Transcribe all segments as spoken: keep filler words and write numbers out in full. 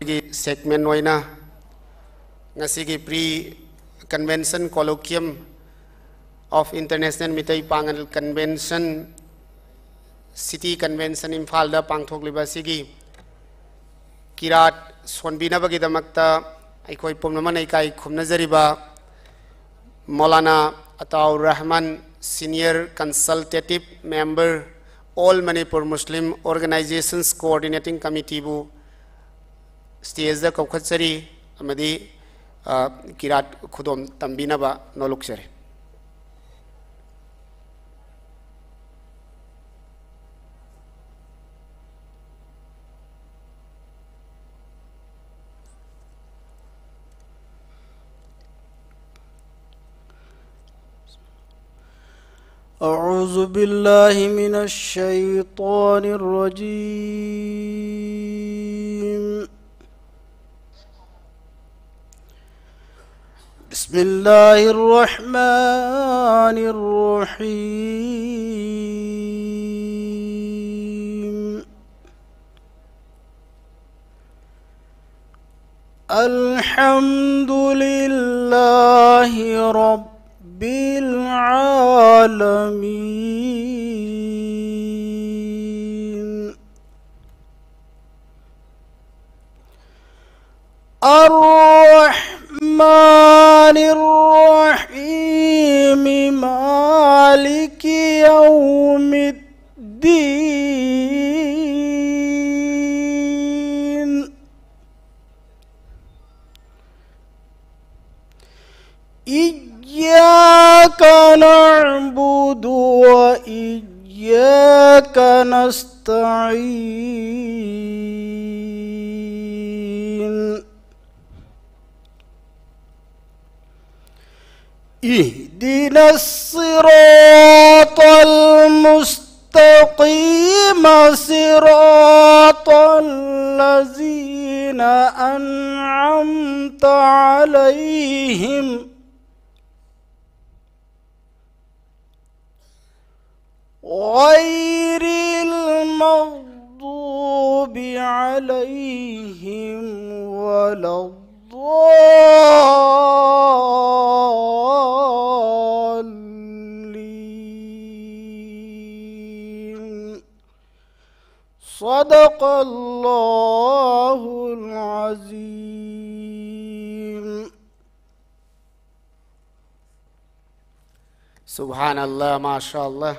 ꯒꯤ segment ꯑꯣꯏꯅ ꯉꯁꯤꯒꯤ Pre Convention Colloquium of International Meitei Pangal Convention, City Convention ꯏꯝꯐꯥꯜꯗ ꯄꯥꯡꯊꯣꯛꯂꯤꯕ ꯑꯁꯤꯒꯤ ꯀꯤꯔꯥꯠ ꯁꯣꯟꯕꯤꯅꯕꯒꯤꯗꯃꯛꯇ ꯑꯩꯈꯣꯏ ꯄꯨꯝꯅꯃꯛꯅ ꯏꯀꯥꯏ ꯈꯨꯝꯅꯖꯔꯤꯕ Maulana Ataur Rahman, Senior Consultative Member, All Manipur Muslim Organizations Coordinating Committeeꯕꯨ stageꯇ ꯀꯧꯈꯠꯆꯔꯤ ꯑꯃꯗꯤ, ꯑ, ꯀꯤꯔꯥꯠ ꯈꯨꯗꯣꯝ ꯇꯝꯕꯤꯅꯕ ꯅꯣꯂꯨꯛꯆꯔꯤ꯫ أعوذ بالله من الشيطان الرجيم. بسم الله الرحمن الرحيم. الحمد لله رب العالمين. الرحمن الرحيم. مالك يوم الدين. إياك نعبد وإياك نستعين. اهدنا الصراط المستقيم، صراط الذين أنعمت عليهم، غير المغضوب عليهم ولا الضالين. صدق الله العظيم. Subhanallah, mashallah.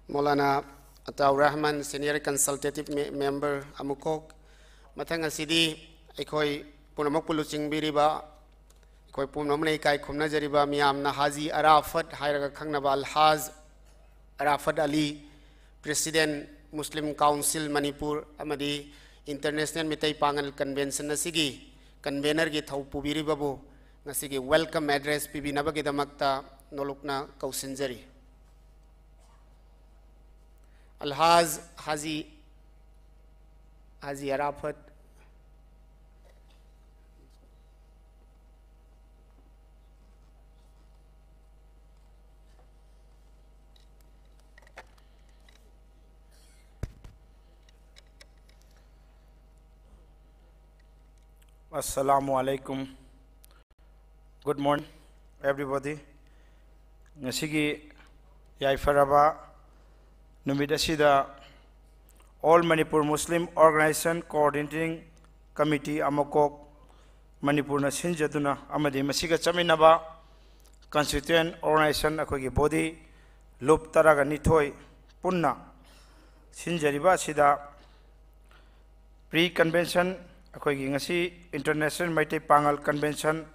Maulana Ataur Rahman, Senior Consultative Me-, Member ꯑꯃꯨꯛꯈꯣꯛ꯫ ꯃꯊꯪ ꯑꯁꯤꯗꯤ ꯑꯩꯈꯣꯏ ꯄꯨꯝꯅꯃꯛꯄꯨ ꯂꯨꯆꯤꯡꯕꯤꯔꯤꯕ, ꯑꯩꯈꯣꯏ ꯄꯨꯝꯅꯃꯛꯅ ꯏꯀꯥꯏ ꯈꯨꯝꯅꯖꯔꯤꯕ ꯃꯤꯌꯥꯝꯅ ꯍꯥꯖꯤ ꯑꯔꯥꯐꯠ ꯍꯥꯏꯔꯒ ꯈꯪꯅꯕ ꯑꯜꯍꯥꯖ ꯑꯔꯥꯐꯠ ꯑꯂꯤ, President Muslim Council ꯃꯅꯤꯄꯨꯔ ꯑꯃꯗꯤ International ꯃꯤꯇꯩ ꯄꯥꯉꯜ Convention ꯑꯁꯤꯒꯤ Convenorꯒꯤ ꯊꯧ ꯄꯨꯕꯤꯔꯤꯕꯕꯨ ꯉꯁꯤꯒꯤ welcome address ꯄꯤꯕꯤꯅꯕꯒꯤꯗꯃꯛꯇ ꯅꯣꯂꯨꯛꯅ ꯀꯧꯁꯤꯟꯖꯔꯤ꯫ ꯑꯜꯍꯥꯖ ꯍꯥꯖꯤ, ꯍꯥꯖꯤ ꯑꯔꯥꯐꯠ꯫ Assalamu alaikum. Good morning, everybody. ꯉꯁꯤꯒꯤ ꯌꯥꯏꯐꯔꯕ ꯅꯨꯃꯤꯠ ꯑꯁꯤꯗ All Manipur Muslim Organization Coordinating Committee ꯑꯃꯀꯣꯛ ꯃꯅꯤꯄꯨꯔꯅ ꯁꯤꯟꯖꯗꯨꯅ ꯑꯃꯗꯤ ꯃꯁꯤꯒ ꯆꯠꯃꯤꯟꯅꯕ constituent organization ꯑꯩꯈꯣꯏꯒꯤ body ꯂꯨꯞ ꯇꯔꯥꯒ ꯅꯤꯊꯣꯏ ꯄꯨꯟꯅ ꯁꯤꯟꯖꯔꯤꯕ ꯑꯁꯤꯗ pre convention, ꯑꯩꯈꯣꯏꯒꯤ ꯉꯁꯤ International ꯃꯩꯇꯩ ꯄꯥꯉꯜ Convention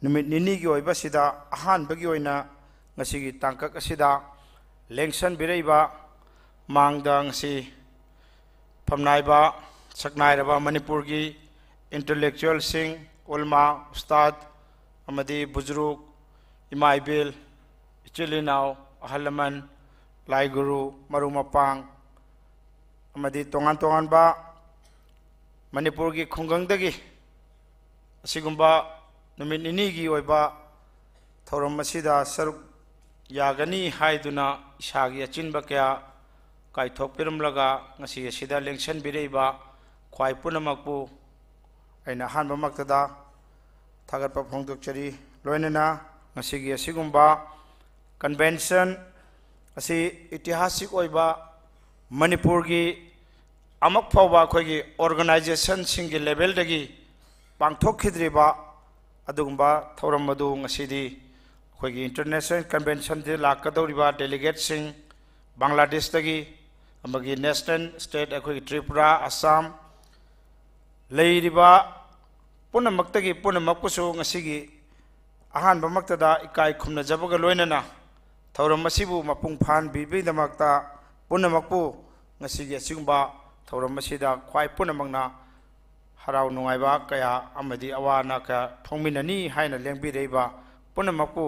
ꯅꯨꯃꯤꯠ ꯅꯤꯅꯤꯒꯤ ꯑꯣꯏꯕ ꯑꯁꯤꯗ ꯑꯍꯥꯟꯕꯒꯤ ꯑꯣꯏꯅ ꯉꯁꯤꯒꯤ ꯇꯥꯡꯀꯛ ꯑꯁꯤꯗ ꯂꯦꯡꯁꯟꯕꯤꯔꯛꯏꯕ ꯃꯥꯡꯗ ꯉꯁꯤ ꯐꯝꯅꯥꯏꯕ ꯁꯛꯅꯥꯏꯔꯕ ꯃꯅꯤꯄꯨꯔꯒꯤ intellectualꯁꯤꯡ, ꯎꯂꯃꯥ, ꯎꯁꯇꯥꯗ ꯑꯃꯗꯤ ꯕꯨꯖꯨꯔꯨꯛ, ꯏꯃꯥ ꯏꯕꯦꯜ, ꯏꯆꯤꯜ ꯏꯅꯥꯎ, ꯑꯍꯜ ꯂꯃꯟ, ꯂꯥꯏ ꯒꯨꯔꯨ, ꯃꯔꯨꯞ ꯃꯄꯥꯡ ꯑꯃꯗꯤ ꯇꯣꯉꯥꯟ ꯇꯣꯉꯥꯟꯕ ꯃꯅꯤꯄꯨꯔꯒꯤ ꯈꯨꯡꯒꯪꯗꯒꯤ ꯑꯁꯤꯒꯨꯝꯕ ꯅꯨꯃꯤꯠ ꯅꯤꯅꯤꯒꯤ ꯑꯣꯏꯕ ꯊꯧꯔꯝ ꯑꯁꯤꯗ ꯁꯔꯨꯛ ꯌꯥꯒꯅꯤ ꯍꯥꯏꯗꯨꯅ ꯏꯁꯥꯒꯤ ꯑꯆꯤꯟꯕ ꯀꯌꯥ ꯀꯥꯏꯊꯣꯛꯄꯤꯔꯝꯂꯒ ꯉꯁꯤ ꯑꯁꯤꯗ ꯂꯦꯡꯁꯟꯕꯤꯔꯛꯏꯕ ꯈ꯭ꯋꯥꯏ ꯄꯨꯝꯅꯃꯛꯄꯨ ꯑꯩꯅ ꯑꯍꯥꯟꯕꯃꯛꯇꯗ ꯊꯥꯒꯠꯄ ꯐꯣꯡꯗꯣꯛꯆꯔꯤ꯫ ꯂꯣꯏꯅꯅ ꯉꯁꯤꯒꯤ ꯑꯁꯤꯒꯨꯝꯕ convention ꯑꯁꯤ ꯏꯇꯤꯍꯥꯁꯤꯛ ꯑꯣꯏꯕ ꯃꯅꯤꯄꯨꯔꯒꯤ ꯑꯃꯨꯛ ꯐꯥꯎꯕ ꯑꯩꯈꯣꯏꯒꯤ organizationꯁꯤꯡꯒꯤ levelꯗꯒꯤ ꯄꯥꯡꯊꯣꯛꯈꯤꯗ꯭ꯔꯤꯕ ꯑꯗꯨꯒꯨꯝꯕ ꯊꯧꯔꯝ ꯑꯗꯨ ꯉꯁꯤꯗꯤ ꯑꯩꯈꯣꯏꯒꯤ international conventionꯗ ꯂꯥꯛꯀꯗꯧꯔꯤꯕ delegateꯁꯤꯡ ꯕꯪꯒ꯭ꯂꯥꯗꯦꯁꯇꯒꯤ ꯑꯃꯗꯤ national state ꯑꯩꯈꯣꯏꯒꯤ ꯇ꯭ꯔꯤꯄꯨꯔꯥ, ꯑꯁꯥꯝ ꯂꯩꯔꯤꯕ ꯄꯨꯝꯅꯃꯛꯇꯒꯤ ꯄꯨꯝꯅꯃꯛꯄꯨꯁꯨ ꯉꯁꯤꯒꯤ ꯑꯍꯥꯟꯕꯃꯛꯇꯗ ꯏꯀꯥꯏ ꯈꯨꯝꯅꯖꯕꯒ ꯂꯣꯏꯅꯅ ꯊꯧꯔꯝ ꯑꯁꯤꯕꯨ ꯃꯄꯨꯡ ꯐꯥꯍꯟꯕꯤꯕꯒꯤꯗꯃꯛꯇ ꯄꯨꯝꯅꯃꯛꯄꯨ ꯉꯁꯤꯒꯤ ꯑꯁꯤꯒꯨꯝꯕ ꯊꯧꯔꯝ ꯑꯁꯤꯗ ꯈ꯭ꯋꯥꯏ ꯄꯨꯝꯅꯃꯛꯅ ꯍꯔꯥꯎ ꯅꯨꯡꯉꯥꯏꯕ ꯀꯌꯥ ꯑꯃꯗꯤ ꯑꯋꯥ ꯑꯅꯥ ꯀꯌꯥ ꯐꯣꯡꯃꯤꯟꯅꯅꯤ ꯍꯥꯏꯅ ꯂꯦꯡꯕꯤꯔꯛꯏꯕ ꯄꯨꯝꯅꯃꯛꯄꯨ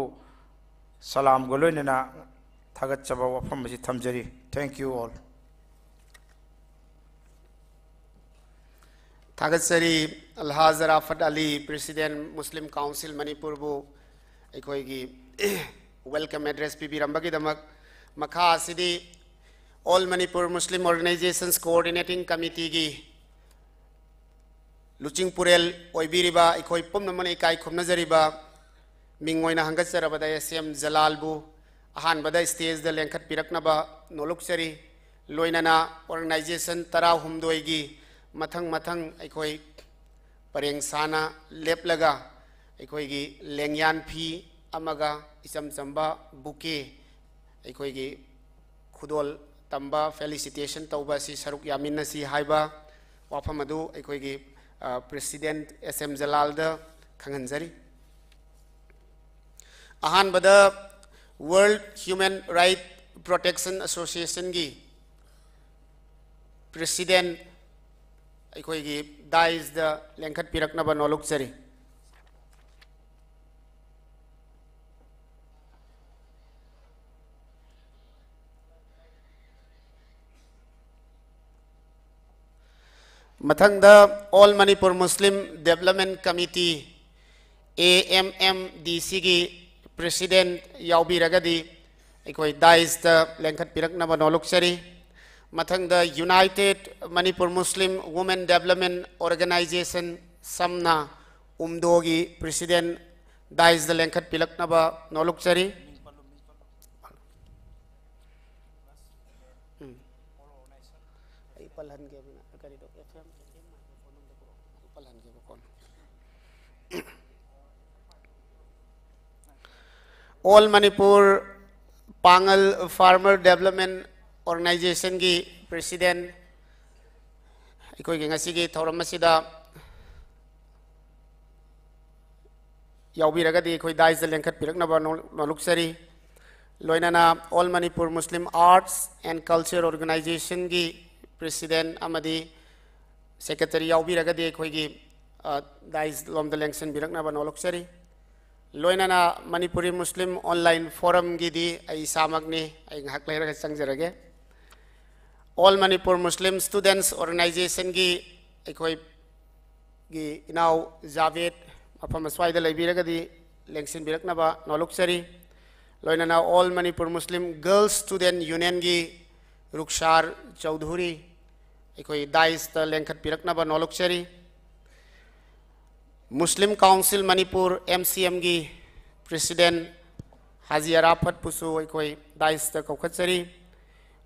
ꯁꯂꯥꯝꯒ ꯂꯣꯏꯅꯅ ꯊꯥꯒꯠꯆꯕ ꯋꯥꯐꯝ ꯑꯁꯤ ꯊꯝꯖꯔꯤ꯫ Thank you all. ꯊꯥꯒꯠꯆꯔꯤ ꯑꯜꯍꯥꯖ ꯑꯔꯥꯐꯠ ꯑꯂꯤ, President Muslim Council ꯃꯅꯤꯄꯨꯔꯕꯨ ꯑꯩꯈꯣꯏꯒꯤ welcome address ꯄꯤꯕꯤꯔꯝꯕꯒꯤꯗꯃꯛ꯫ ꯃꯈꯥ ꯑꯁꯤꯗꯤ All Manipur Muslim Organizations Coordinating Committeeꯒꯤ ꯂꯨꯆꯤꯡ ꯄꯨꯔꯦꯜ ꯑꯣꯏꯕꯤꯔꯤꯕ ꯑꯩꯈꯣꯏ ꯄꯨꯝꯅꯃꯛꯅ ꯏꯀꯥꯏ ꯈꯨꯝꯅꯖꯔꯤꯕ ꯃꯤꯡ ꯑꯣꯏꯅ ꯍꯪꯒꯠꯆꯔꯕꯗ S M ꯖꯂꯥꯜꯕꯨ ꯑꯍꯥꯟꯕꯗ stageꯗ ꯂꯦꯡꯈꯠꯄꯤꯔꯛꯅꯕ ꯅꯣꯂꯨꯛꯆꯔꯤ꯫ ꯂꯣꯏꯅꯅ organization ꯇꯔꯥꯍꯨꯝꯗꯣꯏꯒꯤ ꯃꯊꯪ ꯃꯊꯪ ꯑꯩꯈꯣꯏ ꯄꯔꯦꯡ ꯁꯥꯅ ꯂꯦꯞꯂꯒ ꯑꯩꯈꯣꯏꯒꯤ ꯂꯦꯡꯌꯥꯟ ꯐꯤ ꯑꯃꯒ ꯏꯆꯝ ꯆꯝꯕ bouquet ꯑꯩꯈꯣꯏꯒꯤ ꯈꯨꯗꯣꯜ ꯇꯝꯕ, felicitation ꯇꯧꯕ ꯑꯁꯤ ꯁꯔꯨꯛ ꯌꯥꯃꯤꯟꯅꯁꯤ ꯍꯥꯏꯕ ꯋꯥꯐꯝ ꯑꯗꯨ ꯑꯩꯈꯣꯏꯒꯤ, ꯑ, President S M ꯖꯂꯥꯜꯗ ꯈꯪꯍꯟꯖꯔꯤ꯫ ꯑꯍꯥꯟꯕꯗ World Human Right Protection Associationꯒꯤ President ꯑꯩꯈꯣꯏꯒꯤ daisꯗ ꯂꯦꯡꯈꯠꯄꯤꯔꯛꯅꯕ ꯅꯣꯂꯨꯛꯆꯔꯤ꯫ ꯃꯊꯪꯗ All Manipur Muslim Development Committee, AMMDCꯒꯤ President ꯌꯥꯎꯕꯤꯔꯒꯗꯤ ꯑꯩꯈꯣꯏ daisꯇ ꯂꯦꯡꯈꯠꯄꯤꯔꯛꯅꯕ ꯅꯣꯂꯨꯛꯆꯔꯤ꯫ ꯃꯊꯪꯗ United Manipur Muslim Women Development Organization, ꯁꯝꯅ ꯎꯝꯗꯣꯒꯤ president dais ꯇ ꯂꯦꯡꯈꯠꯄꯤꯔꯛꯅꯕ ꯅꯣꯜꯂꯨꯛꯆꯔꯤ꯫ ꯎꯝ꯫ ꯑꯩ ꯄꯜꯍꯟꯒꯦ, ꯀꯔꯤꯗꯣ, F M, F M microphone ꯑꯝꯗ ꯄꯨꯔꯛꯑꯣ꯫ ꯄꯜꯍꯟꯒꯦꯕꯀꯣ꯫ All Manipur Pangal Farmer Development Organization ꯒꯤ president, ꯑꯩꯈꯣꯏꯒꯤ ꯉꯁꯤꯒꯤ ꯊꯧꯔꯝ ꯑꯁꯤꯗ ꯌꯥꯎꯕꯤꯔꯒꯗꯤ ꯑꯩꯈꯣꯏ dais ꯇ ꯂꯦꯡꯈꯠꯄꯤꯔꯛꯅꯕ ꯅꯣ-, ꯅꯣꯜꯂꯨꯛꯆꯔꯤ꯫ ꯂꯣꯏꯅꯅ All Manipur Muslim Arts and Culture Organization ꯒꯤ president ꯑꯃꯗꯤ secretary ꯌꯥꯎꯕꯤꯔꯒꯗꯤ ꯑꯩꯈꯣꯏꯒꯤ, ꯑ, dais ꯂꯣꯝꯗ ꯂꯦꯡꯁꯤꯟꯕꯤꯔꯛꯅꯕ ꯅꯣꯜꯂꯨꯛꯆꯔꯤ꯫ ꯂꯣꯏꯅꯅ Manipuri Muslim Online Forum ꯒꯤꯗꯤ ꯑꯩ ꯏꯁꯥꯃꯛꯅꯤ, ꯑꯩ ꯉꯥꯏꯍꯥꯛ ꯂꯩꯔꯒ ꯆꯪꯖꯔꯒꯦ꯫ All Manipur Muslim Students Organization ꯒꯤ ꯑꯩꯈꯣꯏꯒꯤ ꯏꯅꯥꯎ ꯖꯥꯕꯦꯗ ꯃꯐꯝ ꯑꯁ꯭ꯋꯥꯏꯗ ꯂꯩꯕꯤꯔꯒꯗꯤ ꯂꯦꯡꯁꯤꯟꯕꯤꯔꯛꯅꯕ ꯅꯣꯜꯂꯨꯛꯆꯔꯤ꯫ ꯂꯣꯏꯅꯅ All Manipur Muslim Girls Student Union ꯒꯤ ꯔꯨꯛꯁꯥꯔ ꯆꯧꯙꯨꯔꯤ ꯑꯩꯈꯣꯏ dais ꯇ ꯂꯦꯡꯈꯠꯄꯤꯔꯛꯅꯕ ꯅꯣꯜꯂꯨꯛꯆꯔꯤ꯫ Muslim Council Manipur, M C M ꯒꯤ president ꯍꯥꯖꯤ ꯑꯔꯥꯐꯠꯄꯨꯁꯨ ꯑꯩꯈꯣꯏ dais ꯇ ꯀꯧꯈꯠꯆꯔꯤ꯫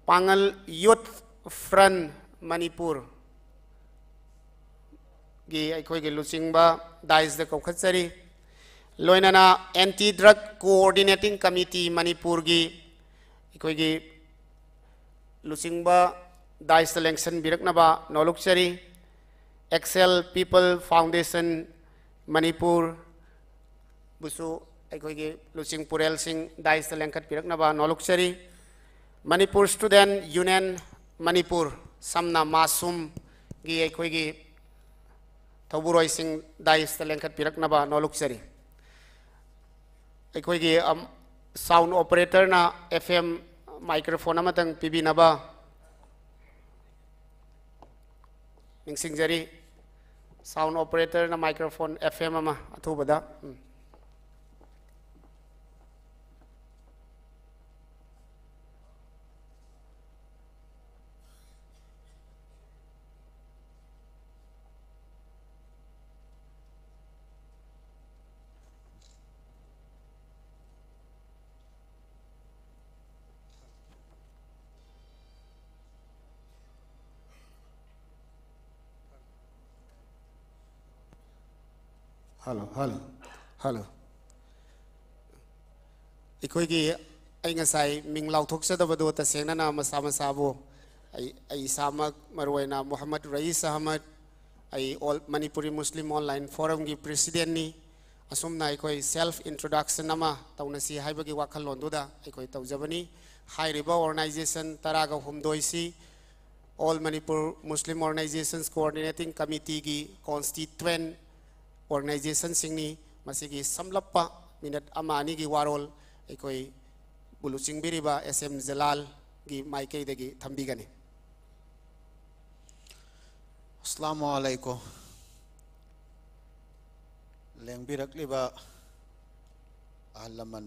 ꯄꯥꯉꯜ Youth Front ꯃꯅꯤꯄꯨꯔ ꯒꯤ ꯑꯩꯈꯣꯏꯒꯤ ꯂꯨꯆꯤꯡꯕ dais ꯇ ꯀꯧꯈꯠꯆꯔꯤ꯫ ꯂꯣꯏꯅꯅ Anti Drug Coordinating Committee ꯃꯅꯤꯄꯨꯔꯒꯤ ꯑꯩꯈꯣꯏꯒꯤ ꯂꯨꯆꯤꯡꯕ dais ꯇ ꯂꯦꯡꯁꯤꯟꯕꯤꯔꯛꯅꯕ ꯅꯣꯜꯂꯨꯛꯆꯔꯤ꯫ Excel People Foundation ꯃꯅꯤꯄꯨꯔ ꯕꯨꯁꯨ ꯑꯩꯈꯣꯏꯒꯤ ꯂꯨꯆꯤꯡ ꯄꯨꯔꯦꯜꯁꯤꯡ dais ꯇ ꯂꯦꯡꯈꯠꯄꯤꯔꯛꯅꯕ ꯅꯣꯜꯂꯨꯛꯆꯔꯤ꯫ Manipur Student Union ꯃꯅꯤꯄꯨꯔ, ꯁꯝꯅ ꯃꯥꯁꯨꯝꯒꯤ ꯑꯩꯈꯣꯏꯒꯤ ꯊꯧꯕꯨꯔꯣꯏꯁꯤꯡ dais ꯇ ꯂꯦꯡꯈꯠꯄꯤꯔꯛꯅꯕ ꯅꯣꯜꯂꯨꯛꯆꯔꯤ꯫ ꯑꯩꯈꯣꯏꯒꯤ, ꯑꯝ, sound operator ꯅ F M microphone ꯑꯃꯇꯪ ꯄꯤꯕꯤꯅꯕ ꯅꯤꯡꯁꯤꯡꯖꯔꯤ꯫ Sound operator ꯅ microphone F M ꯑꯃ ꯑꯊꯨꯕꯗ꯫ ꯎꯝ꯫ Hello, hello, hello. ꯑꯩꯈꯣꯏꯒꯤ, ꯑꯩ ꯉꯁꯥꯏ ꯃꯤꯡ ꯂꯥꯎꯊꯣꯛꯆꯗꯕꯗꯣ, ꯇꯁꯦꯡꯅꯅ ꯃꯁꯥ ꯃꯁꯥꯕꯨ ꯑꯩ, ꯑꯩ ꯏꯁꯥꯃꯛ, ꯃꯔꯨꯑꯣꯏꯅ ꯃꯨꯍꯝꯃꯗ ꯔꯌꯤꯁ ꯑꯍꯃꯗ, ꯑꯩ All Manipuri Muslim Online Forumꯒꯤ presidentꯅꯤ꯫ ꯑꯁꯨꯝꯅ ꯑꯩꯈꯣꯏ self introduction ꯑꯃ ꯇꯧꯅꯁꯤ ꯍꯥꯏꯕꯒꯤ ꯋꯥꯈꯜꯂꯣꯟꯗꯨꯗ ꯑꯩꯈꯣꯏ ꯇꯧꯖꯕꯅꯤ꯫ ꯍꯥꯏꯔꯤꯕ organization ꯇꯔꯥꯒ ꯍꯨꯝꯗꯣꯏꯁꯤ All Manipur Muslim Organizations Coordinating Committeeꯒꯤ constituent organizationꯁꯤꯡꯅꯤ꯫ ꯃꯁꯤꯒꯤ ꯁꯝꯂꯞꯄ minute ꯑꯃ ꯑꯅꯤꯒꯤ ꯋꯥꯔꯣꯜ ꯑꯩꯈꯣꯏꯕꯨ ꯂꯨꯆꯤꯡꯕꯤꯔꯤꯕ S M ꯖꯂꯥꯜꯒꯤ ꯃꯥꯏꯀꯩꯗꯒꯤ ꯊꯝꯕꯤꯒꯅꯤ꯫ ꯑꯁꯂꯥꯃꯨ ꯑꯂꯥꯏꯀꯨꯝ꯫ ꯂꯦꯡꯕꯤꯔꯛꯂꯤꯕ ꯑꯍꯜ ꯂꯃꯟ,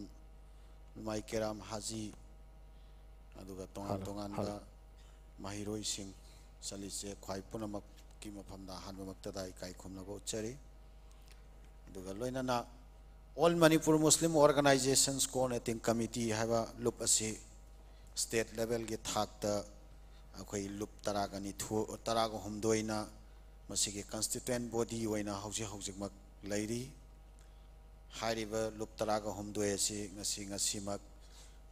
ꯅꯨꯃꯥꯏ ꯀꯦꯔꯥꯝ ꯍꯥꯖꯤ, ꯑꯗꯨꯒ ꯇꯣꯉꯥꯟ ꯍꯜꯂꯣ, ꯇꯣꯉꯥꯟꯕ ꯍꯜꯂꯣ꯫ ꯃꯍꯩꯔꯣꯏꯁꯤꯡ, ꯆꯠꯂꯤꯁꯦ ꯈ꯭ꯋꯥꯏ ꯄꯨꯝꯅꯃꯛꯀꯤ ꯃꯐꯝꯗ ꯑꯍꯥꯟꯕꯃꯛꯇꯗ ꯏꯀꯥꯏ ꯈꯨꯝꯅꯕ ꯎꯠꯆꯔꯤ꯫ ꯑꯗꯨꯒ ꯂꯣꯏꯅꯅ All Manipur Muslim Organizations Coordinating Committee ꯍꯥꯏꯕ ꯂꯨꯞ ꯑꯁꯤ state levelꯒꯤ ꯊꯥꯛꯇ ꯑꯩꯈꯣꯏ ꯂꯨꯞ ꯇꯔꯥꯒ ꯅꯤꯊꯣꯏ, ꯇꯔꯥꯒ ꯍꯨꯝꯗꯣꯏꯅ ꯃꯁꯤꯒꯤ constituent body ꯑꯣꯏꯅ ꯍꯧꯖꯤꯛ ꯍꯧꯖꯤꯛꯃꯛ ꯂꯩꯔꯤ꯫ ꯍꯥꯏꯔꯤꯕ ꯂꯨꯞ ꯇꯔꯥꯒ ꯍꯨꯝꯗꯣꯏ ꯑꯁꯤ ꯉꯁꯤ, ꯉꯁꯤꯃꯛ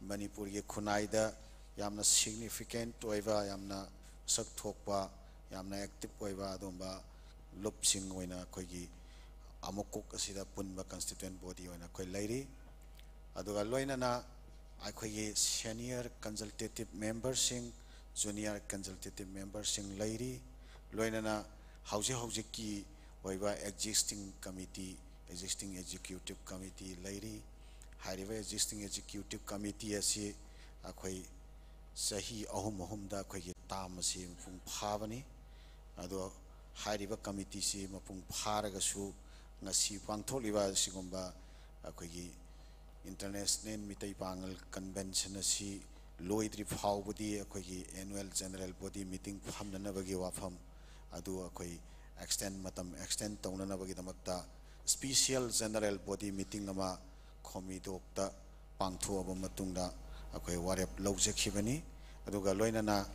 ꯃꯅꯤꯄꯨꯔꯒꯤ ꯈꯨꯟꯅꯥꯏꯗ ꯌꯥꯝꯅ significant ꯑꯣꯏꯕ, ꯌꯥꯝꯅ ꯃꯁꯛ ꯊꯣꯛꯄ, ꯌꯥꯝꯅ active ꯑꯣꯏꯕ ꯑꯗꯨꯒꯨꯝꯕ ꯂꯨꯞꯁꯤꯡ ꯑꯣꯏꯅ ꯑꯩꯈꯣꯏꯒꯤ ꯑꯃꯨꯛꯀꯣꯛ ꯑꯁꯤꯗ ꯄꯨꯟꯕ constituent body ꯑꯣꯏꯅ ꯑꯩꯈꯣꯏ ꯂꯩꯔꯤ꯫ ꯑꯗꯨꯒ ꯂꯣꯏꯅꯅ ꯑꯩꯈꯣꯏꯒꯤ senior consultative memberꯁꯤꯡ, junior consultative memberꯁꯤꯡ ꯂꯩꯔꯤ꯫ ꯂꯣꯏꯅꯅ ꯍꯧꯖꯤꯛ ꯍꯧꯖꯤꯛꯀꯤ ꯑꯣꯏꯕ existing committee, existing executive committee ꯂꯩꯔꯤ꯫ ꯍꯥꯏꯔꯤꯕ existing executive committee ꯑꯁꯤ ꯑꯩꯈꯣꯏ ꯆꯍꯤ ꯑꯍꯨꯝ ꯑꯍꯨꯝꯗ ꯑꯩꯈꯣꯏꯒꯤ term ꯑꯁꯤ ꯃꯄꯨꯡ ꯐꯥꯕꯅꯤ꯫ ꯑꯗꯣ ꯍꯥꯏꯔꯤꯕ committeeꯁꯤ ꯃꯄꯨꯡ ꯐꯥꯔꯒꯁꯨ ꯉꯁꯤ ꯄꯥꯡꯊꯣꯛꯂꯤꯕ ꯑꯁꯤꯒꯨꯝꯕ ꯑꯩꯈꯣꯏꯒꯤ International ꯃꯤꯇꯩ ꯄꯥꯉꯜ Convention ꯑꯁꯤ ꯂꯣꯏꯗ꯭ꯔꯤ ꯐꯥꯎꯕꯗꯤ ꯑꯩꯈꯣꯏꯒꯤ annual general body meeting ꯐꯝꯅꯅꯕꯒꯤ ꯋꯥꯐꯝ ꯑꯗꯨ ꯑꯩꯈꯣꯏ extend, ꯃꯇꯝ extend ꯇꯧꯅꯅꯕꯒꯤꯗꯃꯛꯇ special general body meeting ꯑꯃ ꯈꯣꯃꯤꯗꯣꯛꯇ ꯄꯥꯡꯊꯣꯛꯑꯕ ꯃꯇꯨꯡꯗ ꯑꯩꯈꯣꯏ ꯋꯥꯔꯦꯞ ꯂꯧꯖꯈꯤꯕꯅꯤ꯫ ꯑꯗꯨꯒ ꯂꯣꯏꯅꯅ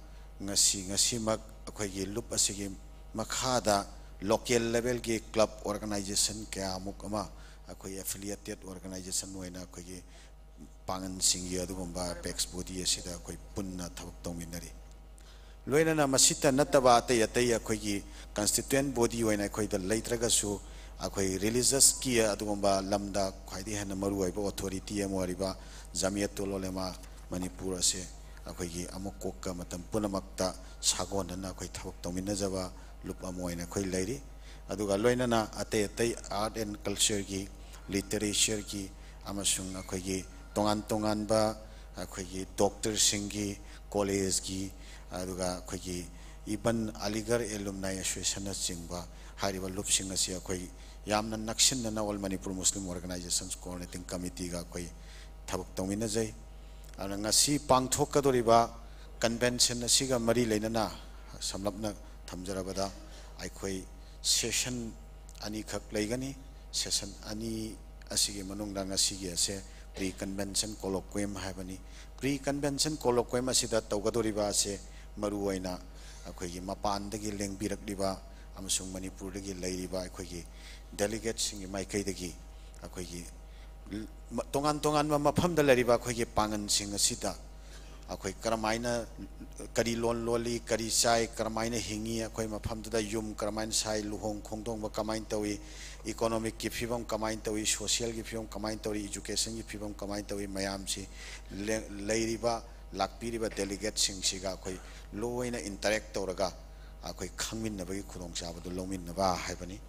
ꯉꯁꯤ, ꯉꯁꯤꯃꯛ ꯑꯩꯈꯣꯏꯒꯤ ꯂꯨꯞ ꯑꯁꯤꯒꯤ ꯃꯈꯥꯗ local levelꯒꯤ club organization ꯀꯌꯥꯃꯨꯛ ꯑꯃ ꯑꯩꯈꯣꯏ affiliated organization ꯑꯣꯏꯅ ꯑꯩꯈꯣꯏꯒꯤ ꯄꯥꯡꯒꯜꯁꯤꯡꯒꯤ ꯑꯗꯨꯒꯨꯝꯕ apex body ꯑꯁꯤꯗ ꯑꯩꯈꯣꯏ ꯄꯨꯟꯅ ꯊꯕꯛ ꯇꯧꯃꯤꯟꯅꯔꯤ꯫ ꯂꯣꯏꯅꯅ ꯃꯁꯤꯇ ꯅꯠꯇꯕ ꯑꯇꯩ ꯑꯇꯩ ꯑꯩꯈꯣꯏꯒꯤ constituent body ꯑꯣꯏꯅ ꯑꯩꯈꯣꯏꯗ ꯂꯩꯇ꯭ꯔꯒꯁꯨ, ꯑꯩꯈꯣꯏ religiousꯀꯤ ꯑꯗꯨꯒꯨꯝꯕ ꯂꯝꯗ ꯈ꯭ꯋꯥꯏꯗꯒꯤ ꯍꯦꯟꯅ ꯃꯔꯨꯑꯣꯏꯕ authority ꯑꯃ ꯑꯣꯏꯔꯤꯕ ꯖꯃꯤꯌꯠꯇꯨꯜ ꯎꯂꯦꯃꯥ ꯃꯅꯤꯄꯨꯔ ꯑꯁꯦ ꯑꯩꯈꯣꯏꯒꯤ ꯑꯃꯨꯛ ꯀꯣꯛꯀ ꯃꯇꯝ ꯄꯨꯝꯅꯃꯛꯇ ꯁꯥꯒꯣꯟꯅꯅ ꯑꯩꯈꯣꯏ ꯊꯕꯛ ꯇꯧꯃꯤꯟꯅꯖꯕ ꯂꯨꯞ ꯑꯃ ꯑꯣꯏꯅ ꯑꯩꯈꯣꯏ ꯂꯩꯔꯤ꯫ ꯑꯗꯨꯒ ꯂꯣꯏꯅꯅ ꯑꯇꯩ ꯑꯇꯩ art and cultureꯒꯤ, literatureꯒꯤ ꯑꯃꯁꯨꯡ ꯑꯩꯈꯣꯏꯒꯤ ꯇꯣꯉꯥꯟ ꯇꯣꯉꯥꯟꯕ ꯑꯩꯈꯣꯏꯒꯤ doctorꯁꯤꯡꯒꯤ, collegeꯀꯤ, ꯑꯗꯨꯒ ꯑꯩꯈꯣꯏꯒꯤ even Aligarh Alumni Associationꯅꯆꯤꯡꯕ ꯍꯥꯏꯔꯤꯕ ꯂꯨꯞꯁꯤꯡ ꯑꯁꯤ ꯑꯩꯈꯣꯏ ꯌꯥꯝꯅ ꯅꯛꯁꯤꯟꯅꯅ All Manipur Muslim Organizations Coordinating Committeeꯒ ꯑꯩꯈꯣꯏ ꯊꯕꯛ ꯇꯧꯃꯤꯟꯅꯖꯩ꯫ ꯑꯗꯨꯅ ꯉꯁꯤ ꯄꯥꯡꯊꯣꯛꯀꯗꯧꯔꯤꯕ convention ꯑꯁꯤꯒ ꯃꯔꯤ ꯂꯩꯅꯅ ꯁꯝꯂꯞꯅ ꯊꯝꯖꯔꯕꯗ, ꯑꯩꯈꯣꯏ session ꯑꯅꯤꯈꯛ ꯂꯩꯒꯅꯤ꯫ Session ꯑꯅꯤ ꯑꯁꯤꯒꯤ ꯃꯅꯨꯡꯗ ꯉꯁꯤꯒꯤ ꯑꯁꯦ pre convention colloquium ꯍꯥꯏꯕꯅꯤ꯫ Pre convention colloquium ꯑꯁꯤꯗ ꯇꯧꯒꯗꯧꯔꯤꯕ ꯑꯁꯦ ꯃꯔꯨꯑꯣꯏꯅ ꯑꯩꯈꯣꯏꯒꯤ ꯃꯄꯥꯟꯗꯒꯤ ꯂꯦꯡꯕꯤꯔꯛꯂꯤꯕ ꯑꯃꯁꯨꯡ ꯃꯅꯤꯄꯨꯔꯗꯒꯤ ꯂꯩꯔꯤꯕ ꯑꯩꯈꯣꯏꯒꯤ delegateꯁꯤꯡꯒꯤ ꯃꯥꯏꯀꯩꯗꯒꯤ ꯑꯩꯈꯣꯏꯒꯤ ꯇꯣꯉꯥꯟ ꯇꯣꯉꯥꯟꯕ ꯃꯐꯝꯗ ꯂꯩꯔꯤꯕ ꯑꯩꯈꯣꯏꯒꯤ ꯄꯥꯡꯒꯜꯁꯤꯡ ꯑꯁꯤꯗ ꯑꯩꯈꯣꯏ ꯀꯔꯝꯍꯥꯏꯅ, ꯀꯔꯤ ꯂꯣꯟ ꯂꯣꯜꯂꯤ, ꯀꯔꯤ ꯆꯥꯏ, ꯀꯔꯝꯍꯥꯏꯅ ꯍꯤꯡꯉꯤ, ꯑꯩꯈꯣꯏ ꯃꯐꯝꯗꯨꯗ ꯌꯨꯝ ꯀꯔꯝꯍꯥꯏꯅ ꯁꯥꯏ, ꯂꯨꯍꯣꯡ ꯈꯣꯡꯗꯣꯡꯕ ꯀꯃꯥꯏꯅ ꯇꯧꯏ, economicꯀꯤ ꯐꯤꯕꯝ ꯀꯃꯥꯏꯅ ꯇꯧꯏ, socialꯒꯤ ꯐꯤꯕꯝ ꯀꯃꯥꯏꯅ ꯇꯧꯔꯤ, educationꯒꯤ ꯐꯤꯕꯝ ꯀꯃꯥꯏꯅ ꯇꯧꯏ, ꯃꯌꯥꯝꯁꯤ ꯂꯦ-, ꯂꯩꯔꯤꯕ, ꯂꯥꯛꯄꯤꯔꯤꯕ delegateꯁꯤꯡꯁꯤꯒ ꯑꯩꯈꯣꯏ ꯂꯣꯏꯅ interact ꯇꯧꯔꯒ ꯑꯩꯈꯣꯏ ꯈꯪꯃꯤꯟꯅꯕꯒꯤ ꯈꯨꯗꯣꯡꯆꯥꯕꯗꯨ ꯂꯧꯃꯤꯟꯅꯕ ꯍꯥꯏꯕꯅꯤ꯫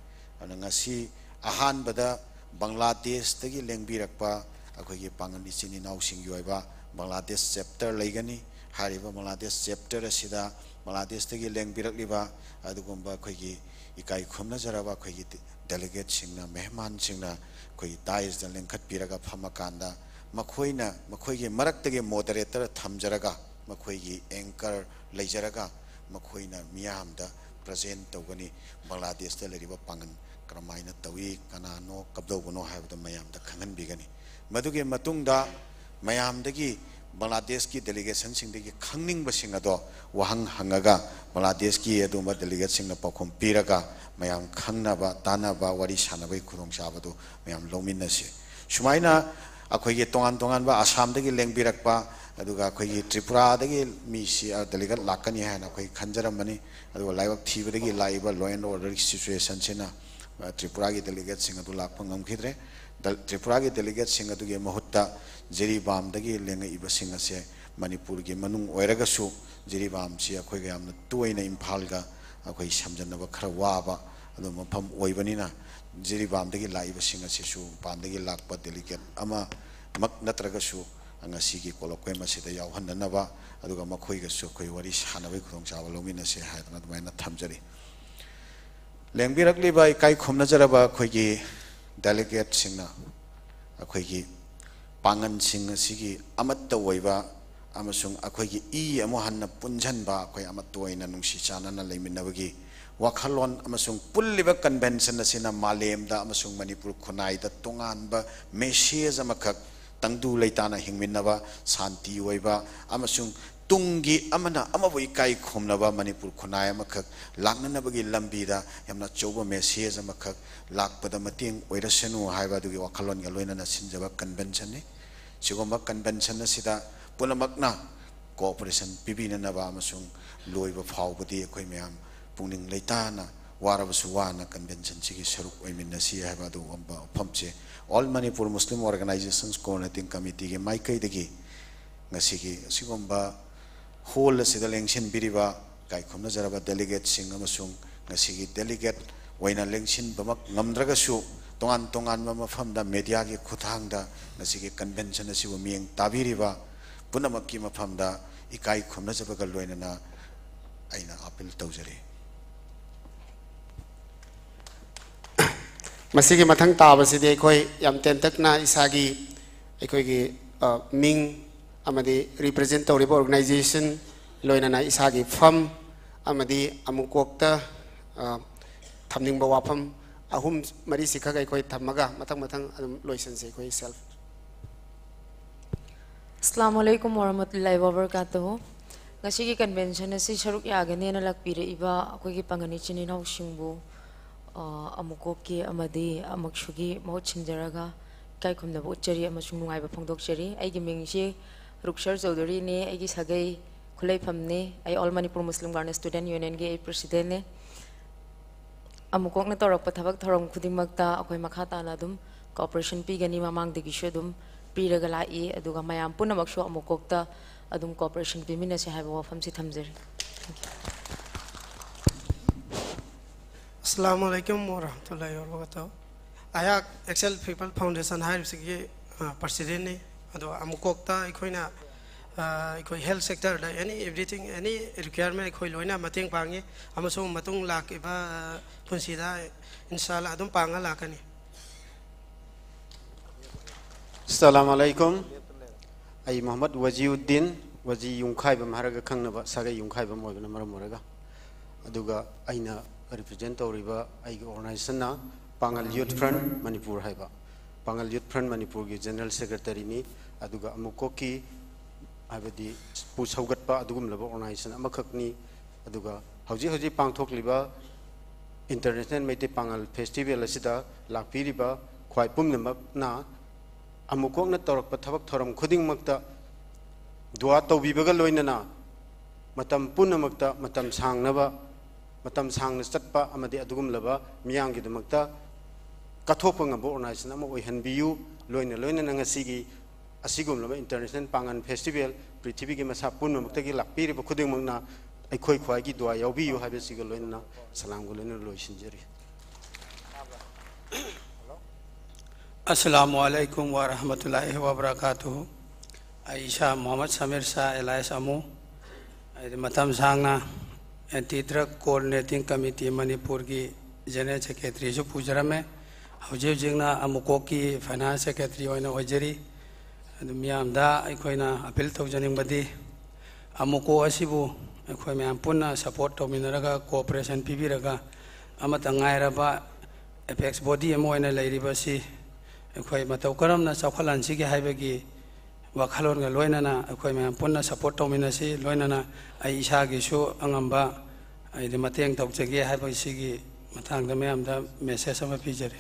ꯑꯗꯨꯅ ꯉꯁꯤ ꯑꯍꯥꯟꯕꯗ ꯕꯪꯒ꯭ꯂꯥꯗꯦꯁꯇꯒꯤ ꯂꯦꯡꯕꯤꯔꯛꯄ ꯑꯩꯈꯣꯏꯒꯤ ꯄꯥꯡꯒꯜ ꯏꯆꯤꯟ ꯏꯅꯥꯎꯁꯤꯡꯒꯤ ꯑꯣꯏꯕ ꯕꯪꯒ꯭ꯂꯥꯗꯦꯁ chapter ꯂꯩꯒꯅꯤ꯫ ꯍꯥꯏꯔꯤꯕ ꯕꯪꯒ꯭ꯂꯥꯗꯦꯁ chapter ꯑꯁꯤꯗ ꯕꯪꯒ꯭ꯂꯥꯗꯦꯁꯇꯒꯤ ꯂꯦꯡꯕꯤꯔꯛꯂꯤꯕ ꯑꯗꯨꯒꯨꯝꯕ ꯑꯩꯈꯣꯏꯒꯤ ꯏꯀꯥꯏ ꯈꯨꯝꯅꯖꯔꯕ ꯑꯩꯈꯣꯏꯒꯤ delegateꯁꯤꯡꯅ, ꯃꯦꯍꯃꯥꯟꯁꯤꯡꯅ ꯑꯩꯈꯣꯏꯒꯤ daisꯇ ꯂꯤꯡꯈꯠꯄꯤꯔꯒ ꯐꯝꯃꯀꯥꯟꯗ ꯃꯈꯣꯏꯅ, ꯃꯈꯣꯏꯒꯤ ꯃꯔꯛꯇꯒꯤ moderator ꯊꯝꯖꯔꯒ ꯃꯈꯣꯏꯒꯤ anchor ꯂꯩꯖꯔꯒ ꯃꯈꯣꯏꯅ ꯃꯤꯌꯥꯝꯗ present ꯇꯧꯒꯅꯤ꯫ ꯕꯪꯒ꯭ꯂꯥꯗꯦꯁꯇ ꯂꯩꯔꯤꯕ ꯄꯥꯡꯒꯜ ꯀꯔꯝꯍꯥꯏꯅ ꯇꯧꯏ, ꯀꯅꯥꯅꯣ, ꯀꯝꯗꯧꯕꯅꯣ ꯍꯥꯏꯕꯗꯨ ꯃꯌꯥꯝꯗ ꯈꯪꯍꯟꯕꯤꯒꯅꯤ꯫ ꯃꯗꯨꯒꯤ ꯃꯇꯨꯡꯗ ꯃꯌꯥꯝꯗꯒꯤ ꯕꯪꯒ꯭ꯂꯥꯗꯦꯁꯀꯤ delegationꯁꯤꯡꯗꯒꯤ ꯈꯪꯅꯤꯡꯕꯁꯤꯡ ꯑꯗꯣ ꯋꯥꯍꯪ ꯍꯪꯉꯒ, ꯕꯪꯒ꯭ꯂꯥꯗꯦꯁꯀꯤ ꯑꯗꯨꯒꯨꯝꯕ delegateꯁꯤꯡꯅ ꯄꯥꯎꯈꯨꯝ ꯄꯤꯔꯒ, ꯃꯌꯥꯝ ꯈꯪꯅꯕ ꯇꯥꯟꯅꯕ, ꯋꯥꯔꯤ ꯁꯥꯟꯅꯕꯒꯤ ꯈꯨꯗꯣꯡꯆꯥꯕꯗꯨ ꯃꯌꯥꯝ ꯂꯧꯃꯤꯟꯅꯁꯤ꯫ ꯁꯨꯃꯥꯏꯅ ꯑꯩꯈꯣꯏꯒꯤ ꯇꯣꯉꯥꯟ ꯇꯣꯉꯥꯟꯕ, ꯑꯁꯥꯝꯗꯒꯤ ꯂꯦꯡꯕꯤꯔꯛꯄ, ꯑꯗꯨꯒ ꯑꯩꯈꯣꯏꯒꯤ ꯇ꯭ꯔꯤꯄꯨꯔꯥꯗꯒꯤ ꯃꯤꯁꯤ, ꯑ, delegate ꯂꯥꯛꯀꯅꯤ ꯍꯥꯏꯅ ꯑꯩꯈꯣꯏ ꯈꯟꯖꯔꯝꯕꯅꯤ꯫ ꯑꯗꯨꯒ ꯂꯥꯏꯕꯛ ꯊꯤꯕꯗꯒꯤ ꯂꯥꯛꯏꯕ law and order situationꯁꯤꯅ, ꯑ, ꯇ꯭ꯔꯤꯄꯨꯔꯥꯒꯤ delegateꯁꯤꯡ ꯑꯗꯨ ꯂꯥꯛꯄ ꯉꯝꯈꯤꯗ꯭ꯔꯦ꯫ ꯗ-, ꯇ꯭ꯔꯤꯄꯨꯔꯥꯒꯤ delegateꯁꯤꯡ ꯑꯗꯨꯒꯤ ꯃꯍꯨꯠꯇ ꯖꯤꯔꯤꯕꯥꯝꯗꯒꯤ ꯂꯦꯡꯉꯛꯏꯕꯁꯤꯡ ꯑꯁꯦ ꯃꯅꯤꯄꯨꯔꯒꯤ ꯃꯅꯨꯡ ꯑꯣꯏꯔꯒꯁꯨ, ꯖꯤꯔꯤꯕꯥꯝꯁꯤ ꯑꯩꯈꯣꯏꯒ ꯌꯥꯝꯅ ꯇꯣꯏꯅ ꯏꯝꯐꯥꯜꯒ ꯑꯩꯈꯣꯏ ꯁꯝꯖꯟꯅꯕ ꯈꯔ ꯋꯥꯕ ꯑꯗꯨꯒꯨꯝꯕ ꯃꯐꯝ ꯑꯣꯏꯕꯅꯤꯅ, ꯖꯤꯔꯤꯕꯥꯝꯗꯒꯤ ꯂꯥꯛꯏꯕꯁꯤꯡ ꯑꯁꯤꯁꯨ ꯃꯄꯥꯟꯗꯒꯤ ꯂꯥꯛꯄ delegate ꯑꯃꯃꯛ ꯅꯠꯇ꯭ꯔꯒꯁꯨ ꯉꯁꯤꯒꯤ colloquium ꯑꯁꯤꯗ ꯌꯥꯎꯍꯟꯅꯅꯕ, ꯑꯗꯨꯒ ꯃꯈꯣꯏꯒꯁꯨ ꯑꯩꯈꯣꯏ ꯋꯥꯔꯤ ꯁꯥꯟꯅꯕꯒꯤ ꯈꯨꯗꯣꯡꯆꯥꯕ ꯂꯧꯃꯤꯟꯅꯁꯦ ꯍꯥꯏꯗꯅ ꯑꯗꯨꯃꯥꯏꯅ ꯊꯝꯖꯔꯤ꯫ ꯂꯦꯡꯕꯤꯔꯛꯂꯤꯕ ꯏꯀꯥꯏ ꯈꯨꯝꯅꯖꯔꯕ ꯑꯩꯈꯣꯏꯒꯤ delegateꯁꯤꯡꯅ ꯑꯩꯈꯣꯏꯒꯤ ꯄꯥꯡꯒꯜꯁꯤꯡ ꯑꯁꯤꯒꯤ ꯑꯃꯠꯇ ꯑꯣꯏꯕ ꯑꯃꯁꯨꯡ ꯑꯩꯈꯣꯏꯒꯤ ꯏ ꯑꯃꯨꯛ ꯍꯟꯅ ꯄꯨꯟꯁꯤꯟꯕ, ꯑꯩꯈꯣꯏ ꯑꯃꯠꯇ ꯑꯣꯏꯅ ꯅꯨꯡꯁꯤ ꯆꯥꯟꯅꯅ ꯂꯩꯃꯤꯟꯅꯕꯒꯤ ꯋꯥꯈꯜꯂꯣꯟ ꯑꯃꯁꯨꯡ ꯄꯨꯜꯂꯤꯕ convention ꯑꯁꯤꯅ ꯃꯥꯂꯦꯝꯗ ꯑꯃꯁꯨꯡ ꯃꯅꯤꯄꯨꯔ ꯈꯨꯟꯅꯥꯏꯗ ꯇꯣꯉꯥꯟꯕ message ꯑꯃꯈꯛ, ꯇꯪꯗꯨ ꯂꯩꯇꯥꯅ ꯍꯤꯡꯃꯤꯟꯅꯕ, ꯁꯥꯟꯇꯤ ꯑꯣꯏꯕ ꯑꯃꯁꯨꯡ ꯇꯨꯡꯒꯤ ꯑꯃꯅ ꯑꯃꯕꯨ ꯏꯀꯥꯏ ꯈꯨꯝꯅꯕ ꯃꯅꯤꯄꯨꯔ ꯈꯨꯟꯅꯥꯏ ꯑꯃꯈꯛ ꯂꯥꯛꯅꯅꯕꯒꯤ ꯂꯝꯕꯤꯗ ꯌꯥꯝꯅ ꯑꯆꯧꯕ message ꯑꯃꯈꯛ ꯂꯥꯛꯄꯗ ꯃꯇꯦꯡ ꯑꯣꯏꯔꯁꯅꯨ ꯍꯥꯏꯕ ꯑꯗꯨꯒꯤ ꯋꯥꯈꯜꯂꯣꯟꯒ ꯂꯣꯏꯅꯅ ꯁꯤꯟꯖꯕ conventionꯅꯤ꯫ ꯁꯤꯒꯨꯝꯕ convention ꯑꯁꯤꯗ ꯄꯨꯝꯅꯃꯛꯅ cooperation ꯄꯤꯕꯤꯅꯅꯕ ꯑꯃꯁꯨꯡ ꯂꯣꯏꯕ ꯐꯥꯎꯕꯗꯤ ꯑꯩꯈꯣꯏ ꯃꯌꯥꯝ ꯄꯨꯛꯅꯤꯡ ꯂꯩꯇꯥꯅ, ꯋꯥꯔꯕꯁꯨ ꯋꯥꯅ conventionꯁꯤꯒꯤ ꯁꯔꯨꯛ ꯑꯣꯏꯃꯤꯟꯅꯁꯤ ꯍꯥꯏꯕ ꯑꯗꯨꯒꯨꯝꯕ ꯋꯥꯐꯝꯁꯦ All Manipur Muslim Organizations Coordinating Committeeꯒꯤ ꯃꯥꯏꯀꯩꯗꯒꯤ ꯉꯁꯤꯒꯤ ꯑꯁꯤꯒꯨꯝꯕ hall ꯑꯁꯤꯗ ꯂꯦꯡꯁꯤꯟꯕꯤꯔꯤꯕ ꯏꯀꯥꯏ ꯈꯨꯝꯅꯖꯔꯕ delegateꯁꯤꯡ ꯑꯃꯁꯨꯡ ꯉꯁꯤꯒꯤ delegate ꯑꯣꯏꯅ ꯂꯦꯡꯁꯤꯟꯕꯃꯛ ꯉꯝꯗ꯭ꯔꯒꯁꯨ, ꯇꯣꯉꯥꯟ ꯇꯣꯉꯥꯟꯕ ꯃꯐꯝꯗ mediaꯒꯤ ꯈꯨꯠꯊꯥꯡꯗ ꯉꯁꯤꯒꯤ convention ꯑꯁꯤꯕꯨ ꯃꯤꯠꯌꯦꯡ ꯇꯥꯕꯤꯔꯤꯕ ꯄꯨꯝꯅꯃꯛꯀꯤ ꯃꯐꯝꯗ ꯏꯀꯥꯏ ꯈꯨꯝꯅꯖꯕꯒ ꯂꯣꯏꯅꯅ ꯑꯩꯅ appeal ꯇꯧꯖꯔꯤ꯫ ꯃꯁꯤꯒꯤ ꯃꯊꯪ ꯇꯥꯕꯁꯤꯗꯤ ꯑꯩꯈꯣꯏ ꯌꯥꯝ ꯇꯦꯟꯇꯛꯅ ꯏꯁꯥꯒꯤ, ꯑꯩꯈꯣꯏꯒꯤ, ꯑ, ꯃꯤꯡ ꯑꯃꯗꯤ represent ꯇꯧꯔꯤꯕ organization, ꯂꯣꯏꯅꯅ ꯏꯁꯥꯒꯤ ꯐꯝ ꯑꯃꯗꯤ ꯑꯃꯨꯛ ꯀꯣꯛꯇ, ꯑ, ꯊꯝꯅꯤꯡꯕ ꯋꯥꯐꯝ ꯑꯍꯨꯝ ꯃꯔꯤꯁꯤꯈꯛ ꯑꯩꯈꯣꯏ ꯊꯝꯃꯒ ꯃꯊꯪ ꯃꯊꯪ ꯑꯗꯨꯝ ꯂꯣꯏꯁꯤꯟꯁꯤ ꯑꯩꯈꯣꯏ self꯫ ꯑꯁꯂꯥꯃꯨ ꯑꯂꯥꯏꯀꯨꯝ ꯋꯥꯔꯍꯃꯇꯨꯜꯂꯥꯍꯤ ꯋꯥꯕꯔꯀꯥꯇꯨꯍꯨ꯫ ꯉꯁꯤꯒꯤ convention ꯑꯁꯤ ꯁꯔꯨꯛ ꯌꯥꯒꯅꯦꯅ ꯂꯥꯛꯄꯤꯔꯛꯏꯕ ꯑꯩꯈꯣꯏꯒꯤ ꯄꯥꯡꯒꯜ ꯏꯆꯤꯟ ꯏꯅꯥꯎꯁꯤꯡꯕꯨ, ꯑ, ꯑꯃꯨꯀꯣꯛꯀꯤ ꯑꯃꯗꯤ ꯑꯃꯛꯁꯨꯒꯤ ꯃꯍꯨꯠ ꯁꯤꯟꯖꯔꯒ ꯏꯀꯥꯏ ꯈꯨꯝꯅꯕ ꯎꯠꯆꯔꯤ ꯑꯃꯁꯨꯡ ꯅꯨꯡꯉꯥꯏꯕ ꯐꯣꯡꯗꯣꯛꯆꯔꯤ꯫ ꯑꯩꯒꯤ ꯃꯤꯡꯁꯤ ꯔꯨꯛꯁꯔ ꯆꯧꯙꯨꯔꯤꯅꯤ꯫ ꯑꯩꯒꯤ ꯁꯥꯒꯩ ꯈꯨꯂꯩꯐꯝꯅꯤ꯫ ꯑꯩ All Manipur Muslim Guardian Student Unionꯒꯤ ꯑꯩ presidentꯅꯤ꯫ ꯑꯃꯨꯀꯣꯛꯅ ꯇꯧꯔꯛꯄ ꯊꯕꯛ ꯊꯧꯔꯝ ꯈꯨꯗꯤꯡꯃꯛꯇ ꯑꯩꯈꯣꯏ ꯃꯈꯥ ꯇꯥꯅ ꯑꯗꯨꯝ cooperation ꯄꯤꯒꯅꯤ꯫ ꯃꯃꯥꯡꯗꯒꯤꯁꯨ ꯑꯗꯨꯝ ꯄꯤꯔꯒ ꯂꯥꯛꯏ꯫ ꯑꯗꯨꯒ ꯃꯌꯥꯝ ꯄꯨꯝꯅꯃꯛꯁꯨ ꯑꯃꯨꯀꯣꯛꯇ ꯑꯗꯨꯝ cooperation ꯄꯤꯃꯤꯟꯅꯁꯦ ꯍꯥꯏꯕ ꯋꯥꯐꯝꯁꯤ ꯊꯝꯖꯔꯤ꯫ Thank you. ꯑꯁꯂꯥꯃꯨ ꯑꯂꯥꯏꯀꯨꯝ ꯋꯥꯔꯍꯃꯇꯨꯜꯂꯥꯍꯤ ꯋꯥꯕꯔꯀꯥꯇꯨꯍꯨ꯫ ꯑꯩꯍꯥꯛ Excel People Foundation ꯍꯥꯏꯔꯤꯕꯁꯤꯒꯤ, ꯑ, presidentꯅꯤ꯫ ꯑꯗꯣ ꯑꯃꯨꯀꯣꯛꯇ ꯑꯩꯈꯣꯏꯅ, ꯑ, ꯑꯩꯈꯣꯏ health sectorꯗ any everything, any requirement ꯑꯩꯈꯣꯏ ꯂꯣꯏꯅ ꯃꯇꯦꯡ ꯄꯥꯡꯉꯤ꯫ ꯑꯃꯁꯨꯡ ꯃꯇꯨꯡ ꯂꯥꯛꯈꯤꯕ, ꯑ, ꯄꯨꯟꯁꯤꯗ ꯏꯟꯁꯥ ꯑꯜꯂꯥ ꯑꯗꯨꯝ ꯄꯥꯡꯉ ꯂꯥꯛꯀꯅꯤ꯫ ꯑꯁꯂꯥꯃꯨ ꯑꯂꯥꯏꯀꯨꯝ꯫ ꯑꯩ ꯃꯨꯍꯝꯃꯗ ꯋꯥꯖꯤꯎꯗꯤꯟ, ꯋꯥꯖꯤ ꯌꯨꯝꯈꯥꯏꯕꯝ ꯍꯥꯏꯔꯒ ꯈꯪꯅꯕ, ꯁꯥꯒꯩ ꯌꯨꯝꯈꯥꯏꯕꯝ ꯑꯣꯏꯕꯅ ꯃꯔꯝ ꯑꯣꯏꯔꯒ꯫ ꯑꯗꯨꯒ ꯑꯩꯅ represent ꯇꯧꯔꯤꯕ ꯑꯩꯒꯤ organizationꯅ ꯄꯥꯡꯒꯜ Youth Front ꯃꯅꯤꯄꯨꯔ ꯍꯥꯏꯕ, ꯄꯥꯡꯒꯜ Youth Front ꯃꯅꯤꯄꯨꯔꯒꯤ general secretaryꯅꯤ꯫ ꯑꯗꯨꯒ ꯑꯃꯨꯛꯀꯣꯛꯀꯤ, ꯍꯥꯏꯕꯗꯤ ꯄꯨ ꯁꯧꯒꯠꯄ ꯑꯗꯨꯒꯨꯝꯂꯕ organization ꯑꯃꯈꯛꯅꯤ꯫ ꯑꯗꯨꯒ ꯍꯧꯖꯤꯛ ꯍꯧꯖꯤꯛ ꯄꯥꯡꯊꯣꯛꯂꯤꯕ International ꯃꯩꯇꯩ ꯄꯥꯉꯜ Festival ꯑꯁꯤꯗ ꯂꯥꯛꯄꯤꯔꯤꯕ ꯈ꯭ꯋꯥꯏ ꯄꯨꯝꯅꯃꯛꯅ ꯑꯃꯨꯛꯀꯣꯛꯅ ꯇꯧꯔꯛꯄ ꯊꯕꯛ ꯊꯧꯔꯝ ꯈꯨꯗꯤꯡꯃꯛꯇ ꯗꯨꯋꯥ ꯇꯧꯕꯤꯕꯒ ꯂꯣꯏꯅꯅ ꯃꯇꯝ ꯄꯨꯝꯅꯃꯛꯇ ꯃꯇꯝ ꯁꯥꯡꯅꯕ, ꯃꯇꯝ ꯁꯥꯡꯅ ꯆꯠꯄ ꯑꯃꯗꯤ ꯑꯗꯨꯒꯨꯝꯂꯕ ꯃꯤꯌꯥꯝꯒꯤꯗꯃꯛꯇ ꯀꯠꯊꯣꯛꯄ ꯉꯝꯕ organization ꯑꯃ ꯑꯣꯏꯍꯟꯕꯤꯌꯨ꯫ ꯂꯣꯏꯅ ꯂꯣꯏꯅꯅ ꯉꯁꯤꯒꯤ ꯑꯁꯤꯒꯨꯝꯂꯕ International ꯄꯥꯉꯜ Festival ꯄ꯭ꯔꯤꯊꯤꯕꯤꯒꯤ ꯃꯁꯥ ꯄꯨꯝꯅꯃꯛꯇꯒꯤ ꯂꯥꯛꯄꯤꯔꯤꯕ ꯈꯨꯗꯤꯡꯃꯛꯅ ꯑꯩꯈꯣꯏ ꯈ꯭ꯋꯥꯏꯒꯤ ꯗꯨꯋꯥ ꯌꯥꯎꯕꯤꯌꯨ ꯍꯥꯏꯕꯁꯤꯒ ꯂꯣꯏꯅꯅ ꯁꯂꯥꯝꯒ ꯂꯣꯏꯅꯅ ꯂꯣꯏꯁꯤꯟꯖꯔꯤ꯫ ꯑꯁꯂꯥꯃꯨ ꯑꯂꯥꯏꯀꯨꯝ ꯋꯥꯔꯍꯃꯇꯨꯜꯂꯥꯍꯤ ꯋꯥꯕꯔꯀꯥꯇꯨꯍꯨ꯫ ꯑꯩ ꯏꯁꯥ ꯃꯨꯍꯝꯃꯗ ꯁꯃꯤꯔ ꯁꯥꯍ alias ꯑꯃꯨ, ꯍꯥꯏꯗꯤ ꯃꯇꯝ ꯁꯥꯡꯅ Anti Drug Coordinating Committee ꯃꯅꯤꯄꯨꯔꯒꯤ general secretaryꯁꯨ ꯄꯨꯖꯔꯝꯃꯦ꯫ ꯍꯧꯖꯤꯛ ꯍꯧꯖꯤꯛꯅ ꯑꯃꯨꯀꯣꯛꯀꯤ finance secretary ꯑꯣꯏꯅ ꯑꯣꯏꯖꯔꯤ꯫ ꯑꯗꯨ ꯃꯤꯌꯥꯝꯗ ꯑꯩꯈꯣꯏꯅ appeal ꯇꯧꯖꯅꯤꯡꯕꯗꯤ, ꯑꯃꯨꯀꯣꯛ ꯑꯁꯤꯕꯨ ꯑꯩꯈꯣꯏ ꯃꯌꯥꯝ ꯄꯨꯟꯅ support ꯇꯧꯃꯤꯟꯅꯔꯒ, cooperation ꯄꯤꯕꯤꯔꯒ, ꯑꯃꯠꯇ ꯉꯥꯏꯔꯕ apex body ꯑꯃ ꯑꯣꯏꯅ ꯂꯩꯔꯤꯕ ꯑꯁꯤ ꯑꯩꯈꯣꯏ ꯃꯇꯧ ꯀꯔꯝꯅ ꯆꯥꯎꯈꯠꯍꯟꯁꯤꯒꯦ ꯍꯥꯏꯕꯒꯤ ꯋꯥꯈꯜꯂꯣꯟꯒ ꯂꯣꯏꯅꯅ ꯑꯩꯈꯣꯏ ꯃꯌꯥꯝ ꯄꯨꯟꯅ ꯁꯄꯣꯔꯠ ꯇꯧꯃꯤꯟꯅꯁꯤ꯫ ꯂꯣꯏꯅꯅ ꯑꯩ ꯏꯁꯥꯒꯤꯁꯨ ꯑꯉꯝꯕ ꯑꯩꯗꯤ ꯃꯇꯦꯡ ꯇꯧꯖꯒꯦ ꯍꯥꯏꯕꯁꯤꯒꯤ ꯃꯇꯥꯡꯗ ꯃꯌꯥꯝꯗ ꯃꯦꯁꯦꯖ ꯑꯃ ꯄꯤꯖꯔꯤ꯫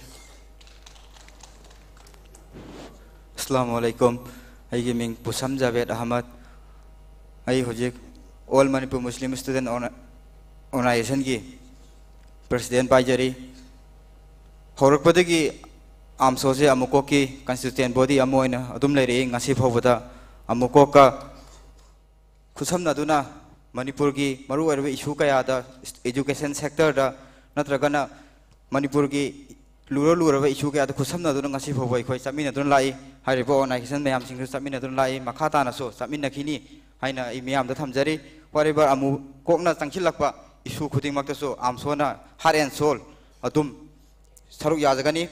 ꯑꯁꯂꯥꯃꯨ ꯑꯂꯩꯀꯨꯝ꯫ ꯑꯩꯒꯤ ꯃꯤꯡ ꯄꯨꯁꯝ ꯖꯥꯕꯦꯗ ꯑꯍꯃꯗ꯫ ꯑꯩ ꯍꯧꯖꯤꯛ All Manipur Muslim Student Orga-, Organizationꯒꯤ president ꯄꯥꯏꯖꯔꯤ꯫ ꯍꯧꯔꯛꯄꯗꯒꯤ AMSOꯁꯦ ꯑꯃꯨꯀꯣꯛꯀꯤ constituent body ꯑꯃ ꯑꯣꯏꯅ ꯑꯗꯨꯝ ꯂꯩꯔꯛꯏ ꯉꯁꯤ ꯐꯥꯎꯕꯗ꯫ ꯑꯃꯨꯀꯣꯛꯀ ꯈꯨꯠꯁꯝꯅꯗꯨꯅ ꯃꯅꯤꯄꯨꯔꯒꯤ ꯃꯔꯨꯑꯣꯏꯔꯕ issue ꯀꯌꯥꯗ, education sectorꯗ ꯅꯠꯇ꯭ꯔꯒꯅ ꯃꯅꯤꯄꯨꯔꯒꯤ ꯂꯨꯔ ꯂꯨꯔꯕ issue ꯀꯌꯥꯗ ꯈꯨꯠꯁꯝꯅꯗꯨꯅ ꯉꯁꯤ ꯐꯥꯎꯕ ꯑꯩꯈꯣꯏ ꯆꯠꯃꯤꯟꯅꯗꯨꯅ ꯂꯥꯛꯏ꯫ ꯍꯥꯏꯔꯤꯕ organization ꯃꯌꯥꯝꯁꯤꯡꯁꯨ ꯆꯠꯃꯤꯟꯅꯗꯨꯅ ꯂꯥꯛꯏ, ꯃꯈꯥ ꯇꯥꯅꯁꯨ ꯆꯠꯃꯤꯟꯅꯈꯤꯅꯤ ꯍꯥꯏꯅ ꯑꯩ ꯃꯤꯌꯥꯝꯗ ꯊꯝꯖꯔꯤ꯫ Whatever ꯑꯃꯨꯀꯣꯛꯅ ꯆꯪꯁꯤꯜꯂꯛꯄ issue ꯈꯨꯗꯤꯡꯃꯛꯇꯁꯨ AMSOꯅ heart and soul ꯑꯗꯨꯝ ꯁꯔꯨꯛ ꯌꯥꯖꯒꯅꯤ꯫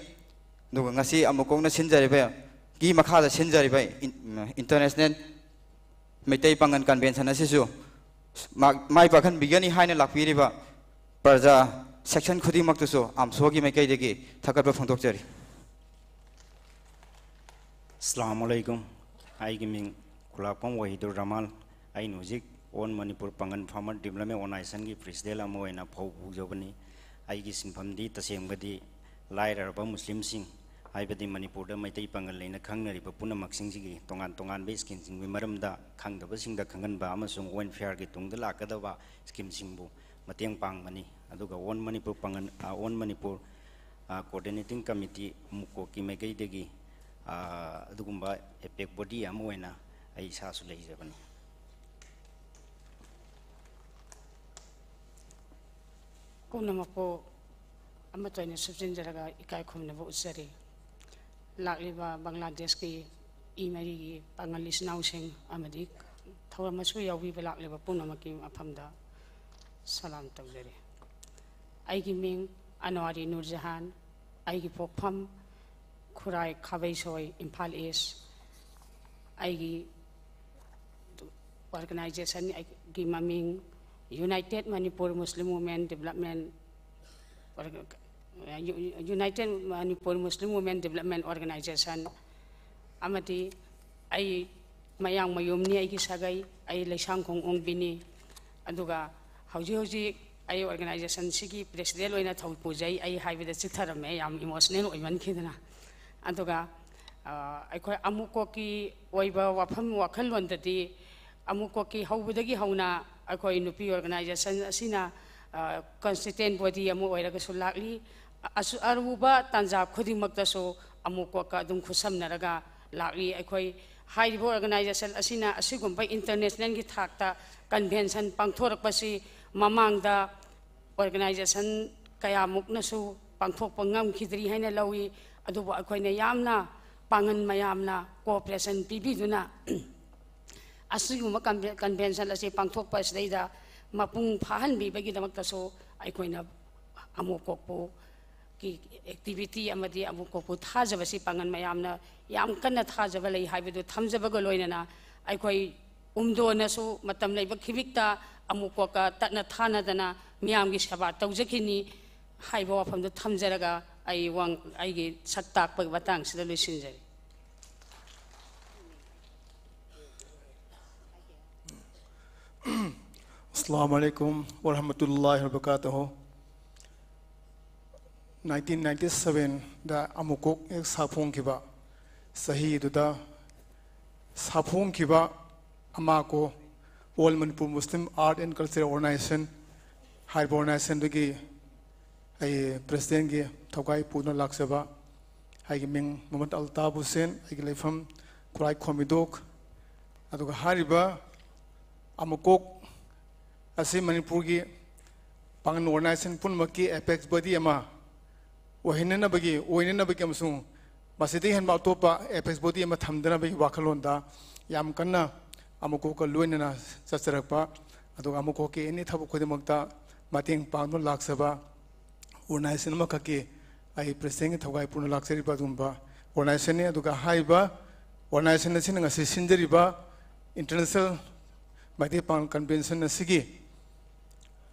ꯑꯗꯨꯒ ꯉꯁꯤ ꯑꯃꯨꯀꯣꯛꯅ ꯁꯤꯟꯖꯔꯤꯕꯒꯤ ꯃꯈꯥꯗ ꯁꯤꯟꯖꯔꯤꯕ in-, international Meitei Pangal convention ꯑꯁꯤꯁꯨ ꯃꯥ-, ꯃꯥꯏ ꯄꯥꯛꯍꯟꯕꯤꯒꯅꯤ ꯍꯥꯏꯅ ꯂꯥꯛꯄꯤꯔꯤꯕ ꯄ꯭ꯔꯖꯥ section ꯈꯨꯗꯤꯡꯃꯛꯇꯁꯨ AMSOꯒꯤ ꯃꯥꯏꯀꯩꯗꯒꯤ ꯊꯥꯒꯠꯄ ꯐꯣꯡꯗꯣꯛꯆꯔꯤ꯫ ꯑꯁꯂꯥꯃꯨ ꯑꯂꯩꯀꯨꯝ꯫ ꯑꯩꯒꯤ ꯃꯤꯡ ꯈꯨꯂꯥꯛꯄꯝ ꯋꯥꯍꯤꯗꯨꯔ ꯔꯍꯃꯥꯟ꯫ ꯑꯩꯅ ꯍꯧꯖꯤꯛ All Manipur Pangal Farmer Development Organizationꯒꯤ president ꯑꯃ ꯑꯣꯏꯅ ꯐꯧ ꯐꯧꯖꯕꯅꯤ꯫ ꯑꯩꯒꯤ ꯁꯤꯟꯐꯝꯗꯤ ꯇꯁꯦꯡꯕꯗꯤ ꯂꯥꯏꯔꯔꯕ ꯃꯨꯁꯂꯤꯝꯁꯤꯡ, ꯍꯥꯏꯕꯗꯤ ꯃꯅꯤꯄꯨꯔꯗ ꯃꯩꯇꯩ ꯄꯥꯉꯜ ꯂꯩꯅ ꯈꯪꯅꯔꯤꯕ ꯄꯨꯝꯅꯃꯛꯁꯤꯡꯁꯤꯒꯤ ꯇꯣꯉꯥꯟ ꯇꯣꯉꯥꯟꯕ schemeꯁꯤꯡꯒꯤ ꯃꯔꯝꯗ ꯈꯪꯗꯕꯁꯤꯡꯗ ꯈꯪꯍꯟꯕ ꯑꯃꯁꯨꯡ welfareꯒꯤ ꯇꯨꯡꯗ ꯂꯥꯛꯀꯗꯕ schemeꯁꯤꯡꯕꯨ ꯃꯇꯦꯡ ꯄꯥꯡꯕꯅꯤ꯫ ꯑꯗꯨꯒ All Manipur Pangal, ꯑ, All Manipur, ꯑ, Coordinating Committee ꯑꯃꯨꯀꯣꯛꯀꯤ ꯃꯥꯏꯀꯩꯗꯒꯤ, ꯑ, ꯑꯗꯨꯒꯨꯝꯕ APEC body ꯑꯃ ꯑꯣꯏꯅ ꯑꯩ ꯏꯁꯥꯁꯨ ꯂꯩꯖꯕꯅꯤ꯫ ꯄꯨꯝꯅꯃꯛꯄꯨ ꯑꯃꯠꯇ ꯑꯣꯏꯅ ꯁꯨꯞꯆꯤꯟꯖꯔꯒ ꯏꯀꯥꯏ ꯈꯨꯝꯅꯕ ꯎꯠꯆꯔꯤ꯫ ꯂꯥꯛꯂꯤꯕ ꯕꯪꯒ꯭ꯂꯥꯗꯦꯁꯀꯤ ꯏ ꯃꯔꯤꯒꯤ ꯄꯥꯉꯜ ꯏꯆꯤꯟ ꯏꯅꯥꯎꯁꯤꯡ ꯑꯃꯗꯤ ꯊꯧꯔꯝ ꯑꯁꯤꯕꯨ ꯌꯥꯎꯕꯤꯕ ꯂꯥꯛꯂꯤꯕ ꯄꯨꯝꯅꯃꯛꯀꯤ ꯃꯐꯝꯗ ꯁꯂꯥꯝ ꯇꯧꯖꯔꯤ꯫ ꯑꯩꯒꯤ ꯃꯤꯡ ꯑꯅꯋꯥꯔꯤ ꯅꯨꯔꯖꯍꯥꯟ꯫ ꯑꯩꯒꯤ ꯄꯣꯛꯐꯝ ꯈꯨꯔꯥꯏ ꯈꯥꯕꯩꯁꯣꯏ, ꯏꯝꯐꯥꯜ ꯏꯁ꯫ ꯑꯩꯒꯤ organization ꯒꯤ ꯃꯃꯤꯡ United Manipur Muslim Women Development, United Manipur Muslim Women Development Organization ꯑꯃꯗꯤ ꯑꯩ ꯃꯌꯥꯡꯃꯌꯨꯝꯅꯤ, ꯑꯩꯒꯤ ꯁꯥꯒꯩ꯫ ꯑꯩ ꯂꯩꯁꯥꯡꯈꯣꯡ ꯑꯣꯡꯕꯤꯅꯤ꯫ ꯑꯗꯨꯒ ꯍꯧꯖꯤꯛ ꯍꯧꯖꯤꯛ ꯑꯩ organization ꯁꯤꯒꯤ president ꯑꯣꯏꯅ ꯊꯧ ꯄꯨꯖꯩ꯫ ꯑꯩ ꯍꯥꯏꯕꯗ ꯆꯤꯊꯔꯝꯃꯦ, ꯌꯥꯝ emotional ꯑꯣꯏꯃꯟꯈꯤꯗꯅ꯫ ꯑꯗꯨꯒ, ꯑ, ꯑꯩꯈꯣꯏ ꯑꯃꯨꯛꯀꯣꯛꯀꯤ ꯑꯣꯏꯕ ꯋꯥꯐꯝ ꯋꯥꯈꯜꯂꯣꯟꯗꯗꯤ, ꯑꯃꯨꯛꯀꯣꯛꯀꯤ ꯍꯧꯕꯗꯒꯤ ꯍꯧꯅ ꯑꯩꯈꯣꯏ ꯅꯨꯄꯤ organization ꯑꯁꯤꯅ, ꯑ, constituent body ꯑꯃ ꯑꯣꯏꯔꯒꯁꯨ ꯂꯥꯛꯂꯤ꯫ ꯑꯁꯨ-, ꯑꯔꯨꯕ ꯇꯥꯟꯖꯥ ꯈꯨꯗꯤꯡꯃꯛꯇꯁꯨ ꯑꯃꯨꯛꯀꯣꯛꯀ ꯑꯗꯨꯝ ꯈꯨꯠꯁꯝꯅꯔꯒ ꯂꯥꯛꯂꯤ꯫ ꯑꯩꯈꯣꯏ ꯍꯥꯏꯔꯤꯕ organization ꯑꯁꯤꯅ ꯑꯁꯤꯒꯨꯝꯕ international ꯒꯤ ꯊꯥꯛꯇ convention ꯄꯥꯡꯊꯣꯔꯛꯄꯁꯤ ꯃꯃꯥꯡꯗ organization ꯀꯌꯥꯃꯨꯛꯅꯁꯨ ꯄꯥꯡꯊꯣꯛꯄ ꯉꯝꯈꯤꯗ꯭ꯔꯤ ꯍꯥꯏꯅ ꯂꯧꯏ꯫ ꯑꯗꯨꯕꯨ ꯑꯩꯈꯣꯏꯅ ꯌꯥꯝꯅ ꯄꯥꯡꯒꯜ ꯃꯌꯥꯝꯅ cooperation ꯄꯤꯕꯤꯗꯨꯅ ꯑꯁꯤꯒꯨꯝꯕ conve-, convention ꯑꯁꯤ ꯄꯥꯡꯊꯣꯛꯄ ꯑꯁꯤꯗꯩꯗ ꯃꯄꯨꯡ ꯐꯥꯍꯟꯕꯤꯕꯒꯤꯗꯃꯛꯇꯁꯨ ꯑꯩꯈꯣꯏꯅ ꯑꯃꯨꯛꯀꯣꯛꯄꯨ ꯀꯤ activity ꯑꯃꯗꯤ ꯑꯃꯨꯛꯀꯣꯛꯄꯨ ꯊꯥꯖꯕꯁꯤ ꯄꯥꯡꯒꯜ ꯃꯌꯥꯝꯅ ꯌꯥꯝ ꯀꯟꯅ ꯊꯥꯖꯕ ꯂꯩ ꯍꯥꯏꯕꯗꯨ ꯊꯝꯖꯕꯒ ꯂꯣꯏꯅꯅ, ꯑꯩꯈꯣꯏ ꯎꯝꯗꯣꯅꯁꯨ ꯃꯇꯝ ꯂꯩꯕ ꯈꯤꯕꯤꯛꯇ ꯑꯃꯨꯛꯀꯣꯛꯀ ꯇꯠꯅ ꯊꯥꯅꯗꯅ ꯃꯤꯌꯥꯝꯒꯤ ꯁꯦꯕꯥ ꯇꯧꯖꯈꯤꯅꯤ ꯍꯥꯏꯕ ꯋꯥꯐꯝꯗꯨ ꯊꯝꯖꯔꯒ ꯑꯩ ꯋꯥ-, ꯑꯩꯒꯤ ꯁꯛ ꯇꯥꯛꯄꯒꯤ ꯃꯇꯥꯡꯁꯤꯗ ꯂꯣꯏꯁꯤꯟꯖꯔꯤ꯫ ꯑꯁꯂꯥꯃꯨ ꯑꯂꯥꯏꯀꯨꯝ ꯋꯔꯍꯃꯇꯨꯜꯂꯥꯍꯤ ꯋꯕꯔꯀꯥꯇꯨꯍꯨ꯫ Nineteen ninety seven ꯗ ꯑꯃꯨꯛꯀꯣꯛ ꯍꯦꯛ ꯁꯥꯐꯣꯡꯈꯤꯕ ꯆꯍꯤꯗꯨꯗ ꯁꯥꯐꯣꯡꯈꯤꯕ ꯑꯃꯥꯀꯣ, All Manipur Muslim Art and Cultural Organization ꯍꯥꯏꯔꯤꯕ organization ꯗꯨꯒꯤ ꯑꯩ president ꯀꯤ ꯊꯧꯒꯥꯏ ꯄꯨꯗꯨꯅ ꯂꯥꯛꯆꯕ꯫ ꯑꯩꯒꯤ ꯃꯤꯡ ꯃꯨꯍꯝꯃꯗ ꯑꯜꯇꯥꯐ ꯍꯨꯁꯦꯟ, ꯑꯩꯒꯤ ꯂꯩꯐꯝ ꯈꯨꯔꯥꯏ ꯈꯣꯝꯕꯤꯗꯣꯛ꯫ ꯑꯗꯨꯒ ꯍꯥꯏꯔꯤꯕ ꯑꯃꯨꯛꯀꯣꯛ ꯑꯁꯤ ꯃꯅꯤꯄꯨꯔꯒꯤ ꯄꯥꯡꯒꯜ organization ꯄꯨꯝꯅꯃꯛꯀꯤ apex body ꯑꯃ ꯑꯣꯏꯍꯟꯅꯅꯕꯒꯤ, ꯑꯣꯏꯅꯅꯕꯒꯤ ꯑꯃꯁꯨꯡ ꯃꯁꯤꯗꯒꯤ ꯍꯦꯟꯕ ꯑꯇꯣꯞꯄ apex body ꯑꯃ ꯊꯝꯗꯅꯕꯒꯤ ꯋꯥꯈꯜꯂꯣꯟꯗ ꯌꯥꯝ ꯀꯟꯅ ꯑꯃꯨꯛꯀꯣꯛꯀ ꯂꯣꯏꯅꯅ ꯆꯠꯆꯔꯛꯄ, ꯑꯗꯨꯒ ꯑꯃꯨꯛꯀꯣꯛꯀꯤ any ꯊꯕꯛ ꯈꯨꯗꯤꯡꯃꯛꯇ ꯃꯇꯦꯡ ꯄꯥꯡꯗꯨꯅ ꯂꯥꯛꯆꯕ organization ꯑꯃꯈꯛꯀꯤ ꯑꯩ president ꯀꯤ ꯊꯧꯒꯥꯏ ꯄꯨꯅ ꯂꯥꯛꯆꯔꯤꯕ ꯑꯗꯨꯒꯨꯝꯕ organization ꯅꯤ꯫ ꯑꯗꯨꯒ ꯍꯥꯏꯔꯤꯕ organization ꯑꯁꯤꯅ ꯉꯁꯤ ꯁꯤꯟꯖꯔꯤꯕ International ꯃꯩꯇꯩ ꯄꯥꯡꯒꯜ convention ꯑꯁꯤꯒꯤ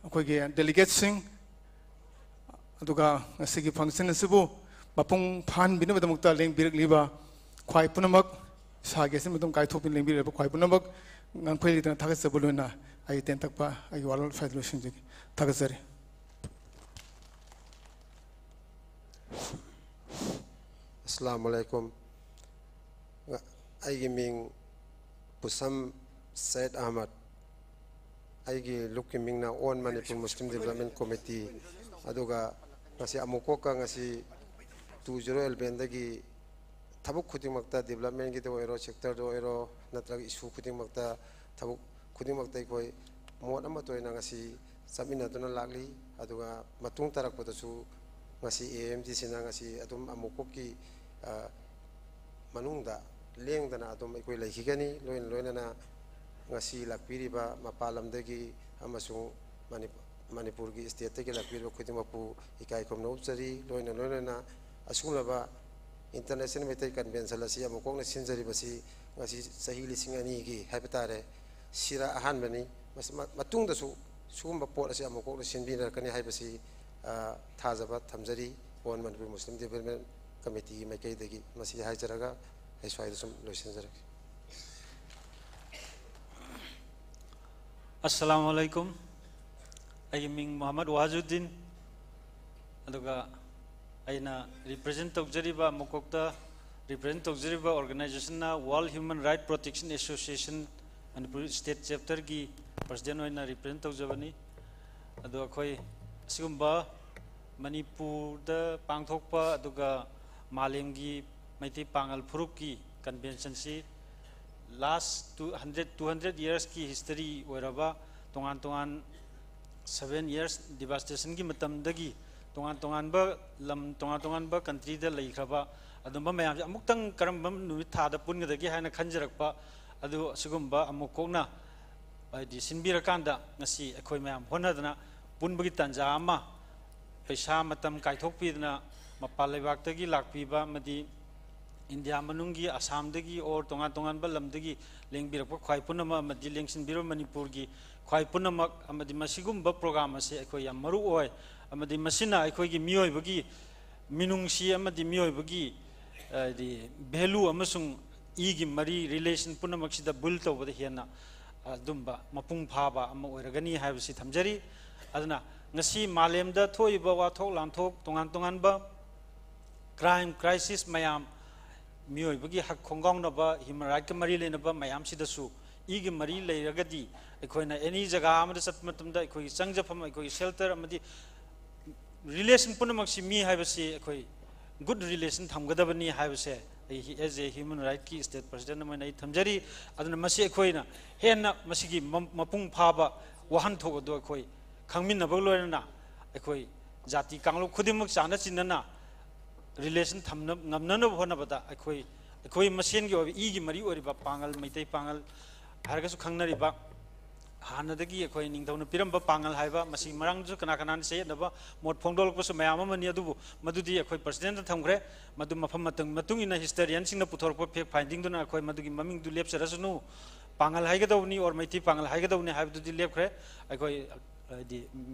ꯑꯩꯈꯣꯏꯒꯤ delegate ꯁꯤꯡ, ꯑꯗꯨꯒ ꯉꯁꯤꯒꯤ function ꯑꯁꯤꯕꯨ ꯃꯄꯨꯡ ꯐꯥꯍꯟꯕꯤꯅꯕꯒꯤꯗꯃꯛꯇ ꯂꯦꯡꯕꯤꯔꯛꯂꯤꯕ ꯈ꯭ꯋꯥꯏ ꯄꯨꯝꯅꯃꯛ, ꯁꯥꯒꯦ ꯁꯤꯟꯕ ꯑꯗꯨꯝ ꯀꯥꯏꯊꯣꯛꯄꯤꯅ ꯂꯦꯡꯕꯤꯔꯕ ꯈ꯭ꯋꯥꯏ ꯄꯨꯝꯅꯃꯛ ꯉꯥꯡꯐꯩ ꯂꯩꯇꯅ ꯊꯥꯒꯠꯆꯕ ꯂꯣꯏꯅ ꯑꯩ ꯇꯦꯟꯇꯛꯄ ꯑꯩꯒꯤ ꯋꯥꯔꯣꯜ ꯁ꯭ꯋꯥꯏꯗ ꯂꯣꯏꯁꯤꯟꯖꯒꯦ꯫ ꯊꯥꯒꯠꯆꯔꯤ꯫ ꯑꯁꯂꯥꯃꯨ ꯑꯂꯥꯏꯀꯨꯝ꯫ ꯉ-, ꯑꯩꯒꯤ ꯃꯤꯡ ꯄꯨꯁꯝ ꯁꯩꯗ ꯑꯍꯃꯗ꯫ ꯑꯩꯒꯤ ꯂꯨꯞꯀꯤ ꯃꯤꯡꯅ ꯑꯣꯜ ꯃꯅꯤꯄꯨꯔ ꯃꯨꯁꯂꯤꯝ ꯗꯤꯕꯦꯂꯞꯃꯦꯟ ꯀꯣꯃꯤꯇꯤ꯫ ꯑꯗꯨꯒ ꯉꯁꯤ ꯑꯃꯨꯀꯣꯛꯀ ꯉꯁꯤ ꯇꯨ ꯖꯤꯔꯣ ꯑꯦꯂꯚꯦꯟꯗꯒꯤ ꯊꯕꯛ ꯈꯨꯗꯤꯡꯃꯛꯇ, ꯗꯤꯕꯦꯂꯞꯃꯦꯟꯒꯤꯗ ꯑꯣꯏꯔꯣ, ꯁꯦꯛꯇꯔꯗ ꯑꯣꯏꯔꯣ, ꯅꯠꯇ꯭ꯔꯒ ꯏꯁꯨ ꯈꯨꯗꯤꯡꯃꯛꯇ, ꯊꯕꯛ ꯈꯨꯗꯤꯡꯃꯛꯇ ꯑꯩꯈꯣꯏ ꯃꯣꯠ ꯑꯃꯠꯇ ꯑꯣꯏꯅ ꯉꯁꯤ ꯆꯠꯃꯤꯟꯅꯗꯨꯅ ꯂꯥꯛꯂꯤ꯫ ꯑꯗꯨꯒ ꯃꯇꯨꯡ ꯇꯥꯔꯛꯄꯗꯁꯨ ꯉꯁꯤ ꯑꯦ ꯑꯦꯝ ꯗꯤ ꯁꯤꯅ ꯉꯁꯤ ꯑꯗꯨꯝ ꯑꯃꯨꯛꯀꯣꯛꯀꯤ, ꯑ, ꯃꯅꯨꯡꯗ ꯂꯦꯡꯗꯅ ꯑꯗꯨꯝ ꯑꯩꯈꯣꯏ ꯂꯩꯈꯤꯒꯅꯤ꯫ ꯂꯣꯏꯅ ꯂꯣꯏꯅꯅ ꯉꯁꯤ ꯂꯥꯛꯄꯤꯔꯤꯕ ꯃꯄꯥꯟ ꯂꯝꯗꯒꯤ ꯑꯃꯁꯨꯡ ꯃꯅꯤ-, ꯃꯅꯤꯄꯨꯔꯒꯤ ꯁ꯭ꯇꯦꯠꯇꯒꯤ ꯂꯥꯛꯄꯤꯔꯤꯕ ꯈꯨꯗꯤꯡꯃꯛꯄꯨ ꯏꯀꯥꯏ ꯈꯨꯝꯅꯕ ꯎꯠꯆꯔꯤ꯫ ꯂꯣꯏꯅ ꯂꯣꯏꯅꯅ ꯑꯁꯤꯒꯨꯝꯂꯕ ꯏꯟꯇꯔꯅꯦꯁꯅꯦꯜ ꯃꯩꯇꯩ ꯀꯟꯚꯦꯟꯁꯟ ꯑꯁꯤ ꯑꯃꯨꯛ ꯀꯣꯛꯅ ꯁꯤꯟꯖꯔꯤꯕꯁꯤ ꯉꯁꯤ ꯆꯍꯤ ꯂꯤꯁꯤꯡ ꯑꯅꯤꯒꯤ ꯍꯥꯏꯕ ꯇꯥꯔꯦ, ꯁꯤꯔ ꯑꯍꯥꯟꯕꯅꯤ꯫ ꯃꯁꯤ ꯃ-, ꯃꯇꯨꯡꯗꯁꯨ ꯁꯤꯒꯨꯝꯕ ꯄꯣꯠ ꯑꯁꯤ ꯑꯃꯨꯛ ꯀꯣꯛꯅ ꯁꯤꯟꯕꯤꯅꯔꯛꯀꯅꯤ ꯍꯥꯏꯕꯁꯤ, ꯑ, ꯊꯥꯖꯕ ꯊꯝꯖꯔꯤ꯫ ꯑꯣꯜ ꯃꯅꯤꯄꯨꯔ ꯃꯨꯁꯂꯤꯝ ꯗꯤꯕꯦꯂꯞꯃꯦꯟ ꯀꯃꯤꯇꯤꯒꯤ ꯃꯥꯏꯀꯩꯗꯒꯤ ꯃꯁꯤ ꯍꯥꯏꯖꯔꯒ ꯑꯩ ꯁ꯭ꯋꯥꯏꯗ ꯁꯨꯝ ꯂꯣꯏꯁꯤꯟꯖꯔꯒꯦ꯫ ꯑꯁꯂꯥꯃꯨ ꯑꯂꯥꯏꯀꯨꯝ꯫ ꯑꯩꯒꯤ ꯃꯤꯡ ꯃꯨꯍꯝꯃꯗ ꯋꯥꯖꯨꯗꯤꯟ꯫ ꯑꯗꯨꯒ ꯑꯩꯅ ꯔꯤꯄ꯭ꯔꯖꯦꯟ ꯇꯧꯖꯔꯤꯕ, ꯃꯀꯣꯛꯇ ꯔꯤꯄ꯭ꯔꯖꯦꯟ ꯇꯧꯖꯔꯤꯕ ꯑꯣꯔꯒꯅꯥꯏꯖꯦꯁꯟꯅ World Human Right Protection Association Manipur state ꯆꯦꯞꯇꯔꯒꯤ ꯄ꯭ꯔꯁꯤꯗꯦꯟ ꯑꯣꯏꯅ ꯔꯤꯄ꯭ꯔꯖꯦꯟ ꯇꯧꯖꯕꯅꯤ꯫ ꯑꯗꯣ ꯑꯩꯈꯣꯏ ꯑꯁꯤꯒꯨꯝꯕ ꯃꯅꯤꯄꯨꯔꯗ ꯄꯥꯡꯊꯣꯛꯄ ꯑꯗꯨꯒ ꯃꯥꯂꯦꯝꯒꯤ ꯃꯩꯇꯩ ꯄꯥꯉꯜ ꯐꯨꯔꯨꯞꯀꯤ ꯀꯟꯚꯦꯟꯁꯟꯁꯤ last two hundred, two hundred ꯌꯔꯁꯀꯤ ꯍꯤꯁꯇꯔꯤ ꯑꯣꯏꯔꯕ ꯇꯣꯉꯥꯟ ꯇꯣꯉꯥꯟ seven years devastationꯒꯤ ꯃꯇꯝꯗꯒꯤ ꯇꯣꯉꯥꯟ ꯇꯣꯉꯥꯟꯕ ꯂꯝ, ꯇꯣꯉꯥꯟ ꯇꯣꯉꯥꯟꯕ countryꯗ ꯂꯩꯈ꯭ꯔꯕ ꯑꯗꯨꯝꯕ ꯃꯌꯥꯝꯁꯦ ꯑꯃꯨꯛꯇꯪ ꯀꯔꯝꯕ ꯅꯨꯃꯤꯠ ꯊꯥꯗ ꯄꯨꯟꯒꯗꯒꯦ ꯍꯥꯏꯅ ꯈꯟꯖꯔꯛꯄ ꯑꯗꯨ ꯑꯁꯤꯒꯨꯝꯕ ꯑꯃꯨꯛ ꯀꯣꯛꯅ ꯍꯥꯏꯗꯤ ꯁꯤꯟꯕꯤꯔꯀꯥꯟꯗ ꯉꯁꯤ ꯑꯩꯈꯣꯏ ꯃꯌꯥꯝ ꯍꯣꯠꯅꯗꯅ ꯄꯨꯟꯕꯒꯤ ꯇꯥꯟꯖꯥ ꯑꯃ ꯄꯩꯁꯥ ꯃꯇꯝ ꯀꯥꯏꯊꯣꯛꯄꯤꯗꯅ ꯃꯄꯥꯟ ꯂꯩꯕꯥꯛꯇꯒꯤ ꯂꯥꯛꯄꯤꯕ ꯑꯃꯗꯤ ꯏꯟꯗꯤꯌꯥ ꯃꯅꯨꯡꯒꯤ ꯑꯁꯥꯝꯗꯒꯤ ꯑꯣꯔ ꯇꯣꯉꯥꯟ ꯇꯣꯉꯥꯟꯕ ꯂꯝꯗꯒꯤ ꯂꯦꯡꯕꯤꯔꯛꯄ ꯈ꯭ꯋꯥꯏ ꯄꯨꯝꯅꯃꯛ ꯑꯃꯗꯤ ꯂꯦꯡꯁꯤꯟꯕꯤꯔꯕ ꯃꯅꯤꯄꯨꯔꯒꯤ ꯈ꯭ꯋꯥꯏ ꯄꯨꯝꯅꯃꯛ ꯑꯃꯗꯤ ꯃꯁꯤꯒꯨꯝꯕ ꯄ꯭ꯔꯣꯒ꯭ꯔꯥꯝ ꯑꯁꯤ ꯑꯩꯈꯣꯏ ꯌꯥꯝ ꯃꯔꯨ ꯑꯣꯏ꯫ ꯑꯃꯗꯤ ꯃꯁꯤꯅ ꯑꯩꯈꯣꯏꯒꯤ ꯃꯤꯑꯣꯏꯕꯒꯤ ꯃꯤꯅꯨꯡꯁꯤ ꯑꯃꯗꯤ ꯃꯤꯑꯣꯏꯕꯒꯤ ꯍꯥꯏꯗꯤ ꯚꯦꯂꯨ ꯑꯃꯁꯨꯡ ꯏꯒꯤ ꯃꯔꯤ, relation ꯄꯨꯝꯅꯃꯛꯁꯤꯗ build ꯇꯧꯕꯗ ꯍꯦꯟꯅ ꯑꯗꯨꯝꯕ ꯃꯄꯨꯡ ꯐꯥꯕ ꯑꯃ ꯑꯣꯏꯔꯒꯅꯤ ꯍꯥꯏꯕꯁꯤ ꯊꯝꯖꯔꯤ꯫ ꯑꯗꯨꯅ ꯉꯁꯤ ꯃꯥꯂꯦꯝꯗ ꯊꯣꯛꯏꯕ ꯋꯥꯊꯣꯛ ꯂꯥꯟꯊꯣꯛ, ꯇꯣꯉꯥꯟ ꯇꯣꯉꯥꯟꯕ crime crisis ꯃꯌꯥꯝ, ꯃꯤꯑꯣꯏꯕꯒꯤ ꯍꯛ ꯈꯣꯡꯒꯥꯎꯅꯕ, human rightꯀ ꯃꯔꯤ ꯂꯩꯅꯕ ꯃꯌꯥꯝꯁꯤꯗꯁꯨ ꯏꯒꯤ ꯃꯔꯤ ꯂꯩꯔꯒꯗꯤ ꯑꯩꯈꯣꯏꯅ any ꯖꯒꯥ ꯑꯃꯗ ꯆꯠꯄ ꯃꯇꯝꯗ ꯑꯩꯈꯣꯏꯒꯤ ꯆꯪꯖꯐꯝ, ꯑꯩꯈꯣꯏꯒꯤ shelter ꯑꯃꯗꯤ relation ꯄꯨꯝꯅꯃꯛꯁꯤ ꯃꯤ ꯍꯥꯏꯕꯁꯤ ꯑꯩꯈꯣꯏ good relation ꯊꯝꯒꯗꯕꯅꯤ ꯍꯥꯏꯕꯁꯦ ꯑꯩ as a human rightꯀꯤ state president ꯑꯃ ꯑꯣꯏꯅ ꯑꯩ ꯊꯝꯖꯔꯤ꯫ ꯑꯗꯨꯅ ꯃꯁꯤ ꯑꯩꯈꯣꯏꯅ ꯍꯦꯟꯅ ꯃꯁꯤꯒꯤ ꯃ-, ꯃꯄꯨꯡ ꯐꯥꯕ ꯋꯥꯍꯟꯊꯣꯛ ꯑꯗꯨ ꯑꯩꯈꯣꯏ ꯈꯪꯃꯤꯟꯅꯕꯒ ꯂꯣꯏꯅꯅ ꯑꯩꯈꯣꯏ ꯖꯥꯇꯤ ꯀꯥꯡꯂꯨꯞ ꯈꯨꯗꯤꯡꯃꯛ ꯆꯥꯟꯅ ꯆꯤꯟꯅꯅ relation ꯊꯝꯅ-, ꯉꯝꯅꯅꯕ ꯍꯣꯠꯅꯕꯗ ꯑꯩꯈꯣꯏ, ꯑꯩꯈꯣꯏ ꯃꯁꯦꯟꯒꯤ ꯑꯣꯏꯕ ꯏꯒꯤ ꯃꯔꯤ ꯑꯣꯏꯔꯤꯕ ꯄꯥꯡꯒꯜ, ꯃꯩꯇꯩ ꯄꯥꯡꯒꯜ ꯍꯥꯏꯔꯒꯁꯨ ꯈꯪꯅꯔꯤꯕ, ꯍꯥꯟꯅꯗꯒꯤ ꯑꯩꯈꯣꯏ ꯅꯤꯡꯊꯧꯅ ꯄꯤꯔꯝꯕ ꯄꯥꯡꯒꯜ ꯍꯥꯏꯕ, ꯃꯁꯤ ꯃꯔꯥꯡꯗꯁꯨ ꯀꯅꯥ ꯀꯅꯥꯅ ꯆꯌꯦꯠꯅꯕ ꯃꯣꯠ ꯐꯣꯡꯗꯣꯛꯂꯛꯄꯁꯨ ꯃꯌꯥꯝ ꯑꯃꯅꯤ꯫ ꯑꯗꯨꯕꯨ ꯃꯗꯨꯗꯤ ꯑꯩꯈꯣꯏ presidentꯇ ꯊꯝꯈ꯭ꯔꯦ꯫ ꯃꯗꯨ ꯃꯐꯝ ꯃꯇꯝ ꯃꯇꯨꯡ ꯏꯟꯅ historianꯁꯤꯡꯅ ꯄꯨꯊꯣꯔꯛꯄ fact findingꯗꯨꯅ ꯑꯩꯈꯣꯏ ꯃꯗꯨꯒꯤ ꯃꯃꯤꯡꯗꯨ ꯂꯦꯞꯆꯔꯁꯅꯨ, ꯄꯥꯡꯒꯜ ꯍꯥꯏꯒꯗꯧꯕꯅꯤ or ꯃꯩꯇꯩ ꯄꯥꯡꯒꯜ ꯍꯥꯏꯒꯗꯧꯕꯅꯤ ꯍꯥꯏꯕꯗꯨꯗꯤ ꯂꯦꯞꯈ꯭ꯔꯦ꯫ ꯑꯩꯈꯣꯏ ꯍꯥꯏꯗꯤ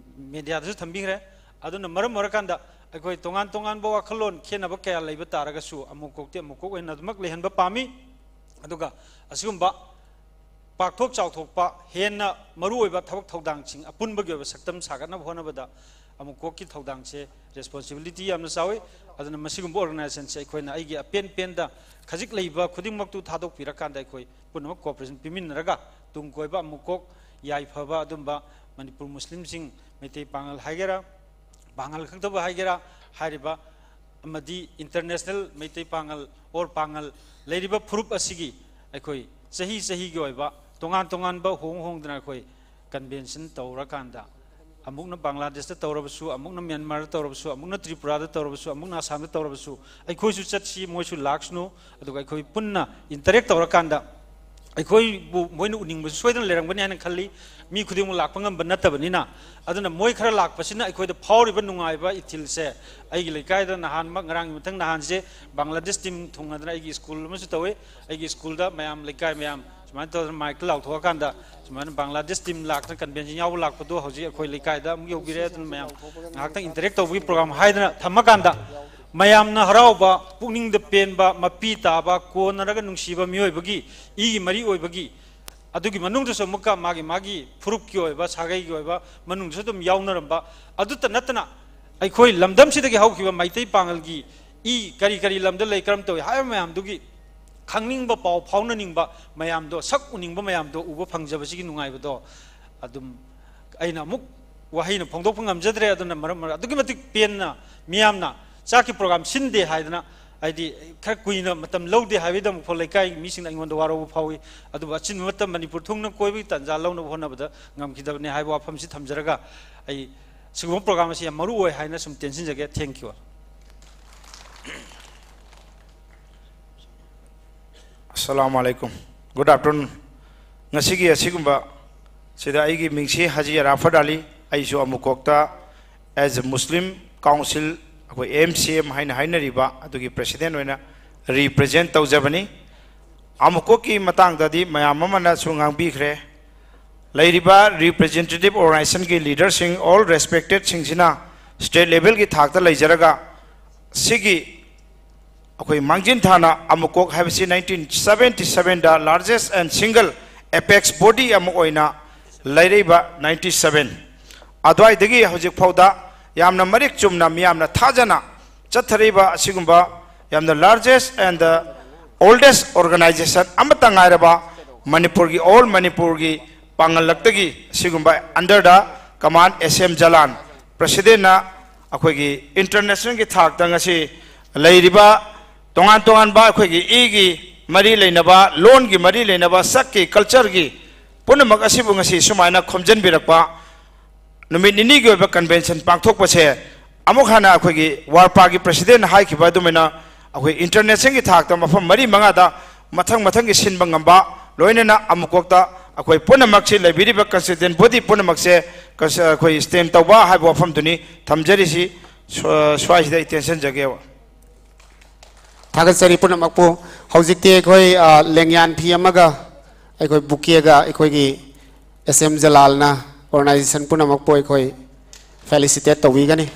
mediaꯗꯁꯨ ꯊꯝꯕꯤꯈ꯭ꯔꯦ꯫ ꯑꯗꯨꯅ ꯃꯔꯝ ꯑꯣꯏꯔꯀꯥꯟꯗ ꯑꯩꯈꯣꯏ ꯇꯣꯉꯥꯟ ꯇꯣꯉꯥꯟꯕ ꯋꯥꯈꯜꯂꯣꯟ ꯈꯦꯠꯅꯕ ꯀꯌꯥ ꯂꯩꯕ ꯇꯥꯔꯒꯁꯨ ꯑꯃꯨꯛ ꯀꯣꯛꯇꯤ ꯑꯃꯨꯛ ꯀꯣꯛ ꯑꯣꯏꯅ ꯑꯗꯨꯃꯛ ꯂꯩꯍꯟꯕ ꯄꯥꯝꯃꯤ꯫ ꯑꯗꯨꯒ ꯑꯁꯤꯒꯨꯝꯕ ꯄꯥꯛꯊꯣꯛ ꯆꯥꯎꯊꯣꯛꯄ, ꯍꯦꯟꯅ ꯃꯔꯨꯑꯣꯏꯕ ꯊꯕꯛ ꯊꯧꯗꯥꯡꯁꯤꯡ ꯑꯄꯨꯟꯕꯒꯤ ꯑꯣꯏꯕ ꯁꯛꯇꯝ ꯁꯥꯒꯠꯅꯕ ꯍꯣꯠꯅꯕꯗ ꯑꯃꯨꯛ ꯀꯣꯛꯀꯤ ꯊꯧꯗꯥꯡꯁꯦ responsibility ꯌꯥꯝꯅ ꯆꯥꯎꯏ꯫ ꯑꯗꯨꯅ ꯃꯁꯤꯒꯨꯝꯕ organizationꯁꯦ ꯑꯩꯈꯣꯏꯅ ꯑꯩꯒꯤ ꯑꯄꯦꯟ ꯄꯦꯟꯗ ꯈꯖꯤꯛ ꯂꯩꯕ ꯈꯨꯗꯤꯡꯃꯛꯇꯨ ꯊꯥꯗꯣꯛꯄꯤꯔꯀꯥꯟꯗ ꯑꯩꯈꯣꯏ ꯄꯨꯝꯅꯃꯛ cooperation ꯄꯤꯃꯤꯟꯅꯔꯒ ꯇꯨꯡ ꯀꯣꯏꯕ ꯑꯃꯨꯛ ꯀꯣꯛ ꯌꯥꯏꯐꯕ ꯑꯗꯨꯝꯕ ꯃꯅꯤꯄꯨꯔ ꯃꯨꯁꯂꯤꯝꯁꯤꯡ, ꯃꯩꯇꯩ ꯄꯥꯉꯜ ꯍꯥꯏꯒꯦꯔꯥ, ꯄꯥꯉꯜ ꯈꯛꯇꯕꯨ ꯍꯥꯏꯒꯦꯔꯥ, ꯍꯥꯏꯔꯤꯕ ꯑꯃꯗꯤ international ꯃꯩꯇꯩ ꯄꯥꯉꯜ or ꯄꯥꯉꯜ ꯂꯩꯔꯤꯕ ꯐꯨꯔꯨꯞ ꯑꯁꯤꯒꯤ ꯑꯩꯈꯣꯏ ꯆꯍꯤ ꯆꯍꯤꯒꯤ ꯑꯣꯏꯕ ꯇꯣꯉꯥꯟ ꯇꯣꯉꯥꯟꯕ ꯍꯣꯡ ꯍꯣꯡꯗꯅ ꯑꯩꯈꯣꯏ convention ꯇꯧꯔꯀꯥꯟꯗ, ꯑꯃꯨꯛꯅ ꯕꯪꯒ꯭ꯂꯥꯗꯦꯁꯇ ꯇꯧꯔꯕꯁꯨ, ꯑꯃꯨꯛꯅ ꯃ꯭ꯌꯥꯟꯃꯥꯔꯗ ꯇꯧꯔꯕꯁꯨ, ꯑꯃꯨꯛꯅ ꯇ꯭ꯔꯤꯄꯨꯔꯥꯗ ꯇꯧꯔꯕꯁꯨ, ꯑꯃꯨꯛꯅ ꯑꯁꯥꯝꯗ ꯇꯧꯔꯕꯁꯨ, ꯑꯩꯈꯣꯏꯁꯨ ꯆꯠꯁꯤ, ꯃꯣꯏꯁꯨ ꯂꯥꯛꯁꯅꯨ, ꯑꯗꯨꯒ ꯑꯩꯈꯣꯏ ꯄꯨꯟꯅ interact ꯇꯧꯔꯀꯥꯟꯗ ꯑꯩꯈꯣꯏꯕꯨ ꯃꯣꯏꯅ ꯎꯅꯤꯡꯕꯁꯨ ꯁꯣꯏꯗꯅ ꯂꯩꯔꯝꯒꯅꯤ ꯍꯥꯏꯅ ꯈꯜꯂꯤ꯫ ꯃꯤ ꯈꯨꯗꯤꯡꯃꯛ ꯂꯥꯛꯄ ꯉꯝꯕ ꯅꯠꯇꯕꯅꯤꯅ꯫ ꯑꯗꯨꯅ ꯃꯣꯏ ꯈꯔ ꯂꯥꯛꯄꯁꯤꯅ ꯑꯩꯈꯣꯏꯗ ꯐꯥꯎꯔꯤꯕ ꯅꯨꯡꯉꯥꯏꯕ ꯏꯊꯤꯜꯁꯦ ꯑꯩꯒꯤ ꯂꯩꯀꯥꯏꯗ ꯅꯍꯥꯟꯃꯛ, ꯉꯔꯥꯡꯒꯤ ꯃꯊꯪ ꯅꯍꯥꯟꯁꯦ ꯕꯪꯒ꯭ꯂꯥꯗꯦꯁ team ꯊꯨꯡꯅꯗꯅ ꯑꯩꯒꯤ ꯁ꯭ꯀꯨꯜ ꯑꯃꯁꯨ ꯇꯧꯋꯤ꯫ ꯑꯩꯒꯤ ꯁ꯭ꯀꯨꯜꯗ ꯃꯌꯥꯝ, ꯂꯩꯀꯥꯏ ꯃꯌꯥꯝ ꯁꯨꯃꯥꯏꯅ ꯇꯧꯗꯅ ꯃꯥꯏꯛꯇ ꯂꯥꯎꯊꯣꯛꯑꯀꯥꯟꯗ ꯁꯨꯃꯥꯏꯅ ꯕꯪꯒ꯭ꯂꯥꯗꯦꯁ team ꯂꯥꯛꯇꯅ convention ꯌꯥꯎꯕ ꯂꯥꯛꯄꯗꯣ ꯍꯧꯖꯤꯛ ꯑꯩꯈꯣꯏ ꯂꯩꯀꯥꯏꯗ ꯑꯃꯨꯛ ꯌꯧꯕꯤꯔꯦ꯫ ꯑꯗꯨꯅ ꯃꯌꯥꯝ ꯉꯥꯏꯍꯥꯛꯇꯪ interact ꯇꯧꯕꯒꯤ program ꯍꯥꯏꯗꯅ ꯊꯝꯃꯀꯥꯟꯗ ꯃꯌꯥꯝꯅ ꯍꯔꯥꯎꯕ, ꯄꯨꯛꯅꯤꯡꯗ ꯄꯦꯟꯕ, ꯃꯄꯤ ꯇꯥꯕ, ꯀꯣꯟꯅꯔꯒ ꯅꯨꯡꯁꯤꯕ ꯃꯤꯑꯣꯏꯕꯒꯤ ꯏꯒꯤ ꯃꯔꯤ ꯑꯣꯏꯕꯒꯤ, ꯑꯗꯨꯒꯤ ꯃꯅꯨꯡꯗꯁꯨ ꯑꯃꯨꯛꯀ ꯃꯥꯒꯤ ꯃꯥꯒꯤ ꯐꯨꯔꯨꯞꯀꯤ ꯑꯣꯏꯕ, ꯁꯥꯒꯩꯒꯤ ꯑꯣꯏꯕ ꯃꯅꯨꯡꯗꯁꯨ ꯑꯗꯨꯝ ꯌꯥꯎꯅꯔꯝꯕ, ꯑꯗꯨꯇ ꯅꯠꯇꯅ ꯑꯩꯈꯣꯏ ꯂꯝꯗꯝꯁꯤꯗꯒꯤ ꯍꯧꯈꯤꯕ ꯃꯩꯇꯩ ꯄꯥꯉꯜꯒꯤ ꯏ ꯀꯔꯤ ꯀꯔꯤ ꯂꯝꯗ ꯂꯩ, ꯀꯔꯝ ꯇꯧꯏ ꯍꯥꯏꯕ ꯃꯌꯥꯝꯗꯨꯒꯤ ꯈꯪꯅꯤꯡꯕ, ꯄꯥꯎ ꯐꯥꯎꯅꯅꯤꯡꯕ ꯃꯌꯥꯝꯗꯣ, ꯁꯛ ꯎꯅꯤꯡꯕ ꯃꯌꯥꯝꯗꯣ ꯎꯕ ꯐꯪꯖꯕꯁꯤꯒꯤ ꯅꯨꯡꯉꯥꯏꯕꯗꯣ ꯑꯗꯨꯝ ꯑꯩꯅ ꯑꯃꯨꯛ ꯋꯥꯍꯩꯅ ꯐꯣꯡꯗꯣꯛꯄ ꯉꯝꯖꯗ꯭ꯔꯦ꯫ ꯑꯗꯨꯅ ꯃꯔꯝ ꯑꯣꯏꯔꯒ ꯑꯗꯨꯛꯀꯤ ꯃꯇꯤꯛ ꯄꯦꯟꯅ ꯃꯤꯌꯥꯝꯅ ꯆꯥꯛꯀꯤ ꯄ꯭ꯔꯣꯒ꯭ꯔꯥꯝ ꯁꯤꯟꯗꯦ ꯍꯥꯏꯗꯅ, ꯍꯥꯏꯗꯤ ꯈꯔ ꯀꯨꯏꯅ ꯃꯇꯝ ꯂꯧꯗꯦ ꯍꯥꯏꯕꯒꯤꯗꯃꯛ ꯐꯥꯎ ꯂꯩꯀꯥꯏ ꯃꯤꯁꯤꯡꯅ ꯑꯩꯉꯣꯟꯗ ꯋꯥꯔꯧꯕ ꯐꯥꯎꯏ꯫ ꯑꯗꯨꯕꯨ ꯑꯆꯤꯟꯕ ꯃꯇꯝ ꯃꯅꯤꯄꯨꯔ ꯊꯨꯡꯅ ꯀꯣꯏꯕꯒꯤ ꯇꯥꯟꯖꯥ ꯂꯧꯅꯕ ꯍꯣꯠꯅꯕꯗ ꯉꯝꯈꯤꯗꯕꯅꯤ ꯍꯥꯏꯕ ꯋꯥꯐꯝꯁꯤ ꯊꯝꯖꯔꯒ, ꯑꯩ ꯁꯤꯒꯨꯝꯕ ꯄ꯭ꯔꯣꯒ꯭ꯔꯥꯝ ꯑꯁꯤ ꯌꯥꯝ ꯃꯔꯨ ꯑꯣꯏ ꯍꯥꯏꯅ ꯁꯨꯝ ꯇꯦꯟꯁꯤꯟꯖꯒꯦ꯫ Thank you꯫ ꯑꯁꯂꯥꯃꯨ ꯑꯂꯥꯏꯀꯨꯝ꯫ Good afternoon꯫ ꯉꯁꯤꯒꯤ ꯑꯁꯤꯒꯨꯝꯕ ꯁꯤꯗ ꯑꯩꯒꯤ ꯃꯤꯡꯁꯤ ꯍꯥꯖꯤ ꯑꯔꯥꯐꯠ ꯑꯂꯤ, ꯑꯩꯁꯨ ꯑꯃꯨꯀꯣꯛꯇ as a Muslim Council, ꯑꯩꯈꯣꯏ ꯑꯦꯝ ꯁꯤ ꯑꯦꯝ ꯍꯥꯏꯅ ꯍꯥꯏꯅꯔꯤꯕ ꯑꯗꯨꯒꯤ president ꯑꯣꯏꯅ represent ꯇꯧꯖꯕꯅꯤ꯫ ꯑꯃꯨꯀꯣꯛꯀꯤ ꯃꯇꯥꯡꯗꯗꯤ ꯃꯌꯥꯝ ꯑꯃꯅꯁꯨ ꯉꯥꯡꯕꯤꯈ꯭ꯔꯦ꯫ ꯂꯩꯔꯤꯕ representative organizationꯒꯤ leaderꯁꯤꯡ, all respectedꯁꯤꯡꯁꯤꯅ state levelꯒꯤ ꯊꯥꯛꯇ ꯂꯩꯖꯔꯒ, ꯁꯤꯒꯤ ꯑꯩꯈꯣꯏ ꯃꯥꯡꯖꯤꯟ ꯊꯥꯅ ꯑꯃꯨꯀꯣꯛ ꯍꯥꯏꯕꯁꯤ nineteen seventy sevenꯗ largest and single apex body ꯑꯃ ꯑꯣꯏꯅ ꯂꯩꯔꯛꯏꯕ ninety seven ꯑꯗꯨꯋꯥꯏꯗꯒꯤ ꯍꯧꯖꯤꯛ ꯐꯥꯎꯗ ꯌꯥꯝꯅ ꯃꯔꯤꯛ ꯆꯨꯝꯅ ꯃꯤꯌꯥꯝꯅ ꯊꯥꯖꯅ ꯆꯠꯊꯔꯛꯏꯕ ꯑꯁꯤꯒꯨꯝꯕ ꯌꯥꯝꯅ largest and the oldest organization ꯑꯃꯠꯇ ꯉꯥꯏꯔꯕ ꯃꯅꯤꯄꯨꯔꯒꯤ, all ꯃꯅꯤꯄꯨꯔꯒꯤ ꯄꯥꯡꯒꯜꯂꯛꯇꯒꯤ ꯑꯁꯤꯒꯨꯝꯕ under the command S M Jalan presidentꯅ ꯑꯩꯈꯣꯏꯒꯤ internationalꯒꯤ ꯊꯥꯛꯇ ꯉꯁꯤ ꯂꯩꯔꯤꯕ ꯇꯣꯉꯥꯟ ꯇꯣꯉꯥꯟꯕ ꯑꯩꯈꯣꯏꯒꯤ ꯏꯒꯤ ꯃꯔꯤ ꯂꯩꯅꯕ, ꯂꯣꯟꯒꯤ ꯃꯔꯤ ꯂꯩꯅꯕ, ꯁꯛꯀꯤ, cultureꯒꯤ ꯄꯨꯝꯅꯃꯛ ꯑꯁꯤꯕꯨ ꯉꯁꯤ ꯁꯨꯃꯥꯏꯅ ꯈꯣꯝꯖꯤꯟꯕꯤꯔꯛꯄ ꯅꯨꯃꯤꯠ ꯅꯤꯅꯤꯒꯤ ꯑꯣꯏꯕ convention ꯄꯥꯡꯊꯣꯛꯄꯁꯦ ꯑꯃꯨꯛ ꯍꯟꯅ ꯑꯩꯈꯣꯏꯒꯤ ꯋꯥꯔꯄꯥꯒꯤ presidentꯅ ꯍꯥꯏꯈꯤꯕ ꯑꯗꯨꯃꯥꯏꯅ ꯑꯩꯈꯣꯏ internationalꯒꯤ ꯊꯥꯛꯇ ꯃꯐꯝ ꯃꯔꯤ ꯃꯉꯥꯗ ꯃꯊꯪ ꯃꯊꯪꯒꯤ ꯁꯤꯟꯕ ꯉꯝꯕ, ꯂꯣꯏꯅꯅ ꯑꯃꯨꯀꯣꯛꯇ ꯑꯩꯈꯣꯏ ꯄꯨꯝꯅꯃꯛꯁꯤ ꯂꯩꯕꯤꯔꯤꯕ constituent body ꯄꯨꯝꯅꯃꯛꯁꯦ ꯀꯟꯁ-, ꯑꯩꯈꯣꯏ stand ꯇꯧꯕ ꯍꯥꯏꯕ ꯋꯥꯐꯝꯗꯨꯅꯤ ꯊꯝꯖꯔꯤꯁꯤ꯫ ꯁ꯭ꯋꯥ-, ꯁ꯭ꯋꯥꯏꯁꯤꯗ ꯑꯩ ꯇꯦꯟꯁꯤꯟꯖꯒꯦꯕ꯫ ꯊꯥꯒꯠꯆꯔꯤ ꯄꯨꯝꯅꯃꯛꯄꯨ꯫ ꯍꯧꯖꯤꯛꯇꯤ ꯑꯩꯈꯣꯏ, ꯑ, ꯂꯦꯡꯌꯥꯟ ꯐꯤ ꯑꯃꯒ ꯑꯩꯈꯣꯏ bouquetꯒ ꯑꯩꯈꯣꯏꯒꯤ S M Jalalꯅ organization ꯄꯨꯝꯅꯃꯛꯄꯨ ꯑꯩꯈꯣꯏ felicitate ꯇꯧꯕꯤꯒꯅꯤ꯫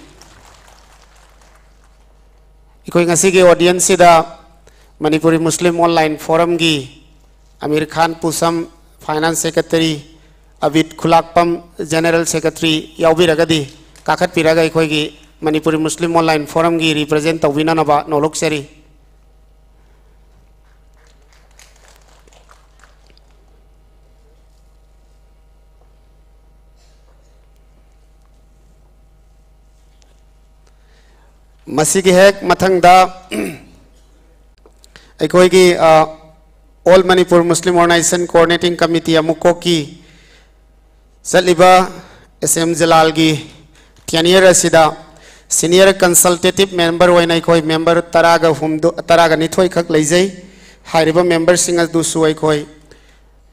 ꯑꯩꯈꯣꯏ ꯉꯁꯤꯒꯤ audience ꯁꯤꯗ ꯃꯅꯤꯄꯨꯔꯤ ꯃꯨꯁꯂꯤꯝ online forum ꯒꯤ ꯑꯃꯤꯔ ꯈꯥꯟ ꯄꯨꯁꯝ, Finance Secretary, Abid ꯈꯨꯂꯥꯛꯄꯝ, General Secretary ꯌꯥꯎꯕꯤꯔꯒꯗꯤ ꯀꯥꯈꯠꯄꯤꯔꯒ ꯑꯩꯈꯣꯏꯒꯤ ꯃꯅꯤꯄꯨꯔꯤ ꯃꯨꯁꯂꯤꯝ online forum ꯒꯤ represent ꯇꯧꯕꯤꯅꯅꯕ ꯅꯣꯂꯨꯛꯆꯔꯤ꯫ ꯃꯁꯤꯒꯤ ꯍꯦꯛ ꯃꯊꯪꯗ ꯑꯩꯈꯣꯏꯒꯤ, ꯑ, All Manipur Muslim Organization Coordinating Committee ꯑꯃꯨꯛꯀꯣꯛꯀꯤ ꯆꯠꯂꯤꯕ ꯑꯦꯁ ꯑꯦꯝ ꯖꯂꯥꯜꯒꯤ tenure ꯑꯁꯤꯗ senior consultative member ꯑꯣꯏꯅ ꯑꯩꯈꯣꯏ member ꯇꯔꯥꯒ ꯍꯨꯝꯗꯣꯏ, ꯇꯔꯥꯒ ꯅꯤꯊꯣꯏ ꯈꯛ ꯂꯩꯖꯩ꯫ ꯍꯥꯏꯔꯤꯕ member ꯁꯤꯡ ꯑꯗꯨꯁꯨ ꯑꯩꯈꯣꯏ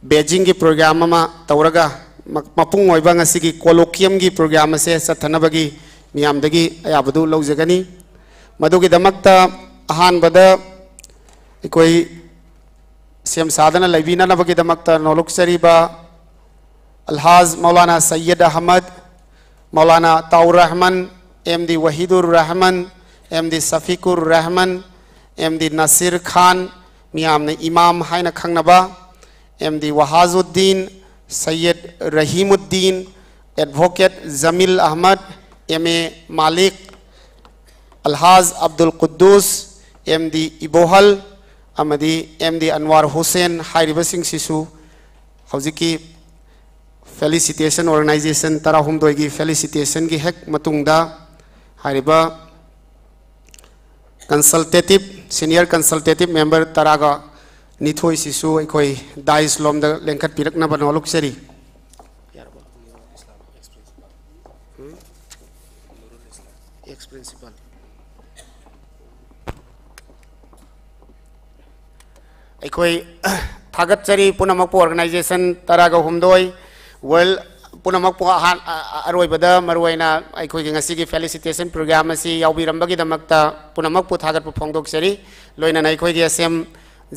ꯕꯦꯖꯤꯡꯒꯤ program ꯑꯃ ꯇꯧꯔꯒ ꯃ-, ꯃꯄꯨꯡ ꯑꯣꯏꯕ ꯉꯁꯤꯒꯤ colloquium ꯒꯤ program ꯑꯁꯦ ꯆꯠꯊꯅꯕꯒꯤ ꯃꯤꯌꯥꯝꯗꯒꯤ ꯑꯌꯥꯕꯗꯨ ꯂꯧꯖꯒꯅꯤ꯫ ꯃꯗꯨꯒꯤꯗꯃꯛꯇ ꯑꯍꯥꯟꯕꯗ ꯑꯩꯈꯣꯏ ꯁꯦꯝ ꯁꯥꯗꯅ ꯂꯩꯕꯤꯅꯅꯕꯒꯤꯗꯃꯛꯇ ꯅꯣꯂꯨꯛꯆꯔꯤꯕ Alhaj Maulana Syed Ahmad, Maulana Ataur Rahman, M D Wahidur Rahman, M D Safiqur Rahman, M D Nasir Khan, ꯃꯤꯌꯥꯝꯅ ꯏꯃꯥꯝ ꯍꯥꯏꯅ ꯈꯪꯅꯕ, M D Wahajuddin, Syed Rahimuddin, advocate Jamil Ahmad, M A Malik, Alhaj Abdul Kuddus, M D Ibohal, ꯑꯃꯗꯤ ꯑꯦꯝ ꯗꯤ ꯑꯟꯋꯥꯔ ꯍꯨꯁꯦꯟ ꯍꯥꯏꯔꯤꯕꯁꯤꯡꯁꯤꯁꯨ ꯍꯧꯖꯤꯛꯀꯤ felicitation organization ꯇꯔꯥꯍꯨꯝꯗꯣꯏꯒꯤ felicitation ꯒꯤ ꯍꯦꯛ ꯃꯇꯨꯡꯗ ꯍꯥꯏꯔꯤꯕ consultative, senior consultative member ꯇꯔꯥꯒ ꯅꯤꯊꯣꯏꯁꯤꯁꯨ ꯑꯩꯈꯣꯏ dais ꯂꯣꯝꯗ ꯂꯦꯡꯈꯠꯄꯤꯔꯛꯅꯕ ꯅꯣꯂꯨꯛꯆꯔꯤ꯫ Ex principal꯫ ꯑꯩꯈꯣꯏ ꯊꯥꯒꯠꯆꯔꯤ ꯄꯨꯝꯅꯃꯛꯄꯨ, organization ꯇꯔꯥꯒ ꯍꯨꯝꯗꯣꯏ, world ꯄꯨꯝꯅꯃꯛꯄꯨ꯫ ꯑꯍꯥꯟ-, ꯑ-, ꯑ-, ꯑꯔꯣꯏꯕꯗ ꯃꯔꯨꯑꯣꯏꯅ ꯑꯩꯈꯣꯏꯒꯤ ꯉꯁꯤꯒꯤ felicitation program ꯑꯁꯤ ꯌꯥꯎꯕꯤꯔꯝꯕꯒꯤꯗꯃꯛꯇ ꯄꯨꯝꯅꯃꯛꯄꯨ ꯊꯥꯒꯠꯄ ꯐꯣꯡꯗꯣꯛꯆꯔꯤ꯫ ꯂꯣꯏꯅꯅ ꯑꯩꯈꯣꯏꯒꯤ ꯑꯦꯁ ꯑꯦꯝ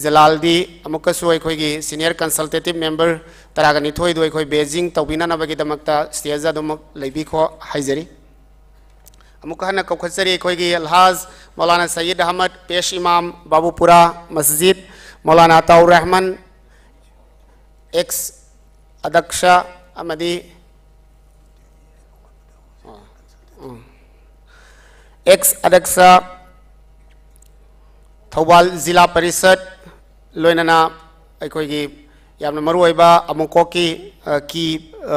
ꯖꯂꯥꯜꯗꯤ ꯑꯃꯨꯛꯀꯁꯨ ꯑꯩꯈꯣꯏꯒꯤ senior consultative member ꯇꯔꯥꯒ ꯅꯤꯊꯣꯏꯗꯨ ꯑꯩꯈꯣꯏ ꯕꯦꯖꯤꯡ ꯇꯧꯕꯤꯅꯅꯕꯒꯤꯗꯃꯛꯇ stage ꯑꯗꯨꯃꯛ ꯂꯩꯕꯤꯈꯣ ꯍꯥꯏꯖꯔꯤ꯫ ꯑꯃꯨꯛꯀ ꯍꯟꯅ ꯀꯧꯈꯠꯆꯔꯤ ꯑꯩꯈꯣꯏꯒꯤ ꯑꯜꯍꯥꯖ ꯃꯧꯂꯥꯅꯥ ꯁꯌꯤꯗ ꯑꯍꯃꯗ, ꯄꯦꯁ ꯏꯃꯥꯝ, ꯕꯥꯕꯨꯄꯨꯔꯥ ꯃꯁꯖꯤꯗ, ꯃꯧꯂꯥꯅꯥ ꯑꯇꯥꯎꯔ ꯔꯍꯃꯟ, ꯑꯦꯛꯁ ꯑꯗꯛꯁ ꯑꯃꯗꯤ ꯑꯦꯛꯁ ꯑꯗꯛꯁ ꯊꯧꯕꯥꯜ ꯖꯤꯂꯥ ꯄꯔꯤꯁꯠ, ꯂꯣꯏꯅꯅ ꯑꯩꯈꯣꯏꯒꯤ ꯌꯥꯝꯅ ꯃꯔꯨꯑꯣꯏꯕ ꯑꯃꯨꯀꯣꯛꯀꯤ, ꯑ, ꯀꯤ, ꯑ,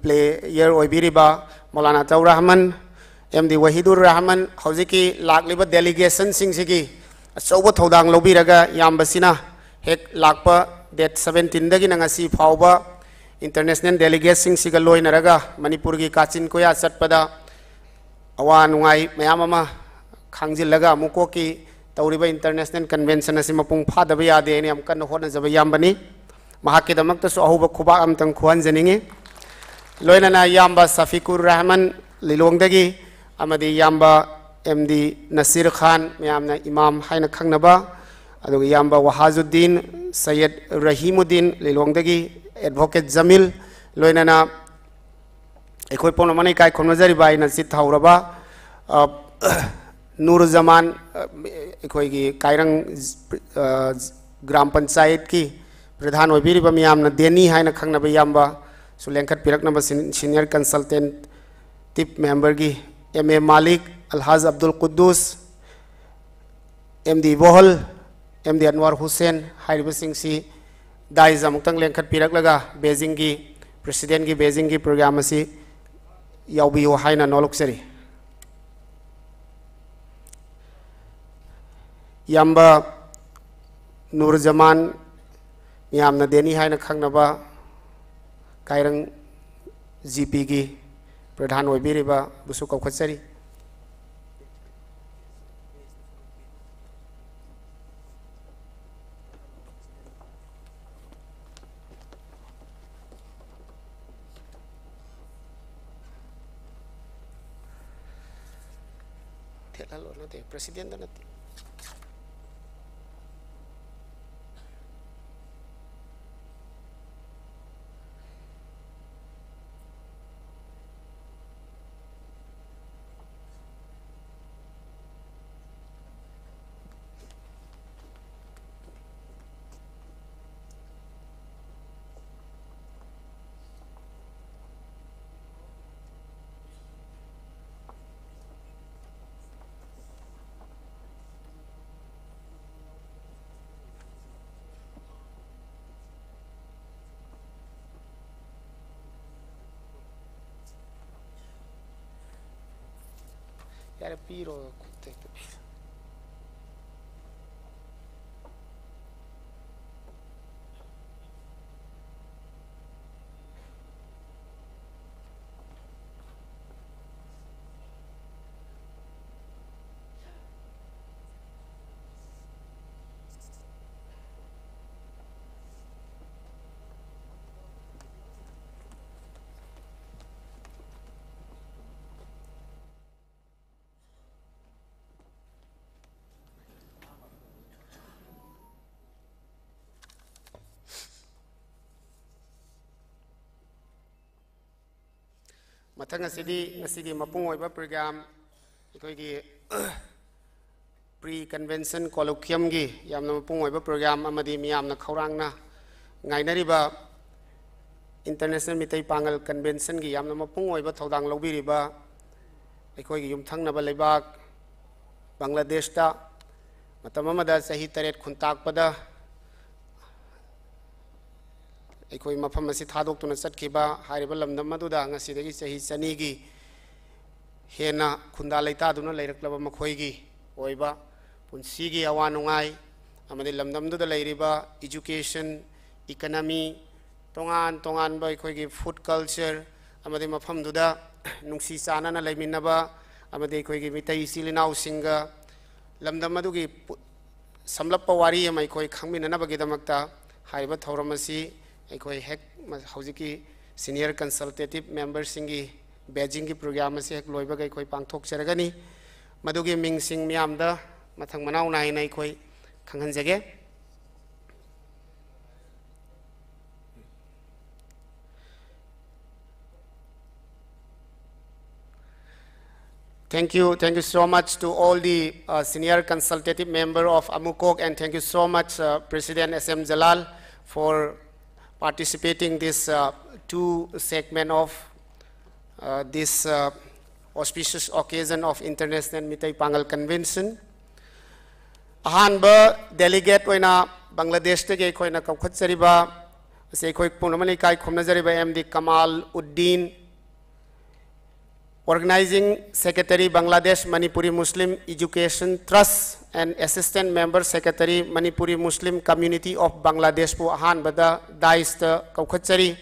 ꯄ꯭ꯂꯦꯌꯔ ꯑꯣꯏꯕꯤꯔꯤꯕ ꯃꯧꯂꯥꯅꯥ ꯑꯇꯥꯎꯔ ꯔꯍꯃꯟ, ꯑꯦꯝ ꯗꯤ ꯋꯥꯍꯤꯗꯨꯔ ꯔꯍꯃꯟ, ꯍꯧꯖꯤꯛꯀꯤ ꯂꯥꯛꯂꯤꯕ ꯗꯦꯂꯤꯒꯦꯁꯟꯁꯤꯡꯁꯤꯒꯤ ꯑꯆꯧꯕ ꯊꯧꯗꯥꯡ ꯂꯧꯕꯤꯔꯒ ꯏꯌꯥꯝꯕꯁꯤꯅ ꯍꯦꯛ ꯂꯥꯛꯄ ꯗꯦꯠ ꯁꯕꯦꯟꯇꯤꯟꯗꯒꯤꯅ ꯉꯁꯤ ꯐꯥꯎꯕ ꯏꯟꯇꯔꯅꯦꯁꯅꯦꯜ ꯗꯦꯂꯤꯒꯦꯠꯁꯤꯡꯁꯤꯒ ꯂꯣꯏꯅꯔꯒ ꯃꯅꯤꯄꯨꯔꯒꯤ ꯀꯥꯆꯤꯟ ꯀꯣꯌꯥ ꯆꯠꯄꯗ ꯑꯋꯥ ꯅꯨꯡꯉꯥꯏ ꯃꯌꯥꯝ ꯑꯃ ꯈꯥꯡꯖꯤꯜꯂꯒ ꯑꯃꯨꯛꯀꯣꯛꯀꯤ ꯇꯧꯔꯤꯕ ꯏꯟꯇꯔꯅꯦꯁꯅꯦꯜ ꯀꯟꯚꯦꯟꯁꯟ ꯑꯁꯤ ꯃꯄꯨꯡ ꯐꯥꯗꯕ ꯌꯥꯗꯦ ꯍꯥꯏꯅ ꯌꯥꯝ ꯀꯟꯅ ꯍꯣꯠꯅꯖꯕ ꯏꯌꯥꯝꯕꯅꯤ꯫ ꯃꯍꯥꯛꯀꯤꯗꯃꯛꯇꯁꯨ ꯑꯍꯧꯕ ꯈꯨꯕꯥꯛ ꯑꯃꯇꯪ ꯈꯨꯍꯟꯖꯅꯤꯡꯏ꯫ ꯂꯣꯏꯅꯅ ꯏꯌꯥꯝꯕ ꯁꯐꯤꯀꯨꯔ ꯔꯍꯃꯟ ꯂꯤꯂꯣꯡꯗꯒꯤ ꯑꯃꯗꯤ ꯏꯌꯥꯝꯕ ꯑꯦꯝ ꯗꯤ ꯅꯁꯤꯔ ꯈꯥꯟ, ꯃꯌꯥꯝꯅ ꯏꯃꯥꯝ ꯍꯥꯏꯅ ꯈꯪꯅꯕ, ꯑꯗꯨꯒ ꯏꯌꯥꯝꯕ ꯋꯥꯍꯥꯖꯨꯗꯤꯟ, ꯁꯩꯌꯗ ꯔꯍꯤꯃꯨꯗꯤꯟ ꯂꯤꯂꯣꯡꯗꯒꯤ, ꯑꯦꯗꯚꯣꯀꯦꯠ ꯖꯃꯤꯜ, ꯂꯣꯏꯅꯅ ꯑꯩꯈꯣꯏ ꯄꯨꯝꯅꯃꯛꯅ ꯏꯀꯥꯏ ꯈꯨꯝꯅꯖꯔꯤꯕ ꯑꯩꯅ ꯆꯤꯠ ꯊꯍꯧꯔꯕ, ꯑ, ꯅꯨꯔ ꯖꯃꯥꯟ, ꯑ, ꯑꯩꯈꯣꯏꯒꯤ ꯀꯥꯏꯔꯪ, ꯑ, ꯒ꯭ꯔꯥꯝ ꯄꯟꯆꯥꯌꯠꯀꯤ ꯄ꯭ꯔꯙꯥꯟ ꯑꯣꯏꯕꯤꯔꯤꯕ ꯃꯤꯌꯥꯝꯅ ꯗꯦꯅꯤ ꯍꯥꯏꯅ ꯈꯪꯅꯕ ꯏꯌꯥꯝꯕꯁꯨ ꯂꯦꯡꯈꯠꯄꯤꯔꯛꯅꯕ ꯁꯤꯟ-, ꯁꯤꯅꯤꯌꯔ ꯀꯟꯁꯜꯇꯦꯟꯇꯤꯞ ꯃꯦꯝꯕꯔꯒꯤ M A Malik, Alhaj Abdul Kuddus, M D Ibohal, M D Anwar Hussain ꯍꯥꯏꯔꯤꯕꯁꯤꯡꯁꯤ ꯗꯥꯏꯁ ꯑꯃꯨꯛꯇꯪ ꯂꯦꯡꯈꯠꯄꯤꯔꯛꯂꯒ ꯕꯦꯖꯤꯡꯒꯤ ꯄ꯭ꯔꯦꯁꯤꯗꯦꯟꯒꯤ ꯕꯦꯖꯤꯡꯒꯤ ꯄ꯭ꯔꯣꯒ꯭ꯔꯥꯝ ꯑꯁꯤ ꯌꯥꯎꯕꯤꯌꯨ ꯍꯥꯏꯅ ꯅꯣꯂꯨꯛꯆꯔꯤ꯫ ꯏꯌꯥꯝꯕ ꯅꯨꯔ ꯖꯃꯥꯟ, ꯃꯤꯌꯥꯝꯅ ꯗꯦꯅꯤ ꯍꯥꯏꯅ ꯈꯪꯅꯕ ꯀꯥꯏꯔꯪ ꯖꯤ ꯄꯤꯒꯤ ꯄ꯭ꯔꯙꯥꯟ ꯑꯣꯏꯕꯤꯔꯤꯕꯕꯨꯁꯨ ꯀꯧꯈꯠꯆꯔꯤ꯫ ꯊꯦꯠꯍꯜꯂꯣ, ꯅꯠꯇꯦ, ꯄ꯭ꯔꯦꯁꯤꯗꯦꯟꯗ ꯅꯠꯇꯦ꯫ ꯌꯥꯔꯦ, ꯄꯤꯔꯣ, ꯈꯨꯠꯇ ꯍꯦꯛꯇ ꯄꯤꯔꯣ꯫ ꯃꯊꯪ ꯑꯁꯤꯗꯤ ꯉꯁꯤꯒꯤ ꯃꯄꯨꯡ ꯑꯣꯏꯕ program, ꯑꯩꯈꯣꯏꯒꯤ pre convention colloquiumꯒꯤ ꯌꯥꯝꯅ ꯃꯄꯨꯡ ꯑꯣꯏꯕ program ꯑꯃꯗꯤ ꯃꯤꯌꯥꯝꯅ ꯈꯧꯔꯥꯡꯅ ꯉꯥꯏꯅꯔꯤꯕ International ꯃꯤꯇꯩ ꯄꯥꯉꯜ Conventionꯒꯤ ꯌꯥꯝꯅ ꯃꯄꯨꯡ ꯑꯣꯏꯕ ꯊꯧꯗꯥꯡ ꯂꯧꯕꯤꯔꯤꯕ ꯑꯩꯈꯣꯏꯒꯤ ꯌꯨꯝꯊꯪꯅꯕ ꯂꯩꯕꯥꯛ ꯕꯪꯒ꯭ꯂꯥꯗꯦꯁꯇ ꯃꯇꯝ ꯑꯃꯗ ꯆꯍꯤ ꯇꯔꯦꯠ ꯈꯨꯟꯇꯥꯛꯄꯗ ꯑꯩꯈꯣꯏ ꯃꯐꯝ ꯑꯁꯤ ꯊꯥꯗꯣꯛꯇꯨꯅ ꯆꯠꯈꯤꯕ ꯍꯥꯏꯔꯤꯕ ꯂꯝꯗꯝ ꯑꯗꯨꯗ ꯉꯁꯤꯗꯒꯤ ꯆꯍꯤ ꯆꯅꯤꯒꯤ ꯍꯦꯟꯅ ꯈꯨꯟꯗꯥ ꯂꯩꯇꯥꯗꯨꯅ ꯂꯩꯔꯛꯂꯕ ꯃꯈꯣꯏꯒꯤ ꯑꯣꯏꯕ ꯄꯨꯟꯁꯤꯒꯤ ꯑꯋꯥ ꯅꯨꯡꯉꯥꯏ ꯑꯃꯗꯤ ꯂꯝꯗꯝꯗꯨꯗ ꯂꯩꯔꯤꯕ education, economy, ꯇꯣꯉꯥꯟ ꯇꯣꯉꯥꯟꯕ ꯑꯩꯈꯣꯏꯒꯤ food culture ꯑꯃꯗꯤ ꯃꯐꯝꯗꯨꯗ ꯅꯨꯡꯁꯤ ꯆꯥꯟꯅꯅ ꯂꯩꯃꯤꯟꯅꯕ ꯑꯃꯗꯤ ꯑꯩꯈꯣꯏꯒꯤ ꯃꯤꯇꯩ ꯏꯆꯤꯜ ꯏꯅꯥꯎꯁꯤꯡꯒ ꯂꯝꯗꯝ ꯑꯗꯨꯒꯤ ꯄꯨ-, ꯁꯝꯂꯞꯄ ꯋꯥꯔꯤ ꯑꯃ ꯑꯩꯈꯣꯏ ꯈꯪꯃꯤꯟꯅꯅꯕꯒꯤꯗꯃꯛꯇ ꯍꯥꯏꯔꯤꯕ ꯊꯧꯔꯝ ꯑꯁꯤ ꯑꯩꯈꯣꯏ ꯍꯦꯛ ꯃ-, ꯍꯧꯖꯤꯛꯀꯤ senior consultative memberꯁꯤꯡꯒꯤ badgingꯒꯤ program ꯑꯁꯤ ꯍꯦꯛ ꯂꯣꯏꯕꯒ ꯑꯩꯈꯣꯏ ꯄꯥꯡꯊꯣꯛꯆꯔꯒꯅꯤ꯫ ꯃꯗꯨꯒꯤ ꯃꯤꯡꯁꯤꯡ ꯃꯤꯌꯥꯝꯗ ꯃꯊꯪ ꯃꯅꯥꯎ ꯅꯥꯏꯅ ꯑꯩꯈꯣꯏ ꯈꯪꯍꯟꯖꯒꯦ꯫ Thank you, thank you so much to all the, uh, senior consultative member of AMUCOC, and thank you so much, uh, President S M Jalal, for participating this, uh, two segment of, uh, this, uh, auspicious occasion of International Meitei Pangal Convention꯫ ꯑꯍꯥꯟꯕ delegate ꯑꯣꯏꯅ ꯕꯪꯒ꯭ꯂꯥꯗꯦꯁꯇꯒꯤ ꯑꯩꯈꯣꯏꯅ ꯀꯧꯈꯠꯆꯔꯤꯕ ꯑꯁꯤ ꯑꯩꯈꯣꯏ ꯄꯨꯝꯅꯃꯛꯅ ꯏꯀꯥꯏ ꯈꯨꯝꯅꯖꯔꯤꯕ M D Kamal Uddin, Organizing Secretary Bangladesh Manipuri Muslim Education Trust and Assistant Member Secretary Manipuri Muslim Community of Bangladesh ꯄꯨ ꯑꯍꯥꯟꯕꯗ dais ꯇ ꯀꯧꯈꯠꯆꯔꯤ꯫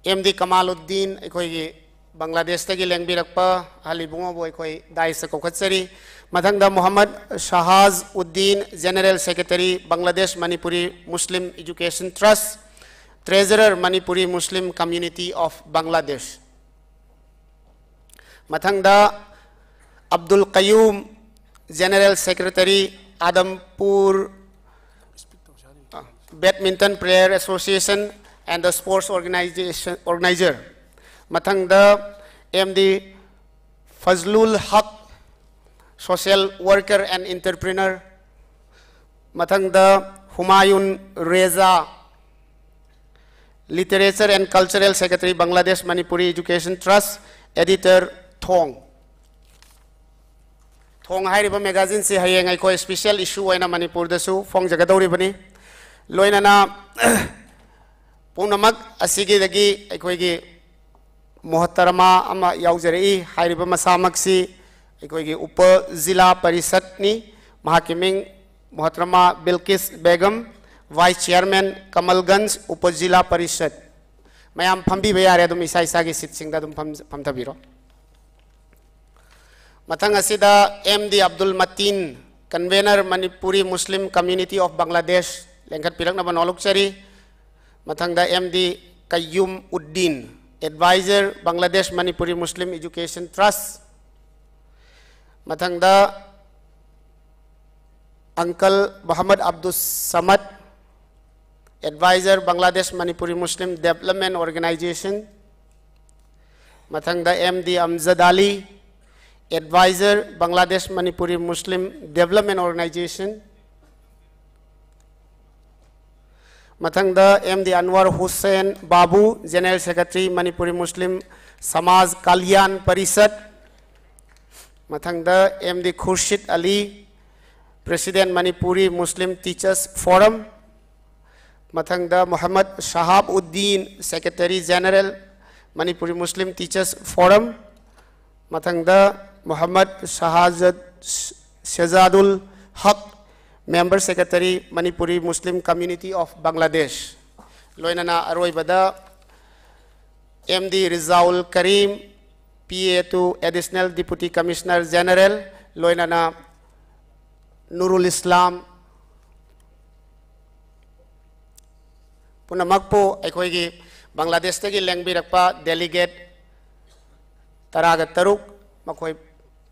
ꯑꯦꯝ ꯗꯤ ꯀꯃꯥꯂꯨꯗꯤꯟ, ꯑꯩꯈꯣꯏꯒꯤ ꯕꯪꯒ꯭ꯂꯥꯗꯦꯁꯇꯒꯤ ꯂꯦꯡꯕꯤꯔꯛꯄ ꯑꯍꯜ ꯏꯕꯨꯡꯉꯣꯕꯨ ꯑꯩꯈꯣꯏ dais ꯇ ꯀꯧꯈꯠꯆꯔꯤ꯫ ꯃꯊꯪꯗ ꯃꯨꯍꯝꯃꯗ ꯁꯍꯥꯖ Uddin, General Secretary Bangladesh Manipuri Muslim Education Trust, Treasurer Manipuri Muslim Community of Bangladesh꯫ ꯃꯊꯪꯗ Abdul ꯀꯌꯨꯝ, General Secretary Adampur Badminton Player Association and the Sports Organization, Organizer꯫ ꯃꯊꯪꯗ ꯑꯦꯝ ꯗꯤ ꯐꯖꯂꯨꯜ ꯍꯛ, Social Worker and Entrepreneur꯫ ꯃꯊꯪꯗ ꯍꯨꯃꯥꯌꯨꯟ ꯔꯦꯖꯥ, Literature and Cultural Secretary, Bangladesh Manipuri Education Trust, Editor, ꯊꯣꯡ꯫ ꯊꯣꯡ ꯍꯥꯏꯔꯤꯕ magazine ꯁꯤ ꯍꯌꯦꯡ ꯑꯩꯈꯣꯏ special issue ꯑꯣꯏꯅ ꯃꯅꯤꯄꯨꯔꯗꯁꯨ ꯐꯣꯡꯖꯒꯗꯧꯔꯤꯕꯅꯤ꯫ ꯂꯣꯏꯅꯅ ꯄꯨꯝꯅꯃꯛ ꯑꯁꯤꯒꯤꯗꯒꯤ ꯑꯩꯈꯣꯏꯒꯤ ꯃꯣꯍꯇꯔꯃꯥ ꯑꯃ ꯌꯥꯎꯖꯔꯛꯏ꯫ ꯍꯥꯏꯔꯤꯕ ꯃꯁꯥꯃꯛꯁꯤ ꯑꯩꯈꯣꯏꯒꯤ ꯎꯄ ꯖꯤꯂꯥ ꯄꯔꯤꯁꯠꯅꯤ꯫ ꯃꯍꯥꯛꯀꯤ ꯃꯤꯡ ꯃꯣꯍꯇꯔꯃꯥ ꯕꯤꯜꯀꯤꯁ ꯕꯦꯒꯝ, Vice Chairman, ꯀꯃꯜꯒꯟꯖ ꯎꯄ ꯖꯤꯂꯥ ꯄꯔꯤꯁꯠ꯫ ꯃꯌꯥꯝ ꯐꯝꯕꯤꯕ ꯌꯥꯔꯦ, ꯑꯗꯨꯝ ꯏꯁꯥ ꯏꯁꯥꯒꯤ seat ꯁꯤꯡꯗ ꯑꯗꯨꯝ ꯐꯝ-, ꯐꯝꯊꯕꯤꯔꯣ꯫ ꯃꯊꯪ ꯑꯁꯤꯗ M D Abdul Matin, Convener Manipuri Muslim Community of Bangladesh, ꯂꯦꯡꯈꯠꯄꯤꯔꯛꯅꯕ ꯅꯣꯜꯂꯨꯛꯆꯔꯤ꯫ ꯃꯊꯪꯗ M D Kayum Uddin, Advisor Bangladesh Manipuri Muslim Education Trust꯫ ꯃꯊꯪꯗ Uncle Muhammad Abdus Samad, Advisor Bangladesh Manipuri Muslim Development Organization꯫ ꯃꯊꯪꯗ M D Amjad Ali, Advisor Bangladesh Manipuri Muslim Development Organization꯫ ꯃꯊꯪꯗ M D Anwar Hussain Babu, General Secretary Manipuri Muslim Samaj Kalyan Parishad꯫ ꯃꯊꯪꯗ M D Khurshid Ali, President Manipuri Muslim Teachers Forum꯫ ꯃꯊꯪꯗ Mohammad ꯁꯍꯥꯕ ꯎꯗꯗꯤꯟ, Secretary General, Manipuri Muslim Teachers Forum꯫ ꯃꯊꯪꯗ ꯃꯣꯍꯝꯃꯗ ꯁꯍꯥꯖꯗ, ꯁꯦꯖꯥꯗꯨꯜ ꯍꯛ, Member Secretary, Manipuri Muslim Community of Bangladesh꯫ ꯂꯣꯏꯅꯅ ꯑꯔꯣꯏꯕꯗ M D ꯔꯤꯖꯥꯎꯜ ꯀꯔꯤꯝ, P A to Additional Deputy Commissioner General, ꯂꯣꯏꯅꯅ ꯅꯨꯔꯨꯜ ꯏꯁꯂꯥꯝ, ꯄꯨꯝꯅꯃꯛꯄꯨ ꯑꯩꯈꯣꯏꯒꯤ ꯕꯪꯒ꯭ꯂꯥꯗꯦꯁꯇꯒꯤ ꯂꯦꯡꯕꯤꯔꯛꯄ delegate ꯇꯔꯥꯒ ꯇꯔꯨꯛ, ꯃꯈꯣꯏ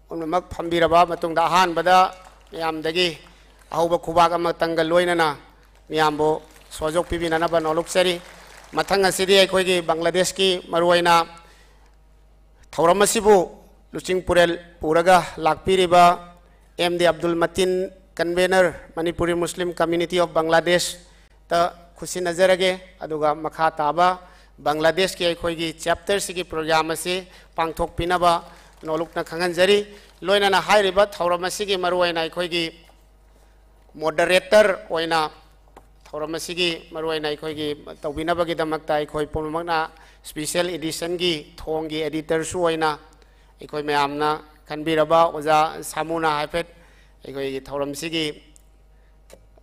ꯄꯨꯝꯅꯃꯛ ꯐꯝꯕꯤꯔꯕ ꯃꯇꯨꯡꯗ, ꯑꯍꯥꯟꯕꯗ ꯃꯌꯥꯝꯗꯒꯤ ꯑꯍꯧꯕ ꯈꯨꯕꯥꯛ ꯑꯃꯇꯪꯒ ꯂꯣꯏꯅꯅ ꯃꯤꯌꯥꯝꯕꯨ ꯁꯣꯖꯣꯛ ꯄꯤꯕꯤꯅꯅꯕ ꯅꯣꯂꯨꯛꯆꯔꯤ꯫ ꯃꯊꯪ ꯑꯁꯤꯗꯤ ꯑꯩꯈꯣꯏꯒꯤ ꯕꯪꯒ꯭ꯂꯥꯗꯦꯁꯀꯤ ꯃꯔꯨꯑꯣꯏꯅ ꯊꯧꯔꯝ ꯑꯁꯤꯕꯨ ꯂꯨꯆꯤꯡ ꯄꯨꯔꯦꯜ ꯄꯨꯔꯒ ꯂꯥꯛꯄꯤꯔꯤꯕ M D Abdul Matin, Convener, Manipuri Muslim Community of Bangladesh ꯇ ꯈꯨꯠꯁꯤꯟꯅꯖꯔꯒꯦ꯫ ꯑꯗꯨꯒ ꯃꯈꯥ ꯇꯥꯕ ꯕꯪꯒ꯭ꯂꯥꯗꯦꯁꯀꯤ ꯑꯩꯈꯣꯏꯒꯤ chapter ꯁꯤꯒꯤ program ꯑꯁꯤ ꯄꯥꯡꯊꯣꯛꯄꯤꯅꯕ ꯅꯣꯂꯨꯛꯅ ꯈꯪꯍꯟꯖꯔꯤ꯫ ꯂꯣꯏꯅꯅ ꯍꯥꯏꯔꯤꯕ ꯊꯧꯔꯝ ꯑꯁꯤꯒꯤ ꯃꯔꯨꯑꯣꯏꯅ ꯑꯩꯈꯣꯏꯒꯤ moderator ꯑꯣꯏꯅ, ꯊꯧꯔꯝ ꯑꯁꯤꯒꯤ ꯃꯔꯨꯑꯣꯏꯅ ꯑꯩꯈꯣꯏꯒꯤ ꯇꯧꯕꯤꯅꯕꯒꯤꯗꯃꯛꯇ ꯑꯩꯈꯣꯏ ꯄꯨꯝꯅꯃꯛꯅ special edition ꯒꯤ ꯊꯣꯡꯒꯤ editor ꯁꯨ ꯑꯣꯏꯅ ꯑꯩꯈꯣꯏ ꯃꯌꯥꯝꯅ ꯈꯟꯕꯤꯔꯕ ꯑꯣꯖꯥ ꯁꯥꯃꯨꯅ ꯍꯥꯏꯐꯦꯠ ꯑꯩꯈꯣꯏꯒꯤ ꯊꯧꯔꯝꯁꯤꯒꯤ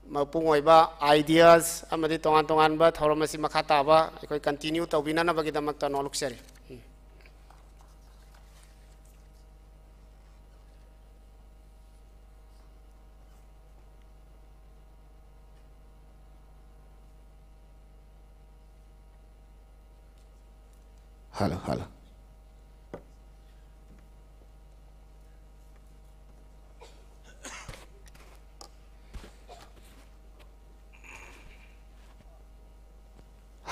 ꯃꯄꯨꯡ ꯑꯣꯏꯕ ideas ꯑꯃꯗꯤ ꯇꯣꯉꯥꯟ ꯇꯣꯉꯥꯟꯕ ꯊꯧꯔꯝ ꯑꯁꯤ ꯃꯈꯥ ꯇꯥꯕ ꯑꯩꯈꯣꯏ continue ꯇꯧꯕꯤꯅꯅꯕꯒꯤꯗꯃꯛꯇ ꯅꯣꯂꯨꯛꯆꯔꯤ꯫ ꯎꯝ꯫ Hello, hello.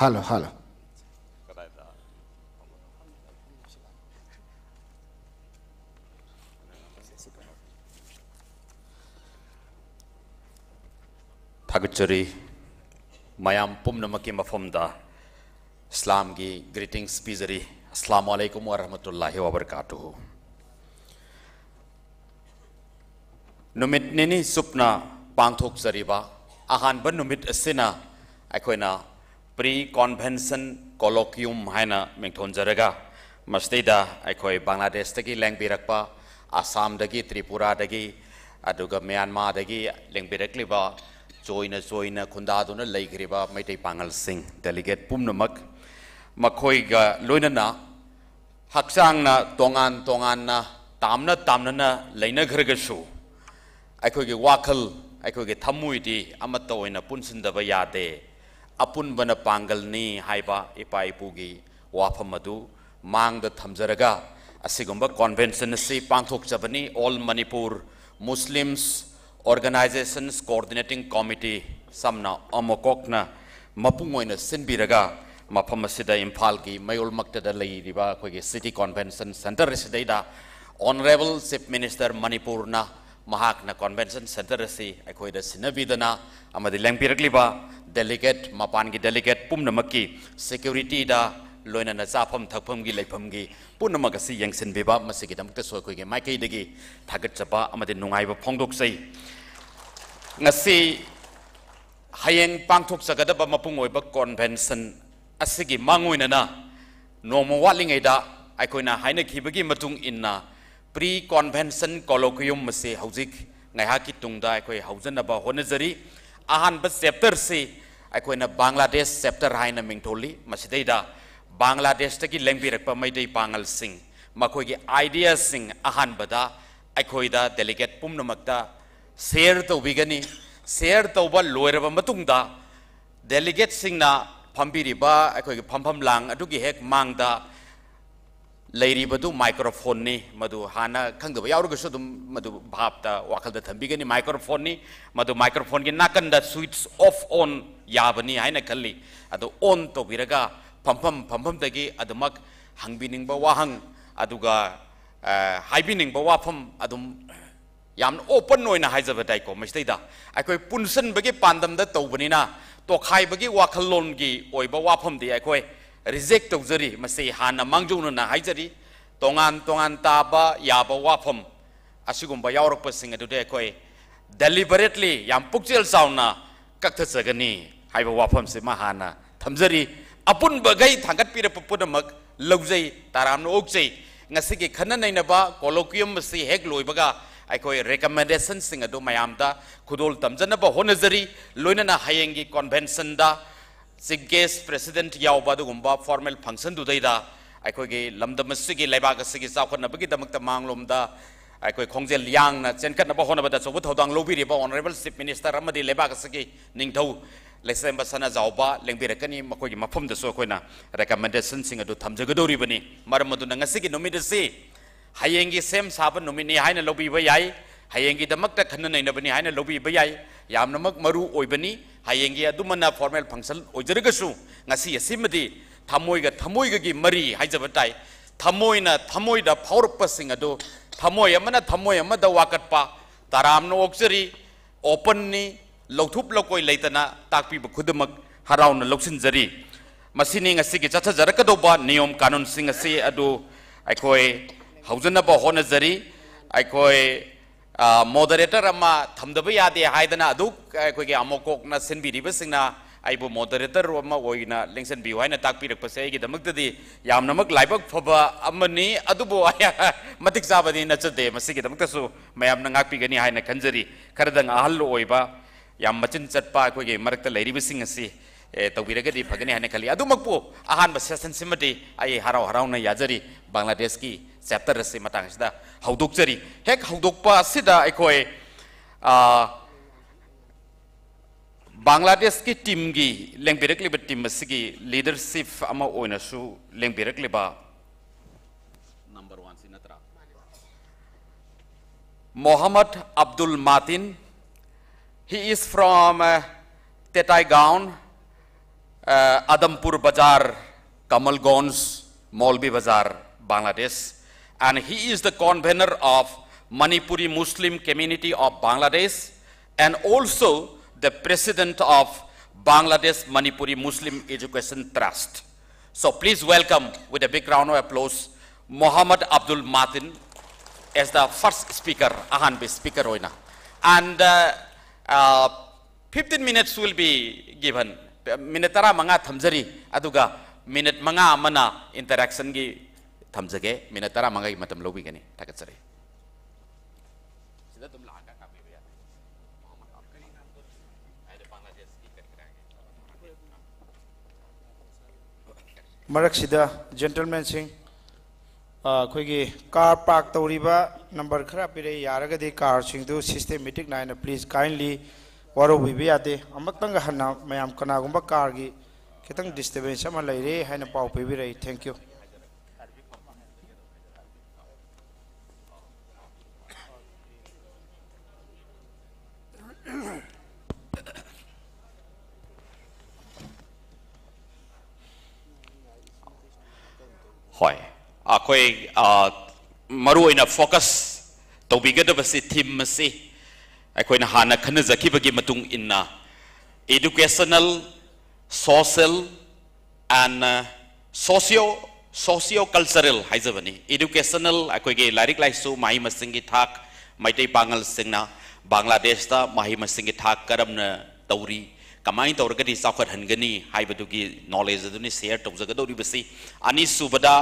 Hello, hello. ꯊꯥꯒꯠꯆꯔꯤ꯫ ꯃꯌꯥꯝ ꯄꯨꯝꯅꯃꯛꯀꯤ ꯃꯐꯝꯗ ꯏꯁꯂꯥꯝꯒꯤ greetings ꯄꯤꯖꯔꯤ꯫ ꯑꯁꯂꯥꯃꯨ ꯑꯂꯥꯏꯀꯨꯝ ꯋꯥ ꯔꯍꯃꯇꯨꯜꯂꯥꯍꯤ ꯋꯥ ꯕꯔꯀꯥꯇꯨꯍꯨ꯫ ꯅꯨꯃꯤꯠ ꯅꯤꯅꯤ ꯆꯨꯞꯅ ꯄꯥꯡꯊꯣꯛꯆꯔꯤꯕ ꯑꯍꯥꯟꯕ ꯅꯨꯃꯤꯠ ꯑꯁꯤꯅ ꯑꯩꯈꯣꯏꯅ Pre-Convention Colloquium ꯍꯥꯏꯅ ꯃꯤꯡꯊꯣꯟꯖꯔꯒ, ꯃꯁꯤꯗꯩꯗ ꯑꯩꯈꯣꯏ ꯕꯪꯒ꯭ꯂꯥꯗꯦꯁꯇꯒꯤ ꯂꯦꯡꯕꯤꯔꯛꯄ, ꯑꯁꯥꯝꯗꯒꯤ, ꯇ꯭ꯔꯤꯄꯨꯔꯥꯗꯒꯤ, ꯑꯗꯨꯒ ꯃ꯭ꯌꯥꯟꯃꯥꯔꯗꯒꯤ ꯂꯦꯡꯕꯤꯔꯛꯂꯤꯕ, ꯆꯣꯏꯅ ꯆꯣꯏꯅ ꯈꯨꯟꯗꯥꯗꯨꯅ ꯂꯩꯈ꯭ꯔꯤꯕ ꯃꯩꯇꯩ ꯄꯥꯉꯜꯁꯤꯡ, delegate ꯄꯨꯝꯅꯃꯛ, ꯃꯈꯣꯏꯒ ꯂꯣꯏꯅꯅ ꯍꯛꯆꯥꯡꯅ ꯇꯣꯉꯥꯟ ꯇꯣꯉꯥꯟꯅ, ꯇꯥꯝꯅ ꯇꯥꯝꯅꯅ ꯂꯩꯅꯈ꯭ꯔꯒꯁꯨ, ꯑꯩꯈꯣꯏꯒꯤ ꯋꯥꯈꯜ, ꯑꯩꯈꯣꯏꯒꯤ ꯊꯃꯣꯏꯗꯤ ꯑꯃꯠꯇ ꯑꯣꯏꯅ ꯄꯨꯟꯁꯤꯟꯗꯕ ꯌꯥꯗꯦ꯫ ꯑꯄꯨꯟꯕꯅ ꯄꯥꯡꯒꯜꯅꯤ ꯍꯥꯏꯕ ꯏꯄꯥ ꯏꯄꯨꯒꯤ ꯋꯥꯐꯝ ꯑꯗꯨ ꯃꯥꯡꯗ ꯊꯝꯖꯔꯒ, ꯑꯁꯤꯒꯨꯝꯕ convention ꯑꯁꯤ ꯄꯥꯡꯊꯣꯛꯆꯕꯅꯤ꯫ All Manipur Muslims Organizations Coordinating Committee, ꯁꯝꯅ ꯑꯃꯀꯣꯛꯅ, ꯃꯄꯨꯡ ꯑꯣꯏꯅ ꯁꯤꯟꯕꯤꯔꯒ, ꯃꯐꯝ ꯑꯁꯤꯗ, ꯏꯝꯐꯥꯜꯒꯤ ꯃꯌꯣꯜꯃꯛꯇꯗ ꯂꯩꯔꯤꯕ ꯑꯩꯈꯣꯏꯒꯤ City Convention Centre ꯑꯁꯤꯗꯩꯗ Honourable Chief Minister ꯃꯅꯤꯄꯨꯔꯅ ꯃꯍꯥꯛꯅ convention centre ꯑꯁꯤ ꯑꯩꯈꯣꯏꯗ ꯁꯤꯟꯅꯕꯤꯗꯅ ꯑꯃꯗꯤ ꯂꯦꯡꯕꯤꯔꯛꯂꯤꯕ delegate, ꯃꯄꯥꯟꯒꯤ delegate ꯄꯨꯝꯅꯃꯛꯀꯤ security ꯗ, ꯂꯣꯏꯅꯅ ꯆꯥꯐꯝ ꯊꯛꯐꯝꯒꯤ, ꯂꯩꯐꯝꯒꯤ ꯄꯨꯝꯅꯃꯛ ꯑꯁꯤ ꯌꯦꯡꯁꯤꯟꯕꯤꯕ, ꯃꯁꯤꯒꯤꯗꯃꯛꯇꯁꯨ ꯑꯩꯈꯣꯏꯒꯤ ꯃꯥꯏꯀꯩꯗꯒꯤ ꯊꯥꯒꯠꯆꯕ ꯑꯃꯗꯤ ꯅꯨꯡꯉꯥꯏꯕ ꯐꯣꯡꯗꯣꯛꯆꯩ꯫ ꯉꯁꯤ ꯍꯌꯦꯡ ꯄꯥꯡꯊꯣꯛꯆꯒꯗꯕ ꯃꯄꯨꯡ ꯑꯣꯏꯕ convention ꯑꯁꯤꯒꯤ ꯃꯥꯡꯑꯣꯏꯅꯅ ꯅꯣꯡꯃ ꯋꯥꯠꯂꯤꯉꯩꯗ ꯑꯩꯈꯣꯏꯅ ꯍꯥꯏꯅꯈꯤꯕꯒꯤ ꯃꯇꯨꯡ ꯏꯟꯅ Pre-Convention Colloquium ꯑꯁꯤ ꯍꯧꯖꯤꯛ ꯉꯥꯏꯍꯥꯛꯀꯤ ꯇꯨꯡꯗ ꯑꯩꯈꯣꯏ ꯍꯧꯖꯅꯕ ꯍꯣꯠꯅꯖꯔꯤ꯫ ꯑꯍꯥꯟꯕ chapter ꯁꯤ ꯑꯩꯈꯣꯏꯅ ꯕꯪꯒ꯭ꯂꯥꯗꯦꯁ chapter ꯍꯥꯏꯅ ꯃꯤꯡꯊꯣꯜꯂꯤ꯫ ꯃꯁꯤꯗꯩꯗ ꯕꯪꯒ꯭ꯂꯥꯗꯦꯁꯇꯒꯤ ꯂꯦꯡꯕꯤꯔꯛꯄ ꯃꯩꯇꯩ ꯄꯥꯉꯜꯁꯤꯡ, ꯃꯈꯣꯏꯒꯤ idea ꯁꯤꯡ ꯑꯍꯥꯟꯕꯗ ꯑꯩꯈꯣꯏꯗ delegate ꯄꯨꯝꯅꯃꯛꯇ share ꯇꯧꯕꯤꯒꯅꯤ꯫ Share ꯇꯧꯕ ꯂꯣꯏꯔꯕ ꯃꯇꯨꯡꯗ, delegate ꯁꯤꯡꯅ ꯐꯝꯕꯤꯔꯤꯕ ꯑꯩꯈꯣꯏꯒꯤ ꯐꯝꯐꯝ ꯂꯥꯡ ꯑꯗꯨꯒꯤ ꯍꯦꯛ ꯃꯥꯡꯗ ꯂꯩꯔꯤꯕꯗꯨ microphone ꯅꯤ꯫ ꯃꯗꯨ ꯍꯥꯟꯅ ꯈꯪꯗꯕ ꯌꯥꯎꯔꯒꯁꯨ ꯑꯗꯨꯝ ꯃꯗꯨ ꯚꯥꯞꯇ, ꯋꯥꯈꯜꯗ ꯊꯝꯕꯤꯒꯅꯤ꯫ Microphone ꯅꯤ꯫ ꯃꯗꯨ microphone ꯒꯤ ꯅꯥꯀꯟꯗ switch off on ꯌꯥꯕꯅꯤ ꯍꯥꯏꯅ ꯈꯜꯂꯤ꯫ ꯑꯗꯨ on ꯇꯧꯕꯤꯔꯒ ꯐꯝꯐꯝ ꯐꯝꯐꯝꯗꯒꯤ ꯑꯗꯨꯃꯛ ꯍꯪꯕꯤꯅꯤꯡꯕ ꯋꯥꯍꯪ, ꯑꯗꯨꯒ, ꯑ, ꯍꯥꯏꯕꯤꯅꯤꯡꯕ ꯋꯥꯐꯝ ꯑꯗꯨꯝ ꯌꯥꯝꯅ open ꯑꯣꯏꯅ ꯍꯥꯏꯖꯕ ꯇꯥꯏꯀꯣ꯫ ꯃꯁꯤꯗꯩꯗ ꯑꯩꯈꯣꯏ ꯄꯨꯟꯁꯤꯟꯕꯒꯤ ꯄꯥꯟꯗꯝꯗ ꯇꯧꯕꯅꯤꯅ, ꯇꯣꯈꯥꯏꯕꯒꯤ ꯋꯥꯈꯜꯂꯣꯟꯒꯤ ꯑꯣꯏꯕ ꯋꯥꯐꯝꯗꯤ ꯑꯩꯈꯣꯏ reject ꯇꯧꯖꯔꯤ꯫ ꯃꯁꯤ ꯍꯥꯟꯅ ꯃꯥꯡꯖꯧꯅꯅ ꯍꯥꯏꯖꯔꯤ꯫ ꯇꯣꯉꯥꯟ ꯇꯣꯉꯥꯟ ꯇꯥꯕ ꯌꯥꯕ ꯋꯥꯐꯝ ꯑꯁꯤꯒꯨꯝꯕ ꯌꯥꯎꯔꯛꯄꯁꯤꯡ ꯑꯗꯨꯗꯤ ꯑꯩꯈꯣꯏ deliberately, ꯌꯥꯝ ꯄꯨꯛꯆꯦꯜ ꯆꯥꯎꯅ ꯀꯛꯊꯠꯆꯒꯅꯤ ꯍꯥꯏꯕ ꯋꯥꯐꯝꯁꯤꯃ ꯍꯥꯟꯅ ꯊꯝꯖꯔꯤ꯫ ꯑꯄꯨꯟꯕꯈꯩ ꯊꯥꯡꯒꯠꯄꯤꯔꯛꯄ ꯄꯨꯝꯅꯃꯛ ꯂꯧꯖꯩ, ꯇꯔꯥꯝꯅ ꯑꯣꯛꯆꯩ꯫ ꯉꯁꯤꯒꯤ ꯈꯟꯅ ꯅꯩꯅꯕ colloquium ꯑꯁꯤ ꯍꯦꯛ ꯂꯣꯏꯕꯒ ꯑꯩꯈꯣꯏ recommendationꯁꯤꯡ ꯑꯗꯨ ꯃꯌꯥꯝꯗ ꯈꯨꯗꯣꯜ ꯇꯝꯖꯅꯕ ꯍꯣꯠꯅꯖꯔꯤ꯫ ꯂꯣꯏꯅꯅ ꯍꯌꯦꯡꯒꯤ conventionꯗ Chief Guest, President ꯌꯥꯎꯕ ꯑꯗꯨꯒꯨꯝꯕ formal functionꯗꯨꯗꯩꯗ ꯑꯩꯈꯣꯏꯒꯤ ꯂꯝꯗꯝ ꯑꯁꯤꯒꯤ, ꯂꯩꯕꯥꯛ ꯑꯁꯤꯒꯤ ꯆꯥꯎꯈꯠꯅꯕꯒꯤꯗꯃꯛꯇ ꯃꯥꯡꯂꯣꯝꯗ ꯑꯩꯈꯣꯏ ꯈꯣꯡꯖꯦꯜ ꯌꯥꯡꯅ ꯆꯦꯟꯈꯠꯅꯕ ꯍꯣꯠꯅꯕꯗ ꯑꯆꯧꯕ ꯊꯧꯗꯥꯡ ꯂꯧꯕꯤꯔꯤꯕ Honourable Chief Minister ꯑꯃꯗꯤ ꯂꯩꯕꯥꯛ ꯑꯁꯤꯒꯤ ꯅꯤꯡꯊꯧ ꯂꯩꯆꯦꯝꯕ ꯁꯅꯥꯖꯥꯎꯕ ꯂꯦꯡꯕꯤꯔꯛꯀꯅꯤ꯫ ꯃꯈꯣꯏꯒꯤ ꯃꯐꯝꯗꯁꯨ ꯑꯩꯈꯣꯏꯅ recommendationꯁꯤꯡ ꯑꯗꯨ ꯊꯝꯖꯒꯗꯧꯔꯤꯕꯅꯤ꯫ ꯃꯔꯝ ꯑꯗꯨꯅ ꯉꯁꯤꯒꯤ ꯅꯨꯃꯤꯠ ꯑꯁꯤ ꯍꯌꯦꯡꯒꯤ ꯁꯦꯝ ꯁꯥꯕ ꯅꯨꯃꯤꯠꯅꯤ ꯍꯥꯏꯅ ꯂꯧꯕꯤꯕ ꯌꯥꯏ, ꯍꯌꯦꯡꯒꯤꯗꯃꯛꯇ ꯈꯟꯅ ꯅꯩꯅꯕꯅꯤ ꯍꯥꯏꯅ ꯂꯧꯕꯤꯕ ꯌꯥꯏ꯫ ꯌꯥꯝꯅꯃꯛ ꯃꯔꯨ ꯑꯣꯏꯕꯅꯤ꯫ ꯍꯌꯦꯡꯒꯤ ꯑꯗꯨꯃꯅ formal function ꯑꯣꯏꯖꯔꯒꯁꯨ, ꯉꯁꯤ ꯑꯁꯤꯃꯗꯤ ꯊꯃꯣꯏꯒ ꯊꯃꯣꯏꯒꯒꯤ ꯃꯔꯤ ꯍꯥꯏꯖꯕ ꯇꯥꯏ꯫ ꯊꯃꯣꯏꯅ ꯊꯃꯣꯏꯗ ꯐꯥꯎꯔꯛꯄꯁꯤꯡ ꯑꯗꯨ, ꯊꯃꯣꯏ ꯑꯃꯅ ꯊꯃꯣꯏ ꯑꯃꯗ ꯋꯥꯀꯠꯄ, ꯇꯔꯥꯝꯅ ꯑꯣꯛꯆꯔꯤ꯫ Openꯅꯤ, ꯂꯧꯊꯣꯛ ꯂꯧꯀꯣꯏ ꯂꯩꯇꯅ ꯇꯥꯛꯄꯤꯕ ꯈꯨꯗꯤꯡꯃꯛ ꯍꯔꯥꯎꯅ ꯂꯧꯁꯤꯟꯖꯔꯤ꯫ ꯃꯁꯤꯅꯤ ꯉꯁꯤꯒꯤ ꯆꯠꯊꯖꯔꯛꯀꯗꯧꯕ ꯅꯤꯌꯣꯝ ꯀꯥꯅꯨꯟꯁꯤꯡ ꯑꯁꯤ ꯑꯗꯨ ꯑꯩꯈꯣꯏ ꯍꯧꯖꯅꯕ ꯍꯣꯠꯅꯖꯔꯤ꯫ ꯑꯩꯈꯣꯏ, ꯑ, moderator ꯑꯃ ꯊꯝꯗꯕ ꯌꯥꯗꯦ ꯍꯥꯏꯗꯅ ꯑꯗꯨꯛ ꯑꯩꯈꯣꯏꯒꯤ ꯑꯃꯣꯀꯣꯛꯅ ꯁꯤꯟꯕꯤꯔꯤꯕꯁꯤꯡꯅ ꯑꯩꯕꯨ moderator ꯑꯃ ꯑꯣꯏꯅ ꯂꯦꯡꯁꯤꯟꯕꯤꯌꯨ ꯍꯥꯏꯅ ꯇꯥꯛꯄꯤꯔꯛꯄꯁꯦ ꯑꯩꯒꯤꯗꯃꯛꯇꯗꯤ ꯌꯥꯝꯅꯃꯛ ꯂꯥꯏꯕꯛ ꯐꯕ ꯑꯃꯅꯤ꯫ ꯑꯗꯨꯕꯨ ꯑꯩ ꯃꯇꯤꯛ ꯆꯥꯕꯗꯤ ꯅꯠꯆꯗꯦ꯫ ꯃꯁꯤꯒꯤꯗꯃꯛꯇꯁꯨ ꯃꯌꯥꯝꯅ ꯉꯥꯛꯄꯤꯒꯅꯤ ꯍꯥꯏꯅ ꯈꯟꯖꯔꯤ꯫ ꯈꯔꯗꯪ ꯑꯍꯜ ꯑꯣꯏꯕ, ꯌꯥꯝ ꯃꯆꯤꯟ ꯆꯠꯄ ꯑꯩꯈꯣꯏꯒꯤ ꯃꯔꯛꯇ ꯂꯩꯔꯤꯕꯁꯤꯡ ꯑꯁꯤ, ꯑꯦ, ꯇꯧꯕꯤꯔꯒꯗꯤ ꯐꯒꯅꯤ ꯍꯥꯏꯅ ꯈꯜꯂꯤ꯫ ꯑꯗꯨꯃꯛꯄꯨ ꯑꯍꯥꯟꯕ sessionꯁꯤꯃꯗꯤ ꯑꯩ ꯍꯔꯥꯎ ꯍꯔꯥꯎꯅ ꯌꯥꯖꯔꯤ꯫ ꯕꯪꯒ꯭ꯂꯥꯗꯦꯁꯀꯤ chapter ꯑꯁꯤ ꯃꯇꯥꯡ ꯑꯁꯤꯗ ꯍꯧꯗꯣꯛꯆꯔꯤ꯫ ꯍꯦꯛ ꯍꯧꯗꯣꯛꯄ ꯑꯁꯤꯗ ꯑꯩꯈꯣꯏ, ꯑ, ꯕꯪꯒ꯭ꯂꯥꯗꯦꯁꯀꯤ teamꯒꯤ ꯂꯦꯡꯕꯤꯔꯛꯂꯤꯕ team ꯑꯁꯤꯒꯤ leadership ꯑꯃ ꯑꯣꯏꯅꯁꯨ ꯂꯦꯡꯕꯤꯔꯛꯂꯤꯕ number oneꯁꯤ ꯅꯠꯇ꯭ꯔꯥ? Mohammad Abdul Matin. He is from, uh, Tetaigaon, uh, Adampur Bazar, Kamalganj, Maulvi Bazar, Bangladesh. And he is the convener of Manipuri Muslim Community of Bangladesh and also the president of Bangladesh Manipuri Muslim Education Trust. So please welcome with a big round of applause Mohammad Abdul Matin. As the first speaker, ꯑꯍꯥꯟꯕ speaker ꯑꯣꯏꯅ, and uh, uh, fifteen minutes will be given. Minute ꯇꯔꯥꯃꯉꯥ ꯊꯝꯖꯔꯤ, ꯑꯗꯨꯒ minute ꯃꯉꯥ ꯑꯃꯅ interaction ꯒꯤ ꯊꯝꯖꯒꯦ꯫ Minute ꯇꯔꯥꯃꯉꯥꯒꯤ ꯃꯇꯝ ꯂꯧꯕꯤꯒꯅꯤ꯫ ꯊꯥꯒꯠꯆꯔꯤ꯫ ꯁꯤꯗ ꯑꯗꯨꯝ ꯂꯥꯛꯑꯒ ꯉꯥꯡꯕꯤꯕ ꯌꯥꯅꯤ꯫ ꯃꯔꯛꯁꯤꯗ gentleman ꯁꯤꯡ, ꯑ, ꯑꯩꯈꯣꯏꯒꯤ car park ꯇꯧꯔꯤꯕ number ꯈꯔ ꯄꯤꯔꯛꯏ, ꯌꯥꯔꯒꯗꯤ car ꯁꯤꯡꯗꯨ systematic ꯅꯥꯏꯅ please kindly ꯋꯥꯔꯧꯕꯤꯕ ꯌꯥꯗꯦ꯫ ꯑꯃꯨꯛꯇꯪꯒ ꯍꯟꯅ ꯃꯌꯥꯝ ꯀꯅꯥꯒꯨꯝꯕ car ꯒꯤ ꯈꯤꯇꯪ disturbance ꯑꯃ ꯂꯩꯔꯦ ꯍꯥꯏꯅ ꯄꯥꯎ ꯄꯤꯕꯤꯔꯛꯏ꯫ Thank you꯫ ꯍꯣꯏ, ꯑꯩꯈꯣꯏ, ꯑ, ꯃꯔꯨꯑꯣꯏꯅ focus ꯇꯧꯕꯤꯒꯗꯕꯁꯤ, theme ꯑꯁꯤ ꯑꯩꯈꯣꯏꯅ ꯍꯥꯟꯅ ꯈꯟꯅꯖꯈꯤꯕꯒꯤ ꯃꯇꯨꯡ ꯏꯟꯅ educational, social and, uh, socio, socio cultural ꯍꯥꯏꯖꯕꯅꯤ꯫ Educational, ꯑꯩꯈꯣꯏꯒꯤ ꯂꯥꯏꯔꯤꯛ ꯂꯥꯏꯁꯨ, ꯃꯍꯩ ꯃꯁꯤꯡꯒꯤ ꯊꯥꯛ, ꯃꯩꯇꯩ ꯄꯥꯉꯜꯁꯤꯡꯅ ꯕꯪꯒ꯭ꯂꯥꯗꯦꯁꯇ ꯃꯍꯩ ꯃꯁꯤꯡꯒꯤ ꯊꯥꯛ ꯀꯔꯝꯅ ꯇꯧꯔꯤ, ꯀꯃꯥꯏꯅ ꯇꯧꯔꯒꯗꯤ ꯆꯥꯎꯈꯠꯍꯟꯒꯅꯤ ꯍꯥꯏꯕꯗꯨꯒꯤ knowledge ꯑꯗꯨꯅꯤ share ꯇꯧꯖꯒꯗꯧꯔꯤꯕꯁꯤ꯫ ꯑꯅꯤꯁꯨꯕꯗ,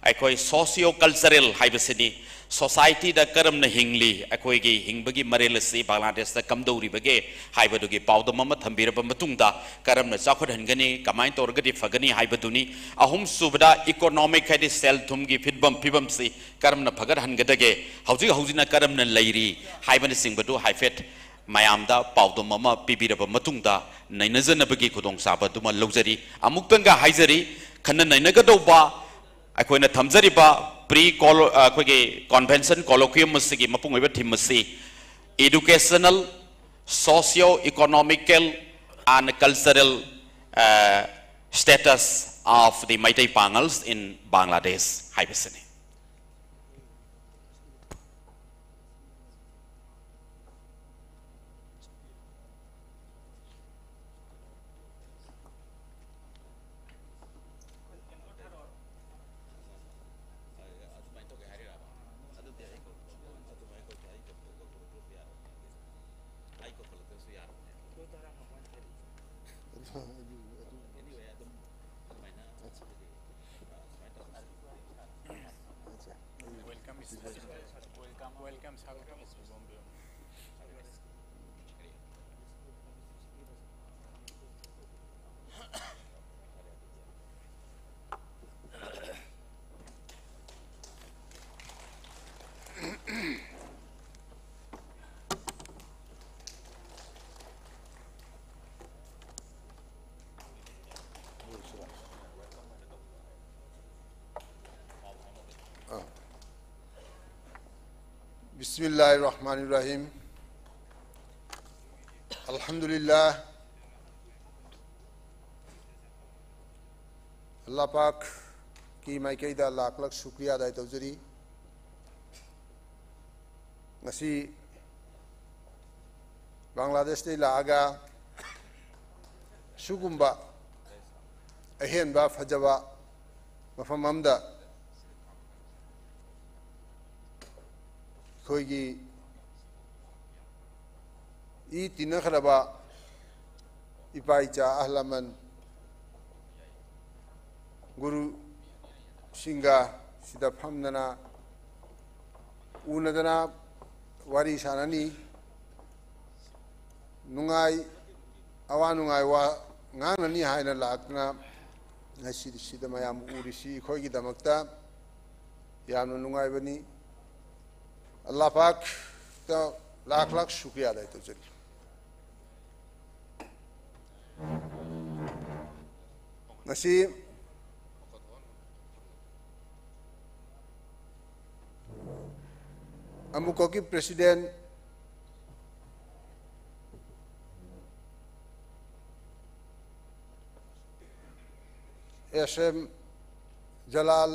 ꯑꯩꯈꯣꯏ socio cultural ꯍꯥꯏꯕꯁꯤꯅꯤ, society ꯗ ꯀꯔꯝꯅ ꯍꯤꯡꯂꯤ, ꯑꯩꯈꯣꯏꯒꯤ ꯍꯤꯡꯕꯒꯤ ꯃꯔꯦꯜ ꯑꯁꯤ ꯕꯪꯒ꯭ꯂꯥꯗꯦꯁꯇ ꯀꯝꯗꯧꯔꯤꯕꯒꯦ ꯍꯥꯏꯕꯗꯨꯒꯤ ꯄꯥꯎꯗꯝ ꯑꯃ ꯊꯝꯕꯤꯔꯕ ꯃꯇꯨꯡꯗ, ꯀꯔꯝꯅ ꯆꯥꯎꯈꯠꯍꯟꯒꯅꯤ, ꯀꯃꯥꯏꯅ ꯇꯧꯔꯒꯗꯤ ꯐꯒꯅꯤ ꯍꯥꯏꯕꯗꯨꯅꯤ꯫ ꯑꯍꯨꯝꯁꯨꯕꯗ, economic ꯍꯥꯏꯗꯤ ꯁꯦꯜ ꯊꯨꯝꯒꯤ ꯐꯤꯕꯝ, ꯐꯤꯕꯝꯁꯤ ꯀꯔꯝꯅ ꯐꯒꯠꯍꯟꯒꯗꯒꯦ, ꯍꯧꯖꯤꯛ ꯍꯧꯖꯤꯛꯅ ꯀꯔꯝꯅ ꯂꯩꯔꯤ ꯍꯥꯏꯕꯅꯆꯤꯡꯕꯗꯨ ꯍꯥꯏꯐꯦꯠ ꯃꯌꯥꯝꯗ ꯄꯥꯎꯗꯝ ꯑꯃ ꯄꯤꯕꯤꯔꯕ ꯃꯇꯨꯡꯗ, ꯅꯩꯅꯖꯅꯕꯒꯤ ꯈꯨꯗꯣꯡꯆꯥꯕ ꯑꯗꯨꯃ ꯂꯧꯖꯔꯤ꯫ ꯑꯃꯨꯛꯇꯪꯒ ꯍꯥꯏꯖꯔꯤ, ꯈꯟꯅ ꯅꯩꯅꯒꯗꯧꯕ ꯑꯩꯈꯣꯏꯅ ꯊꯝꯖꯔꯤꯕ pre colo-, ꯑꯩꯈꯣꯏꯒꯤ convention colloquium ꯑꯁꯤꯒꯤ ꯃꯄꯨꯡ ꯑꯣꯏꯕ theme ꯑꯁꯤ educational, socio economical and cultural, uh, status of the Meitei Pangals in Bangladesh ꯍꯥꯏꯕꯁꯤꯅꯤ꯫ Welcome is, welcome, welcome, sir. ꯕꯤꯁꯃꯤꯜꯂꯥꯍꯤꯔ ꯔꯍꯃꯥꯅꯤꯔ Rahim. ꯑꯜꯍꯝꯗꯨꯂꯤꯜꯂꯥꯍ꯫ ꯑꯜꯂꯥꯍ ꯄꯥꯛꯀꯤ ꯃꯥꯏꯀꯩꯗ ꯂꯥꯛ ꯂꯥꯛ ꯁꯨꯀ꯭ꯔꯤꯌꯥ ꯑꯗꯥꯏ ꯇꯧꯖꯔꯤ꯫ ꯉꯁꯤ ꯕꯪꯒ꯭ꯂꯥꯗꯦꯁꯇꯒꯤ ꯂꯥꯛꯑꯒ ꯁꯤꯒꯨꯝꯕ ꯑꯍꯦꯟꯕ ꯐꯖꯕ ꯃꯐꯝ ꯑꯃꯗ ꯑꯩꯈꯣꯏꯒꯤ ꯏ ꯇꯤꯟꯅꯈ꯭ꯔꯕ ꯏꯄꯥ ꯏꯆꯥ, ꯑꯍꯜ ꯂꯃꯟ, ꯒꯨꯔꯨꯁꯤꯡꯒ ꯁꯤꯗ ꯐꯝꯗꯅ ꯎꯅꯗꯅ ꯋꯥꯔꯤ ꯁꯥꯟꯅꯅꯤ, ꯅꯨꯡꯉꯥꯏ, ꯑꯋꯥ ꯅꯨꯡꯉꯥꯏ ꯋꯥ ꯉꯥꯡꯅꯅꯤ ꯍꯥꯏꯅ ꯂꯥꯛꯇꯅ ꯉꯁꯤꯗꯤ ꯁꯤꯗ ꯃꯌꯥꯝ ꯎꯔꯤꯁꯤ ꯑꯩꯈꯣꯏꯒꯤꯗꯃꯛꯇ ꯌꯥꯝꯅ ꯅꯨꯡꯉꯥꯏꯕꯅꯤ꯫ ꯑꯜꯂꯥꯍ ꯄꯥꯛꯇ ꯂꯥꯛ ꯂꯥꯛ ꯁꯨꯀ꯭ꯔꯤꯌꯥ ꯑꯗꯥ ꯇꯧꯖꯔꯤ꯫ ꯉꯁꯤ ꯑꯃꯨꯛꯀꯣꯛꯀꯤ president S M Jalal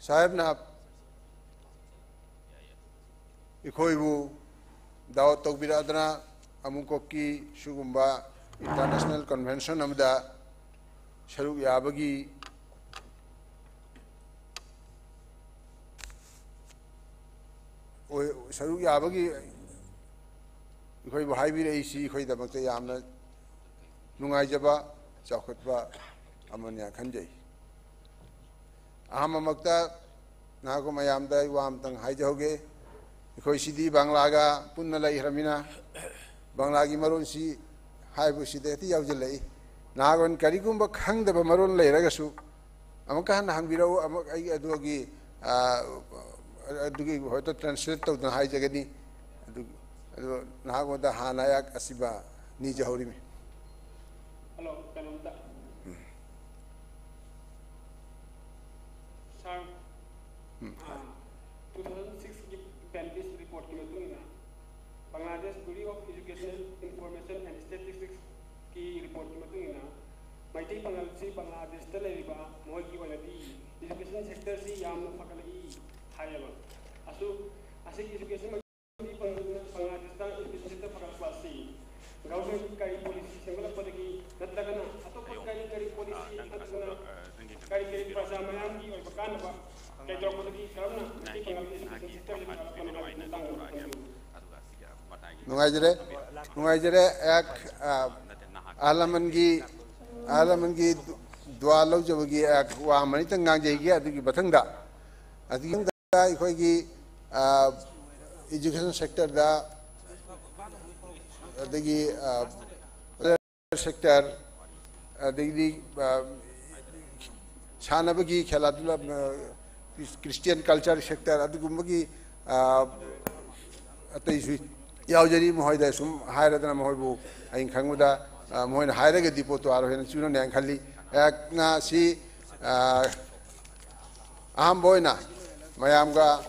ꯁꯥꯍꯦꯕꯅ ꯑꯩꯈꯣꯏꯕꯨ ꯗꯥꯋꯠ ꯇꯧꯕꯤꯔꯛꯑꯗꯅ ꯑꯃꯨꯛꯀꯣꯛꯀꯤ ꯁꯤꯒꯨꯝꯕ international convention ꯑꯃꯗ ꯁꯔꯨꯛ ꯌꯥꯕꯒꯤ ꯑꯣꯏ-, ꯁꯔꯨꯛ ꯌꯥꯕꯒꯤ ꯑꯩꯈꯣꯏꯕꯨ ꯍꯥꯏꯕꯤꯔꯛꯏꯁꯤ ꯑꯩꯈꯣꯏꯗꯃꯛꯇ ꯌꯥꯝꯅ ꯅꯨꯡꯉꯥꯏꯖꯕ, ꯆꯥꯎꯈꯠꯄ ꯑꯃꯅꯤ ꯈꯟꯖꯩ꯫ ꯑꯍꯥꯟꯕꯃꯛꯇ ꯅꯍꯥꯛ ꯃꯌꯥꯝꯗ ꯑꯩ ꯋꯥ ꯑꯃꯇꯪ ꯍꯥꯏꯖꯍꯧꯒꯦ꯫ ꯑꯩꯈꯣꯏ ꯁꯤꯗꯤ ꯕꯪꯒ꯭ꯂꯥꯒ ꯄꯨꯟꯅ ꯂꯩꯈ꯭ꯔꯃꯤꯅ ꯕꯪꯒ꯭ꯂꯥꯒꯤ ꯃꯔꯣꯟꯁꯤ ꯍꯥꯏꯕꯁꯤꯗ ꯍꯦꯛꯇ ꯌꯥꯎꯁꯤꯜꯂꯛꯏ꯫ ꯅꯍꯥꯛ ꯀꯔꯤꯒꯨꯝꯕ ꯈꯪꯗꯕ ꯃꯔꯣꯟ ꯂꯩꯔꯒꯁꯨ ꯑꯃꯨꯛꯀ ꯍꯟꯅ ꯍꯪꯕꯤꯔꯛꯎ꯫ ꯑꯃꯨꯛ ꯑꯩ ꯑꯗꯨꯒꯤ, ꯑ, ꯑꯗꯨꯒꯤ ꯍꯣꯏꯇ translate ꯇꯧꯗꯅ ꯍꯥꯏꯖꯒꯅꯤ꯫ ꯑꯗꯨ, ꯑꯗꯨ ꯅꯍꯥꯛꯉꯣꯟꯗ ꯍꯥꯟꯅ ꯑꯩꯍꯥꯛ ꯑꯁꯤꯕ ꯅꯤꯖꯍꯧꯔꯤꯃꯤ꯫ Hello, ꯀꯩꯅꯣꯝꯇ꯫ ꯎꯝ꯫ Sir, ꯎꯝ꯫ ꯑ, two thousand six ꯀꯤ ꯕꯦꯝꯕꯤꯁ ꯔꯤꯄꯣꯔꯠꯀꯤ ꯃꯇꯨꯡ ꯏꯟꯅ, Bangladesh Bureau of Educational Information and Statistics ꯀꯤ ꯔꯤꯄꯣꯔꯠꯀꯤ ꯃꯇꯨꯡ ꯏꯟꯅ, ꯃꯩꯇꯩ ꯄꯥꯉꯜꯁꯤ ꯕꯪꯒ꯭ꯂꯥꯗꯦꯁꯇ ꯂꯩꯔꯤꯕ ꯃꯈꯣꯏꯒꯤ ꯑꯣꯏꯅꯗꯤ education sector ꯁꯤ ꯌꯥꯝꯅ ꯐꯒꯠꯂꯛꯏ ꯍꯥꯏꯌꯦꯕ꯫ ꯑꯁꯨ-, ꯑꯁꯤꯒꯤ education ꯃꯩꯇꯩ ꯄꯥꯉꯜꯅ ꯕꯪꯒ꯭ꯂꯥꯗꯦꯁꯇ education sector ꯐꯒꯠꯂꯛꯄ ꯑꯁꯤ government ꯀꯔꯤ policy ꯁꯦꯝꯒꯠꯂꯛꯄꯗꯒꯤ ꯅꯠꯇ꯭ꯔꯒꯅ ꯑꯇꯣꯞꯄ ꯀꯔꯤ ꯀꯔꯤ policy ꯅꯠꯇ꯭ꯔꯒꯅ ꯀꯔꯤ ꯀꯔꯤ ꯄ꯭ꯔꯖꯥ ꯃꯌꯥꯝꯒꯤ ꯑꯣꯏꯕ ꯀꯥꯟꯅꯕ ꯀꯩꯗꯧꯔꯛꯄꯗꯒꯤ ꯀꯔꯝꯅ ꯃꯩꯇꯩ ꯄꯥꯉꯜꯒꯤ education sector ꯁꯤ ꯐꯒꯠꯂꯛꯄꯅꯣ ꯍꯥꯏꯕꯒꯤ ꯃꯇꯥꯡꯗ ꯊꯝꯕꯤꯌꯨ꯫ ꯅꯨꯡꯉꯥꯏꯖꯔꯦ, ꯅꯨꯡꯉꯥꯏꯖꯔꯦ꯫ ꯑꯩꯍꯥꯛ, ꯑ, ꯑꯍꯜ ꯂꯃꯟꯒꯤ, ꯑꯍꯜ ꯂꯃꯟꯒꯤ ꯗꯨ-, ꯗꯨꯋꯥ ꯂꯧꯖꯕꯒꯤ ꯑꯩꯍꯥꯛ ꯋꯥ ꯑꯃꯅꯤꯇꯪ ꯉꯥꯡꯖꯒꯦ꯫ ꯑꯗꯨꯒꯤ ꯃꯊꯪꯗ, ꯑꯗꯨꯒꯤ ꯃꯊꯪꯗ ꯑꯩꯈꯣꯏꯒꯤ, ꯑ, education sector ꯗ, ꯑꯗꯒꯤ, ꯑ, sector, ꯑꯗꯒꯤꯗꯤ, ꯑ, ꯁꯥꯟꯅꯕꯒꯤ ꯈꯦꯂꯥ ꯗꯨꯂꯥ, ꯑ, Christian culture sector ꯑꯗꯨꯒꯨꯝꯕꯒꯤ, ꯑ, ꯑꯇꯩꯁꯨ ꯌꯥꯎꯖꯔꯤ꯫ ꯃꯈꯣꯏꯗ ꯁꯨꯝ ꯍꯥꯏꯔꯗꯅ ꯃꯈꯣꯏꯕꯨ ꯑꯩꯅ ꯈꯪꯕꯗ, ꯑ, ꯃꯈꯣꯏꯅ ꯍꯥꯏꯔꯒꯗꯤ ꯄꯣꯠꯇꯣ ꯑꯥꯔꯣ ꯍꯦꯟꯅ ꯆꯨꯅꯅꯦꯅ ꯈꯜꯂꯤ꯫ ꯑꯩꯍꯥꯛꯅ ꯁꯤ, ꯑ, ꯑꯍꯥꯟꯕ ꯑꯣꯏꯅ ꯃꯌꯥꯝꯒ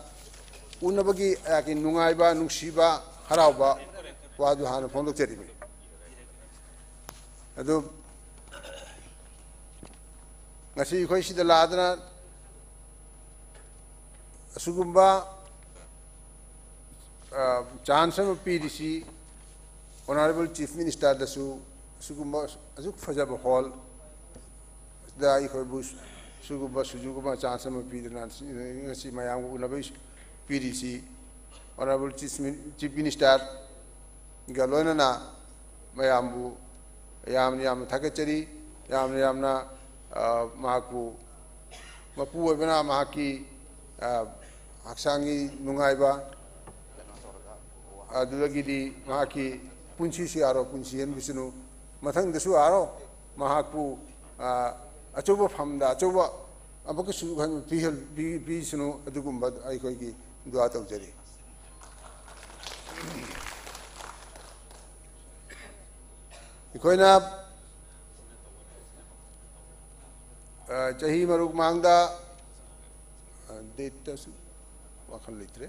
ꯎꯅꯕꯒꯤ ꯑꯩꯍꯥꯛꯀꯤ ꯅꯨꯡꯉꯥꯏꯕ, ꯅꯨꯡꯁꯤꯕ, ꯍꯔꯥꯎꯕ ꯋꯥꯗꯨ ꯍꯥꯟꯅ ꯐꯣꯡꯗꯣꯛꯆꯔꯤꯕꯅꯤ꯫ ꯑꯗꯨ ꯉꯁꯤ ꯑꯩꯈꯣꯏ ꯁꯤꯗ ꯂꯥꯛꯗꯅ ꯑꯁꯤꯒꯨꯝꯕ, ꯑ, chance ꯑꯃ ꯄꯤꯔꯤꯁꯤ Honourable Chief Minister ꯗꯁꯨ, ꯑꯁꯤꯒꯨꯝꯕ ꯑꯁꯨꯛ ꯐꯖꯕ hall ꯗ ꯑꯩꯈꯣꯏꯕꯨ ꯁꯤꯒꯨꯝꯕ ꯁꯨꯖꯨꯒꯨꯝꯕ chance ꯑꯃ ꯄꯤꯗꯨꯅ ꯉꯁꯤ ꯃꯌꯥꯝꯒ ꯎꯅꯕ ꯄꯤꯔꯤꯁꯤ Honourable Chief Min-, Chief Minister ꯒ ꯂꯣꯏꯅꯅ ꯃꯌꯥꯝꯕꯨ ꯌꯥꯝꯅ ꯌꯥꯝꯅ ꯊꯥꯒꯠꯆꯔꯤ꯫ ꯌꯥꯝꯅ ꯌꯥꯝꯅ, ꯑ, ꯃꯍꯥꯛꯄꯨ, ꯃꯄꯨ ꯑꯣꯏꯕꯅ ꯃꯍꯥꯛꯀꯤ, ꯑ, ꯍꯛꯆꯥꯡꯒꯤ ꯅꯨꯡꯉꯥꯏꯕ, ꯑꯗꯨꯗꯒꯤꯗꯤ ꯃꯍꯥꯛꯀꯤ ꯄꯨꯟꯁꯤꯁꯨ ꯌꯥꯔꯣ, ꯄꯨꯟꯁꯤ ꯍꯦꯟꯕꯤꯁꯅꯨ꯫ ꯃꯊꯪꯗꯁꯨ ꯌꯥꯔꯣ, ꯃꯍꯥꯛꯄꯨ, ꯑ, ꯑꯆꯧꯕ ꯐꯝꯗ ꯑꯆꯧꯕ ꯑꯃꯨꯛꯀꯁꯨ ꯄꯤꯍꯜ-, ꯄꯤ-, ꯄꯤꯁꯅꯨ꯫ ꯑꯗꯨꯒꯨꯝꯕ ꯑꯩꯈꯣꯏꯒꯤ ꯗꯨꯋꯥ ꯇꯧꯖꯔꯤ꯫ ꯑꯩꯈꯣꯏꯅ, ꯑ, ꯆꯍꯤ ꯃꯔꯨꯛ ꯃꯥꯡꯗ, ꯑ, date ꯇꯁꯨ ꯋꯥꯈꯜ ꯂꯩꯇ꯭ꯔꯦ꯫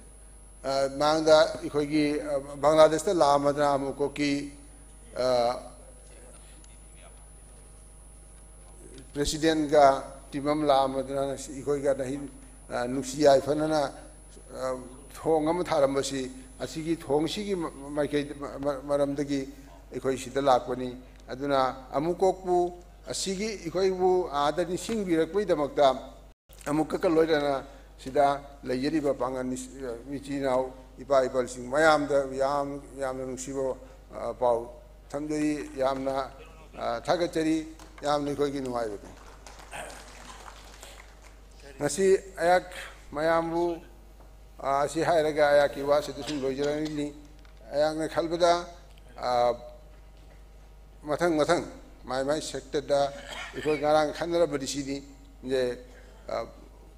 ꯑ, ꯃꯥꯡꯗ ꯑꯩꯈꯣꯏꯒꯤ, ꯑ, ꯕꯪꯒ꯭ꯂꯥꯗꯦꯁꯇ ꯂꯥꯛꯑꯝꯃꯗꯅ ꯑꯃꯨꯛꯀꯣꯛꯀꯤ, ꯑ, president ꯒ team ꯑꯃ ꯂꯥꯛꯑꯝꯃꯗꯅ ꯑꯩꯈꯣꯏꯒ ꯅꯍꯤ-, ꯑ, ꯅꯨꯡꯁꯤ ꯌꯥꯏꯐꯅꯅ, ꯑ, ꯊꯣꯡ ꯑꯃ ꯊꯥꯔꯝꯕꯁꯤ, ꯑꯁꯤꯒꯤ ꯊꯣꯡꯁꯤꯒꯤ ꯃ-, ꯃꯥꯏꯀꯩ, ꯃ-, ꯃ-, ꯃꯔꯝꯗꯒꯤ ꯑꯩꯈꯣꯏ ꯁꯤꯗ ꯂꯥꯛꯄꯅꯤ꯫ ꯑꯗꯨꯅ ꯑꯃꯨꯛꯀꯣꯛꯄꯨ, ꯑꯁꯤꯒꯤ ꯑꯩꯈꯣꯏꯕꯨ ꯑꯥꯗ ꯅꯤꯡꯁꯤꯡꯕꯤꯔꯛꯄꯒꯤꯗꯃꯛꯇ ꯑꯃꯨꯛꯀꯀ ꯂꯣꯏꯅꯅ ꯁꯤꯗ ꯂꯩꯖꯔꯤꯕ ꯄꯥꯡꯒꯜ ꯏꯆꯤꯜ ꯏꯅꯥꯎ, ꯏꯄꯥ ꯏꯄꯜꯁꯤꯡ ꯃꯌꯥꯝꯗ ꯌꯥꯝ, ꯌꯥꯝꯅ ꯅꯨꯡꯁꯤꯕ, ꯑ, ꯄꯥꯎ ꯊꯝꯖꯔꯤ꯫ ꯌꯥꯝꯅ, ꯑ, ꯊꯥꯒꯠꯆꯔꯤ꯫ ꯌꯥꯝꯅ ꯑꯩꯈꯣꯏꯒꯤ ꯅꯨꯡꯉꯥꯏꯕꯅꯤ꯫ ꯉꯁꯤ ꯑꯩꯍꯥꯛ ꯃꯌꯥꯝꯕꯨ, ꯑ, ꯑꯁꯤ ꯍꯥꯏꯔꯒ ꯑꯩꯍꯥꯛꯀꯤ ꯋꯥꯁꯤꯗ ꯁꯨꯝ ꯂꯣꯏꯖꯔꯅꯤ꯫ ꯑꯩꯍꯥꯛꯅ ꯈꯟꯕꯗ, ꯑ, ꯃꯊꯪ ꯃꯊꯪ ꯃꯥꯏ ꯃꯥꯏ sector ꯗ ꯑꯩꯈꯣꯏ ꯉꯔꯥꯡ ꯈꯟꯅꯔꯕꯗꯤ ꯁꯤꯅꯤ, ꯖꯦ, ꯑ,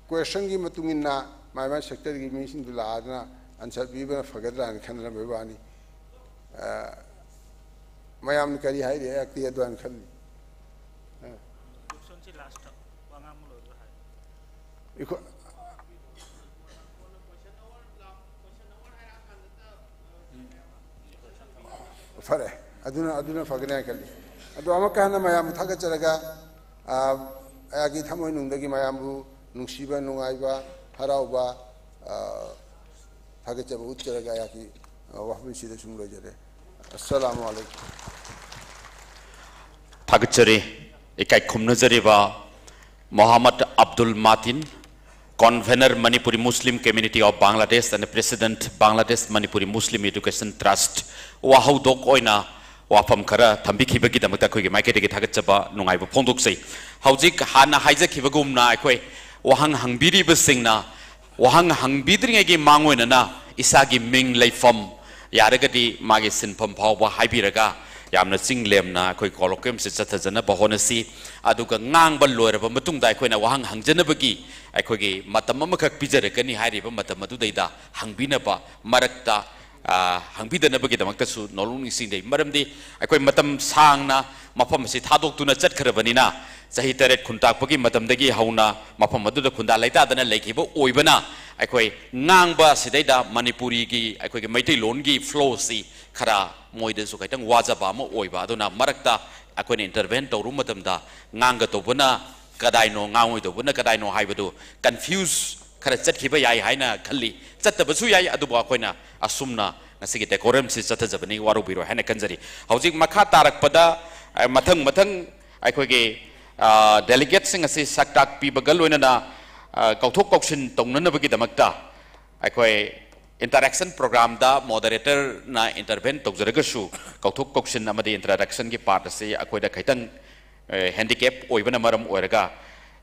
question ꯒꯤ ꯃꯇꯨꯡ ꯏꯟꯅ ꯃꯥꯏ ꯃꯥꯏ sector ꯒꯤ ꯃꯤꯁꯤꯡꯗꯨ ꯂꯥꯛꯑꯗꯅ answer ꯄꯤꯕꯅ ꯐꯒꯗ꯭ꯔꯥ ꯍꯥꯏꯅ ꯈꯟꯅꯔꯝꯕꯒꯤ ꯋꯥꯅꯤ꯫ ꯑ, ꯃꯌꯥꯝꯅ ꯀꯔꯤ ꯍꯥꯏꯔꯤ ꯑꯩꯍꯥꯛꯇꯤ ꯑꯗꯨꯃꯥꯏꯅ ꯈꯜꯂꯤ꯫ ꯑ꯫ ꯑꯩꯈꯣꯏ, ꯐꯔꯦ, ꯑꯗꯨꯅ, ꯑꯗꯨꯅ ꯐꯒꯅꯤ ꯍꯥꯏꯅ ꯈꯜꯂꯤ꯫ ꯑꯗꯣ ꯑꯃꯨꯛꯀ ꯍꯟꯅ ꯃꯌꯥꯝꯕꯨ ꯊꯥꯒꯠꯆꯔꯒ, ꯑ, ꯑꯩꯍꯥꯛꯀꯤ ꯊꯃꯣꯏꯅꯨꯡꯗꯒꯤ ꯃꯌꯥꯝꯕꯨ ꯅꯨꯡꯁꯤꯕ, ꯅꯨꯡꯉꯥꯏꯕ, ꯍꯔꯥꯎꯕ, ꯑ, ꯊꯥꯒꯠꯆꯕ ꯎꯠꯆꯔꯒ ꯑꯩꯍꯥꯛꯀꯤ, ꯑ, ꯋꯥꯐꯝꯁꯤꯗ ꯁꯨꯝ ꯂꯣꯏꯖꯔꯦ꯫ ꯑꯁꯂꯥꯃꯨ ꯑꯂꯩꯀꯨꯝ꯫ ꯊꯥꯒꯠꯆꯔꯤ꯫ ꯏꯀꯥꯏ ꯈꯨꯝꯅꯖꯔꯤꯕ ꯃꯣꯍꯥꯃꯗ Abdul ꯃꯥꯇꯤꯟ, Convener, Manipuri Muslim Community of Bangladesh and President, Bangladesh Manipuri Muslim Education Trust, ꯋꯥꯍꯧꯗꯣꯛ ꯑꯣꯏꯅ ꯋꯥꯐꯝ ꯈꯔ ꯊꯝꯕꯤꯈꯤꯕꯒꯤꯗꯃꯛꯇ ꯑꯩꯈꯣꯏꯒꯤ ꯃꯥꯏꯀꯩꯗꯒꯤ ꯊꯥꯒꯠꯆꯕ ꯅꯨꯡꯉꯥꯏꯕ ꯐꯣꯡꯗꯣꯛꯆꯩ꯫ ꯍꯧꯖꯤꯛ ꯍꯥꯟꯅ ꯍꯥꯏꯖꯈꯤꯕꯒꯨꯝꯅ ꯑꯩꯈꯣꯏ ꯋꯥꯍꯪ ꯍꯪꯕꯤꯔꯤꯕꯁꯤꯡꯅ ꯋꯥꯍꯪ ꯍꯪꯕꯤꯗ꯭ꯔꯤꯉꯩꯒꯤ ꯃꯥꯡꯑꯣꯏꯅꯅ ꯏꯁꯥꯒꯤ ꯃꯤꯡ, ꯂꯩꯐꯝ, ꯌꯥꯔꯒꯗꯤ ꯃꯥꯒꯤ ꯁꯤꯟꯐꯝ ꯐꯥꯎꯕ ꯍꯥꯏꯕꯤꯔꯒ ꯌꯥꯝꯅ ꯆꯤꯡ ꯂꯦꯝꯅ ꯑꯩꯈꯣꯏ colloquiumꯁꯦ ꯆꯠꯊꯖꯅꯕ ꯍꯣꯠꯅꯁꯤ꯫ ꯑꯗꯨꯒ ꯉꯥꯡꯕ ꯂꯣꯏꯔꯕ ꯃꯇꯨꯡꯗ ꯑꯩꯈꯣꯏꯅ ꯋꯥꯍꯪ ꯍꯪꯖꯅꯕꯒꯤ ꯑꯩꯈꯣꯏꯒꯤ ꯃꯇꯝ ꯑꯃꯈꯛ ꯄꯤꯖꯔꯛꯀꯅꯤ꯫ ꯍꯥꯏꯔꯤꯕ ꯃꯇꯝ ꯑꯗꯨꯗꯩꯗ ꯍꯪꯕꯤꯅꯕ, ꯃꯔꯛꯇ, ꯑ, ꯍꯪꯕꯤꯗꯅꯕꯒꯤꯗꯃꯛꯇꯁꯨ ꯅꯣꯂꯨꯛ ꯅꯤꯡꯁꯤꯡꯖꯩ꯫ ꯃꯔꯝꯗꯤ ꯑꯩꯈꯣꯏ ꯃꯇꯝ ꯁꯥꯡꯅ ꯃꯐꯝ ꯑꯁꯤ ꯊꯥꯗꯣꯛꯇꯨꯅ ꯆꯠꯈ꯭ꯔꯕꯅꯤꯅ, ꯆꯍꯤ ꯇꯔꯦꯠ ꯈꯨꯟꯇꯥꯛꯄꯒꯤ ꯃꯇꯝꯗꯒꯤ ꯍꯧꯅ ꯃꯐꯝ ꯑꯗꯨꯗ ꯈꯨꯟꯗꯥ ꯂꯩꯇꯥꯗꯅ ꯂꯩꯈꯤꯕ ꯑꯣꯏꯕꯅ, ꯑꯩꯈꯣꯏ ꯉꯥꯡꯕ ꯑꯁꯤꯗꯩꯗ ꯃꯅꯤꯄꯨꯔꯤꯒꯤ, ꯑꯩꯈꯣꯏꯒꯤ ꯃꯩꯇꯩꯂꯣꯟꯒꯤ flowꯁꯤ ꯈꯔ ꯃꯣꯏꯗꯁꯨ ꯈꯤꯇꯪ ꯋꯥꯖꯕ ꯑꯃ ꯑꯣꯏꯕ꯫ ꯑꯗꯨꯅ ꯃꯔꯛꯇ ꯑꯩꯈꯣꯏꯅ intervene ꯇꯧꯔꯨꯕ ꯃꯇꯝꯗ ꯉꯥꯡꯒꯗꯧꯕꯅ ꯀꯗꯥꯏꯅꯣ, ꯉꯥꯡꯉꯣꯏꯗꯧꯕꯅ ꯀꯗꯥꯏꯅꯣ ꯍꯥꯏꯕꯗꯨ confuse ꯈꯔ ꯆꯠꯈꯤꯕ ꯌꯥꯏ ꯍꯥꯏꯅ ꯈꯜꯂꯤ꯫ ꯆꯠꯇꯕꯁꯨ ꯌꯥꯏ, ꯑꯗꯨꯕꯨ ꯑꯩꯈꯣꯏꯅ ꯑꯁꯨꯝꯅ ꯉꯁꯤꯒꯤ decorumꯁꯤ ꯆꯠꯊꯖꯕꯅꯤ, ꯋꯥꯔꯧꯕꯤꯔꯣꯏ ꯍꯥꯏꯅ ꯈꯟꯖꯔꯤ꯫ ꯍꯧꯖꯤꯛ ꯃꯈꯥ ꯇꯥꯔꯛꯄꯗ, ꯑ, ꯃꯊꯪ ꯃꯊꯪ ꯑꯩꯈꯣꯏꯒꯤ, ꯑ, delegateꯁꯤꯡ ꯑꯁꯤ ꯁꯛ ꯇꯥꯛꯄꯤꯕꯒ ꯂꯣꯏꯅꯅ, ꯑ, ꯀꯧꯊꯣꯛ ꯀꯧꯁꯤꯟ ꯇꯧꯅꯅꯕꯒꯤꯗꯃꯛꯇ ꯑꯩꯈꯣꯏ interaction programꯗ moderatorꯅ intervene ꯇꯧꯖꯔꯒꯁꯨ, ꯀꯧꯊꯣꯛ ꯀꯧꯁꯤꯟ ꯑꯃꯗꯤ introductionꯒꯤ part ꯑꯁꯤ ꯑꯩꯈꯣꯏꯗ ꯈꯤꯇꯪ, ꯑ, handicap ꯑꯣꯏꯕꯅ ꯃꯔꯝ ꯑꯣꯏꯔꯒ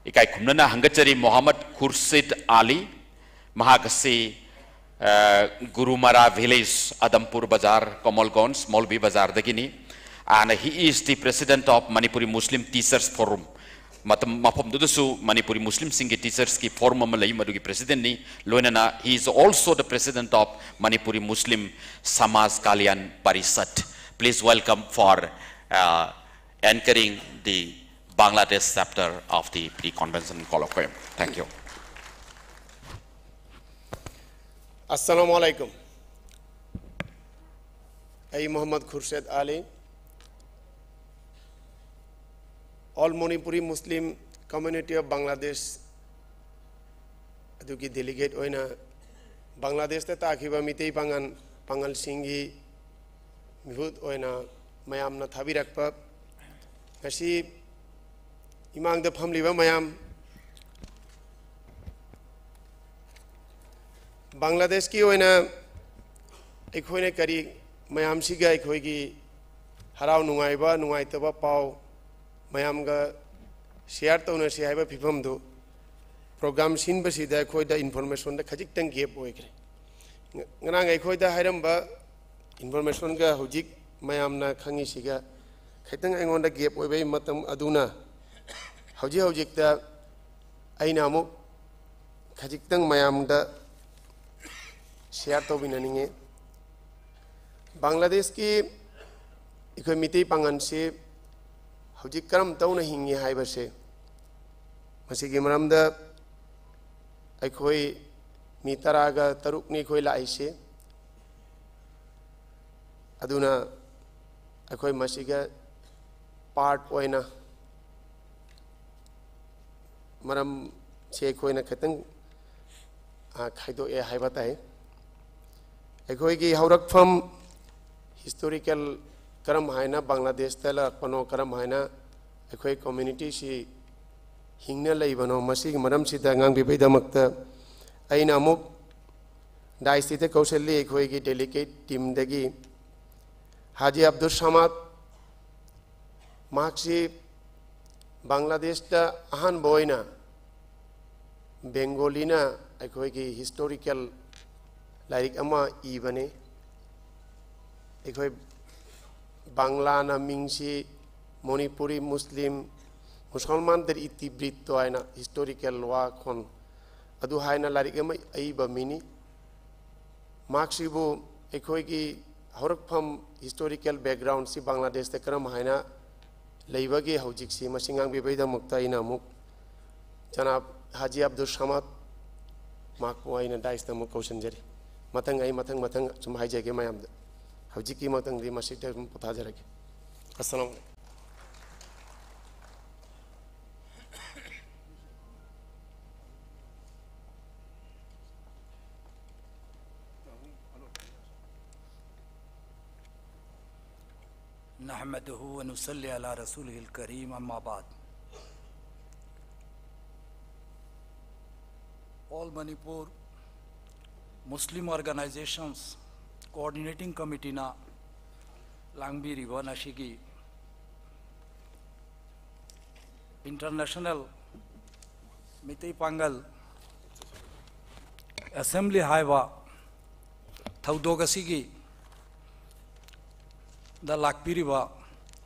ꯏꯀꯥꯏ ꯈꯨꯝꯅꯅ ꯍꯪꯒꯠꯆꯔꯤ꯫ ꯃꯣꯍꯝꯃꯗ ꯈꯨꯔꯁꯤꯗ ꯑꯂꯤ, ꯃꯍꯥꯛ ꯑꯁꯤ, ꯑ, ꯒꯨꯔꯨꯃꯥꯔꯥ village, ꯑꯗꯝꯄꯨꯔ ꯕꯖꯥꯔ, ꯀꯣꯃꯜꯒꯣꯟꯖ, ꯃꯧꯂꯚꯤ ꯕꯖꯥꯔꯗꯒꯤꯅꯤ꯫ And he is the president of Manipuri Muslim Teachers Forum꯫ ꯃꯇꯝ, ꯃꯐꯝꯗꯨꯗꯁꯨ ꯃꯅꯤꯄꯨꯔꯤ ꯃꯨꯁꯂꯤꯝꯁꯤꯡꯒꯤ teachersꯀꯤ forum ꯑꯃ ꯂꯩ, ꯃꯗꯨꯒꯤ presidentꯅꯤ꯫ ꯂꯣꯏꯅꯅ he is also the president of Manipuri Muslim Samaj Kalyan Parishad. Please welcome for, uh, anchoring the Bangladesh chapter of the pre-convention colloquium. Thank you. Assalamu alaikum. ꯑꯩ ꯃꯣꯍꯝꯃꯗ ꯈꯨꯔꯁꯦꯗ ꯑꯂꯤ, All Manipuri Muslim Community of Bangladesh ꯑꯗꯨꯒꯤ delegate ꯑꯣꯏꯅ ꯕꯪꯒ꯭ꯂꯥꯗꯦꯁꯇ ꯇꯥꯈꯤꯕ ꯃꯤꯇꯩ ꯄꯥꯉꯜ, ꯄꯥꯉꯜꯁꯤꯡꯒꯤ ꯃꯤꯍꯨꯠ ꯑꯣꯏꯅ ꯃꯌꯥꯝꯅ ꯊꯥꯕꯤꯔꯛꯄ, ꯉꯁꯤ ꯏꯃꯥꯡꯗ ꯐꯝꯂꯤꯕ ꯃꯌꯥꯝ, ꯕꯪꯒ꯭ꯂꯥꯗꯦꯁꯀꯤ ꯑꯣꯏꯅ ꯑꯩꯈꯣꯏꯅ ꯀꯔꯤ, ꯃꯌꯥꯝꯁꯤꯒ ꯑꯩꯈꯣꯏꯒꯤ ꯍꯔꯥꯎ ꯅꯨꯡꯉꯥꯏꯕ ꯅꯨꯡꯉꯥꯏꯇꯕ ꯄꯥꯎ ꯃꯌꯥꯝꯒ ꯁꯤꯌꯥꯔ ꯇꯧꯅꯁꯤ ꯍꯥꯏꯕ ꯐꯤꯕꯝꯗꯨ ꯄ꯭ꯔꯣꯒ꯭ꯔꯥꯝ ꯁꯤꯟꯕꯁꯤꯗ ꯑꯩꯈꯣꯏꯗ ꯏꯟꯐꯣꯔꯃꯦꯁꯟꯗ ꯈꯖꯤꯛꯇꯪ ꯒꯦꯞ ꯑꯣꯏꯈ꯭ꯔꯦ꯫ ꯉ-, ꯉꯔꯥꯡ ꯑꯩꯈꯣꯏꯗ ꯍꯥꯏꯔꯝꯕ ꯏꯟꯐꯣꯔꯃꯦꯁꯟꯒ ꯍꯧꯖꯤꯛ ꯃꯌꯥꯝꯅ ꯈꯪꯉꯤꯁꯤꯒ ꯈꯤꯇꯪ ꯑꯩꯉꯣꯟꯗ ꯒꯦꯞ ꯑꯣꯏꯕꯒꯤ ꯃꯇꯝ ꯑꯗꯨꯅ ꯍꯧꯖꯤꯛ ꯍꯧꯖꯤꯛꯇ ꯑꯩꯅ ꯑꯃꯨꯛ ꯈꯖꯤꯛꯇꯪ ꯃꯌꯥꯝꯗ ꯁꯤꯌꯥꯔ ꯇꯧꯃꯤꯟꯅꯅꯤꯡꯉꯤ꯫ ꯕꯪꯒ꯭ꯂꯥꯗꯦꯁꯀꯤ ꯑꯩꯈꯣꯏ ꯃꯤꯇꯩ ꯄꯥꯉꯜꯁꯤ ꯍꯧꯖꯤꯛ ꯀꯔꯝ ꯇꯧꯅ ꯍꯤꯡꯉꯤ ꯍꯥꯏꯕꯁꯦ, ꯃꯁꯤꯒꯤ ꯃꯔꯝꯗ ꯑꯩꯈꯣꯏ ꯃꯤ ꯇꯔꯥꯒ ꯇꯔꯨꯛꯅꯤ ꯑꯩꯈꯣꯏ ꯂꯥꯛꯏꯁꯤ꯫ ꯑꯗꯨꯅ ꯑꯩꯈꯣꯏ ꯃꯁꯤꯒ ꯄꯥꯔꯠ ꯑꯣꯏꯅ ꯃꯔꯝꯁꯦ ꯑꯩꯈꯣꯏꯅ ꯈꯤꯇꯪ, ꯑ, ꯈꯥꯏꯗꯣꯛꯑꯦ ꯍꯥꯏꯕ ꯇꯥꯏ꯫ ꯑꯩꯈꯣꯏꯒꯤ ꯍꯧꯔꯛꯐꯝ ꯍꯤꯁꯇꯣꯔꯤꯀꯦꯜ ꯀꯔꯝ ꯍꯥꯏꯅ ꯕꯪꯒ꯭ꯂꯥꯗꯦꯁꯇ ꯂꯥꯛꯄꯅꯣ, ꯀꯔꯝ ꯍꯥꯏꯅ ꯑꯩꯈꯣꯏ ꯀꯝꯃ꯭ꯌꯨꯅꯤꯇꯤꯁꯤ ꯍꯤꯡꯅ ꯂꯩꯕꯅꯣ, ꯃꯁꯤꯒꯤ ꯃꯔꯝꯁꯤꯗ ꯉꯥꯡꯕꯤꯕꯒꯤꯗꯃꯛꯇ ꯑꯩꯅ ꯑꯃꯨꯛ ꯗꯥꯏꯁꯁꯤꯗ ꯀꯧꯁꯤꯜꯂꯤ ꯑꯩꯈꯣꯏꯒꯤ ꯗꯦꯂꯤꯒꯦꯠ ꯇꯤꯝꯗꯒꯤ ꯍꯥꯖꯤ ꯑꯕꯗꯨꯜ ꯁꯃꯥꯗ꯫ ꯃꯍꯥꯛꯁꯤ ꯕꯪꯒ꯭ꯂꯥꯗꯦꯁꯇ ꯑꯍꯥꯟꯕ ꯑꯣꯏꯅ ꯕꯦꯡꯒꯣꯂꯤꯅ ꯑꯩꯈꯣꯏꯒꯤ ꯍꯤꯁꯇꯣꯔꯤꯀꯦꯜ ꯂꯥꯏꯔꯤꯛ ꯑꯃ ꯏꯕꯅꯤ꯫ ꯑꯩꯈꯣꯏ ꯕꯪꯒ꯭ꯂꯥꯅ ꯃꯤꯡꯁꯤ ꯃꯅꯤꯄꯨꯔꯤ ꯃꯨꯁꯂꯤꯝ ꯃꯨꯁꯜꯃꯥꯟꯗꯔ ꯏꯇꯤꯕ꯭ꯔꯤꯠꯇꯣ ꯍꯥꯏꯅ ꯍꯤꯁꯇꯣꯔꯤꯀꯦꯜ ꯋꯥꯈꯣꯟ ꯑꯗꯨ ꯍꯥꯏꯅ ꯂꯥꯏꯔꯤꯛ ꯑꯃ ꯑꯏꯕ ꯃꯤꯅꯤ꯫ ꯃꯍꯥꯛꯁꯤꯕꯨ ꯑꯩꯈꯣꯏꯒꯤ ꯍꯧꯔꯛꯐꯝ ꯍꯤꯁꯇꯣꯔꯤꯀꯦꯜ ꯕꯦꯛꯒ꯭ꯔꯥꯎꯟꯁꯤ ꯕꯪꯒ꯭ꯂꯥꯗꯦꯁꯇ ꯀꯔꯝ ꯍꯥꯏꯅ ꯂꯩꯕꯒꯦ ꯍꯧꯖꯤꯛꯁꯤ, ꯃꯁꯤ ꯉꯥꯡꯕꯤꯕꯒꯤꯗꯃꯛꯇ ꯑꯩꯅ ꯑꯃꯨꯛ ꯖꯅꯥꯕ ꯍꯥꯖꯤ ꯑꯕꯗꯨꯜ ꯁꯃꯥꯗ ꯃꯍꯥꯛꯄꯨ ꯑꯩꯅ ꯗꯥꯏꯁꯇ ꯑꯃꯨꯛ ꯀꯧꯁꯤꯟꯖꯔꯤ꯫ ꯃꯊꯪ ꯑꯩ ꯃꯊꯪ ꯃꯊꯪ ꯁꯨꯝ ꯍꯥꯏꯖꯒꯦ ꯃꯌꯥꯝꯗ꯫ ꯍꯧꯖꯤꯛꯀꯤ ꯃꯇꯥꯡꯗꯤ ꯃꯁꯤꯗ ꯑꯗꯨꯝ ꯄꯣꯊꯥꯖꯔꯒꯦ꯫ ꯑꯁꯂꯥꯃꯨ ꯑꯂꯥꯏꯀꯨꯝ꯫ نحمده ونصلي على رسوله الكريم، أما بعد. All Manipur Muslim Organizations Coordinating Committeeꯅ ꯂꯥꯡꯕꯤꯔꯤꯕ ꯉꯁꯤꯒꯤ International ꯃꯤꯇꯩ ꯄꯥꯡꯒꯜ Assembly ꯍꯥꯏꯕ ꯊꯧꯗꯣꯛ ꯑꯁꯤꯒꯤ ꯗ ꯂꯥꯛꯄꯤꯔꯤꯕ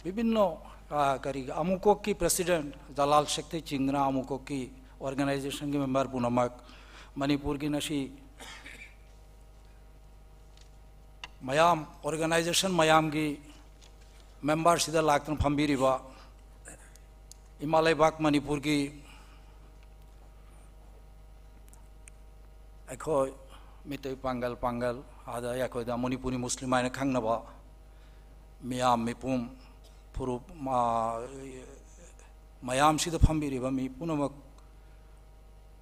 ꯕꯤꯚꯤꯟꯅ, ꯑ, ꯀꯔꯤ, ꯑꯃꯨꯀꯣꯛꯀꯤ president ꯖꯂꯥꯜ ꯁꯦꯛꯇꯩ ꯆꯤꯡꯗꯨꯅ ꯑꯃꯨꯀꯣꯛꯀꯤ organizationꯒꯤ member ꯄꯨꯝꯅꯃꯛ, ꯃꯅꯤꯄꯨꯔꯒꯤ ꯉꯁꯤ ꯃꯌꯥꯝ, organization ꯃꯌꯥꯝꯒꯤ memberꯁꯤꯗ ꯂꯥꯛꯇꯨꯅ ꯐꯝꯕꯤꯔꯤꯕ ꯏꯃꯥ ꯂꯩꯕꯥꯛ ꯃꯅꯤꯄꯨꯔꯒꯤ ꯑꯩꯈꯣꯏ ꯃꯤꯇꯩ ꯄꯥꯡꯒꯜ, ꯄꯥꯡꯒꯜ, ꯑꯗ ꯑꯩꯈꯣꯏꯗ ꯃꯅꯤꯄꯨꯔꯤ ꯃꯨꯁꯂꯤꯝ ꯍꯥꯏꯅ ꯈꯪꯅꯕ ꯃꯤꯌꯥꯝ ꯃꯤꯄꯨꯝ, ꯐꯨꯔꯨꯞ, ꯃ-, ꯃꯌꯥꯝꯁꯤꯗ ꯐꯝꯕꯤꯔꯤꯕ ꯃꯤ ꯄꯨꯝꯅꯃꯛ,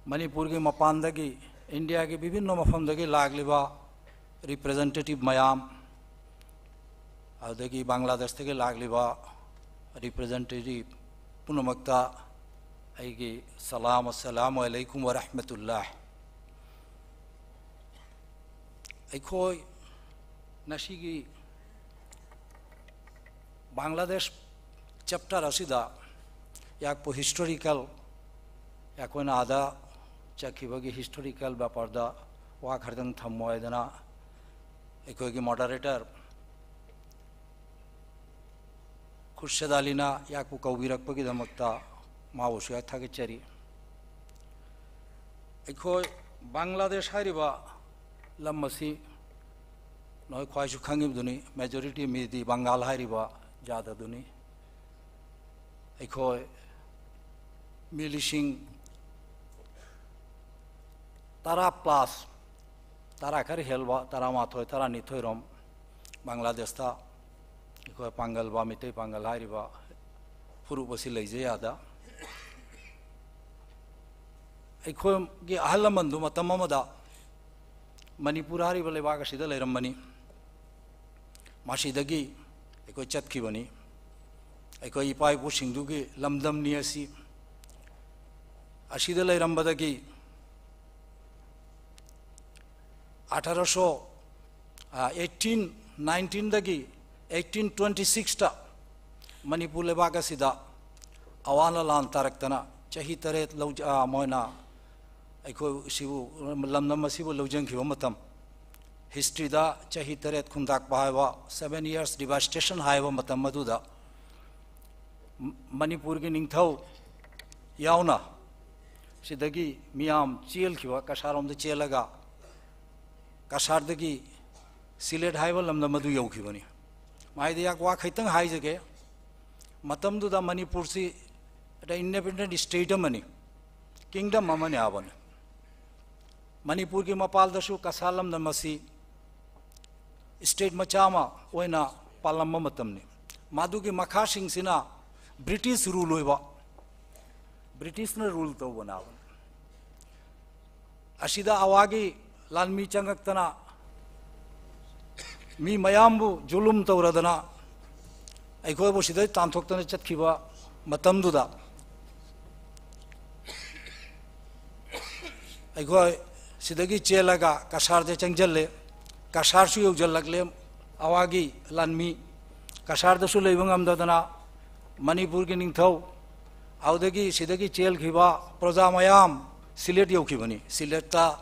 ꯃꯅꯤꯄꯨꯔꯒꯤ ꯃꯄꯥꯟꯗꯒꯤ, ꯏꯟꯗꯤꯌꯥꯒꯤ ꯕꯤꯚꯤꯟꯅ ꯃꯐꯝꯗꯒꯤ ꯂꯥꯛꯂꯤꯕ representative ꯃꯌꯥꯝ, ꯑꯗꯨꯗꯒꯤ ꯕꯪꯒ꯭ꯂꯥꯗꯦꯁꯇꯒꯤ ꯂꯥꯛꯂꯤꯕ representative ꯄꯨꯝꯅꯃꯛꯇ ꯑꯩꯒꯤ ꯁꯂꯥꯝ, ꯑꯁꯁꯂꯥꯃꯨ ꯑꯂꯩꯀꯨꯝ ꯋꯔꯍꯃꯇꯨꯜꯂꯥꯍ꯫ ꯑꯩꯈꯣꯏ ꯉꯁꯤꯒꯤ ꯕꯪꯒ꯭ꯂꯥꯗꯦꯁ chapter ꯑꯁꯤꯗ ꯌꯥꯛꯄ historical, ꯑꯩꯈꯣꯏꯅ ꯑꯥꯗ ꯆꯠꯈꯤꯕꯒꯤ historical ꯕꯦꯄꯥꯔꯗ ꯋꯥ ꯈꯔꯗꯪ ꯊꯝꯃꯣ ꯍꯥꯏꯗꯅ ꯑꯩꯈꯣꯏꯒꯤ moderator ꯈꯨꯔꯁꯦꯗ ꯑꯂꯤꯅ ꯌꯥꯛꯄꯨ ꯀꯧꯕꯤꯔꯛꯄꯒꯤꯗꯃꯛꯇ ꯃꯥꯕꯨꯁꯨ ꯌꯥꯝ ꯊꯥꯒꯠꯆꯔꯤ꯫ ꯑꯩꯈꯣꯏ ꯕꯪꯒ꯭ꯂꯥꯗꯦꯁ ꯍꯥꯏꯔꯤꯕ ꯂꯝ ꯑꯁꯤ ꯅꯈꯣꯏ ꯈ꯭ꯋꯥꯏꯁꯨ ꯈꯪꯉꯤꯕꯗꯨꯅꯤ, majority ꯃꯤꯗꯤ ꯕꯪꯒꯥꯜ ꯍꯥꯏꯔꯤꯕ ꯖꯥꯠ ꯑꯗꯨꯅꯤ꯫ ꯑꯩꯈꯣꯏ ꯃꯤ ꯂꯤꯁꯤꯡ ꯇꯔꯥ plus, ꯇꯔꯥ ꯈꯔ ꯍꯦꯜꯕ, ꯇꯔꯥꯃꯥꯊꯣꯏ, ꯇꯔꯥꯅꯤꯊꯣꯏꯔꯣꯝ ꯕꯪꯒ꯭ꯂꯥꯗꯦꯁꯇ ꯑꯩꯈꯣꯏ ꯄꯥꯡꯒꯜꯕ, ꯃꯤꯇꯩ ꯄꯥꯡꯒꯜ ꯍꯥꯏꯔꯤꯕ ꯐꯨꯔꯨꯞ ꯑꯁꯤ ꯂꯩꯖꯩ ꯑꯥꯗ꯫ ꯑꯩꯈꯣꯏꯒꯤ ꯑꯍꯜ ꯂꯃꯟꯗꯨ ꯃꯇꯝ ꯑꯃꯗ ꯃꯅꯤꯄꯨꯔ ꯍꯥꯏꯔꯤꯕ ꯂꯩꯕꯥꯛ ꯑꯁꯤꯗ ꯂꯩꯔꯝꯕꯅꯤ꯫ ꯃꯁꯤꯗꯒꯤ ꯑꯩꯈꯣꯏ ꯆꯠꯈꯤꯕꯅꯤ꯫ ꯑꯩꯈꯣꯏ ꯏꯄꯥ ꯏꯄꯨꯁꯤꯡꯗꯨꯒꯤ ꯂꯝꯗꯝꯅꯤ ꯑꯁꯤ꯫ ꯑꯁꯤꯗ ꯂꯩꯔꯝꯕꯗꯒꯤ ꯑꯩꯠꯇꯤꯟ ꯅꯥꯏꯟꯇꯤꯟꯗꯒꯤ ꯑꯩꯠꯇꯤꯟ ꯇ꯭ꯋꯦꯟꯇꯤ ꯁꯤꯛꯁꯇ ꯃꯅꯤꯄꯨꯔ ꯂꯩꯕꯥꯛ ꯑꯁꯤꯗ ꯑꯋꯥꯅ ꯂꯥꯟ ꯇꯥꯔꯛꯇꯅ ꯆꯍꯤ ꯇꯔꯦꯠ ꯂꯧ-, ꯑ, ꯃꯣꯏꯅ ꯑꯩꯈꯣꯏ ꯁꯤꯕꯨ, ꯂꯝꯗꯝ ꯑꯁꯤꯕꯨ ꯂꯧꯁꯤꯟꯈꯤꯕ ꯃꯇꯝ, ꯍꯤꯁꯇ꯭ꯔꯤꯗ ꯆꯍꯤ ꯇꯔꯦꯠ ꯈꯨꯟꯗꯥꯛꯄ ꯍꯥꯏꯕ, seven years devastation ꯍꯥꯏꯕ ꯃꯇꯝ ꯑꯗꯨꯗ ꯃꯅꯤꯄꯨꯔꯒꯤ ꯅꯤꯡꯊꯧ ꯌꯥꯎꯅ ꯁꯤꯗꯒꯤ ꯃꯤꯌꯥꯝ ꯆꯦꯜꯈꯤꯕ, ꯀꯁꯥꯔꯣꯝꯗ ꯆꯦꯜꯂꯒ ꯀꯁꯥꯔꯗꯒꯤ ꯁꯤꯂꯦꯠ ꯍꯥꯏꯕ ꯂꯝꯗꯝ ꯑꯗꯨ ꯌꯧꯈꯤꯕꯅꯤ꯫ ꯃꯥꯏꯗ ꯌꯥꯛ ꯋꯥ ꯈꯤꯇꯪ ꯍꯥꯏꯖꯒꯦ꯫ ꯃꯇꯝꯗꯨꯗ ꯃꯅꯤꯄꯨꯔꯁꯤ independent state ꯑꯃꯅꯤ, kingdom ꯑꯃꯅꯤ ꯍꯥꯏꯕꯅꯤ꯫ ꯃꯅꯤꯄꯨꯔꯒꯤ ꯃꯄꯥꯜꯗꯁꯨ ꯀꯁꯥꯔ ꯂꯝꯗꯝ ꯑꯁꯤ state ꯃꯆꯥ ꯑꯃ ꯑꯣꯏꯅ ꯄꯥꯜꯂꯝꯕ ꯃꯇꯝꯅꯤ꯫ ꯃꯗꯨꯒꯤ ꯃꯈꯥꯁꯤꯡꯁꯤꯅ British rule ꯑꯣꯏꯕ, Britishꯅ rule ꯇꯧꯕꯅꯦꯕ꯫ ꯑꯁꯤꯗ ꯑꯋꯥꯒꯤ ꯂꯥꯟꯃꯤ ꯆꯪꯉꯛꯇꯅ ꯃꯤ ꯃꯌꯥꯝꯕꯨ ꯖꯨꯂꯨꯝ ꯇꯧꯔꯗꯅ ꯑꯩꯈꯣꯏꯕꯨ ꯁꯤꯗ ꯇꯥꯟꯊꯣꯛꯇꯅ ꯆꯠꯈꯤꯕ ꯃꯇꯝꯗꯨꯗ ꯑꯩꯈꯣꯏ ꯁꯤꯗꯒꯤ ꯆꯦꯜꯂꯒ ꯀꯁꯥꯔꯗ ꯆꯪꯁꯤꯜꯂꯦ꯫ ꯀꯁꯥꯔꯁꯨ ꯌꯧꯁꯤꯜꯂꯛꯂꯦ꯫ ꯑꯋꯥꯒꯤ ꯂꯥꯟꯃꯤ ꯀꯁꯥꯔꯗꯁꯨ ꯂꯩꯕ ꯉꯝꯗꯗꯅ ꯃꯅꯤꯄꯨꯔꯒꯤ ꯅꯤꯡꯊꯧ, ꯑꯗꯨꯗꯒꯤ ꯁꯤꯗꯒꯤ ꯆꯦꯜꯈꯤꯕ ꯄ꯭ꯔꯖꯥ ꯃꯌꯥꯝ ꯁꯤꯂꯦꯠ ꯌꯧꯈꯤꯕꯅꯤ꯫ ꯁꯤꯂꯦꯠꯇ,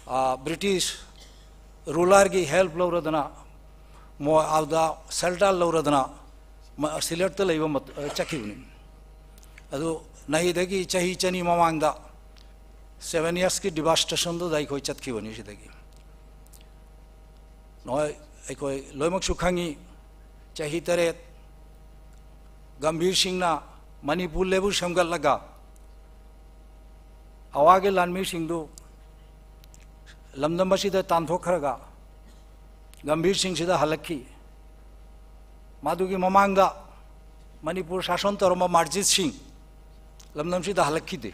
ꯑ, British rulerꯒꯤ help ꯂꯧꯔꯗꯅ, ꯃꯣꯏ ꯑꯗꯨꯗ shelter ꯂꯧꯔꯗꯅ ꯃ-, ꯁꯤꯂꯦꯠꯇ ꯂꯩꯕ ꯃꯠ-, ꯑ, ꯆꯠꯈꯤꯕꯅꯤ꯫ ꯑꯗꯨ ꯅꯍꯤꯗꯒꯤ ꯆꯍꯤ ꯆꯅꯤ ꯃꯃꯥꯡꯗ seven yearsꯀꯤ devastationꯗꯨꯗ ꯑꯩꯈꯣꯏ ꯆꯠꯈꯤꯕꯅꯤ ꯁꯤꯗꯒꯤ꯫ ꯅꯣꯏ, ꯑꯩꯈꯣꯏ ꯂꯣꯏꯅꯃꯛꯁꯨ ꯈꯪꯉꯤ, ꯆꯍꯤ ꯇꯔꯦꯠ ꯒꯝꯚꯤꯔ ꯁꯤꯡꯅ ꯃꯅꯤꯄꯨꯔ ꯂꯩꯕꯨ ꯁꯦꯝꯒꯠꯂꯒ ꯑꯋꯥꯒꯤ ꯂꯥꯟꯃꯤꯁꯤꯡꯗꯨ ꯂꯝꯗꯝ ꯑꯁꯤꯗ ꯇꯥꯟꯊꯣꯛꯈ꯭ꯔꯒ ꯒꯝꯚꯤꯔ ꯁꯤꯡ ꯁꯤꯗ ꯍꯜꯂꯛꯈꯤ꯫ ꯃꯗꯨꯒꯤ ꯃꯃꯥꯡꯗ ꯃꯅꯤꯄꯨꯔ ꯁꯥꯁꯟ ꯇꯧꯔꯝꯕ ꯃꯥꯔꯖꯤꯠ ꯁꯤꯡ ꯂꯝꯗꯝꯁꯤꯗ ꯍꯜꯂꯛꯈꯤꯗꯦ꯫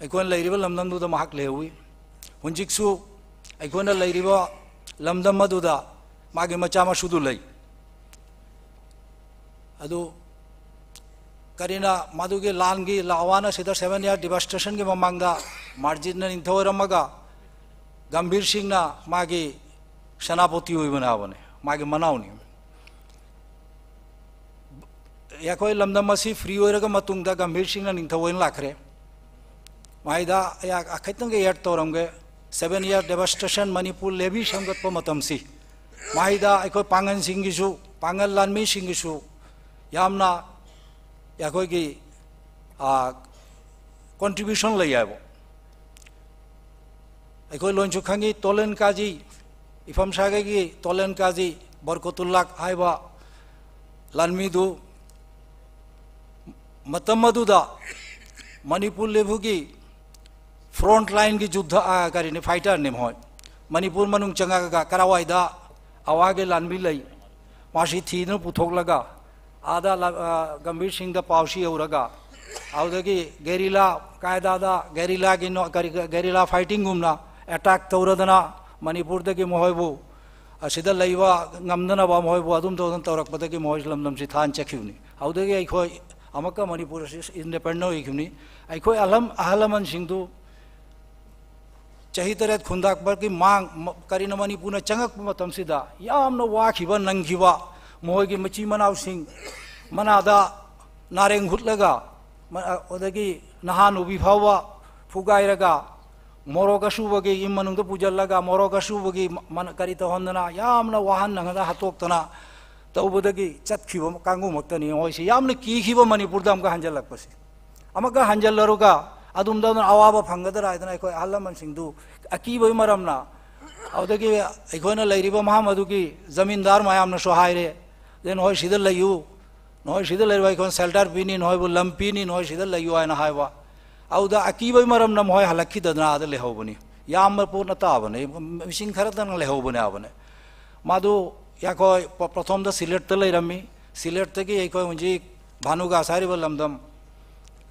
ꯑꯩꯈꯣꯏꯅ ꯂꯩꯔꯤꯕ ꯂꯝꯗꯝꯗꯨꯗ ꯃꯍꯥꯛ ꯂꯩꯍꯧꯋꯤ꯫ ꯍꯧꯖꯤꯛꯁꯨ ꯑꯩꯈꯣꯏꯅ ꯂꯩꯔꯤꯕ ꯂꯝꯗꯝ ꯑꯗꯨꯗ ꯃꯥꯒꯤ ꯃꯆꯥ ꯃꯁꯨꯗꯨ ꯂꯩ꯫ ꯑꯗꯨ ꯀꯔꯤꯅ ꯃꯗꯨꯒꯤ ꯂꯥꯟꯒꯤ ꯂꯥꯋꯥꯅ ꯁꯤꯗ seven year devastationꯒꯤ ꯃꯃꯥꯡꯗ ꯃꯥꯔꯖꯤꯠꯅ ꯅꯤꯡꯊꯧ ꯑꯣꯏꯔꯝꯃꯒ ꯒꯝꯚꯤꯔ ꯁꯤꯡꯅ ꯃꯥꯒꯤ ꯁꯦꯅꯥꯄꯇꯤ ꯑꯣꯏꯕꯅꯕꯅꯦ, ꯃꯥꯒꯤ ꯃꯅꯥꯎꯅꯤ꯫ ꯑꯩꯈꯣꯏ ꯂꯝꯗꯝ ꯑꯁꯤ ꯐ꯭ꯔꯤ ꯑꯣꯏꯔꯒ ꯃꯇꯨꯡꯗ ꯒꯝꯚꯤꯔ ꯁꯤꯡꯅ ꯅꯤꯡꯊꯧ ꯑꯣꯏꯅ ꯂꯥꯛꯈ꯭ꯔꯦ꯫ ꯃꯥꯏꯗ ꯑꯩꯍꯥꯛ ꯑꯈꯤꯇꯪꯒ ꯑꯦꯗ ꯇꯧꯔꯝꯒꯦ꯫ Seven year devastation Manipur levy ꯁꯦꯝꯒꯠꯄ ꯃꯇꯝꯁꯤ, ꯃꯥꯏꯗ ꯑꯩꯈꯣꯏ ꯄꯥꯡꯒꯜꯁꯤꯡꯒꯤꯁꯨ, ꯄꯥꯡꯒꯜ ꯂꯥꯟꯃꯤꯁꯤꯡꯒꯤꯁꯨ ꯌꯥꯝꯅ ꯑꯩꯈꯣꯏꯒꯤ, ꯑ, contribution ꯂꯩ ꯍꯥꯏꯕ꯫ ꯑꯩꯈꯣꯏ ꯂꯣꯏꯅꯁꯨ ꯈꯪꯉꯤ, ꯇꯣꯂꯦꯟ ꯀꯥꯖꯤ, ꯏꯐꯝ ꯁꯥꯒꯩꯒꯤ ꯇꯣꯂꯦꯟ ꯀꯥꯖꯤ ꯕꯔꯀꯣꯇꯨꯜꯂꯥꯛ ꯍꯥꯏꯕ ꯂꯥꯟꯃꯤꯗꯨ ꯃꯇꯝ ꯑꯗꯨꯗ ꯃꯅꯤꯄꯨꯔ ꯂꯦꯚꯤꯒꯤ front line ꯒꯤ ꯖꯨꯗ, ꯑ, ꯀꯔꯤꯅꯤ, fighter ꯅꯤ ꯃꯈꯣꯏ꯫ ꯃꯅꯤꯄꯨꯔ ꯃꯅꯨꯡ ꯆꯪꯉꯛꯑꯒ ꯀꯔꯥꯏꯋꯥꯏꯗ ꯑꯋꯥꯒꯤ ꯂꯥꯟꯃꯤ ꯂꯩ, ꯃꯥꯁꯤ ꯊꯤꯗꯨꯅ ꯄꯨꯊꯣꯛꯂꯒ ꯑꯥꯗ ꯂ-, ꯑ, ꯒꯝꯚꯤꯔ ꯁꯤꯡꯗ ꯄꯥꯎꯁꯤ ꯌꯧꯔꯒ, ꯑꯗꯨꯗꯒꯤ ꯒꯦꯔꯤꯂꯥ, ꯀꯥꯏꯗꯥꯗ ꯒꯦꯔꯤꯂꯥꯒꯤ ꯅꯣ-, ꯀꯔꯤ, ꯒꯦꯔꯤꯂꯥ fighting ꯒꯨꯝꯅ attack ꯇꯧꯔꯗꯅ ꯃꯅꯤꯄꯨꯔꯗꯒꯤ ꯃꯈꯣꯏꯕꯨ ꯑꯁꯤꯗ ꯂꯩꯕ ꯉꯝꯗꯅꯕ ꯃꯈꯣꯏꯕꯨ ꯑꯗꯨꯝ ꯇꯧꯗꯅ ꯇꯧꯔꯛꯄꯗꯒꯤ ꯃꯈꯣꯏ ꯂꯝꯗꯝꯁꯤ ꯊꯥꯟ ꯆꯠꯈꯤꯕꯅꯤ꯫ ꯑꯗꯨꯗꯒꯤ ꯑꯩꯈꯣꯏ ꯑꯃꯨꯛꯀ ꯃꯅꯤꯄꯨꯔ ꯑꯁꯤ independent ꯑꯣꯏꯈꯤꯕꯅꯤ꯫ ꯑꯩꯈꯣꯏ ꯑꯍꯜ-, ꯑꯍꯜ ꯂꯃꯟꯁꯤꯡꯗꯨ ꯆꯍꯤ ꯇꯔꯦꯠ ꯈꯨꯟꯗꯥꯛꯄꯒꯤ ꯃꯥꯡ-, ꯃ-, ꯀꯔꯤꯅ ꯃꯅꯤꯄꯨꯔꯅ ꯆꯪꯉꯛꯄ ꯃꯇꯝꯁꯤꯗ ꯌꯥꯝꯅ ꯋꯥꯈꯤꯕ ꯅꯪꯈꯤꯕ, ꯃꯈꯣꯏꯒꯤ ꯃꯆꯤ ꯃꯅꯥꯎꯁꯤꯡ ꯃꯅꯥꯗ ꯅꯥꯔꯦꯡ ꯍꯨꯠꯂꯒ, ꯃ-, ꯑ-, ꯑꯗꯒꯤ ꯅꯍꯥ ꯅꯨꯕꯤ ꯐꯥꯎꯕ ꯐꯨꯒꯥꯏꯔꯒ, ꯃꯣꯔꯣꯛ ꯑꯁꯨꯕꯒꯤ ꯏꯃꯨꯡ ꯃꯅꯨꯡꯗ ꯄꯨꯁꯤꯜꯂꯒ, ꯃꯣꯔꯣꯛ ꯑꯁꯨꯕꯒꯤ ꯃ-, ꯃꯅ-, ꯀꯔꯤ ꯇꯧꯍꯟꯗꯅ, ꯌꯥꯝꯅ ꯋꯥꯍꯟꯅꯗꯅ ꯍꯥꯠꯇꯣꯛꯇꯅ ꯇꯧꯕꯗꯒꯤ ꯆꯠꯈꯤꯕ ꯀꯥꯡꯕꯨꯃꯛꯇꯅꯤ ꯃꯣꯏꯁꯤ ꯌꯥꯝꯅ ꯀꯤꯈꯤꯕ ꯃꯅꯤꯄꯨꯔꯗ ꯑꯃꯨꯛꯀ ꯍꯟꯖꯜꯂꯛꯄꯁꯤ꯫ ꯑꯃꯨꯛꯀ ꯍꯟꯖꯜꯂꯔꯒ ꯑꯗꯨꯝꯗ ꯑꯋꯥꯕ ꯐꯪꯒꯗ꯭ꯔꯥ ꯍꯥꯏꯗꯅ ꯑꯩꯈꯣꯏ ꯑꯍꯜ ꯂꯃꯟꯁꯤꯡꯗꯨ ꯑꯀꯤꯕꯒꯤ ꯃꯔꯝꯅ, ꯑꯗꯨꯗꯒꯤ ꯑꯩꯈꯣꯏꯅ ꯂꯩꯔꯤꯕ ꯃꯐꯝ ꯑꯗꯨꯒꯤ ꯖꯃꯤꯟꯗꯥꯔ ꯃꯌꯥꯝꯅꯁꯨ ꯍꯥꯏꯔꯦ, "ꯑꯗꯩ ꯅꯈꯣꯏ ꯁꯤꯗ ꯂꯩꯌꯨ, ꯅꯈꯣꯏ ꯁꯤꯗ ꯂꯩꯔꯨ, ꯑꯩꯈꯣꯏꯅ shelter ꯄꯤꯅꯤ, ꯅꯈꯣꯏꯕꯨ ꯂꯝ ꯄꯤꯅꯤ, ꯅꯈꯣꯏ ꯁꯤꯗ ꯂꯩꯌꯨ" ꯍꯥꯏꯅ ꯍꯥꯏꯕ꯫ ꯑꯗꯨꯗ ꯑꯀꯤꯕꯒꯤ ꯃꯔꯝꯅ ꯃꯈꯣꯏ ꯍꯜꯂꯛꯈꯤꯗꯗꯅ ꯑꯥꯗ ꯂꯩꯍꯧꯕꯅꯤ꯫ ꯌꯥꯝꯕ ꯄꯣꯠ ꯅꯠꯇꯕꯅꯤ, ꯃꯤꯁꯤꯡ ꯈꯔꯇꯪ ꯂꯩꯍꯧꯕꯅꯦ ꯍꯥꯏꯕꯅꯦ꯫ ꯃꯥꯗꯨ ꯑꯩꯈꯣꯏ ꯄ-, ꯄ꯭ꯔꯊꯣꯝꯗ ꯁꯤꯂꯦꯠꯇ ꯂꯩꯔꯝꯃꯤ꯫ ꯁꯤꯂꯦꯠꯇꯒꯤ ꯑꯩꯈꯣꯏ ꯍꯧꯖꯤꯛ ꯚꯥꯅꯨꯒꯥꯁ ꯍꯥꯏꯔꯤꯕ ꯂꯝꯗꯝ,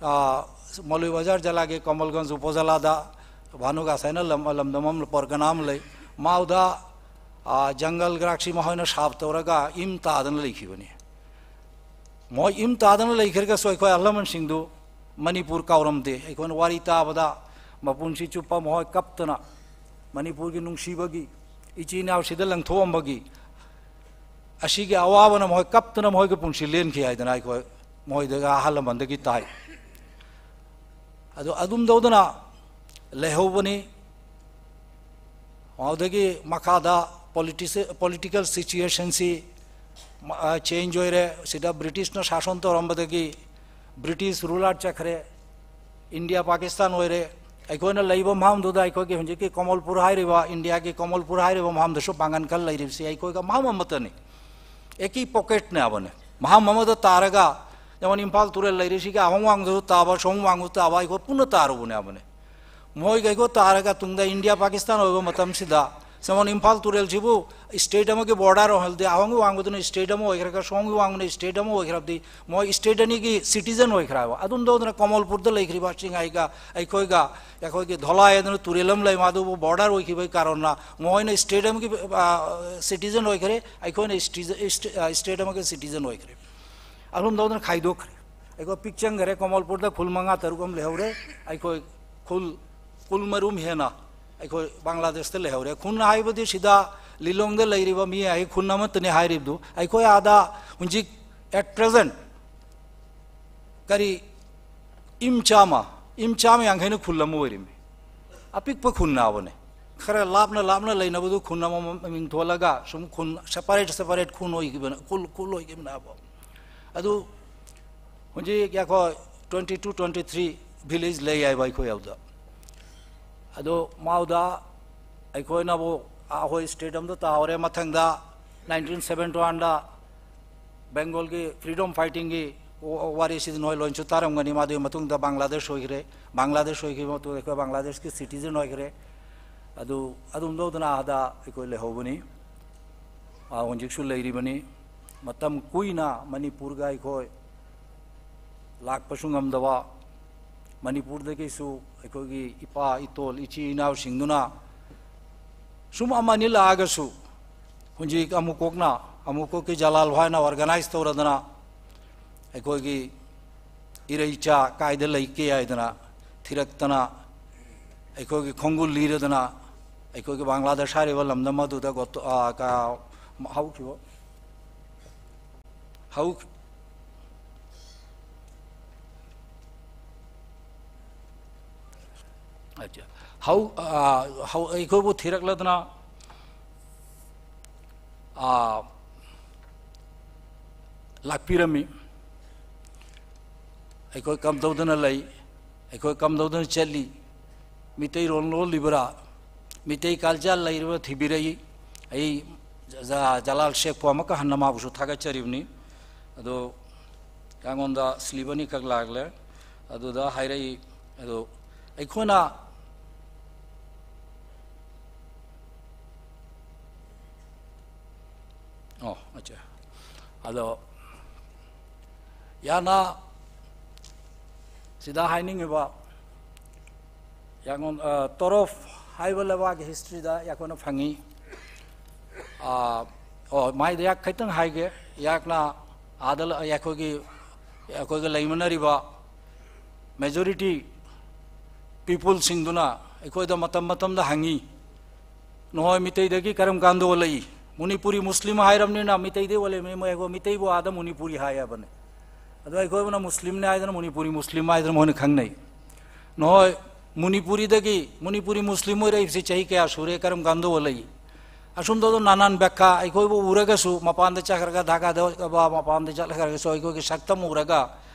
ꯑ, ꯃꯧꯂꯨꯏ ꯕꯖꯥꯔ ꯖꯤꯂꯥꯒꯤ ꯀꯃꯜꯒꯟꯖ ꯎꯄꯖꯤꯂꯥꯗ ꯚꯥꯅꯨꯒꯥꯁ ꯍꯥꯏꯅ ꯂꯝ, ꯂꯝꯗꯝ ꯑꯃ, ꯄꯔꯒꯅꯥ ꯑꯃ ꯂꯩ꯫ ꯃꯥꯎꯗ, ꯑ, ꯖꯪꯒꯜ ꯒ꯭ꯔꯥꯛꯁꯤ ꯃꯈꯣꯏꯅ ꯁꯥꯞ ꯇꯧꯔꯒ ꯏꯝ ꯇꯥꯗꯅ ꯂꯩꯈꯤꯕꯅꯤ꯫ ꯃꯈꯣꯏ ꯏꯝ ꯇꯥꯗꯅ ꯂꯩꯈ꯭ꯔꯒꯁꯨ ꯑꯩꯈꯣꯏ ꯑꯍꯜ ꯂꯃꯟꯁꯤꯡꯗꯨ ꯃꯅꯤꯄꯨꯔ ꯀꯥꯎꯔꯝꯗꯦ꯫ ꯑꯩꯈꯣꯏꯅ ꯋꯥꯔꯤ ꯇꯥꯕꯗ ꯃꯄꯨꯟꯁꯤ ꯆꯨꯞꯄ ꯃꯈꯣꯏ ꯀꯞꯇꯅ ꯃꯅꯤꯄꯨꯔꯒꯤ ꯅꯨꯡꯁꯤꯕꯒꯤ, ꯏꯆꯤꯟ ꯏꯅꯥꯎꯁꯤꯗ ꯂꯪꯊꯣꯛꯑꯝꯕꯒꯤ, ꯑꯁꯤꯒꯤ ꯑꯋꯥꯕꯅ ꯃꯈꯣꯏ ꯀꯞꯇꯅ ꯃꯈꯣꯏꯒꯤ ꯄꯨꯟꯁꯤ ꯂꯦꯟꯈꯤ ꯍꯥꯏꯗꯅ ꯑꯩꯈꯣꯏ ꯃꯈꯣꯏꯗꯒꯤ, ꯑꯍꯜ ꯂꯃꯟꯗꯒꯤ ꯇꯥꯏ꯫ ꯑꯗꯨ ꯑꯗꯨꯝ ꯇꯧꯗꯅ ꯂꯩꯍꯧꯕꯅꯤ꯫ ꯑꯗꯨꯗꯒꯤ ꯃꯈꯥꯗ politics-, political situationꯁꯤ, ꯑ, change ꯑꯣꯏꯔꯦ꯫ ꯁꯤꯗ ꯕ꯭ꯔꯤꯇꯤꯁꯅ ꯁꯥꯁꯟ ꯇꯧꯔꯝꯕꯗꯒꯤ ꯕ꯭ꯔꯤꯇꯤꯁ ruler ꯆꯠꯈ꯭ꯔꯦ, ꯏꯟꯗꯤꯌꯥ ꯄꯥꯀꯤꯁꯇꯥꯟ ꯑꯣꯏꯔꯦ꯫ ꯑꯩꯈꯣꯏꯅ ꯂꯩꯕ ꯃꯐꯝꯗꯨꯗ ꯑꯩꯈꯣꯏꯒꯤ ꯍꯧꯖꯤꯛꯀꯤ ꯀꯃꯜꯄꯨꯔ ꯍꯥꯏꯔꯤꯕ, ꯏꯟꯗꯤꯌꯥꯒꯤ ꯀꯃꯜꯄꯨꯔ ꯍꯥꯏꯔꯤꯕ ꯃꯐꯝꯗꯁꯨ ꯄꯥꯡꯒꯜ ꯈꯔ ꯂꯩꯔꯤꯕꯁꯤ ꯑꯩꯈꯣꯏꯒ ꯃꯐꯝ ꯑꯃꯠꯇꯅꯤ꯫ ꯑꯦꯀꯤ ꯄꯣꯀꯦꯠꯅꯦ ꯍꯥꯏꯕꯅꯦ꯫ ꯃꯐꯝ ꯑꯃꯗ ꯇꯥꯔꯒ, ꯖꯦꯃꯣꯟ ꯏꯝꯐꯥꯜ ꯇꯨꯔꯦꯜ ꯂꯩꯔꯤꯁꯤꯒꯤ ꯑꯋꯥꯡ ꯋꯥꯡꯗꯁꯨ ꯇꯥꯕ, ꯁꯣꯝ ꯋꯥꯡꯗꯁꯨ ꯇꯥꯕ, ꯑꯩꯈꯣꯏ ꯄꯨꯟꯅ ꯇꯥꯔꯨꯕꯅꯦ ꯍꯥꯏꯕꯅꯦ꯫ ꯃꯣꯏꯒ ꯑꯩꯈꯣꯏ ꯇꯥꯔꯒ ꯇꯨꯡꯗ ꯏꯟꯗꯤꯌꯥ ꯄꯥꯀꯤꯁꯇꯥꯟ ꯑꯣꯏꯕ ꯃꯇꯝꯁꯤꯗ, ꯖꯦꯃꯣꯟ ꯏꯝꯐꯥꯜ ꯇꯨꯔꯦꯜꯁꯤꯕꯨ state ꯑꯃꯒꯤ border ꯑꯣꯏꯍꯜꯂꯗꯤ, ꯑꯋꯥꯡꯒꯤ ꯋꯥꯡꯕꯗꯨꯅ state ꯑꯃ ꯑꯣꯏꯈ꯭ꯔꯒ, ꯁꯣꯝꯒꯤ ꯋꯥꯡꯕꯅ state ꯑꯃ ꯑꯣꯏꯈ꯭ꯔꯕꯗꯤ, ꯃꯣꯏ state ꯑꯅꯤꯒꯤ citizen ꯑꯣꯏꯈ꯭ꯔꯦꯕ꯫ ꯑꯗꯨꯝ ꯇꯧꯗꯅ ꯀꯃꯜꯄꯨꯔꯗ ꯂꯩꯈ꯭ꯔꯤꯕ ꯆꯤꯡꯉꯥꯏꯒ ꯑꯩꯈꯣꯏꯒ, ꯑꯩꯈꯣꯏꯒꯤ ꯙꯣꯂꯥꯏ ꯍꯥꯏꯗꯅ ꯇꯨꯔꯦꯜ ꯑꯃ ꯂꯩ, ꯃꯗꯨꯕꯨ border ꯑꯣꯏꯈꯤꯕꯒꯤ ꯀꯥꯔꯟꯅ ꯃꯣꯏꯅ state ꯑꯃꯒꯤ, ꯑ, citizen ꯑꯣꯏꯈ꯭ꯔꯦ, ꯑꯩꯈꯣꯏꯅ state, state, ꯑ, state ꯑꯃꯒꯤ citizen ꯑꯣꯏꯈ꯭ꯔꯦ꯫ ꯑꯗꯨꯝ ꯇꯧꯗꯅ ꯈꯥꯏꯗꯣꯛꯈ꯭ꯔꯦ꯫ ꯑꯩꯈꯣꯏ ꯄꯤꯛ ꯆꯪꯈꯔꯦ꯫ ꯀꯃꯜꯄꯨꯔꯗ ꯈꯨꯜ ꯃꯉꯥ ꯇꯔꯨꯛ ꯑꯃ ꯂꯩꯍꯧꯔꯦ꯫ ꯑꯩꯈꯣꯏ ꯈꯨꯜ ꯀꯨꯟꯃꯔꯨꯝ ꯍꯦꯟꯅ ꯑꯩꯈꯣꯏ ꯕꯪꯒ꯭ꯂꯥꯗꯦꯁꯇ ꯂꯩꯍꯧꯔꯦ꯫ ꯈꯨꯟ ꯍꯥꯏꯕꯗꯤ ꯁꯤꯗ ꯂꯤꯂꯣꯡꯗ ꯂꯩꯔꯤꯕ ꯃꯤ ꯍꯥꯏ ꯈꯨꯟ ꯑꯃꯠꯇꯅꯤ ꯍꯥꯏꯔꯤꯕꯗꯨ꯫ ꯑꯩꯈꯣꯏ ꯑꯥꯗ ꯍꯧꯖꯤꯛ at present ꯀꯔꯤ, ꯏꯝ ꯆꯥꯝꯃ, ꯏꯝ ꯆꯥꯝꯃ ꯌꯥꯡꯈꯩꯅ ꯈꯨꯜ ꯑꯃ ꯑꯣꯏꯔꯤꯃꯤ꯫ ꯑꯄꯤꯛꯄ ꯈꯨꯟ ꯍꯥꯏꯕꯅꯦ꯫ ꯈꯔ ꯂꯥꯞꯅ ꯂꯥꯞꯅ ꯂꯩꯅꯕꯗꯨ ꯈꯨꯟ ꯑꯃꯃꯝ ꯃꯤꯡ ꯊꯣꯜꯂꯒ ꯁꯨꯝ ꯈꯨꯟ separate separate ꯈꯨꯟ ꯑꯣꯏꯈꯤꯕꯅ, ꯈꯨꯜ, ꯈꯨꯜ ꯑꯣꯏꯈꯤꯕꯅꯦꯕ꯫ ꯑꯗꯨ ꯍꯧꯖꯤꯛ ꯑꯩꯈꯣꯏ twenty two, twenty three village ꯂꯩ ꯍꯥꯏꯕ ꯑꯩꯈꯣꯏ ꯑꯗꯨꯗ꯫ ꯑꯗꯣ ꯃꯥꯎꯗ ꯑꯩꯈꯣꯏꯅꯕꯨ ꯑꯩꯈꯣꯏ state ꯑꯃꯗ ꯇꯥꯍꯧꯔꯦ꯫ ꯃꯊꯪꯗ nineteen seventy oneꯗ ꯕꯦꯡꯒꯣꯜꯒꯤ freedom fightingꯒꯤ ꯋꯥꯔꯤꯁꯤꯗꯤ ꯅꯣꯏ ꯂꯣꯏꯅꯁꯨ ꯇꯥꯔꯝꯒꯅꯤ꯫ ꯃꯗꯨꯒꯤ ꯃꯇꯨꯡꯗ ꯕꯪꯒ꯭ꯂꯥꯗꯦꯁ ꯑꯣꯏꯈ꯭ꯔꯦ꯫ ꯕꯪꯒ꯭ꯂꯥꯗꯦꯁ ꯑꯣꯏꯈꯤꯕ ꯃꯇꯨꯡꯗ ꯑꯩꯈꯣꯏ ꯕꯪꯒ꯭ꯂꯥꯗꯦꯁꯀꯤ citizen ꯑꯣꯏꯈ꯭ꯔꯦ꯫ ꯑꯗꯨ ꯑꯗꯨꯝ ꯇꯧꯗꯅ ꯑꯥꯗ ꯑꯩꯈꯣꯏ ꯂꯩꯍꯧꯕꯅꯤ꯫ ꯑꯥ, ꯍꯧꯖꯤꯛꯁꯨ ꯂꯩꯔꯤꯕꯅꯤ꯫ ꯃꯇꯝ ꯀꯨꯏꯅ ꯃꯅꯤꯄꯨꯔꯒ ꯑꯩꯈꯣꯏ ꯂꯥꯛꯄꯁꯨ ꯉꯝꯗꯕ, ꯃꯅꯤꯄꯨꯔꯗꯒꯤꯁꯨ ꯑꯩꯈꯣꯏꯒꯤ ꯏꯄꯥ ꯏꯇꯣꯜ ꯏꯆꯤꯜ ꯏꯅꯥꯎꯁꯤꯡꯗꯨꯅ ꯁꯨꯝ ꯑꯃꯅꯤ ꯂꯥꯛꯑꯒꯁꯨ, ꯍꯧꯖꯤꯛ ꯑꯃꯨꯀꯣꯛꯅ, ꯑꯃꯨꯀꯣꯛꯀꯤ ꯖꯂꯥꯜ ꯍꯣꯏꯅ organize ꯇꯧꯔꯗꯅ, ꯑꯩꯈꯣꯏꯒꯤ ꯏꯔꯩꯆꯥ ꯀꯥꯏꯗ ꯂꯩꯒꯦ ꯍꯥꯏꯗꯅ ꯊꯤꯔꯛꯇꯅ, ꯑꯩꯈꯣꯏꯒꯤ ꯈꯣꯡꯒꯨꯜ ꯂꯤꯔꯗꯅ, ꯑꯩꯈꯣꯏꯒꯤ ꯕꯪꯒ꯭ꯂꯥꯗꯦꯁ ꯍꯥꯏꯔꯤꯕ ꯂꯝꯗꯝ ꯑꯗꯨꯗ ꯒꯣꯇꯣ-, ꯑ, ꯀ-, ꯍꯧꯈꯤꯕ, ꯍꯧ-, ꯑꯆꯥ꯫ ꯍꯧ-, ꯑ, ꯍꯧ-, ꯑꯩꯈꯣꯏꯕꯨ ꯊꯤꯔꯛꯂꯗꯅ, ꯑ, ꯂꯥꯛꯄꯤꯔꯝꯃꯤ꯫ ꯑꯩꯈꯣꯏ ꯀꯝꯗꯧꯗꯅ ꯂꯩ? ꯑꯩꯈꯣꯏ ꯀꯝꯗꯧꯗꯅ ꯆꯠꯂꯤ? ꯃꯤꯇꯩꯔꯣꯟ ꯂꯣꯜꯂꯤꯕ꯭ꯔꯥ? ꯃꯤꯇꯩ culture ꯂꯩꯔꯤꯕ꯭ꯔꯥ ꯊꯤꯕꯤꯔꯛꯏ꯫ ꯑꯩ ꯖ-, ꯖꯂꯥꯜ ꯁꯦꯈꯄꯨ ꯑꯃꯨꯛꯀ ꯍꯟꯅ ꯃꯥꯕꯨꯁꯨ ꯊꯥꯒꯠꯆꯔꯤꯕꯅꯤ꯫ ꯑꯗꯣ ꯑꯩꯉꯣꯟꯗ slip ꯑꯅꯤꯈꯛ ꯂꯥꯛꯂꯦ꯫ ꯑꯗꯨꯗ ꯍꯥꯏꯔꯛꯏ꯫ ꯑꯗꯣ ꯑꯩꯈꯣꯏꯅ ꯑꯣ, ꯑꯠꯆꯥ꯫ ꯑꯗꯣ, ꯌꯥꯝꯅ ꯁꯤꯗ ꯍꯥꯏꯅꯤꯡꯉꯤꯕ, ꯌꯥꯉꯣꯟ-, ꯑ, ꯇꯣꯔꯣꯞ ꯍꯥꯏꯕ ꯂꯩꯕꯥꯛꯀꯤ historyꯗ ꯑꯩꯈꯣꯏꯅ ꯐꯪꯉꯤ꯫ ꯑ, ꯑꯣ, ꯃꯥꯏꯗ ꯌꯥꯛ ꯈꯤꯇꯪ ꯍꯥꯏꯒꯦ꯫ ꯌꯥꯛꯅ ꯑꯥꯗ ꯂ-, ꯑꯩꯈꯣꯏꯒꯤ, ꯑꯩꯈꯣꯏꯒ ꯂꯩꯃꯤꯟꯅꯔꯤꯕ majority peopleꯁꯤꯡꯗꯨꯅ ꯑꯩꯈꯣꯏꯗ ꯃꯇꯝ ꯃꯇꯝꯗ ꯍꯪꯉꯤ, "ꯅꯈꯣꯏ ꯃꯤꯇꯩꯗꯒꯤ ꯀꯔꯝ ꯀꯥꯟꯗ ꯑꯣꯜꯂꯛꯏ? ꯃꯅꯤꯄꯨꯔꯤ ꯃꯨꯁꯂꯤꯝ ꯍꯥꯏꯔꯕꯅꯤꯅ ꯃꯤꯇꯩꯗꯒꯤ ꯑꯣꯜꯂꯛꯏ, ꯃꯣꯏ ꯑꯩꯈꯣꯏ ꯃꯤꯇꯩꯕꯨ ꯑꯥꯗ ꯃꯅꯤꯄꯨꯔꯤ ꯍꯥꯏ ꯍꯥꯏꯕꯅꯤ꯫ ꯑꯗꯣ ꯑꯩꯈꯣꯏꯕꯨꯅ ꯃꯨꯁꯂꯤꯝꯅꯤ ꯍꯥꯏꯗꯅ ꯃꯅꯤꯄꯨꯔꯤ ꯃꯨꯁꯂꯤꯝ ꯍꯥꯏꯗꯅ ꯃꯣꯏꯅ ꯈꯪꯅꯩ꯫ ꯅꯈꯣꯏ ꯃꯅꯤꯄꯨꯔꯤꯗꯒꯤ, ꯃꯅꯤꯄꯨꯔꯤ ꯃꯨꯁꯂꯤꯝ ꯑꯣꯏꯔꯛꯏꯕꯁꯤ ꯆꯍꯤ ꯀꯌꯥ ꯁꯨꯔꯦ? ꯀꯔꯝ ꯀꯥꯟꯗ ꯑꯣꯜꯂꯛꯏ?" ꯑꯁꯨꯝꯗ ꯑꯗꯨꯝ ꯅꯥꯅꯥꯟ ꯕ꯭ꯌꯥꯈꯥ, ꯑꯩꯈꯣꯏꯕꯨ ꯎꯔꯒꯁꯨ, ꯃꯄꯥꯟꯗ ꯆꯠꯈ꯭ꯔꯒ, ꯙꯥꯀꯥꯗ ꯃꯄꯥꯟꯗ ꯆꯠꯈ꯭ꯔꯒꯁꯨ ꯑꯩꯈꯣꯏꯒꯤ ꯁꯛꯇꯝ ꯎꯔꯒ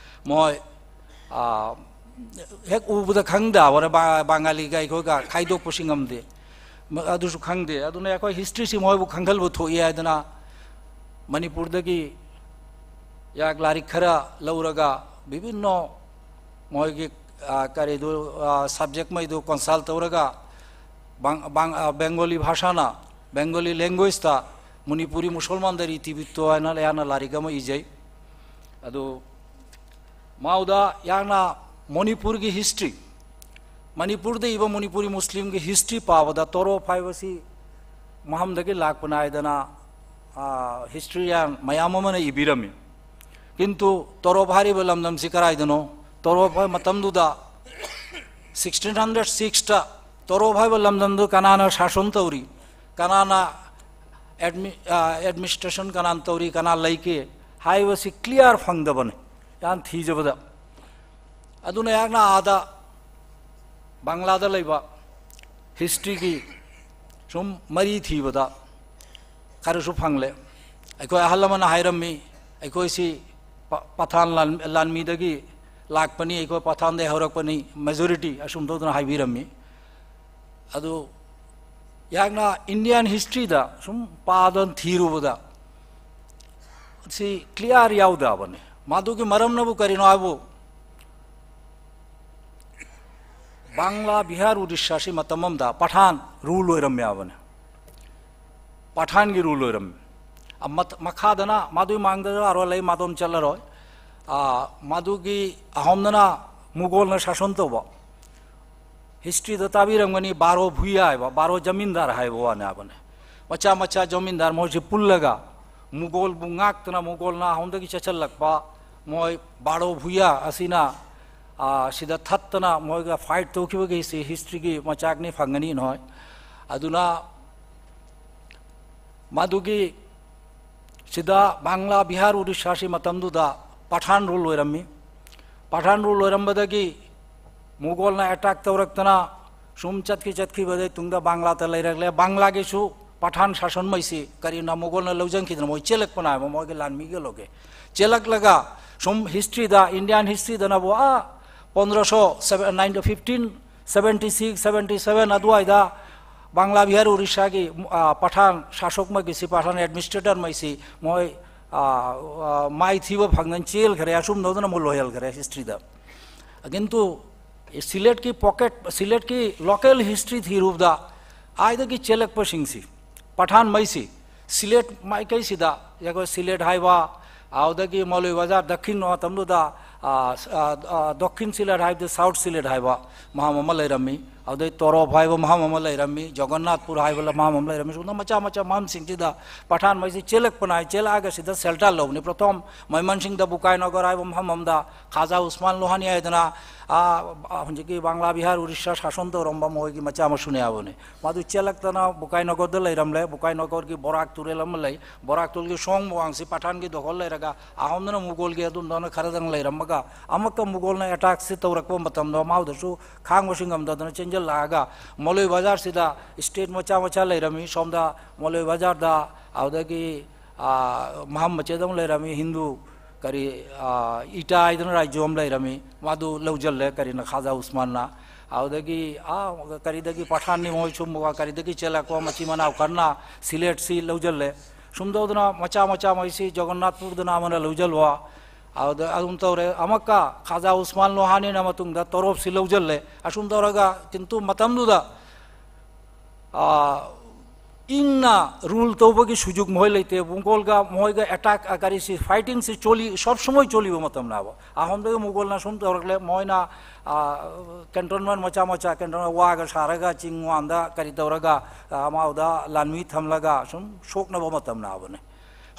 ꯃꯣꯏ, ꯑ, ꯍꯦꯛ ꯎꯕꯗ ꯈꯪꯗ, ꯍꯣꯔꯦꯟ ꯕꯥ-, ꯕꯪꯒꯥꯂꯤꯒ ꯑꯩꯈꯣꯏꯒ ꯈꯥꯏꯗꯣꯛꯄꯁꯤ ꯉꯝꯗꯦ꯫ ꯃ-, ꯑꯗꯨꯁꯨ ꯈꯪꯗꯦ꯫ ꯑꯗꯨꯅ ꯑꯩꯈꯣꯏ historyꯁꯤ ꯃꯣꯏꯕꯨ ꯈꯪꯍꯜꯕ ꯊꯣꯛꯏ ꯍꯥꯏꯗꯅ ꯃꯅꯤꯄꯨꯔꯗꯒꯤ ꯌꯥꯛ ꯂꯥꯏꯔꯤꯛ ꯈꯔ ꯂꯧꯔꯒ ꯕꯤꯚꯤꯟꯅ ꯃꯣꯏꯒꯤ, ꯑ, ꯀꯔꯤꯗꯨ, ꯑ, subjectꯉꯩꯗꯨ consult ꯇꯧꯔꯒ ꯕꯪ-, ꯕꯪ-, ꯑ, ꯕꯦꯡꯒꯣꯂꯤ ꯚꯥꯁꯥꯅ, Bengali languageꯇ ꯃꯅꯤꯄꯨꯔꯤ ꯃꯨꯁꯜꯃꯥꯟꯗ ꯔꯤꯇꯤ ꯕꯤꯠꯇꯣ ꯍꯥꯏꯅ ꯑꯩꯍꯥꯛꯅ ꯂꯥꯏꯔꯤꯛ ꯑꯃ ꯏꯖꯩ꯫ ꯑꯗꯨ ꯃꯥꯎꯗ ꯌꯥꯝꯅ ꯃꯅꯤꯄꯨꯔꯒꯤ history, ꯃꯅꯤꯄꯨꯔꯗ ꯏꯕ ꯃꯅꯤꯄꯨꯔꯤ ꯃꯨꯁꯂꯤꯝꯒꯤ history ꯄꯥꯕꯗ ꯇꯣꯔꯣꯞ ꯍꯥꯏꯕꯁꯤ ꯃꯍꯝꯗꯒꯤ ꯂꯥꯛꯄꯅꯤ ꯍꯥꯏꯗꯅ, ꯑ, historian ꯃꯌꯥꯝ ꯑꯃꯅ ꯏꯕꯤꯔꯝꯃꯤ꯫ ꯀꯤꯟꯇꯨ ꯇꯣꯔꯣꯞ ꯍꯥꯏꯔꯤꯕ ꯂꯝꯗꯝꯁꯤ ꯀꯗꯥꯏꯗꯅꯣ? ꯇꯣꯔꯣꯞ ꯍꯥꯏꯕ ꯃꯇꯝꯗꯨꯗ sixteen hundred sixꯇ ꯇꯣꯔꯣꯞ ꯍꯥꯏꯕ ꯂꯝꯗꯝꯗꯨ ꯀꯅꯥꯅ ꯁꯥꯁꯟ ꯇꯧꯔꯤ, ꯀꯅꯥꯅ ꯑꯦꯗꯃꯤ-, ꯑ, ꯑꯦꯗꯃꯤꯅꯤꯁꯇ꯭ꯔꯦꯁꯟ ꯀꯅꯥꯅ ꯇꯧꯔꯤ, ꯀꯅꯥ ꯂꯩꯒꯦ ꯍꯥꯏꯕꯁꯤ ꯀ꯭ꯂꯤꯌꯥꯔ ꯐꯪꯗꯕꯅꯤ꯫ ꯌꯥꯝ ꯊꯤꯖꯕꯗ꯫ ꯑꯗꯨꯅ ꯑꯩꯍꯥꯛꯅ ꯑꯥꯗ ꯕꯪꯒ꯭ꯂꯥꯗ ꯂꯩꯕ ꯍꯤꯁꯇ꯭ꯔꯤꯒꯤ ꯁꯨꯝ ꯃꯔꯤ ꯊꯤꯕꯗ ꯈꯔꯁꯨ ꯐꯪꯂꯦ꯫ ꯑꯩꯈꯣꯏ ꯑꯍꯜ ꯑꯃꯅ ꯍꯥꯏꯔꯝꯃꯤ, ꯑꯩꯈꯣꯏꯁꯤ ꯄ-, ꯄꯊꯥꯟ ꯂꯥꯟ-, ꯂꯥꯟꯃꯤꯗꯒꯤ ꯂꯥꯛꯄꯅꯤ, ꯑꯩꯈꯣꯏ ꯄꯊꯥꯟꯗꯩ ꯍꯧꯔꯛꯄꯅꯤ, ꯃꯦꯖꯣꯔꯤꯇꯤ ꯑꯁꯨꯝ ꯇꯧꯗꯅ ꯍꯥꯏꯕꯤꯔꯝꯃꯤ꯫ ꯑꯗꯨ ꯑꯩꯍꯥꯛꯅ ꯏꯟꯗꯤꯌꯥꯟ ꯍꯤꯁꯇ꯭ꯔꯤꯗ ꯁꯨꯝ ꯄꯥꯗꯅ ꯊꯤꯔꯨꯕꯗ ꯁꯤ ꯀ꯭ꯂꯤꯌꯥꯔ ꯌꯥꯎꯗꯕꯅꯤ꯫ ꯃꯗꯨꯒꯤ ꯃꯔꯝꯅꯕꯨ ꯀꯔꯤꯅꯣ ꯍꯥꯏꯕꯨ, ꯕꯪꯒ꯭ꯂꯥ, ꯕꯤꯍꯥꯔ, ꯎꯔꯤꯁꯥꯁꯤ ꯃꯇꯝ ꯑꯃꯗ ꯄꯊꯥꯟ ꯔꯨꯜ ꯑꯣꯏꯔꯝꯃꯦ ꯍꯥꯏꯕꯅꯤ꯫ ꯄꯊꯥꯟꯒꯤ ꯔꯨꯜ ꯑꯣꯏꯔꯝꯃꯤ꯫ ꯑ, ꯃꯠ-, ꯃꯈꯥꯗꯅ, ꯃꯗꯨꯒꯤ ꯃꯥꯡꯗ ꯑꯔꯣꯏ ꯂꯩ, ꯃꯗꯣꯝ ꯆꯠꯂꯔꯣꯏ꯫ ꯑ, ꯃꯗꯨꯒꯤ ꯑꯍꯣꯝꯗꯅ ꯃꯨꯒꯣꯜꯅ ꯁꯥꯁꯟ ꯇꯧꯕ꯫ ꯍꯤꯁꯇ꯭ꯔꯤꯗ ꯇꯥꯕꯤꯔꯝꯒꯅꯤ, ꯕꯥꯔꯣ ꯚꯨꯌꯥ ꯍꯥꯏꯕ, ꯕꯥꯔꯣ ꯖꯃꯤꯟꯗꯥꯔ ꯍꯥꯏꯕ ꯋꯥꯅꯤ ꯍꯥꯏꯕꯅꯤ꯫ ꯃꯆꯥ ꯃꯆꯥ ꯖꯃꯤꯟꯗꯥꯔ ꯃꯣꯏꯁꯤ ꯄꯨꯜꯂꯒ ꯃꯨꯒꯣꯜꯕꯨ ꯉꯥꯛꯇꯅ, ꯃꯨꯒꯣꯜꯅ ꯑꯍꯣꯝꯗꯒꯤ ꯆꯠꯁꯤꯜꯂꯛꯄ ꯃꯣꯏ ꯕꯥꯔꯣ ꯚꯨꯌꯥ ꯑꯁꯤꯅ, ꯑ, ꯁꯤꯗ ꯊꯠꯇꯅ ꯃꯣꯏꯒ ꯐꯥꯏꯠ ꯇꯧꯈꯤꯕꯒꯤ ꯁꯤ ꯍꯤꯁꯇ꯭ꯔꯤꯒꯤ ꯃꯆꯥꯛꯅꯤ ꯐꯪꯒꯅꯤ ꯅꯣꯏ꯫ ꯑꯗꯨꯅ ꯃꯗꯨꯒꯤ ꯁꯤꯗ ꯕꯪꯒ꯭ꯂꯥ, ꯕꯤꯍꯥꯔ, ꯎꯔꯤꯁꯥꯁꯤ ꯃꯇꯝꯗꯨꯗ ꯄꯊꯥꯟ ꯔꯨꯜ ꯑꯣꯏꯔꯝꯃꯤ꯫ ꯄꯊꯥꯟ ꯔꯨꯜ ꯑꯣꯏꯔꯝꯕꯗꯒꯤ ꯃꯨꯒꯣꯜꯅ ꯑꯦꯇꯥꯛ ꯇꯧꯔꯛꯇꯅ ꯁꯨꯝ ꯆꯠꯈꯤ, ꯆꯠꯈꯤꯕꯗꯩ ꯇꯨꯡꯗ ꯕꯪꯒ꯭ꯂꯥꯗ ꯂꯩꯔꯛꯂꯦ꯫ ꯕꯪꯒ꯭ꯂꯥꯒꯤꯁꯨ ꯄꯊꯥꯟ ꯁꯥꯁꯟꯃꯩꯁꯤ ꯀꯔꯤꯅ ꯃꯨꯒꯣꯜꯅ ꯂꯧꯁꯤꯟꯈꯤꯗꯅ ꯃꯣꯏ ꯆꯦꯜꯂꯛꯄꯅ ꯍꯥꯏꯕ, ꯃꯣꯏꯒꯤ ꯂꯥꯟꯃꯤꯒ ꯂꯧꯒꯦ ꯆꯦꯜꯂꯛꯂꯒ ꯁꯨꯝ ꯍꯤꯁꯇ꯭ꯔꯤꯗ, ꯏꯟꯗꯤꯌꯥꯟ ꯍꯤꯁꯇ꯭ꯔꯤꯗꯅꯕꯨ ꯑꯥ ꯄꯟꯗ꯭ꯔꯁꯣ seven, nine, fifteen seventy six, seventy seven ꯑꯗꯨꯋꯥꯏꯗ ꯕꯪꯒ꯭ꯂꯥ, ꯕꯤꯍꯥꯔ, ꯎꯔꯤꯁꯥꯒꯤ, ꯑ, ꯄꯊꯥꯟ ꯁꯥꯁꯣꯛꯃꯒꯤ ꯁꯤ ꯄꯊꯥꯟ ꯑꯦꯗꯃꯤꯅꯤꯁꯇ꯭ꯔꯦꯇꯔꯃꯩꯁꯤ ꯃꯣꯏ, ꯑ, ꯑ, ꯃꯥꯏꯊꯤꯕ ꯐꯪꯗꯅ ꯆꯦꯜꯈ꯭ꯔꯦ, ꯑꯁꯨꯝ ꯇꯧꯗꯅ ꯃꯣꯏ ꯂꯣꯏꯍꯟꯈ꯭ꯔꯦ ꯍꯤꯁꯇ꯭ꯔꯤꯗ꯫ ꯑꯗꯨ ꯁꯤꯂꯦꯠꯀꯤ ꯄꯣꯀꯦꯠ, ꯁꯤꯂꯦꯠꯀꯤ ꯂꯣꯀꯦꯜ ꯍꯤꯁꯇ꯭ꯔꯤ ꯊꯤꯔꯨꯕꯗ ꯑꯥꯏꯗꯒꯤ ꯆꯦꯜꯂꯛꯄꯁꯤꯡꯁꯤ, ꯄꯊꯥꯟꯃꯩꯁꯤ, ꯁꯤꯂꯦꯠ ꯃꯥꯏꯀꯩꯁꯤꯗ, ꯑꯩꯈꯣꯏ ꯁꯤꯂꯦꯠ ꯍꯥꯏꯕ, ꯑꯗꯨꯗꯒꯤ ꯃꯧꯂꯨꯏ ꯕꯖꯥꯔ ꯗꯛꯈꯤꯟ ꯃꯇꯝꯗꯨꯗ, ꯑ, ꯑ, ꯑ, ꯗꯛꯈꯤꯟ ꯁꯤꯂꯦꯠ ꯍꯥꯏꯕꯗꯤ ꯁꯥꯎꯠ ꯁꯤꯂꯦꯠ ꯍꯥꯏꯕ ꯃꯐꯝ ꯑꯃ ꯂꯩꯔꯝꯃꯤ꯫ ꯑꯗꯩ ꯇꯣꯔꯣꯞ ꯍꯥꯏꯕ ꯃꯐꯝ ꯑꯃ ꯂꯩꯔꯝꯃꯤ, ꯖꯒꯟꯅꯥꯊꯄꯨꯔ ꯍꯥꯏꯕ ꯃꯐꯝ ꯑꯃ ꯂꯩꯔꯝꯃꯤ꯫ ꯁꯨꯝꯅ ꯃꯆꯥ ꯃꯆꯥ ꯃꯐꯝꯁꯤꯡꯁꯤꯗ ꯄꯊꯥꯟ ꯃꯩꯁꯤ ꯆꯦꯜꯂꯛꯄꯅ ꯍꯥꯏ, ꯆꯦꯜꯂꯛꯑꯒ ꯁꯤꯗ ꯁꯦꯜꯇꯔ ꯂꯧꯕꯅꯤ꯫ ꯄ꯭ꯔꯊꯝ ꯃꯌꯃꯟꯁꯤꯡꯗ ꯕꯨꯀꯥꯏꯅꯒꯔ ꯍꯥꯏꯕ ꯃꯐꯝ ꯑꯃꯗ ꯈꯥꯖꯥ ꯎꯁꯃꯥꯟ ꯂꯣꯍꯥꯅꯤ ꯍꯥꯏꯗꯅ, ꯑꯥ, ꯍꯧꯖꯤꯛꯀꯤ ꯕꯪꯒ꯭ꯂꯥ ꯕꯤꯍꯥꯔ ꯎꯔꯤꯁꯥ ꯁꯥꯁꯟ ꯇꯧꯔꯝꯕ ꯃꯣꯏꯒꯤ ꯃꯆꯥ ꯃꯁꯨꯅꯦ ꯍꯥꯏꯕꯅꯤ꯫ ꯃꯗꯨ ꯆꯦꯜꯂꯛꯇꯅ ꯕꯨꯀꯥꯏꯅꯒꯔꯗ ꯂꯩꯔꯝꯂꯦ꯫ ꯕꯨꯀꯥꯏꯅꯒꯔꯒꯤ ꯕꯣꯔꯥꯛ ꯇꯨꯔꯦꯜ ꯑꯃ ꯂꯩ꯫ ꯕꯣꯔꯥꯛ ꯇꯨꯔꯦꯜꯒꯤ ꯁꯣꯡ ꯋꯥꯡꯁꯤ ꯄꯊꯥꯟꯒꯤ ꯗꯣꯈꯜ ꯂꯩꯔꯒ ꯑꯍꯣꯝꯗꯅ ꯃꯨꯒꯣꯜꯒꯤ ꯑꯗꯨꯝꯗꯧꯅ ꯈꯔꯗꯪ ꯂꯩꯔꯝꯃꯒ ꯑꯃꯨꯛꯀ ꯃꯨꯒꯣꯜꯅ ꯑꯦꯇꯥꯛꯁꯤ ꯇꯧꯔꯛꯄ ꯃꯇꯝꯗ ꯃꯥꯎꯗꯁꯨ ꯈꯥꯡꯕꯁꯨ ꯉꯝꯗꯗꯅ ꯆꯦꯟꯁꯤꯜꯂꯛꯑꯒ ꯃꯣꯂꯣꯏ ꯕꯖꯥꯔꯁꯤꯗ ꯁ꯭ꯇꯦꯠ ꯃꯆꯥ ꯃꯆꯥ ꯂꯩꯔꯝꯃꯤ꯫ ꯁꯣꯝꯗ ꯃꯣꯂꯣꯏ ꯕꯖꯥꯔꯗ ꯑꯗꯨꯗꯒꯤ, ꯑꯥ, ꯃꯍꯝ ꯃꯆꯦꯗ ꯑꯃ ꯂꯩꯔꯝꯃꯤ, ꯍꯤꯟꯗꯨ ꯀꯔꯤ, ꯑꯥ, ꯏꯇꯥ ꯍꯥꯏꯗꯅ ꯔꯥꯏꯖ꯭ꯌꯣ ꯑꯃ ꯂꯩꯔꯝꯃꯤ, ꯃꯥꯗꯨ ꯂꯧꯁꯤꯜꯂꯦ ꯀꯔꯤꯅ, ꯈꯥꯖꯥ ꯎꯁꯃꯥꯟꯅ꯫ ꯑꯗꯨꯗꯒꯤ, ꯑꯥ, ꯀꯔꯤꯗꯒꯤ ꯄꯊꯥꯟꯅꯤ ꯃꯣꯏ ꯁꯨꯝ ꯀꯔꯤꯗꯒꯤ ꯆꯦꯜꯂꯛꯄ ꯃꯆꯤꯟ ꯃꯅꯥꯎ ꯈꯔꯅ ꯁꯤꯂꯦꯠꯁꯤ ꯂꯧꯁꯤꯜꯂꯦ꯫ ꯁꯨꯝ ꯇꯧꯗꯅ ꯃꯆꯥ ꯃꯆꯥ ꯃꯩꯁꯤ ꯖꯒꯟꯅꯥꯊꯄꯨꯔꯗꯅ ꯑꯃꯅ ꯂꯧꯁꯤꯜꯂꯨ꯫ ꯑꯗꯨꯗ ꯑꯗꯨꯝ ꯇꯧꯔꯦ꯫ ꯑꯃꯨꯛꯀ ꯈꯥꯖꯥ ꯎꯁꯃꯥꯟ ꯂꯣꯍꯥꯅꯤꯅ ꯃꯇꯨꯡꯗ ꯇꯣꯔꯣꯞꯁꯤ ꯂꯧꯁꯤꯜꯂꯦ꯫ ꯑꯁꯨꯝ ꯇꯧꯔꯒ, ꯀꯤꯟꯇꯨ ꯃꯇꯝꯗꯨꯗ, ꯑꯥ, ꯏꯪꯅ ꯔꯨꯜ ꯇꯧꯕꯒꯤ ꯁꯨꯖꯨꯛ ꯃꯈꯣꯏ ꯂꯩꯇꯦ꯫ ꯃꯨꯒꯣꯜꯒ ꯃꯈꯣꯏꯒ ꯑꯦꯇꯥꯛ, ꯑ, ꯀꯔꯤꯁꯤ, ꯐꯥꯏꯇꯤꯡꯁꯤ ꯆꯣꯜꯂꯤ, ꯁꯣꯞ ꯁꯃꯣꯏ ꯆꯣꯜꯂꯤꯕ ꯃꯇꯝꯅꯦꯕ꯫ ꯑꯍꯣꯝꯗꯒꯤ ꯃꯨꯒꯣꯜꯅ ꯁꯨꯝ ꯇꯧꯔꯛꯂꯦ, ꯃꯣꯏꯅ, ꯑ, ꯀꯦꯟꯇꯣꯟꯃꯦꯟ ꯃꯆꯥ ꯃꯆꯥ, ꯀꯦꯟꯇꯣꯟꯃꯦꯟ ꯋꯥꯒ ꯁꯥꯔꯒ ꯆꯤꯡ ꯋꯥꯟꯗ ꯀꯔꯤ ꯇꯧꯔꯒ, ꯑ, ꯑꯃꯥꯎꯗ ꯂꯥꯟꯃꯤ ꯊꯝꯂꯒ ꯁꯨꯝ ꯁꯣꯛꯅꯕ ꯃꯇꯝꯅꯦꯕꯅꯦ꯫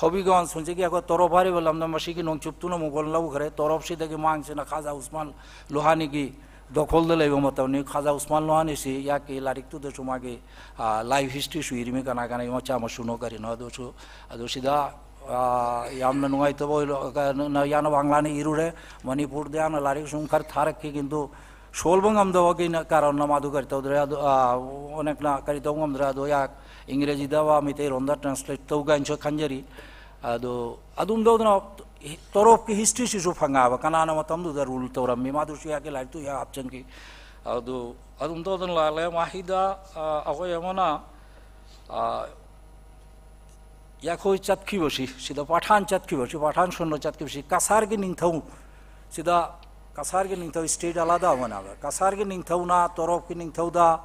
ꯍꯧꯕꯤꯒ ꯁꯨꯟꯁꯤꯒꯤ ꯑꯩꯈꯣꯏ ꯇꯣꯔꯣꯞ ꯍꯥꯏꯔꯤꯕ ꯂꯝꯗꯝ ꯑꯁꯤꯒꯤ ꯅꯣꯡꯆꯨꯞꯇꯨꯅ ꯃꯨꯒꯣꯜ ꯂꯧꯈ꯭ꯔꯦ꯫ ꯇꯣꯔꯣꯞꯁꯤꯗꯒꯤ ꯃꯥꯡꯁꯤꯅ ꯈꯥꯖꯥ ꯎꯁꯃꯥꯟ ꯂꯨꯍꯥꯅꯤꯒꯤ ꯗꯣꯈꯣꯜꯗ ꯂꯩꯕ ꯃꯇꯝꯅꯤ꯫ ꯈꯥꯖꯥ ꯎꯁꯃꯥꯟ ꯂꯨꯍꯥꯅꯤꯁꯤ ꯌꯥꯛꯀꯤ ꯂꯥꯏꯔꯤꯛꯇꯨꯗꯁꯨ ꯃꯥꯒꯤ, ꯑ, ꯂꯥꯏꯐ ꯍꯤꯁꯇ꯭ꯔꯤꯁꯨ ꯏꯔꯤꯃꯤ, ꯀꯅꯥ ꯀꯅꯥꯒꯤ ꯃꯆꯥ ꯃꯁꯨꯅꯣ ꯀꯔꯤꯅꯣ ꯑꯗꯨꯁꯨ꯫ ꯑꯗꯨ ꯁꯤꯗ, ꯑ, ꯌꯥꯝꯅ ꯅꯨꯡꯉꯥꯏꯇꯕ ꯑꯣꯏꯔꯣ-, ꯀ-, ꯅ-, ꯌꯥꯅ ꯕꯪꯒ꯭ꯂꯥꯅ ꯏꯔꯨꯔꯦ꯫ ꯃꯅꯤꯄꯨꯔꯗ ꯌꯥꯝꯅ ꯂꯥꯏꯔꯤꯛ ꯁꯨꯝ ꯈꯔ ꯊꯥꯔꯛꯈꯤ, ꯀꯤꯟꯇꯨ ꯁꯣꯜꯕ ꯉꯝꯗꯕꯒꯤꯅ ꯀꯥꯔꯟꯅ ꯃꯥꯗꯨ ꯀꯔꯤ ꯇꯧꯗ꯭ꯔꯦ꯫ ꯑꯗꯨ, ꯑ, ꯑꯣꯅꯦꯛꯅ ꯀꯔꯤ ꯇꯧꯕ ꯉꯝꯗ꯭ꯔꯦ꯫ ꯑꯗꯨ ꯌꯥ ꯏꯪꯒ꯭ꯔꯦꯖꯤꯗ ꯋꯥ ꯃꯩꯇꯩꯔꯣꯟꯗ ꯇ꯭ꯔꯥꯟꯁꯂꯦꯠ ꯇꯧ ꯀꯥꯏꯅꯁꯨ ꯈꯟꯖꯔꯤ꯫ ꯑꯗꯨ ꯑꯗꯨꯝ ꯇꯧꯗꯅ ꯇꯣꯔꯣꯞꯀꯤ ꯍꯤꯁꯇ꯭ꯔꯤꯁꯤꯁꯨ ꯐꯪꯉꯛꯑꯕ, ꯀꯅꯥꯅ ꯃꯇꯝꯗꯨꯗ ꯔꯨꯜ ꯇꯧꯔꯝꯃꯤ, ꯃꯥꯗꯨꯁꯨ ꯌꯥꯛꯀꯤ ꯂꯥꯏꯔꯤꯛꯇꯨ ꯌꯥꯝ ꯍꯥꯞꯆꯤꯟꯈꯤ꯫ ꯑꯗꯨ ꯑꯗꯨꯝ ꯇꯧꯗꯅ ꯂꯥꯛꯂꯦ꯫ ꯃꯍꯤꯗ, ꯑ, ꯑꯩꯈꯣꯏ ꯑꯃꯅ, ꯑ, ꯌꯥꯈꯣꯏ ꯆꯠꯈꯤꯕꯁꯤ, ꯁꯤꯗ ꯄꯊꯥꯟ ꯆꯠꯈꯤꯕꯁꯤ, ꯄꯊꯥꯟ ꯁꯣꯟꯕ ꯆꯠꯈꯤꯕꯁꯤ ꯀꯁꯥꯔꯒꯤ ꯅꯤꯡꯊꯧ, ꯁꯤꯗ ꯀꯁꯥꯔꯒꯤ ꯅꯤꯡꯊꯧ, ꯁ꯭ꯇꯦꯠ ꯑꯂꯥꯗ ꯑꯃꯅꯦꯕ꯫ ꯀꯁꯥꯔꯒꯤ ꯅꯤꯡꯊꯧꯅ ꯇꯣꯔꯣꯞꯀꯤ ꯅꯤꯡꯊꯧꯗ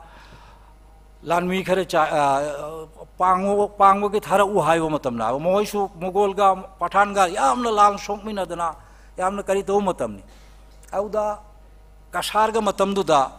ꯂꯥꯟꯃꯤ ꯈꯔ ꯆꯥ-, ꯑ, ꯄꯥꯡꯉꯣ-, ꯄꯥꯡꯕꯒꯤ ꯊꯥꯔꯛꯎ ꯍꯥꯏꯕ ꯃꯇꯝꯅꯦꯕ꯫ ꯃꯈꯣꯏꯁꯨ ꯃꯨꯒꯣꯜꯒ ꯄꯊꯥꯟꯒ ꯌꯥꯝꯅ ꯂꯥꯟ ꯁꯣꯛꯃꯤꯟꯅꯗꯅ ꯌꯥꯝꯅ ꯀꯔꯤ ꯇꯧꯕ ꯃꯇꯝꯅꯤ꯫ ꯑꯗꯨꯗ ꯀꯁꯥꯔꯒ ꯃꯇꯝꯗꯨꯗ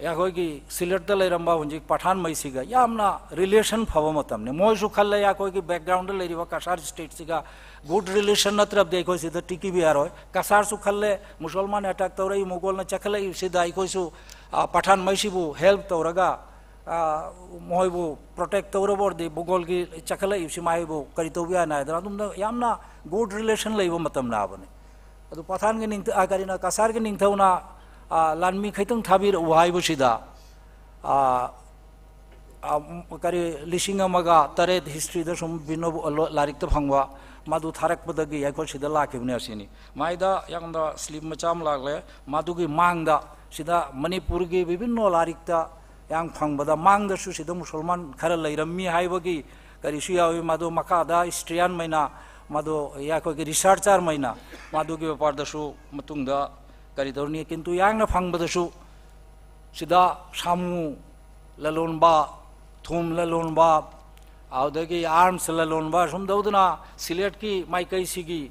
ꯑꯩꯈꯣꯏꯒꯤ ꯁꯤꯂꯦꯠꯇ ꯂꯩꯔꯝꯕ ꯍꯧꯖꯤꯛ ꯄꯊꯥꯟꯃꯩꯁꯤꯒ ꯌꯥꯝꯅ ꯔꯤꯂꯦꯁꯟ ꯐꯕ ꯃꯇꯝꯅꯤ꯫ ꯃꯣꯏꯁꯨ ꯈꯜꯂꯦ ꯑꯩꯈꯣꯏꯒꯤ ꯕꯦꯛꯒ꯭ꯔꯥꯎꯟꯗ ꯂꯩꯔꯤꯕ ꯀꯁꯥꯔ ꯁ꯭ꯇꯦꯠꯁꯤꯒ ꯒꯨꯗ ꯔꯤꯂꯦꯁꯟ ꯅꯠꯇ꯭ꯔꯕꯗꯤ ꯑꯩꯈꯣꯏ ꯁꯤꯗ ꯇꯤꯛꯈꯤꯕ ꯌꯥꯔꯣꯏ꯫ ꯀꯁꯥꯔꯁꯨ ꯈꯜꯂꯦ, ꯃꯨꯁꯜꯃꯥꯟ ꯑꯦꯇꯥꯛ ꯇꯧꯔꯛꯏ, ꯃꯨꯒꯣꯜꯅ ꯆꯈꯠꯂꯛꯏꯕꯁꯤꯗ ꯑꯩꯈꯣꯏꯁꯨ, ꯑ, ꯄꯊꯥꯟꯃꯩꯁꯤꯕꯨ ꯍꯦꯜꯞ ꯇꯧꯔꯒ, ꯑ, ꯃꯣꯏꯕꯨ ꯄ꯭ꯔꯣꯇꯦꯛ ꯇꯧꯔꯕ ꯑꯣꯏꯔꯗꯤ ꯃꯨꯒꯣꯜꯒꯤ ꯆꯈꯠꯂꯛꯏꯕꯁꯤ ꯃꯥꯏꯕꯨ ꯀꯔꯤ ꯇꯧꯕ ꯌꯥꯅꯤ ꯍꯥꯏꯗꯅ ꯑꯗꯨꯝꯅ ꯌꯥꯝꯅ ꯒꯨꯗ ꯔꯤꯂꯦꯁꯟ ꯂꯩꯕ ꯃꯇꯝꯅ ꯍꯥꯏꯕꯅꯤ꯫ ꯑꯗꯨ ꯄꯊꯥꯟꯒꯤ ꯅꯤꯡꯊ-, ꯑ, ꯀꯔꯤꯅ, ꯀꯁꯥꯔꯒꯤ ꯅꯤꯡꯊꯧꯅ, ꯑ, ꯂꯥꯟꯃꯤ ꯈꯤꯇꯪ ꯊꯥꯕꯤꯔꯛꯎ ꯍꯥꯏꯕꯁꯤꯗ, ꯑ, ꯑ, ꯀꯔꯤ, ꯂꯤꯁꯤꯡ ꯑꯃꯒ ꯇꯔꯦꯠ ꯍꯤꯁꯇ꯭ꯔꯤꯗ ꯁꯨꯝ ꯕꯤꯅꯣꯕ ꯂꯣ-, ꯂꯥꯏꯔꯤꯛꯇ ꯐꯪꯕ, ꯃꯗꯨ ꯊꯥꯔꯛꯄꯗꯒꯤ ꯑꯩꯈꯣꯏ ꯁꯤꯗ ꯂꯥꯛꯈꯤꯕꯅꯦ ꯑꯁꯤꯅꯤ꯫ ꯃꯥꯏꯗ ꯌꯥꯝꯅ ꯁ꯭ꯂꯤꯞ ꯃꯆꯥ ꯑꯃ ꯂꯥꯛꯂꯦ꯫ ꯃꯗꯨꯒꯤ ꯃꯥꯡꯗ ꯁꯤꯗ ꯃꯅꯤꯄꯨꯔꯒꯤ ꯕꯤꯚꯤꯟꯅꯣ ꯂꯥꯏꯔꯤꯛꯇ ꯌꯥꯝ ꯐꯪꯕꯗ ꯃꯥꯡꯗꯁꯨ ꯁꯤꯗ ꯃꯨꯁꯜꯃꯥꯟ ꯈꯔ ꯂꯩꯔꯝꯃꯤ ꯍꯥꯏꯕꯒꯤ ꯀꯔꯤꯁꯨ ꯌꯥꯎꯏ꯫ ꯃꯗꯨ ꯃꯈꯥꯗ ꯍꯤꯁꯇ꯭ꯔꯤꯌꯥꯟꯃꯩꯅ, ꯃꯗꯨ ꯑꯩꯈꯣꯏꯒꯤ ꯔꯤꯁꯥꯔꯆꯔꯃꯩꯅ ꯃꯗꯨꯒꯤ ꯕꯦꯄꯥꯔꯗꯁꯨ ꯃꯇꯨꯡꯗ ꯀꯔꯤ ꯇꯧꯔꯅꯤ꯫ ꯀꯤꯟꯇꯨ ꯌꯥꯡꯅ ꯐꯪꯕꯗꯁꯨ ꯁꯤꯗ ꯁꯥꯃꯨ ꯂꯂꯣꯟꯕ, ꯊꯨꯝ ꯂꯂꯣꯟꯕ, ꯑꯗꯨꯗꯒꯤ ꯑꯥꯔꯝꯁ ꯂꯂꯣꯟꯕ ꯁꯨꯝ ꯇꯧꯗꯅ ꯁꯤꯂꯦꯠꯀꯤ ꯃꯥꯏꯀꯩꯁꯤꯒꯤ,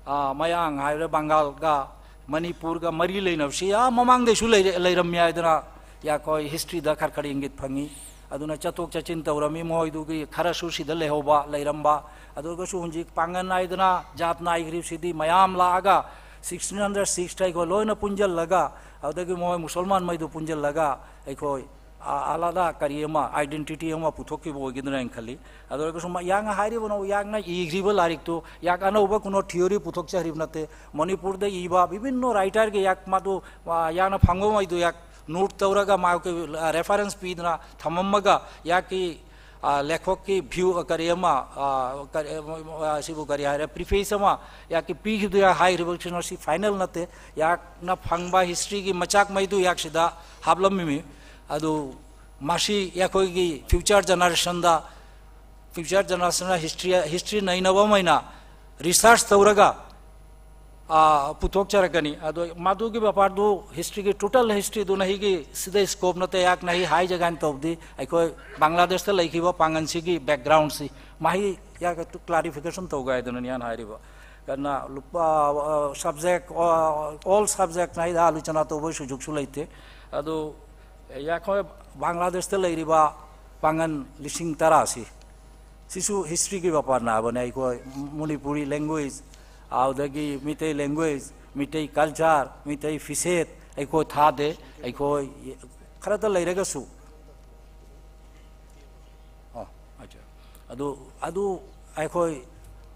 ꯑ, ꯃꯌꯥꯡ ꯍꯥꯏꯔꯦ, ꯕꯪꯒꯥꯜꯒ ꯃꯅꯤꯄꯨꯔꯒ ꯃꯔꯤ ꯂꯩꯅꯕꯁꯤ ꯑꯥ ꯃꯃꯥꯡꯗꯩꯁꯨ ꯂꯩꯔ-, ꯂꯩꯔꯝꯃꯤ ꯍꯥꯏꯗꯅ ꯑꯩꯈꯣꯏ ꯍꯤꯁꯇ꯭ꯔꯤꯗ ꯈꯔ ꯈꯔ ꯏꯪꯒꯤꯠ ꯐꯪꯉꯤ꯫ ꯑꯗꯨꯅ ꯆꯠꯊꯣꯛ ꯆꯠꯁꯤꯟ ꯇꯧꯔꯝꯃꯤ, ꯃꯈꯣꯏꯗꯨꯒꯤ ꯈꯔꯁꯨ ꯁꯤꯗ ꯂꯩꯍꯧꯕ, ꯂꯩꯔꯝꯕ꯫ ꯑꯗꯨꯒꯁꯨ ꯍꯧꯖꯤꯛ ꯄꯥꯡꯒꯜ ꯅꯥꯏꯗꯅ ꯖꯥꯠ ꯅꯥꯏꯈ꯭ꯔꯤꯕꯁꯤꯗꯤ ꯃꯌꯥꯝ ꯂꯥꯛꯑꯒ ꯁꯤꯛꯁꯇꯤꯟ ꯍꯟꯗ꯭ꯔꯦꯠ ꯁꯤꯛꯁꯇ ꯑꯩꯈꯣꯏ ꯂꯣꯏꯅ ꯄꯨꯟꯁꯤꯜꯂꯒ, ꯑꯗꯨꯗꯒꯤ ꯃꯣꯏ ꯃꯨꯁꯜꯃꯥꯟ ꯃꯩꯗꯨ ꯄꯨꯟꯁꯤꯜꯂꯒ ꯑꯩꯈꯣꯏ, ꯑ, ꯑꯂꯥꯗ ꯀꯔꯤ ꯑꯃ, ꯑꯥꯏꯗꯦꯟꯇꯤꯇꯤ ꯑꯃ ꯄꯨꯊꯣꯛꯈꯤꯕ ꯑꯣꯏꯒꯗ꯭ꯔꯥ ꯍꯥꯏꯅ ꯈꯜꯂꯤ꯫ ꯑꯗꯨ ꯑꯣꯏꯔꯒꯁꯨ ꯃ-, ꯌꯥꯡꯅ ꯍꯥꯏꯔꯤꯕꯅꯣ, ꯌꯥꯡꯅ ꯏꯈ꯭ꯔꯤꯕ ꯂꯥꯏꯔꯤꯛꯇꯨ ꯌꯥꯛ ꯑꯅꯧꯕ ꯀꯩꯅꯣ ꯊꯤꯑꯣꯔꯤ ꯄꯨꯊꯣꯛꯆꯔꯤꯕ ꯅꯠꯇꯦ꯫ ꯃꯅꯤꯄꯨꯔꯗ ꯏꯕ ꯕꯤꯚꯤꯟꯅ ꯔꯥꯏꯇꯔꯒꯤ ꯌꯥꯛ ꯃꯗꯨ, ꯑ, ꯌꯥꯡꯅ ꯐꯪꯕ ꯃꯩꯗꯨ ꯌꯥꯛ ꯅꯣꯠ ꯇꯧꯔꯒ ꯃꯥꯒꯤ, ꯑ, ꯔꯦꯐꯔꯦꯟꯁ ꯄꯤꯗꯨꯅ ꯊꯝꯃꯝꯃꯒ ꯌꯥꯛꯀꯤ, ꯑ, ꯂꯦꯈꯛꯀꯤ ꯚ꯭ꯌꯨ, ꯑ, ꯀꯔꯤ ꯑꯃ, ꯑ, ꯀꯔꯤ, ꯑ, ꯁꯤꯕꯨ ꯀꯔꯤ ꯍꯥꯏꯔꯦ, ꯄ꯭ꯔꯤꯐꯦꯁ ꯑꯃ ꯌꯥꯛꯀꯤ ꯄꯤꯈꯤꯕꯗꯨ ꯌꯥꯛ ꯍꯥꯏꯔꯤꯕꯁꯤꯅ ꯁꯤ ꯐꯥꯏꯅꯦꯜ ꯅꯠꯇꯦ꯫ ꯌꯥꯛꯅ ꯐꯪꯕ ꯍꯤꯁꯇ꯭ꯔꯤꯒꯤ ꯃꯆꯥꯛ ꯃꯩꯗꯨ ꯌꯥꯛꯁꯤꯗ ꯍꯥꯞꯂꯝꯃꯤꯃꯤ꯫ ꯑꯗꯨ ꯃꯁꯤ ꯑꯩꯈꯣꯏꯒꯤ ꯐ꯭ꯌꯨꯆꯔ ꯖꯦꯅꯦꯔꯦꯁꯟꯗ, ꯐ꯭ꯌꯨꯆꯔ ꯖꯦꯅꯦꯔꯦꯁꯟꯗ ꯍꯤꯁꯇ꯭ꯔꯤ, ꯍꯤꯁꯇ꯭ꯔꯤ ꯅꯩꯅꯕ ꯑꯃ ꯑꯣꯏꯅ ꯔꯤꯁꯔꯁ ꯇꯧꯔꯒ, ꯑ, ꯄꯨꯊꯣꯛꯆꯔꯛꯀꯅꯤ꯫ ꯑꯗꯣ ꯃꯗꯨꯒꯤ ꯕꯦꯄꯥꯔꯗꯨ ꯍꯤꯁꯇ꯭ꯔꯤꯒꯤ ꯇꯣꯇꯦꯜ ꯍꯤꯁꯇ꯭ꯔꯤꯗꯨꯅ ꯍꯤꯒꯤ ꯁꯤꯗ ꯁ꯭ꯀꯣꯞ ꯅꯠꯇꯦ, ꯌꯥꯛꯅ ꯍꯤ ꯍꯥꯏꯖꯒꯥꯏꯅ ꯇꯧꯕꯗꯤ ꯑꯩꯈꯣꯏ ꯕꯪꯒ꯭ꯂꯥꯗꯦꯁꯇ ꯂꯩꯈꯤꯕ ꯄꯥꯡꯒꯜꯁꯤꯒꯤ ꯕꯦꯛꯒ꯭ꯔꯥꯎꯟꯁꯤ ꯃꯍꯤ ꯌꯥꯛ ꯀ꯭ꯂꯥꯔꯤꯐꯤꯀꯦꯁꯟ ꯇꯧꯒꯥꯏꯗꯨꯅꯅꯤ ꯑꯩꯅ ꯍꯥꯏꯔꯤꯕ꯫ ꯀꯅꯥ ꯂꯨꯄꯥ, ꯑ, ꯁꯕꯖꯦꯛ, ꯑ, ꯑꯣꯜ ꯁꯕꯖꯦꯛꯅ ꯍꯤꯗ ꯑꯥꯂꯣꯆꯅꯥ ꯇꯧꯕꯒꯤ ꯁꯨꯖꯨꯛꯁꯨ ꯂꯩꯇꯦ꯫ ꯑꯗꯨ ꯑꯩꯈꯣꯏ ꯕꯪꯒ꯭ꯂꯥꯗꯦꯁꯇ ꯂꯩꯔꯤꯕ ꯄꯥꯡꯒꯜ ꯂꯤꯁꯤꯡ ꯇꯔꯥꯁꯤ, ꯁꯤꯁꯨ ꯍꯤꯁꯇ꯭ꯔꯤꯒꯤ ꯃꯄꯥꯟ ꯅꯥꯕꯅꯦ꯫ ꯑꯩꯈꯣꯏ ꯃꯅꯤꯄꯨꯔꯤ ꯂꯦꯡꯒ꯭ꯋꯦꯖ, ꯑꯗꯨꯗꯒꯤ ꯃꯤꯇꯩ ꯂꯦꯡꯒ꯭ꯋꯦꯖ, ꯃꯤꯇꯩ ꯀꯜꯆꯔ, ꯃꯤꯇꯩ ꯐꯤꯁꯦꯠ ꯑꯩꯈꯣꯏ ꯊꯥꯗꯦ꯫ ꯑꯩꯈꯣꯏ ꯈꯔꯇ ꯂꯩꯔꯒꯁꯨ, ꯑꯣ, ꯑꯆꯥ꯫ ꯑꯗꯨ, ꯑꯗꯨ ꯑꯩꯈꯣꯏ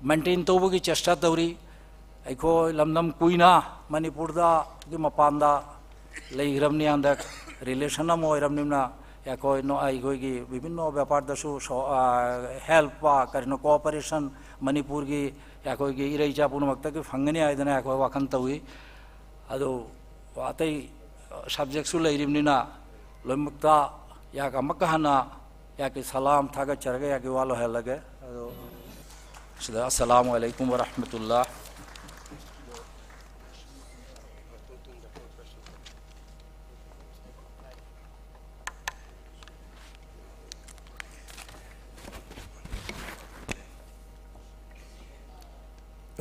ꯃꯦꯟꯇꯦꯟ ꯇꯧꯕꯒꯤ ꯆꯦꯁꯇꯥ ꯇꯧꯔꯤ꯫ ꯑꯩꯈꯣꯏ ꯂꯝꯗꯝ ꯀꯨꯏꯅ ꯃꯅꯤꯄꯨꯔꯗꯒꯤ ꯃꯄꯥꯟꯗ ꯂꯩꯈ꯭ꯔꯕꯅꯤ꯫ ꯍꯟꯗꯛ ꯔꯤꯂꯦꯁꯟ ꯑꯃ ꯑꯣꯏꯔꯕꯅꯤꯅ ꯑꯩꯈꯣꯏ ꯅꯣ-, ꯑꯩꯈꯣꯏꯒꯤ ꯕꯤꯚꯤꯟꯅ ꯕ꯭ꯌꯥꯄꯥꯔꯗꯁꯨ ꯁꯣ-, ꯑ, ꯍꯦꯜꯞ, ꯑ, ꯀꯔꯤꯅꯣ, ꯀꯣꯑꯣꯄꯔꯦꯁꯟ ꯃꯅꯤꯄꯨꯔꯒꯤ ꯑꯩꯈꯣꯏꯒꯤ ꯏꯔꯩꯆꯥ ꯄꯨꯝꯅꯃꯛꯇꯒꯤ ꯐꯪꯒꯅꯤ ꯍꯥꯏꯗꯅ ꯑꯩꯈꯣꯏ ꯋꯥꯈꯜ ꯇꯧꯏ꯫ ꯑꯗꯨ ꯑꯇꯩ ꯁꯕꯖꯦꯛꯁꯨ ꯂꯩꯔꯤꯕꯅꯤꯅ ꯂꯣꯏꯅꯃꯛꯇ ꯌꯥꯛ ꯑꯃꯨꯛꯀ ꯍꯟꯅ ꯌꯥꯛꯀꯤ ꯁꯂꯥꯝ ꯊꯥꯒꯠꯆꯔꯒ ꯌꯥꯛꯀꯤ ꯋꯥ ꯂꯣꯏꯍꯜꯂꯒꯦ꯫ ꯑꯗꯣ ꯁꯤꯗ ꯑꯁꯂꯥꯃꯨ ꯑꯂꯩꯀꯨꯝ ꯋꯔꯍꯃꯇꯨꯜꯂꯥ꯫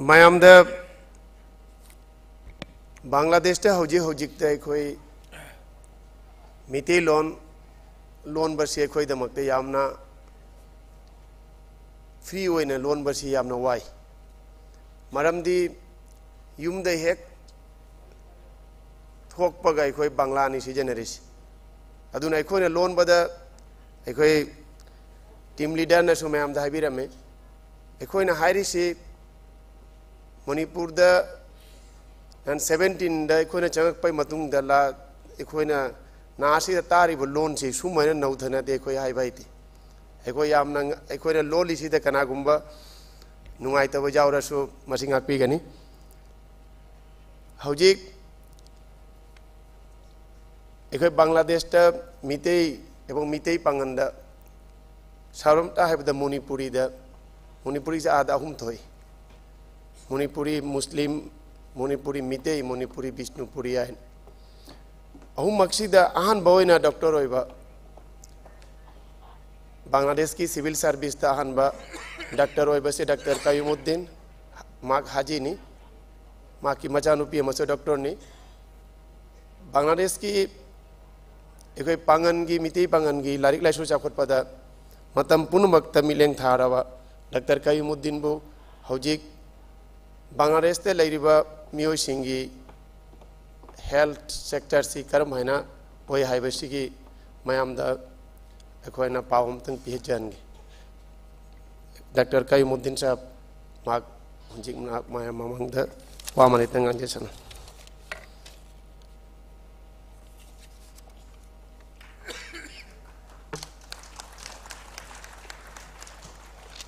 ꯃꯌꯥꯝꯗ ꯕꯪꯒ꯭ꯂꯥꯗꯦꯁꯇ ꯍꯧꯖꯤꯛ ꯍꯧꯖꯤꯛꯇ ꯑꯩꯈꯣꯏ ꯃꯤꯇꯩꯂꯣꯟ ꯂꯣꯟꯕꯁꯤ ꯑꯩꯈꯣꯏꯗꯃꯛꯇ ꯌꯥꯝꯅ ꯐ꯭ꯔꯤ ꯑꯣꯏꯅ ꯂꯣꯟꯕꯁꯤ ꯌꯥꯝꯅ ꯋꯥꯏ꯫ ꯃꯔꯝꯗꯤ ꯌꯨꯝꯗ ꯍꯦꯛ ꯊꯣꯛꯄꯒ ꯑꯩꯈꯣꯏ ꯕꯪꯒ꯭ꯂꯥꯅꯤ ꯁꯤꯖꯤꯟꯅꯔꯤꯁꯤ꯫ ꯑꯗꯨꯅ ꯑꯩꯈꯣꯏꯅ ꯂꯣꯟꯕꯗ ꯑꯩꯈꯣꯏ ꯇꯤꯝ ꯂꯤꯗꯔꯅꯁꯨ ꯃꯌꯥꯝꯗ ꯍꯥꯏꯕꯤꯔꯝꯃꯤ, ꯑꯩꯈꯣꯏꯅ ꯍꯥꯏꯔꯤꯁꯤ ꯃꯅꯤꯄꯨꯔꯗ ꯅꯥꯏꯟ ꯁꯕꯦꯟꯇꯤꯟꯗ ꯑꯩꯈꯣꯏꯅ ꯆꯪꯉꯛꯄꯩ ꯃꯇꯨꯡꯗ ꯂꯥ-, ꯑꯩꯈꯣꯏꯅ ꯅꯥꯁꯤꯗ ꯇꯥꯔꯤꯕ ꯂꯣꯟꯁꯤ ꯁꯨꯃꯥꯏꯅ ꯅꯧꯊꯅꯗꯦ ꯑꯩꯈꯣꯏ ꯍꯥꯏꯕ ꯍꯩꯇꯦ꯫ ꯑꯩꯈꯣꯏ ꯌꯥꯝꯅ, ꯑꯩꯈꯣꯏꯅ ꯂꯣꯜꯂꯤꯁꯤꯗ ꯀꯅꯥꯒꯨꯝꯕ ꯅꯨꯡꯉꯥꯏꯇꯕ ꯌꯥꯎꯔꯁꯨ ꯃꯁꯤ ꯉꯥꯛꯄꯤꯒꯅꯤ꯫ ꯍꯧꯖꯤꯛ ꯑꯩꯈꯣꯏ ꯕꯪꯒ꯭ꯂꯥꯗꯦꯁꯇ ꯃꯤꯇꯩ ꯑꯦꯕꯣꯡ ꯃꯤꯇꯩ ꯄꯥꯉꯟꯗ ꯁꯔꯝꯇ ꯍꯥꯏꯕꯗ ꯃꯅꯤꯄꯨꯔꯤꯗ, ꯃꯅꯤꯄꯨꯔꯤꯁꯦ ꯑꯥꯗ ꯑꯍꯨꯝ ꯊꯣꯛꯏ: ꯃꯅꯤꯄꯨꯔꯤ ꯃꯨꯁꯂꯤꯝ, ꯃꯅꯤꯄꯨꯔꯤ ꯃꯤꯇꯩ, ꯃꯅꯤꯄꯨꯔꯤ ꯕꯤꯁꯅꯨꯄꯨꯔꯤ ꯍꯥꯏꯅ꯫ ꯑꯍꯨꯝꯃꯛꯁꯤꯗ ꯑꯍꯥꯟꯕ ꯑꯣꯏꯅ ꯗꯣꯛꯇꯔ ꯑꯣꯏꯕ, ꯕꯪꯒ꯭ꯂꯥꯗꯦꯁꯀꯤ ꯁꯤꯚꯤꯜ ꯁꯥꯔꯚꯤꯁꯇ ꯑꯍꯥꯟꯕ ꯗꯣꯛꯇꯔ ꯑꯣꯏꯕꯁꯦ ꯗꯣꯛꯇꯔ ꯀꯌꯨꯃꯨꯗꯤꯟ, ꯃꯍꯥꯛ ꯍꯥꯖꯤꯅꯤ꯫ ꯃꯍꯥꯛꯀꯤ ꯃꯆꯥꯅꯨꯄꯤ ꯑꯃꯁꯨ ꯗꯣꯛꯇꯔꯅꯤ꯫ ꯕꯪꯒ꯭ꯂꯥꯗꯦꯁꯀꯤ ꯑꯩꯈꯣꯏ ꯄꯥꯡꯒꯜꯒꯤ, ꯃꯤꯇꯩ ꯄꯥꯡꯒꯜꯒꯤ ꯂꯥꯏꯔꯤꯛ ꯂꯥꯏꯁꯨ ꯆꯥꯎꯈꯠꯄꯗ ꯃꯇꯝ ꯄꯨꯝꯅꯃꯛꯇ ꯃꯤꯠꯌꯦꯡ ꯊꯥꯔꯕ ꯗꯥꯛꯇꯔ ꯀꯌꯨꯃꯨꯗꯤꯟꯕꯨ ꯍꯧꯖꯤꯛ ꯕꯪꯒ꯭ꯂꯥꯗꯦꯁꯇ ꯂꯩꯔꯤꯕ ꯃꯤꯑꯣꯏꯁꯤꯡꯒꯤ health sectorꯁꯤ ꯀꯔꯝ ꯍꯥꯏꯅ ꯑꯣꯏ ꯍꯥꯏꯕꯁꯤꯒꯤ ꯃꯌꯥꯝꯗ ꯑꯩꯈꯣꯏꯅ ꯄꯥꯎ ꯑꯃꯇꯪ ꯄꯤꯍꯟꯖꯍꯟꯒꯦ꯫ ꯗꯥꯛꯇꯔ ꯀꯌꯨꯃꯨꯗꯤꯟ ꯁꯥꯍꯕ, ꯃꯍꯥꯛ ꯍꯧꯖꯤꯛ ꯃꯍꯥꯛ ꯃꯌꯥꯝ ꯃꯃꯥꯡꯗ ꯋꯥ ꯑꯃ ꯂꯩꯇ ꯉꯥꯡꯖꯁꯅꯨ꯫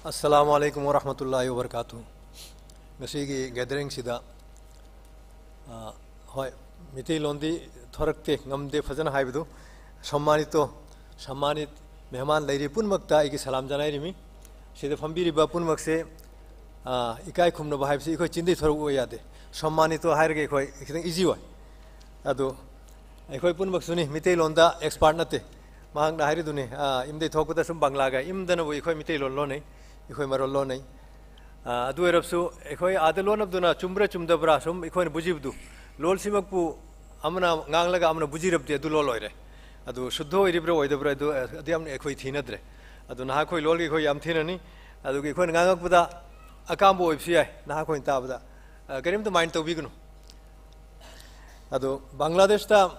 ꯑꯁꯂꯥꯃꯨ ꯑꯂꯥꯏꯀꯨꯝ ꯋꯔꯍꯃꯇꯨꯜꯂꯥꯍꯤ ꯋꯕꯔꯀꯥꯇꯨꯍꯨ꯫ ꯉꯁꯤꯒꯤ gatheringꯁꯤꯗ, ꯑ, ꯍꯣꯏ, ꯃꯤꯇꯩꯂꯣꯟꯗꯤ ꯊꯣꯔꯛꯇꯦ, ꯉꯝꯗꯦ ꯐꯖꯅ ꯍꯥꯏꯕꯗꯨ꯫ ꯁꯝꯃꯥꯅꯤꯇꯣ, ꯁꯝꯃꯥꯅꯤꯠ ꯃꯦꯍꯃꯥꯟ ꯂꯩꯔꯤ ꯄꯨꯝꯅꯃꯛꯇ ꯑꯩꯒꯤ ꯁꯂꯥꯝ ꯖꯅꯥꯏꯔꯤꯃꯤ꯫ ꯁꯤꯗ ꯐꯝꯕꯤꯔꯤꯕ ꯄꯨꯝꯅꯃꯛꯁꯦ, ꯑ, ꯏꯀꯥꯏ ꯈꯨꯝꯅꯕ ꯍꯥꯏꯕꯁꯤ ꯑꯩꯈꯣꯏ ꯆꯤꯟꯗꯩ ꯊꯣꯔꯛꯎ ꯌꯥꯗꯦ꯫ ꯁꯝꯃꯥꯅꯤꯇꯣ ꯍꯥꯏꯔꯒ ꯑꯩꯈꯣꯏ ꯈꯤꯇꯪ easy ꯑꯣꯏ꯫ ꯑꯗꯨ ꯑꯩꯈꯣꯏ ꯄꯨꯝꯅꯃꯛꯁꯨꯅꯤ, ꯃꯤꯇꯩꯂꯣꯟꯗ expert ꯅꯠꯇꯦ꯫ ꯃꯍꯥꯛꯅ ꯍꯥꯏꯔꯤꯗꯨꯅꯤ, ꯑ, ꯏꯝꯗꯩ ꯊꯣꯛꯄꯗ ꯁꯨꯝ ꯕꯪꯒ꯭ꯂꯥꯒ ꯏꯝꯗꯅꯕꯨ ꯑꯩꯈꯣꯏ ꯃꯤꯇꯩꯂꯣꯟ ꯂꯣꯟꯅꯩ, ꯑꯩꯈꯣꯏ ꯃꯔꯣꯟ ꯂꯣꯟꯅꯩ꯫ ꯑ, ꯑꯗꯨ ꯑꯣꯏꯔꯕꯁꯨ ꯑꯩꯈꯣꯏ ꯑꯥꯗ ꯂꯣꯟꯅꯕꯗꯨꯅ ꯆꯨꯝꯕ꯭ꯔꯥ ꯆꯨꯝꯗꯕ꯭ꯔꯥ ꯁꯨꯝ ꯑꯩꯈꯣꯏꯅ ꯕꯨꯖꯤꯕꯗꯨ, ꯂꯣꯜꯁꯤꯃꯛꯄꯨ ꯑꯃꯅ ꯉꯥꯡꯂꯒ ꯑꯃꯅ ꯕꯨꯖꯤꯔꯕꯗꯤ ꯑꯗꯨ ꯂꯣꯜ ꯑꯣꯏꯔꯦ꯫ ꯑꯗꯨ ꯁꯨꯗ꯭ꯙ ꯑꯣꯏꯔꯤꯕ꯭ꯔꯥ ꯑꯣꯏꯗꯕ꯭ꯔꯥ ꯑꯗꯨ, ꯑ, ꯑꯗꯨ ꯌꯥꯝꯅ ꯑꯩꯈꯣꯏ ꯊꯤꯅꯗ꯭ꯔꯦ꯫ ꯑꯗꯨ ꯅꯍꯥꯈꯣꯏ ꯂꯣꯜꯒꯤ ꯑꯩꯈꯣꯏ ꯌꯥꯝ ꯊꯤꯅꯅꯤ꯫ ꯑꯗꯨꯒ ꯑꯩꯈꯣꯏꯅ ꯉꯥꯡꯉꯛꯄꯗ ꯑꯀꯥꯝꯕ ꯑꯣꯏꯕꯁꯨ ꯌꯥꯏ, ꯅꯍꯥꯈꯣꯏꯅ ꯇꯥꯕꯗ꯫ ꯑ, ꯀꯔꯤꯝꯇ mind ꯇꯧꯕꯤꯒꯅꯨ꯫ ꯑꯗꯣ ꯕꯪꯒ꯭ꯂꯥꯗꯦꯁꯇ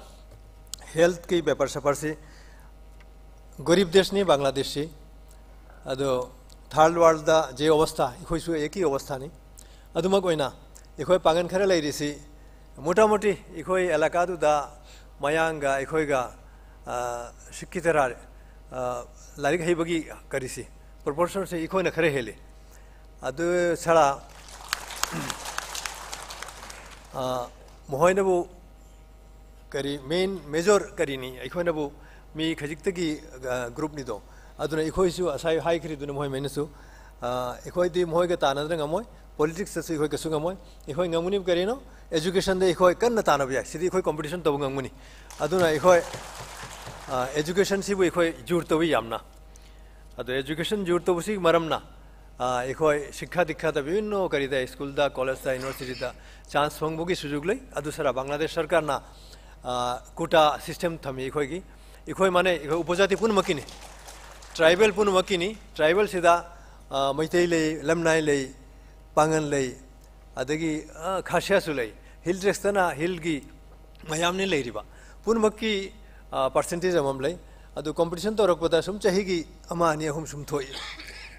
healthꯀꯤ ꯕꯦꯄꯥꯔ ꯁꯦꯄꯥꯔꯁꯤ, ꯒꯔꯤꯕ ꯗꯦꯁꯅꯤ ꯕꯪꯒ꯭ꯂꯥꯗꯦꯁꯁꯤ꯫ ꯑꯗꯣ third worldꯗ ꯖꯦ ꯑꯕꯁꯊꯥ, ꯑꯩꯈꯣꯏꯁꯨ ꯑꯦꯛꯀꯤ ꯑꯕꯁꯊꯥꯅꯤ꯫ ꯑꯗꯨꯃꯛ ꯑꯣꯏꯅ ꯑꯩꯈꯣꯏ ꯄꯥꯡꯒꯜ ꯈꯔ ꯂꯩꯔꯤꯁꯤ, ꯃꯣꯇꯥꯃꯣꯇꯤ ꯑꯩꯈꯣꯏ ꯑꯦꯂꯥꯀꯥꯗꯨꯗ ꯃꯌꯥꯡꯒ ꯑꯩꯈꯣꯏꯒ, ꯑ, ꯁꯤꯛꯈꯤꯇꯔꯥ, ꯑ, ꯂꯥꯏꯔꯤꯛ ꯍꯩꯕꯒꯤ ꯀꯔꯤꯁꯤ, proportionꯁꯤ ꯑꯩꯈꯣꯏꯅ ꯈꯔ ꯍꯦꯜꯂꯤ꯫ ꯑꯗꯨ ꯁꯔꯥ, ꯑ, ꯃꯈꯣꯏꯅꯕꯨ ꯀꯔꯤ main major ꯀꯔꯤꯅꯤ? ꯑꯩꯈꯣꯏꯅꯕꯨ ꯃꯤ ꯈꯖꯤꯛꯇꯒꯤ, ꯑ, groupꯅꯤꯗꯣ꯫ ꯑꯗꯨꯅ ꯑꯩꯈꯣꯏꯁꯨ ꯉꯁꯥꯏ ꯍꯥꯏꯈ꯭ꯔꯤꯗꯨꯅ ꯃꯈꯣꯏ ꯃꯦꯟꯅꯁꯨ, ꯑ, ꯑꯩꯈꯣꯏꯗꯤ ꯃꯈꯣꯏꯒ ꯇꯥꯟꯅꯗꯅ ꯉꯝꯃꯣꯏ, politicsꯇꯁꯨ ꯑꯩꯈꯣꯏ ꯀꯩꯁꯨ ꯉꯝꯃꯣꯏ꯫ ꯑꯩꯈꯣꯏ ꯉꯝꯒꯅꯤꯕ ꯀꯔꯤꯅꯣ? Educationꯗ ꯑꯩꯈꯣꯏ ꯀꯟꯅ ꯇꯥꯟꯅꯕ ꯌꯥꯏ, ꯁꯤꯗꯤ ꯑꯩꯈꯣꯏ competition ꯇꯧꯕ ꯉꯝꯒꯅꯤ꯫ ꯑꯗꯨꯅ ꯑꯩꯈꯣꯏ, ꯑ, educationꯁꯤꯕꯨ ꯑꯩꯈꯣꯏ ꯖꯣꯔ ꯇꯧꯏ ꯌꯥꯝꯅ꯫ ꯑꯗꯣ education ꯖꯣꯔ ꯇꯧꯕꯁꯤꯒꯤ ꯃꯔꯝꯅ, ꯑ, ꯑꯩꯈꯣꯏ ꯁꯤꯛꯈꯥ ꯗꯤꯛꯈꯥꯗ ꯕꯤꯚꯤꯟꯅ ꯀꯔꯤꯗ, ꯁ꯭ꯀꯨꯜꯗ, ꯀꯣꯂꯦꯖꯇ, ꯌꯨꯅꯤꯚꯔꯁꯤꯇꯤꯗ chance ꯐꯪꯕꯒꯤ ꯁꯨꯖꯨꯛ ꯂꯩ꯫ ꯑꯗꯨ ꯁꯥꯔꯥ ꯕꯪꯒ꯭ꯂꯥꯗꯦꯁ ꯁꯔꯀꯥꯔꯅ, ꯑ, quota system ꯊꯝꯃꯤ ꯑꯩꯈꯣꯏꯒꯤ꯫ ꯑꯩꯈꯣꯏ ꯃꯥꯟꯅꯩ, ꯑꯩꯈꯣꯏ ꯎꯄꯖꯥꯇꯤ ꯄꯨꯝꯅꯃꯛꯀꯤꯅꯤ, ꯇ꯭ꯔꯥꯏꯕꯦꯜ ꯄꯨꯝꯅꯃꯛꯀꯤꯅꯤ꯫ ꯇ꯭ꯔꯥꯏꯕꯦꯜꯁꯤꯗ, ꯑ, ꯃꯩꯇꯩ ꯂꯩ, ꯂꯝꯅꯥꯏ ꯂꯩ, ꯄꯥꯉꯟ ꯂꯩ, ꯑꯗꯒꯤ, ꯑ, ꯈꯥꯁꯤꯌꯥꯁꯨ ꯂꯩ꯫ ꯍꯤꯜ ꯇ꯭ꯔꯦꯛꯁꯇꯅ ꯍꯤꯜꯒꯤ ꯃꯌꯥꯝꯅꯤ ꯂꯩꯔꯤꯕ꯫ ꯄꯨꯝꯅꯃꯛꯀꯤ, ꯑ, ꯄꯥꯔꯁꯦꯟꯇꯦꯖ ꯑꯃꯃꯝ ꯂꯩ꯫ ꯑꯗꯨ ꯀꯣꯝꯄꯤꯇꯤꯁꯟ ꯇꯧꯔꯛꯄꯗ ꯁꯨꯝ ꯆꯍꯤꯒꯤ ꯑꯃ, ꯑꯅꯤ, ꯑꯍꯨꯝ ꯁꯨꯝ ꯊꯣꯛꯏ꯫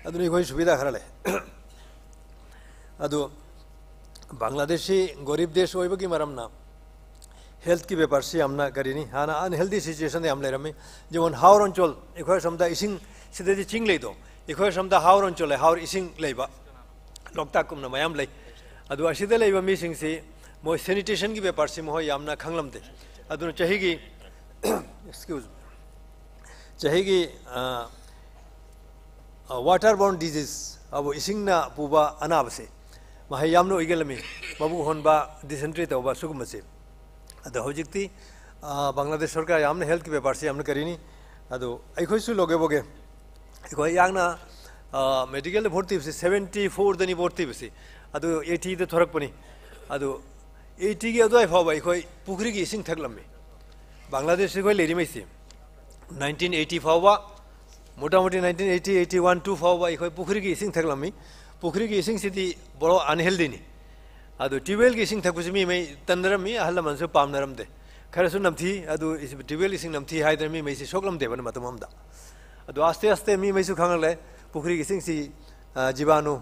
ꯑꯗꯨꯅ ꯑꯩꯈꯣꯏ ꯁꯨꯕꯤꯗꯥ ꯈꯔ ꯂꯩ꯫ ꯑꯗꯨ ꯕꯪꯒ꯭ꯂꯥꯗꯦꯁꯁꯤ ꯒꯣꯔꯤꯕ ꯗꯦꯁ ꯑꯣꯏꯕꯒꯤ ꯃꯔꯝꯅ ꯍꯦꯜꯊꯀꯤ ꯕꯦꯄꯥꯔꯁꯤ ꯌꯥꯝꯅ ꯀꯔꯤꯅꯤ, ꯍꯥꯟꯅ ꯑꯟꯍꯦꯜꯗꯤ ꯁꯤꯆꯨꯋꯦꯁꯟꯗ ꯌꯥꯝ ꯂꯩꯔꯝꯃꯤ꯫ ꯖꯦꯃꯣꯟ ꯍꯥꯎꯔ ꯑꯣꯟꯆꯣꯜ, ꯑꯩꯈꯣꯏ ꯑꯁꯣꯝꯗ ꯏꯁꯤꯡ, ꯁꯤꯗꯗꯤ ꯆꯤꯡ ꯂꯩꯗꯣ, ꯑꯩꯈꯣꯏ ꯑꯁꯣꯝꯗ ꯍꯥꯎꯔ ꯑꯣꯟꯆꯣꯜ ꯂꯩ, ꯍꯥꯎꯔ ꯏꯁꯤꯡ ꯂꯩꯕ, ꯂꯣꯛꯇꯥꯛꯀꯨꯝꯅ ꯃꯌꯥꯝ ꯂꯩ꯫ ꯑꯗꯨ ꯑꯁꯤꯗ ꯂꯩꯕ ꯃꯤꯁꯤꯡꯁꯤ ꯃꯣꯏ ꯁꯦꯅꯤꯇꯦꯁꯟꯒꯤ ꯕꯦꯄꯥꯔꯁꯤ ꯃꯈꯣꯏ ꯌꯥꯝꯅ ꯈꯪꯂꯝꯗꯦ꯫ ꯑꯗꯨꯅ ꯆꯍꯤꯒꯤ, excuse me, ꯆꯍꯤꯒꯤ, ꯑ, ꯑ, water borne disease, ꯑꯕꯨ ꯏꯁꯤꯡꯅ ꯄꯨꯕ ꯑꯅꯥꯕꯁꯦ ꯃꯍꯩ ꯌꯥꯝꯅ ꯑꯣꯏꯒꯜꯂꯝꯃꯤ, ꯃꯕꯨꯛ ꯍꯣꯟꯕ, ꯗꯤꯁꯦꯟꯇ꯭ꯔꯤ ꯇꯧꯕ, ꯁꯤꯒꯨꯝꯕꯁꯦ꯫ ꯑꯗꯣ ꯍꯧꯖꯤꯛꯇꯤ, ꯑ, ꯕꯪꯒ꯭ꯂꯥꯗꯦꯁ ꯁꯔꯀꯥꯔ ꯌꯥꯝꯅ ꯍꯦꯜꯊꯀꯤ ꯕꯦꯄꯥꯔꯁꯤ ꯌꯥꯝꯅ ꯀꯔꯤꯅꯤ꯫ ꯑꯗꯣ ꯑꯩꯈꯣꯏꯁꯨ ꯂꯧꯒꯦꯕꯣꯒꯦ, ꯑꯩꯈꯣꯏ ꯌꯥꯝꯅ, ꯑ, ꯃꯦꯗꯤꯀꯦꯜꯗ ꯚꯣꯔꯇꯤꯕꯁꯤ ꯁꯕꯦꯟꯇꯤ ꯐꯣꯔꯗꯅꯤ ꯚꯣꯔꯇꯤꯕꯁꯤ, ꯑꯗꯨ ꯑꯩꯠꯇꯤꯗ ꯊꯣꯔꯛꯄꯅꯤ꯫ ꯑꯗꯨ ꯑꯩꯠꯇꯤꯒꯤ ꯑꯗꯨꯋꯥꯏ ꯐꯥꯎꯕ ꯑꯩꯈꯣꯏ ꯄꯨꯈ꯭ꯔꯤꯒꯤ ꯏꯁꯤꯡ ꯊꯛꯂꯝꯃꯤ꯫ ꯕꯪꯒ꯭ꯂꯥꯗꯦꯁꯁꯤ ꯑꯩꯈꯣꯏ ꯂꯩꯔꯤꯉꯩꯁꯤ ꯅꯥꯏꯟꯇꯤꯟ ꯑꯩꯠꯇꯤ ꯐꯥꯎꯕ, ꯃꯣꯇꯥꯃꯣꯇꯤ nineteen eighty, eighty one, two ꯐꯥꯎꯕ ꯑꯩꯈꯣꯏ ꯄꯨꯈ꯭ꯔꯤꯒꯤ ꯏꯁꯤꯡ ꯊꯛꯂꯝꯃꯤ꯫ ꯄꯨꯈ꯭ꯔꯤꯒꯤ ꯏꯁꯤꯡꯁꯤꯗꯤ ꯕꯣꯔꯣ ꯑꯟꯍꯦꯜꯗꯤꯅꯤ꯫ ꯑꯗꯨ ꯇ꯭ꯌꯨꯕꯋꯦꯜꯒꯤ ꯏꯁꯤꯡ ꯊꯛꯄꯁꯤ ꯃꯤ ꯃꯩ ꯇꯟꯅꯔꯝꯃꯤ, ꯑꯍꯜ ꯂꯃꯟꯁꯨ ꯄꯥꯝꯅꯔꯝꯗꯦ꯫ ꯈꯔꯁꯨ ꯅꯝꯊꯤ, ꯑꯗꯨ ꯏꯁ-, ꯇ꯭ꯌꯨꯕꯋꯦꯜ ꯏꯁꯤꯡ ꯅꯝꯊꯤ ꯍꯥꯏꯗꯅ ꯃꯤ ꯃꯩꯁꯤ ꯁꯣꯛꯂꯝꯗꯦꯕꯅ ꯃꯇꯝ ꯑꯃꯗ꯫ ꯑꯗꯨ ꯑꯥꯁꯇꯦ ꯑꯥꯁꯇꯦ ꯃꯤ ꯃꯩꯁꯨ ꯈꯪꯂꯛꯂꯦ, ꯄꯨꯈ꯭ꯔꯤꯒꯤ ꯏꯁꯤꯡꯁꯤ, ꯑ, ꯖꯤꯕꯥꯅꯨ,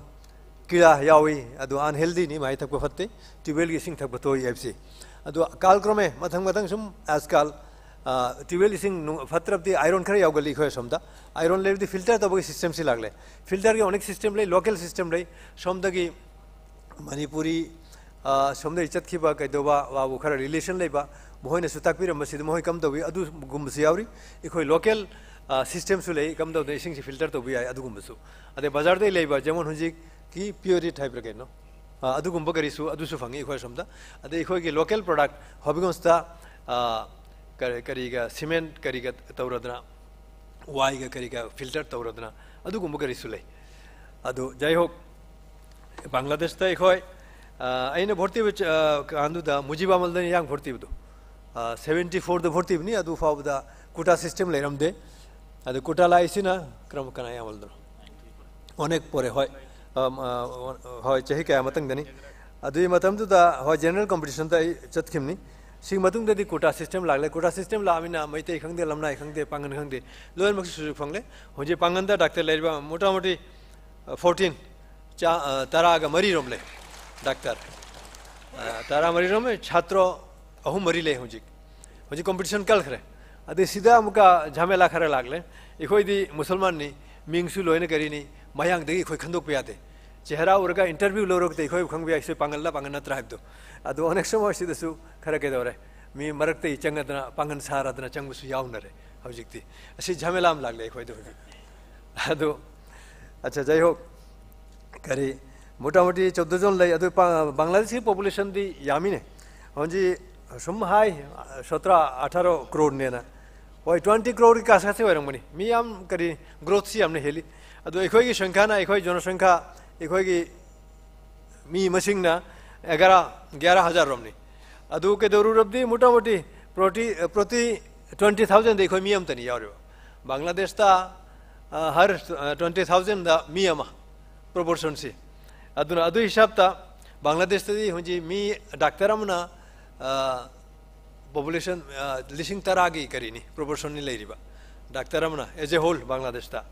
ꯀꯤꯔꯥ ꯌꯥꯎꯏ, ꯑꯗꯨ ꯑꯟꯍꯦꯜꯗꯤꯅꯤ, ꯃꯍꯩ ꯊꯛꯄ ꯐꯠꯇꯦ, ꯇ꯭ꯌꯨꯕꯋꯦꯜꯒꯤ ꯏꯁꯤꯡ ꯊꯛꯄ ꯇꯣꯛꯏ ꯍꯥꯏꯕꯁꯤ꯫ ꯑꯗꯨ ꯀꯥꯜꯀ꯭ꯔꯃꯦ ꯃꯊꯪ ꯃꯊꯪ ꯁꯨꯝ ꯑꯥꯖꯀꯥꯜ, ꯑ, ꯇ꯭ꯌꯨꯕꯋꯦꯜ ꯏꯁꯤꯡ ꯅꯨꯡ-, ꯐꯠꯇ꯭ꯔꯕꯗꯤ ꯑꯥꯏꯔꯣꯟ ꯈꯔ ꯌꯥꯎꯒꯜꯂꯤ ꯑꯩꯈꯣꯏ ꯑꯁꯣꯝꯗ꯫ ꯑꯥꯏꯔꯣꯟ ꯂꯩꯔꯗꯤ ꯐꯤꯜꯇꯔ ꯇꯧꯕꯒꯤ ꯁꯤꯁꯇꯦꯝꯁꯤ ꯂꯥꯛꯂꯦ꯫ ꯐꯤꯜꯇꯔꯒꯤ ꯑꯣꯅꯦꯛ ꯁꯤꯁꯇꯦꯝ ꯂꯩ, ꯂꯣꯀꯦꯜ ꯁꯤꯁꯇꯦꯝ ꯂꯩ꯫ ꯁꯣꯝꯗꯒꯤ ꯃꯅꯤꯄꯨꯔꯤ, ꯑ, ꯁꯣꯝꯗꯒꯤ ꯆꯠꯈꯤꯕ ꯀꯩꯗꯧꯕ ꯋꯥꯕꯨ ꯈꯔ ꯔꯤꯂꯦꯁꯟ ꯂꯩꯕ, ꯃꯈꯣꯏꯅꯁꯨ ꯇꯥꯛꯄꯤꯔꯝꯕꯁꯤꯗ ꯃꯈꯣꯏ ꯀꯝ ꯇꯧꯏ, ꯑꯗꯨꯒꯨꯝꯕꯁꯨ ꯌꯥꯎꯔꯤ꯫ ꯑꯩꯈꯣꯏ ꯂꯣꯀꯦꯜ, ꯑ, ꯁꯤꯁꯇꯦꯝꯁꯨ ꯂꯩ, ꯀꯝ ꯇꯧꯗꯅ ꯏꯁꯤꯡꯁꯤ ꯐꯤꯜꯇꯔ ꯇꯧꯕ ꯌꯥꯏ ꯑꯗꯨꯒꯨꯝꯕꯁꯨ꯫ ꯑꯗꯩ ꯕꯖꯥꯔꯗꯒꯤ ꯂꯩꯕ, ꯖꯦꯃꯣꯟ ꯍꯧꯖꯤꯛꯀꯤ ꯄ꯭ꯌꯨꯔꯤꯠ ꯍꯥꯏꯕ꯭ꯔꯥ ꯀꯩꯅꯣ, ꯑ, ꯑꯗꯨꯒꯨꯝꯕ ꯒꯥꯔꯤꯁꯨ, ꯑꯗꯨꯁꯨ ꯐꯪꯉꯤ ꯑꯩꯈꯣꯏ ꯁꯣꯝꯗ꯫ ꯑꯗꯩ ꯑꯩꯈꯣꯏꯒꯤ ꯂꯣꯀꯦꯜ ꯄ꯭ꯔꯣꯗꯛ ꯍꯣꯕꯤꯒꯣꯟꯁꯇ, ꯑ, ꯀꯔꯤ, ꯀꯔꯤꯒ ꯁꯤꯃꯦꯟꯠ ꯀꯔꯤꯒ ꯇꯧꯔꯗꯅ, ꯋꯥꯏꯒ ꯀꯔꯤꯒ ꯐꯤꯜꯇꯔ ꯇꯧꯔꯗꯅ ꯑꯗꯨꯒꯨꯝꯕ ꯒꯥꯔꯤꯁꯨ ꯂꯩ꯫ ꯑꯗꯨ ꯖꯥꯏꯍꯣꯛ, ꯕꯪꯒ꯭ꯂꯥꯗꯦꯁꯇ ꯑꯩꯈꯣꯏ, ꯑ, ꯑꯩꯅ ꯚꯣꯔꯇꯤꯕ ꯆ-, ꯑ, ꯀꯥꯟꯗꯨꯗ ꯃꯨꯖꯤꯕ ꯑꯃꯜꯗꯅ ꯏꯌꯥꯡ ꯚꯣꯔꯇꯤꯕꯗꯨ, ꯑ, ꯁꯕꯦꯟꯇꯤ ꯐꯣꯔꯗ ꯚꯣꯔꯇꯤꯕꯅꯤ꯫ ꯑꯗꯨ ꯐꯥꯎꯕꯗ ꯀꯣꯇꯥ ꯁꯤꯁꯇꯦꯝ ꯂꯩꯔꯝꯗꯦ꯫ ꯑꯗꯨ ꯀꯣꯇꯥ ꯂꯥꯛꯏꯁꯤꯅ ꯀꯔꯝ, ꯀꯅꯥ ꯌꯥꯝꯃꯜꯗꯅꯣ? ꯑꯣꯅꯦꯛ ꯄꯣꯔꯦ, ꯍꯣꯏ꯫ ꯑꯝ, ꯑ, ꯍꯣꯏ, ꯆꯍꯤ ꯀꯌꯥ ꯃꯇꯨꯡꯗꯅꯤ꯫ ꯑꯗꯨꯒꯤ ꯃꯇꯝꯗꯨꯗ, ꯍꯣꯏ, ꯖꯦꯅꯔꯦꯜ ꯀꯣꯝꯄꯤꯇꯤꯁꯟꯗ ꯑꯩ ꯆꯠꯈꯤꯕꯅꯤ꯫ ꯁꯤꯒꯤ ꯃꯇꯨꯡꯗꯗꯤ ꯀꯣꯇꯥ ꯁꯤꯁꯇꯦꯝ ꯂꯥꯛꯂꯦ꯫ ꯀꯣꯇꯥ ꯁꯤꯁꯇꯦꯝ ꯂꯥꯛꯑꯃꯤꯅ ꯃꯩꯇꯩ ꯈꯪꯗꯦ, ꯂꯝꯅꯥꯏ ꯈꯪꯗꯦ, ꯄꯥꯡꯒꯟ ꯈꯪꯗꯦ, ꯂꯣꯏꯅꯃꯛꯁꯨ ꯁꯨꯖꯨ ꯐꯪꯂꯦ꯫ ꯍꯧꯖꯤꯛ ꯄꯥꯡꯒꯟꯗ ꯗꯥꯛꯇꯔ ꯂꯩꯔꯤꯕ ꯃꯣꯇꯥꯃꯣꯇꯤ, ꯑ, ꯐꯣꯔꯇꯤꯟ, ꯆꯥ-, ꯑ, ꯇꯔꯥꯒ ꯃꯔꯤꯔꯣꯝ ꯂꯩ ꯗꯥꯛꯇꯔ꯫ ꯑ, ꯇꯔꯥ ꯃꯔꯤꯔꯣꯝ ꯂꯩ, ꯁꯥꯇ꯭ꯔ ꯑꯍꯨꯝ ꯃꯔꯤ ꯂꯩ ꯍꯧꯖꯤꯛ꯫ ꯍꯧꯖꯤꯛ ꯀꯣꯝꯄꯤꯇꯤꯁꯟ ꯀꯜꯈ꯭ꯔꯦ꯫ ꯑꯗꯩ ꯁꯤꯗ ꯑꯃꯨꯛꯀ ꯖꯥꯃꯦꯂꯥ ꯈꯔ ꯂꯥꯛꯂꯦ꯫ ꯑꯩꯈꯣꯏꯗꯤ ꯃꯨꯁꯜꯃꯥꯟꯅꯤ, ꯃꯤꯡꯁꯨ ꯂꯣꯏꯅ ꯀꯔꯤꯅꯤ, ꯃꯌꯥꯡꯗꯒꯤ ꯑꯩꯈꯣꯏ ꯈꯟꯗꯣꯛꯄ ꯌꯥꯗꯦ꯫ ꯆꯦꯍꯔꯥ ꯎꯔꯒ ꯏꯟꯇꯔꯚ꯭ꯌꯨ ꯂꯧꯔꯒꯗꯤ ꯑꯩꯈꯣꯏ ꯈꯪꯕ ꯌꯥꯏ, ꯁꯤ ꯄꯥꯡꯒꯜꯂ ꯄꯥꯡꯒꯜ ꯅꯠꯇ꯭ꯔꯥ ꯍꯥꯏꯕꯗꯣ꯫ ꯑꯗꯣ ꯑꯣꯅꯦꯛ ꯁꯃꯣꯏ ꯁꯤꯗꯁꯨ ꯈꯔ ꯀꯩꯗꯧꯔꯦ, ꯃꯤ ꯃꯔꯛꯇꯒꯤ ꯆꯪꯉꯗꯅ ꯄꯥꯡꯒꯜ ꯁꯥꯔꯗꯅ ꯆꯪꯕꯁꯨ ꯌꯥꯎꯅꯔꯦ ꯍꯧꯖꯤꯛꯇꯤ꯫ ꯑꯁꯤ ꯖꯥꯃꯦꯂꯥ ꯑꯃ ꯂꯥꯛꯂꯦ ꯑꯩꯈꯣꯏꯗ ꯍꯧꯖꯤꯛ꯫ ꯑꯗꯣ, ꯑꯠꯆꯥ, ꯖꯥꯏ ꯍꯣꯛ, ꯀꯔꯤ, ꯃꯣꯇꯥꯃꯣꯇꯤ ꯆꯧꯗ ꯖꯣꯟ ꯂꯩ꯫ ꯑꯗꯨ ꯄꯥ-, ꯕꯪꯒ꯭ꯂꯥꯗꯦꯁꯀꯤ ꯄꯣꯄꯨꯂꯦꯁꯟꯗꯤ ꯌꯥꯝꯃꯤꯅꯦ꯫ ꯍꯧꯖꯤꯛ ꯁꯨꯝ ꯍꯥꯏ, ꯁꯣꯇ꯭ꯔꯥ ꯑꯊꯥꯔꯣ ꯀ꯭ꯔꯣꯔꯅꯦꯅ꯫ ꯍꯣꯏ, ꯇ꯭ꯋꯦꯟꯇꯤ ꯀ꯭ꯔꯣꯔꯒꯤ ꯀꯥꯁꯀꯥꯁꯦ ꯑꯣꯏꯔꯝꯒꯅꯤ꯫ ꯃꯤ ꯌꯥꯝ, ꯀꯔꯤ, ꯒ꯭ꯔꯣꯠꯁꯤ ꯌꯥꯝꯅ ꯍꯦꯜꯂꯤ꯫ ꯑꯗꯣ ꯑꯩꯈꯣꯏꯒꯤ ꯁꯪꯈ꯭ꯌꯥꯅ, ꯑꯩꯈꯣꯏ ꯖꯅꯁꯪꯈ꯭ꯌꯥ, ꯑꯩꯈꯣꯏꯒꯤ ꯃꯤ ꯃꯁꯤꯡꯅ ꯑꯦꯒꯥꯔꯥ, ꯒ꯭ꯌꯥꯔꯥ ꯍꯖꯥꯔ ꯔꯣꯝꯅꯤ꯫ ꯑꯗꯨ ꯀꯩꯗꯧꯔꯨꯔꯕꯗꯤ ꯃꯣꯇꯥꯃꯣꯇꯤ ꯄ꯭ꯔꯣꯇꯤ, ꯄ꯭ꯔꯣꯇꯤ ꯇ꯭ꯋꯦꯟꯇꯤ ꯊꯥꯎꯖꯟꯗ ꯑꯩꯈꯣꯏ ꯃꯤ ꯑꯃꯇꯅꯤ ꯌꯥꯎꯔꯤꯕ꯫ ꯕꯪꯒ꯭ꯂꯥꯗꯦꯁꯇ, ꯑ, ꯍꯔ, ꯑ, ꯇ꯭ꯋꯦꯟꯇꯤ ꯊꯥꯎꯖꯟꯗ ꯃꯤ ꯑꯃ ꯄ꯭ꯔꯣꯄꯣꯔꯁꯟꯁꯤ꯫ ꯑꯗꯨꯅ ꯑꯗꯨ ꯍꯤꯁꯥꯕꯇ ꯕꯪꯒ꯭ꯂꯥꯗꯦꯁꯇꯗꯤ ꯍꯧꯖꯤꯛ ꯃꯤ ꯗꯥꯛꯇꯔ ꯑꯃꯅ, ꯑ, ꯄꯣꯄꯨꯂꯦꯁꯟ, ꯑ, ꯂꯤꯁꯤꯡ ꯇꯔꯥꯒꯤ ꯀꯔꯤꯅꯤ, ꯄ꯭ꯔꯣꯄꯣꯔꯁꯟꯅꯤ ꯂꯩꯔꯤꯕ꯫ ꯗꯥꯛꯇꯔ ꯑꯃꯅ, as a whole ꯕꯪꯒ꯭ꯂꯥꯗꯦꯁꯇ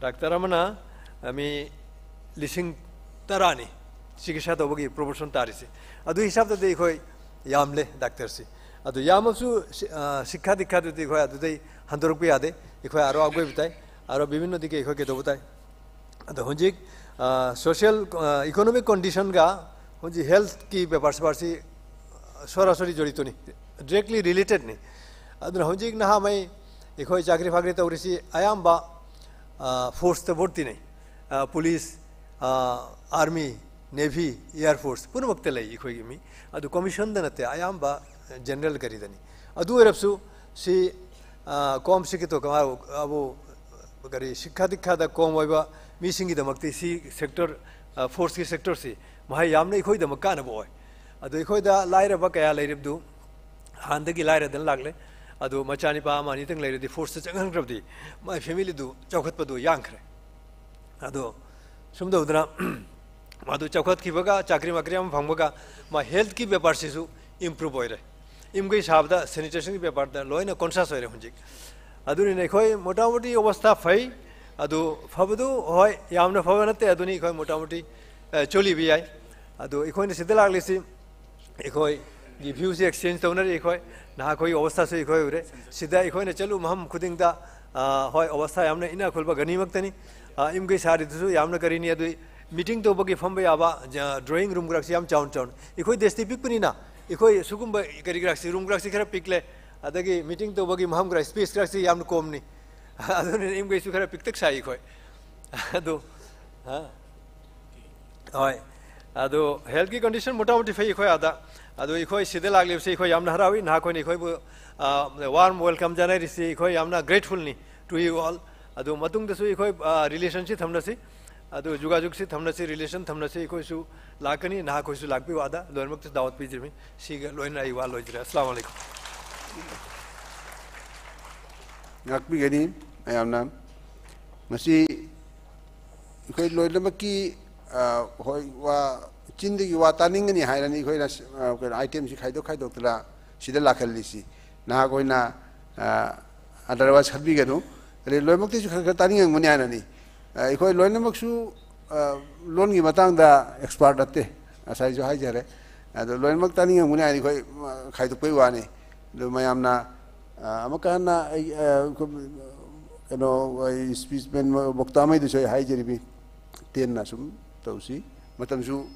ꯗꯥꯛꯇꯔ ꯑꯃꯅ, ꯑ, ꯃꯤ ꯂꯤꯁꯤꯡ ꯇꯔꯥꯅꯤ ꯆꯤꯀꯤꯠꯁꯥ ꯇꯧꯕꯒꯤ ꯄ꯭ꯔꯣꯄꯣꯔꯁꯟ ꯇꯥꯔꯤꯁꯦ꯫ ꯑꯗꯨ ꯍꯤꯁꯥꯕꯇꯗꯤ ꯑꯩꯈꯣꯏ ꯌꯥꯝꯂꯦ ꯗꯥꯛꯇꯔꯁꯤ꯫ ꯑꯗꯨ ꯌꯥꯝꯃꯁꯨ ꯁꯤ-, ꯑ, ꯁꯤꯛꯈꯥ ꯗꯤꯛꯈꯥꯗꯨꯗꯤ ꯑꯩꯈꯣꯏ ꯑꯗꯨꯗꯩ ꯍꯟꯗꯣꯔꯛꯄ ꯌꯥꯗꯦ꯫ ꯑꯩꯈꯣꯏ ꯑꯥꯔꯣ ꯑꯒꯣꯏꯕ ꯇꯥꯏ, ꯑꯥꯔꯣ ꯕꯤꯕꯤꯟꯅꯗꯒꯤ ꯑꯩꯈꯣꯏ ꯀꯩꯗꯧꯕ ꯇꯥꯏ꯫ ꯑꯗꯣ ꯍꯧꯖꯤꯛ, ꯑ, ꯁꯣꯁꯤꯌꯦꯜ, ꯑ, ꯏꯀꯣꯅꯣꯃꯤꯛ ꯀꯣꯟꯗꯤꯁꯟꯒ ꯍꯧꯖꯤꯛ ꯍꯦꯜꯊꯀꯤ ꯕꯦꯄꯥꯔ ꯁꯦꯄꯥꯔꯁꯤ ꯁꯣꯔꯥꯁꯣꯔꯤ ꯖꯣꯔꯤꯇꯣꯅꯤ, ꯗꯥꯏꯔꯦꯛꯂꯤ ꯔꯤꯂꯦꯇꯦꯗꯅꯤ꯫ ꯑꯗꯨꯅ ꯍꯧꯖꯤꯛ ꯅꯍꯥꯃꯩ ꯑꯩꯈꯣꯏ ꯆꯥꯀ꯭ꯔꯤ ꯐꯥꯀ꯭ꯔꯤ ꯇꯧꯔꯤꯁꯤ ꯑꯌꯥꯝꯕ, ꯑ, ꯐꯣꯔꯁꯇ ꯚꯣꯠ ꯇꯤꯟꯅꯩ꯫ ꯑ, ꯄꯨꯂꯤꯁ, ꯑ, ꯑꯥꯔꯃꯤ, ꯅꯦꯚꯤ, ꯑꯦꯌꯥꯔ ꯐꯣꯔꯁ ꯄꯨꯝꯅꯃꯛꯇ ꯂꯩ ꯑꯩꯈꯣꯏꯒꯤ ꯃꯤ꯫ ꯑꯗꯨ ꯀꯣꯃꯤꯁꯟꯗ ꯅꯠꯇꯦ, ꯑꯌꯥꯝꯕ ꯖꯦꯅꯔꯦꯜ ꯀꯔꯤꯗꯅꯤ꯫ ꯑꯗꯨ ꯑꯣꯏꯔꯕꯁꯨ ꯁꯤ, ꯑ, ꯀꯣꯝ ꯁꯤꯀꯤꯇꯣ ꯀꯃꯥꯏ-, ꯑꯕꯨ ꯀꯔꯤ, ꯁꯤꯛꯈꯥ ꯗꯤꯛꯈꯥꯗ ꯀꯣꯝ ꯑꯣꯏꯕ ꯃꯤꯁꯤꯡꯒꯤꯗꯃꯛꯇꯤ ꯁꯤ ꯁꯦꯛꯇꯔ, ꯑ, ꯐꯣꯔꯁꯀꯤ ꯁꯦꯛꯇꯔꯁꯤ ꯃꯍꯩ ꯌꯥꯝꯅ ꯑꯩꯈꯣꯏꯗꯃꯛ ꯀꯥꯟꯅꯕ ꯑꯣꯏ꯫ ꯑꯗꯨ ꯑꯩꯈꯣꯏꯗ ꯂꯥꯏꯔꯕ ꯀꯌꯥ ꯂꯩꯔꯤꯕꯗꯨ ꯍꯥꯟꯅꯗꯒꯤ ꯂꯥꯏꯔꯗꯅ ꯂꯥꯛꯂꯦ꯫ ꯑꯗꯨ ꯃꯆꯥꯅꯤꯄꯥ ꯑꯃ ꯑꯅꯤꯇꯪ ꯂꯩꯔꯗꯤ ꯐꯣꯔꯁꯇ ꯆꯪꯍꯟꯈ꯭ꯔꯕꯗꯤ ꯃꯥꯏ ꯐꯦꯃꯤꯂꯤꯗꯨ ꯆꯥꯎꯈꯠꯄꯗꯨ ꯌꯥꯡꯈ꯭ꯔꯦ꯫ ꯑꯗꯣ ꯁꯨꯝ ꯇꯧꯗꯅ ꯃꯥꯗꯨ ꯆꯥꯎꯈꯠꯈꯤꯕꯒ ꯆꯥꯀ꯭ꯔꯤ ꯃꯥꯀ꯭ꯔꯤ ꯑꯃ ꯐꯪꯕꯒ ꯃꯥ ꯍꯦꯜꯠꯀꯤ ꯕꯦꯄꯥꯔꯁꯤꯁꯨ ꯏꯝꯄ꯭ꯔꯨꯚ ꯑꯣꯏꯔꯦ꯫ ꯌꯨꯝ ꯀꯩ ꯁꯥꯕꯗ ꯁꯦꯅꯤꯇꯦꯁꯟꯒꯤ ꯕꯦꯄꯥꯔꯗ ꯂꯣꯏꯅ ꯀꯣꯟꯁꯤꯌꯁ ꯑꯣꯏꯔꯦ ꯍꯧꯖꯤꯛ꯫ ꯑꯗꯨꯅꯤꯅ ꯑꯩꯈꯣꯏ ꯃꯣꯇꯥꯃꯨꯇꯤ ꯑꯕꯁꯊꯥ ꯐꯩ꯫ ꯑꯗꯨ ꯐꯕꯗꯨ ꯍꯣꯏ ꯌꯥꯝꯅ ꯐꯕ ꯅꯠꯇꯦ, ꯑꯗꯨꯅꯤ ꯑꯩꯈꯣꯏ ꯃꯣꯇꯥꯃꯨꯇꯤ ꯆꯣꯜꯂꯤꯕ ꯌꯥꯏ꯫ ꯑꯗꯨ ꯑꯩꯈꯣꯏꯅ ꯁꯤꯗ ꯂꯥꯛꯂꯤꯁꯤ ꯑꯩꯈꯣꯏꯒꯤ ꯚ꯭ꯌꯨꯁꯤ ꯑꯦꯛꯁꯆꯦꯟꯖ ꯇꯧꯅꯔꯤ꯫ ꯑꯩꯈꯣꯏ ꯅꯍꯥꯈꯣꯏꯒꯤ ꯑꯕꯁꯊꯥꯁꯨ ꯑꯩꯈꯣꯏ ꯎꯔꯦ꯫ ꯁꯤꯗ ꯑꯩꯈꯣꯏꯅ ꯆꯠꯂꯨ ꯃꯐꯝ ꯈꯨꯗꯤꯡꯗ, ꯑ, ꯍꯣꯏ, ꯑꯕꯁꯊꯥ ꯌꯥꯝꯅ ꯏꯅꯥꯛ ꯈꯨꯜꯕ ꯒꯅꯤꯃꯛꯇꯅꯤ꯫ ꯑ, ꯌꯨꯝ ꯀꯩ ꯁꯥꯔꯤꯗꯨꯁꯨ ꯌꯥꯝꯅ ꯀꯔꯤꯅꯤ, ꯑꯗꯨ ꯃꯤꯇꯤꯡ ꯇꯧꯕꯒꯤ ꯐꯝꯕ ꯌꯥꯕ, ꯖ-, ꯗ꯭ꯔꯣꯌꯤꯡ ꯔꯨꯝ ꯈꯔꯁꯤ ꯌꯥꯝ ꯆꯥꯎꯅ ꯆꯥꯎꯅ꯫ ꯑꯩꯈꯣꯏ ꯗꯦꯁꯇꯤ ꯄꯤꯛꯄꯅꯤꯅ ꯑꯩꯈꯣꯏ ꯁꯤꯒꯨꯝꯕ ꯀꯔꯤ ꯈꯔꯁꯤ, ꯔꯨꯝ ꯈꯔꯁꯤ ꯈꯔ ꯄꯤꯛꯂꯦ, ꯑꯗꯒꯤ ꯃꯤꯇꯤꯡ ꯇꯧꯕꯒꯤ ꯃꯐꯝ ꯈꯔ, ꯁ꯭ꯄꯦꯁ ꯈꯔꯁꯤ ꯌꯥꯝꯅ ꯀꯣꯝꯅꯤ꯫ ꯑꯗꯨꯅ ꯌꯨꯝ ꯀꯩꯁꯨ ꯈꯔ ꯄꯤꯛꯇꯛ ꯁꯥꯏ ꯑꯩꯈꯣꯏ꯫ ꯑꯗꯨ, ꯑ, ꯍꯣꯏ꯫ ꯑꯗꯨ ꯍꯦꯜꯠꯀꯤ ꯀꯟꯗꯤꯁꯟ ꯃꯣꯇꯥꯃꯨꯇꯤ ꯐꯩ ꯑꯩꯈꯣꯏ ꯑꯥꯗ꯫ ꯑꯗꯨ ꯑꯩꯈꯣꯏ ꯁꯤꯗ ꯂꯥꯛꯂꯤꯕꯁꯤ ꯑꯩꯈꯣꯏ ꯌꯥꯝꯅ ꯍꯔꯥꯎꯏ꯫ ꯅꯍꯥꯛꯈꯣꯏꯅ ꯑꯩꯈꯣꯏꯕꯨ, ꯑ, ꯋꯥꯔꯝ ꯋꯦꯜꯀꯝ ꯖꯥꯅꯔꯤꯁꯤ ꯑꯩꯈꯣꯏ ꯌꯥꯝꯅ ꯒ꯭ꯔꯦꯠꯐꯨꯜꯅꯤ to you all꯫ ꯑꯗꯨ ꯃꯇꯨꯡꯗꯁꯨ ꯑꯩꯈꯣꯏ, ꯑ, ꯔꯤꯂꯦꯁꯟꯁꯤ ꯊꯝꯅꯁꯤ, ꯑꯗꯨ ꯖꯨꯒꯥꯖꯨꯒꯁꯤ ꯊꯝꯅꯁꯤ, ꯔꯤꯂꯦꯁꯟ ꯊꯝꯅꯁꯤ꯫ ꯑꯩꯈꯣꯏꯁꯨ ꯂꯥꯛꯀꯅꯤ, ꯅꯍꯥꯛꯈꯣꯏꯁꯨ ꯂꯥꯛꯄꯤꯌꯨ ꯑꯥꯗ꯫ ꯂꯣꯏꯅꯃꯛꯇ ꯗꯥꯋꯠ ꯄꯤꯖꯔꯤ꯫ ꯁꯤꯒ ꯂꯣꯏꯅꯅ ꯑꯩ ꯋꯥ ꯂꯣꯏꯖꯔꯦ꯫ ꯑꯁꯂꯥꯃꯨ ꯑꯂꯩꯀꯨꯝ꯫ ꯉꯥꯛꯄꯤꯒꯅꯤ ꯃꯌꯥꯝꯅ꯫ ꯃꯁꯤ ꯑꯩꯈꯣꯏ ꯂꯣꯏꯅꯃꯛꯀꯤ, ꯑ, ꯍꯣꯏ, ꯋꯥ, ꯆꯤꯟꯗꯒꯤ ꯋꯥ ꯇꯥꯅꯤꯡꯒꯅꯤ ꯍꯥꯏꯔꯅꯤ ꯑꯩꯈꯣꯏꯅ, ꯑ, ꯀꯩꯅꯣ, ꯑꯥꯏꯇꯦꯝꯁꯤ ꯈꯥꯏꯗꯣꯛ ꯈꯥꯏꯗꯣꯛꯇꯅ ꯁꯤꯗ ꯂꯥꯛꯍꯜꯂꯤꯁꯤ꯫ ꯅꯍꯥꯛ ꯑꯣꯏꯅ, ꯑ, otherwise ꯈꯟꯕꯤꯒꯅꯨ꯫ ꯑꯗꯩ ꯂꯣꯏꯅꯃꯛꯇꯩꯁꯨ ꯈꯔ ꯈꯔ ꯇꯥꯅꯤꯡꯉꯝꯒꯅꯤ ꯍꯥꯏꯅꯅꯤ꯫ ꯑ, ꯑꯩꯈꯣꯏ ꯂꯣꯏꯅꯃꯛꯁꯨ, ꯑ, ꯂꯣꯟꯒꯤ ꯃꯇꯥꯡꯗ expert ꯅꯠꯇꯦ, ꯉꯁꯥꯏꯁꯨ ꯍꯥꯏꯖꯔꯦ꯫ ꯑꯗꯣ ꯂꯣꯏꯅꯃꯛ ꯇꯥꯅꯤꯡꯉꯝꯒꯅꯤ ꯍꯥꯏꯅ ꯑꯩꯈꯣꯏ, ꯑ, ꯈꯥꯏꯗꯣꯛꯄꯩ ꯋꯥꯅꯤ꯫ ꯑꯗꯨ ꯃꯌꯥꯝꯅ, ꯑ, ꯑꯃꯨꯛꯀ ꯍꯟꯅ ꯑꯩ, ꯑ, ꯀꯩꯅꯣ, ꯑꯩ ꯁ꯭ꯄꯤꯆꯃꯦꯟ ꯃꯣꯛꯇꯥꯃꯩꯗꯁꯨ ꯑꯩ ꯍꯥꯏꯖꯔꯤꯕꯤ, ꯇꯦꯟꯅ ꯁꯨꯝ ꯇꯧꯁꯤ, ꯃꯇꯝꯁꯨ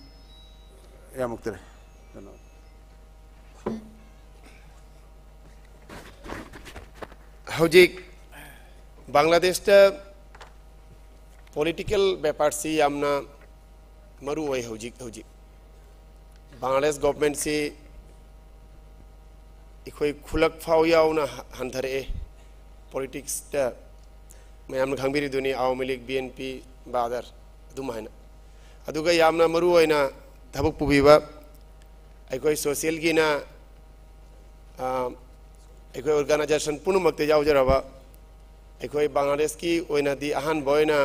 ꯌꯥꯝꯃꯛꯇ꯭ꯔꯦ꯫ ꯀꯩꯅꯣ, ꯍꯧꯖꯤꯛ ꯕꯪꯒ꯭ꯂꯥꯗꯦꯁꯇ ꯄꯣꯂꯤꯇꯤꯀꯦꯜ ꯕꯦꯄꯥꯔꯁꯤ ꯌꯥꯝꯅ ꯃꯔꯨ ꯑꯣꯏ꯫ ꯍꯧꯖꯤꯛ ꯍꯧꯖꯤꯛ ꯕꯪꯒ꯭ꯂꯥꯗꯦꯁ ꯒꯣꯚꯔꯟꯃꯦꯟꯠꯁꯤ ꯑꯩꯈꯣꯏ ꯈꯨꯜꯂꯛ ꯐꯥꯎ ꯌꯥꯎꯅ ꯍ-, ꯍꯟꯊꯔꯛꯑꯦ꯫ ꯄꯣꯂꯤꯇꯤꯛꯁꯇ ꯃꯌꯥꯝꯅ ꯈꯪꯕꯤꯔꯤꯗꯨꯅꯤ, Awami League, B N P, ꯕꯥꯗꯔ ꯑꯗꯨꯝ ꯍꯥꯏꯅ꯫ ꯑꯗꯨꯒ ꯌꯥꯝꯅ ꯃꯔꯨ ꯑꯣꯏꯅ ꯊꯕꯛ ꯄꯨꯕꯤꯕ ꯑꯩꯈꯣꯏ ꯁꯣꯁꯤꯌꯦꯜꯒꯤꯅ, ꯑ, ꯑꯩꯈꯣꯏ ꯑꯣꯔꯒꯅꯥꯏꯖꯦꯁꯟ ꯄꯨꯝꯅꯃꯛꯇ ꯌꯥꯎꯖꯔꯕ, ꯑꯩꯈꯣꯏ ꯕꯪꯒ꯭ꯂꯥꯗꯦꯁꯀꯤ ꯑꯣꯏꯅꯗꯤ ꯑꯍꯥꯟꯕ ꯑꯣꯏꯅ,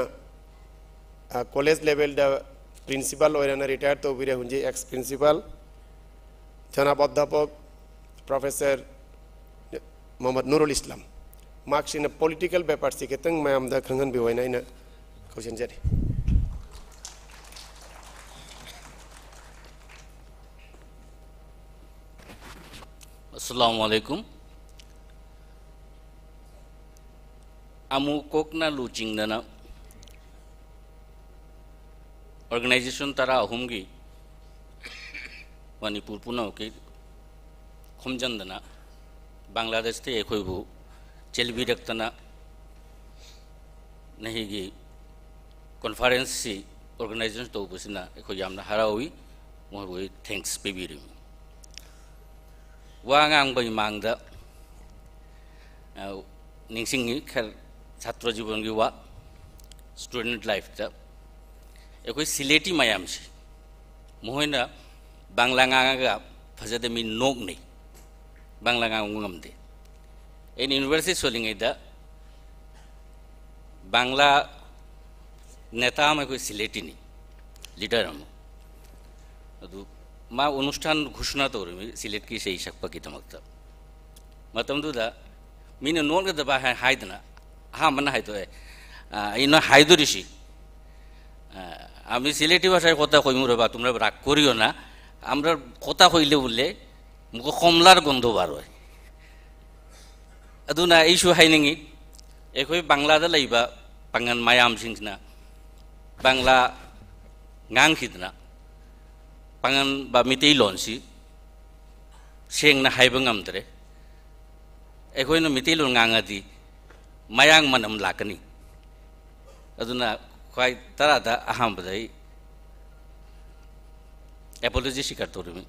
ꯑ, ꯀꯣꯂꯦꯖ ꯂꯦꯚꯦꯜꯗ ꯄ꯭ꯔꯤꯟꯁꯤꯄꯥꯜ ꯑꯣꯏꯔꯅ ꯔꯤꯇꯥꯌꯔ ꯇꯧꯕꯤꯔꯦ, ꯍꯧꯖꯤꯛ ꯑꯦꯛꯁ ꯄ꯭ꯔꯤꯟꯁꯤꯄꯥꯜ ꯖꯅꯥꯕ ꯑꯣꯙ꯭ꯌꯥꯄꯛ ꯄ꯭ꯔꯣꯐꯦꯁꯔ ꯃꯣꯍꯝꯃꯗ ꯅꯨꯔꯨꯜ ꯏꯁꯂꯥꯝ꯫ ꯃꯍꯥꯛꯁꯤꯅ ꯄꯣꯂꯤꯇꯤꯀꯦꯜ ꯕꯦꯄꯥꯔꯁꯤ ꯈꯤꯇꯪ ꯃꯌꯥꯝꯗ ꯈꯪꯍꯟꯕꯤꯌꯨ ꯍꯥꯏꯅ ꯑꯩꯅ ꯈꯧꯁꯦꯟꯖꯔꯤ꯫ ꯑꯁꯂꯥꯃꯨ ꯑꯂꯥꯏꯀꯨꯝ꯫ ꯑꯃꯨꯛ ꯀꯣꯛꯅ ꯂꯨꯆꯤꯡꯗꯅ ꯑꯣꯔꯒꯅꯥꯏꯖꯦꯁꯟ ꯇꯔꯥ ꯑꯍꯨꯝꯒꯤ ꯃꯅꯤꯄꯨꯔ ꯄꯨꯝꯅꯃꯛꯀꯤ ꯈꯣꯝꯖꯤꯟꯗꯅ ꯕꯪꯒ꯭ꯂꯥꯗꯦꯁꯇ ꯑꯩꯈꯣꯏꯕꯨ ꯆꯦꯜꯕꯤꯔꯛꯇꯅ ꯅꯍꯤꯒꯤ ꯀꯣꯟꯐꯔꯦꯟꯁꯁꯤ ꯑꯣꯔꯒꯅꯥꯏꯖꯦꯁꯟ ꯇꯧꯕꯁꯤꯅ ꯑꯩꯈꯣꯏ ꯌꯥꯝꯅ ꯍꯔꯥꯎꯏ, ꯃꯈꯣꯏꯕꯨ ꯑꯩ ꯊꯦꯡꯛꯁ ꯄꯤꯕꯤꯔꯤ꯫ ꯋꯥ ꯉꯥꯡꯕꯒꯤ ꯃꯥꯡꯗ, ꯑ, ꯅꯤꯡꯁꯤꯡꯉꯤ ꯈꯔ ꯁꯥꯇ꯭ꯔ ꯖꯤꯕꯟꯒꯤ ꯋꯥ, ꯁ꯭ꯇꯨꯗꯦꯟꯠ ꯂꯥꯏꯐꯇ ꯑꯩꯈꯣꯏ ꯁꯤꯂꯦꯇꯤ ꯃꯌꯥꯝꯁꯤ, ꯃꯈꯣꯏꯅ ꯕꯪꯒ꯭ꯂꯥ ꯉꯥꯡꯉꯒ ꯐꯖꯗ ꯃꯤ ꯅꯣꯛꯅꯩ, ꯕꯪꯒ꯭ꯂꯥ ꯉꯥꯡꯕ ꯉꯝꯗꯦ꯫ ꯑꯩꯅ ꯌꯨꯅꯤꯚꯔꯁꯤꯇꯤ ꯁꯣꯜꯂꯤꯉꯩꯗ ꯕꯪꯒ꯭ꯂꯥ ꯅꯦꯇꯥ ꯑꯃ ꯑꯩꯈꯣꯏ ꯁꯤꯂꯦꯇꯤꯅꯤ, ꯂꯤꯗꯔ ꯑꯃ꯫ ꯑꯗꯨ ꯃꯥ ꯑꯣꯅꯨꯁꯊꯥꯟ ꯘꯣꯁꯅꯥ ꯇꯧꯔꯝꯃꯤ ꯁꯤꯂꯦꯠꯀꯤ ꯏꯁꯩ ꯁꯛꯄꯒꯤꯗꯃꯛꯇ꯫ ꯃꯇꯝꯗꯨꯗ ꯃꯤꯅ ꯅꯣꯛꯅꯗꯕ ꯍꯥꯏ-, ꯍꯥꯏꯗꯅ ꯑꯍꯥꯟꯕꯅ ꯍꯥꯏꯗꯣꯛꯑꯦ, "ꯑ, ꯑꯩꯅ ꯍꯥꯏꯗꯣꯔꯤꯁꯤ, ꯑ, আমি সিলেটি ভাষায় কথা কইমু রে বা তোমরা রাগ করিও না, আমরা কথা কইলে বুলে ꯃꯨꯛꯀ ꯀꯣꯝꯂꯥꯔ ꯒꯣꯟꯗꯣꯕꯥꯔ ꯑꯣꯏ꯫" ꯑꯗꯨꯅ ꯑꯩꯁꯨ ꯍꯥꯏꯅꯤꯡꯉꯤ, ꯑꯩꯈꯣꯏ ꯕꯪꯒ꯭ꯂꯥꯗ ꯂꯩꯕ ꯄꯥꯡꯒꯜ ꯃꯌꯥꯝꯁꯤꯡꯁꯤꯅ ꯕꯪꯒ꯭ꯂꯥ ꯉꯥꯡꯈꯤꯗꯅ ꯄꯥꯡꯒꯜ ꯕ ꯃꯤꯇꯩꯂꯣꯟꯁꯤ ꯁꯦꯡꯅ ꯍꯥꯏꯕ ꯉꯝꯗ꯭ꯔꯦ꯫ ꯑꯩꯈꯣꯏꯅ ꯃꯤꯇꯩꯂꯣꯟ ꯉꯥꯡꯉꯗꯤ ꯃꯌꯥꯡ ꯃꯅꯝ ꯂꯥꯛꯀꯅꯤ꯫ ꯑꯗꯨꯅ ꯈ꯭ꯋꯥꯏ ꯇꯔꯥꯗ ꯑꯍꯥꯟꯕꯗ ꯑꯩ ꯑꯦꯄꯣꯂꯣꯖꯤ ꯁꯤꯀꯥꯔ ꯇꯧꯔꯤꯕꯅꯤ꯫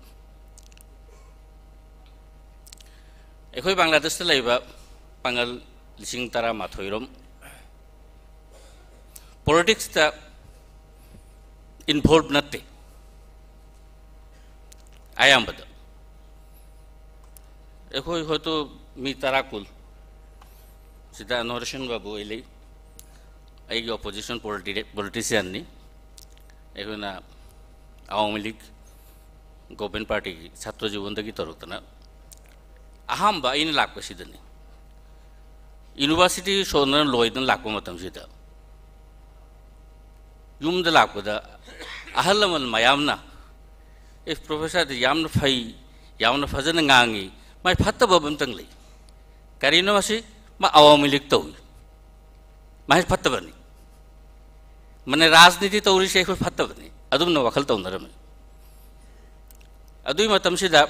ꯑꯩꯈꯣꯏ ꯕꯪꯒ꯭ꯂꯥꯗꯦꯁꯇ ꯂꯩꯕ ꯄꯥꯡꯒꯜ ꯂꯤꯁꯤꯡ ꯇꯔꯥꯃꯥꯊꯣꯏ ꯔꯣꯝ ꯄꯣꯂꯤꯇꯤꯛꯁꯇ ꯏꯟꯚꯣꯜꯕ ꯅꯠꯇꯦ ꯑꯌꯥꯝꯕꯗ꯫ ꯑꯩꯈꯣꯏ ꯍꯣꯏꯇꯣ ꯃꯤ ꯇꯔꯥ ꯀꯨꯟ ꯁꯤꯗ ꯑꯅꯣꯔꯦꯁꯟ ꯕꯥꯕꯨ ꯑꯩ ꯂꯩ꯫ ꯑꯩꯒꯤ ꯑꯣꯄꯣꯖꯤꯁꯟ ꯄꯣꯂꯤꯇꯤꯁꯤꯌꯥꯟꯅꯤ꯫ ꯑꯩꯈꯣꯏꯅ ꯑꯋꯥꯃꯤ ꯂꯤꯒ ꯒꯣꯚꯔꯟꯃꯦꯟꯠ ꯄꯥꯔꯇꯤꯒꯤ ꯁꯥꯇ꯭ꯔ ꯖꯤꯕꯟꯗꯒꯤ ꯇꯧꯔꯛꯇꯅ ꯑꯍꯥꯟꯕ ꯑꯩꯅ ꯂꯥꯛꯄꯁꯤꯗꯅꯤ꯫ ꯌꯨꯅꯤꯚꯔꯁꯤꯇꯤ ꯁꯣꯟꯗꯅ ꯂꯣꯏꯗꯅ ꯂꯥꯛꯄ ꯃꯇꯝꯁꯤꯗ ꯌꯨꯝꯗ ꯂꯥꯛꯄꯗ ꯑꯍꯜ ꯂꯃꯟ ꯃꯌꯥꯝꯅ, "ꯑꯦ, ꯄ꯭ꯔꯣꯐꯦꯁꯔꯗꯤ ꯌꯥꯝꯅ ꯐꯩ, ꯌꯥꯝꯅ ꯐꯖꯅ ꯉꯥꯡꯉꯤ, ꯃꯥꯏ ꯐꯠꯇꯕ ꯑꯃꯇꯪ ꯂꯩ꯫ ꯀꯔꯤꯅꯣ ꯃꯁꯤ? ꯃꯥ ꯑꯋꯥꯃꯤ ꯂꯤꯒ ꯇꯧꯏ꯫ ꯃꯥꯏ ꯐꯠꯇꯕꯅꯤ꯫ ꯃꯥꯅꯦ, ꯔꯥꯖꯅꯤꯇꯤ ꯇꯧꯔꯤꯁꯦ ꯑꯩꯈꯣꯏ ꯐꯠꯇꯕꯅꯤ", ꯑꯗꯨꯝꯅ ꯋꯥꯈꯜ ꯇꯧꯅꯔꯝꯃꯤ꯫ ꯑꯗꯨꯒꯤ ꯃꯇꯝꯁꯤꯗ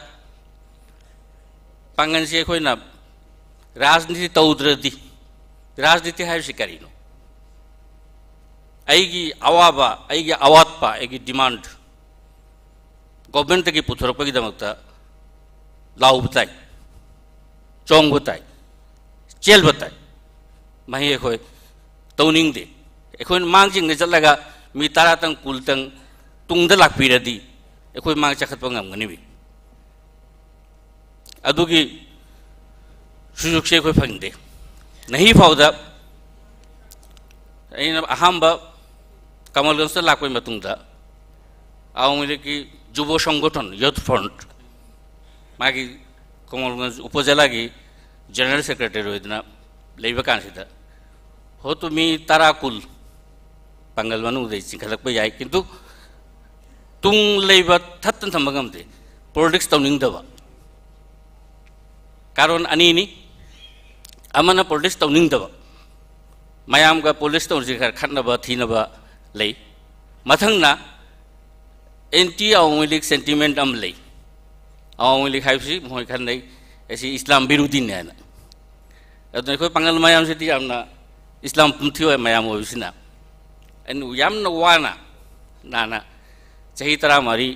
ꯄꯥꯡꯒꯜꯁꯤ ꯑꯩꯈꯣꯏꯅ ꯔꯥꯖꯅꯤꯇꯤ ꯇꯧꯗ꯭ꯔꯗꯤ, ꯔꯥꯖꯅꯤꯇꯤ ꯍꯥꯏꯕꯁꯤ ꯀꯔꯤꯅꯣ? ꯑꯩꯒꯤ ꯑꯋꯥꯕ, ꯑꯩꯒꯤ ꯑꯋꯥꯠꯄ, ꯑꯩꯒꯤ ꯗꯤꯃꯥꯟ ꯒꯣꯚꯔꯟꯃꯦꯟꯠꯇꯒꯤ ꯄꯨꯊꯣꯔꯛꯄꯒꯤꯗꯃꯛꯇ ꯂꯥꯎꯕ ꯇꯥꯏ, ꯆꯣꯡꯕ ꯇꯥꯏ, ꯆꯦꯟꯕ ꯇꯥꯏ꯫ ꯃꯍꯩ ꯑꯩꯈꯣꯏ ꯇꯧꯅꯤꯡꯗꯦ꯫ ꯑꯩꯈꯣꯏꯅ ꯃꯥꯡꯖꯤꯡꯗ ꯆꯠꯂꯒ ꯃꯤ ꯇꯔꯥꯇꯪ, ꯀꯨꯟꯇꯪ ꯇꯨꯡꯗ ꯂꯥꯛꯄꯤꯔꯗꯤ ꯑꯩꯈꯣꯏ ꯃꯥꯡ ꯆꯈꯠꯄ ꯉꯝꯒꯅꯤꯕꯤ꯫ ꯑꯗꯨꯒꯤ ꯁꯨꯖꯨꯛꯁꯦ ꯑꯩꯈꯣꯏ ꯐꯪꯗꯦ꯫ ꯅꯍꯤ ꯐꯥꯎꯗ ꯑꯩꯅ ꯑꯍꯥꯟꯕ ꯀꯃꯜꯒꯟꯖꯇ ꯂꯥꯛꯄꯒꯤ ꯃꯇꯨꯡꯗ ꯑꯋꯥꯃꯤ ꯂꯤꯒꯀꯤ ꯖꯨꯕ ꯁꯪꯒꯣꯊꯟ, ꯌꯨꯊ ꯐ꯭ꯔꯟꯠ, ꯃꯥꯒꯤ ꯀꯃꯜꯒꯟꯖ ꯎꯄꯖꯤꯂꯥꯒꯤ ꯖꯦꯅꯔꯦꯜ ꯁꯦꯀ꯭ꯔꯦꯇꯔꯤ ꯑꯣꯏꯗꯅ ꯂꯩꯕ ꯀꯥꯟꯁꯤꯗ, ꯍꯣꯠꯇꯨ ꯃꯤ ꯇꯔꯥ ꯀꯨꯟ ꯄꯥꯡꯒꯜ ꯃꯅꯨꯡꯗ ꯆꯤꯡꯈꯠꯂꯛꯄ ꯌꯥꯏ, ꯀꯤꯟꯇꯨ ꯇꯨꯡ ꯂꯩꯕ ꯊꯠꯇꯅ ꯊꯝꯕ ꯉꯝꯗꯦ꯫ ꯄꯣꯂꯤꯇꯤꯛꯁ ꯇꯧꯅꯤꯡꯗꯕ꯫ ꯀꯥꯔꯣꯟ ꯑꯅꯤꯅꯤ꯫ ꯑꯃꯅ ꯄꯣꯂꯤꯇꯤꯛꯁ ꯇꯧꯅꯤꯡꯗꯕ, ꯃꯌꯥꯝꯒ ꯄꯣꯂꯤꯇꯤꯛꯁ ꯇꯧꯔꯤꯁꯤ ꯈꯔ ꯈꯠꯅꯕ ꯊꯤꯅꯕ ꯂꯩ꯫ ꯃꯊꯪꯅ ꯑꯦꯟꯇꯤ ꯑꯋꯥꯃꯤ ꯂꯤꯒ ꯁꯦꯟꯇꯤꯃꯦꯟꯠ ꯑꯃ ꯂꯩ꯫ ꯑꯋꯥꯃꯤ ꯂꯤꯒ ꯍꯥꯏꯕꯁꯤ ꯃꯈꯣꯏ ꯈꯟꯅꯩ, ꯑꯁꯤ ꯏꯁꯂꯥꯝ ꯕꯤꯔꯨꯗꯤꯅꯤ ꯍꯥꯏꯅ꯫ ꯑꯗꯨꯅ ꯑꯩꯈꯣꯏ ꯄꯥꯡꯒꯜ ꯃꯌꯥꯝꯁꯤꯗꯤ ꯌꯥꯝꯅ ꯏꯁꯂꯥꯝ ꯄꯨꯝꯊꯤ ꯑꯣꯏ ꯃꯌꯥꯝ ꯑꯣꯏꯕꯁꯤꯅ꯫ ꯑꯩꯅ ꯌꯥꯝꯅ ꯋꯥꯅ ꯅꯥꯅ ꯆꯍꯤ ꯇꯔꯥꯃꯔꯤ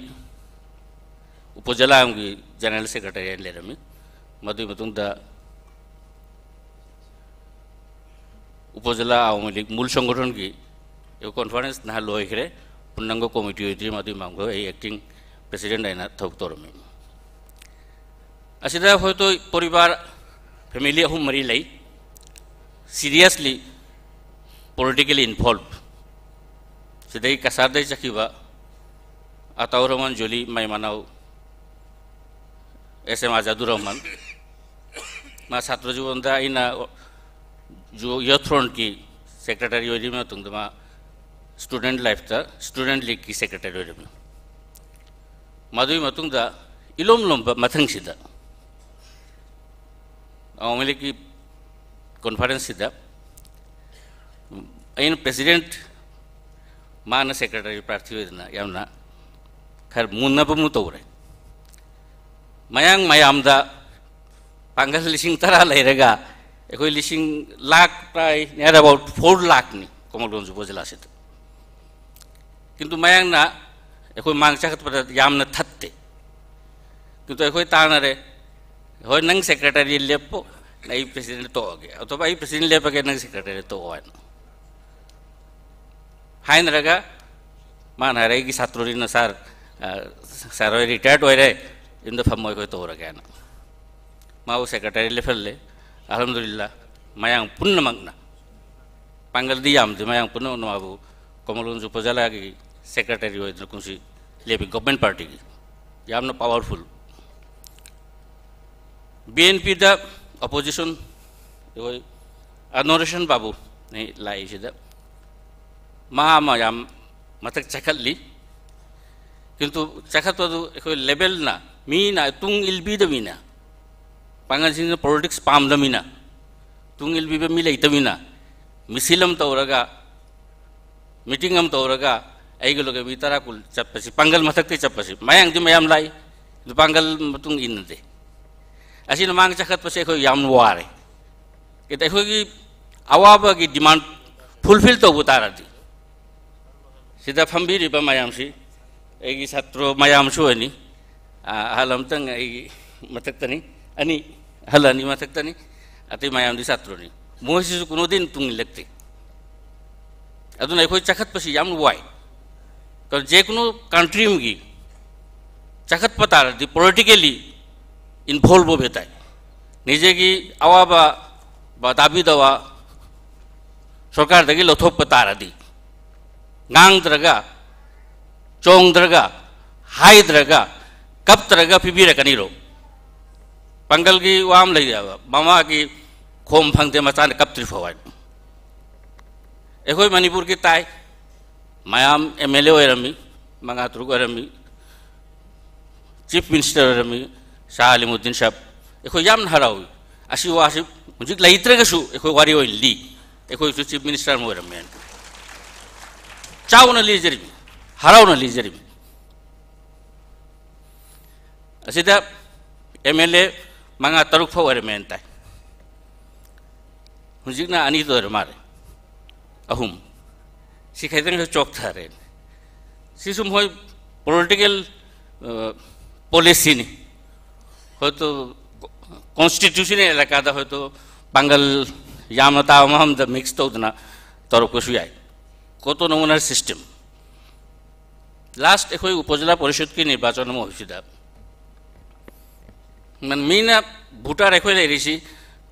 ꯎꯄꯖꯤꯂꯥ ꯑꯃꯒꯤ ꯖꯦꯅꯔꯦꯜ ꯁꯦꯀ꯭ꯔꯦꯇꯔꯤ ꯑꯣꯏꯅ ꯂꯩꯔꯝꯃꯤ꯫ ꯃꯗꯨꯒꯤ ꯃꯇꯨꯡꯗ ꯎꯄꯖꯤꯂꯥ ꯑꯋꯥꯃꯤ ꯂꯤꯒ ꯃꯨꯜ ꯁꯪꯒꯣꯊꯟꯒꯤ ꯀꯣꯟꯐꯔꯦꯟꯁ ꯅꯍꯥꯟ ꯂꯣꯏꯈ꯭ꯔꯦ꯫ ꯄꯨꯟꯅꯪꯒ ꯀꯣꯃꯤꯇꯤ ꯑꯣꯏꯗ꯭ꯔꯤ, ꯃꯗꯨꯒꯤ ꯃꯃꯥꯡꯗ ꯑꯩ ꯑꯦꯛꯇꯤꯡ ꯄ꯭ꯔꯦꯁꯤꯗꯦꯟꯠ ꯑꯣꯏꯅ ꯊꯕꯛ ꯇꯧꯔꯝꯃꯤ꯫ ꯑꯁꯤꯗ ꯑꯩꯈꯣꯏ ꯄꯣꯠ ꯄꯔꯤꯕꯥꯔ family ꯑꯍꯨꯝ ꯃꯔꯤ ꯂꯩ, seriously politically involved꯫ ꯁꯤꯗꯩ ꯀꯁꯥꯔꯗꯩ ꯆꯠꯈꯤꯕ ꯑꯇꯥꯎ ꯔꯃꯟ ꯖꯣꯂꯤ, ꯃꯥꯏ ꯃꯅꯥꯎ ꯑꯦꯁ ꯑꯦꯝ ꯑꯖꯥꯗꯨꯔ ꯔꯍꯃꯟ, ꯃꯥ ꯁꯥꯇ꯭ꯔ ꯖꯤꯕꯟꯗ ꯑꯩꯅ ꯌꯨ-, ꯌꯨꯊ ꯐ꯭ꯔꯣꯟꯠꯀꯤ ꯁꯦꯀ꯭ꯔꯦꯇꯔꯤ ꯑꯣꯏꯔꯤꯕ ꯃꯇꯨꯡꯗ ꯃꯥ ꯁ꯭ꯇꯨꯗꯦꯟꯠ ꯂꯥꯏꯐꯇ ꯁ꯭ꯇꯨꯗꯦꯟꯠ ꯂꯤꯒꯀꯤ ꯁꯦꯀ꯭ꯔꯦꯇꯔꯤ ꯑꯣꯏꯔꯤꯕꯅꯤ꯫ ꯃꯗꯨꯒꯤ ꯃꯇꯨꯡꯗ ꯏꯂꯣꯝ ꯂꯣꯝꯕ ꯃꯊꯪꯁꯤꯗ ꯑꯋꯥꯃꯤ ꯂꯤꯒꯀꯤ ꯀꯣꯟꯐꯔꯦꯟꯁꯁꯤꯗ ꯑꯩꯅ ꯄ꯭ꯔꯦꯁꯤꯗꯦꯟꯠ, ꯃꯥꯅ ꯁꯦꯀ꯭ꯔꯦꯇꯔꯤ ꯄ꯭ꯔꯥꯔꯊꯤ ꯑꯣꯏꯗꯅ ꯌꯥꯝꯅ ꯈꯔ ꯃꯨꯟꯅꯕ ꯑꯃꯨꯛ ꯇꯧꯔꯦ꯫ ꯃꯌꯥꯡ ꯃꯌꯥꯝꯗ ꯄꯥꯡꯒꯜ ꯂꯤꯁꯤꯡ ꯇꯔꯥ ꯂꯩꯔꯒ ꯑꯩꯈꯣꯏ ꯂꯤꯁꯤꯡ ꯂꯥꯈ ꯄ꯭ꯔꯥꯏ near about four ꯂꯥꯈꯅꯤ ꯀꯣꯃꯜꯒꯣꯟꯖ ꯎꯄꯖꯤꯂꯥꯁꯤꯗ꯫ ꯀꯤꯟꯇꯨ ꯃꯌꯥꯡꯅ ꯑꯩꯈꯣꯏ ꯃꯥꯡ ꯆꯈꯠꯄꯗ ꯌꯥꯝꯅ ꯊꯠꯇꯦ꯫ ꯀꯤꯟꯇꯨ ꯑꯩꯈꯣꯏ ꯇꯥꯟꯅꯔꯦ, "ꯍꯣꯏ, ꯅꯪ ꯁꯦꯀ꯭ꯔꯦꯇꯔꯤ ꯂꯦꯞꯄꯣ, ꯑꯩ ꯄ꯭ꯔꯦꯁꯤꯗꯦꯟꯠ ꯇꯣꯛꯑꯒꯦ, ꯑꯊꯣꯏꯕ ꯑꯩ ꯄ꯭ꯔꯦꯁꯤꯗꯦꯟꯠ ꯂꯦꯞꯄꯒꯦ, ꯅꯪ ꯁꯦꯀ꯭ꯔꯦꯇꯔꯤ ꯇꯣꯛꯑꯣ" ꯍꯥꯏꯅ ꯍꯥꯏꯅꯔꯒ, ꯃꯥꯅ ꯍꯥꯏꯔꯦ, "ꯑꯩꯒꯤ ꯁꯥꯇ꯭ꯔꯅꯤꯅ ꯁꯥꯔ, ꯑ, ꯁꯥꯔ ꯍꯣꯏ ꯔꯤꯇꯥꯌꯔꯠ ꯑꯣꯏꯔꯦ, ꯌꯨꯝꯗ ꯐꯝꯃꯣ, ꯑꯩꯈꯣꯏ ꯇꯧꯔꯒꯦ" ꯍꯥꯏꯅ꯫ ꯃꯥꯕꯨ ꯁꯦꯀ꯭ꯔꯦꯇꯔꯤ ꯂꯦꯞꯍꯜꯂꯦ꯫ ꯑꯜꯍꯝꯗꯨꯂꯤꯜꯂꯥ, ꯃꯌꯥꯡ ꯄꯨꯝꯅꯃꯛꯅ, ꯄꯥꯡꯒꯜꯗꯤ ꯌꯥꯝꯗꯦ, ꯃꯌꯥꯡ ꯄꯨꯝꯅꯃꯛꯅ ꯃꯥꯕꯨ ꯀꯣꯃꯜꯒꯣꯟꯖ ꯎꯄꯖꯤꯂꯥꯒꯤ ꯁꯦꯀ꯭ꯔꯦꯇꯔꯤ ꯑꯣꯏꯗꯨꯅ ꯀꯨꯝꯁꯤ ꯂꯦꯞꯄꯤ, ꯒꯣꯚꯔꯟꯃꯦꯟꯠ ꯄꯥꯔꯇꯤꯒꯤ꯫ ꯌꯥꯝꯅ ꯄꯥꯋꯔꯐꯨꯜ꯫ ꯕꯤ ꯑꯦꯟ ꯄꯤꯗ ꯑꯣꯄꯣꯖꯤꯁꯟ ꯑꯩꯈꯣꯏ ꯑꯅꯣꯔꯦꯁꯟ ꯕꯥꯕꯨꯅꯤ ꯂꯥꯛꯏꯁꯤꯗ꯫ ꯃꯥ ꯑꯃ ꯌꯥꯝ ꯃꯊꯛ ꯆꯈꯠꯂꯤ꯫ ꯀꯤꯟꯇꯨ ꯆꯈꯠꯄꯗꯨ ꯑꯩꯈꯣꯏ ꯂꯦꯕꯦꯜꯅ, ꯃꯤꯅ ꯇꯨꯡ ꯏꯜꯕꯤꯗꯃꯤꯅ, ꯄꯥꯡꯒꯜꯁꯤꯡꯅ ꯄꯣꯂꯤꯇꯤꯛꯁ ꯄꯥꯝꯗꯃꯤꯅ, ꯇꯨꯡ ꯏꯜꯕꯤꯕ ꯃꯤ ꯂꯩꯇꯃꯤꯅ, ꯃꯤꯁꯤꯜ ꯑꯃ ꯇꯧꯔꯒ, ꯃꯤꯇꯤꯡ ꯑꯃ ꯇꯧꯔꯒ, ꯑꯩꯒ ꯂꯣꯏꯒ ꯃꯤ ꯇꯔꯥ ꯀꯨꯟ ꯆꯠꯄꯁꯤ, ꯄꯥꯡꯒꯜ ꯃꯊꯛꯇꯩ ꯆꯠꯄꯁꯤ, ꯃꯌꯥꯡꯗꯤ ꯃꯌꯥꯝ ꯂꯥꯛꯏ, ꯑꯗꯨ ꯄꯥꯡꯒꯜ ꯃꯇꯨꯡ ꯏꯟꯅꯗꯦ꯫ ꯑꯁꯤꯅ ꯃꯥꯡ ꯆꯈꯠꯄꯁꯦ ꯑꯩꯈꯣꯏ ꯌꯥꯝ ꯋꯥꯔꯦ꯫ ꯀꯩꯗ ꯑꯩꯈꯣꯏꯒꯤ ꯑꯋꯥꯕꯒꯤ ꯗꯤꯃꯥꯟ ꯐꯨꯜꯐꯤꯜ ꯇꯧꯕ ꯇꯥꯔꯗꯤ, ꯁꯤꯗ ꯐꯝꯕꯤꯔꯤꯕ ꯃꯌꯥꯝꯁꯤ ꯑꯩꯒꯤ ꯁꯥꯇ꯭ꯔ ꯃꯌꯥꯝꯁꯨ ꯑꯣꯏꯅꯤ꯫ ꯑꯥ, ꯑꯍꯜ ꯑꯃꯇꯪ ꯑꯩꯒꯤ ꯃꯊꯛꯇꯅꯤ, ꯑꯅꯤ, ꯑꯍꯜ ꯑꯅꯤ ꯃꯊꯛꯇꯅꯤ, ꯑꯇꯩ ꯃꯌꯥꯝꯗꯤ ꯁꯥꯇ꯭ꯔꯅꯤ꯫ ꯃꯣꯏꯁꯤꯁꯨ ꯀꯨꯅꯣꯗꯤꯟ ꯇꯨꯡ ꯏꯜꯂꯛꯇꯦ꯫ ꯑꯗꯨꯅ ꯑꯩꯈꯣꯏ ꯆꯈꯠꯄꯁꯤ ꯌꯥꯝ ꯋꯥꯏ꯫ ꯀꯩꯅꯣ, ꯖꯦꯀꯨꯅꯣ ꯀꯟꯇ꯭ꯔꯤ ꯑꯃꯒꯤ ꯆꯈꯠꯄ ꯇꯥꯔꯗꯤ ꯄꯣꯂꯤꯇꯤꯀꯦꯜꯂꯤ ꯏꯟꯚꯣꯜꯕ ꯑꯣꯏꯕ ꯇꯥꯏ꯫ ꯅꯤꯖꯦꯒꯤ ꯑꯋꯥꯕ ꯕ ꯇꯥꯕꯤꯗꯕ ꯁꯔꯀꯥꯔꯗꯒꯤ ꯂꯧꯊꯣꯛꯄ ꯇꯥꯔꯗꯤ, ꯉꯥꯡꯗ꯭ꯔꯒ, ꯆꯣꯡꯗ꯭ꯔꯒ, ꯍꯥꯏꯗ꯭ꯔꯒ, ꯀꯞꯇ꯭ꯔꯒ ꯄꯤꯕꯤꯔꯛꯀꯅꯤꯔꯣ? ꯄꯥꯡꯒꯜꯒꯤ ꯋꯥ ꯑꯃ ꯂꯩꯌꯦꯕ, "ꯃꯃꯥꯒꯤ ꯈꯣꯝ ꯐꯪꯗꯦ ꯃꯆꯥꯅ ꯀꯞꯇ꯭ꯔꯤ ꯐꯥꯎ" ꯍꯥꯏꯅ꯫ ꯑꯩꯈꯣꯏ ꯃꯅꯤꯄꯨꯔꯒꯤ ꯇꯥꯏ, ꯃꯌꯥꯝ ꯑꯦꯝ ꯑꯦꯜ ꯑꯦ ꯑꯣꯏꯔꯝꯃꯤ, ꯃꯉꯥ ꯇꯔꯨꯛ ꯑꯣꯏꯔꯝꯃꯤ, ꯆꯤꯐ ꯃꯤꯅꯤꯁꯇꯔ ꯑꯣꯏꯔꯝꯃꯤ, ꯁꯥꯍ ꯑꯂꯤꯃꯨꯗꯤꯟ ꯁꯥꯍꯕ꯫ ꯑꯩꯈꯣꯏ ꯌꯥꯝꯅ ꯍꯔꯥꯎꯏ꯫ ꯑꯁꯤ ꯋꯥꯁꯤ ꯍꯧꯖꯤꯛ ꯂꯩꯇ꯭ꯔꯒꯁꯨ ꯑꯩꯈꯣꯏ ꯋꯥꯔꯤ ꯑꯣꯏꯅ ꯂꯤ꯫ ꯑꯩꯈꯣꯏꯁꯨ ꯆꯤꯐ ꯃꯤꯅꯤꯁꯇꯔ ꯑꯃ ꯑꯣꯏꯔꯝꯃꯦꯅ ꯆꯥꯎꯅ ꯂꯤꯖꯔꯤꯃꯤ, ꯍꯔꯥꯎꯅ ꯂꯤꯖꯔꯤꯃꯤ꯫ ꯑꯁꯤꯗ ꯑꯦꯝ ꯑꯦꯜ ꯑꯦ ꯃꯉꯥ ꯇꯔꯨꯛ ꯐꯥꯎ ꯑꯣꯏꯔꯝꯃꯦꯅ ꯇꯥꯏ꯫ ꯍꯧꯖꯤꯛꯅ ꯑꯅꯤꯗ ꯑꯣꯏꯔ ꯃꯥꯜꯂꯦ, ꯑꯍꯨꯝ꯫ ꯁꯤ ꯈꯤꯇꯪꯁꯨ ꯆꯣꯛꯊꯔꯦ꯫ ꯁꯤꯁꯨ ꯃꯣꯏ ꯄꯣꯂꯤꯇꯤꯀꯦꯜ ꯄꯣꯂꯤꯁꯤꯅꯤ꯫ ꯍꯣꯏꯇꯣ ꯀꯣꯟꯁꯇꯤꯇ꯭ꯌꯨꯁꯅꯦꯜ ꯑꯦꯂꯥꯀꯥꯗ ꯍꯣꯏꯇꯣ ꯄꯥꯡꯒꯜ ꯌꯥꯝꯅ ꯇꯥꯕ ꯃꯐꯝꯗ ꯃꯤꯛꯁ ꯇꯧꯗꯅ ꯇꯧꯔꯛꯄꯁꯨ ꯌꯥꯏ꯫ ꯀꯣꯇꯣꯅꯣꯃꯣꯅꯦꯜ ꯁꯤꯁꯇꯦꯝ꯫ ꯂꯥꯁ ꯑꯩꯈꯣꯏ ꯎꯄꯖꯤꯂꯥ ꯄꯔꯤꯁꯠꯀꯤ ꯅꯤꯔꯕꯥꯆꯟ ꯑꯃ ꯑꯣꯏꯕꯁꯤꯗ ꯃꯤꯅ ꯚꯣꯇꯔ ꯑꯩꯈꯣꯏ ꯂꯩꯔꯤꯁꯤ,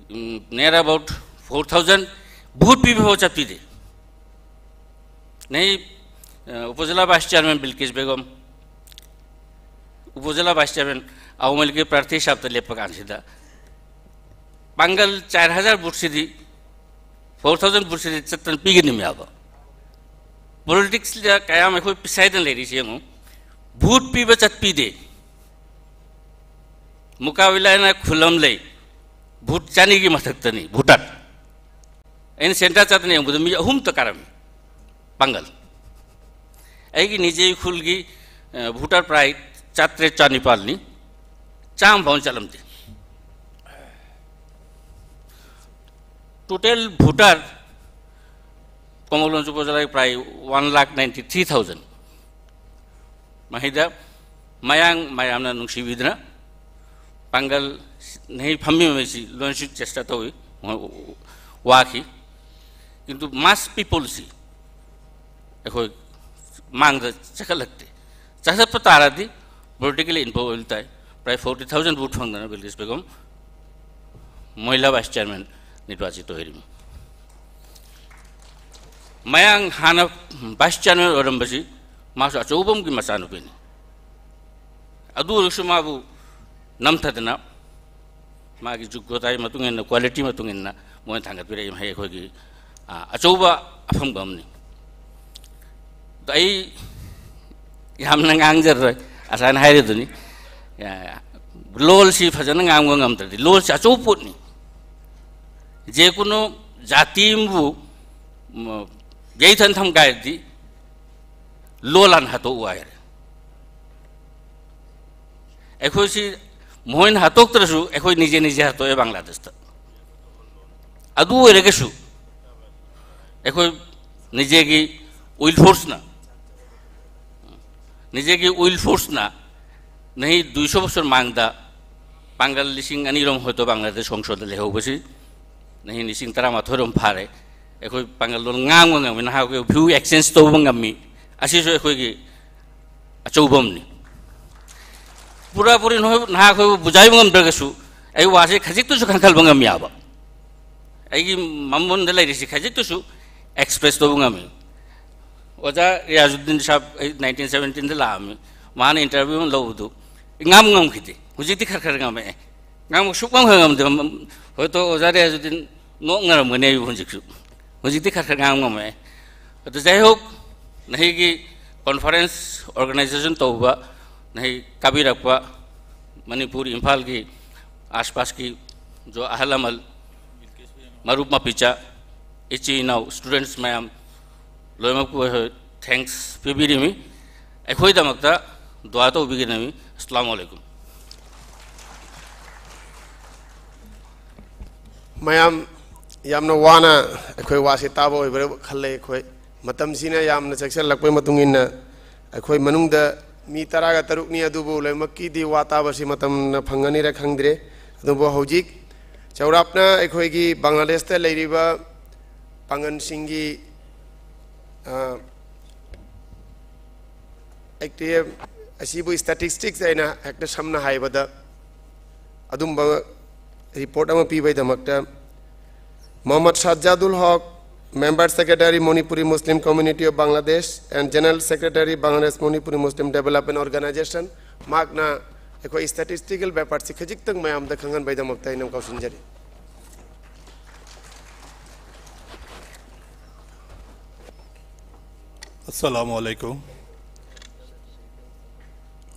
near about four thousand, vote ꯄꯤꯕ ꯐꯥꯎ ꯆꯠꯄꯤꯗꯦ꯫ ꯅꯩ, ꯑ, upazila vice chairman Bilkis Begum, upazila vice chairman Awami ꯂꯤꯒꯀꯤ ꯄ꯭ꯔꯥꯔꯊꯤ ꯁꯥꯕꯇ ꯂꯦꯞꯄ ꯀꯥꯟꯁꯤꯗ ꯄꯥꯡꯒꯜ ꯆꯥꯔ ꯍꯖꯥꯔ ꯚꯣꯠꯁꯤꯗꯤ, ꯐꯣꯔ ꯊꯥꯎꯖꯟ ꯚꯣꯠꯁꯤꯗꯤ ꯆꯠꯇꯅ ꯄꯤꯒꯅꯤ ꯃꯌꯥꯝꯕ꯫ ꯄꯣꯂꯤꯇꯤꯛꯁꯇ ꯀꯌꯥꯝ ꯑꯩꯈꯣꯏ ꯄꯤꯁꯥꯏꯗꯅ ꯂꯩꯔꯤꯁꯤ ꯌꯦꯡꯉꯨ꯫ ꯚꯣꯠ ꯄꯤꯕ ꯆꯠꯄꯤꯗꯦ꯫ ꯃꯨꯀꯥꯕꯤꯂꯥꯅ ꯈꯨꯜ ꯑꯃ ꯂꯩ, ꯚꯣꯠ ꯆꯅꯤꯒꯤ ꯃꯊꯛꯇꯅꯤ ꯚꯣꯇꯔ꯫ ꯑꯩꯅ ꯁꯦꯟꯇꯔ ꯆꯠꯇꯅ ꯌꯦꯡꯕꯗ ꯃꯤ ꯑꯍꯨꯝꯇ ꯀꯥꯔꯝꯃꯤ ꯄꯥꯡꯒꯜ꯫ ꯑꯩꯒꯤ ꯅꯤꯖꯦ ꯈꯨꯜꯒꯤ, ꯑ, ꯚꯣꯇꯔ ꯄ꯭ꯔꯥꯏ ꯆꯥꯇ꯭ꯔꯦꯠ ꯆꯥꯅꯤꯄꯥꯜꯅꯤ, ꯆꯥꯝꯃ ꯐꯥꯎ ꯆꯠꯂꯝꯗꯦ꯫ ꯇꯣꯇꯦꯜ ꯚꯣꯇꯔ ꯀꯣꯃꯣꯂꯣꯟ ꯎꯄꯖꯤꯂꯥꯒꯤ ꯄ꯭ꯔꯥꯏ one lakh ninety three thousand. ꯃꯍꯩꯗ ꯃꯌꯥꯡ ꯃꯌꯥꯝꯅ ꯅꯨꯡꯁꯤꯕꯤꯗꯨꯅ ꯄꯥꯡꯒꯜ ꯅꯍꯩ ꯐꯝꯃꯤꯕꯁꯤ ꯂꯣꯏꯅꯁꯨ ꯆꯦꯁꯇꯥ ꯇꯧꯏ, ꯋꯥꯈꯤ꯫ ꯀꯤꯟꯇꯨ ꯃꯥꯁ ꯄꯤꯄꯜꯁꯤ ꯑꯩꯈꯣꯏ ꯃꯥꯡꯗ ꯆꯈꯠꯂꯛꯇꯦ꯫ ꯆꯈꯠꯄ ꯇꯥꯔꯗꯤ ꯄꯣꯂꯤꯇꯤꯀꯦꯜꯂꯤ ꯏꯟꯚꯣꯜꯕ ꯑꯣꯏꯕ ꯇꯥꯏ꯫ ꯄ꯭ꯔꯥꯏ ꯐꯣꯔꯇꯤ ꯊꯥꯎꯖꯟ ꯚꯣꯠ ꯐꯪꯗꯅ ꯕꯤꯜꯀꯤꯁ ꯕꯦꯒꯝ ꯃꯣꯏꯂꯥ ꯚꯥꯏꯁ ꯆꯤꯌꯥꯔꯃꯦꯟ ꯅꯤꯔꯕꯥꯆꯤꯠ ꯑꯣꯏꯔꯤꯃꯤ꯫ ꯃꯌꯥꯡ ꯍꯥꯟꯅ ꯚꯥꯏꯁ ꯆꯤꯌꯥꯔꯃꯦꯟ ꯑꯣꯏꯔꯝꯕꯁꯤ ꯃꯥꯁꯨ ꯑꯆꯧꯕ ꯑꯃꯒꯤ ꯃꯆꯥꯅꯨꯄꯤꯅꯤ꯫ ꯑꯗꯨ ꯑꯣꯏꯔꯁꯨ ꯃꯥꯕꯨ ꯅꯝꯊꯗꯅ ꯃꯥꯒꯤ ꯖꯨꯒ꯭ꯌꯇꯥꯒꯤ ꯃꯇꯨꯡ ꯏꯟꯅ, ꯀ꯭ꯋꯥꯂꯤꯇꯤ ꯃꯇꯨꯡ ꯏꯟꯅ ꯃꯣꯏꯅ ꯊꯥꯡꯒꯠꯄꯤꯔꯛꯏ ꯃꯍꯩ ꯑꯩꯈꯣꯏꯒꯤ, ꯑ, ꯑꯆꯧꯕ ꯑꯐꯪꯕ ꯑꯃꯅꯤ꯫ ꯑꯗꯣ ꯑꯩ ꯌꯥꯝꯅ ꯉꯥꯡꯖꯔꯔꯣꯏ, ꯉꯁꯥꯏꯅ ꯍꯥꯏꯔꯤꯗꯨꯅꯤ꯫ ꯑ, ꯂꯣꯜꯁꯤ ꯐꯖꯅ ꯉꯥꯡꯕ ꯉꯝꯗ꯭ꯔꯗꯤ, ꯂꯣꯜꯁꯤ ꯑꯆꯧꯕ ꯄꯣꯠꯅꯤ꯫ ꯖꯦꯀꯨꯅꯨ ꯖꯥꯇꯤ ꯑꯃꯕꯨ, ꯃ, ꯌꯩꯊꯟ ꯊꯝꯒꯥꯏꯔꯗꯤ ꯂꯣꯜ ꯍꯥꯟꯅ ꯍꯥꯠꯇꯣꯛꯎ ꯍꯥꯏꯔꯦ꯫ ꯑꯩꯈꯣꯏꯁꯤ ꯃꯣꯏꯅ ꯍꯥꯠꯇꯣꯛꯇ꯭ꯔꯁꯨ ꯑꯩꯈꯣꯏ ꯅꯤꯖꯦ ꯅꯤꯖꯦ ꯍꯥꯠꯇꯣꯛꯑꯦ ꯕꯪꯒ꯭ꯂꯥꯗꯦꯁꯇ꯫ ꯑꯗꯨ ꯑꯣꯏꯔꯒꯁꯨ ꯑꯩꯈꯣꯏ ꯅꯤꯖꯦꯒꯤ ꯋꯤꯜ ꯐꯣꯔꯁꯅ, ꯅꯤꯖꯦꯒꯤ ꯋꯤꯜ ꯐꯣꯔꯁꯅ ꯅꯍꯤ ꯗꯨꯏꯁꯣ ꯕꯁꯣꯔ ꯃꯥꯡꯗ ꯄꯥꯡꯒꯜ ꯂꯤꯁꯤꯡ ꯑꯅꯤꯔꯣꯝ ꯍꯣꯏꯇꯣ ꯕꯪꯒ꯭ꯂꯥꯗꯦꯁ ꯁꯣꯡꯁꯣꯗ ꯂꯩꯍꯧꯕꯁꯤ ꯅꯍꯤ ꯂꯤꯁꯤꯡ ꯇꯔꯥꯃꯥꯊꯣꯏꯔꯣꯝ ꯐꯥꯔꯦ꯫ ꯑꯩꯈꯣꯏ ꯄꯥꯡꯒꯜ ꯂꯣꯟ ꯉꯥꯡꯕ ꯉꯝꯃꯤ, ꯅꯍꯥ ꯑꯩꯈꯣꯏ ꯚ꯭ꯌꯨ ꯑꯦꯛꯁꯆꯦꯟꯖ ꯇꯧꯕ ꯉꯝꯃꯤ꯫ ꯑꯁꯤꯁꯨ ꯑꯩꯈꯣꯏꯒꯤ ꯑꯆꯧꯕ ꯑꯃꯅꯤ꯫ ꯄꯨꯔꯥ ꯄꯨꯔꯤ ꯅꯍꯣꯏ-, ꯅꯍꯥ ꯑꯩꯈꯣꯏꯕꯨ ꯕꯨꯖꯥꯏꯕ ꯉꯝꯗ꯭ꯔꯒꯁꯨ ꯑꯩ ꯋꯥꯁꯦ ꯈꯖꯤꯛꯇꯁꯨ ꯈꯟꯈꯠꯄ ꯉꯝ ꯌꯥꯕ, ꯑꯩꯒꯤ ꯃꯃꯣꯟꯗ ꯂꯩꯔꯤꯁꯤ ꯈꯖꯤꯛꯇꯁꯨ ꯑꯦꯛꯁꯄ꯭ꯔꯦꯁ ꯇꯧꯕ ꯉꯝꯃꯤ꯫ ꯑꯣꯖꯥ ꯔꯤꯌꯥꯖꯨꯗꯤꯟ ꯁꯥꯍꯕ ꯑꯩ ꯅꯥꯏꯟꯇꯤꯟ ꯁꯕꯦꯟꯇꯤꯟꯗ ꯂꯥꯛꯑꯝꯃꯤ, ꯃꯥꯅ ꯏꯟꯇꯔꯚ꯭ꯌꯨ ꯑꯃ ꯂꯧꯕꯗꯨ ꯏꯉꯥꯝ ꯉꯝꯈꯤꯗꯦ꯫ ꯍꯧꯖꯤꯛꯇꯤ ꯈꯔ ꯈꯔ ꯉꯝꯃꯛꯑꯦ꯫ ꯉꯥꯡꯕ ꯁꯨꯛꯉꯝ ꯉꯝꯗꯦ꯫ ꯃ-, ꯍꯣꯏ, ꯇꯣ ꯑꯣꯖꯥ ꯔꯤꯌꯥꯖꯨꯗꯤꯟ ꯅꯣꯛꯅꯔꯝꯒꯅꯤ ꯑꯩꯕꯨ ꯍꯧꯖꯤꯛꯁꯨ꯫ ꯍꯧꯖꯤꯛꯇꯤ ꯈꯔ ꯈꯔ ꯉꯥꯡꯕ ꯉꯝꯃꯛꯑꯦ꯫ ꯑꯗꯨ ꯖꯥꯏ ꯍꯣꯛ, ꯅꯍꯤꯒꯤ ꯀꯣꯟꯐꯔꯦꯟꯁ ꯑꯣꯔꯒꯅꯥꯏꯖꯦꯁꯟ ꯇꯧꯕ ꯅꯍꯤ ꯀꯥꯕꯤꯔꯛꯄ ꯃꯅꯤꯄꯨꯔ ꯏꯝꯐꯥꯜꯒꯤ ꯑꯥꯁꯄꯥꯁꯀꯤ ꯖꯣ ꯑꯍꯜ ꯂꯃꯟ, ꯃꯔꯨꯞ ꯃꯄꯤꯆꯥ, ꯏꯆꯤꯟ ꯏꯅꯥꯎ, ꯁ꯭ꯇꯨꯗꯦꯟꯠꯁ ꯃꯌꯥꯝ ꯂꯣꯏꯅꯃꯛꯄꯨ ꯑꯩꯈꯣꯏ ꯊꯦꯡꯛꯁ ꯄꯤꯕꯤꯔꯤꯃꯤ꯫ ꯑꯩꯈꯣꯏꯗꯃꯛꯇ ꯗꯨꯋꯥ ꯇꯧꯕꯤꯒꯗꯕꯅꯤ꯫ ꯑꯁꯂꯥꯃꯨ ꯑꯂꯩꯀꯨꯝ꯫ ꯃꯌꯥꯝ ꯌꯥꯝꯅ ꯋꯥꯅ ꯑꯩꯈꯣꯏ ꯋꯥꯁꯦ ꯇꯥꯕ ꯑꯣꯏꯕ꯭ꯔꯥ ꯈꯜꯂꯦ꯫ ꯑꯩꯈꯣꯏ ꯃꯇꯝꯁꯤꯅ ꯌꯥꯝꯅ ꯆꯦꯛꯁꯤꯜꯂꯛꯄꯒꯤ ꯃꯇꯨꯡ ꯏꯟꯅ ꯑꯩꯈꯣꯏ ꯃꯅꯨꯡꯗ ꯃꯤ ꯇꯔꯥꯒ ꯇꯔꯨꯛꯅꯤ, ꯑꯗꯨꯕꯨ ꯂꯣꯏꯅꯃꯛꯀꯤꯗꯤ ꯋꯥ ꯇꯥꯕꯁꯤ ꯃꯇꯝꯅ ꯐꯪꯒꯅꯤꯔ ꯈꯪꯗ꯭ꯔꯦ꯫ ꯑꯗꯨꯕꯨ ꯍꯧꯖꯤꯛ ꯆꯥꯎꯔꯥꯛꯅ ꯑꯩꯈꯣꯏꯒꯤ ꯕꯪꯒ꯭ꯂꯥꯗꯦꯁꯇ ꯂꯩꯔꯤꯕ ꯄꯥꯡꯒꯜꯁꯤꯡꯒꯤ, ꯑ, ꯑꯦꯛꯇꯤꯚ ꯑꯁꯤꯕꯨ ꯁ꯭ꯇꯦꯇꯤꯁꯇꯤꯛꯁ ꯑꯩꯅ ꯍꯦꯛꯇ ꯁꯝꯅ ꯍꯥꯏꯕꯗ ꯑꯗꯨꯝꯕ ꯔꯤꯄꯣꯔꯠ ꯑꯃ ꯄꯤꯕꯒꯤꯗꯃꯛꯇ ꯃꯣꯍꯝꯃꯗ ꯁꯥꯖꯥꯗꯨꯜ ꯍꯛ, Member Secretary, Manipuri Muslim Community of Bangladesh and General Secretary, Bangladesh Manipuri Muslim Development Organization, ꯃꯍꯥꯛꯅ ꯑꯩꯈꯣꯏ ꯁ꯭ꯇꯦꯇꯤꯁꯇꯤꯀꯦꯜ ꯕꯦꯄꯥꯔꯁꯤ ꯈꯖꯤꯛꯇꯪ ꯃꯌꯥꯝꯗ ꯈꯪꯍꯟꯕꯒꯤꯗꯃꯛꯇ ꯑꯩꯅ ꯀꯧꯁꯤꯟꯖꯔꯤ꯫ Assalamu alaikum.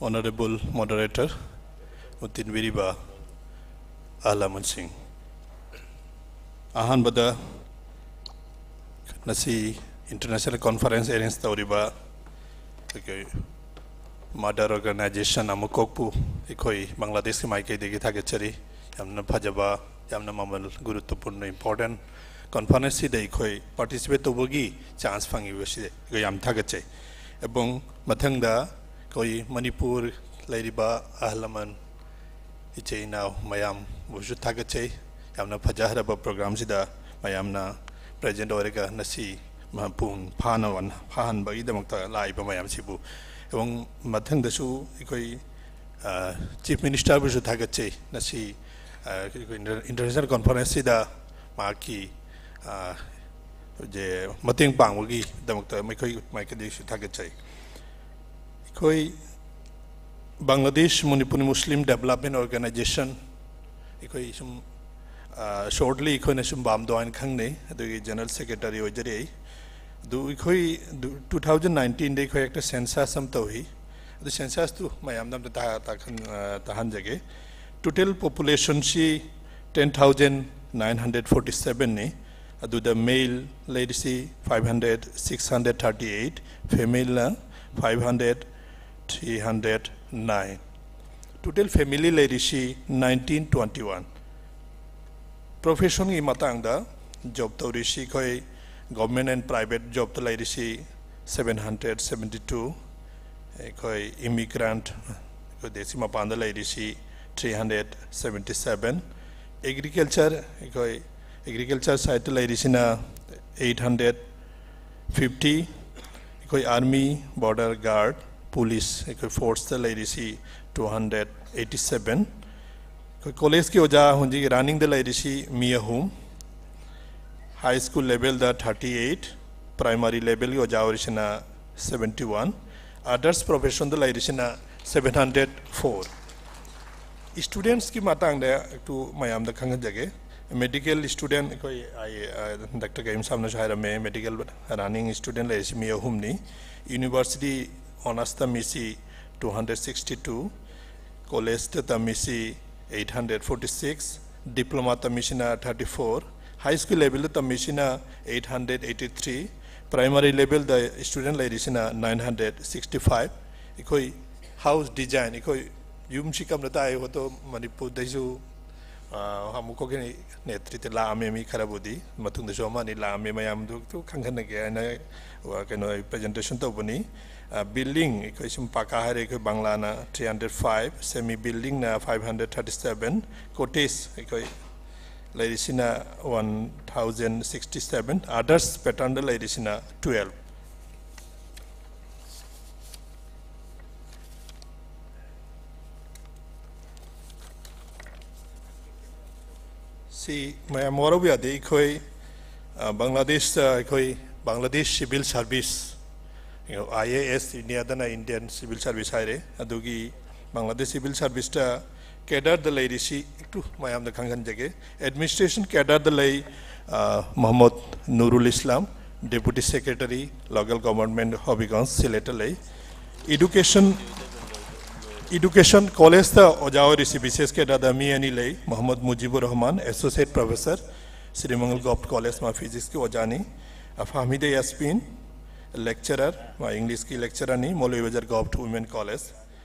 Honorable Moderator, ꯃꯨꯇꯤꯟꯕꯤꯔꯤꯕ ꯑꯍꯜ ꯂꯃꯟꯁꯤꯡ, ꯑꯍꯥꯟꯕꯗ ꯉꯁꯤ ꯏꯟꯇꯔꯅꯦꯁꯅꯦꯜ ꯀꯣꯟꯐꯔꯦꯟꯁ ꯑꯦꯔꯦꯟꯖ ꯇꯧꯔꯤꯕ ꯑꯩꯈꯣꯏ ꯃꯥꯗꯔ ꯑꯣꯔꯒꯅꯥꯏꯖꯦꯁꯟ ꯑꯃꯀꯣꯛꯄꯨ ꯑꯩꯈꯣꯏ ꯕꯪꯒ꯭ꯂꯥꯗꯦꯁꯀꯤ ꯃꯥꯏꯀꯩꯗꯒꯤ ꯊꯥꯒꯠꯆꯔꯤ꯫ ꯌꯥꯝꯅ ꯐꯖꯕ, ꯌꯥꯝꯅ ꯃꯃꯜ ꯒꯨꯔꯨꯇꯨꯄꯨꯔꯅ ꯏꯝꯄꯣꯔꯇꯦꯟ ꯀꯣꯟꯐꯔꯦꯟꯁꯁꯤꯗ ꯑꯩꯈꯣꯏ ꯄꯥꯔꯇꯤꯁꯤꯄꯦꯠ ꯇꯧꯕꯒꯤ ꯆꯥꯟꯁ ꯐꯪꯉꯤꯕꯁꯤꯗ ꯑꯩꯈꯣꯏ ꯌꯥꯝ ꯊꯥꯒꯠꯆꯩ꯫ ꯑꯦꯕꯣꯡ ꯃꯊꯪꯗ ꯑꯩꯈꯣꯏ ꯃꯅꯤꯄꯨꯔ ꯂꯩꯔꯤꯕ ꯑꯍꯜ ꯂꯃꯟ, ꯏꯆꯤꯜ ꯏꯅꯥꯎ ꯃꯌꯥꯝꯕꯨꯁꯨ ꯊꯥꯒꯠꯆꯩ꯫ ꯌꯥꯝꯅ ꯐꯖꯈ꯭ꯔꯕ ꯄ꯭ꯔꯣꯒ꯭ꯔꯥꯝꯁꯤꯗ ꯃꯌꯥꯝꯅ ꯄ꯭ꯔꯦꯖꯦꯟꯠ ꯑꯣꯏꯔꯒ ꯉꯁꯤ ꯃꯄꯨꯡ ꯐꯥꯅ ꯐꯥꯍꯟꯕꯒꯤꯗꯃꯛꯇ ꯂꯥꯛꯏꯕ ꯃꯌꯥꯝꯁꯤꯕꯨ꯫ ꯑꯦꯕꯣꯡ ꯃꯊꯪꯗꯁꯨ ꯑꯩꯈꯣꯏ ꯆꯤꯐ ꯃꯤꯅꯤꯁꯇꯔꯕꯨꯁꯨ ꯊꯥꯒꯠꯆꯩ꯫ ꯉꯁꯤ ꯑꯩꯈꯣꯏ ꯏꯟꯇꯔꯅꯦꯁꯅꯦꯜ ꯀꯣꯟꯐꯔꯦꯟꯁꯁꯤꯗ ꯃꯍꯥꯛꯀꯤ ꯃꯇꯦꯡ ꯄꯥꯡꯕꯒꯤꯗꯃꯛꯇ ꯃꯈꯣꯏ ꯃꯥꯏꯀꯩꯗꯒꯤꯁꯨ ꯊꯥꯒꯠꯆꯩ꯫ ꯑꯩꯈꯣꯏ ꯕꯪꯒ꯭ꯂꯥꯗꯦꯁ ꯃꯅꯤꯄꯨꯔꯤ ꯃꯨꯁꯂꯤꯝ ꯗꯦꯕꯂꯞꯃꯦꯟ ꯑꯣꯔꯒꯅꯥꯏꯖꯦꯁꯟ, ꯑꯩꯈꯣꯏ ꯁꯨꯝ ꯁꯣꯔꯠꯂꯤ ꯑꯩꯈꯣꯏꯅ ꯁꯨꯝ ꯕꯥꯝꯗꯣ ꯍꯥꯏꯅ ꯈꯪꯅꯩ, ꯑꯗꯨꯒꯤ ꯖꯦꯅꯔꯦꯜ ꯁꯦꯀ꯭ꯔꯦꯇꯔꯤ ꯑꯣꯏꯖꯔꯤ ꯑꯩ꯫ ꯑꯗꯨ ꯑꯩꯈꯣꯏ ꯇꯨ ꯊꯥꯎꯖꯟ ꯅꯥꯏꯟꯇꯤꯟꯗ ꯑꯩꯈꯣꯏ ꯍꯦꯛꯇ ꯁꯦꯟꯁꯁ ꯑꯃ ꯇꯧꯏ꯫ ꯑꯗꯨ ꯁꯦꯟꯁꯁꯇꯨ ꯃꯌꯥꯝꯗ ꯑꯝꯇ ꯇꯥ- ꯇꯥꯈꯟ- ꯑ, ꯇꯥꯍꯟꯖꯒꯦ꯫ ꯇꯣꯇꯦꯜ ꯄꯣꯄꯨꯂꯦꯁꯟꯁꯤ ten thousand nine hundred forty ꯁꯕꯦꯟꯅꯤ꯫ ꯑꯗꯨꯗ ꯃꯦꯜ ꯂꯩꯔꯤꯁꯤ five hundred six hundred thirty eight, ꯐꯤꯃꯦꯜꯅ five hundred three hundred nine. Total family ꯂꯩꯔꯤꯁꯤ ꯅꯥꯏꯟꯇꯤꯟ ꯇ꯭ꯋꯦꯟꯇꯤ ꯋꯥꯟ꯫ ꯄ꯭ꯔꯣꯐꯦꯁꯟꯒꯤ ꯃꯇꯥꯡꯗ ꯖꯣꯕ ꯇꯧꯔꯤꯁꯤ ꯑꯩꯈꯣꯏ ꯒꯣꯚꯔꯟꯃꯦꯟ ꯑꯦꯟ ꯄ꯭ꯔꯥꯏꯚꯦꯠ ꯖꯣꯕꯇ ꯂꯩꯔꯤꯁꯤ ꯁꯕꯦꯟ ꯍꯟꯗ꯭ꯔꯦꯠ ꯁꯕꯦꯟꯇꯤ ꯇꯨ, ꯑꯩꯈꯣꯏ ꯏꯃꯤꯒ꯭ꯔꯦꯟꯠ ꯑꯩꯈꯣꯏ ꯗꯦꯁꯀꯤ ꯃꯄꯥꯟꯗ ꯂꯩꯔꯤꯁꯤ three hundred seventy seven, agriculture ꯑꯩꯈꯣꯏ ꯑꯦꯒ꯭ꯔꯤꯀꯜꯆꯔ ꯁꯥꯏꯠꯇ ꯂꯩꯔꯤꯁꯤꯅ ꯑꯩꯠ ꯍꯟꯗ꯭ꯔꯦꯠ ꯐꯤꯐꯇꯤ, ꯑꯩꯈꯣꯏ ꯑꯥꯔꯃꯤ, ꯕꯣꯔꯗꯔ ꯒꯥꯔꯗ, ꯄꯨꯂꯤꯁ ꯑꯩꯈꯣꯏ ꯐꯣꯔꯁꯇ ꯂꯩꯔꯤꯁꯤ ꯇꯨ ꯍꯟꯗ꯭ꯔꯦꯠ ꯑꯩꯠꯇꯤ ꯁꯕꯦꯟ, ꯀꯣꯂꯦꯖꯀꯤ ꯑꯣꯖꯥ ꯍꯧꯖꯤꯛ ꯔꯟꯅꯤꯡꯗ ꯂꯩꯔꯤꯁꯤ ꯃꯤ ꯑꯍꯨꯝ, ꯍꯥꯏ ꯁ꯭ꯀꯨꯜ ꯂꯦꯚꯦꯜꯗ ꯊꯥꯔꯇꯤ ꯑꯩꯠ, ꯄ꯭ꯔꯥꯏꯃꯥꯔꯤ ꯂꯦꯚꯦꯜꯒꯤ ꯑꯣꯖꯥ ꯑꯣꯏꯔꯤꯁꯤꯅ ꯁꯕꯦꯟꯇꯤ ꯋꯥꯟ, ꯑꯗꯔꯁ ꯄ꯭ꯔꯣꯐꯦꯁꯟꯗ ꯂꯩꯔꯤꯁꯤꯅ ꯁꯕꯦꯟ ꯍꯟꯗ꯭ꯔꯦꯠ ꯐꯣꯔ꯫ ꯁ꯭ꯇꯨꯗꯦꯟꯠꯁꯀꯤ ꯃꯇꯥꯡꯗ ꯇꯨ ꯃꯌꯥꯝꯗ ꯈꯪꯍꯟꯖꯒꯦ꯫ ꯃꯦꯗꯤꯀꯦꯜ ꯁ꯭ꯇꯨꯗꯦꯟꯠ ꯑꯩꯈꯣꯏ ꯑꯥꯏ, ꯑ, ꯗꯥꯛꯇꯔ ꯀꯌꯨꯝꯁꯥꯝꯅꯁꯨ ꯍꯥꯏꯔꯝꯃꯦ, ꯃꯦꯗꯤꯀꯦꯜ ꯔꯟꯅꯤꯡ ꯁ꯭ꯇꯨꯗꯦꯟꯠ ꯂꯩꯔꯤꯁꯤ ꯃꯤ ꯑꯍꯨꯝꯅꯤ꯫ ꯌꯨꯅꯤꯚꯔꯁꯤꯇꯤ ꯑꯣꯅꯔꯁ ꯇꯝꯃꯤꯁꯤ ꯇꯨ ꯍꯟꯗ꯭ꯔꯦꯠ ꯁꯤꯛꯁꯇꯤ ꯇꯨ, ꯀꯣꯂꯦꯖꯇ ꯇꯝꯃꯤꯁꯤ eight hundred forty six, diploma ꯇꯝꯃꯤꯁꯤꯅ ꯊꯥꯔꯇꯤ ꯐꯣꯔ, ꯍꯥꯏ ꯁ꯭ꯀꯨꯜ ꯂꯦꯚꯦꯜꯗ ꯇꯝꯃꯤꯁꯤꯅ eight hundred eighty three, primary ꯂꯦꯚꯦꯜꯗ ꯁ꯭ꯇꯨꯗꯦꯟꯠ ꯂꯩꯔꯤꯁꯤꯅ ꯅꯥꯏꯟ ꯍꯟꯗ꯭ꯔꯦꯠ ꯁꯤꯛꯁꯇꯤ ꯐꯥꯏꯚ꯫ ꯑꯩꯈꯣꯏ ꯍꯥꯎꯁ ꯗꯤꯖꯥꯏꯟ, ꯑꯩꯈꯣꯏ ꯌꯨꯝꯁꯤ ꯀꯝꯅ ꯇꯥꯏ ꯍꯣꯠꯇꯣ ꯃꯅꯤꯄꯨꯔꯗꯩꯁꯨ, ꯑ, ꯑꯃꯨꯛ ꯈꯣꯠꯀꯅꯤ ꯅꯦꯇ꯭ꯔꯤꯇ ꯂꯥꯛꯑꯝꯃꯦ ꯃꯤ ꯈꯔꯕꯨꯗꯤ, ꯃꯇꯨꯡꯗꯁꯨ ꯑꯃ ꯑꯅꯤ ꯂꯥꯛꯑꯝꯃꯦ, ꯃꯌꯥꯝꯗꯨ ꯈꯪꯍꯟꯅꯒꯦ ꯍꯥꯏꯅ, ꯑ, ꯀꯩꯅꯣ, ꯄ꯭ꯔꯖꯦꯟꯇꯦꯁꯟ ꯇꯧꯕꯅꯤ꯫ ꯑ, ꯕꯤꯜꯗꯤꯡ ꯑꯩꯈꯣꯏ ꯁꯨꯝ ꯄꯥꯀꯥ ꯍꯥꯏꯔꯦ, ꯑꯩꯈꯣꯏ ꯕꯪꯂꯥꯅ ꯊ꯭ꯔꯤ ꯍꯟꯗ꯭ꯔꯦꯠ ꯐꯥꯏꯚ, ꯁꯦꯃꯤ ꯕꯤꯜꯗꯤꯡꯅ five hundred thirty seven, cottage ꯑꯩꯈꯣꯏ ꯂꯩꯔꯤꯁꯤꯅ one thousand sixty seven, others ꯄꯦꯇꯔꯟꯗ ꯂꯩꯔꯤꯁꯤꯅ ꯇꯨꯋꯦꯜꯐ꯫ ꯁꯤ ꯃꯌꯥꯝ ꯋꯥꯔꯧꯕ ꯌꯥꯗꯦ, ꯑꯩꯈꯣꯏ, ꯑ, ꯕꯪꯒ꯭ꯂꯥꯗꯦꯁꯇ ꯑꯩꯈꯣꯏ Bangladesh civil service, I A S, ꯏꯟꯗꯤꯌꯥꯗꯅ ꯏꯟꯗꯤꯌꯟ ꯁꯤꯚꯤꯜ ꯁꯥꯔꯚꯤꯁ ꯍꯥꯏꯔꯦ, ꯑꯗꯨꯒꯤ ꯕꯪꯒ꯭ꯂꯥꯗꯦꯁ ꯁꯤꯚꯤꯜ ꯁꯥꯔꯚꯤꯁꯇ ꯀꯦꯗꯔꯗ ꯂꯩꯔꯤꯁꯤ ꯃꯌꯥꯝꯗ ꯈꯪꯍꯟꯖꯒꯦ꯫ ꯑꯦꯗꯃꯤꯅꯤꯁꯇ꯭ꯔꯦꯁꯟ ꯀꯦꯗꯔꯗ ꯂꯩ, ꯑ, ꯃꯣꯍꯝꯃꯗ ꯅꯨꯔꯨꯜ ꯏꯁꯂꯥꯝ, ꯗꯦꯄꯨꯇꯤ ꯁꯦꯀ꯭ꯔꯦꯇꯔꯤ, ꯂꯣꯀꯦꯜ ꯒꯣꯚꯔꯟꯃꯦꯟꯠ, ꯍꯕꯤꯒꯟꯖ, ꯁꯤꯂꯦꯠꯇ ꯂꯩ꯫ ꯏꯗꯨꯀꯦꯁꯟ, ꯏꯗꯨꯀꯦꯁꯟ ꯀꯣꯂꯦꯖꯇ ꯑꯣꯖꯥ ꯑꯣꯏꯔꯤꯁꯤ ꯕꯤꯁꯦꯁ ꯀꯦꯗꯔꯗ ꯃꯤ ꯑꯅꯤ ꯂꯩ, Mohammad Mujibur Rahman, associate professor, Sreemangal gov college, ꯃꯥ ꯐꯤꯖꯤꯛꯁꯀꯤ ꯑꯣꯖꯥꯅꯤ, ꯑ, ꯐꯥꯍꯃꯤꯗ ꯌꯥꯁꯃꯤꯟ, ꯂꯦꯛꯆꯔꯔ, ꯃꯥ ꯏꯪꯂꯤꯁꯀꯤ ꯂꯦꯛꯆꯔꯔꯅꯤ, ꯃꯧꯂꯚꯤꯕꯖꯥꯔ ꯒꯣꯚ ꯋꯨꯃꯦꯟ ꯀꯣꯂꯦꯖ꯫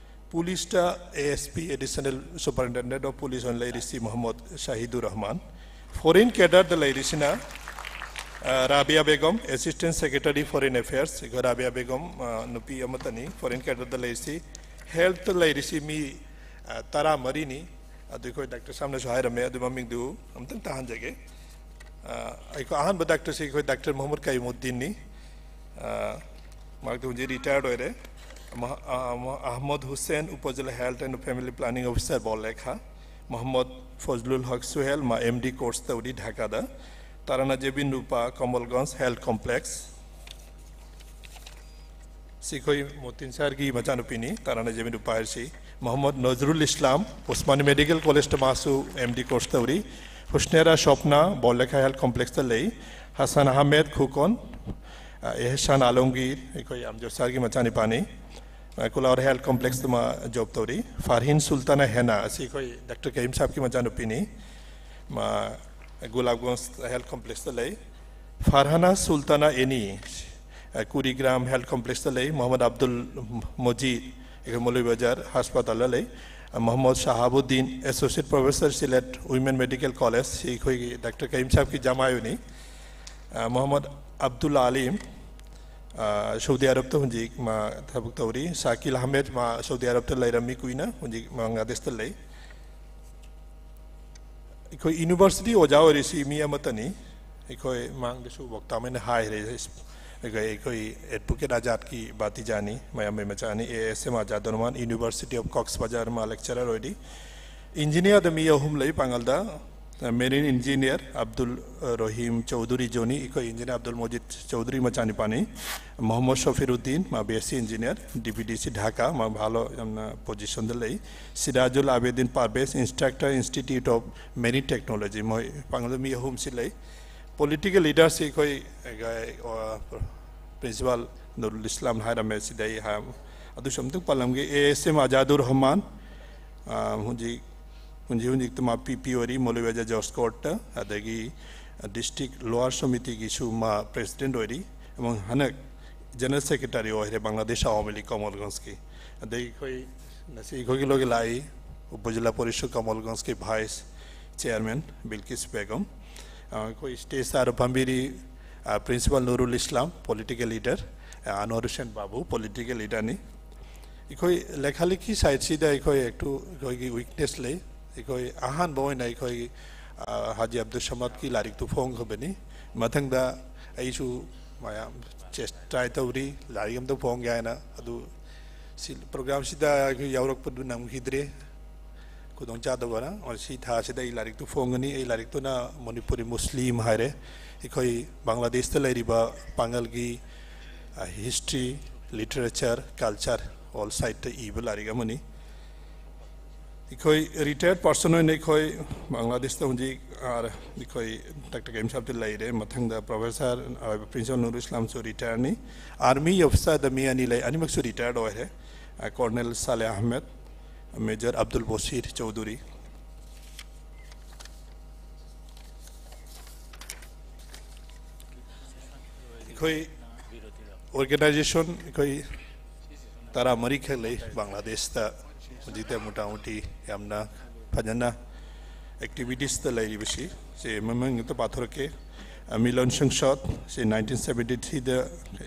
ꯄꯨꯂꯤꯁꯇ A S P, additional superintendent of police ꯑꯣꯏꯅ ꯂꯩꯔꯤꯁꯤ ꯃꯣꯍꯝꯃꯗ ꯁꯥꯍꯤꯗꯨꯔ ꯔꯍꯃꯥꯟ꯫ ꯐꯣꯔꯦꯟ ꯀꯦꯗꯔꯗ ꯂꯩꯔꯤꯁꯤꯅ, ꯑ, Rabiya Begum, assistant secretary foreign affairs, ꯑꯩꯈꯣꯏ ꯔꯥꯕꯤꯌꯥ ꯕꯦꯒꯝ, ꯑ, ꯅꯨꯄꯤ ꯑꯃꯠꯇꯅꯤ ꯐꯣꯔꯦꯟ ꯀꯦꯗꯔꯗ ꯂꯩꯔꯤꯁꯤ꯫ ꯍꯦꯜꯠꯇ ꯂꯩꯔꯤꯁꯤ ꯃꯤ, ꯑ, ꯇꯔꯥꯃꯔꯤꯅꯤ꯫ ꯑꯗꯨ ꯑꯩꯈꯣꯏ ꯗꯥꯛꯇꯔ ꯁꯥꯝꯅꯁꯨ ꯍꯥꯏꯔꯝꯃꯦ, ꯑꯗꯨ ꯃꯃꯤꯡꯗꯨ ꯑꯃꯨꯛꯇꯪ ꯇꯥꯍꯟꯖꯒꯦ꯫ ꯑ, ꯑꯩꯈꯣꯏ ꯑꯍꯥꯟꯕ ꯗꯥꯛꯇꯔꯁꯤ ꯑꯩꯈꯣꯏ ꯗꯥꯛꯇꯔ ꯃꯣꯍꯝꯃꯗ ꯀꯌꯤꯃꯨꯗꯗꯤꯟꯅꯤ꯫ ꯑ, ꯃꯍꯥꯛꯇꯤ ꯍꯧꯖꯤꯛ ꯔꯤꯇꯥꯌꯔꯗ ꯑꯣꯏꯔꯦ꯫ ꯃꯍ-, ꯑ, ꯃ-, Ahmad Hussain, upazila health and family planning officer, Borlekha. Mohammad Fozlul Haq Suhel, ma M D course tawri Dhaka da. Tarana Jebin Rupa, Kamalganj Health Complex. Sikhoi Motin Sargi machanupini, Tarana Jebin Rupa Hersi. Mohammad Nazrul Islam, Osmani Medical College Tamasu, M D course tawri. Husnera Shopna, Borlekha Health Complex Talei. Hassan Ahmed Khukon, uh, Ehsan Alomgir, ikoi Amjad Sargi machanipani. Uh, Kulaur Health Complex tama job tawri. Farhin Sultana Hena, sikhoi Doctor Kaim Saab ki machanupini. Ma Gulabganj Health Complex Talei. Farhana Sultana Eni, uh, Kurigram Health Complex Talei. Mohammad Abdul Mojid, ikoi Molui Bazar Hospital Talei. Uh, Mohammad Shahabuddin, Associate Professor Sylhet Women Medical College, sikhoi Doctor Kaim Saab ki jamayuni. Uh, Mohammad Abdul Alim, uh, Saudi Arab ta hunjik ma thabuk tawri. Shakil Ahmed ma Saudi Arab ta leirami kuina, hunjik Bangladesh ta lei. Ikoi university oja ori si mi amatani. Ikoi mang desu bokta mene hai re. Ikoi, ikoi Advocate Azad ki Bati Jani, mayam machani, A S M Azad Rahman, University of Cox's Bazar ma lecturer oidi. Engineer da mi ahum lei pangal da, uh, marine engineer Abdul, uh, Rahim Chaudhary Joni, ikoi engineer Abdul Mojid Chaudhary machanipani, Mohammad Shafiruddin, ma B S c engineer, D P D C Dhaka, ma bhalo, um, position da lei, Sirajul Abedin Parvez, Instructor, Institute of Marine Technology, moi pangal da mi ahum si lei. Political leader sikhoi, eh, uh, Principal Nurul Islam hairame sidai ha, adu something palamgi A S M Azad Rahman, uh, hunji, hunji, hunji tama P P ori Molui Bazar Judge Court ta, adagi, uh, District Lower Samiti ki suma President ori, among hanak General Secretary ori Bangladesh Awami League Kamalganj ki. Adagi koi nasi koi ki logi lai, Upazila Parishad Kamalganj ki Vice Chairman Bilkis Begum. Uh, koi stage sar pambiri, uh, Principal Nurul Islam, political leader, uh, Anwar Hussain Babu, political leader ni. Ikoi lekha lekhi side sida ikoi ektu ikoi ki weakness lei. Ikoi ahan boy na ikoi, uh, Haji Abdul Samad ki larik tu phong khabeni. Mathang da aisu mayam chest try tawri larik am tu phong gaya na. Adu si program sida ikoi yaurak padu nam khidre. ꯈꯨꯗꯣꯡꯆꯥꯗꯕꯅ, ꯁꯤ ꯊꯥꯁꯤꯗ ꯑꯩ ꯂꯥꯏꯔꯤꯛꯇꯨ ꯐꯣꯡꯒꯅꯤ꯫ ꯑꯩ ꯂꯥꯏꯔꯤꯛꯇꯨꯅ ꯃꯅꯤꯄꯨꯔꯤ ꯃꯨꯁꯂꯤꯝ ꯍꯥꯏꯔꯦ, ꯑꯩꯈꯣꯏ ꯕꯪꯒ꯭ꯂꯥꯗꯦꯁꯇ ꯂꯩꯔꯤꯕ ꯄꯥꯉꯜꯒꯤ, ꯑ, history, literature, culture, all sideꯇ ꯏꯕ ꯂꯥꯏꯔꯤꯛ ꯑꯃꯅꯤ꯫ ꯑꯩꯈꯣꯏ retired person ꯑꯣꯏꯅ ꯑꯩꯈꯣꯏ ꯕꯪꯒ꯭ꯂꯥꯗꯦꯁꯇ ꯍꯧꯖꯤꯛ, ꯑ, ꯑꯩꯈꯣꯏ ꯗꯥꯛꯇꯔ ꯀꯔꯤꯝ ꯁꯥꯍꯕꯇꯤ ꯂꯩꯔꯦ, ꯃꯊꯪꯗ ꯄ꯭ꯔꯣꯐꯦꯁꯔ ꯑꯣꯏꯕ ꯄ꯭ꯔꯤꯟꯁꯤꯄꯥꯜ ꯅꯨꯔ ꯏꯁꯂꯥꯝꯁꯨ retireꯅꯤ꯫ Army officerꯗ ꯃꯤ ꯑꯅꯤ ꯂꯩ, ꯑꯅꯤꯃꯛꯁꯨ retired ꯑꯣꯏꯔꯦ, ꯑ, ꯀꯣꯔꯅꯦꯜ ꯁꯥꯂꯦ ꯑꯍꯃꯦꯗ, ꯃꯦꯖꯔ ꯑꯕꯗꯨꯜ ꯕꯣꯁꯤꯔ ꯆꯧꯙꯨꯔꯤ꯫ ꯑꯩꯈꯣꯏ organization ꯑꯩꯈꯣꯏ ꯇꯔꯥꯃꯔꯤꯈꯛ ꯂꯩ ꯕꯪꯒ꯭ꯂꯥꯗꯦꯁꯇ꯫ ꯍꯧꯖꯤꯛꯇ ꯃꯣꯇꯥꯃꯨꯇꯤ ꯌꯥꯝꯅ ꯐꯖꯅ activitiesꯇ ꯂꯩꯔꯤꯕꯁꯤ꯫ ꯁꯤ ꯃꯃꯤꯡ ꯑꯝꯇ ꯄꯥꯊꯣꯔꯛꯀꯦ꯫ ꯑ, ꯃꯤꯂꯟ ꯁꯪꯁꯗ, ꯁꯤ nineteen seventy threeꯗ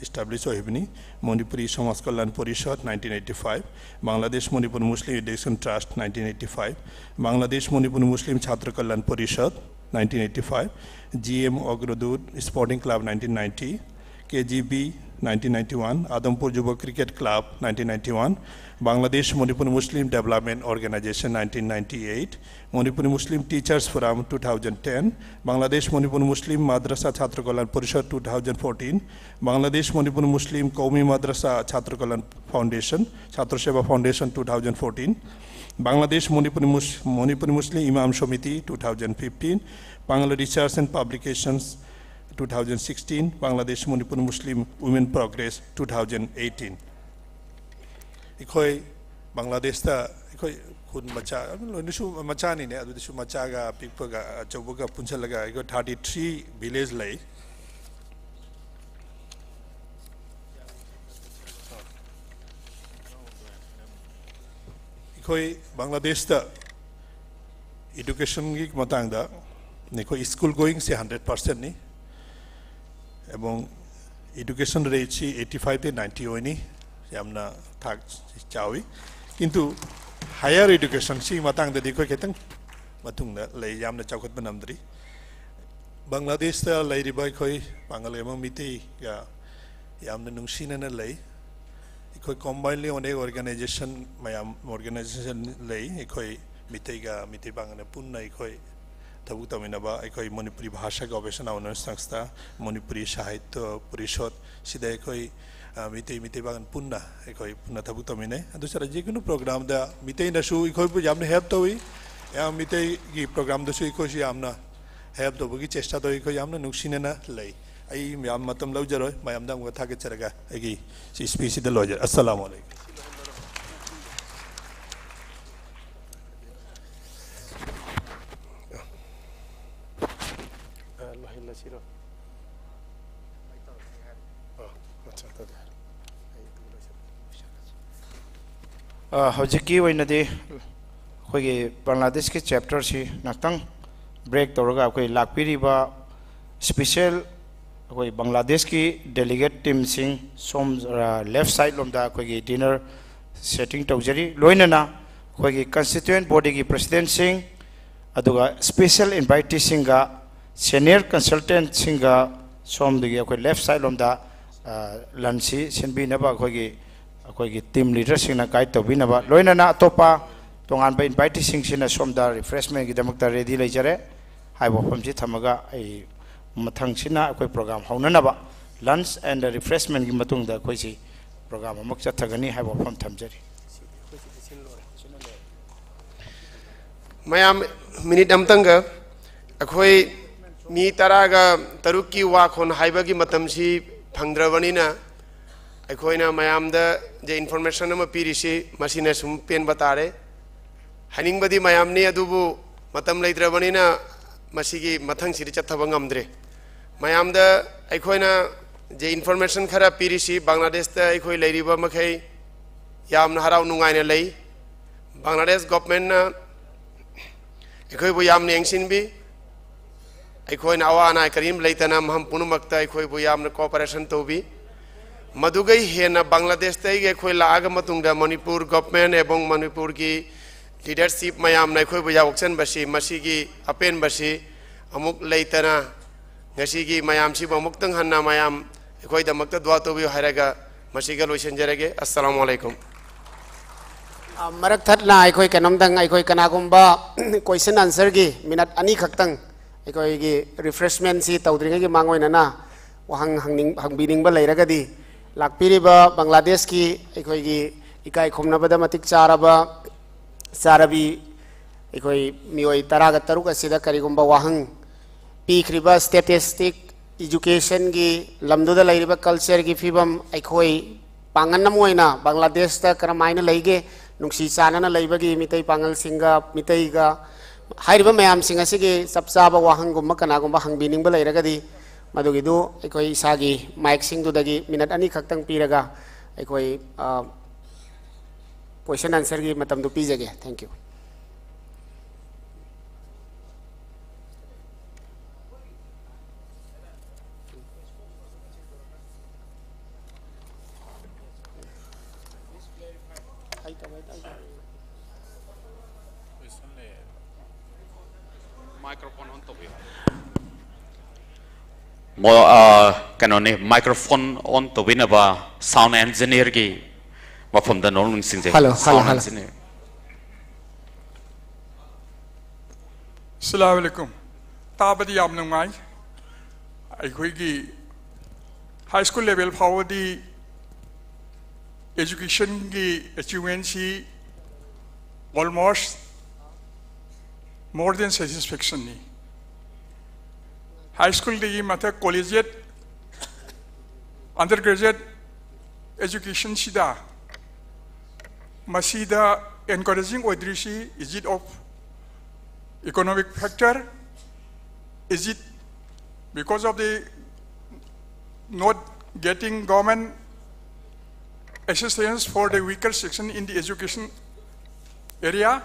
establish ꯑꯣꯏꯕꯅꯤ꯫ ꯃꯅꯤꯄꯨꯔꯤ ꯁꯃꯥꯖ ꯀꯜꯌꯥꯟ ꯄꯔꯤꯁꯗ, nineteen eighty five꯫ Bangladesh Manipur Muslim Education Trust, nineteen eighty five꯫ Bangladesh Manipur Muslim ꯆꯥꯇ꯭ꯔ Kalyan parishad, nineteen eighty five꯫ G M Agrodut Sporting Club, nineteen ninety꯫ K G B, nineteen ninety one꯫ Adampur Jubak Cricket Club, nineteen ninety one꯫ Bangladesh Manipur Muslim Development Organization, nineteen ninety eight। Manipur Muslim Teachers Forum, two thousand ten। Bangladesh Manipur Muslim Madrasa Chhatra Kalyan Parishad, two thousand fourteen। Bangladesh Manipur Muslim Qaumi Madrasa Chhatra Kalyan Foundation, Chhatra Seva Foundation, two thousand fourteen। Bangladesh Manipur Mus-, Manipur Muslim Imam Samiti, two thousand fifteen। Bangla Research and Publications, two thousand sixteen, Bangladesh Manipur Muslim Women Progress, two thousand eighteen꯫ ꯑꯩꯈꯣꯏ ꯕꯪꯒ꯭ꯂꯥꯗꯦꯁꯇ ꯑꯩꯈꯣꯏ ꯈꯨꯟ ꯃꯆꯥ, ꯂꯣꯏꯅꯁꯨ ꯃꯆꯥꯅꯤꯅꯦ, ꯑꯗꯨꯗꯁꯨ ꯃꯆꯥꯒ ꯑꯄꯤꯛꯄꯒ ꯑꯆꯧꯕꯒ ꯄꯨꯟꯁꯤꯜꯂꯒ ꯑꯩꯈꯣꯏ thirty three village ꯂꯩ꯫ ꯑꯩꯈꯣꯏ ꯕꯪꯒ꯭ꯂꯥꯗꯦꯁꯇ educationꯒꯤ ꯃꯇꯥꯡꯗ ꯑꯩꯈꯣꯏ school goingꯁꯦ hundred percentꯅꯤ, ꯑꯦꯕꯣꯡ education rateꯁꯤ eighty fiveꯇꯩ ninety ꯑꯣꯏꯅꯤ, ꯌꯥꯝꯅ ꯊꯥꯛ ꯆꯥꯎꯏ꯫ ꯀꯤꯟꯇꯨ higher educationꯁꯤ ꯃꯇꯥꯡꯗꯗꯤ ꯑꯩꯈꯣꯏ ꯈꯤꯇꯪ ꯃꯇꯨꯡꯗ ꯂꯩ, ꯌꯥꯝꯅ ꯆꯥꯎꯈꯠꯄ ꯉꯝꯗ꯭ꯔꯤ꯫ ꯕꯪꯒ꯭ꯂꯥꯗꯦꯁꯇ ꯂꯩꯔꯤꯕ ꯑꯩꯈꯣꯏ ꯄꯥꯡꯒꯜ ꯑꯃ ꯃꯤꯇꯩꯒ ꯌꯥꯝꯅ ꯅꯨꯡꯁꯤꯅꯅ ꯂꯩ꯫ ꯑꯩꯈꯣꯏ combinedly ꯑꯣꯏꯅ organization ꯃꯌꯥꯝ, organization ꯂꯩ꯫ ꯑꯩꯈꯣꯏ ꯃꯤꯇꯩꯒ ꯃꯤꯇꯩ ꯄꯥꯉꯜꯅ ꯄꯨꯟꯅ ꯑꯩꯈꯣꯏ ꯊꯕꯛ ꯇꯧꯃꯤꯟꯅꯕ ꯑꯩꯈꯣꯏ ꯃꯅꯤꯄꯨꯔꯤ ꯚꯥꯁꯥꯒꯤ ꯒꯣꯕꯦꯁꯅꯥ ꯑꯣꯅꯔ ꯁꯪꯁꯊꯥ, ꯃꯅꯤꯄꯨꯔꯤ ꯁꯥꯍꯤꯇ꯭ꯌ ꯄꯔꯤꯁꯣꯗ, ꯁꯤꯗ ꯑꯩꯈꯣꯏ, ꯑ, ꯃꯤꯇꯩ, ꯃꯤꯇꯩ ꯄꯥꯉꯜ ꯄꯨꯟꯅ ꯑꯩꯈꯣꯏ ꯄꯨꯟꯅ ꯊꯕꯛ ꯇꯧꯃꯤꯟꯅꯩ꯫ ꯑꯗꯨ ꯁꯥꯔ, ꯖꯤꯒꯨꯅꯨ ꯄ꯭ꯔꯣꯒ꯭ꯔꯥꯝꯗ ꯃꯤꯇꯩꯅꯁꯨ ꯑꯩꯈꯣꯏꯕꯨ ꯌꯥꯝꯅ ꯍꯦꯜꯞ ꯇꯧꯏ꯫ ꯌꯥꯝ ꯃꯤꯇꯩꯒꯤ ꯄ꯭ꯔꯣꯒ꯭ꯔꯥꯝꯗꯁꯨ ꯑꯩꯈꯣꯏꯁꯨ ꯌꯥꯝꯅ ꯍꯦꯜꯞ ꯇꯧꯕꯒꯤ ꯆꯦꯁꯇꯥ ꯇꯧꯏ꯫ ꯑꯩꯈꯣꯏ ꯌꯥꯝꯅ ꯅꯨꯡꯁꯤꯅꯅ ꯂꯩ꯫ ꯑꯩ ꯌꯥꯝ ꯃꯇꯝ ꯂꯧꯖꯔꯣꯏ, ꯃꯌꯥꯝꯗ ꯑꯃꯨꯛ ꯊꯥꯒꯠꯆꯔꯒ ꯑꯩꯒꯤ ꯁꯤ ꯁ꯭ꯄꯤꯆꯁꯤꯗ ꯂꯣꯏꯖꯔꯦ꯫ ꯑꯁꯂꯥꯃꯨ ꯑꯂꯩꯀꯨꯝ꯫ ꯑ, ꯂꯣꯏꯍꯜꯂꯁꯤꯔꯣ? ꯑ, ꯑꯠꯆꯥ, ꯑꯗꯨꯗꯤ ꯍꯥꯏꯔꯣ꯫ ꯑ, ꯍꯧꯖꯤꯛꯀꯤ ꯑꯣꯏꯅꯗꯤ ꯑꯩꯈꯣꯏꯒꯤ ꯕꯪꯒ꯭ꯂꯥꯗꯦꯁꯀꯤ ꯆꯦꯞꯇꯔꯁꯤ ꯉꯥꯛꯇꯪ ꯕ꯭ꯔꯦꯛ ꯇꯧꯔꯒ ꯑꯩꯈꯣꯏ ꯂꯥꯛꯄꯤꯔꯤꯕ ꯁ꯭ꯄꯤꯁꯦꯜ ꯑꯩꯈꯣꯏ ꯕꯪꯒ꯭ꯂꯥꯗꯦꯁꯀꯤ ꯗꯦꯂꯤꯒꯦꯠ ꯇꯤꯝꯁꯤꯡ ꯁꯣꯝ, ꯑ, ꯂꯦꯐ ꯁꯥꯏꯠ ꯂꯣꯝꯗ ꯑꯩꯈꯣꯏꯒꯤ ꯗꯤꯅꯔ ꯁꯦꯇꯤꯡ ꯇꯧꯖꯔꯤ꯫ ꯂꯣꯏꯅꯅ ꯑꯩꯈꯣꯏꯒꯤ ꯀꯟꯁꯇꯤꯇ꯭ꯌꯨꯌꯦꯟ ꯕꯣꯗꯤꯒꯤ ꯄ꯭ꯔꯁꯤꯗꯦꯟꯁꯤꯡ, ꯑꯗꯨꯒ ꯁ꯭ꯄꯤꯁꯦꯜ ꯏꯟꯚꯥꯏꯇꯤꯁꯤꯡꯒ ꯁꯦꯅꯤꯌꯔ ꯀꯟꯁꯜꯇꯦꯟꯠꯁꯤꯡꯒ ꯁꯣꯝꯗꯒꯤ ꯑꯩꯈꯣꯏ ꯂꯦꯐ ꯁꯥꯏꯠ ꯂꯣꯝꯗ, ꯑ, ꯂꯟꯁꯁꯤ ꯁꯤꯟꯕꯤꯅꯕ ꯑꯩꯈꯣꯏꯒꯤ, ꯑꯩꯈꯣꯏꯒꯤ ꯇꯤꯝ ꯂꯤꯗꯔꯁꯤꯡꯅ ꯒꯥꯏꯗ ꯇꯧꯕꯤꯅꯕ, ꯂꯣꯏꯅꯅ ꯑꯇꯣꯞꯄ ꯇꯣꯉꯥꯟꯕ ꯏꯟꯚꯥꯏꯇꯤꯁꯤꯡꯁꯤꯅ ꯁꯣꯝꯗ ꯔꯤꯐ꯭ꯔꯦꯁꯃꯦꯟꯒꯤꯗꯃꯛꯇ ꯔꯦꯗꯤ ꯂꯩꯖꯔꯦ ꯍꯥꯏꯕ ꯋꯥꯐꯝꯁꯤ ꯊꯝꯃꯒ ꯑꯩ ꯃꯊꯪꯁꯤꯅ ꯑꯩꯈꯣꯏ ꯄ꯭ꯔꯣꯒ꯭ꯔꯥꯝ ꯍꯧꯅꯅꯕ, ꯂꯟꯁ ꯑꯦꯟ ꯔꯤꯐ꯭ꯔꯦꯁꯃꯦꯟꯒꯤ ꯃꯇꯨꯡꯗ ꯑꯩꯈꯣꯏꯁꯤ ꯄ꯭ꯔꯣꯒ꯭ꯔꯥꯝ ꯑꯃꯨꯛ ꯆꯠꯊꯒꯅꯤ ꯍꯥꯏꯕ ꯋꯥꯐꯝ ꯊꯝꯖꯔꯤ꯫ ꯃꯌꯥꯝ ꯃꯤꯅꯤꯠ ꯑꯃꯇꯪꯒ, ꯑꯩꯈꯣꯏ ꯃꯤ ꯇꯔꯥꯒ ꯇꯔꯨꯛꯀꯤ ꯋꯥꯈꯣꯟ ꯍꯥꯏꯕꯒꯤ ꯃꯇꯝꯁꯤ ꯐꯪꯗ꯭ꯔꯕꯅꯤꯅ, ꯑꯩꯈꯣꯏꯅ ꯃꯌꯥꯝꯗ ꯖꯦ ꯏꯟꯐꯣꯔꯃꯦꯁꯟ ꯑꯃ ꯄꯤꯔꯤꯁꯤ ꯃꯁꯤꯅ ꯁꯨꯝ ꯄꯦꯟꯕ ꯇꯥꯔꯦ꯫ ꯍꯥꯏꯅꯤꯡꯕꯗꯤ ꯃꯌꯥꯝꯅꯤ, ꯑꯗꯨꯕꯨ ꯃꯇꯝ ꯂꯩꯇ꯭ꯔꯕꯅꯤꯅ ꯃꯁꯤꯒꯤ ꯃꯊꯪꯁꯤꯗꯤ ꯆꯠꯊꯕ ꯉꯝꯗ꯭ꯔꯦ꯫ ꯃꯌꯥꯝꯗ ꯑꯩꯈꯣꯏꯅ ꯖꯦ ꯏꯟꯐꯣꯔꯃꯦꯁꯟ ꯈꯔ ꯄꯤꯔꯤꯁꯤ, ꯕꯪꯒ꯭ꯂꯥꯗꯦꯁꯇ ꯑꯩꯈꯣꯏ ꯂꯩꯔꯤꯕ ꯃꯈꯩ ꯌꯥꯝꯅ ꯍꯔꯥꯎ ꯅꯨꯡꯉꯥꯏꯅ ꯂꯩ꯫ ꯕꯪꯒ꯭ꯂꯥꯗꯦꯁ ꯒꯣꯚꯔꯟꯃꯦꯟꯠꯅ ꯑꯩꯈꯣꯏꯕꯨ ꯌꯥꯝꯅ ꯌꯦꯡꯁꯤꯟꯕꯤ꯫ ꯑꯩꯈꯣꯏꯅ ꯑꯋꯥ ꯑꯅꯥ ꯀꯔꯤꯝ ꯂꯩꯇꯅ ꯃꯐꯝ ꯄꯨꯝꯅꯃꯛꯇ ꯑꯩꯈꯣꯏꯕꯨ ꯌꯥꯝꯅ ꯀꯣꯑꯣꯄꯔꯦꯁꯟ ꯇꯧꯕꯤ꯫ ꯃꯗꯨꯒꯩ ꯍꯦꯟꯅ ꯕꯪꯒ꯭ꯂꯥꯗꯦꯁꯇꯒꯤ ꯑꯩꯈꯣꯏ ꯂꯥꯛꯑꯒ ꯃꯇꯨꯡꯗ ꯃꯅꯤꯄꯨꯔ ꯒꯣꯚꯔꯟꯃꯦꯟꯠ ꯑꯦꯕꯣꯡ ꯃꯅꯤꯄꯨꯔꯒꯤ ꯂꯤꯗꯔꯁꯤꯞ ꯃꯌꯥꯝꯅ ꯑꯩꯈꯣꯏꯕꯨ ꯌꯥꯎꯁꯟꯕꯁꯤ, ꯃꯁꯤꯒꯤ ꯑꯄꯦꯟꯕꯁꯤ ꯑꯃꯨꯛ ꯂꯩꯇꯅ ꯉꯁꯤꯒꯤ ꯃꯌꯥꯝꯁꯤꯕꯨ ꯑꯃꯨꯛꯇꯪ ꯍꯟꯅ ꯃꯌꯥꯝ ꯑꯩꯈꯣꯏꯗꯃꯛꯇ ꯗꯨꯋꯥ ꯇꯧꯕꯤꯌꯨ ꯍꯥꯏꯔꯒ ꯃꯁꯤꯒ ꯂꯣꯏꯁꯤꯟꯖꯔꯒꯦ꯫ ꯑꯁꯂꯥꯃꯨ ꯑꯂꯩꯀꯨꯝ꯫ ꯑ, ꯃꯔꯛ ꯊꯠꯅ ꯑꯩꯈꯣꯏ ꯀꯩꯅꯣꯝꯇꯪ, ꯑꯩꯈꯣꯏ ꯀꯅꯥꯒꯨꯝꯕ question answerꯒꯤ minute ꯑꯅꯤ ꯈꯛꯇꯪ ꯑꯩꯈꯣꯏꯒꯤ refreshmentꯁꯤ ꯇꯧꯗ꯭ꯔꯤꯉꯩꯒꯤ ꯃꯥꯡꯑꯣꯏꯅꯅ ꯋꯥꯍꯪ ꯍꯪꯅꯤꯡ-, ꯍꯪꯕꯤꯅꯤꯡꯕ ꯂꯩꯔꯒꯗꯤ, ꯂꯥꯛꯄꯤꯔꯤꯕ ꯕꯪꯒ꯭ꯂꯥꯗꯦꯁꯀꯤ ꯑꯩꯈꯣꯏꯒꯤ ꯏꯀꯥꯏ ꯈꯨꯝꯅꯕꯗ ꯃꯇꯤꯛ ꯆꯥꯔꯕ ꯆꯥꯔꯕꯤ ꯑꯩꯈꯣꯏ ꯃꯤꯑꯣꯏ ꯇꯔꯥꯒ ꯇꯔꯨꯛ ꯑꯁꯤꯗ ꯀꯔꯤꯒꯨꯝꯕ ꯋꯥꯍꯪ ꯄꯤꯈ꯭ꯔꯤꯕ statistic, educationꯒꯤ ꯂꯝꯗꯨꯗ ꯂꯩꯔꯤꯕ cultureꯒꯤ ꯐꯤꯕꯝ, ꯑꯩꯈꯣꯏ ꯄꯥꯡꯒꯜ ꯑꯃ ꯑꯣꯏꯅ ꯕꯪꯒ꯭ꯂꯥꯗꯦꯁꯇ ꯀꯔꯝꯍꯥꯏꯅ ꯂꯩꯒꯦ, ꯅꯨꯡꯁꯤ ꯆꯥꯟꯅꯅ ꯂꯩꯕꯒꯤ ꯃꯤꯇꯩ ꯄꯥꯡꯒꯜꯁꯤꯡꯒ, ꯃꯤꯇꯩꯒ ꯍꯥꯏꯔꯤꯕ ꯃꯌꯥꯝꯁꯤꯡ ꯑꯁꯤꯒꯤ ꯆꯞ ꯆꯥꯕ ꯋꯥꯍꯪꯒꯨꯝꯕ ꯀꯅꯥꯒꯨꯝꯕ ꯍꯪꯕꯤꯅꯤꯡꯕ ꯂꯩꯔꯒꯗꯤ, ꯃꯗꯨꯒꯤꯗꯨ ꯑꯩꯈꯣꯏ ꯏꯁꯥꯒꯤ micꯁꯤꯡꯗꯨꯗꯒꯤ minute ꯑꯅꯤ ꯈꯛꯇꯪ ꯄꯤꯔꯒ ꯑꯩꯈꯣꯏ, ꯑ, question answerꯒꯤ ꯃꯇꯝꯗꯨ ꯄꯤꯖꯒꯦ꯫ Thank you꯫ Microphone on ꯇꯧꯕꯤꯌꯨ꯫ ꯃꯣ-, ꯑ, ꯀꯩꯅꯣꯅꯤ, microphone on ꯇꯧꯕꯤꯅꯕ sound engineerꯒꯤ ꯃꯐꯝꯗ ꯅꯣꯡ ꯅꯤꯡꯁꯤꯡꯖꯩ꯫ Hello, hello, sound hello. Engineer. ꯑꯁꯂꯥꯃꯨ ꯑꯂꯥꯏꯀꯨꯝ꯫ ꯇꯥꯕꯗꯤ ꯌꯥꯝ ꯅꯨꯡꯉꯥꯏ꯫ ꯑꯩꯈꯣꯏꯒꯤ high school level ꯐꯥꯎꯕꯗꯤ educationꯒꯤ achievementꯁꯤ almost more than satisfactionꯅꯤ꯫ High schoolꯗꯒꯤ ꯃꯊꯛ collegiate, undergraduate educationꯁꯤꯗ ꯃꯁꯤꯗ encouraging ꯑꯣꯏꯗ꯭ꯔꯤꯁꯤ, is it of economic factor? Is it because of the not getting government assistance for the weaker section in the education area,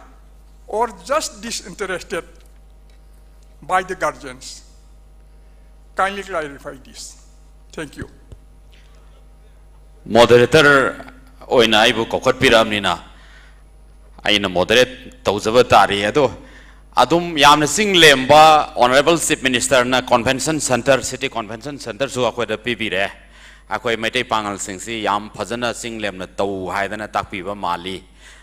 or just disinterested by the guardians? Kindly clarify this. Thank you. Moderator ꯑꯣꯏꯅ ꯑꯩꯕꯨ ꯀꯧꯈꯠꯄꯤꯔꯛꯑꯕꯅꯤꯅ ꯑꯩꯅ moderate ꯇꯧꯖꯕ ꯇꯥꯔꯤ꯫ ꯑꯗꯣ ꯑꯗꯨꯝ ꯌꯥꯝꯅ ꯆꯤꯡ ꯂꯦꯝꯕ Honourable Chief Ministerꯅ convention centre, city convention centreꯁꯨ ꯑꯩꯈꯣꯏꯗ ꯄꯤꯕꯤꯔꯦ꯫ ꯑꯩꯈꯣꯏ ꯃꯩꯇꯩ ꯄꯥꯉꯜꯁꯤꯡꯁꯤ ꯌꯥꯝ ꯐꯖꯅ ꯆꯤꯡ ꯂꯦꯝꯅ ꯇꯧ ꯍꯥꯏꯗꯅ ꯇꯥꯛꯄꯤꯕ ꯃꯥꯜꯂꯤ꯫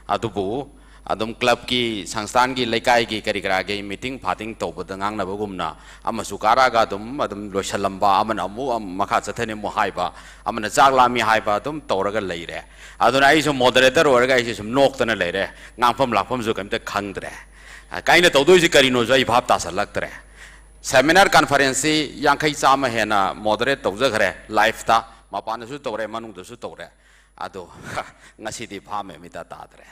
ꯑꯗꯨꯕꯨ ꯑꯗꯨꯝ clubꯀꯤ, ꯁꯪꯁꯊꯥꯟꯒꯤ, ꯂꯩꯀꯥꯏꯒꯤ ꯀꯔꯤ ꯀꯔꯥꯒꯤ meeting ꯐꯥꯇꯤꯡ ꯇꯧꯕꯗ ꯉꯥꯡꯅꯕꯒꯨꯝꯅ ꯑꯃꯁꯨ ꯀꯥꯔꯛꯑꯒ ꯑꯗꯨꯝ, ꯑꯗꯨꯝ ꯂꯣꯏꯁꯤꯜꯂꯝꯕ, ꯑꯃꯅ ꯑꯃꯨꯛ ꯑꯃ-, ꯃꯈꯥ ꯆꯠꯊꯅꯤ ꯑꯃꯨꯛ ꯍꯥꯏꯕ, ꯑꯃꯅ ꯆꯥꯛ ꯂꯥꯝꯃꯤ ꯍꯥꯏꯕ ꯑꯗꯨꯝ ꯇꯧꯔꯒ ꯂꯩꯔꯦ꯫ ꯑꯗꯨꯅ ꯑꯩꯁꯨ moderator ꯑꯣꯏꯔꯒ ꯑꯩꯁꯦ ꯁꯨꯝ ꯅꯣꯛꯇꯅ ꯂꯩꯔꯦ, ꯉꯥꯡꯐꯝ ꯂꯥꯛꯐꯝꯁꯨ ꯀꯩꯝꯇ ꯈꯪꯗ꯭ꯔꯦ꯫ ꯑ, ꯀꯥꯏꯅ ꯇꯧꯗꯣꯏꯁꯤ ꯀꯔꯤꯅꯣꯁꯨ ꯑꯩ ꯚꯥꯞ ꯇꯥꯁꯜꯂꯛꯇ꯭ꯔꯦ꯫ Seminar conferenceꯁꯤ ꯌꯥꯡꯈꯩ ꯆꯥꯝꯃ ꯍꯦꯟꯅ moderate ꯇꯧꯖꯈ꯭ꯔꯦ, liveꯇ, ꯃꯄꯥꯟꯗꯁꯨ ꯇꯧꯔꯦ, ꯃꯅꯨꯡꯗꯁꯨ ꯇꯧꯔꯦ꯫ ꯑꯗꯣ ꯉꯁꯤꯗꯤ ꯐꯥꯝꯃꯦ ꯃꯤꯇ ꯇꯥꯗ꯭ꯔꯦ꯫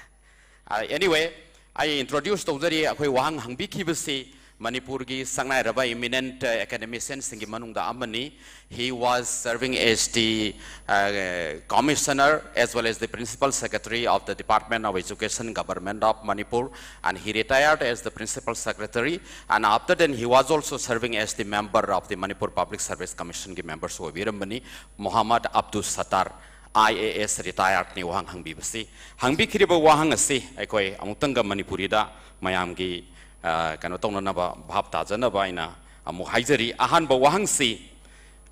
ꯑ, anyway, ꯑꯩ introduce ꯇꯧꯖꯔꯤ꯫ ꯑꯩꯈꯣꯏ ꯋꯥꯍꯪ ꯍꯪꯕꯤꯈꯤꯕꯁꯤ ꯃꯅꯤꯄꯨꯔꯒꯤ ꯁꯛꯅꯥꯏꯔꯕ eminent, ꯑ, academicianꯁꯤꯡꯒꯤ ꯃꯅꯨꯡꯗ ꯑꯃꯅꯤ꯫ He was serving as the, uh, commissioner as well as the principal secretary of the Department of Education, Government of Manipur, and he retired as the principal secretary. And after then, he was also serving as the member of the Manipur Public Service Commissionꯒꯤ members ꯑꯣꯏꯕꯤꯔꯝꯕꯅꯤ꯫ Mohammad Abdul ꯁꯠꯇꯥꯔ, I A S retiredꯅꯤ ꯋꯥꯍꯪ ꯍꯪꯕꯤꯕꯁꯤ꯫ ꯍꯪꯕꯤꯈꯤꯕ ꯋꯥꯍꯪ ꯑꯁꯤ ꯑꯩꯈꯣꯏ ꯑꯃꯨꯛꯇꯪꯒ ꯃꯅꯤꯄꯨꯔꯤꯗ ꯃꯌꯥꯝꯒꯤ, ꯑ, ꯀꯩꯅꯣ ꯇꯧꯅꯅꯕ, ꯚꯥꯞ ꯇꯥꯖꯅꯕ ꯑꯩꯅ ꯑꯃꯨꯛ ꯍꯥꯏꯖꯔꯤ꯫ ꯑꯍꯥꯟꯕ ꯋꯥꯍꯪꯁꯤ,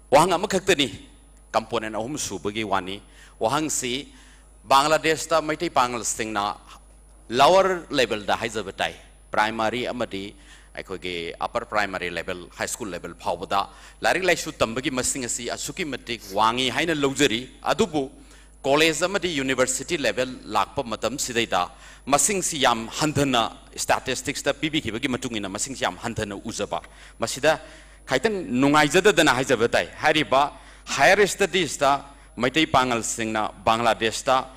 ꯋꯥꯍꯪ ꯑꯃꯈꯛꯇꯅꯤ, component ꯑꯍꯨꯝ ꯁꯨꯕꯒꯤ ꯋꯥꯅꯤ꯫ ꯋꯥꯍꯪꯁꯤ, ꯕꯪꯒ꯭ꯂꯥꯗꯦꯁꯇ ꯃꯩꯇꯩ ꯄꯥꯉꯜꯁꯤꯡꯅ lower levelꯗ ꯍꯥꯏꯖꯕ ꯇꯥꯏ, primary ꯑꯃꯗꯤ ꯑꯩꯈꯣꯏꯒꯤ upper primary level, high school level ꯐꯥꯎꯕꯗ ꯂꯥꯏꯔꯤꯛ ꯂꯥꯏꯁꯨ ꯇꯝꯕꯒꯤ ꯃꯁꯤꯡ ꯑꯁꯤ ꯑꯁꯨꯛꯀꯤ ꯃꯇꯤꯛ ꯋꯥꯡꯉꯤ ꯍꯥꯏꯅ ꯂꯧꯖꯔꯤ꯫ ꯑꯗꯨꯕꯨ college ꯑꯃꯗꯤ university level ꯂꯥꯛꯄ ꯃꯇꯝꯁꯤꯗꯩꯗ ꯃꯁꯤꯡꯁꯤ ꯌꯥꯝ ꯍꯟꯊꯅ, statisticsꯇ ꯄꯤꯕꯤꯈꯤꯕꯒꯤ ꯃꯇꯨꯡ ꯏꯟꯅ ꯃꯁꯤꯡꯁꯤ ꯌꯥꯝ ꯍꯟꯊꯅ ꯎꯖꯕ, ꯃꯁꯤꯗ ꯈꯤꯇꯪ ꯅꯨꯡꯉꯥꯏꯖꯗꯗꯅ ꯍꯥꯏꯖꯕ ꯇꯥꯏ꯫ ꯍꯥꯏꯔꯤꯕ higher studiesꯇ ꯃꯩꯇꯩ ꯄꯥꯉꯜꯁꯤꯡꯅ ꯕꯪꯒ꯭ꯂꯥꯗꯦꯁꯇ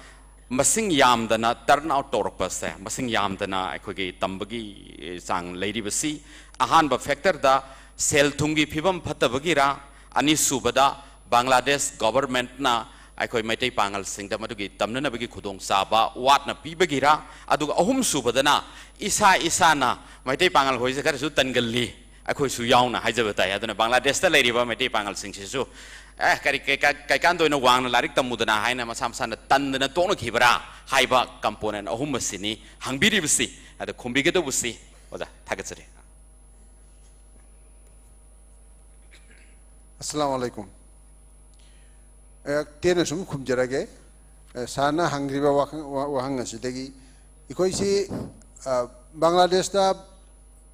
ꯃꯁꯤꯡ ꯌꯥꯝꯗꯅ turn out ꯇꯧꯔꯛꯄꯁꯦ, ꯃꯁꯤꯡ ꯌꯥꯝꯗꯅ ꯑꯩꯈꯣꯏꯒꯤ ꯇꯝꯕꯒꯤ ꯆꯥꯡ ꯂꯩꯔꯤꯕꯁꯤ, ꯑꯍꯥꯟꯕ factorꯗ ꯁꯦꯜ ꯊꯨꯝꯒꯤ ꯐꯤꯕꯝ ꯐꯠꯇꯕꯒꯤꯔꯥ, ꯑꯅꯤꯁꯨꯕꯗ ꯕꯪꯒ꯭ꯂꯥꯗꯦꯁ governmentꯅ ꯑꯩꯈꯣꯏ ꯃꯩꯇꯩ ꯄꯥꯉꯜꯁꯤꯡꯗ ꯃꯗꯨꯒꯤ ꯇꯝꯅꯅꯕꯒꯤ ꯈꯨꯗꯣꯡꯆꯥꯕ ꯋꯥꯠꯅ ꯄꯤꯕꯒꯤꯔꯥ, ꯑꯗꯨꯒ ꯑꯍꯨꯝꯁꯨꯕꯗꯅ ꯏꯁꯥ ꯏꯁꯥꯅ ꯃꯩꯇꯩ ꯄꯥꯉꯜ ꯍꯣꯏꯁꯦ ꯈꯔꯁꯨ ꯇꯟꯒꯜꯂꯤ, ꯑꯩꯈꯣꯏꯁꯨ ꯌꯥꯎꯅ ꯍꯥꯏꯖꯕ ꯇꯥꯏ꯫ ꯑꯗꯨꯅ ꯕꯪꯒ꯭ꯂꯥꯗꯦꯁꯇ ꯂꯩꯔꯤꯕ ꯃꯩꯇꯩ ꯄꯥꯉꯜꯁꯤꯡꯁꯤꯁꯨ, "ꯑꯦ, ꯀꯔꯤ, ꯀꯩ-, ꯀꯩ-, ꯀꯩꯀꯥꯟꯗ ꯑꯣꯏꯅ ꯋꯥꯡꯅ ꯂꯥꯏꯔꯤꯛ ꯇꯝꯃꯨꯗꯅ" ꯍꯥꯏꯅ ꯃꯁꯥ ꯃꯁꯥꯅ ꯇꯟꯗꯅ ꯇꯣꯛꯅꯈꯤꯕ꯭ꯔꯥ ꯍꯥꯏꯕ component ꯑꯍꯨꯝ ꯑꯁꯤꯅꯤ ꯍꯪꯕꯤꯔꯤꯕꯁꯤ꯫ ꯑꯗ ꯈꯨꯝꯕꯤꯒꯗꯧꯕꯁꯤ ꯑꯣꯖꯥ ꯊꯥꯒꯠꯆꯔꯤ꯫ ꯑꯁꯂꯥꯃꯨ ꯑꯂꯥꯏꯀꯨꯝ꯫ ꯑꯦ, ꯇꯦꯟꯅ ꯁꯨꯝ ꯈꯨꯝꯖꯔꯒꯦ꯫ ꯑ, ꯁꯥꯔꯅ ꯍꯪꯈ꯭ꯔꯤꯕ ꯋꯥꯈꯪ-, ꯋꯥ-, ꯋꯥꯍꯪ ꯑꯁꯤꯗꯒꯤ ꯑꯩꯈꯣꯏꯁꯤ, ꯑ, ꯕꯪꯒ꯭ꯂꯥꯗꯦꯁꯇ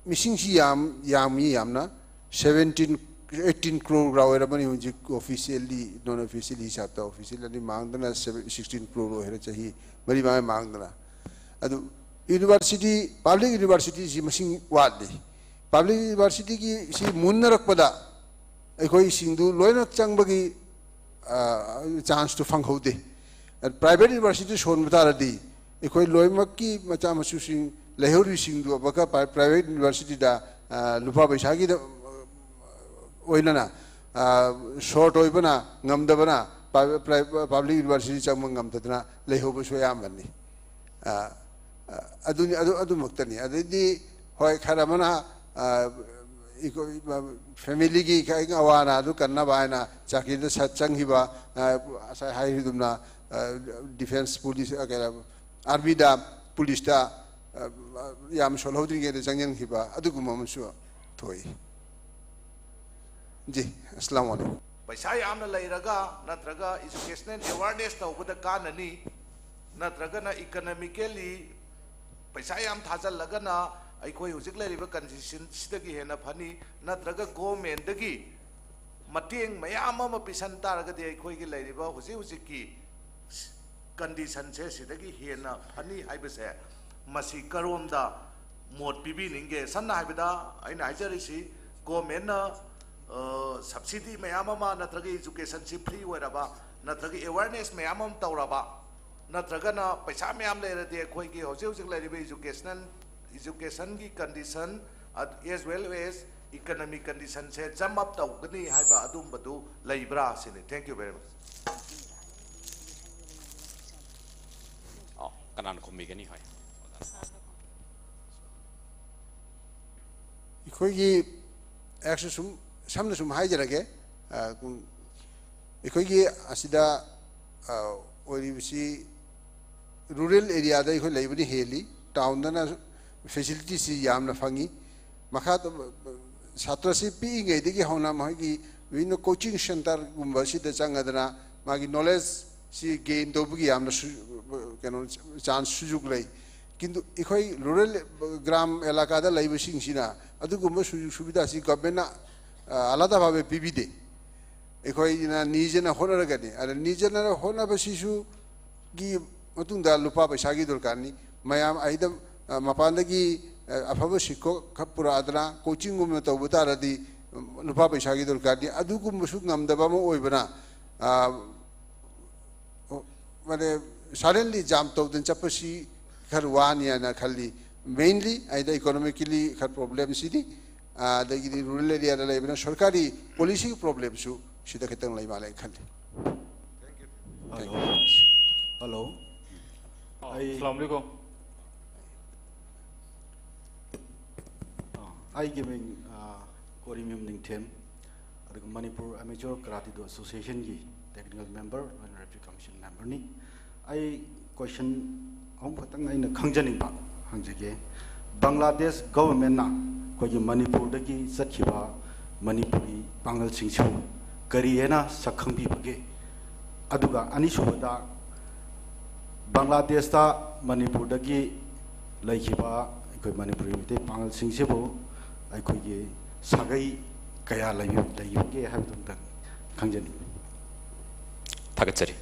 ꯃꯤꯁꯤꯡꯁꯤ ꯌꯥꯝ, ꯌꯥꯝꯃꯤ ꯌꯥꯝꯅ, seventeen, eighteen crore ꯑꯣꯏꯔꯕꯅꯤ ꯍꯧꯖꯤꯛ officially, non officially ꯍꯤꯁꯥꯕꯇ, officially ꯃꯥꯡꯗꯅ seven, sixteen crore ꯑꯣꯏꯔꯦ ꯆꯍꯤ ꯃꯔꯤ ꯃꯉꯥ ꯃꯥꯡꯗꯅ꯫ ꯑꯗꯨ university, public universityꯁꯤ ꯃꯁꯤꯡ ꯋꯥꯠꯂꯤ꯫ Public universityꯒꯤ ꯁꯤ ꯃꯨꯟꯅꯔꯛꯄꯗ ꯑꯩꯈꯣꯏꯁꯤꯡꯗꯨ ꯂꯣꯏꯅ ꯆꯪꯕꯒꯤ, ꯑ, chanceꯇꯨ ꯐꯪꯍꯧꯗꯦ꯫ Private university ꯁꯣꯟꯕ ꯇꯥꯔꯗꯤ ꯑꯩꯈꯣꯏ ꯂꯣꯏꯅꯃꯛꯀꯤ ꯃꯆꯥ ꯃꯁꯨꯁꯤꯡ ꯂꯩꯍꯧꯔꯤꯁꯤꯡꯗꯨ ꯑꯃꯨꯛꯀ pri-, private universityꯗ, ꯑ, ꯂꯨꯄꯥ ꯄꯩꯁꯥꯒꯤꯗ, ꯑ, ꯑꯣꯏꯅꯅ, ꯑ, short ꯑꯣꯏꯕꯅ, ꯉꯝꯗꯕꯅ ꯄ-, pri-, public university ꯆꯪꯕ ꯉꯝꯗꯗꯅ ꯂꯩꯍꯧꯕꯁꯨ ꯑꯌꯥꯝꯕꯅꯤ꯫ ꯑ, ꯑ, ꯑꯗꯨꯅꯤ, ꯑꯗꯨ, ꯑꯗꯨꯃꯛꯇꯅꯤ꯫ ꯑꯗꯩꯗꯤ ꯍꯣꯏ, ꯈꯔ ꯑꯃꯅ, ꯑ, ꯑꯩꯈꯣꯏ, ꯑ, familyꯒꯤ ꯈꯔ ꯑꯋꯥ ꯑꯅꯥꯗꯨ ꯀꯟꯅꯕ ꯍꯥꯏꯅ ꯆꯥꯀꯤꯗ ꯁꯠ ꯆꯪꯈꯤꯕ, ꯑ, ꯉꯁꯥꯏ ꯍꯥꯏꯔꯤꯗꯨꯝꯅ, ꯑ, defence police, ꯑ, ꯀꯩꯅꯣ, armyꯗ, policeꯇ, ꯑ, ꯌꯥꯝ ꯁꯣꯜꯍꯧꯗ꯭ꯔꯤꯉꯩꯗ ꯆꯪꯁꯤꯟꯈꯤꯕ ꯑꯗꯨꯒꯨꯝꯕ ꯑꯃꯁꯨ ꯊꯣꯛꯏ꯫ ꯖꯤ, ꯑꯁꯂꯥꯃꯨ ꯑꯂꯩꯀꯨꯝ꯫ ꯄꯩꯁꯥ ꯌꯥꯝꯅ ꯂꯩꯔꯒ ꯅꯠꯇ꯭ꯔꯒ educational awareness ꯇꯧꯕꯗ ꯀꯥꯟꯅꯅꯤ, ꯅꯠꯇ꯭ꯔꯒꯅ economically ꯄꯩꯁꯥ ꯌꯥꯝ ꯊꯥꯖꯤꯜꯂꯒꯅ ꯑꯩꯈꯣꯏ ꯍꯧꯖꯤꯛ ꯂꯩꯔꯤꯕ conditionꯁꯤꯗꯒꯤ ꯍꯦꯟꯅ ꯐꯅꯤ, ꯅꯠꯇ꯭ꯔꯒ governmentꯗꯒꯤ ꯃꯇꯦꯡ ꯃꯌꯥꯝ ꯑꯃ ꯄꯤꯁꯟ ꯇꯥꯔꯒꯗꯤ ꯑꯩꯈꯣꯏꯒꯤ ꯂꯩꯔꯤꯕ ꯍꯧꯖꯤꯛ ꯍꯧꯖꯤꯛꯀꯤ conditionꯁꯦ ꯁꯤꯗꯒꯤ ꯍꯦꯟꯅ ꯐꯅꯤ ꯍꯥꯏꯕꯁꯦ, ꯃꯁꯤ ꯀꯔꯣꯝꯗ ꯃꯣꯠ ꯄꯤꯕꯤꯅꯤꯡꯒꯦ? ꯁꯝꯅ ꯍꯥꯏꯕꯗ ꯑꯩꯅ ꯍꯥꯏꯖꯔꯤꯁꯤ, governmentꯅ, ꯑ, subsidy ꯃꯌꯥꯝ ꯑꯃ, ꯅꯠꯇ꯭ꯔꯒ educationꯁꯤ free ꯑꯣꯏꯔꯕ, ꯅꯠꯇ꯭ꯔꯒ awareness ꯃꯌꯥꯝ ꯑꯃ ꯇꯧꯔꯕ, ꯅꯠꯇ꯭ꯔꯒꯅ ꯄꯩꯁꯥ ꯃꯌꯥꯝ ꯂꯩꯔꯗꯤ ꯑꯩꯈꯣꯏꯒꯤ ꯍꯧꯖꯤꯛ ꯍꯧꯖꯤꯛ ꯂꯩꯔꯤꯕ educational, educationꯒꯤ condition, as well as economic conditionꯁꯦ jump up ꯇꯧꯒꯅꯤ ꯍꯥꯏꯕ ꯑꯗꯨꯝꯕꯗꯨ ꯂꯩꯕ꯭ꯔꯥ ꯁꯤꯅꯤ꯫ Thank you very much. ꯑꯣ, ꯀꯅꯥꯅ ꯈꯨꯝꯕꯤꯒꯅꯤ? ꯍꯣꯏ꯫ ꯑꯩꯈꯣꯏꯒꯤ ꯑꯩꯍꯥꯛꯁꯨ ꯁꯨꯝ ꯁꯝꯅ ꯁꯨꯝ ꯍꯥꯏꯖꯔꯒꯦ꯫ ꯑ, ꯑꯩꯈꯣꯏꯒꯤ ꯑꯁꯤꯗ, ꯑ, ꯑꯣꯏꯔꯤꯕꯁꯤ rural areaꯗ ꯑꯩꯈꯣꯏ ꯂꯩꯕꯅ ꯍꯦꯜꯂꯤ, townꯗꯅ facilityꯁꯤ ꯌꯥꯝꯅ ꯐꯪꯉꯤ꯫ ꯃꯈꯥ ꯁꯥꯇ꯭ꯔꯁꯤ ꯄꯤꯛꯏꯉꯩꯗꯒꯤ ꯍꯧꯅ ꯃꯈꯣꯏꯒꯤ ꯕꯤꯚꯤꯟꯅ coaching centreꯒꯨꯝꯕꯁꯤꯗ ꯆꯪꯉꯗꯅ ꯃꯥꯒꯤ knowledge ꯁꯤ ꯒꯦꯟ ꯇꯧꯕꯒꯤ ꯌꯥꯝꯅ ꯁꯨ-, ꯀꯩꯅꯣ, ꯆꯥꯟꯁ, ꯁꯨꯖꯨꯛ ꯂꯩ꯫ ꯀꯤꯟꯇꯨ ꯑꯩꯈꯣꯏ ꯔꯨꯔꯦꯜ ꯒ꯭ꯔꯥꯝ ꯑꯦꯂꯥꯀꯥꯗ ꯂꯩꯕꯁꯤꯡꯁꯤꯅ ꯑꯗꯨꯒꯨꯝꯕ ꯁꯨꯖꯨꯛ ꯁꯨꯕꯤꯗꯥꯁꯤ ꯒꯚꯔꯟꯃꯦꯟꯅ, ꯑ, ꯑꯂꯥꯗ ꯚꯥꯕꯦ ꯄꯤꯕꯤꯗꯦ꯫ ꯑꯩꯈꯣꯏꯅ ꯅꯤꯖꯅ ꯍꯣꯠꯅꯔꯒꯅꯤ꯫ ꯑꯗ ꯅꯤꯖꯅ ꯍꯣꯠꯅꯕꯁꯤꯁꯨ ꯒꯤ ꯃꯇꯨꯡꯗ ꯂꯨꯄꯥ ꯄꯩꯁꯥꯒꯤ ꯗꯔꯀꯥꯔꯅꯤ꯫ ꯃꯌꯥꯝ ꯑꯩꯗ, ꯑ, ꯃꯄꯥꯟꯗꯒꯤ, ꯑ, ꯑꯐꯕ ꯁꯤꯈꯣꯛ ꯈꯔ ꯄꯨꯔꯛꯑꯗꯅ ꯀꯣꯆꯤꯡꯒꯨꯝꯕ ꯇꯧꯕ ꯇꯥꯔꯗꯤ, ꯎꯝ, ꯂꯨꯄꯥ ꯄꯩꯁꯥꯒꯤ ꯗꯔꯀꯥꯔꯅꯤ꯫ ꯑꯗꯨꯒꯨꯝꯕꯁꯨ ꯉꯝꯗꯕ ꯑꯃ ꯑꯣꯏꯕꯅ, ꯑ, ꯑꯣ, ꯃꯥꯅꯦ, ꯁꯗꯟꯂꯤ ꯖꯥꯝ ꯇꯧꯗꯅ ꯆꯠꯄꯁꯤ ꯈꯔ ꯋꯥꯅꯤ ꯍꯥꯏꯅ ꯈꯜꯂꯤ꯫ ꯃꯦꯟꯂꯤ ꯑꯩꯗ ꯏꯀꯣꯅꯣꯃꯤꯀꯦꯂꯤ ꯈꯔ ꯄ꯭ꯔꯣꯕ꯭ꯂꯦꯝꯁꯤꯅꯤ, ꯑꯗꯒꯤꯗꯤ ꯔꯨꯔꯦꯜ ꯑꯦꯔꯤꯌꯥꯗ ꯂꯩꯕꯅ ꯁꯔꯀꯥꯔꯤ ꯄꯣꯂꯤꯁꯤꯒꯤ ꯄ꯭ꯔꯣꯕ꯭ꯂꯦꯝꯁꯨ ꯁꯤꯗ ꯈꯤꯇꯪ ꯂꯩ ꯃꯥꯜꯂꯦ ꯈꯜꯂꯤ꯫ ꯍꯜꯂꯣ꯫ ꯍꯜꯂꯣ꯫ ꯑꯩ ꯑꯁꯂꯥꯝ ꯑꯂꯩꯀꯨꯝ꯫ ꯑꯩꯒꯤ ꯃꯤꯡ, ꯑ, ꯀꯣꯔꯤꯃꯌꯨꯝ ꯅꯤꯡꯊꯦꯝ, ꯑꯗꯨꯒ ꯃꯅꯤꯄꯨꯔ ꯑꯦꯃꯦꯆꯣꯔ ꯀꯔꯥꯇꯤꯗꯣ ꯑꯦꯁꯣꯁꯤꯌꯦꯁꯟꯒꯤ technical member, royal referee commission ꯃꯦꯝꯕꯔꯅꯤ꯫ ꯑꯩ ꯀꯣꯏꯁꯟ ꯑꯍꯨꯝ ꯈꯛꯇꯪ ꯑꯩꯅ ꯈꯪꯖꯅꯤꯡꯕ ꯍꯪꯖꯒꯦ꯫ ꯕꯪꯒ꯭ꯂꯥꯗꯦꯁ ꯒꯚꯔꯟꯃꯦꯟꯅ ꯑꯩꯈꯣꯏꯒꯤ ꯃꯅꯤꯄꯨꯔꯗꯒꯤ ꯆꯠꯈꯤꯕ ꯃꯅꯤꯄꯨꯔꯤ ꯄꯥꯡꯒꯜꯁꯤꯡꯁꯤꯕꯨ ꯀꯔꯤ ꯍꯥꯏꯅ ꯁꯛꯈꯪꯕꯤꯕꯒꯦ? ꯑꯗꯨꯒ ꯑꯅꯤꯁꯨꯕꯗ, ꯕꯪꯒ꯭ꯂꯥꯗꯦꯁꯇ ꯃꯅꯤꯄꯨꯔꯗꯒꯤ ꯂꯩꯈꯤꯕ ꯑꯩꯈꯣꯏ ꯃꯅꯤꯄꯨꯔꯤ ꯃꯩꯇꯩ ꯄꯥꯡꯒꯜꯁꯤꯡꯁꯤꯕꯨ ꯑꯩꯈꯣꯏꯒꯤ ꯁꯥꯒꯩ ꯀꯌꯥ ꯂꯩꯕꯤ-, ꯂꯩꯕꯒꯦ ꯍꯥꯏꯕꯗꯨ ꯑꯝꯇꯪ ꯈꯪꯖꯅꯤꯡꯏ꯫ ꯊꯥꯒꯠꯆꯔꯤ꯫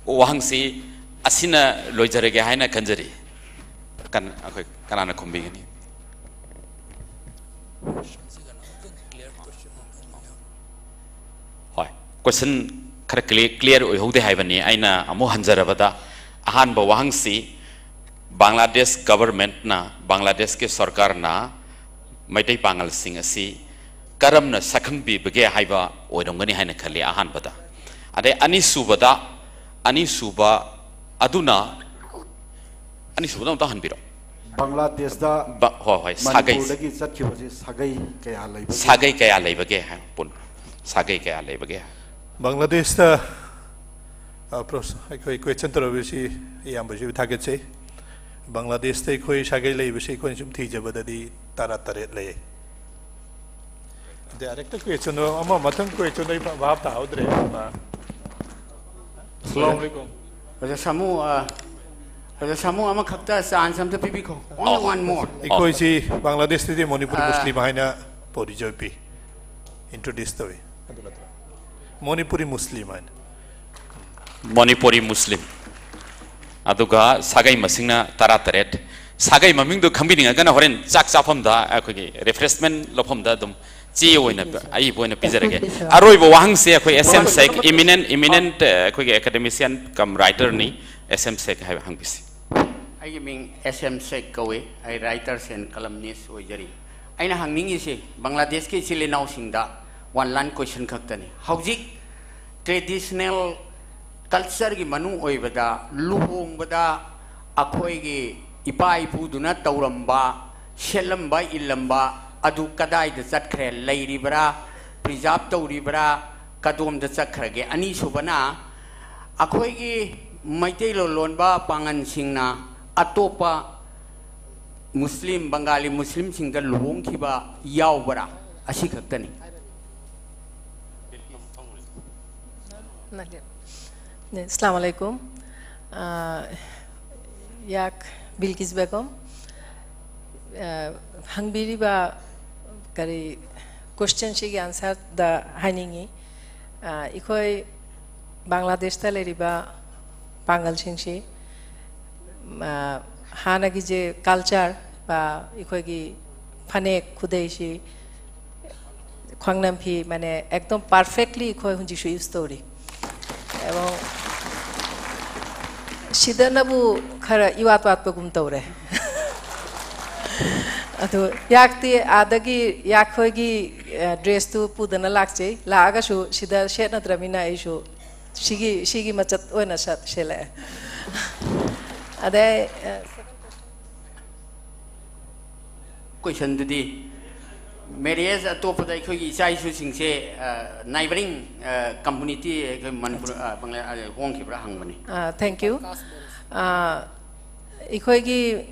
ꯋꯥꯍꯪꯁꯤ ꯑꯁꯤꯅ ꯂꯣꯏꯖꯔꯒꯦ ꯍꯥꯏꯅ ꯈꯟꯖꯔꯤ꯫ ꯀꯟ-, ꯑꯩꯈꯣꯏ ꯀꯅꯥꯅ ꯈꯨꯝꯕꯤꯒꯅꯤ? ꯍꯣꯏ, ꯀꯣꯏꯁꯟ ꯈꯔ ꯀ꯭ꯂꯤ-, ꯀ꯭ꯂꯤꯌꯥꯔ ꯑꯣꯏꯍꯧꯗꯦ ꯍꯥꯏꯕꯅꯤ꯫ ꯑꯩꯅ ꯑꯃꯨꯛ ꯍꯟꯖꯔꯕꯗ, ꯑꯍꯥꯟꯕ ꯋꯥꯍꯪꯁꯤ ꯕꯪꯒ꯭ꯂꯥꯗꯦꯁ ꯒꯚꯔꯟꯃꯦꯟꯠꯅ, ꯕꯪꯒ꯭ꯂꯥꯗꯦꯁꯀꯤ ꯁꯔꯀꯥꯔꯅ ꯃꯩꯇꯩ ꯄꯥꯉꯜꯁꯤꯡ ꯑꯁꯤ ꯀꯔꯝꯅ ꯁꯛꯈꯪꯕꯤꯕꯒꯦ ꯍꯥꯏꯕ ꯑꯣꯏꯔꯝꯒꯅꯤ ꯍꯥꯏꯅ ꯈꯜꯂꯤ ꯑꯍꯥꯟꯕꯗ꯫ ꯑꯗꯩ ꯑꯅꯤꯁꯨꯕꯗ, ꯑꯅꯤꯁꯨꯕ ꯑꯗꯨꯅ, ꯑꯅꯤꯁꯨꯕꯗ ꯑꯃꯨꯛꯇ ꯍꯟꯕꯤꯔꯣ꯫ ꯕꯪꯒ꯭ꯂꯥꯗꯦꯁꯇ ꯕ-, ꯍꯣꯏ, ꯍꯣꯏ, ꯁꯥꯒꯩ꯫ ꯃꯅꯤꯄꯨꯔꯗꯒꯤ ꯆꯠꯈꯤꯕꯁꯤ ꯁꯥꯒꯩ ꯀꯌꯥ ꯂꯩꯕꯒꯦ? ꯁꯥꯒꯩ ꯀꯌꯥ ꯂꯩꯕꯒꯦ ꯍꯥꯏ, ꯄꯨꯟ-, ꯁꯥꯒꯩ ꯀꯌꯥ ꯂꯩꯕꯒꯦ? ꯕꯪꯒ꯭ꯂꯥꯗꯦꯁꯇ, ꯑ, ꯄ꯭ꯔꯣꯐ-, ꯑꯩꯈꯣꯏ ꯀ꯭ꯋꯦꯁꯟ ꯇꯧꯔꯛꯄꯁꯤ ꯏꯌꯥꯝꯕꯁꯤꯕꯨ ꯊꯥꯒꯠꯆꯩ꯫ ꯕꯪꯒ꯭ꯂꯥꯗꯦꯁꯇ ꯑꯩꯈꯣꯏ ꯁꯥꯒꯩ ꯂꯩꯕꯁꯤ ꯑꯩꯈꯣꯏꯅ ꯁꯨꯝ ꯊꯤꯖꯕꯗꯗꯤ ꯇꯔꯥ ꯇꯔꯦꯠ ꯂꯩ꯫ ꯗꯥꯏꯔꯦꯛꯇ ꯀ꯭ꯋꯦꯁꯟꯗꯣ ꯑꯃ ꯃꯊꯪ ꯀ꯭ꯋꯦꯁꯟꯗꯣ ꯑꯩ ꯚꯥꯞ ꯇꯥꯍꯧꯗ꯭ꯔꯦ꯫ ꯑꯃ ꯑꯁꯂꯥꯃꯨ ꯑꯂꯥꯏꯀꯨꯝ꯫ ꯑꯣꯖꯥ ꯁꯥꯃꯨ, ꯑ, ꯑꯣꯖꯥ ꯁꯥꯃꯨ, ꯑꯃꯈꯛꯇ ꯆꯥꯟꯁ ꯑꯝꯇ ꯄꯤꯕꯤꯈꯣ꯫ Only one more. ꯑꯩꯈꯣꯏꯁꯤ ꯕꯪꯒ꯭ꯂꯥꯗꯦꯁꯇꯗꯤ ꯃꯅꯤꯄꯨꯔꯤ ꯑ, ꯃꯨꯁꯂꯤꯝ ꯍꯥꯏꯅ ꯄꯣꯔꯤꯖꯣꯏ ꯄꯤ꯫ ꯏꯟꯇ꯭ꯔꯣꯗ꯭ꯌꯨꯁ ꯇꯧꯏ꯫ ꯑꯗꯨ ꯅꯠꯇ꯭ꯔꯣ? ꯃꯅꯤꯄꯨꯔꯤ ꯃꯨꯁꯂꯤꯝ ꯍꯥꯏꯅ꯫ ꯃꯅꯤꯄꯨꯔꯤ ꯃꯨꯁꯂꯤꯝ꯫ ꯑꯗꯨꯒ ꯁꯥꯒꯩ ꯃꯁꯤꯡꯅ ꯇꯔꯥꯇꯔꯦꯠ꯫ ꯁꯥꯒꯩ ꯃꯃꯤꯡꯗꯨ ꯈꯪꯕꯤꯅꯤꯡꯉꯒꯅ ꯍꯣꯔꯦꯟ ꯆꯥꯛ ꯆꯥꯐꯝꯗ ꯑꯩꯈꯣꯏꯒꯤ ꯔꯤꯐ꯭ꯔꯦꯁꯃꯦꯟ ꯂꯧꯐꯝꯗ ꯑꯗꯨꯝ ꯆꯦ ꯑꯣꯏꯅ ꯑꯏꯕ ꯑꯣꯏꯅ ꯄꯤꯖꯔꯒꯦ꯫ ꯑꯔꯣꯏꯕ ꯋꯥꯍꯪꯁꯦ ꯑꯩꯈꯣꯏ S M Sek, eminent, eminent, ꯑ, ꯑꯩꯈꯣꯏꯒꯤ academician cum writer ꯅꯤ, S M Sek ꯍꯥꯏꯕ ꯍꯪꯕꯤꯁꯤ꯫ ꯑꯩꯒꯤ ꯃꯤꯡ S M Sek ꯀꯧꯏ꯫ ꯑꯩ writers and columnist ꯑꯣꯏꯖꯔꯤ꯫ ꯑꯩꯅ ꯍꯪꯅꯤꯡꯉꯤꯁꯤ ꯕꯪꯒ꯭ꯂꯥꯗꯦꯁꯀꯤ ꯏꯆꯤꯜ ꯏꯅꯥꯎꯁꯤꯡꯗ one line question ꯈꯛꯇꯅꯤ꯫ ꯍꯧꯖꯤꯛ traditional culture ꯒꯤ ꯃꯅꯨꯡ ꯑꯣꯏꯕꯗ ꯂꯨꯍꯣꯡꯕꯗ ꯑꯩꯈꯣꯏꯒꯤ ꯏꯄꯥ ꯏꯄꯨꯗꯨꯅ ꯇꯧꯔꯝꯕ, ꯁꯦꯠꯂꯝꯕ, ꯏꯜꯂꯝꯕ ꯑꯗꯨ ꯀꯗꯥꯏꯗ ꯆꯠꯈ꯭ꯔꯦ? ꯂꯩꯔꯤꯕ꯭ꯔꯥ? Preserve ꯇꯧꯔꯤꯕ꯭ꯔꯥ? ꯀꯗꯣꯝꯗ ꯆꯠꯈ꯭ꯔꯒꯦ? ꯑꯅꯤꯁꯨꯕꯅ, ꯑꯩꯈꯣꯏꯒꯤ ꯃꯩꯇꯩꯂꯣꯟ ꯂꯣꯟꯕ ꯄꯥꯉꯟꯁꯤꯡꯅ ꯑꯇꯣꯞꯄ ꯃꯨꯁꯂꯤꯝ, ꯕꯪꯒꯥꯂꯤ ꯃꯨꯁꯂꯤꯝꯁꯤꯡꯗ ꯂꯨꯍꯣꯡꯈꯤꯕ ꯌꯥꯎꯕ꯭ꯔꯥ? ꯑꯁꯤ ꯈꯛꯇꯅꯤ꯫ ꯅꯠꯇꯦ꯫ ꯅꯦ, ꯑꯁꯂꯥꯃꯨ ꯑꯂꯥꯏꯀꯨꯝ꯫ ꯑ, ꯌꯥꯛ ꯕꯤꯜꯀꯤꯁ ꯕꯦꯒꯝ꯫ ꯑ, ꯍꯪꯕꯤꯔꯤꯕ ꯀꯔꯤ question ꯁꯤꯒꯤ answer ꯗ ꯍꯥꯏꯅꯤꯡꯉꯤ꯫ ꯑ, ꯑꯩꯈꯣꯏ ꯕꯪꯒ꯭ꯂꯥꯗꯦꯁꯇ ꯂꯩꯔꯤꯕ ꯄꯥꯡꯒꯜꯁꯤꯡꯁꯤ, ꯑ, ꯍꯥꯟꯅꯒꯤ ꯖꯦ culture ꯕ ꯑꯩꯈꯣꯏꯒꯤ ꯐꯅꯦꯛ ꯈꯨꯗꯩꯁꯤ ꯈ꯭ꯋꯥꯡꯅꯝ ꯐꯤ, ꯃꯥꯅꯦ, ꯑꯦꯛꯗꯝ perfectly ꯑꯩꯈꯣꯏ ꯍꯧꯖꯤꯛꯁꯨ use ꯇꯧꯔꯤ꯫ ꯑꯦꯕꯣꯡ ꯁꯤꯗꯅꯕꯨ ꯈꯔ ꯏꯋꯥꯠ ꯋꯥꯠꯄꯒꯨꯝ ꯇꯧꯔꯦ꯫ ꯑꯗꯨ ꯌꯥꯛꯇꯤ ꯑꯥꯗꯒꯤ ꯌꯥꯛꯈꯣꯏꯒꯤ, ꯑ, dress ꯇꯨ ꯄꯨꯗꯅ ꯂꯥꯛꯆꯩ꯫ ꯂꯥꯛꯑꯒꯁꯨ ꯁꯤꯗ ꯁꯦꯠꯅꯗ꯭ꯔꯃꯤꯅ ꯑꯩꯁꯨ ꯁꯤꯒꯤ, ꯁꯤꯒꯤ ꯃꯆꯠ ꯑꯣꯏꯅ ꯁꯠ-, ꯁꯦꯠꯂꯛꯑꯦ꯫ ꯑꯗꯩ, ꯑ, question ꯗꯨꯗꯤ, marriage ꯑꯇꯣꯞꯄꯗ ꯑꯩꯈꯣꯏꯒꯤ ꯏꯆꯥ ꯏꯁꯨꯁꯤꯡꯁꯦ, ꯑ, neighbouring, ꯑ, community, ꯑꯩꯈꯣꯏ ꯃꯅꯤꯄꯨꯔ, ꯑ, ꯕꯪꯒ꯭ꯂꯥ, ꯑ, ꯍꯣꯡꯈꯤꯕ꯭ꯔꯥ ꯍꯪꯕꯅꯤ꯫ ꯑ, thank you꯫ ꯑ, ꯑꯩꯈꯣꯏꯒꯤ,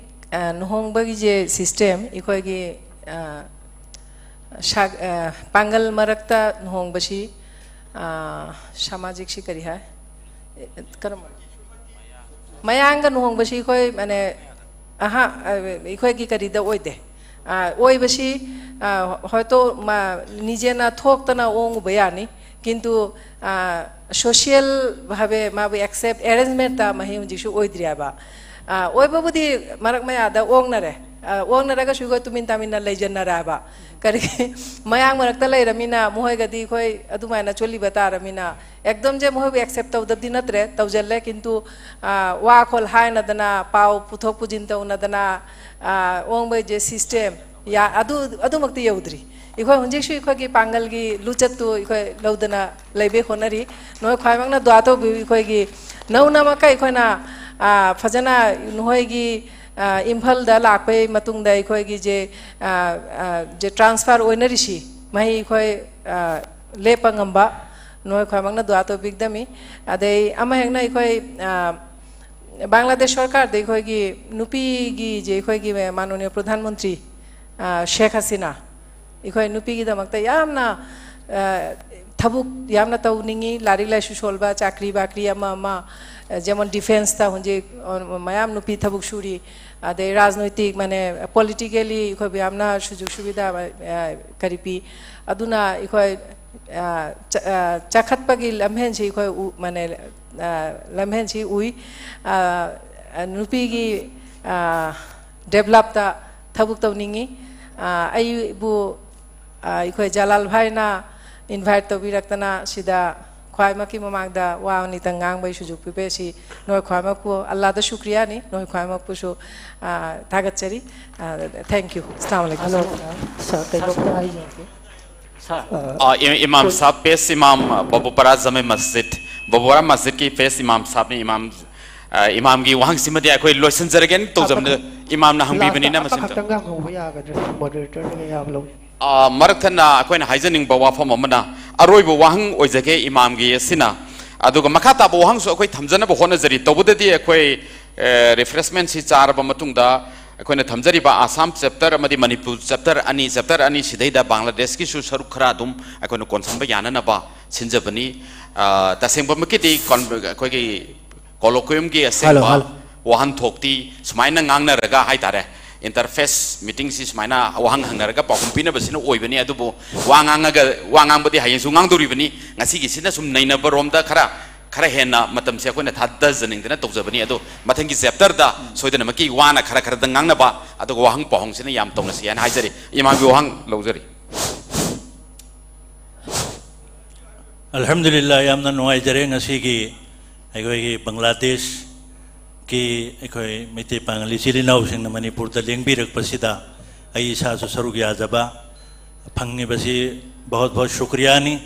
ꯑ, ꯂꯨꯍꯣꯡꯕꯒꯤꯁꯦ system, ꯑꯩꯈꯣꯏꯒꯤ, ꯑ, ꯁꯥ-, ꯑ, ꯄꯥꯡꯒꯜ ꯃꯔꯛꯇ ꯂꯨꯍꯣꯡꯕꯁꯤ, ꯑ, ꯁꯃꯥꯖꯤꯛꯁꯤ ꯀꯔꯤ ꯍꯥꯏ? ꯀꯔꯝꯕ? ꯃꯌꯥꯡꯒ ꯂꯨꯍꯣꯡꯕꯁꯤ ꯑꯩꯈꯣꯏ, ꯃꯥꯅꯦ, ꯑꯍꯥ, ꯑꯩꯈꯣꯏꯒꯤ ꯀꯔꯤꯗ ꯑꯣꯏꯗꯦ꯫ ꯑ, ꯑꯣꯏꯕꯁꯤ, ꯑ, ꯍꯣꯏꯇꯣ ꯃꯥ ꯅꯤꯖꯦꯅ ꯊꯣꯛꯇꯅ ꯑꯣꯡꯉꯨꯕ ꯌꯥꯅꯤ, ꯀꯤꯟꯇꯨ, ꯑ, social ꯚꯥꯕꯦ ꯃꯥꯕꯨ accept arrangement ꯇ ꯃꯍꯩ ꯍꯧꯖꯤꯛꯁꯨ ꯑꯣꯏꯗ꯭ꯔꯤ ꯍꯥꯏꯕ꯫ ꯑ, ꯑꯣꯏꯕꯕꯨꯗꯤ ꯃꯔꯛ ꯃꯌꯥꯗ ꯑꯣꯡꯅꯔꯦ꯫ ꯑ, ꯑꯣꯡꯅꯔꯒꯁꯨ ꯑꯩꯈꯣꯏ ꯇꯨꯃꯤꯟ ꯇꯥꯃꯤꯟꯅ ꯂꯩꯖꯟꯅꯔꯦ ꯍꯥꯏꯕ꯫ ꯀꯔꯤ, ꯃꯌꯥꯡ ꯃꯔꯛꯇ ꯂꯩꯔꯃꯤꯅ ꯃꯈꯣꯏꯒꯗꯤ ꯑꯩꯈꯣꯏ ꯑꯗꯨꯃꯥꯏꯅ ꯆꯣꯜꯂꯤꯕ ꯇꯥꯔꯃꯤꯅ, ꯑꯦꯛꯗꯝꯁꯦ ꯃꯈꯣꯏꯕꯨ accept ꯇꯧꯗꯕꯗꯤ ꯅꯠꯇ꯭ꯔꯦ, ꯇꯧꯖꯜꯂꯦ, ꯀꯤꯟꯇꯨ, ꯑ, ꯋꯥ ꯈꯣꯜ ꯍꯥꯏꯅꯗꯅ, ꯄꯥꯎ ꯄꯨꯊꯣꯛ ꯄꯨꯁꯤꯟ ꯇꯧꯅꯗꯅ, ꯑ, ꯑꯣꯡꯕꯒꯤ system, ꯌꯥ-, ꯑꯗꯨ, ꯑꯗꯨꯃꯛꯇꯤ ꯌꯧꯗ꯭ꯔꯤ꯫ ꯑꯩꯈꯣꯏ ꯍꯧꯖꯤꯛꯁꯨ ꯑꯩꯈꯣꯏꯒꯤ ꯄꯥꯡꯒꯜꯒꯤ ꯂꯨꯆꯠꯇꯨ ꯑꯩꯈꯣꯏ ꯂꯧꯗꯅ ꯂꯩꯕꯩ ꯍꯣꯠꯅꯔꯤ꯫ ꯅꯈꯣꯏ ꯈ꯭ꯋꯥꯏꯃꯛꯅ ꯗꯨꯋꯥ ꯇꯧꯕꯤꯌꯨ꯫ ꯑꯩꯈꯣꯏꯒꯤ ꯅꯧꯅꯃꯛꯀ ꯑꯩꯈꯣꯏꯅ, ꯑ, ꯐꯖꯅ ꯅꯈꯣꯏꯒꯤ, ꯑ, ꯏꯝꯐꯥꯜꯗ ꯂꯥꯛꯄꯩ ꯃꯇꯨꯡꯗ ꯑꯩꯈꯣꯏꯒꯤ ꯖꯦ, ꯑ, ꯑ, ꯖꯦ transfer ꯑꯣꯏꯅꯔꯤꯁꯤ ꯃꯍꯩ ꯑꯩꯈꯣꯏ, ꯑ, ꯂꯦꯞꯄ ꯉꯝꯕ ꯅꯈꯣꯏ ꯈ꯭ꯋꯥꯏꯃꯛꯅ ꯗꯨꯋꯥ ꯇꯧꯕꯤꯒꯗꯃꯤ꯫ ꯑꯗꯩ ꯑꯃ ꯍꯦꯛꯅ ꯑꯩꯈꯣꯏ, ꯑ, ꯕꯪꯒ꯭ꯂꯥꯗꯦꯁ ꯁꯔꯀꯥꯔꯗ ꯑꯩꯈꯣꯏꯒꯤ ꯅꯨꯄꯤꯒꯤ ꯖꯦ ꯑꯩꯈꯣꯏꯒꯤ ꯃꯥꯅꯅꯤꯌ ꯄ꯭ꯔꯙꯥꯟ ꯃꯟꯇ꯭ꯔꯤ, ꯑ, ꯁꯦꯈ ꯍꯁꯤꯅꯥ, ꯑꯩꯈꯣꯏ ꯅꯨꯄꯤꯒꯤꯗꯃꯛꯇ ꯌꯥꯝꯅ, ꯑ, ꯊꯕꯛ ꯌꯥꯝꯅ ꯇꯧꯅꯤꯡꯉꯤ, ꯂꯥꯏꯔꯤꯛ ꯂꯥꯏꯁꯨ ꯁꯣꯜꯕ, ꯆꯥꯀ꯭ꯔꯤ ꯕꯥꯀ꯭ꯔꯤ ꯑꯃ ꯑꯃ, ꯑ, ꯖꯦꯃꯣꯟ defence ꯇ ꯍꯧꯖꯤꯛ, ꯑ, ꯃꯌꯥꯝ ꯅꯨꯄꯤ ꯊꯕꯛ ꯁꯨꯔꯤ, ꯑꯗꯩ ꯔꯥꯖꯅꯩꯇꯤꯛ, ꯃꯥꯅꯦ, politically ꯑꯩꯈꯣꯏꯕꯨ ꯌꯥꯝꯅ ꯁꯨꯖꯨꯛ ꯁꯨꯕꯤꯗ, ꯑ, ꯀꯔꯤ ꯄꯤ꯫ ꯑꯗꯨꯅ ꯑꯩꯈꯣꯏ, ꯑ, ꯆ-, ꯑ, ꯆꯥꯈꯠꯄꯒꯤ ꯂꯝꯍꯦꯟꯁꯤ ꯑꯩꯈꯣꯏ ꯎ-, ꯃꯥꯅꯦ, ꯑ, ꯂꯝꯍꯦꯟꯁꯤ ꯎꯏ꯫ ꯑ, ꯑ, ꯅꯨꯄꯤꯒꯤ, ꯑ, develop ꯇ ꯊꯕꯛ ꯇꯧꯅꯤꯡꯉꯤ꯫ ꯑ, ꯑꯩꯕꯨ, ꯑ, ꯑꯩꯈꯣꯏ ꯖꯂꯥꯜ ꯚꯥꯏꯅ invite ꯇꯧꯕꯤꯔꯛꯇꯅ ꯁꯤꯗ ꯈ꯭ꯋꯥꯏꯃꯛꯀꯤ ꯃꯃꯥꯡꯗ ꯋꯥ ꯑꯅꯤꯇꯪ ꯉꯥꯡꯕꯒꯤ ꯁꯨꯖꯨꯛ ꯄꯤꯕꯤꯔꯤꯁꯤ ꯅꯈꯣꯏ ꯈ꯭ꯋꯥꯏꯃꯛꯄꯨ ꯑꯜꯂꯥꯗ ꯁꯨꯀ꯭ꯔꯤꯌꯥꯅꯤ, ꯅꯈꯣꯏ ꯈ꯭ꯋꯥꯏꯃꯛꯄꯨꯁꯨ, ꯑ, ꯊꯥꯒꯠꯆꯔꯤ꯫ ꯑ, thank you꯫ ꯑꯁꯂꯥꯃꯨ ꯑꯂꯥꯏꯀꯨꯝ꯫ ꯑꯗꯣ, ꯁꯥꯔ, ꯀꯩꯅꯣꯝꯇ ꯍꯥꯏꯖꯔꯛꯀꯦ꯫ ꯁꯥꯔ, ꯑ, ꯑ, ꯏ-, ꯏꯃꯥꯝ ꯑꯩꯈꯣꯏ ꯁꯥꯍꯕ, ꯄꯦꯁ ꯏꯃꯥꯝ, ꯑ, ꯕꯕꯨꯄꯥꯔꯥ ꯖꯥꯃꯦ ꯃꯁꯖꯤꯗ, ꯕꯕꯨꯄꯥꯔꯥ ꯃꯁꯖꯤꯗꯀꯤ ꯄꯦꯁ ꯏꯃꯥꯝ ꯁꯥꯍꯕꯅꯤ꯫ ꯏꯃꯥꯝ, ꯑ, ꯏꯃꯥꯝꯒꯤ ꯋꯥꯍꯪꯁꯤꯃꯗꯤ ꯑꯩꯈꯣꯏ ꯂꯣꯏꯁꯤꯟꯖꯔꯒꯦꯅ ꯇꯧꯖꯕꯅꯤ꯫ ꯑꯃꯈꯛ, ꯏꯃꯥꯝꯅ ꯍꯪꯕꯤꯕꯅꯤꯅ ꯂꯥꯁꯇ ꯃꯁꯤꯝꯇ꯫ ꯑꯃꯈꯛꯇꯪꯒ ꯍꯪꯍꯧꯕ ꯌꯥꯒꯗ꯭ꯔꯥ? ꯃꯣꯗꯔꯦꯇꯔꯅꯒ ꯌꯥꯕ ꯂꯧꯖꯒꯦ꯫ ꯑ, ꯃꯔꯛ ꯊꯠꯅ ꯑꯩꯈꯣꯏꯅ ꯍꯥꯏꯖꯅꯤꯡꯕ ꯋꯥꯐꯝ ꯑꯃꯅ, ꯑꯔꯣꯏꯕ ꯋꯥꯍꯪ ꯑꯣꯏꯖꯒꯦ ꯏꯃꯥꯝꯒꯤ ꯑꯁꯤꯅ, ꯑꯗꯨꯒ ꯃꯈꯥ ꯇꯥꯕ ꯋꯥꯍꯪꯁꯨ ꯑꯩꯈꯣꯏ ꯊꯝꯖꯅꯕ ꯍꯣꯠꯅꯖꯔꯤ꯫ ꯇꯧꯕꯗꯗꯤ ꯑꯩꯈꯣꯏ, ꯑ, refreshment ꯁꯤ ꯆꯥꯔꯕ ꯃꯇꯨꯡꯗ ꯑꯩꯈꯣꯏꯅ ꯊꯝꯖꯔꯤꯕ ꯑꯁꯥꯝ chapter ꯑꯃꯗꯤ ꯃꯅꯤꯄꯨꯔ chapter ꯑꯅꯤ, chapter ꯑꯅꯤ ꯁꯤꯗꯩꯗ ꯕꯪꯒ꯭ꯂꯥꯗꯦꯁꯀꯤꯁꯨ ꯁꯔꯨꯛ ꯈꯔ ꯑꯗꯨꯝ ꯑꯩꯈꯣꯏꯅ ꯀꯣꯟꯁꯤꯟꯕ ꯌꯥꯅꯅꯕ ꯁꯤꯟꯖꯕꯅꯤ꯫ ꯑ, ꯇꯁꯦꯡꯕꯃꯛꯀꯤꯗꯤ con-, ꯑꯩꯈꯣꯏꯒꯤ colloquiumꯒꯤ ꯑꯁꯦꯡꯕ ꯍꯜꯂꯣ, ꯍꯜꯂꯣ꯫ ꯋꯥꯍꯟꯊꯣꯛꯇꯤ ꯁꯨꯃꯥꯏꯅ ꯉꯥꯡꯅꯔꯒ ꯍꯥꯏꯇꯥꯔꯦ, interface meetingꯁꯤ ꯁꯨꯃꯥꯏꯅ ꯋꯥꯍꯪ ꯍꯪꯅꯔꯒ ꯄꯥꯎꯈꯨꯝ ꯄꯤꯅꯕꯁꯤꯅ ꯑꯣꯏꯕꯅꯤ꯫ ꯑꯗꯨꯕꯨ ꯋꯥ ꯉꯥꯡꯉꯒ, ꯋꯥ ꯉꯥꯡꯕꯗꯤ ꯍꯌꯦꯡꯁꯨ ꯉꯥꯡꯗꯧꯔꯤꯕꯅꯤ꯫ ꯉꯁꯤꯒꯤꯁꯤꯅ ꯁꯨꯝ ꯅꯩꯅꯕꯔꯣꯝꯗ ꯈꯔ, ꯈꯔ ꯍꯦꯟꯅ ꯃꯇꯝꯁꯦ ꯑꯩꯈꯣꯏꯅ ꯊꯥꯗꯖꯅꯤꯡꯗꯅ ꯇꯧꯖꯕꯅꯤ꯫ ꯑꯗꯣ ꯃꯊꯪꯒꯤ chapterꯗ ꯁꯣꯏꯗꯅꯃꯛꯀꯤ ꯋꯥꯅ ꯈꯔ ꯈꯔꯗ ꯉꯥꯡꯅꯕ, ꯑꯗꯨꯒ ꯋꯥꯍꯪ ꯄꯥꯎꯍꯪꯁꯤꯅ ꯌꯥꯝ ꯇꯧꯅꯁꯤ ꯍꯥꯏꯅ ꯍꯥꯏꯖꯔꯤ꯫ ꯏꯃꯥꯒꯤ ꯋꯥꯍꯪ ꯂꯧꯖꯔꯤ꯫ ꯑꯜꯍꯝꯗꯨꯂꯤꯜꯂꯥꯍ, ꯌꯥꯝꯅ ꯅꯨꯡꯉꯥꯏꯖꯔꯦ ꯉꯁꯤꯒꯤ ꯑꯩꯈꯣꯏꯒꯤ ꯕꯪꯒ꯭ꯂꯥꯗꯦꯁꯀꯤ ꯑꯩꯈꯣꯏ ꯃꯩꯇꯩ ꯄꯥꯉꯜ ꯏꯆꯤꯜ ꯏꯅꯥꯎꯁꯤꯡꯅ ꯃꯅꯤꯄꯨꯔꯗ ꯂꯦꯡꯕꯤꯔꯛꯄꯁꯤꯗ ꯑꯩ ꯏꯁꯥꯁꯨ ꯁꯔꯨꯛ ꯌꯥꯖꯕ ꯐꯪꯉꯤꯕꯁꯤ ꯕꯍꯨꯠ ꯕꯍꯨꯠ ꯁꯨꯀ꯭ꯔꯤꯌꯥꯅꯤ꯫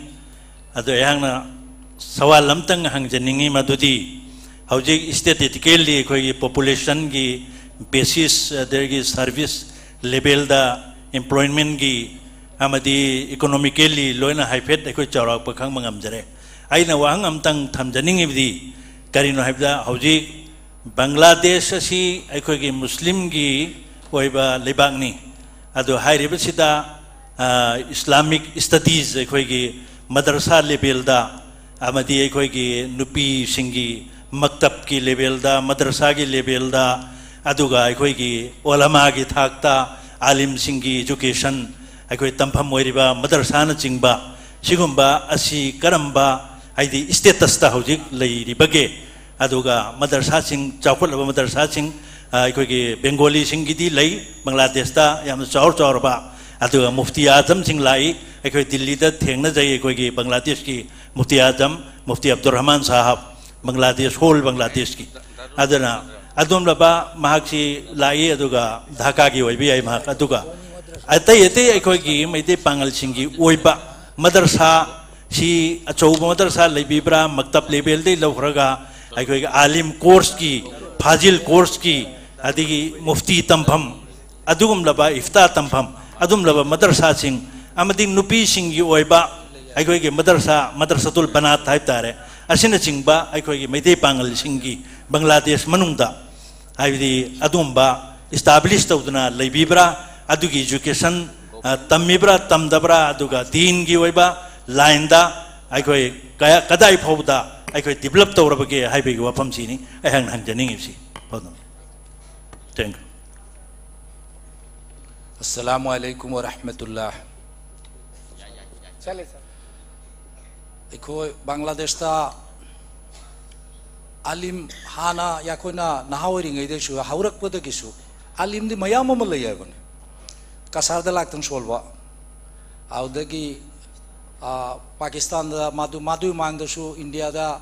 ꯑꯗꯣ ꯑꯩꯍꯥꯛꯅ ꯁꯋꯥꯜ ꯑꯃꯇꯪ ꯍꯪꯖꯅꯤꯡꯉꯤ, ꯃꯗꯨꯗꯤ ꯍꯧꯖꯤꯛ statistically ꯑꯩꯈꯣꯏꯒꯤ populationꯒꯤ basis, ꯑꯗꯒꯤ service levelꯗ, employmentꯒꯤ ꯑꯃꯗꯤ economically ꯂꯣꯏꯅ ꯍꯥꯏꯐꯦꯠ ꯑꯩꯈꯣꯏ ꯆꯥꯎꯔꯥꯛꯄ ꯈꯪꯕ ꯉꯝꯖꯔꯦ꯫ ꯑꯩꯅ ꯋꯥꯍꯪ ꯑꯃꯇꯪ ꯊꯝꯖꯅꯤꯡꯉꯤꯕꯗꯤ ꯀꯔꯤꯅꯣ ꯍꯥꯏꯕꯗ, ꯍꯧꯖꯤꯛ ꯕꯪꯒ꯭ꯂꯥꯗꯦꯁ ꯑꯁꯤ ꯑꯩꯈꯣꯏꯒꯤ ꯃꯨꯁꯂꯤꯝꯒꯤ ꯑꯣꯏꯕ ꯂꯩꯕꯥꯛꯅꯤ꯫ ꯑꯗꯨ ꯍꯥꯏꯔꯤꯕꯁꯤꯗ, ꯑ, Islamic studies ꯑꯩꯈꯣꯏꯒꯤ ꯃꯗꯔꯁꯥ levelꯗ ꯑꯃꯗꯤ ꯑꯩꯈꯣꯏꯒꯤ ꯅꯨꯄꯤꯁꯤꯡꯒꯤ ꯃꯛꯇꯕꯀꯤ levelꯗ, ꯃꯗꯔꯁꯥꯒꯤ levelꯗ, ꯑꯗꯨꯒ ꯑꯩꯈꯣꯏꯒꯤ ꯎꯂꯃꯥꯒꯤ ꯊꯥꯛꯇ, ꯑꯥꯂꯤꯝꯁꯤꯡꯒꯤ education, ꯑꯩꯈꯣꯏ ꯇꯝꯐꯝ ꯑꯣꯏꯔꯤꯕ ꯃꯗꯔꯁꯥꯅꯆꯤꯡꯕ, ꯁꯤꯒꯨꯝꯕ ꯑꯁꯤ ꯀꯔꯝꯕ, ꯍꯥꯏꯗꯤ statusꯇ ꯍꯧꯖꯤꯛ ꯂꯩꯔꯤꯕꯒꯦ? ꯑꯗꯨꯒ ꯃꯗꯔꯁꯥꯁꯤꯡ, ꯆꯥꯎꯈꯠꯂꯕ ꯃꯗꯔꯁꯥꯁꯤꯡ, ꯑ, ꯑꯩꯈꯣꯏꯒꯤ ꯕꯦꯡꯒꯣꯂꯤꯁꯤꯡꯒꯤꯗꯤ ꯂꯩ, ꯕꯪꯒ꯭ꯂꯥꯗꯦꯁꯇ ꯌꯥꯝꯅ ꯆꯥꯎꯔ ꯆꯥꯎꯔꯕ, ꯑꯗꯨꯒ ꯃꯨꯐꯇꯤ ꯑꯥꯖꯝꯁꯤꯡ ꯂꯥꯛꯏ꯫ ꯑꯩꯈꯣꯏ ꯗꯤꯜꯂꯤꯗ ꯊꯦꯡꯅꯖꯩ ꯑꯩꯈꯣꯏꯒꯤ ꯕꯪꯒ꯭ꯂꯥꯗꯦꯁꯀꯤ ꯃꯨꯐꯇꯤ ꯑꯥꯖꯝ, ꯃꯨꯐꯇꯤ ꯑꯕꯗꯨꯔ ꯔꯍꯃꯥꯟ ꯁꯥꯍꯕ, ꯕꯪꯒ꯭ꯂꯥꯗꯦꯁ, whole ꯕꯪꯒ꯭ꯂꯥꯗꯦꯁꯀꯤ꯫ ꯑꯗꯨꯅ ꯑꯗꯨꯒꯨꯝꯂꯕ ꯃꯍꯥꯛꯁꯤ ꯂꯥꯛꯏ, ꯑꯗꯨꯒ ꯙꯥꯀꯥꯒꯤ ꯑꯣꯏꯕ ꯌꯥꯏ ꯃꯍꯥꯛ꯫ ꯑꯗꯨꯒ ꯑꯇꯩ ꯑꯇꯩ ꯑꯩꯈꯣꯏꯒꯤ ꯃꯩꯇꯩ ꯄꯥꯉꯜꯁꯤꯡꯒꯤ ꯑꯣꯏꯕ ꯃꯗꯔꯁꯥ ꯁꯤ ꯑꯆꯧꯕ ꯃꯗꯔꯁꯥ ꯂꯩꯕꯤꯕ꯭ꯔꯥ? ꯃꯛꯇꯕ levelꯗꯒꯤ ꯂꯧꯈ꯭ꯔꯒ ꯑꯩꯈꯣꯏꯒꯤ ꯑꯥꯂꯤꯝ courseꯀꯤ, ꯐꯥꯖꯤꯜ courseꯀꯤ, ꯑꯗꯒꯤ ꯃꯨꯐꯇꯤ ꯇꯝꯐꯝ, ꯑꯗꯨꯒꯨꯝꯂꯕ ꯏꯐꯇꯥ ꯇꯝꯐꯝ, ꯑꯗꯨꯒꯨꯝꯂꯕ ꯃꯗꯔꯁꯥꯁꯤꯡ, ꯑꯃꯗꯤ ꯅꯨꯄꯤꯁꯤꯡꯒꯤ ꯑꯣꯏꯕ ꯑꯩꯈꯣꯏꯒꯤ ꯃꯗꯔꯁꯥ, ꯃꯗꯔꯁꯥꯇꯨꯜ ꯕꯅꯥꯠ ꯍꯥꯏꯕ ꯇꯥꯔꯦ, ꯑꯁꯤꯅꯆꯤꯡꯕ ꯑꯩꯈꯣꯏꯒꯤ ꯃꯩꯇꯩ ꯄꯥꯉꯜꯁꯤꯡꯒꯤ ꯕꯪꯒ꯭ꯂꯥꯗꯦꯁ ꯃꯅꯨꯡꯗ, ꯍꯥꯏꯕꯗꯤ ꯑꯗꯨꯒꯨꯝꯕ establish ꯇꯧꯗꯨꯅ ꯂꯩꯕꯤꯕ꯭ꯔꯥ? ꯑꯗꯨꯒꯤ education, ꯑ, ꯇꯝꯃꯤꯕ꯭ꯔꯥ, ꯇꯝꯗꯕ꯭ꯔꯥ? ꯑꯗꯨꯒ ꯗꯤꯟꯒꯤ ꯑꯣꯏꯕ lineꯗ ꯑꯩꯈꯣꯏ ꯀꯌꯥ, ꯀꯗꯥꯏ ꯐꯥꯎꯕꯗ ꯑꯩꯈꯣꯏ develop ꯇꯧꯔꯕꯒꯦ ꯍꯥꯏꯕꯒꯤ ꯋꯥꯐꯝꯁꯤꯅꯤ ꯑꯩꯍꯥꯛꯅ ꯍꯪꯖꯅꯤꯡꯉꯤꯕꯁꯤ꯫ Phone number. Thank you. ꯑꯁꯂꯥꯃꯨ ꯑꯂꯩꯀꯨꯝ ꯋꯔꯍꯃꯇꯨꯜꯂꯥ꯫ ꯆꯠꯂꯦ ꯆꯠꯂꯦ꯫ ꯑꯩꯈꯣꯏ ꯕꯪꯒ꯭ꯂꯥꯗꯦꯁꯇ ꯑꯥꯂꯤꯝ, ꯍꯥꯟꯅ ꯑꯩꯈꯣꯏꯅ ꯅꯍꯥ ꯑꯣꯏꯔꯤꯉꯩꯗꯁꯨ, ꯍꯧꯔꯛꯄꯗꯒꯤꯁꯨ ꯑꯥꯂꯤꯝꯗꯤ ꯃꯌꯥꯝ ꯑꯃ ꯂꯩ ꯍꯥꯏꯕꯅꯤ꯫ ꯀꯁꯥꯔꯗ ꯂꯥꯛꯇꯪ ꯁꯣꯜꯕ, ꯑꯗꯨꯗꯒꯤ, ꯑ, ꯄꯥꯀꯤꯁꯇꯥꯟꯗ, ꯃꯗꯨ, ꯃꯗꯨꯒꯤ ꯃꯃꯥꯡꯗꯁꯨ ꯏꯟꯗꯤꯌꯥꯗ,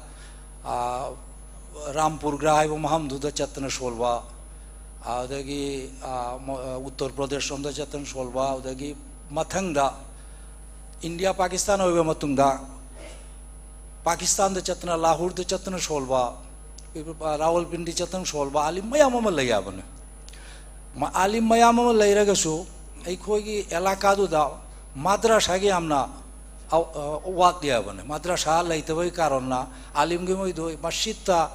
ꯑ, ꯔꯥꯝꯄꯨꯔꯒ꯭ꯔꯥ ꯍꯥꯏꯕ ꯃꯐꯝꯗꯨꯗ ꯆꯠꯇꯅ ꯁꯣꯜꯕ, ꯑꯗꯨꯗꯒꯤ, ꯑ, ꯃ-, ꯎꯠꯇꯔ ꯄ꯭ꯔꯗꯦꯁ ꯔꯣꯝꯗ ꯆꯠꯇꯅ ꯁꯣꯜꯕ, ꯑꯗꯨꯗꯒꯤ ꯃꯊꯪꯗ ꯏꯟꯗꯤꯌꯥ ꯄꯥꯀꯤꯁꯇꯥꯟ ꯑꯣꯏꯕ ꯃꯇꯨꯡꯗ ꯄꯥꯀꯤꯁꯇꯥꯟꯗ ꯆꯠꯇꯅ, ꯂꯥꯍꯣꯔꯗ ꯆꯠꯇꯅ ꯁꯣꯜꯕ, ꯔꯥꯋꯜꯄꯤꯟꯗꯤ ꯆꯠꯇꯅ ꯁꯣꯜꯕ ꯑꯥꯂꯤꯝ ꯃꯌꯥꯝ ꯑꯃ ꯂꯩ ꯍꯥꯏꯕꯅꯤ꯫ ꯃ-, ꯑꯥꯂꯤꯝ ꯃꯌꯥꯝ ꯑꯃ ꯂꯩꯔꯒꯁꯨ ꯑꯩꯈꯣꯏꯒꯤ ꯑꯦꯂꯥꯀꯥꯗꯨꯗ ꯃꯥꯗ꯭ꯔꯥꯁꯥꯒꯤ ꯌꯥꯝꯅ ꯑ-, ꯑ, ꯋꯥꯠꯂꯤ ꯍꯥꯏꯕꯅꯤ꯫ ꯃꯥꯗ꯭ꯔꯥꯁꯥ ꯂꯩꯇꯕꯒꯤ ꯀꯥꯔꯟꯅ ꯑꯥꯂꯤꯝꯒꯤ ꯃꯣꯏꯗꯣ ꯃꯁꯖꯤꯠꯇ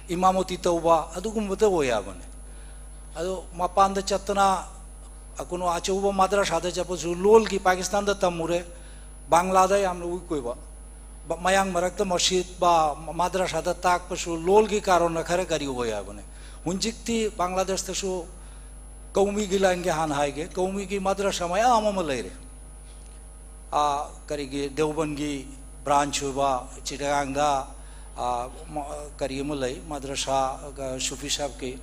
ꯏꯃꯥꯃꯣꯇꯤ ꯇꯧꯕ ꯑꯗꯨꯒꯨꯝꯕꯇ ꯑꯣꯏ ꯍꯥꯏꯕꯅꯤ꯫ ꯑꯗꯣ ꯃꯄꯥꯟꯗ ꯆꯠꯇꯅ ꯀꯩꯅꯣ ꯑꯆꯧꯕ ꯃꯥꯗ꯭ꯔꯥꯁꯥꯗ ꯆꯠꯄꯁꯨ ꯂꯣꯜꯒꯤ ꯄꯥꯀꯤꯁꯇꯥꯟꯗ ꯇꯝꯃꯨꯔꯦ, ꯕꯪꯒ꯭ꯂꯥꯗ ꯌꯥꯝꯅ weak ꯑꯣꯏꯕ, ꯕ-, ꯃꯌꯥꯡ ꯃꯔꯛꯇ ꯃꯁꯖꯤꯠ ꯕ-, ꯃꯥꯗ꯭ꯔꯥꯁꯥꯗ ꯇꯥꯛꯄꯁꯨ ꯂꯣꯜꯒꯤ ꯀꯥꯔꯟꯅ ꯈꯔ ꯀꯔꯤ ꯑꯣꯏ ꯍꯥꯏꯕꯅꯤ꯫ ꯍꯧꯖꯤꯛꯇꯤ ꯕꯪꯒ꯭ꯂꯥꯗꯦꯁꯇꯁꯨ ꯀꯧꯃꯤꯒꯤ ꯂꯥꯏꯟꯒꯤ ꯍꯥꯟꯅ ꯍꯥꯏꯒꯦ, ꯀꯧꯃꯤꯒꯤ ꯃꯥꯗ꯭ꯔꯥꯁꯥ ꯃꯌꯥꯝ ꯑꯃ ꯂꯩꯔꯦ꯫ ꯑꯥ, ꯀꯔꯤꯒꯤ ꯗꯦꯎꯕꯟꯒꯤ branch ꯑꯣꯏꯕ ꯆꯤꯇꯒꯥꯡꯗ, ꯑꯥ, ꯃ-, ꯀꯔꯤ ꯑꯃ ꯂꯩ, ꯃꯥꯗ꯭ꯔꯥꯁꯥ, ꯑ, ꯁꯨꯐꯤ ꯁꯥꯍꯕꯀꯤ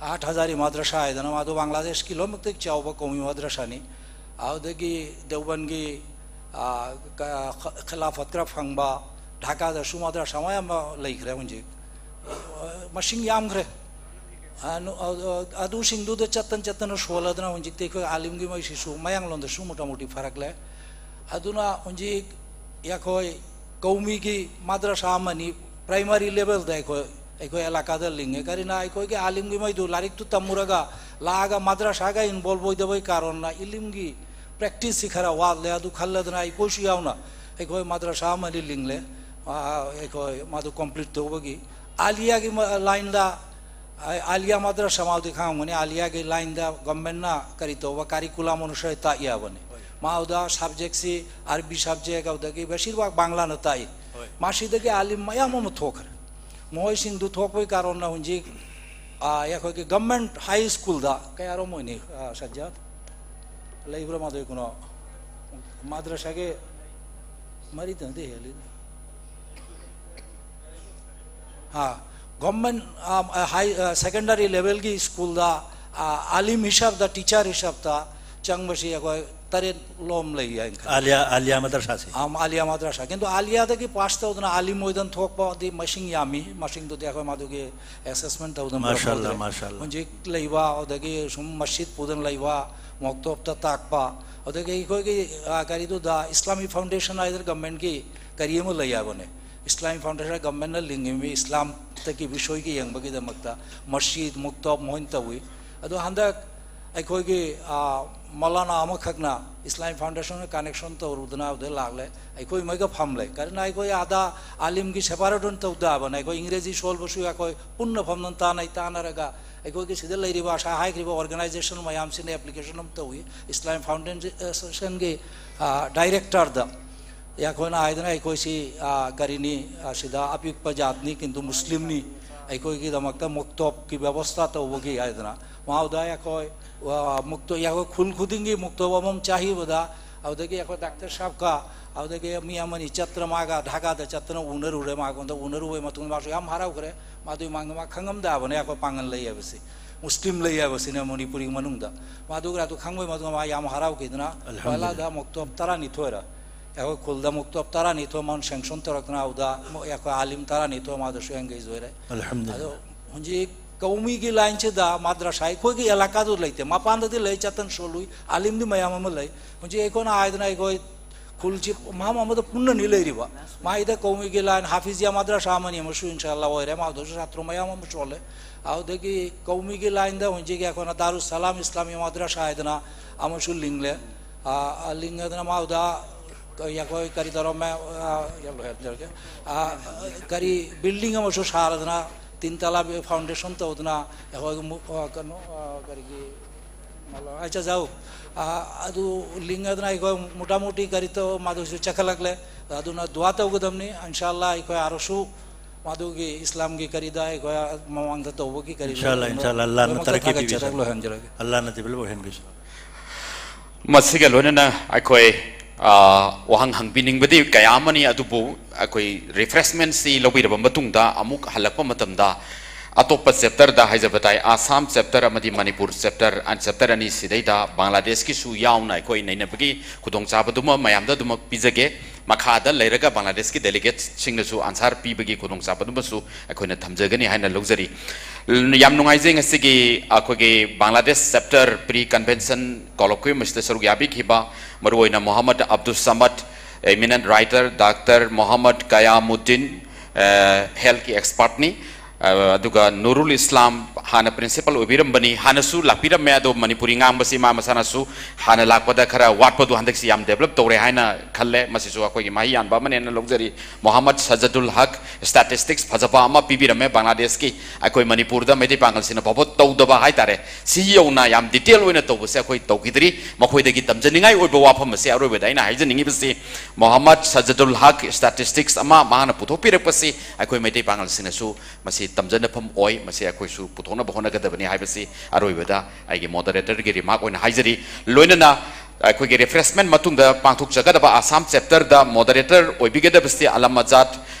ꯍꯥꯠ ꯍꯖꯥꯔꯤ ꯃꯥꯗ꯭ꯔꯥꯁꯥ ꯍꯥꯏꯗꯅ, ꯃꯥꯗꯣ ꯕꯪꯒ꯭ꯂꯥꯗꯦꯁꯀꯤ ꯂꯣꯏꯅꯃꯛꯇꯒꯤ ꯆꯥꯎꯕ ꯀꯧꯃꯤ ꯃꯥꯗ꯭ꯔꯥꯁꯥꯅꯤ꯫ ꯑꯗꯨꯗꯒꯤ ꯗꯦꯎꯕꯟꯒꯤ, ꯑꯥ, ꯀ-, ꯈ-, ꯈꯤꯂꯥꯐꯠ ꯈꯔ ꯐꯪꯕ ꯙꯥꯀꯥꯗꯁꯨ ꯃꯥꯗ꯭ꯔꯥꯁꯥ ꯃꯌꯥꯝ ꯑꯃ ꯂꯩꯈ꯭ꯔꯦ ꯍꯧꯖꯤꯛ꯫ ꯑ, ꯃꯁꯤꯡ ꯌꯥꯝꯈ꯭ꯔꯦ꯫ ꯑ, ꯅꯨ-, ꯑ, ꯑ, ꯑꯗꯨꯁꯤꯡꯗꯨꯗ ꯆꯠꯇꯅ ꯆꯠꯇꯅ ꯁꯣꯜꯂꯗꯅ ꯍꯧꯖꯤꯛꯇꯤ ꯑꯩꯈꯣꯏ ꯑꯥꯂꯤꯝꯒꯤ ꯃꯩꯁꯤꯁꯨ ꯃꯌꯥꯡꯂꯣꯟꯗꯁꯨ ꯃꯣꯇꯥꯃꯣꯇꯤ ꯐꯔꯛꯂꯦ꯫ ꯑꯗꯨꯅ ꯍꯧꯖꯤꯛ ꯑꯩꯈꯣꯏ ꯀꯧꯃꯤꯒꯤ ꯃꯥꯗ꯭ꯔꯥꯁꯥ ꯑꯃꯅꯤ, primary levelꯗ ꯑꯩꯈꯣꯏ, ꯑꯩꯈꯣꯏ ꯑꯦꯂꯥꯀꯥꯗ ꯂꯤꯡꯉꯦ꯫ ꯀꯔꯤꯅ ꯑꯩꯈꯣꯏꯒꯤ ꯑꯥꯂꯤꯝꯒꯤ ꯃꯩꯗꯨ ꯂꯥꯏꯔꯤꯛꯇꯨ ꯇꯝꯃꯨꯔꯒ ꯂꯥꯛꯑꯒ ꯃꯥꯗ꯭ꯔꯥꯁꯥꯒ involve ꯑꯣꯏꯗꯕꯩ ꯀꯥꯔꯟꯅ ꯏꯂꯤꯝꯒꯤ practiceꯁꯤ ꯈꯔ ꯋꯥꯠꯂꯦ꯫ ꯑꯗꯨ ꯈꯜꯂꯗꯅ ꯑꯩꯈꯣꯏꯁꯨ ꯌꯥꯎꯅ ꯑꯩꯈꯣꯏ ꯃꯥꯗ꯭ꯔꯥꯁꯥ ꯑꯃꯅꯤ ꯂꯤꯡꯂꯦ꯫ ꯑ, ꯑꯩꯈꯣꯏ ꯃꯗꯨ complete ꯇꯧꯕꯒꯤ ꯑꯥꯂꯤꯌꯥꯒꯤ ꯃ-, lineꯗ, ꯑ, ꯑꯥꯂꯤꯌꯥ ꯃꯥꯗ꯭ꯔꯥꯁꯥ ꯃꯥꯕꯨꯗꯤ ꯈꯪꯉꯝꯒꯅꯤ, ꯑꯥꯂꯤꯌꯥꯒꯤ lineꯗ governmentꯅ ꯀꯔꯤ ꯇꯧꯕ curriculum ꯑꯣꯏꯅ ꯁꯣꯏ ꯇꯥꯛꯏ ꯍꯥꯏꯕꯅꯤ꯫ ꯃꯥꯎꯗ ꯁꯕꯖꯦꯛꯁꯤ ꯑꯔꯕꯤ ꯁꯕꯖꯦꯛ, ꯑꯗꯨꯗꯒꯤ ꯕꯦꯁꯤꯔꯕꯥꯒ ꯕꯪꯂꯥꯅ ꯇꯥꯛꯏ꯫ ꯍꯣꯏ꯫ ꯃꯁꯤꯗꯒꯤ ꯑꯥꯂꯤꯝ ꯃꯌꯥꯝ ꯑꯃ ꯊꯣꯛꯈ꯭ꯔꯦ꯫ ꯃꯈꯣꯏꯁꯤꯡꯗꯨ ꯊꯣꯛꯄꯒꯤ ꯀꯥꯔꯟꯅ ꯍꯧꯖꯤꯛ, ꯑ, ꯑꯩꯈꯣꯏꯒꯤ ꯒꯚꯔꯟꯃꯦꯟꯠ ꯍꯥꯏ ꯁ꯭ꯀꯨꯜꯗ ꯀꯌꯥꯔꯣꯝ ꯑꯣꯏꯅꯤ, ꯑ, ꯁꯖꯥꯗ? ꯂꯩꯕ꯭ꯔꯥ ꯃꯗꯨꯒꯤ ꯀꯩꯅꯣ? ꯃꯗ꯭ꯔꯁꯥꯒꯤ ꯃꯔꯤꯗꯅꯗꯤ ꯍꯦꯜꯂꯤꯗ꯫ ꯑ, ꯒꯚꯔꯟꯃꯦꯟꯠ, ꯑ, ꯑ, ꯍꯥꯏ, ꯑ, ꯁꯦꯀꯦꯟꯗꯔꯤ ꯂꯦꯚꯦꯜꯒꯤ ꯁ꯭ꯀꯨꯜꯗ, ꯑ, ꯑꯥꯂꯤꯝ ꯍꯤꯁꯥꯕꯇ, ꯇꯤꯆꯔ ꯍꯤꯁꯥꯕꯇ ꯆꯪꯕꯁꯤ ꯑꯩꯈꯣꯏ ꯇꯔꯦꯠ ꯂꯣꯝ ꯂꯩ ꯍꯥꯏꯅ ꯈꯜꯂꯤ꯫ ꯑꯥꯂꯤꯌꯥ, ꯑꯥꯂꯤꯌꯥ ꯃꯗ꯭ꯔꯁꯥꯁꯦ꯫ ꯑꯝ, ꯑꯥꯂꯤꯌꯥ ꯃꯗ꯭ꯔꯁꯥ꯫ ꯀꯤꯟꯇꯨ ꯑꯥꯂꯤꯌꯥꯗꯒꯤ ꯄꯥꯁ ꯇꯧꯗꯅ ꯑꯥꯂꯤꯝ ꯑꯣꯏꯗꯅ ꯊꯣꯛꯄꯗꯤ ꯃꯁꯤꯡ ꯌꯥꯝꯃꯤ꯫ ꯃꯁꯤꯡꯗꯨꯗꯤ ꯑꯩꯈꯣꯏ ꯃꯗꯨꯒꯤ ꯑꯦꯁꯦꯁꯃꯦꯟꯠ ꯇꯧꯗꯅ ꯃꯥꯁꯥꯜꯂꯥ, ꯄꯨꯔꯛꯍꯧꯗ꯭ꯔꯦ꯫ ꯃꯥꯁꯥꯜꯂꯥ꯫ ꯍꯧꯖꯤꯛ ꯂꯩꯕ, ꯑꯗꯒꯤ ꯁꯨꯝ ꯃꯁꯖꯤꯗ ꯄꯨꯗꯨꯅ ꯂꯩꯕ, ꯃꯣꯛꯇꯣꯞꯇ ꯇꯥꯛꯄ, ꯑꯗꯒꯤ ꯑꯩꯈꯣꯏꯒꯤ, ꯑ, ꯀꯔꯤꯗꯨꯗ ꯏꯁꯂꯥꯃꯤꯛ ꯐꯥꯎꯟꯗꯦꯁꯟ ꯍꯥꯏꯗꯅ ꯒꯚꯔꯟꯃꯦꯟꯠꯀꯤ ꯀꯔꯤ ꯑꯃ ꯂꯩ ꯍꯥꯏꯕꯅꯦ꯫ ꯏꯁꯂꯥꯃꯤꯛ ꯐꯥꯎꯟꯗꯦꯁꯟ ꯒꯚꯔꯟꯃꯦꯟꯠꯅ ꯂꯤꯡꯉꯤꯕ ꯏꯁꯂꯥꯝꯗꯒꯤ ꯕꯤꯁꯣꯏꯒꯤ ꯌꯦꯡꯕꯒꯤꯗꯃꯛꯇ ꯃꯁꯖꯤꯗ, ꯃꯣꯛꯇꯣꯞ ꯃꯈꯣꯏꯅ ꯇꯧꯏ꯫ ꯑꯗꯣ ꯍꯟꯗꯛ ꯑꯩꯈꯣꯏꯒꯤ, ꯑ, ꯃꯧꯂꯥꯅꯥ ꯑꯃꯈꯛꯅ ꯏꯁꯂꯥꯃꯤꯛ ꯐꯥꯎꯟꯗꯦꯁꯟꯒ ꯀꯅꯦꯛꯁꯟ ꯇꯧꯔꯨꯗꯅ ꯑꯗꯨꯗ ꯂꯥꯛꯂꯦ꯫ ꯑꯩꯈꯣꯏ ꯃꯣꯏꯒ ꯐꯝꯂꯦ꯫ ꯀꯔꯤꯅ ꯑꯩꯈꯣꯏ ꯑꯥꯗ ꯑꯥꯂꯤꯝꯒꯤ ꯁꯦꯄꯥꯔꯦꯠ ꯑꯣꯏꯅ ꯇꯧꯗꯕꯅꯦ꯫ ꯑꯩꯈꯣꯏ ꯏꯪꯒ꯭ꯔꯦꯖꯤ ꯁꯣꯜꯕꯁꯨ ꯑꯩꯈꯣꯏ ꯄꯨꯟꯅ ꯐꯝꯗꯅ ꯇꯥꯟꯅꯩ꯫ ꯇꯥꯟꯅꯔꯒ ꯑꯩꯈꯣꯏꯒꯤ ꯁꯤꯗ ꯂꯩꯔꯤꯕ ꯉꯁꯥꯏ ꯍꯥꯏꯈ꯭ꯔꯤꯕ ꯑꯣꯔꯒꯅꯥꯏꯖꯦꯁꯟ ꯃꯌꯥꯝꯁꯤꯅ ꯑꯦꯄ꯭ꯂꯤꯀꯦꯁꯟ ꯑꯃ ꯇꯧꯏ ꯏꯁꯂꯥꯃꯤꯛ ꯐꯥꯎꯟꯗꯦꯁꯟꯒꯤ, ꯑ, ꯗꯥꯏꯔꯦꯛꯇꯔꯗ꯫ ꯑꯩꯈꯣꯏꯅ ꯍꯥꯏꯗꯅ ꯑꯩꯈꯣꯏꯁꯤ, ꯑ, ꯀꯔꯤꯅꯤ, ꯑ, ꯁꯤꯗ ꯑꯄꯤꯛꯄ ꯖꯥꯠꯅꯤ, ꯀꯤꯟꯇꯨ ꯃꯨꯁꯂꯤꯝꯅꯤ, ꯑꯩꯈꯣꯏꯒꯤꯗꯃꯛꯇ ꯃꯣꯛꯇꯣꯞꯀꯤ ꯕꯦꯕꯣꯁꯇꯥ ꯇꯧꯕꯒꯤ ꯍꯥꯏꯗꯅ꯫ ꯃꯥꯎꯗ ꯑꯩꯈꯣꯏ, ꯑ, ꯃꯣꯛꯇꯣꯞ, ꯑꯩꯈꯣꯏ ꯈꯨꯜ ꯈꯨꯗꯤꯡꯒꯤ ꯃꯣꯛꯇꯣꯞ ꯑꯃꯃꯝ ꯆꯥꯍꯤꯕꯗ, ꯑꯗꯨꯗꯒꯤ ꯑꯩꯈꯣꯏ ꯗꯥꯛꯇꯔ ꯁꯥꯍꯕꯀ, ꯑꯗꯨꯗꯒꯤ ꯃꯤ ꯑꯃꯅꯤ ꯆꯠꯇꯅ ꯃꯥꯒ ꯙꯥꯀꯥꯗ ꯆꯠꯇꯅ ꯎꯅꯔꯨꯔꯦ꯫ ꯃꯉꯣꯟꯗ ꯎꯅꯔꯨꯕꯒꯤ ꯃꯇꯨꯡꯗ ꯃꯥꯁꯨ ꯌꯥꯝ ꯍꯔꯥꯎꯈ꯭ꯔꯦ꯫ ꯃꯥꯗꯨꯒꯤ ꯃꯥꯡꯗ ꯃꯥ ꯈꯪꯉꯝꯗꯕꯅꯦ ꯑꯩꯈꯣꯏ ꯄꯥꯡꯒꯜ ꯂꯩ ꯍꯥꯏꯕꯁꯤ, ꯃꯨꯁꯂꯤꯝ ꯂꯩ ꯍꯥꯏꯕꯁꯤꯅ ꯃꯅꯤꯄꯨꯔꯒꯤ ꯃꯅꯨꯡꯗ꯫ ꯃꯥꯗꯨꯒ ꯑꯗꯨ ꯈꯪꯕꯒꯤ ꯃꯇꯨꯡꯗ ꯃꯥ ꯌꯥꯝ ꯍꯔꯥꯎꯈꯤꯗꯅ ꯑꯜꯍꯝꯗꯨꯂꯤꯜꯂꯥꯍ꯫ ꯄꯍꯂꯥꯗ ꯃꯣꯛꯇꯣꯞ ꯇꯔꯥꯅꯤꯊꯣꯏꯔ ꯑꯩꯈꯣꯏ ꯈꯨꯜꯗ ꯃꯣꯛꯇꯣꯞ ꯇꯔꯥꯅꯤꯊꯣꯏ ꯃꯥꯅ ꯁꯦꯡꯁꯟ ꯇꯧꯔꯛꯇꯅ ꯑꯗꯨꯗ ꯃꯣꯏ ꯑꯩꯈꯣꯏ ꯑꯥꯂꯤꯝ ꯇꯔꯥꯅꯤꯊꯣꯏ ꯃꯥꯗꯁꯨ ꯑꯦꯡꯒꯦꯖ ꯑꯣꯏꯔꯦ꯫ ꯑꯜꯍꯝꯗꯨꯂꯤꯜꯂꯥꯍ꯫ ꯑꯗꯣ ꯍꯧꯖꯤꯛ ꯀꯧꯃꯤꯒꯤ ꯂꯥꯏꯟꯁꯤꯗ ꯃꯥꯗ꯭ꯔꯁꯥ ꯑꯩꯈꯣꯏꯒꯤ ꯑꯦꯂꯥꯀꯥꯗꯨ ꯂꯩꯇꯦ, ꯃꯄꯥꯟꯗꯗꯤ ꯂꯩ, ꯆꯠꯇꯅ ꯁꯣꯜꯂꯨꯏ, ꯑꯥꯂꯤꯝꯗꯤ ꯃꯌꯥꯝ ꯑꯃ ꯂꯩ꯫ ꯍꯧꯖꯤꯛ ꯑꯩꯈꯣꯏꯅ ꯍꯥꯏꯗꯅ ꯑꯩꯈꯣꯏ ꯈꯨꯜꯁꯤ ꯃꯐꯝ ꯑꯃꯗ ꯄꯨꯟꯅꯅꯤ ꯂꯩꯔꯤꯕ꯫ ꯃꯥꯏꯗ ꯀꯧꯃꯤꯒꯤ ꯂꯥꯏꯟ ꯍꯥꯐꯤꯖꯤꯌꯥ ꯃꯥꯗ꯭ꯔꯁꯥ ꯑꯃꯅꯤ ꯑꯃꯁꯨ ꯏꯟꯁꯥ ꯑꯜꯂꯥꯍ ꯑꯣꯏꯔꯦ, ꯃꯥꯗꯁꯨ ꯁꯥꯇ꯭ꯔ ꯃꯌꯥꯝ ꯑꯃ ꯁꯣꯜꯂꯦ꯫ ꯑꯗꯨꯗꯒꯤ ꯀꯧꯃꯤꯒꯤ ꯂꯥꯏꯟꯗ ꯍꯧꯖꯤꯛ ꯑꯩꯈꯣꯏꯅ ꯗꯥꯔꯨꯁ ꯁꯂꯥꯝ ꯏꯁꯂꯥꯃꯤ ꯃꯥꯗ꯭ꯔꯁꯥ ꯍꯥꯏꯗꯅ ꯑꯃꯁꯨ ꯂꯤꯡꯂꯦ꯫ ꯑ, ꯑ, ꯂꯤꯡꯉꯗꯅ ꯃꯥꯎꯗ ꯑꯩꯈꯣꯏ ꯀꯔꯤ ꯇꯧꯔꯝꯃꯦ, ꯑ, ꯌꯥꯝ ꯂꯣꯏꯍꯟꯖꯔꯒꯦ꯫ ꯑ, ꯀꯔꯤ ꯕꯤꯜꯗꯤꯡ ꯑꯃꯁꯨ ꯁꯥꯔꯗꯅ ꯇꯤꯟ ꯇꯂꯥ ꯐꯥꯎꯟꯗꯦꯁꯟ ꯇꯧꯗꯅ ꯑꯩꯈꯣꯏꯒꯤ ꯃꯨ-, ꯑ, ꯀꯩꯅꯣ, ꯑ, ꯀꯔꯤꯒꯤ ꯑꯆꯥ, ꯖꯥꯎ꯫ ꯑ, ꯑꯗꯨ ꯂꯤꯡꯉꯗꯅ ꯑꯩꯈꯣꯏ ꯃꯨꯇꯥꯃꯨꯇꯤ ꯀꯔꯤ ꯇꯧ, ꯃꯗꯨꯁꯨ ꯆꯈꯠꯂꯛꯂꯦ꯫ ꯑꯗꯨꯅ ꯗꯨꯋꯥ ꯇꯧꯒꯗꯕꯅꯤ꯫ ꯏꯟꯁꯥ ꯑꯜꯂꯥ ꯑꯩꯈꯣꯏ ꯑꯥꯔꯣꯁꯨ ꯃꯗꯨꯒꯤ ꯏꯁꯂꯥꯝꯒꯤ ꯀꯔꯤꯗ ꯑꯩꯈꯣꯏ ꯃꯃꯥꯡꯗ ꯇꯧꯕꯒꯤ ꯀꯔꯤ ꯏꯟꯁꯥ ꯑꯜꯂꯥ, ꯂꯩꯕꯅꯣ ꯏꯟꯁꯥ ꯑꯜꯂꯥ, ꯑꯜꯂꯥꯅ ꯂꯣꯏꯅꯃꯛꯇ ꯇꯔꯛꯀꯤ ꯊꯥꯒꯠꯆꯔꯒ ꯄꯤꯕꯤꯁꯅꯨ꯫ ꯂꯣꯏꯍꯟꯖꯔꯒꯦ꯫ ꯑꯜꯂꯥꯅ develop ꯑꯣꯏꯍꯟꯕꯤꯁꯅꯨ꯫ ꯃꯁꯤꯒ ꯂꯣꯏꯅꯅ ꯑꯩꯈꯣꯏ, ꯑ, ꯋꯥꯍꯪ ꯍꯪꯕꯤꯅꯤꯡꯕꯗꯤ ꯀꯌꯥ ꯑꯃꯅꯤ, ꯑꯗꯨꯕꯨ ꯑꯩꯈꯣꯏ refreshmentꯁꯤ ꯂꯧꯕꯤꯔꯕ ꯃꯇꯨꯡꯗ ꯑꯃꯨꯛ ꯍꯜꯂꯛꯄ ꯃꯇꯝꯗ ꯑꯇꯣꯞꯄ chapterꯗ ꯍꯥꯏꯖꯕ ꯇꯥꯏ, ꯑꯁꯥꯝ chapter ꯑꯃꯗꯤ ꯃꯅꯤꯄꯨꯔ chapter, ꯑ, chapter ꯑꯅꯤ ꯁꯤꯗꯩꯗ ꯕꯪꯒ꯭ꯂꯥꯗꯦꯁꯀꯤꯁꯨ ꯌꯥꯎꯅ ꯑꯩꯈꯣꯏ ꯅꯩꯅꯕꯒꯤ ꯈꯨꯗꯣꯡꯆꯥꯕꯗꯨꯃ ꯃꯌꯥꯝꯗ ꯑꯗꯨꯃꯛ ꯄꯤꯖꯒꯦ꯫ ꯃꯈꯥꯗ ꯂꯩꯔꯒ ꯕꯪꯒ꯭ꯂꯥꯗꯦꯁꯀꯤ delegatesꯁꯤꯡꯅꯁꯨ answer ꯄꯤꯕꯒꯤ ꯈꯨꯗꯣꯡꯆꯥꯕꯗꯨꯃꯁꯨ ꯑꯩꯈꯣꯏꯅ ꯊꯝꯖꯒꯅꯤ ꯍꯥꯏꯅ ꯂꯧꯖꯔꯤ꯫ ꯌꯥꯝ ꯅꯨꯡꯉꯥꯏꯖꯩ, ꯉꯁꯤꯒꯤ ꯑꯩꯈꯣꯏꯒꯤ Bangladesh chapter pre convention colloquium ꯑꯁꯤꯗ ꯁꯔꯨꯛ ꯌꯥꯕꯤꯈꯤꯕ ꯃꯔꯨꯑꯣꯏꯅ Mohammad Abdul ꯁꯃꯗ, eminent writer, Doctor Mohammad ꯀꯌꯥꯃꯨꯗꯤꯟ, ꯑ, healthꯀꯤ expertꯅꯤ꯫ ꯑ, ꯑꯗꯨꯒ ꯅꯨꯔꯨꯜ ꯏꯁꯂꯥꯝ ꯍꯥꯟꯅ principal ꯑꯣꯏꯕꯤꯔꯝꯕꯅꯤ, ꯍꯥꯟꯅꯁꯨ ꯂꯥꯛꯄꯤꯔꯝꯃꯦ, ꯑꯗꯣ ꯃꯅꯤꯄꯨꯔꯤ ꯉꯥꯡꯕꯁꯤ ꯃꯥ ꯃꯁꯥꯅꯁꯨ ꯍꯥꯟꯅ ꯂꯥꯛꯄꯗ ꯈꯔ ꯋꯥꯠꯄꯗꯨ ꯍꯟꯗꯛꯁꯤ ꯌꯥꯝ develop ꯇꯧꯔꯦ ꯍꯥꯏꯅ ꯈꯜꯂꯦ꯫ ꯃꯁꯤꯁꯨ ꯑꯩꯈꯣꯏꯒꯤ ꯃꯍꯩ ꯌꯥꯟꯕ ꯑꯃꯅꯦꯅ ꯂꯧꯖꯔꯤ꯫ ꯃꯣꯍꯝꯃꯗ ꯁꯖꯗꯨꯜ ꯍꯛ statistics ꯐꯖꯕ ꯑꯃ ꯄꯤꯕꯤꯔꯝꯃꯦ ꯕꯪꯒ꯭ꯂꯥꯗꯦꯁꯀꯤ꯫ ꯑꯩꯈꯣꯏ ꯃꯅꯤꯄꯨꯔꯗ ꯃꯩꯇꯩ ꯄꯥꯉꯜꯁꯤꯡꯅ ꯐꯥꯎꯕ ꯇꯧꯗꯕ ꯍꯥꯏꯇꯥꯔꯦ, ꯁꯤ ꯌꯧꯅ ꯌꯥꯝ detail ꯑꯣꯏꯅ ꯇꯧꯕꯁꯦ ꯑꯩꯈꯣꯏ ꯇꯧꯈꯤꯗ꯭ꯔꯤ꯫ ꯃꯈꯣꯏꯗꯒꯤ ꯇꯝꯖꯅꯤꯡꯉꯥꯏ ꯑꯣꯏꯕ ꯋꯥꯐꯝ ꯑꯁꯦ ꯑꯔꯣꯏꯕꯗ ꯑꯩꯅ ꯍꯥꯏꯖꯅꯤꯡꯉꯤꯕꯁꯤ, ꯃꯣꯍꯝꯃꯗ ꯁꯖꯗꯨꯜ ꯍꯛ statistics ꯑꯃ ꯃꯍꯥꯛꯅ ꯄꯨꯊꯣꯛꯄꯤꯔꯛꯄꯁꯤ ꯑꯩꯈꯣꯏ ꯃꯩꯇꯩ ꯄꯥꯉꯜꯁꯤꯡꯅꯁꯨ ꯃꯁꯤ ꯇꯝꯖꯅꯐꯝ ꯑꯣꯏ, ꯃꯁꯤ ꯑꯩꯈꯣꯏꯁꯨ ꯄꯨꯊꯣꯛꯅꯕ ꯍꯣꯠꯅꯒꯗꯕꯅꯤ ꯍꯥꯏꯕꯁꯤ ꯑꯔꯣꯏꯕꯗ ꯑꯩꯒꯤ moderatorꯒꯤ remark ꯑꯣꯏꯅ ꯍꯥꯏꯖꯔꯤ꯫ ꯂꯣꯏꯅꯅ ꯑꯩꯈꯣꯏꯒꯤ refreshment ꯃꯇꯨꯡꯗ ꯄꯥꯡꯊꯣꯛꯆꯒꯗꯕ ꯑꯁꯥꯝ chapterꯗ moderator ꯑꯣꯏꯕꯤꯒꯗꯕꯁꯤ ꯑꯂꯝ ꯑꯖꯥꯗ,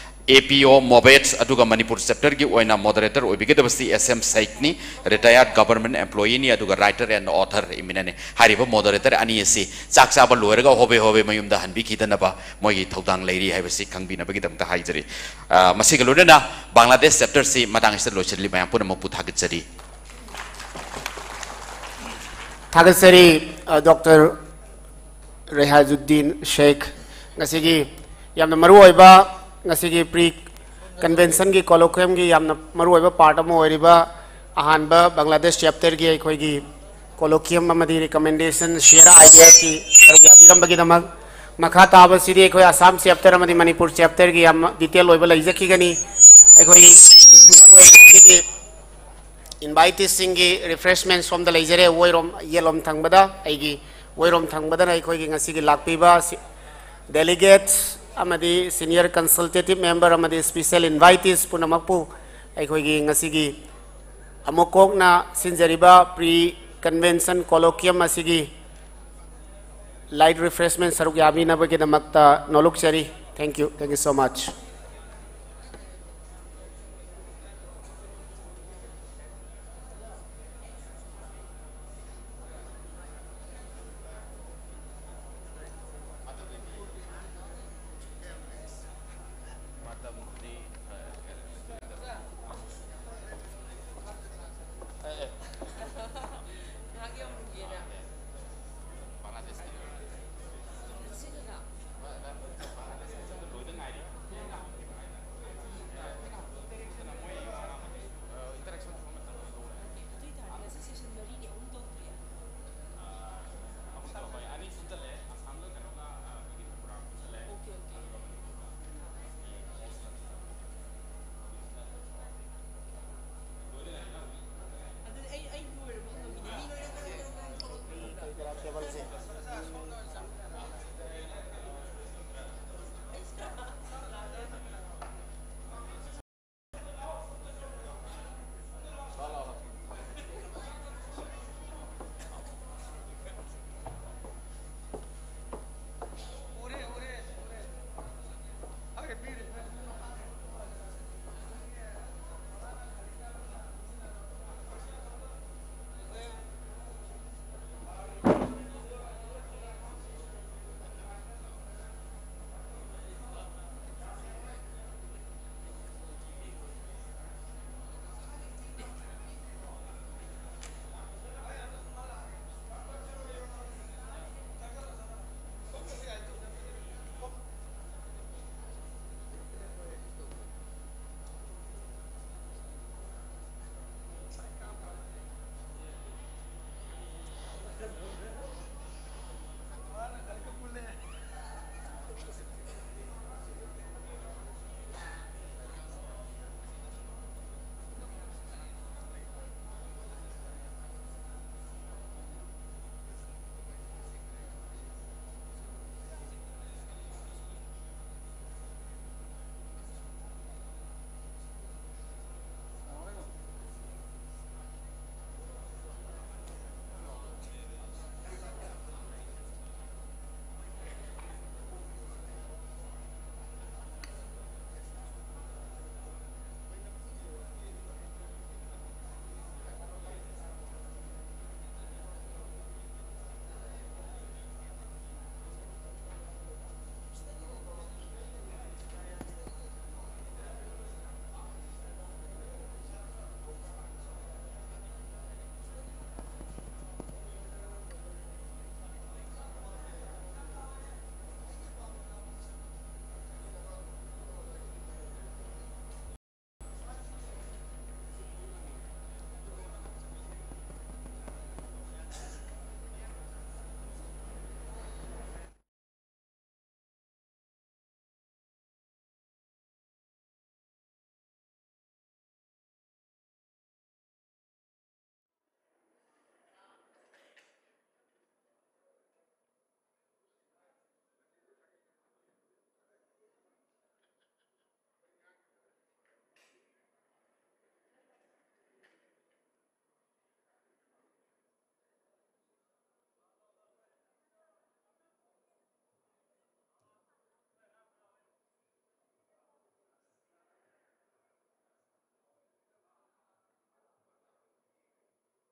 APO ꯃꯣꯕꯦꯠꯁ, ꯑꯗꯨꯒ ꯃꯅꯤꯄꯨꯔ chapterꯒꯤ ꯑꯣꯏꯅ moderator ꯑꯣꯏꯕꯤꯒꯗꯕꯁꯤ S M ꯁꯩꯛꯅꯤ, retired government employeeꯅꯤ, ꯑꯗꯨꯒ writer and author eminentꯅꯤ꯫ ꯍꯥꯏꯔꯤꯕ moderator ꯑꯅꯤ ꯑꯁꯤ ꯆꯥꯛ ꯆꯥꯕ ꯂꯣꯏꯔꯒ ꯍꯣꯕꯦ ꯍꯣꯕꯦ ꯃꯌꯨꯝꯗ ꯍꯟꯕꯤꯈꯤꯗꯅꯕ ꯃꯣꯏꯒꯤ ꯊꯧꯗꯥꯡ ꯂꯩꯔꯤ ꯍꯥꯏꯕꯁꯤ ꯈꯪꯕꯤꯅꯕꯒꯤꯗꯃꯛꯇ ꯍꯥꯏꯖꯔꯤ꯫ ꯑ, ꯃꯁꯤꯒ ꯂꯣꯏꯅꯅ ꯕꯪꯒ꯭ꯂꯥꯗꯦꯁ chapterꯁꯤ ꯃꯇꯥꯡ ꯑꯁꯤꯗ ꯂꯣꯏꯁꯤꯜꯂꯤ꯫ ꯃꯌꯥꯝ ꯄꯨꯝꯅꯃꯛꯄꯨ ꯊꯥꯒꯠꯆꯔꯤ꯫ ꯊꯥꯒꯠꯆꯔꯤ, ꯑ, Doctor ꯔꯦꯍꯥꯖꯨꯗꯤꯟ ꯁꯦꯈ꯫ ꯉꯁꯤꯒꯤ ꯌꯥꯝꯅ ꯃꯔꯨꯑꯣꯏꯕ, ꯉꯁꯤꯒꯤ pre conventionꯒꯤ colloquiumꯒꯤ ꯌꯥꯝꯅ ꯃꯔꯨꯑꯣꯏꯕ part ꯑꯃ ꯑꯣꯏꯔꯤꯕ ꯑꯍꯥꯟꯕ ꯕꯪꯒ꯭ꯂꯥꯗꯦꯁ chapterꯒꯤ ꯑꯩꯈꯣꯏꯒꯤ colloquium ꯑꯃꯗꯤ recommendation share ideasꯀꯤ ꯁꯔꯨꯛ ꯌꯥꯕꯤꯔꯝꯕꯒꯤꯗꯃꯛ꯫ ꯃꯈꯥ ꯇꯥꯕꯁꯤꯗꯤ ꯑꯩꯈꯣꯏ ꯑꯁꯥꯝ chapter ꯑꯃꯗꯤ ꯃꯅꯤꯄꯨꯔ chapterꯒꯤ ꯌꯥꯝ detail ꯑꯣꯏꯕ ꯂꯩꯖꯈꯤꯒꯅꯤ꯫ ꯑꯩꯈꯣꯏ ꯃꯔꯨꯑꯣꯏꯅ ꯉꯁꯤꯒꯤ Inviteesꯁꯤꯡꯒꯤ refreshment ꯁꯣꯝꯗ ꯂꯩꯖꯔꯦ, ꯑꯣꯏꯔꯣꯝ, ꯌꯦꯠꯂꯣꯝ ꯊꯪꯕꯗ, ꯑꯩꯒꯤ ꯑꯣꯏꯔꯣꯝ ꯊꯪꯕꯗꯅ ꯑꯩꯈꯣꯏꯒꯤ ꯉꯁꯤꯒꯤ ꯂꯥꯛꯄꯤꯕ si-, delegates ꯑꯃꯗꯤ senior consultative member ꯑꯃꯗꯤ special invitees ꯄꯨꯝꯅꯃꯛꯄꯨ ꯑꯩꯈꯣꯏꯒꯤ ꯉꯁꯤꯒꯤ ꯑꯃꯨꯛ ꯀꯣꯛꯅ ꯁꯤꯟꯖꯔꯤꯕ pre convention colloquium ꯑꯁꯤꯒꯤ light refreshment ꯁꯔꯨꯛ ꯌꯥꯕꯤꯅꯕꯒꯤꯗꯃꯛꯇ ꯅꯣꯂꯨꯛꯆꯔꯤ꯫ Thank you, thank you so much꯫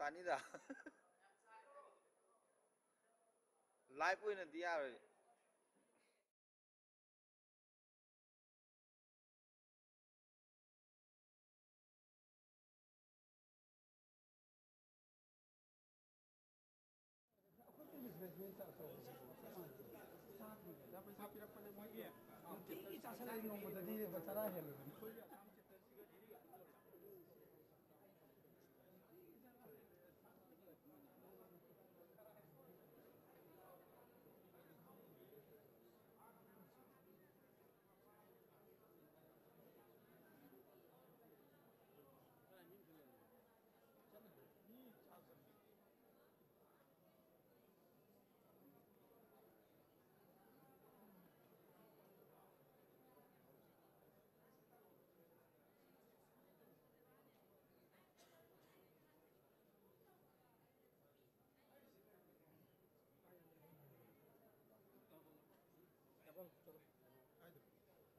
ꯇꯥꯅꯤꯗ꯫ ꯂꯥꯏꯚ ꯑꯣꯏꯅꯗꯤ ꯌꯥꯔꯣꯏ꯫ ꯅꯨꯡꯇꯤꯒꯤ ꯆꯥꯁꯜꯂꯛꯏ ꯅꯣꯡꯃꯗꯗꯤ ꯂꯨꯄꯥ ꯇꯔꯥ ꯍꯦꯜꯂꯣꯏꯗꯅ꯫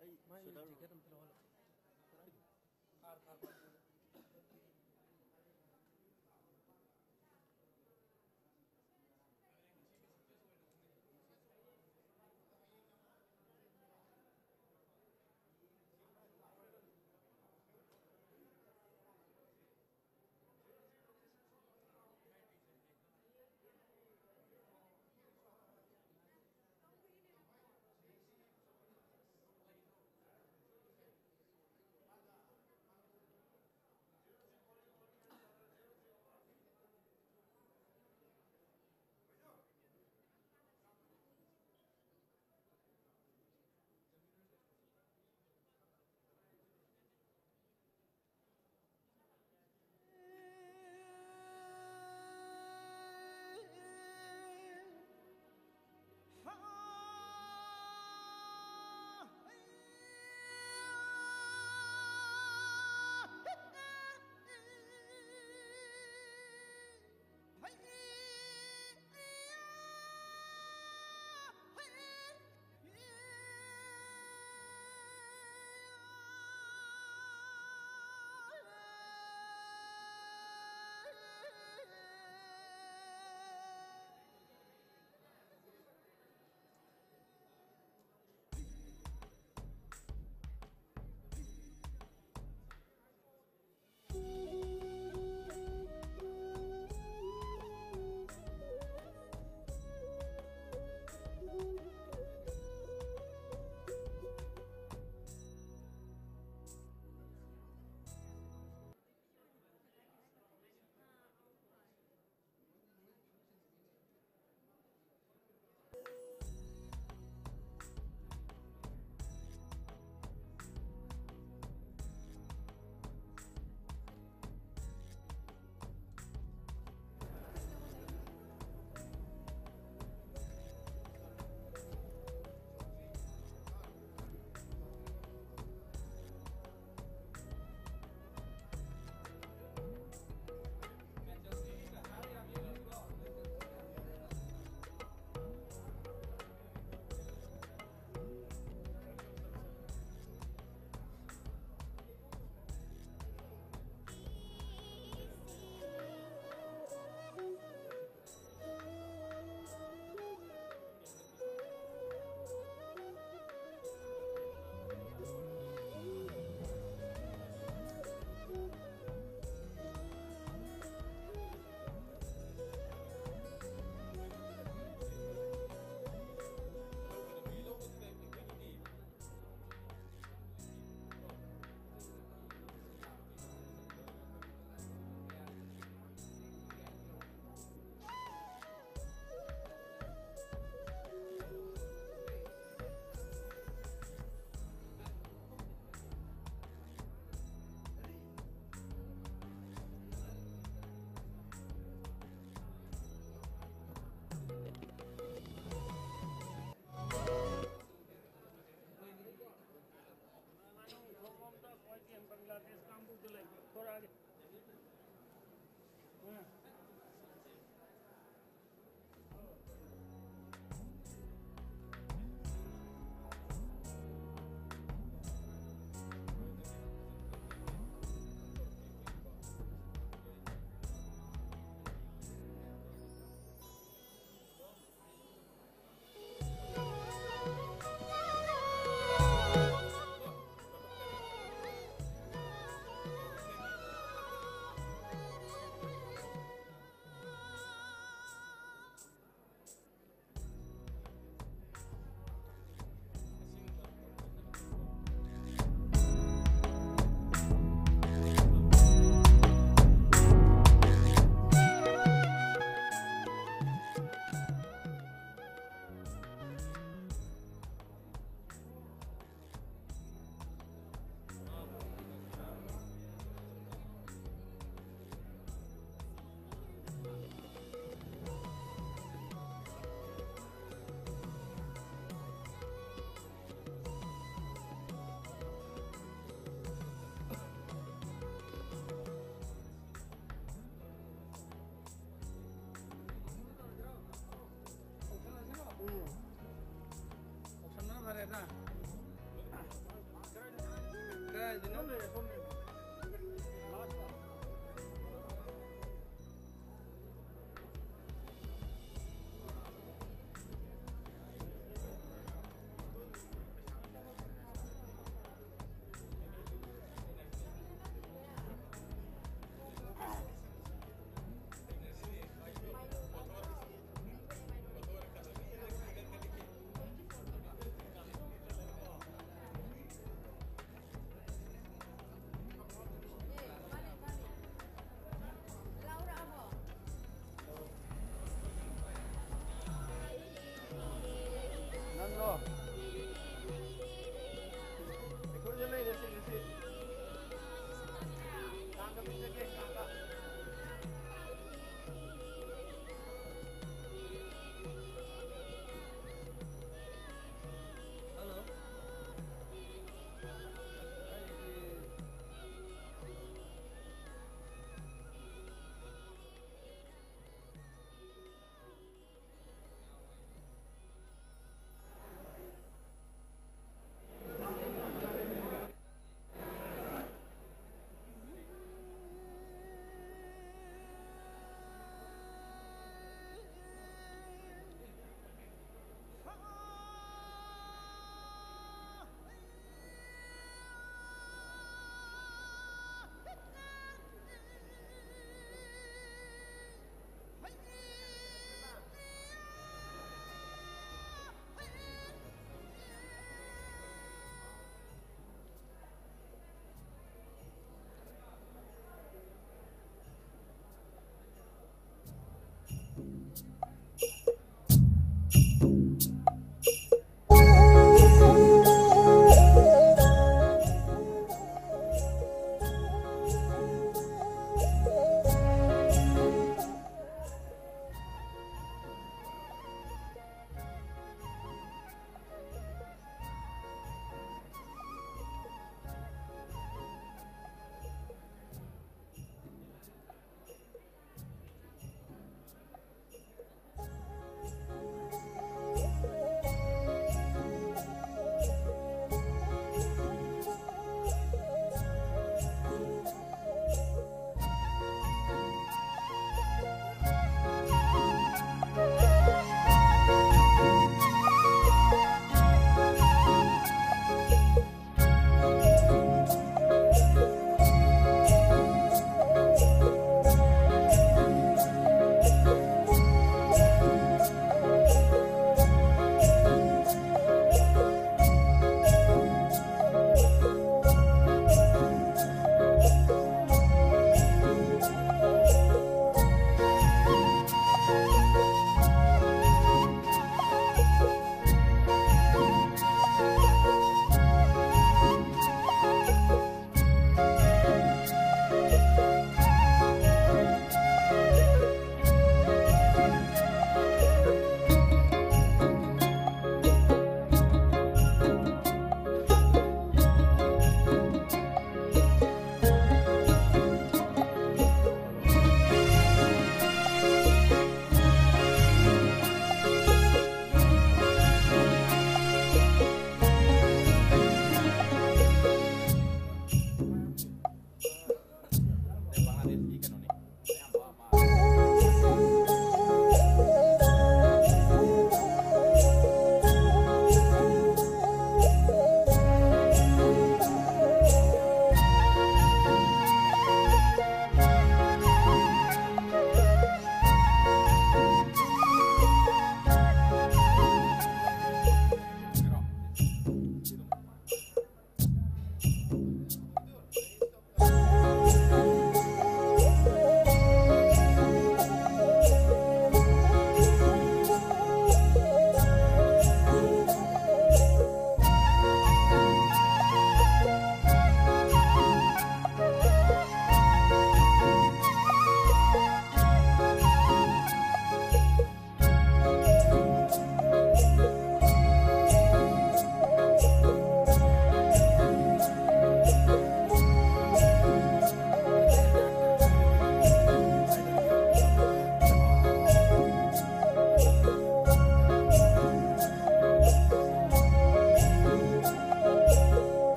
ꯑꯩ ꯃꯥꯏ ꯁꯨꯗꯔ ꯖꯦꯀꯦꯠ ꯑꯝꯇ ꯂꯧꯍꯜꯂꯣ꯫ Car, car, car.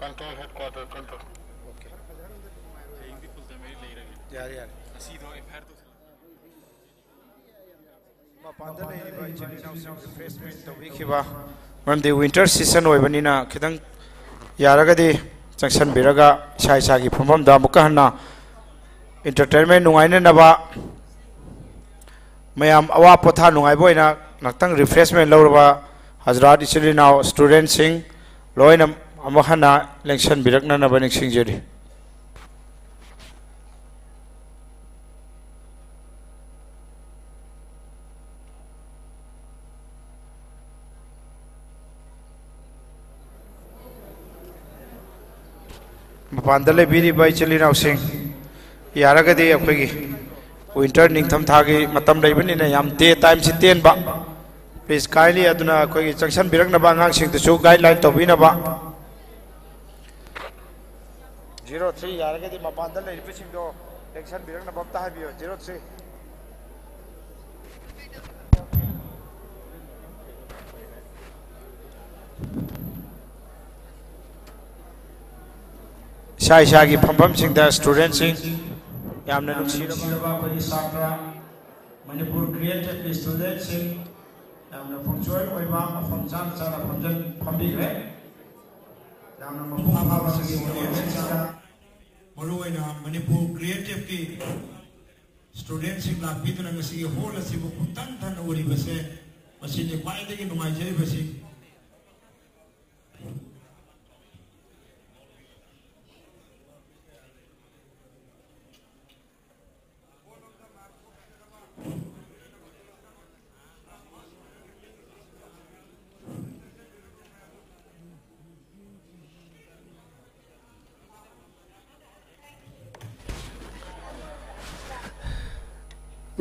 Control headquarter, control. ꯌꯥꯔꯦ, ꯌꯥꯔꯦ꯫ ꯃꯄꯥꯟꯗ ꯂꯩꯔꯤꯕ ꯏꯆꯤꯜ ꯏꯅꯥꯎꯁꯤꯡ refreshment ꯇꯧꯕꯤꯈꯤꯕ, ꯃꯔꯝꯗꯤ winter season ꯑꯣꯏꯕꯅꯤꯅ ꯈꯤꯇꯪ ꯌꯥꯔꯒꯗꯤ ꯆꯪꯁꯟꯕꯤꯔꯒ ꯏꯁꯥ ꯏꯁꯥꯒꯤ ꯐꯝꯐꯝꯗ ꯑꯃꯨꯛꯀ ꯍꯟꯅ entertainment ꯅꯨꯡꯉꯥꯏꯅꯅꯕ, ꯃꯌꯥꯝ ꯑꯋꯥ ꯄꯣꯊꯥ ꯅꯨꯡꯉꯥꯏꯕ ꯑꯣꯏꯅ ꯉꯥꯛꯇꯪ refreshment ꯂꯧꯔꯕ ꯍꯖꯔꯥꯠ ꯏꯆꯤꯜ ꯏꯅꯥꯎ studentꯁꯤꯡ ꯂꯣꯏꯅ ꯑꯃꯨꯛ ꯍꯟꯅ ꯂꯦꯡꯁꯟꯕꯤꯔꯛꯅꯅꯕ ꯅꯤꯡꯁꯤꯡꯖꯔꯤ꯫ ꯃꯄꯥꯟꯗ ꯂꯩꯕꯤꯔꯤꯕ ꯏꯆꯤꯜ ꯏꯅꯥꯎꯁꯤꯡ, ꯌꯥꯔꯒꯗꯤ ꯑꯩꯈꯣꯏꯒꯤ winter, ꯅꯤꯡꯊꯝꯊꯥꯒꯤ ꯃꯇꯝ ꯂꯩꯕꯅꯤꯅ ꯌꯥꯝ day timeꯁꯤ ꯇꯦꯟꯕ, please kindly ꯑꯗꯨꯅ ꯑꯩꯈꯣꯏꯒꯤ ꯆꯪꯁꯟꯕꯤꯔꯛꯅꯕ, ꯑꯉꯥꯡꯁꯤꯡꯗꯁꯨ guideline ꯇꯧꯕꯤꯅꯕ꯫ Zero three, ꯌꯥꯔꯒꯗꯤ ꯃꯄꯥꯟꯗ ꯂꯩꯔꯤꯕꯁꯤꯡꯗꯣ ꯂꯦꯡꯁꯟꯕꯤꯔꯛꯅꯕ ꯑꯝꯇ ꯍꯥꯏꯕꯤꯌꯨ꯫ Zero three꯫ ꯏꯁꯥ ꯏꯁꯥꯒꯤ ꯐꯝꯐꯝꯁꯤꯡꯗ studentꯁꯤꯡ, ꯌꯥꯝꯅ ꯅꯨꯡꯁꯤꯔꯕ ꯑꯩꯈꯣꯏꯒꯤ ꯁꯥꯇ꯭ꯔ, ꯃꯅꯤꯄꯨꯔ Creativeꯀꯤ studentꯁꯤꯡ ꯌꯥꯝꯅ punctual ꯑꯣꯏꯕ, ꯃꯐꯝ ꯆꯥꯅ ꯆꯥꯅ ꯐꯝꯖꯟ-, ꯐꯝꯕꯤꯈ꯭ꯔꯦ꯫ ꯌꯥꯝꯅ ꯃꯄꯨꯡ ꯐꯥꯕ ꯁꯤꯒꯤ studentꯁꯤꯡꯗ, ꯃꯔꯨꯑꯣꯏꯅ ꯃꯅꯤꯄꯨꯔ Creativeꯀꯤ studentꯁꯤꯡ ꯂꯥꯛꯄꯤꯗꯨꯅ ꯉꯁꯤꯒꯤ hall ꯑꯁꯤꯕꯨ ꯄꯨꯡꯊꯟ ꯊꯟꯅ ꯎꯔꯤꯕꯁꯦ, ꯃꯁꯤꯅꯤ ꯈ꯭ꯋꯥꯏꯗꯒꯤ ꯅꯨꯡꯉꯥꯏꯖꯔꯤꯕꯁꯤ꯫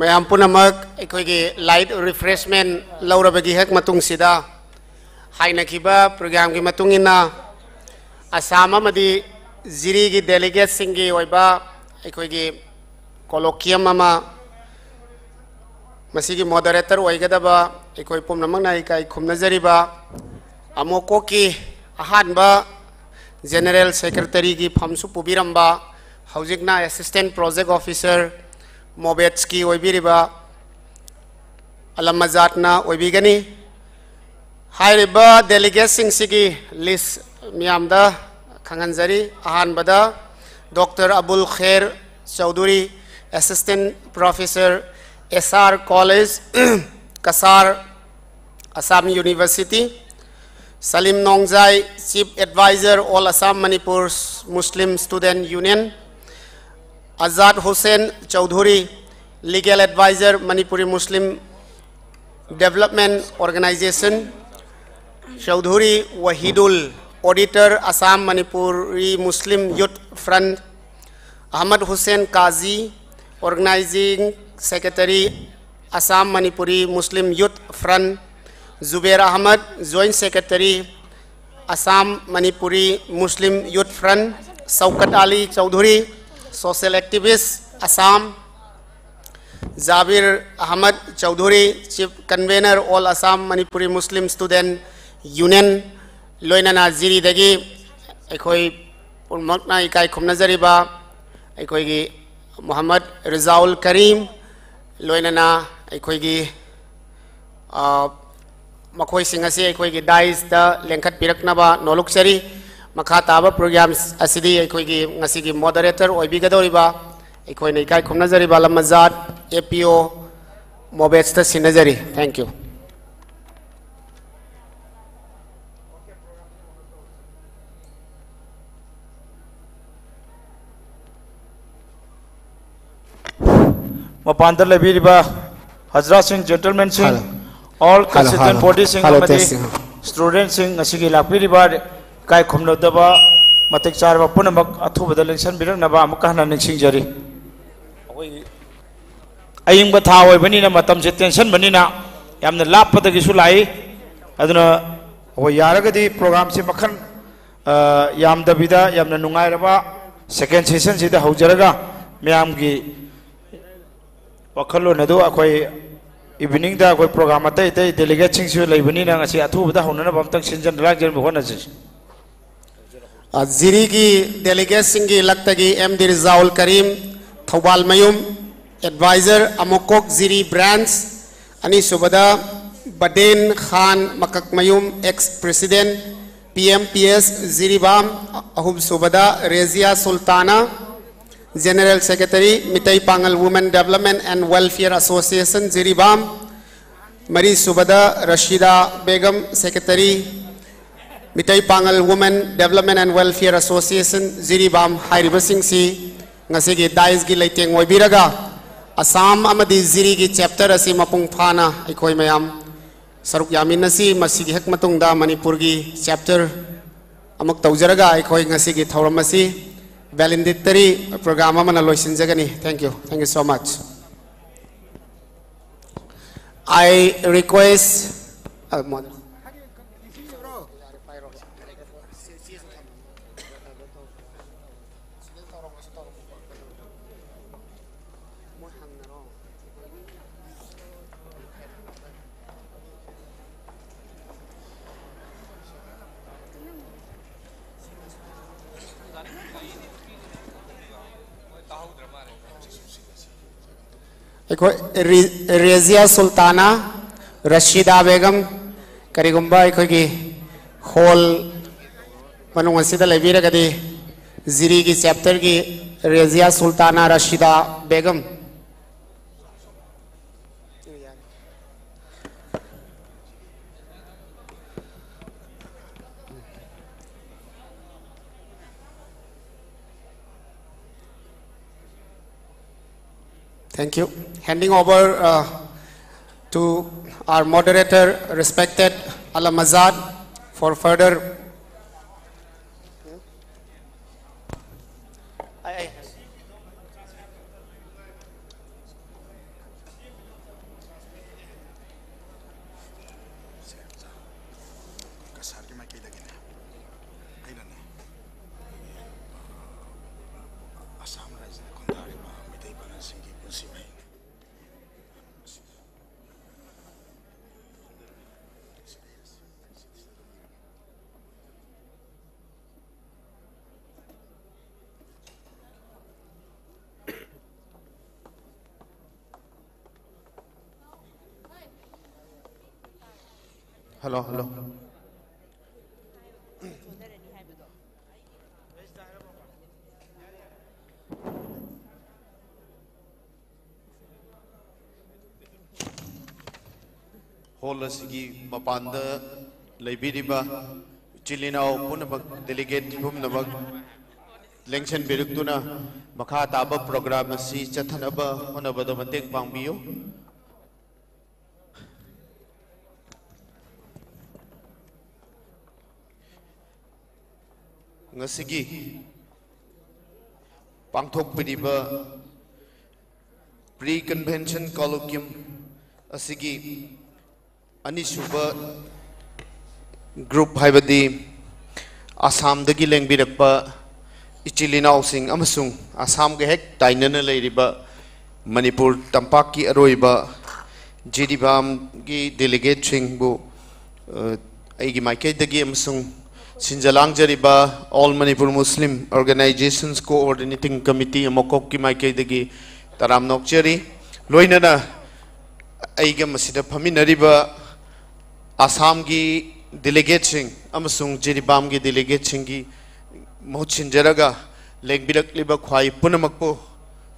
ꯃꯌꯥꯝ ꯄꯨꯝꯅꯃꯛ ꯑꯩꯈꯣꯏꯒꯤ light refreshment ꯂꯧꯔꯕꯒꯤ ꯍꯦꯛ ꯃꯇꯨꯡꯁꯤꯗ, ꯍꯥꯏꯅꯈꯤꯕ programꯒꯤ ꯃꯇꯨꯡ ꯏꯟꯅ, ꯑꯁꯥꯝ ꯑꯃꯗꯤ ꯖꯤꯔꯤꯒꯤ delegateꯁꯤꯡꯒꯤ ꯑꯣꯏꯕ ꯑꯩꯈꯣꯏꯒꯤ colloquium ꯑꯃ, ꯃꯁꯤꯒꯤ moderator ꯑꯣꯏꯒꯗꯕ ꯑꯩꯈꯣꯏ ꯄꯨꯝꯅꯃꯛꯅ ꯏꯀꯥꯏ ꯈꯨꯝꯅꯖꯔꯤꯕ ꯑꯃꯣꯀꯣꯛꯀꯤ ꯑꯍꯥꯟꯕ General Secretaryꯒꯤ ꯐꯝꯁꯨ ꯄꯨꯕꯤꯔꯝꯕ, ꯍꯧꯖꯤꯛꯅ Assistant Project Officer ꯃꯣꯕꯦꯠꯁꯀꯤ ꯑꯣꯏꯕꯤꯔꯤꯕ ꯑꯂꯝ ꯑꯖꯥꯗꯅ ꯑꯣꯏꯕꯤꯒꯅꯤ꯫ ꯍꯥꯏꯔꯤꯕ delegateꯁꯤꯡꯁꯤꯒꯤ list ꯃꯤꯌꯥꯝꯗ ꯈꯪꯍꯟꯖꯔꯤ꯫ ꯑꯍꯥꯟꯕꯗ Doctor Abul Khair Chowdhury, Assistant Professor, S R College, Kasar, Assam University, Salim Nongjai, Chief Advisor, All Assam Manipur Muslim Student Union, Azad Hussain Chowdhury, Legal Advisor, Manipuri Muslim Development Organization, Chowdhury Wahidul, Auditor, Assam Manipuri Muslim Youth Front, Ahmad Hussain Kazi, Organizing Secretary, Assam Manipuri Muslim Youth Front, Zubair Ahmad, Joint Secretary, Assam Manipuri Muslim Youth Front, Shaukat Ali Chowdhury, Social Activist, Assam, Jabir Ahmad Chowdhury, Chief Convener, All Assam Manipuri Muslim Student Union, ꯂꯣꯏꯅꯅ ꯖꯤꯔꯤꯗꯒꯤ ꯑꯩꯈꯣꯏ ꯄꯨꯝꯅꯃꯛꯅ ꯏꯀꯥꯏ ꯈꯨꯝꯅꯖꯔꯤꯕ ꯑꯩꯈꯣꯏꯒꯤ ꯃꯨꯍꯝꯃꯗ ꯔꯤꯖꯥꯎꯜ ꯀꯔꯤꯝ, ꯂꯣꯏꯅꯅ ꯑꯩꯈꯣꯏꯒꯤ, ꯑ, ꯃꯈꯣꯏꯁꯤꯡ ꯑꯁꯤ ꯑꯩꯈꯣꯏꯒꯤ daisꯇ ꯂꯦꯡꯈꯠꯄꯤꯔꯛꯅꯕ ꯅꯣꯂꯨꯛꯆꯔꯤ꯫ ꯃꯈꯥ ꯇꯥꯕ program ꯑꯁꯤꯗꯤ ꯑꯩꯈꯣꯏꯒꯤ ꯉꯁꯤꯒꯤ moderator ꯑꯣꯏꯕꯤꯒꯗꯧꯔꯤꯕ ꯑꯩꯈꯣꯏꯅ ꯏꯀꯥꯏ ꯈꯨꯝꯅꯖꯔꯤꯕ ꯂꯝꯃꯖꯥꯠ A P O ꯃꯣꯕꯦꯠꯁꯇ ꯁꯤꯟꯅꯖꯔꯤ꯫ Thank you꯫ ꯃꯄꯥꯟꯗ ꯂꯩꯕꯤꯔꯤꯕ ꯍꯖꯔꯥꯠꯁꯤꯡ, gentlemanꯁꯤꯡ, Hello꯫ All Hello, constituent hello꯫ Bodyꯁꯤꯡ Hello, ꯑꯃꯗꯤ testing꯫ Studentꯁꯤꯡ, ꯉꯁꯤꯒꯤ ꯂꯥꯛꯄꯤꯔꯤꯕ ꯏꯀꯥꯏ ꯈꯨꯝꯅꯗꯕ ꯃꯇꯤꯛ ꯆꯥꯔꯕ ꯄꯨꯝꯅꯃꯛ ꯑꯊꯨꯕꯗ ꯂꯦꯡꯁꯤꯟꯕꯤꯔꯛꯅꯕ ꯑꯃꯨꯛꯀ ꯍꯟꯅ ꯅꯤꯡꯁꯤꯡꯖꯔꯤ꯫ ꯑꯩꯈꯣꯏꯒꯤ ꯑꯏꯪꯕ ꯊꯥ ꯑꯣꯏꯕꯅꯤꯅ, ꯃꯇꯝꯁꯦ ꯇꯦꯟꯁꯤꯟꯕꯅꯤꯅ ꯌꯥꯝꯅ ꯂꯥꯞꯄꯗꯒꯤꯁꯨ ꯂꯥꯛꯏ꯫ ꯑꯗꯨꯅ ꯑꯩꯈꯣꯏ ꯌꯥꯔꯒꯗꯤ programꯁꯦ ꯃꯈꯜ, ꯑ, ꯌꯥꯝꯗꯕꯤꯗ ꯌꯥꯝꯅ ꯅꯨꯡꯉꯥꯏꯔꯕ second sessionꯁꯤꯗ ꯍꯧꯖꯔꯒ ꯃꯌꯥꯝꯒꯤ ꯋꯥꯈꯜꯂꯣꯟ ꯑꯗꯨ ꯑꯩꯈꯣꯏ eveningꯗ ꯑꯩꯈꯣꯏ program ꯑꯇꯩ ꯑꯇꯩ delegateꯁꯤꯡꯁꯨ ꯂꯩꯕꯅꯤꯅ ꯉꯁꯤ ꯑꯊꯨꯕꯗ ꯍꯧꯅꯅꯕ ꯑꯝꯇꯪ ꯁꯤꯟꯖꯟ ꯂꯥꯡꯖꯟꯕ ꯍꯣꯠꯅꯁꯤ꯫ ꯑ, ꯖꯤꯔꯤꯒꯤ delegateꯁꯤꯡꯒꯤ ꯂꯛꯇꯒꯤ ꯑꯦꯝ ꯗꯤ ꯔꯤꯖꯥꯎꯜ ꯀꯔꯤꯝ, ꯊꯧꯕꯥꯜꯃꯌꯨꯝ, advisor ꯑꯃꯣꯀꯣꯛ ꯖꯤꯔꯤ branch, ꯑꯅꯤꯁꯨꯕꯗ ꯕꯗꯦꯟ ꯈꯥꯟ ꯃꯀꯛꯃꯌꯨꯝ, ex president P M P S Jiribam, ꯑꯍꯨꯝꯁꯨꯕꯗ ꯔꯦꯖꯤꯌꯥ ꯁꯨꯜꯇꯥꯅꯥ, general secretary Meitei Pangal Women Development and Welfare Association Jiribam, ꯃꯔꯤꯁꯨꯕꯗ Rashida Begum, secretary Meitei Pangal Women Development and Welfare Association Jiribam ꯍꯥꯏꯔꯤꯕꯁꯤꯡꯁꯤ ꯉꯁꯤꯒꯤ daisꯀꯤ ꯂꯩꯇꯦꯡ ꯑꯣꯏꯕꯤꯔꯒ ꯑꯁꯥꯝ ꯑꯃꯗꯤ ꯖꯤꯔꯤꯒꯤ chapter ꯑꯁꯤ ꯃꯄꯨꯡ ꯐꯥꯅ ꯑꯩꯈꯣꯏ ꯃꯌꯥꯝ ꯁꯔꯨꯛ ꯌꯥꯃꯤꯟꯅꯁꯤ꯫ ꯃꯁꯤꯒꯤ ꯍꯦꯛ ꯃꯇꯨꯡꯗ ꯃꯅꯤꯄꯨꯔꯒꯤ chapter ꯑꯃꯨꯛ ꯇꯧꯖꯔꯒ ꯑꯩꯈꯣꯏ ꯉꯁꯤꯒꯤ ꯊꯧꯔꯝ ꯑꯁꯤ valedictory program ꯑꯃꯅ ꯂꯣꯏꯁꯤꯟꯖꯒꯅꯤ꯫ Thank you. Thank you so much. I request, uh, moderator. ꯑꯩꯈꯣꯏ ꯔꯤ-, ꯔꯦꯖꯤꯌꯥ ꯁꯨꯜꯇꯥꯅꯥ, ꯔꯁꯤꯗꯥ ꯕꯦꯒꯝ, ꯀꯔꯤꯒꯨꯝꯕ ꯑꯩꯈꯣꯏꯒꯤ hall ꯃꯅꯨꯡ ꯑꯁꯤꯗ ꯂꯩꯕꯤꯔꯒꯗꯤ, ꯖꯤꯔꯤꯒꯤ chapterꯒꯤ ꯔꯦꯖꯤꯌꯥ ꯁꯨꯜꯇꯥꯅꯥ, Rashida Begum. Thank you. Handing over, uh, to our moderator, respected Alam Azad, for further. ꯀꯁꯥꯔꯒꯤ ꯃꯥꯏꯀꯩꯗꯒꯤꯅꯦ꯫ ꯑꯩꯅꯅꯦ, ꯑꯁꯥꯝ ꯔꯥꯏꯖ꯭ꯌꯗ ꯈꯨꯟꯗꯥꯔꯤꯕ ꯃꯤꯇꯩ ꯄꯥꯉꯜꯁꯤꯡꯒꯤ ꯄꯨꯟꯁꯤ ꯃꯍꯤꯡ꯫ Hello, hello. ꯍꯣꯜ ꯑꯁꯤꯒꯤ ꯃꯄꯥꯟꯗ ꯂꯩꯕꯤꯔꯤꯕ ꯏꯆꯤꯜ ꯏꯅꯥꯎ ꯄꯨꯝꯅꯃꯛ, ꯗꯦꯂꯤꯒꯦꯠ ꯄꯨꯝꯅꯃꯛ ꯂꯦꯡꯁꯤꯟꯕꯤꯔꯛꯇꯨꯅ ꯃꯈꯥ ꯇꯥꯕ ꯄ꯭ꯔꯣꯒ꯭ꯔꯥꯝ ꯑꯁꯤ ꯆꯠꯊꯅꯕ ꯍꯣꯠꯅꯕꯗ ꯃꯇꯦꯡ ꯄꯥꯡꯕꯤꯌꯨ꯫ ꯉꯁꯤꯒꯤ ꯄꯥꯡꯊꯣꯛꯄꯤꯔꯤꯕ ꯄ꯭ꯔꯤ ꯀꯟꯚꯦꯟꯁꯟ ꯀꯣꯂꯣꯀ꯭ꯌꯨꯝ ꯑꯁꯤꯒꯤ ꯑꯅꯤꯁꯨꯕ ꯒ꯭ꯔꯨꯞ, ꯍꯥꯏꯕꯗꯤ ꯑꯁꯥꯝꯗꯒꯤ ꯂꯦꯡꯕꯤꯔꯛꯄ ꯏꯆꯤꯜ ꯏꯅꯥꯎꯁꯤꯡ ꯑꯃꯁꯨꯡ ꯑꯁꯥꯝꯒ ꯍꯦꯛ ꯇꯥꯏꯅꯅ ꯂꯩꯔꯤꯕ ꯃꯅꯤꯄꯨꯔ ꯇꯝꯄꯥꯛꯀꯤ ꯑꯔꯣꯏꯕ ꯖꯤꯔꯤꯕꯥꯝꯒꯤ ꯗꯦꯂꯤꯒꯦꯠꯁꯤꯡꯕꯨ, ꯑ, ꯑꯩꯒꯤ ꯃꯥꯏꯀꯩꯗꯒꯤ ꯑꯃꯁꯨꯡ ꯁꯤꯟꯖ ꯂꯥꯡꯖꯔꯤꯕ All Manipur Muslim Organizations Coordinating Committee, ꯑꯃꯣꯀꯣꯛꯀꯤ ꯃꯥꯏꯀꯩꯗꯒꯤ ꯇꯔꯥꯝꯅ ꯑꯣꯛꯆꯔꯤ꯫ ꯂꯣꯏꯅꯅ ꯑꯩꯒ ꯃꯁꯤꯗ ꯐꯝꯃꯤꯟꯅꯔꯤꯕ ꯑꯁꯥꯝꯒꯤ ꯗꯦꯂꯤꯒꯦꯠꯁꯤꯡ ꯑꯃꯁꯨꯡ ꯖꯤꯔꯤꯕꯥꯝꯒꯤ ꯗꯦꯂꯤꯒꯦꯠꯁꯤꯡꯒꯤ ꯃꯍꯨꯠ ꯁꯤꯟꯖꯔꯒ ꯂꯦꯡꯕꯤꯔꯛꯂꯤꯕ ꯈ꯭ꯋꯥꯏ ꯄꯨꯝꯅꯃꯛꯄꯨ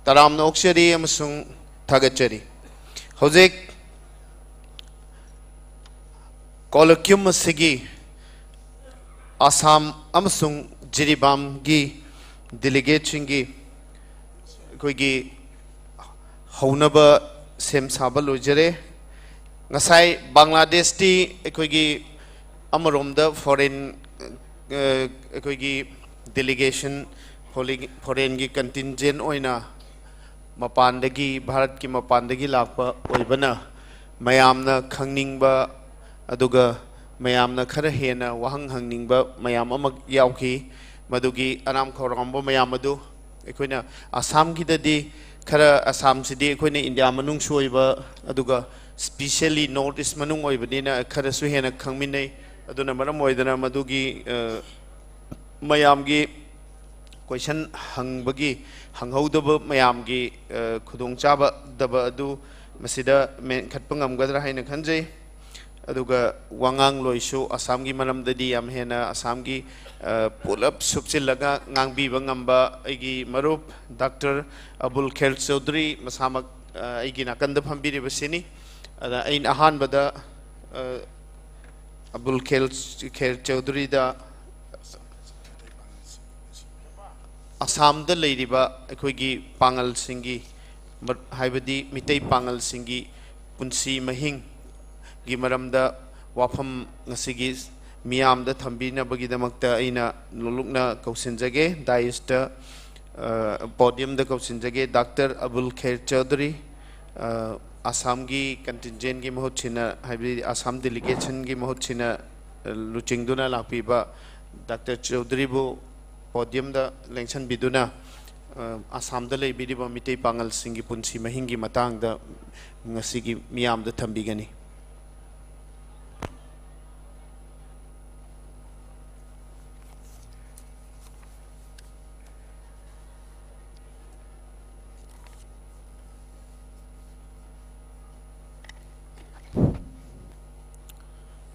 ꯇꯔꯥꯝꯅ ꯑꯣꯛꯆꯔꯤ ꯑꯃꯁꯨꯡ ꯊꯥꯒꯠꯆꯔꯤ꯫ ꯍꯧꯖꯤꯛ ꯀꯣꯂꯣꯀ꯭ꯌꯨꯝ ꯑꯁꯤꯒꯤ ꯑꯁꯥꯝ ꯑꯃꯁꯨꯡ ꯖꯤꯔꯤꯕꯥꯝꯒꯤ ꯗꯦꯂꯤꯒꯦꯠꯁꯤꯡꯒꯤ ꯑꯩꯈꯣꯏꯒꯤ ꯍꯧꯅꯕ ꯁꯦꯝ ꯁꯥꯕ ꯂꯣꯏꯖꯔꯦ꯫ ꯉꯁꯥꯏ ꯕꯪꯒ꯭ꯂꯥꯗꯦꯁꯇꯤ ꯑꯩꯈꯣꯏꯒꯤ ꯑꯃꯔꯣꯝꯗ ꯐꯣꯔꯦꯟ, ꯑ, ꯑꯩꯈꯣꯏꯒꯤ ꯗꯦꯂꯤꯒꯦꯁꯟ, ꯐꯣꯔꯦꯟꯒꯤ ꯀꯟꯇꯤꯟꯖꯦꯟ ꯑꯣꯏꯅ ꯃꯄꯥꯟꯗꯒꯤ, ꯚꯥꯔꯠꯀꯤ ꯃꯄꯥꯟꯗꯒꯤ ꯂꯥꯛꯄ ꯑꯣꯏꯕꯅ, ꯃꯌꯥꯝꯅ ꯈꯪꯅꯤꯡꯕ, ꯑꯗꯨꯒ ꯃꯌꯥꯝꯅ ꯈꯔ ꯍꯦꯟꯅ ꯋꯥꯍꯪ ꯍꯪꯅꯤꯡꯕ ꯃꯌꯥꯝ ꯑꯃ ꯌꯥꯎꯈꯤ꯫ ꯃꯗꯨꯒꯤ ꯑꯔꯥꯝ ꯈꯧꯔꯥꯡꯕ ꯃꯌꯥꯝ ꯑꯗꯨ ꯑꯩꯈꯣꯏꯅ ꯑꯁꯥꯝꯒꯤꯗꯗꯤ ꯈꯔ, ꯑꯁꯥꯝꯁꯤꯗꯤ ꯑꯩꯈꯣꯏꯅ ꯏꯟꯗꯤꯌꯥ ꯃꯅꯨꯡꯁꯨ ꯑꯣꯏꯕ, ꯑꯗꯨꯒ specially North East ꯃꯅꯨꯡ ꯑꯣꯏꯕꯅꯤꯅ ꯈꯔꯁꯨ ꯍꯦꯟꯅ ꯈꯪꯃꯤꯟꯅꯩ꯫ ꯑꯗꯨꯅ ꯃꯔꯝ ꯑꯣꯏꯗꯅ ꯃꯗꯨꯒꯤ, ꯑ, ꯃꯌꯥꯝꯒꯤ ꯀꯣꯏꯁꯟ ꯍꯪꯕꯒꯤ, ꯍꯪꯍꯧꯗꯕ ꯃꯌꯥꯝꯒꯤ, ꯑ, ꯈꯨꯗꯣꯡꯆꯥꯕꯗꯕ ꯑꯗꯨ ꯃꯁꯤꯗ ꯃꯦꯟꯈꯠꯄ ꯉꯝꯒꯗ꯭ꯔꯥ ꯍꯥꯏꯅ ꯈꯟꯖꯩ꯫ ꯑꯗꯨꯒ ꯋꯥꯉꯥꯡꯂꯣꯏꯁꯨ ꯑꯁꯥꯝꯒꯤ ꯃꯔꯝꯗꯗꯤ ꯌꯥꯝ ꯍꯦꯟꯅ ꯑꯁꯥꯝꯒꯤ, ꯑ, ꯄꯨꯂꯞ ꯁꯨꯞꯆꯤꯜꯂꯒ ꯉꯥꯡꯕꯤꯕ ꯉꯝꯕ ꯑꯩꯒꯤ ꯃꯔꯨꯞ ꯗꯥꯛꯇꯔ ꯑꯕꯨꯜ ꯈꯦꯔ ꯆꯧꯙꯨꯔꯤ ꯃꯁꯥꯃꯛ, ꯑ, ꯑꯩꯒꯤ ꯅꯥꯀꯟꯗ ꯐꯝꯕꯤꯔꯤꯕꯁꯤꯅꯤ꯫ ꯑꯗ ꯑꯩꯅ ꯑꯍꯥꯟꯕꯗ, ꯑ, ꯑꯕꯨꯜ ꯈꯦꯔ, ꯈꯦꯔ ꯆꯧꯙꯨꯔꯤꯗ ꯑꯁꯥꯝꯗ ꯂꯩꯔꯤꯕ ꯑꯩꯈꯣꯏꯒꯤ ꯄꯥꯉꯜꯁꯤꯡꯒꯤ, ꯃ-, ꯍꯥꯏꯕꯗꯤ ꯃꯤꯇꯩ ꯄꯥꯉꯜꯁꯤꯡꯒꯤ ꯄꯨꯟꯁꯤ ꯃꯍꯤꯡꯒꯤ ꯃꯔꯝꯗ ꯋꯥꯐꯝ ꯉꯁꯤꯒꯤ ꯃꯤꯌꯥꯝꯗ ꯊꯝꯕꯤꯅꯕꯒꯤꯗꯃꯛꯇ ꯑꯩꯅ ꯅꯣꯂꯨꯛꯅ ꯀꯧꯁꯤꯟꯖꯒꯦ, ꯗꯥꯏꯁꯇ, ꯑ, ꯄꯣꯗꯤꯌꯝꯗ ꯀꯧꯁꯤꯟꯖꯒꯦ, ꯗꯥꯛꯇꯔ ꯑꯕꯨꯜ ꯈꯦꯔ ꯆꯧꯙꯨꯔꯤ, ꯑ, ꯑꯁꯥꯝꯒꯤ ꯀꯟꯇꯤꯟꯖꯦꯟꯒꯤ ꯃꯍꯨꯠ ꯁꯤꯟꯅ, ꯍꯥꯏꯕꯗꯤ ꯑꯁꯥꯝ ꯗꯦꯂꯤꯒꯦꯁꯟꯒꯤ ꯃꯍꯨꯠ ꯁꯤꯟꯅ, ꯑ, ꯂꯨꯆꯤꯡꯗꯨꯅ ꯂꯥꯛꯄꯤꯕ ꯗꯥꯛꯇꯔ ꯆꯧꯙꯨꯔꯤꯕꯨ ꯄꯣꯗꯤꯌꯝꯗ ꯂꯦꯡꯁꯟꯕꯤꯗꯨꯅ, ꯑ, ꯑꯁꯥꯝꯗ ꯂꯩꯕꯤꯔꯤꯕ ꯃꯤꯇꯩ ꯄꯥꯉꯜꯁꯤꯡꯒꯤ ꯄꯨꯟꯁꯤ ꯃꯍꯤꯡꯒꯤ ꯃꯇꯥꯡꯗ ꯉꯁꯤꯒꯤ ꯃꯤꯌꯥꯝꯗ ꯊꯝꯕꯤꯒꯅꯤ꯫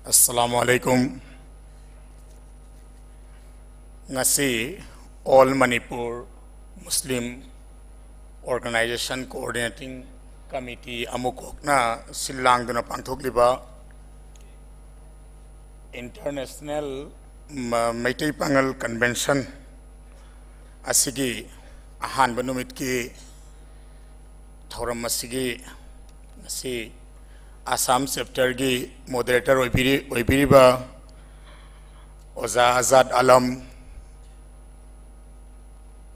Assalamu alaikum. ꯉꯁꯤ All Manipur Muslim Organization Coordinating Committee ꯑꯃꯨꯛ ꯀꯣꯛꯅ ꯁꯤꯜ ꯂꯥꯡꯗꯨꯅ ꯄꯥꯡꯊꯣꯛꯂꯤꯕ International ꯃ-, ꯃꯩꯇꯩ ꯄꯥꯉꯜ Convention ꯑꯁꯤꯒꯤ ꯑꯍꯥꯟꯕ ꯅꯨꯃꯤꯠꯀꯤ ꯊꯧꯔꯝ ꯑꯁꯤꯒꯤ ꯉꯁꯤ ꯑꯁꯥꯝ ꯆꯦꯞꯇꯔꯒꯤ ꯃꯣꯗꯔꯦꯇꯔ ꯑꯣꯏꯕꯤꯔꯤ-, ꯑꯣꯏꯕꯤꯔꯤꯕ ꯑꯣꯖꯥ ꯑꯖꯥꯗ ꯑꯂꯝ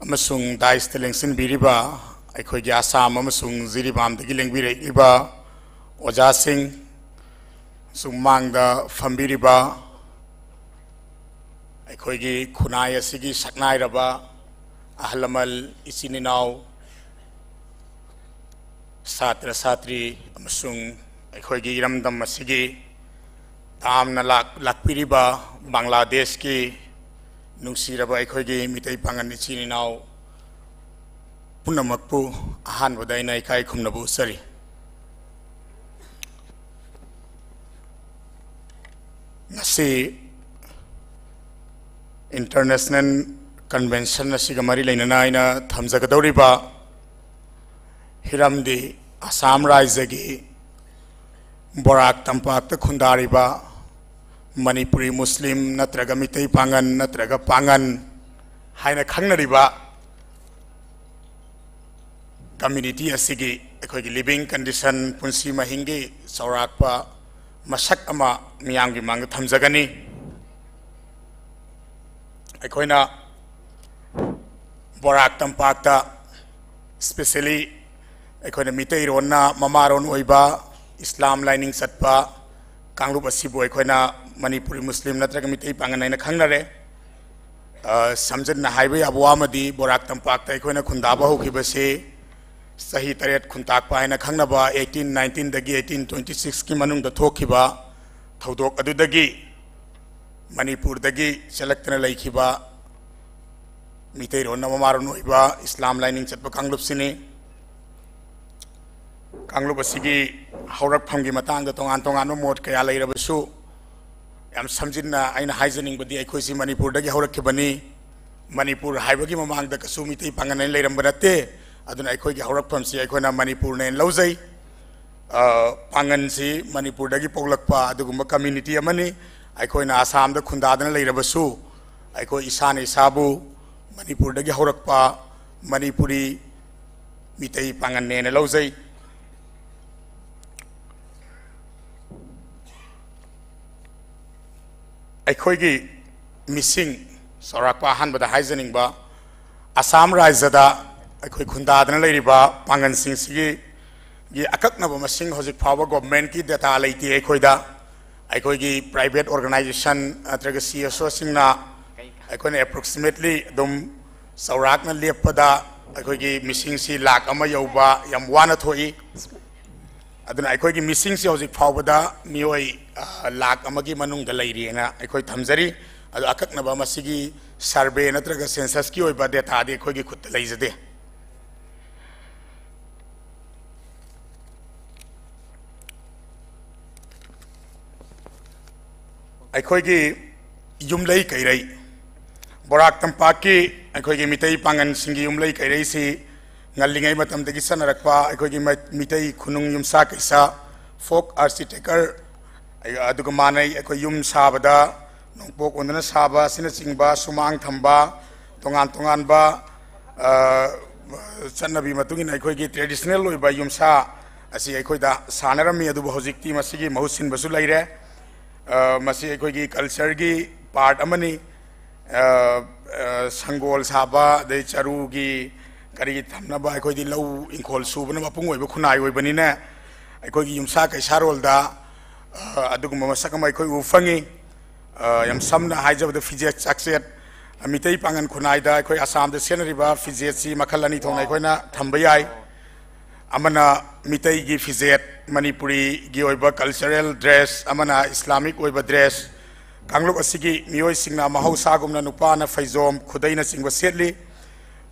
ꯑꯃꯁꯨꯡ ꯗꯥꯏꯁꯇ ꯂꯦꯡꯁꯤꯟꯕꯤꯔꯤꯕ ꯑꯩꯈꯣꯏꯒꯤ ꯑꯁꯥꯝ ꯑꯃꯁꯨꯡ ꯖꯤꯔꯤꯕꯥꯝꯗꯒꯤ ꯂꯦꯡꯕꯤꯔꯛꯂꯤꯕ ꯑꯣꯖꯥꯁꯤꯡ, ꯑꯃꯁꯨꯡ ꯃꯥꯡꯗ ꯐꯝꯕꯤꯔꯤꯕ ꯑꯩꯈꯣꯏꯒꯤ ꯈꯨꯟꯅꯥꯏ ꯑꯁꯤꯒꯤ ꯁꯛꯅꯥꯏꯔꯕ ꯑꯍꯜ ꯂꯃꯟ, ꯏꯆꯤꯟ ꯏꯅꯥꯎ, ꯁꯥꯇ꯭ꯔ ꯁꯥꯇ꯭ꯔꯤ ꯑꯃꯁꯨꯡ ꯑꯩꯈꯣꯏꯒꯤ ꯏꯔꯝꯗꯝ ꯑꯁꯤꯒꯤ ꯇꯥꯝꯅ ꯂꯥꯛ-, ꯂꯥꯛꯄꯤꯔꯤꯕ ꯕꯪꯒ꯭ꯂꯥꯗꯦꯁꯀꯤ ꯅꯨꯡꯁꯤꯔꯕ ꯑꯩꯈꯣꯏꯒꯤ ꯃꯤꯇꯩ ꯄꯥꯉꯜ ꯏꯆꯤꯟ ꯏꯅꯥꯎ ꯄꯨꯝꯅꯃꯛꯄꯨ ꯑꯍꯥꯟꯕꯗ ꯑꯩꯅ ꯏꯀꯥꯏ ꯈꯨꯝꯅꯕ ꯎꯠꯆꯔꯤ꯫ ꯉꯁꯤ international convention ꯑꯁꯤꯒ ꯃꯔꯤ ꯂꯩꯅꯅ ꯑꯩꯅ ꯊꯝꯖꯒꯗꯧꯔꯤꯕ ꯍꯤꯔꯝꯗꯤ ꯑꯁꯥꯝ ꯔꯥꯏꯖ꯭ꯌꯒꯤ ꯕꯣꯔꯥꯛ ꯇꯝꯄꯥꯛꯇ ꯈꯨꯟꯗꯥꯔꯤꯕ ꯃꯅꯤꯄꯨꯔꯤ ꯃꯨꯁꯂꯤꯝ ꯅꯠꯇ꯭ꯔꯒ ꯃꯤꯇꯩ ꯄꯥꯉꯟ ꯅꯠꯇ꯭ꯔꯒ ꯄꯥꯉꯟ ꯍꯥꯏꯅ ꯈꯪꯅꯔꯤꯕ community ꯑꯁꯤꯒꯤ ꯑꯩꯈꯣꯏꯒꯤ living condition, ꯄꯨꯟꯁꯤ ꯃꯍꯤꯡꯒꯤ ꯆꯥꯎꯔꯥꯛꯄ ꯃꯁꯛ ꯑꯃ ꯃꯤꯌꯥꯝꯒꯤ ꯃꯥꯡꯗ ꯊꯝꯖꯒꯅꯤ꯫ ꯑꯩꯈꯣꯏꯅ ꯕꯣꯔꯥꯛ ꯇꯝꯄꯥꯛꯇ, specially ꯑꯩꯈꯣꯏꯅ ꯃꯤꯇꯩꯔꯣꯟꯅ ꯃꯃꯥꯔꯣꯟ ꯑꯣꯏꯕ, ꯏꯁꯂꯥꯝ ꯂꯥꯏꯅꯤꯡ ꯆꯠꯄ ꯀꯥꯡꯂꯨꯞ ꯑꯁꯤꯕꯨ ꯑꯩꯈꯣꯏꯅ ꯃꯅꯤꯄꯨꯔꯤ ꯃꯨꯁꯂꯤꯝ ꯅꯠꯇ꯭ꯔꯒ ꯃꯤꯇꯩ ꯄꯥꯉꯟ ꯍꯥꯏꯅ ꯈꯪꯅꯔꯦ꯫ ꯑ, ꯁꯝꯖꯤꯟꯅ ꯍꯥꯏꯕ ꯌꯥꯕ ꯋꯥ ꯑꯃꯗꯤ, ꯕꯣꯔꯥꯛ ꯇꯝꯄꯥꯛꯇ ꯑꯩꯈꯣꯏꯅ ꯈꯨꯟꯗꯥꯕ ꯍꯧꯈꯤꯕꯁꯤ ꯆꯍꯤ ꯇꯔꯦꯠ ꯈꯨꯟꯇꯥꯛꯄ ꯍꯥꯏꯅ ꯈꯪꯅꯕ eighteen nineteenꯗꯒꯤ eighteen twenty sixꯀꯤ ꯃꯅꯨꯡꯗ ꯊꯣꯛꯈꯤꯕ ꯊꯧꯗꯣꯛ ꯑꯗꯨꯗꯒꯤ ꯃꯅꯤꯄꯨꯔꯗꯒꯤ ꯆꯦꯜꯂꯛꯇꯨꯅ ꯂꯩꯈꯤꯕ ꯃꯤꯇꯩꯔꯣꯟꯅ ꯃꯃꯥꯔꯣꯟ ꯑꯣꯏꯕ ꯏꯁꯂꯥꯝ ꯂꯥꯏꯅꯤꯡ ꯆꯠꯄ ꯀꯥꯡꯂꯨꯞꯁꯤꯅꯤ꯫ ꯀꯥꯡꯂꯨꯞ ꯑꯁꯤꯒꯤ ꯍꯧꯔꯛꯐꯝꯒꯤ ꯃꯇꯥꯡꯗ ꯇꯣꯉꯥꯟ ꯇꯣꯉꯥꯟꯕ ꯃꯣꯠ ꯀꯌꯥ ꯂꯩꯔꯕꯁꯨ, ꯌꯥꯝ ꯁꯝꯖꯤꯟꯅ ꯑꯩꯅ ꯍꯥꯏꯖꯅꯤꯡꯕꯗꯤ, ꯑꯩꯈꯣꯏꯁꯤ ꯃꯅꯤꯄꯨꯔꯗꯒꯤ ꯍꯧꯔꯛꯈꯤꯕꯅꯤ꯫ ꯃꯅꯤꯄꯨꯔ ꯍꯥꯏꯕꯒꯤ ꯃꯃꯥꯡꯗ ꯀꯩꯁꯨ ꯃꯤꯇꯩ ꯄꯥꯉꯟ ꯍꯥꯏꯅ ꯂꯩꯔꯝꯕ ꯅꯠꯇꯦ꯫ ꯑꯗꯨꯅ ꯑꯩꯈꯣꯏꯒꯤ ꯍꯧꯔꯛꯐꯝꯁꯤ ꯑꯩꯈꯣꯏꯅ ꯃꯅꯤꯄꯨꯔꯅꯦꯅ ꯂꯧꯖꯩ꯫ ꯑ, ꯄꯥꯉꯟꯁꯤ ꯃꯅꯤꯄꯨꯔꯗꯒꯤ ꯄꯣꯛꯂꯛꯄ ꯑꯗꯨꯒꯨꯝꯕ community ꯑꯃꯅꯤ꯫ ꯑꯩꯈꯣꯏꯅ ꯑꯁꯥꯝꯗ ꯈꯨꯟꯗꯥꯗꯅ ꯂꯩꯔꯕꯁꯨ, ꯑꯩꯈꯣꯏ ꯏꯁꯥꯅ ꯏꯁꯥꯕꯨ ꯃꯅꯤꯄꯨꯔꯗꯒꯤ ꯍꯧꯔꯛꯄ ꯃꯅꯤꯄꯨꯔꯤ ꯃꯤꯇꯩ ꯄꯥꯉꯟꯅꯦꯅ ꯂꯧꯖꯩ꯫ ꯑꯩꯈꯣꯏꯒꯤ ꯃꯤꯁꯤꯡ, ꯆꯥꯎꯔꯥꯛꯄ ꯑꯍꯥꯟꯕꯗ ꯍꯥꯏꯖꯅꯤꯡꯕ, ꯑꯁꯥꯝ ꯔꯥꯏꯖ꯭ꯌꯗ ꯑꯩꯈꯣꯏ ꯈꯨꯟꯗꯥꯗꯅ ꯂꯩꯔꯤꯕ ꯄꯥꯉꯟꯁꯤꯡꯁꯤꯒꯤ, ꯒꯤ ꯑꯀꯛꯅꯕ ꯃꯁꯤꯡ ꯍꯧꯖꯤꯛ ꯐꯥꯎꯕ governmentꯀꯤ data ꯂꯩꯇꯦ ꯑꯩꯈꯣꯏꯗ꯫ ꯑꯩꯈꯣꯏꯒꯤ private organization ꯅꯠꯇ꯭ꯔꯒ CSOꯁꯤꯡꯅ ꯑꯩꯈꯣꯏꯅ approximately ꯑꯗꯨꯝ ꯆꯥꯎꯔꯥꯛꯅ ꯂꯦꯞꯄꯗ ꯑꯩꯈꯣꯏꯒꯤ ꯃꯤꯁꯤꯡꯁꯤ ꯂꯥꯈ ꯑꯃ ꯌꯧꯕ ꯌꯥꯝ ꯋꯥꯅ ꯊꯣꯛꯏ꯫ ꯑꯗꯨꯅ ꯑꯩꯈꯣꯏꯒꯤ ꯃꯤꯁꯤꯡꯁꯤ ꯍꯧꯖꯤꯛ ꯐꯥꯎꯕꯗ ꯃꯤꯑꯣꯏ, ꯑ, ꯂꯥꯈ ꯑꯃꯒꯤ ꯃꯅꯨꯡꯗ ꯂꯩꯔꯤꯑꯅ ꯑꯩꯈꯣꯏ ꯊꯝꯖꯔꯤ꯫ ꯑꯗꯣ ꯑꯀꯛꯅꯕ ꯃꯁꯤꯒꯤ survey ꯅꯠꯇ꯭ꯔꯒ censusꯀꯤ ꯑꯣꯏꯕ dataꯗꯤ ꯑꯩꯈꯣꯏꯒꯤ ꯈꯨꯠꯇ ꯂꯩꯖꯗꯦ꯫ ꯑꯩꯈꯣꯏꯒꯤ ꯌꯨꯝꯂꯩ ꯀꯩꯔꯩ, ꯕꯣꯔꯥꯛ ꯇꯝꯄꯥꯛꯀꯤ ꯑꯩꯈꯣꯏꯒꯤ ꯃꯤꯇꯩ ꯄꯥꯉꯟꯁꯤꯡꯒꯤ ꯌꯨꯝꯂꯩ ꯀꯩꯔꯩꯁꯤ ꯉꯜꯂꯤꯉꯩ ꯃꯇꯝꯗꯒꯤ ꯆꯠꯅꯔꯛꯄ ꯑꯩꯈꯣꯏꯒꯤ ꯃ-, ꯃꯤꯇꯩ ꯈꯨꯅꯨꯡ ꯌꯨꯝꯁꯥ ꯀꯩꯁꯥ, ꯐꯣꯛ ꯑꯥꯔꯀꯤꯇꯦꯛꯆꯔ, ꯑꯗꯨꯒ ꯃꯥꯟꯅꯩ꯫ ꯑꯩꯈꯣꯏ ꯌꯨꯝ ꯁꯥꯕꯗ ꯅꯣꯡꯄꯣꯛ ꯑꯣꯟꯗꯨꯅ ꯁꯥꯕ ꯑꯁꯤꯅꯆꯤꯡꯕ, ꯁꯨꯃꯥꯡ ꯊꯝꯕ, ꯇꯣꯉꯥꯟ ꯇꯣꯉꯥꯟꯕ, ꯑ, ꯆꯠꯅꯕꯤ ꯃꯇꯨꯡ ꯏꯟꯅ ꯑꯩꯈꯣꯏꯒꯤ ꯇ꯭ꯔꯦꯗꯤꯁꯅꯦꯜ ꯑꯣꯏꯕ ꯌꯨꯝꯁꯥ ꯑꯁꯤ ꯑꯩꯈꯣꯏꯗ ꯁꯥꯟꯅꯔꯝꯃꯤ꯫ ꯑꯗꯨꯕꯨ ꯍꯧꯖꯤꯛꯇꯤ ꯃꯁꯤꯒꯤ ꯃꯍꯨꯠ ꯁꯤꯟꯕꯁꯨ ꯂꯩꯔꯦ꯫ ꯑ, ꯃꯁꯤ ꯑꯩꯈꯣꯏꯒꯤ ꯀꯜꯆꯔꯒꯤ ꯄꯥꯔꯠ ꯑꯃꯅꯤ꯫ ꯑ, ꯑ, ꯁꯪꯒꯣꯜ ꯁꯥꯕ, ꯑꯗꯩ ꯆꯔꯨꯒꯤ ꯀꯔꯤꯒꯤ ꯊꯝꯅꯕ, ꯑꯩꯈꯣꯏꯗꯤ ꯂꯧ ꯏꯪꯈꯣꯜ ꯁꯨꯕꯅ ꯃꯄꯨꯡ ꯑꯣꯏꯕ ꯈꯨꯟꯅꯥꯏ ꯑꯣꯏꯕꯅꯤꯅ, ꯑꯩꯈꯣꯏꯒꯤ ꯌꯨꯝꯁꯥ ꯀꯩꯁꯥꯔꯣꯜꯗ, ꯑ, ꯑꯗꯨꯒꯨꯝꯕ ꯃꯁꯛ ꯑꯃ ꯑꯩꯈꯣꯏ ꯎꯕ ꯐꯪꯉꯤ꯫ ꯑ, ꯌꯥꯝ ꯁꯝꯅ ꯍꯥꯏꯖꯕꯗ, ꯐꯤꯖꯦꯠ ꯆꯥꯛꯆꯦꯠ, ꯑ, ꯃꯤꯇꯩ ꯄꯥꯉꯟ ꯈꯨꯟꯅꯥꯏꯗ ꯑꯩꯈꯣꯏ ꯑꯁꯥꯝꯗ ꯁꯦꯠꯅꯔꯤꯕ ꯐꯤꯖꯦꯠꯁꯤ ꯃꯈꯜ ꯑꯅꯤ ꯊꯣꯛꯅ ꯑꯩꯈꯣꯏꯅ ꯊꯝꯕ ꯌꯥꯏ꯫ ꯑꯃꯅ ꯃꯤꯇꯩꯒꯤ ꯐꯤꯖꯦꯠ, ꯃꯅꯤꯄꯨꯔꯤꯒꯤ ꯑꯣꯏꯕ ꯀꯜꯆꯔꯦꯜ ꯗ꯭ꯔꯦꯁ, ꯑꯃꯅ ꯏꯁꯂꯥꯃꯤꯛ ꯑꯣꯏꯕ ꯗ꯭ꯔꯦꯁ꯫ ꯀꯥꯡꯂꯨꯞ ꯑꯁꯤꯒꯤ ꯃꯤꯑꯣꯏꯁꯤꯡꯅ ꯃꯍꯧꯁꯥꯒꯨꯝꯅ ꯅꯨꯄꯥꯅ ꯐꯩꯖꯣꯝ, ꯈꯨꯗꯩꯅꯆꯤꯡꯕ ꯁꯦꯠꯂꯤ꯫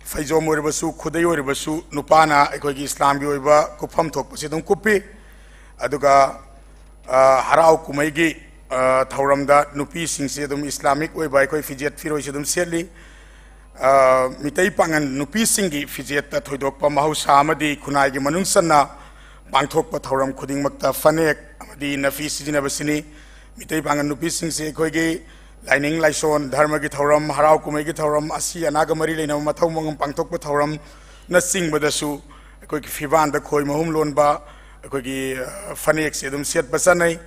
ꯐꯩꯖꯣꯝ ꯑꯣꯏꯔꯕꯁꯨ, ꯈꯨꯗꯩ ꯑꯣꯏꯔꯕꯁꯨ, ꯅꯨꯄꯥꯅ ꯑꯩꯈꯣꯏꯒꯤ ꯏꯁꯂꯥꯝꯒꯤ ꯑꯣꯏꯕ ꯀꯨꯞꯐꯝ ꯊꯣꯛꯄꯁꯤ ꯑꯗꯨꯝ ꯀꯨꯞꯄꯤ꯫ ꯑꯗꯨꯒ, ꯑ, ꯍꯔꯥꯎ ꯀꯨꯝꯍꯩꯒꯤ, ꯑ, ꯊꯧꯔꯝꯗ ꯅꯨꯄꯤꯁꯤꯡꯁꯤ ꯑꯗꯨꯝ ꯏꯁꯂꯥꯃꯤꯛ ꯑꯣꯏꯕ ꯑꯩꯈꯣꯏ ꯐꯤꯖꯦꯠ ꯐꯤꯔꯣꯏꯁꯤ ꯑꯗꯨꯝ ꯁꯦꯠꯂꯤ꯫ ꯑ, ꯃꯤꯇꯩ ꯄꯥꯉꯟ ꯅꯨꯄꯤꯁꯤꯡꯒꯤ ꯐꯤꯖꯦꯠꯇ ꯊꯣꯏꯗꯣꯛꯄ ꯃꯍꯧꯁꯥ ꯑꯃꯗꯤ ꯈꯨꯟꯅꯥꯏꯒꯤ ꯃꯅꯨꯡ ꯆꯟꯅ ꯄꯥꯡꯊꯣꯛꯄ ꯊꯧꯔꯝ ꯈꯨꯗꯤꯡꯃꯛꯇ ꯐꯅꯦꯛ ꯑꯃꯗꯤ ꯅꯐꯤ ꯁꯤꯖꯤꯟꯅꯕꯁꯤꯅꯤ꯫ ꯃꯤꯇꯩ ꯄꯥꯉꯟ ꯅꯨꯄꯤꯁꯤꯡꯁꯤ ꯑꯩꯈꯣꯏꯒꯤ ꯂꯥꯏꯅꯤꯡ ꯂꯥꯏꯁꯣꯟ, ꯙꯔꯃꯒꯤ ꯊꯧꯔꯝ, ꯍꯔꯥꯎ ꯀꯨꯝꯍꯩꯒꯤ ꯊꯧꯔꯝ, ꯑꯁꯤ ꯑꯅꯥꯒ ꯃꯔꯤ ꯂꯩꯅꯕ ꯃꯊꯧ ꯃꯉꯝ ꯄꯥꯡꯊꯣꯛꯄ ꯊꯧꯔꯝꯅꯆꯤꯡꯕꯗꯁꯨ ꯑꯩꯈꯣꯏꯒꯤ ꯐꯤꯕꯥꯟꯗ ꯈꯣꯏ ꯃꯍꯨꯝ ꯂꯣꯟꯕ ꯑꯩꯈꯣꯏꯒꯤ, ꯑ, ꯐꯅꯦꯛꯁꯦ ꯑꯗꯨꯝ ꯁꯦꯠꯄ ꯆꯠꯅꯩ꯫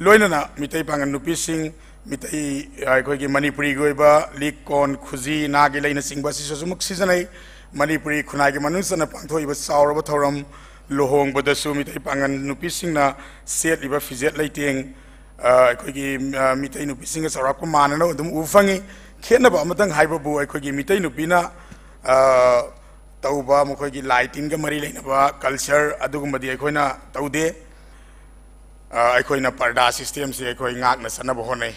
ꯂꯣꯏꯅꯅ ꯃꯤꯇꯩ ꯄꯥꯉꯟ ꯅꯨꯄꯤꯁꯤꯡ, ꯃꯤꯇꯩ, ꯑ, ꯑꯩꯈꯣꯏꯒꯤ ꯃꯅꯤꯄꯨꯔꯤꯒꯤ ꯑꯣꯏꯕ ꯂꯤꯛ ꯀꯣꯟ, ꯈꯨꯖꯤ, ꯅꯥꯒꯤ ꯂꯩꯅꯆꯤꯡꯕ ꯑꯁꯤꯁꯨ ꯑꯗꯨꯃꯛ ꯁꯤꯖꯤꯟꯅꯩ꯫ ꯃꯅꯤꯄꯨꯔꯤ ꯈꯨꯟꯅꯥꯏꯒꯤ ꯃꯅꯨꯡ ꯆꯟꯅ ꯄꯥꯡꯊꯣꯛꯏꯕ ꯆꯥꯎꯔꯕ ꯊꯧꯔꯝ ꯂꯨꯍꯣꯡꯕꯗꯁꯨ ꯃꯤꯇꯩ ꯄꯥꯉꯟ ꯅꯨꯄꯤꯁꯤꯡꯅ ꯁꯦꯠꯂꯤꯕ ꯐꯤꯖꯦꯠ ꯂꯩꯇꯦꯡ, ꯑ, ꯑꯩꯈꯣꯏꯒꯤ, ꯑ, ꯃꯤꯇꯩ ꯅꯨꯄꯤꯁꯤꯡꯒ ꯆꯥꯎꯔꯥꯛꯄ ꯃꯥꯟꯅꯅ ꯑꯗꯨꯝ ꯎꯕ ꯐꯪꯉꯤ꯫ ꯈꯦꯠꯅꯕ ꯑꯃꯇꯪ ꯍꯥꯏꯕꯕꯨ, ꯑꯩꯈꯣꯏꯒꯤ ꯃꯤꯇꯩ ꯅꯨꯄꯤꯅ, ꯑ, ꯇꯧꯕ ꯃꯈꯣꯏꯒꯤ ꯂꯥꯏ ꯇꯤꯟꯒ ꯃꯔꯤ ꯂꯩꯅꯕ ꯀꯜꯆꯔ ꯑꯗꯨꯒꯨꯝꯕꯗꯤ ꯑꯩꯈꯣꯏꯅ ꯇꯧꯗꯦ꯫ ꯑ, ꯑꯩꯈꯣꯏꯅ ꯄꯔꯗꯥ ꯁꯤꯁꯇꯦꯝꯁꯤ ꯑꯩꯈꯣꯏ ꯉꯥꯛꯅ ꯆꯠꯅꯕ ꯍꯣꯠꯅꯩ꯫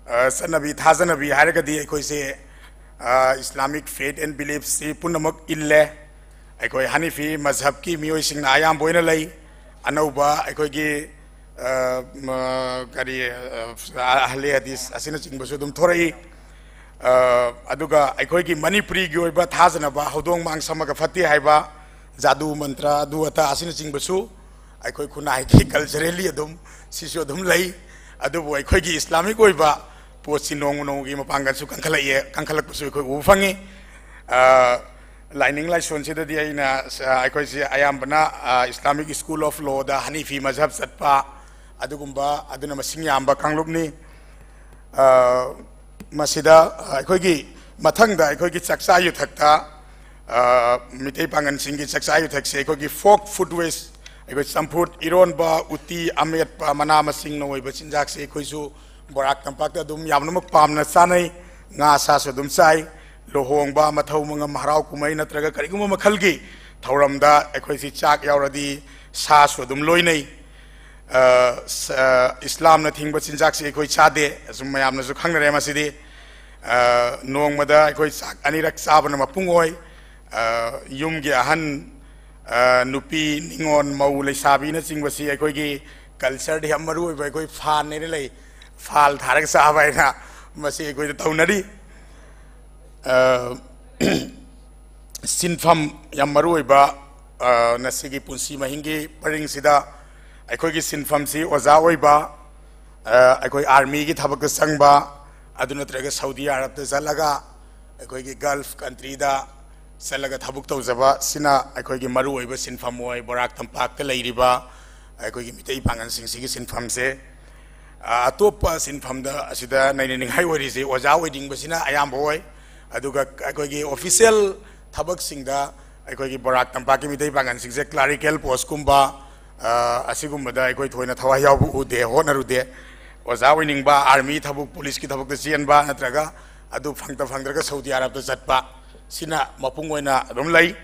ꯑ, ꯆꯠꯅꯕꯤ ꯊꯥꯖꯅꯕꯤ ꯍꯥꯏꯔꯒꯗꯤ ꯑꯩꯈꯣꯏꯁꯦ, ꯑ, Islamic faith and beliefꯁꯤ ꯄꯨꯝꯅꯃꯛ ꯏꯜꯂꯦ꯫ ꯑꯩꯈꯣꯏ ꯍꯅꯤꯐꯤ ꯃꯖꯍꯕꯀꯤ ꯃꯤꯑꯣꯏꯁꯤꯡꯅ ꯑꯌꯥꯝꯕ ꯑꯣꯏꯅ ꯂꯩ꯫ ꯑꯅꯧꯕ ꯑꯩꯈꯣꯏꯒꯤ ꯑ, ꯃ, ꯀꯔꯤ, ꯑ, ꯑꯍꯂꯦ ꯍꯗꯤꯁ ꯑꯁꯤꯅꯆꯤꯡꯕꯁꯨ ꯑꯗꯨꯝ ꯊꯣꯔꯛꯏ꯫ ꯑ, ꯑꯗꯨꯒ ꯑꯩꯈꯣꯏꯒꯤ ꯃꯅꯤꯄꯨꯔꯤꯒꯤ ꯑꯣꯏꯕ ꯊꯥꯖꯅꯕ ꯍꯧꯗꯣꯡ ꯃꯥꯡ ꯁꯝꯃꯒ ꯐꯠꯇꯦ ꯍꯥꯏꯕ ꯖꯥꯗꯨ ꯃꯟꯇ꯭ꯔ ꯑꯗꯨ ꯑꯇꯥ ꯑꯁꯤꯅꯆꯤꯡꯕꯁꯨ ꯑꯩꯈꯣꯏ ꯈꯨꯟꯅꯥꯏꯒꯤ culturally ꯑꯗꯨꯝ ꯁꯤꯁꯨ ꯑꯗꯨꯝ ꯂꯩ꯫ ꯑꯗꯨꯕꯨ ꯑꯩꯈꯣꯏꯒꯤ Islamic ꯑꯣꯏꯕ ꯄꯣꯠꯁꯤ ꯅꯣꯡꯃ ꯅꯣꯡꯃꯒꯤ ꯃꯄꯥꯡꯒꯜꯁꯨ ꯀꯟꯈꯠꯂꯛꯑꯦ, ꯀꯟꯈꯠꯂꯛꯄꯁꯨ ꯑꯩꯈꯣꯏ ꯎꯕ ꯐꯪꯉꯤ꯫ ꯑ, ꯂꯥꯏꯅꯤꯡ ꯂꯥꯏꯁꯣꯟꯁꯤꯗꯗꯤ ꯑꯩꯅ, ꯑ, ꯑꯩꯈꯣꯏꯁꯤ ꯑꯌꯥꯝꯕꯅ, ꯑ, Islamic School of Lawꯗ ꯍꯅꯤꯐꯤ ꯃꯖꯍꯕ ꯆꯠꯄ ꯑꯗꯨꯒꯨꯝꯕ ꯑꯗꯨꯅ ꯃꯁꯤꯡ ꯌꯥꯝꯕ ꯀꯥꯡꯂꯨꯞꯅꯤ꯫ ꯑ, ꯃꯁꯤꯗ, ꯑ, ꯑꯩꯈꯣꯏꯒꯤ ꯃꯊꯪꯗ ꯑꯩꯈꯣꯏꯒꯤ ꯆꯥꯛꯆꯥ ꯌꯨꯊꯛꯇ, ꯑ, ꯃꯤꯇꯩ ꯄꯥꯡꯒꯜꯁꯤꯡꯒꯤ ꯆꯥꯛꯆꯥ ꯌꯨꯊꯛꯁꯦ ꯑꯩꯈꯣꯏꯒꯤ folk food waste, ꯑꯩꯈꯣꯏ ꯆꯝꯐꯨꯠ, ꯏꯔꯣꯟꯕ, ꯎꯇꯤ, ꯑꯃꯦꯠꯄ, ꯃꯅꯥ ꯃꯁꯤꯡꯅ ꯑꯣꯏꯕ ꯆꯤꯟꯖꯥꯛꯁꯦ ꯑꯩꯈꯣꯏꯁꯨ ꯕꯣꯔꯥꯛ ꯇꯝꯄꯥꯛꯇ ꯑꯗꯨꯝ ꯌꯥꯝꯅꯃꯛ ꯄꯥꯝꯅ ꯆꯥꯅꯩ꯫ ꯉꯥ ꯁꯥꯁꯨ ꯑꯗꯨꯝ ꯆꯥꯏ꯫ ꯂꯨꯍꯣꯡꯕ, ꯃꯊꯧ ꯃꯉꯝ, ꯍꯔꯥꯎ ꯀꯨꯝꯍꯩ ꯅꯠꯇ꯭ꯔꯒ ꯀꯔꯤꯒꯨꯝꯕ ꯃꯈꯜꯒꯤ ꯊꯧꯔꯝꯗ ꯑꯩꯈꯣꯏꯁꯤ ꯆꯥꯛ ꯌꯥꯎꯔꯗꯤ ꯁꯥꯁꯨ ꯑꯗꯨꯝ ꯂꯣꯏꯅꯩ꯫ ꯑ, ꯁ-, ꯑ, ꯏꯁꯂꯥꯝꯅ ꯊꯤꯡꯕ ꯆꯤꯟꯖꯥꯛꯁꯤ ꯑꯩꯈꯣꯏ ꯆꯥꯗꯦ꯫ ꯑꯁꯨꯝ ꯃꯌꯥꯝꯅꯁꯨ ꯈꯪꯅꯔꯦ ꯃꯁꯤꯗꯤ꯫ ꯑ, ꯅꯣꯡꯃꯗ ꯑꯩꯈꯣꯏ ꯆꯥꯛ ꯑꯅꯤꯔꯛ ꯆꯥꯕꯅ ꯃꯄꯨꯡ ꯑꯣꯏ꯫ ꯑ, ꯌꯨꯝꯒꯤ ꯑꯍꯟ, ꯑ, ꯅꯨꯄꯤ, ꯅꯤꯉꯣꯜ, ꯃꯧ, ꯂꯩꯁꯥꯕꯤꯅꯆꯤꯡꯕꯁꯤ ꯑꯩꯈꯣꯏꯒꯤ cultureꯗ ꯌꯥꯝ ꯃꯔꯨ ꯑꯣꯏꯕ ꯑꯩꯈꯣꯏ ꯐꯥꯟ ꯍꯥꯏꯅ ꯂꯩ꯫ ꯐꯥꯜ ꯊꯥꯔꯒ ꯆꯥꯕ ꯍꯥꯏꯅ ꯃꯁꯤ ꯑꯩꯈꯣꯏꯗ ꯇꯧꯅꯔꯤ꯫ ꯑ, ꯁꯤꯟꯐꯝ ꯌꯥꯝ ꯃꯔꯨ ꯑꯣꯏꯕ, ꯑ, ꯉꯁꯤꯒꯤ ꯄꯨꯟꯁꯤ ꯃꯍꯤꯡꯒꯤ ꯄꯔꯤꯡꯁꯤꯗ ꯑꯩꯈꯣꯏꯒꯤ ꯁꯤꯟꯐꯝꯁꯤ ꯑꯣꯖꯥ ꯑꯣꯏꯕ, ꯑ, ꯑꯩꯈꯣꯏ armyꯒꯤ ꯊꯕꯛꯇ ꯆꯪꯕ, ꯑꯗꯨ ꯅꯠꯇ꯭ꯔꯒ ꯁꯥꯎꯗꯤ ꯑꯔꯕꯇ ꯆꯠꯂꯒ ꯑꯩꯈꯣꯏꯒꯤ Gulf countryꯗ ꯆꯠꯂꯒ ꯊꯕꯛ ꯇꯧꯖꯕ ꯁꯤꯅ ꯑꯩꯈꯣꯏꯒꯤ ꯃꯔꯨꯑꯣꯏꯕ ꯁꯤꯟꯐꯝ ꯑꯣꯏ꯫ ꯕꯣꯔꯥꯛ ꯇꯝꯄꯥꯛꯇ ꯂꯩꯔꯤꯕ ꯑꯩꯈꯣꯏꯒꯤ ꯃꯤꯇꯩ ꯄꯥꯡꯒꯜꯁꯤꯡꯁꯤꯒꯤ ꯁꯤꯟꯐꯝꯁꯦ, ꯑ, ꯑꯇꯣꯞꯄ ꯁꯤꯟꯐꯝꯗ ꯑꯁꯤꯗ ꯅꯩꯅꯅꯤꯡꯉꯥꯏ ꯑꯣꯏꯔꯤꯁꯦ ꯑꯣꯖꯥ ꯑꯣꯏꯅꯤꯡꯕꯁꯤꯅ ꯑꯌꯥꯝꯕ ꯑꯣꯏ꯫ ꯑꯗꯨꯒ ꯑꯩꯈꯣꯏꯒꯤ official ꯊꯕꯛꯁꯤꯡꯗ ꯑꯩꯈꯣꯏꯒꯤ ꯕꯣꯔꯥꯛ ꯇꯝꯄꯥꯛꯀꯤ ꯃꯤꯇꯩ ꯄꯥꯡꯒꯜꯁꯤꯡꯁꯦ clerical postꯀꯨꯝꯕ, ꯑ, ꯑꯁꯤꯒꯨꯝꯕꯗ ꯑꯩꯈꯣꯏ ꯊꯣꯏꯅ ꯊꯋꯥꯏ ꯌꯥꯎꯕ ꯎꯗꯦ, ꯍꯣꯠꯅꯔꯨꯗꯦ꯫ ꯑꯣꯖꯥ ꯑꯣꯏꯅꯤꯡꯕ, army ꯊꯕꯛ, policeꯀꯤ ꯊꯕꯛꯇ ꯆꯦꯟꯕ, ꯅꯠꯇ꯭ꯔꯒ ꯑꯗꯨ ꯐꯪꯗ ꯐꯪꯗ꯭ꯔꯒ ꯁꯥꯎꯗꯤ ꯑꯔꯕꯇ ꯆꯠꯄ, ꯁꯤꯅ ꯃꯄꯨꯡ ꯑꯣꯏꯅ ꯑꯗꯨꯝ ꯂꯩ꯫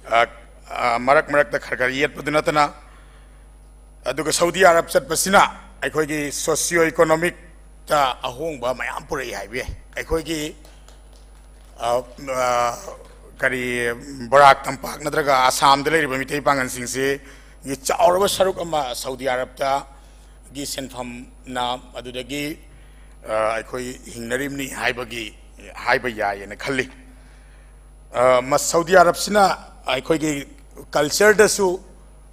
ꯑ, ꯑ, ꯃꯔꯛ ꯃꯔꯛꯇ ꯈꯔ ꯈꯔ ꯌꯦꯠꯄꯗꯨ ꯅꯠꯇꯅ꯫ ꯑꯗꯨꯒ ꯁꯥꯎꯗꯤ ꯑꯔꯕ ꯆꯠꯄꯁꯤꯅ ꯑꯩꯈꯣꯏꯒꯤ socio economicꯇ ꯑꯍꯣꯡꯕ ꯃꯌꯥꯝ ꯄꯨꯔꯛꯏ ꯍꯥꯏꯕ ꯌꯥꯏ꯫ ꯑꯩꯈꯣꯏꯒꯤ, ꯑ, ꯑ, ꯀꯔꯤ, ꯕꯣꯔꯥꯛ ꯇꯝꯄꯥꯛ ꯅꯠꯇ꯭ꯔꯒ ꯑꯁꯥꯝꯗ ꯂꯩꯔꯤꯕ ꯃꯤꯇꯩ ꯄꯥꯡꯒꯜꯁꯤꯡꯁꯤ ꯒꯤ ꯆꯥꯎꯔꯕ ꯁꯔꯨꯛ ꯑꯃ ꯁꯥꯎꯗꯤ ꯑꯔꯕꯇ ꯒꯤ ꯁꯦꯟꯐꯝꯅ ꯑꯗꯨꯗꯒꯤ, ꯑ, ꯑꯩꯈꯣꯏ ꯍꯤꯡꯅꯔꯤꯕꯅꯤ ꯍꯥꯏꯕꯒꯤ, ꯍꯥꯏꯕ ꯌꯥꯏꯌꯦꯅ ꯈꯜꯂꯤ꯫ ꯑ, ꯃ-, ꯁꯥꯎꯗꯤ ꯑꯔꯕꯁꯤꯅ ꯑꯩꯈꯣꯏꯒꯤ cultureꯗꯁꯨ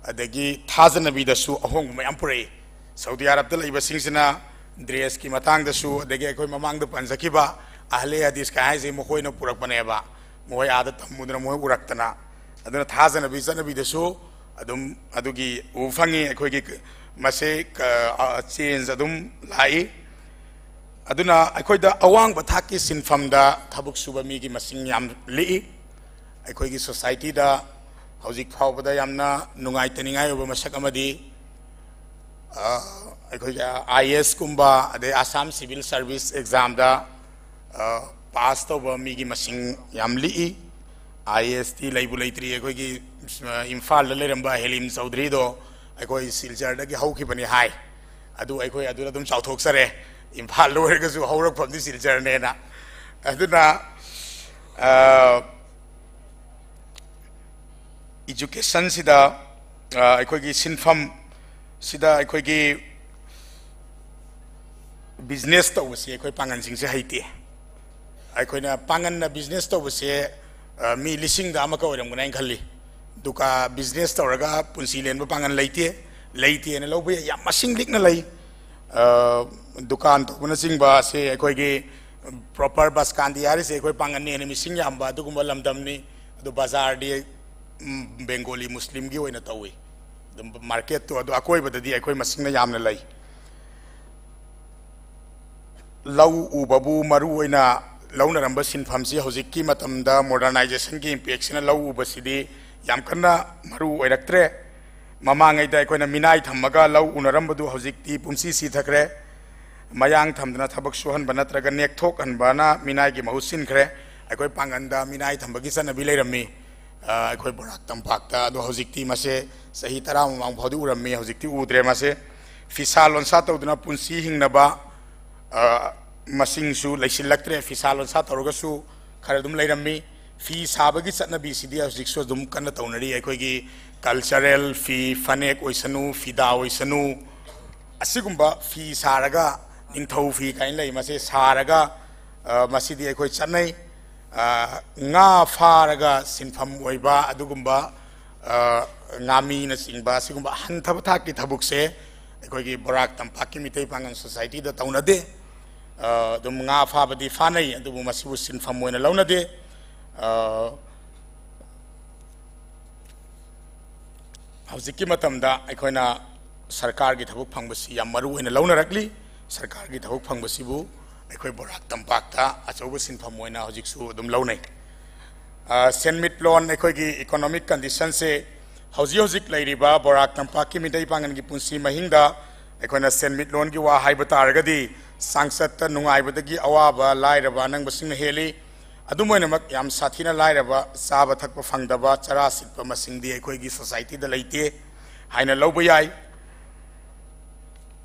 ꯑꯗꯒꯤ ꯊꯥꯖꯅꯕꯤꯗꯁꯨ ꯑꯍꯣꯡꯕ ꯃꯌꯥꯝ ꯄꯨꯔꯛꯏ꯫ ꯁꯥꯎꯗꯤ ꯑꯔꯕꯇ ꯂꯩꯕꯁꯤꯡꯁꯤꯅ dressꯀꯤ ꯃꯇꯥꯡꯗꯁꯨ, ꯑꯗꯒꯤ ꯑꯩꯈꯣꯏ ꯃꯃꯥꯡꯗ ꯄꯟꯖꯈꯤꯕ ꯑꯍꯂꯦ ꯍꯗꯤꯁꯀ ꯍꯥꯏꯁꯦ ꯃꯈꯣꯏꯅ ꯄꯨꯔꯛꯄꯅꯦꯕ, ꯃꯈꯣꯏ ꯑꯥꯗ ꯇꯝꯃꯨꯗꯅ, ꯃꯈꯣꯏ ꯎꯔꯛꯇꯅ꯫ ꯑꯗꯨꯅ ꯊꯥꯖꯅꯕꯤ ꯆꯠꯅꯕꯤꯗꯁꯨ ꯑꯗꯨꯝ ꯑꯗꯨꯒꯤ ꯎꯕ ꯐꯪꯉꯤ꯫ ꯑꯩꯈꯣꯏꯒꯤ ꯃꯁꯦ ꯀ-, ꯑ, change ꯑꯗꯨꯝ ꯂꯥꯛꯏ꯫ ꯑꯗꯨꯅ ꯑꯩꯈꯣꯏꯗ ꯑꯋꯥꯡꯕ ꯊꯥꯛꯀꯤ ꯁꯤꯟꯐꯝꯗ ꯊꯕꯛ ꯁꯨꯕ ꯃꯤꯒꯤ ꯃꯁꯤꯡ ꯌꯥꯝ ꯂꯤꯛꯏ꯫ ꯑꯩꯈꯣꯏꯒꯤ societyꯗ ꯍꯧꯖꯤꯛ ꯐꯥꯎꯕꯗ ꯌꯥꯝꯅ ꯅꯨꯡꯉꯥꯏꯇꯅꯤꯡꯉꯥꯏ ꯑꯣꯏꯕ ꯃꯁꯛ ꯑꯃꯗꯤ, ꯑ, ꯑꯩꯈꯣꯏꯒꯤ IASꯀꯨꯝꯕ, ꯑꯗꯩ Assam Civil Service examꯗ, ꯑ, pass ꯇꯧꯕ ꯃꯤꯒꯤ ꯃꯁꯤꯡ ꯌꯥꯝ ꯂꯤꯛꯏ꯫ IASꯇꯤ ꯂꯩꯕꯨ ꯂꯩꯇ꯭ꯔꯤ꯫ ꯑꯩꯈꯣꯏꯒꯤ, ꯑ, ꯏꯝꯐꯥꯜꯗ ꯂꯩꯔꯝꯕ ꯍꯦꯂꯤꯝ ꯆꯧꯙꯔꯤꯗꯣ ꯑꯩꯈꯣꯏ ꯁꯤꯜꯆꯔꯗꯒꯤ ꯍꯧꯈꯤꯕꯅꯤ ꯍꯥꯏ꯫ ꯑꯗꯨ ꯑꯩꯈꯣꯏ ꯑꯗꯨꯗ ꯑꯗꯨꯝ ꯆꯥꯎꯊꯣꯛꯆꯔꯦ꯫ ꯏꯝꯐꯥꯜꯗ ꯑꯣꯏꯔꯒꯁꯨ ꯍꯧꯔꯛꯐꯝꯗꯤ ꯁꯤꯜꯆꯔꯅꯦꯅ꯫ ꯑꯗꯨꯅ, ꯑ, educationꯁꯤꯗ, ꯑ, ꯑꯩꯈꯣꯏꯒꯤ ꯁꯤꯟꯐꯝꯁꯤꯗ ꯑꯩꯈꯣꯏꯒꯤ business ꯇꯧꯕꯁꯤ ꯑꯩꯈꯣꯏ ꯄꯥꯡꯒꯜꯁꯤꯡꯁꯦ ꯍꯩꯇꯦ꯫ ꯑꯩꯈꯣꯏꯅ ꯄꯥꯡꯒꯜꯅ business ꯇꯧꯕꯁꯦ, ꯑ, ꯃꯤ ꯂꯤꯁꯤꯡꯗ ꯑꯃꯈꯛ ꯑꯣꯏꯔꯝꯒꯅꯤ ꯍꯥꯏꯅ ꯈꯜꯂꯤ꯫ ꯗꯨꯀꯥꯟ business ꯇꯧꯔꯒ ꯄꯨꯟꯁꯤ ꯂꯦꯟꯕ ꯄꯥꯡꯒꯜ ꯂꯩꯇꯦ, ꯂꯩꯇꯦꯅ ꯂꯧꯕ ꯌꯥꯏ, ꯌꯥꯝ ꯃꯁꯤꯡ ꯂꯤꯛꯅ ꯂꯩ꯫ ꯑ, ꯗꯨꯀꯥꯟ ꯇꯧꯕꯅꯆꯤꯡꯕ ꯑꯁꯤ ꯑꯩꯈꯣꯏꯒꯤ proper ꯕꯁꯀꯥꯟꯗꯤ ꯍꯥꯏꯔꯤꯁꯦ ꯑꯩꯈꯣꯏ ꯄꯥꯡꯒꯜꯅ ꯍꯦꯟꯅ ꯃꯤꯁꯤꯡ ꯌꯥꯝꯕ ꯑꯗꯨꯒꯨꯝꯕ ꯂꯝꯗꯝꯅꯤ꯫ ꯑꯗꯨ ꯕꯖꯥꯔꯗꯤ, ꯎꯝ, ꯕꯦꯡꯒꯣꯂꯤ ꯃꯨꯁꯂꯤꯝꯒꯤ ꯑꯣꯏꯅ ꯇꯧꯏ꯫ ꯑꯗꯨꯝ marketꯇꯣ ꯑꯗꯨ ꯑꯀꯣꯏꯕꯗꯗꯤ ꯑꯩꯈꯣꯏ ꯃꯁꯤꯡꯅ ꯌꯥꯝꯅ ꯂꯩ꯫ ꯂꯧ ꯎꯕꯕꯨ ꯃꯔꯨ ꯑꯣꯏꯅ ꯂꯧꯅꯔꯝꯕ ꯁꯤꯟꯐꯝꯁꯤ ꯍꯧꯖꯤꯛꯀꯤ ꯃꯇꯝꯗ modernizationꯒꯤ impactꯁꯤꯅ ꯂꯧ ꯎꯕꯁꯤꯗꯤ ꯌꯥꯝ ꯀꯟꯅ ꯃꯔꯨ ꯑꯣꯏꯔꯛꯇ꯭ꯔꯦ꯫ ꯃꯃꯥꯡꯉꯩꯗ ꯑꯩꯈꯣꯏꯅ ꯃꯤꯅꯥꯏ ꯊꯝꯃꯒ ꯂꯧ ꯎꯅꯔꯝꯕꯗꯨ ꯍꯧꯖꯤꯛꯇꯤ ꯄꯨꯝꯁꯤ ꯁꯤꯊꯈ꯭ꯔꯦ꯫ ꯃꯌꯥꯡ ꯊꯝꯗꯅ ꯊꯕꯛ ꯁꯨꯍꯟꯕ ꯅꯠꯇ꯭ꯔꯒ ꯅꯦꯛꯊꯣꯛꯍꯟꯕꯅ ꯃꯤꯅꯥꯏꯒꯤ ꯃꯍꯨꯠ ꯁꯤꯟꯈ꯭ꯔꯦ꯫ ꯑꯩꯈꯣꯏ ꯄꯥꯡꯒꯟꯗ ꯃꯤꯅꯥꯏ ꯊꯝꯕꯒꯤ ꯆꯠꯅꯕꯤ ꯂꯩꯔꯝꯃꯤ꯫ ꯑ, ꯑꯩꯈꯣꯏ ꯕꯣꯔꯥꯛ ꯇꯝꯄꯥꯛꯇ꯫ ꯑꯗꯣ ꯍꯧꯖꯤꯛꯇꯤ ꯃꯁꯦ ꯆꯍꯤ ꯇꯔꯥ ꯃꯃꯥꯡ ꯐꯥꯎꯗꯤ ꯎꯔꯝꯃꯤ, ꯍꯧꯖꯤꯛꯇꯤ ꯎꯗ꯭ꯔꯦ꯫ ꯃꯁꯦ ꯐꯤꯁꯥ ꯂꯣꯟꯁꯥ ꯇꯧꯗꯨꯅ ꯄꯨꯟꯁꯤ ꯍꯤꯡꯅꯕ, ꯑ, ꯃꯁꯤꯡꯁꯨ ꯂꯩꯁꯤꯜꯂꯛꯇ꯭ꯔꯦ꯫ ꯐꯤꯁꯥ ꯂꯣꯟꯁꯥ ꯇꯧꯔꯒꯁꯨ ꯈꯔ ꯑꯗꯨꯝ ꯂꯩꯔꯝꯃꯤ꯫ ꯐꯤ ꯁꯥꯕꯒꯤ ꯆꯠꯅꯕꯤꯁꯤꯗꯤ ꯍꯧꯖꯤꯛꯁꯨ ꯑꯗꯨꯝ ꯀꯟꯅ ꯇꯧꯅꯔꯤ꯫ ꯑꯩꯈꯣꯏꯒꯤ cultural ꯐꯤ, ꯐꯅꯦꯛ ꯑꯣꯏꯁꯅꯨ, ꯐꯤꯗꯥ ꯑꯣꯏꯁꯅꯨ, ꯑꯁꯤꯒꯨꯝꯕ ꯐꯤ ꯁꯥꯔꯒ, ꯅꯤꯡꯊꯧ ꯐꯤ ꯀꯥꯏꯅ ꯂꯩ, ꯃꯁꯤ ꯁꯥꯔꯒ, ꯑ, ꯃꯁꯤꯗꯤ ꯑꯩꯈꯣꯏ ꯆꯠꯅꯩ꯫ ꯑ, ꯉꯥ ꯐꯥꯔꯒ ꯁꯤꯟꯐꯝ ꯑꯣꯏꯕ ꯑꯗꯨꯒꯨꯝꯕ, ꯑ, ꯉꯥꯃꯤꯅꯆꯤꯡꯕ ꯑꯁꯤꯒꯨꯝꯕ ꯍꯟꯊꯕ ꯊꯥꯛꯀꯤ ꯊꯕꯛꯁꯦ ꯑꯩꯈꯣꯏꯒꯤ ꯕꯣꯔꯥꯛ ꯇꯝꯄꯥꯛꯀꯤ ꯃꯤꯇꯩ ꯄꯥꯡꯒꯜ ꯁꯣꯁꯥꯏꯇꯤꯗ ꯇꯧꯅꯗꯦ꯫ ꯑ, ꯑꯗꯨꯝ ꯉꯥ ꯐꯥꯕꯗꯤ ꯐꯥꯅꯩ, ꯑꯗꯨꯕꯨ ꯃꯁꯤꯕꯨ ꯁꯤꯟꯐꯝ ꯑꯣꯏꯅ ꯂꯧꯅꯗꯦ꯫ ꯑ, ꯍꯧꯖꯤꯛꯀꯤ ꯃꯇꯝꯗ ꯑꯩꯈꯣꯏꯅ ꯁꯔꯀꯥꯔꯒꯤ ꯊꯕꯛ ꯐꯪꯕꯁꯤ ꯌꯥꯝ ꯃꯔꯨ ꯑꯣꯏꯅ ꯂꯧꯅꯔꯛꯂꯤ꯫ ꯁꯔꯀꯥꯔꯒꯤ ꯊꯕꯛ ꯐꯪꯕꯁꯤꯕꯨ ꯑꯩꯈꯣꯏ ꯕꯣꯔꯥꯛ ꯇꯝꯄꯥꯛꯇ ꯑꯆꯧꯕ ꯁꯤꯟꯐꯝ ꯑꯣꯏꯅ ꯍꯧꯖꯤꯛꯁꯨ ꯑꯗꯨꯝ ꯂꯧꯅꯩ꯫ ꯑ, ꯁꯦꯟꯃꯤꯠꯂꯣꯟ, ꯑꯩꯈꯣꯏꯒꯤ economic conditionꯁꯦ, ꯍꯧꯖꯤꯛ ꯍꯧꯖꯤꯛ ꯂꯩꯔꯤꯕ ꯕꯣꯔꯥꯛ ꯇꯝꯄꯥꯛꯀꯤ ꯃꯤꯇꯩ ꯄꯥꯡꯒꯜꯒꯤ ꯄꯨꯟꯁꯤ ꯃꯍꯤꯡꯗ ꯑꯩꯈꯣꯏꯅ ꯁꯦꯟꯃꯤꯠꯂꯣꯟꯒꯤ ꯋꯥ ꯍꯥꯏꯕ ꯇꯥꯔꯒꯗꯤ, ꯆꯥꯡꯆꯠꯇ ꯅꯨꯡꯉꯥꯏꯕꯗꯒꯤ ꯑꯋꯥꯕ, ꯂꯥꯏꯔꯕ ꯑꯅꯪꯕꯁꯤꯡꯅ ꯍꯦꯜꯂꯤ꯫ ꯑꯗꯨꯝ ꯑꯣꯏꯅꯃꯛ, ꯌꯥꯝ ꯁꯥꯊꯤꯅ ꯂꯥꯏꯔꯕ, ꯆꯥꯕ ꯊꯛꯄ ꯐꯪꯗꯕ, ꯆꯔꯥ ꯁꯤꯠꯄ ꯃꯁꯤꯡꯗꯤ ꯑꯩꯈꯣꯏꯒꯤ ꯁꯣꯁꯥꯏꯇꯤꯗ ꯂꯩꯇꯦ ꯍꯥꯏꯅ ꯂꯧꯕ ꯌꯥꯏ꯫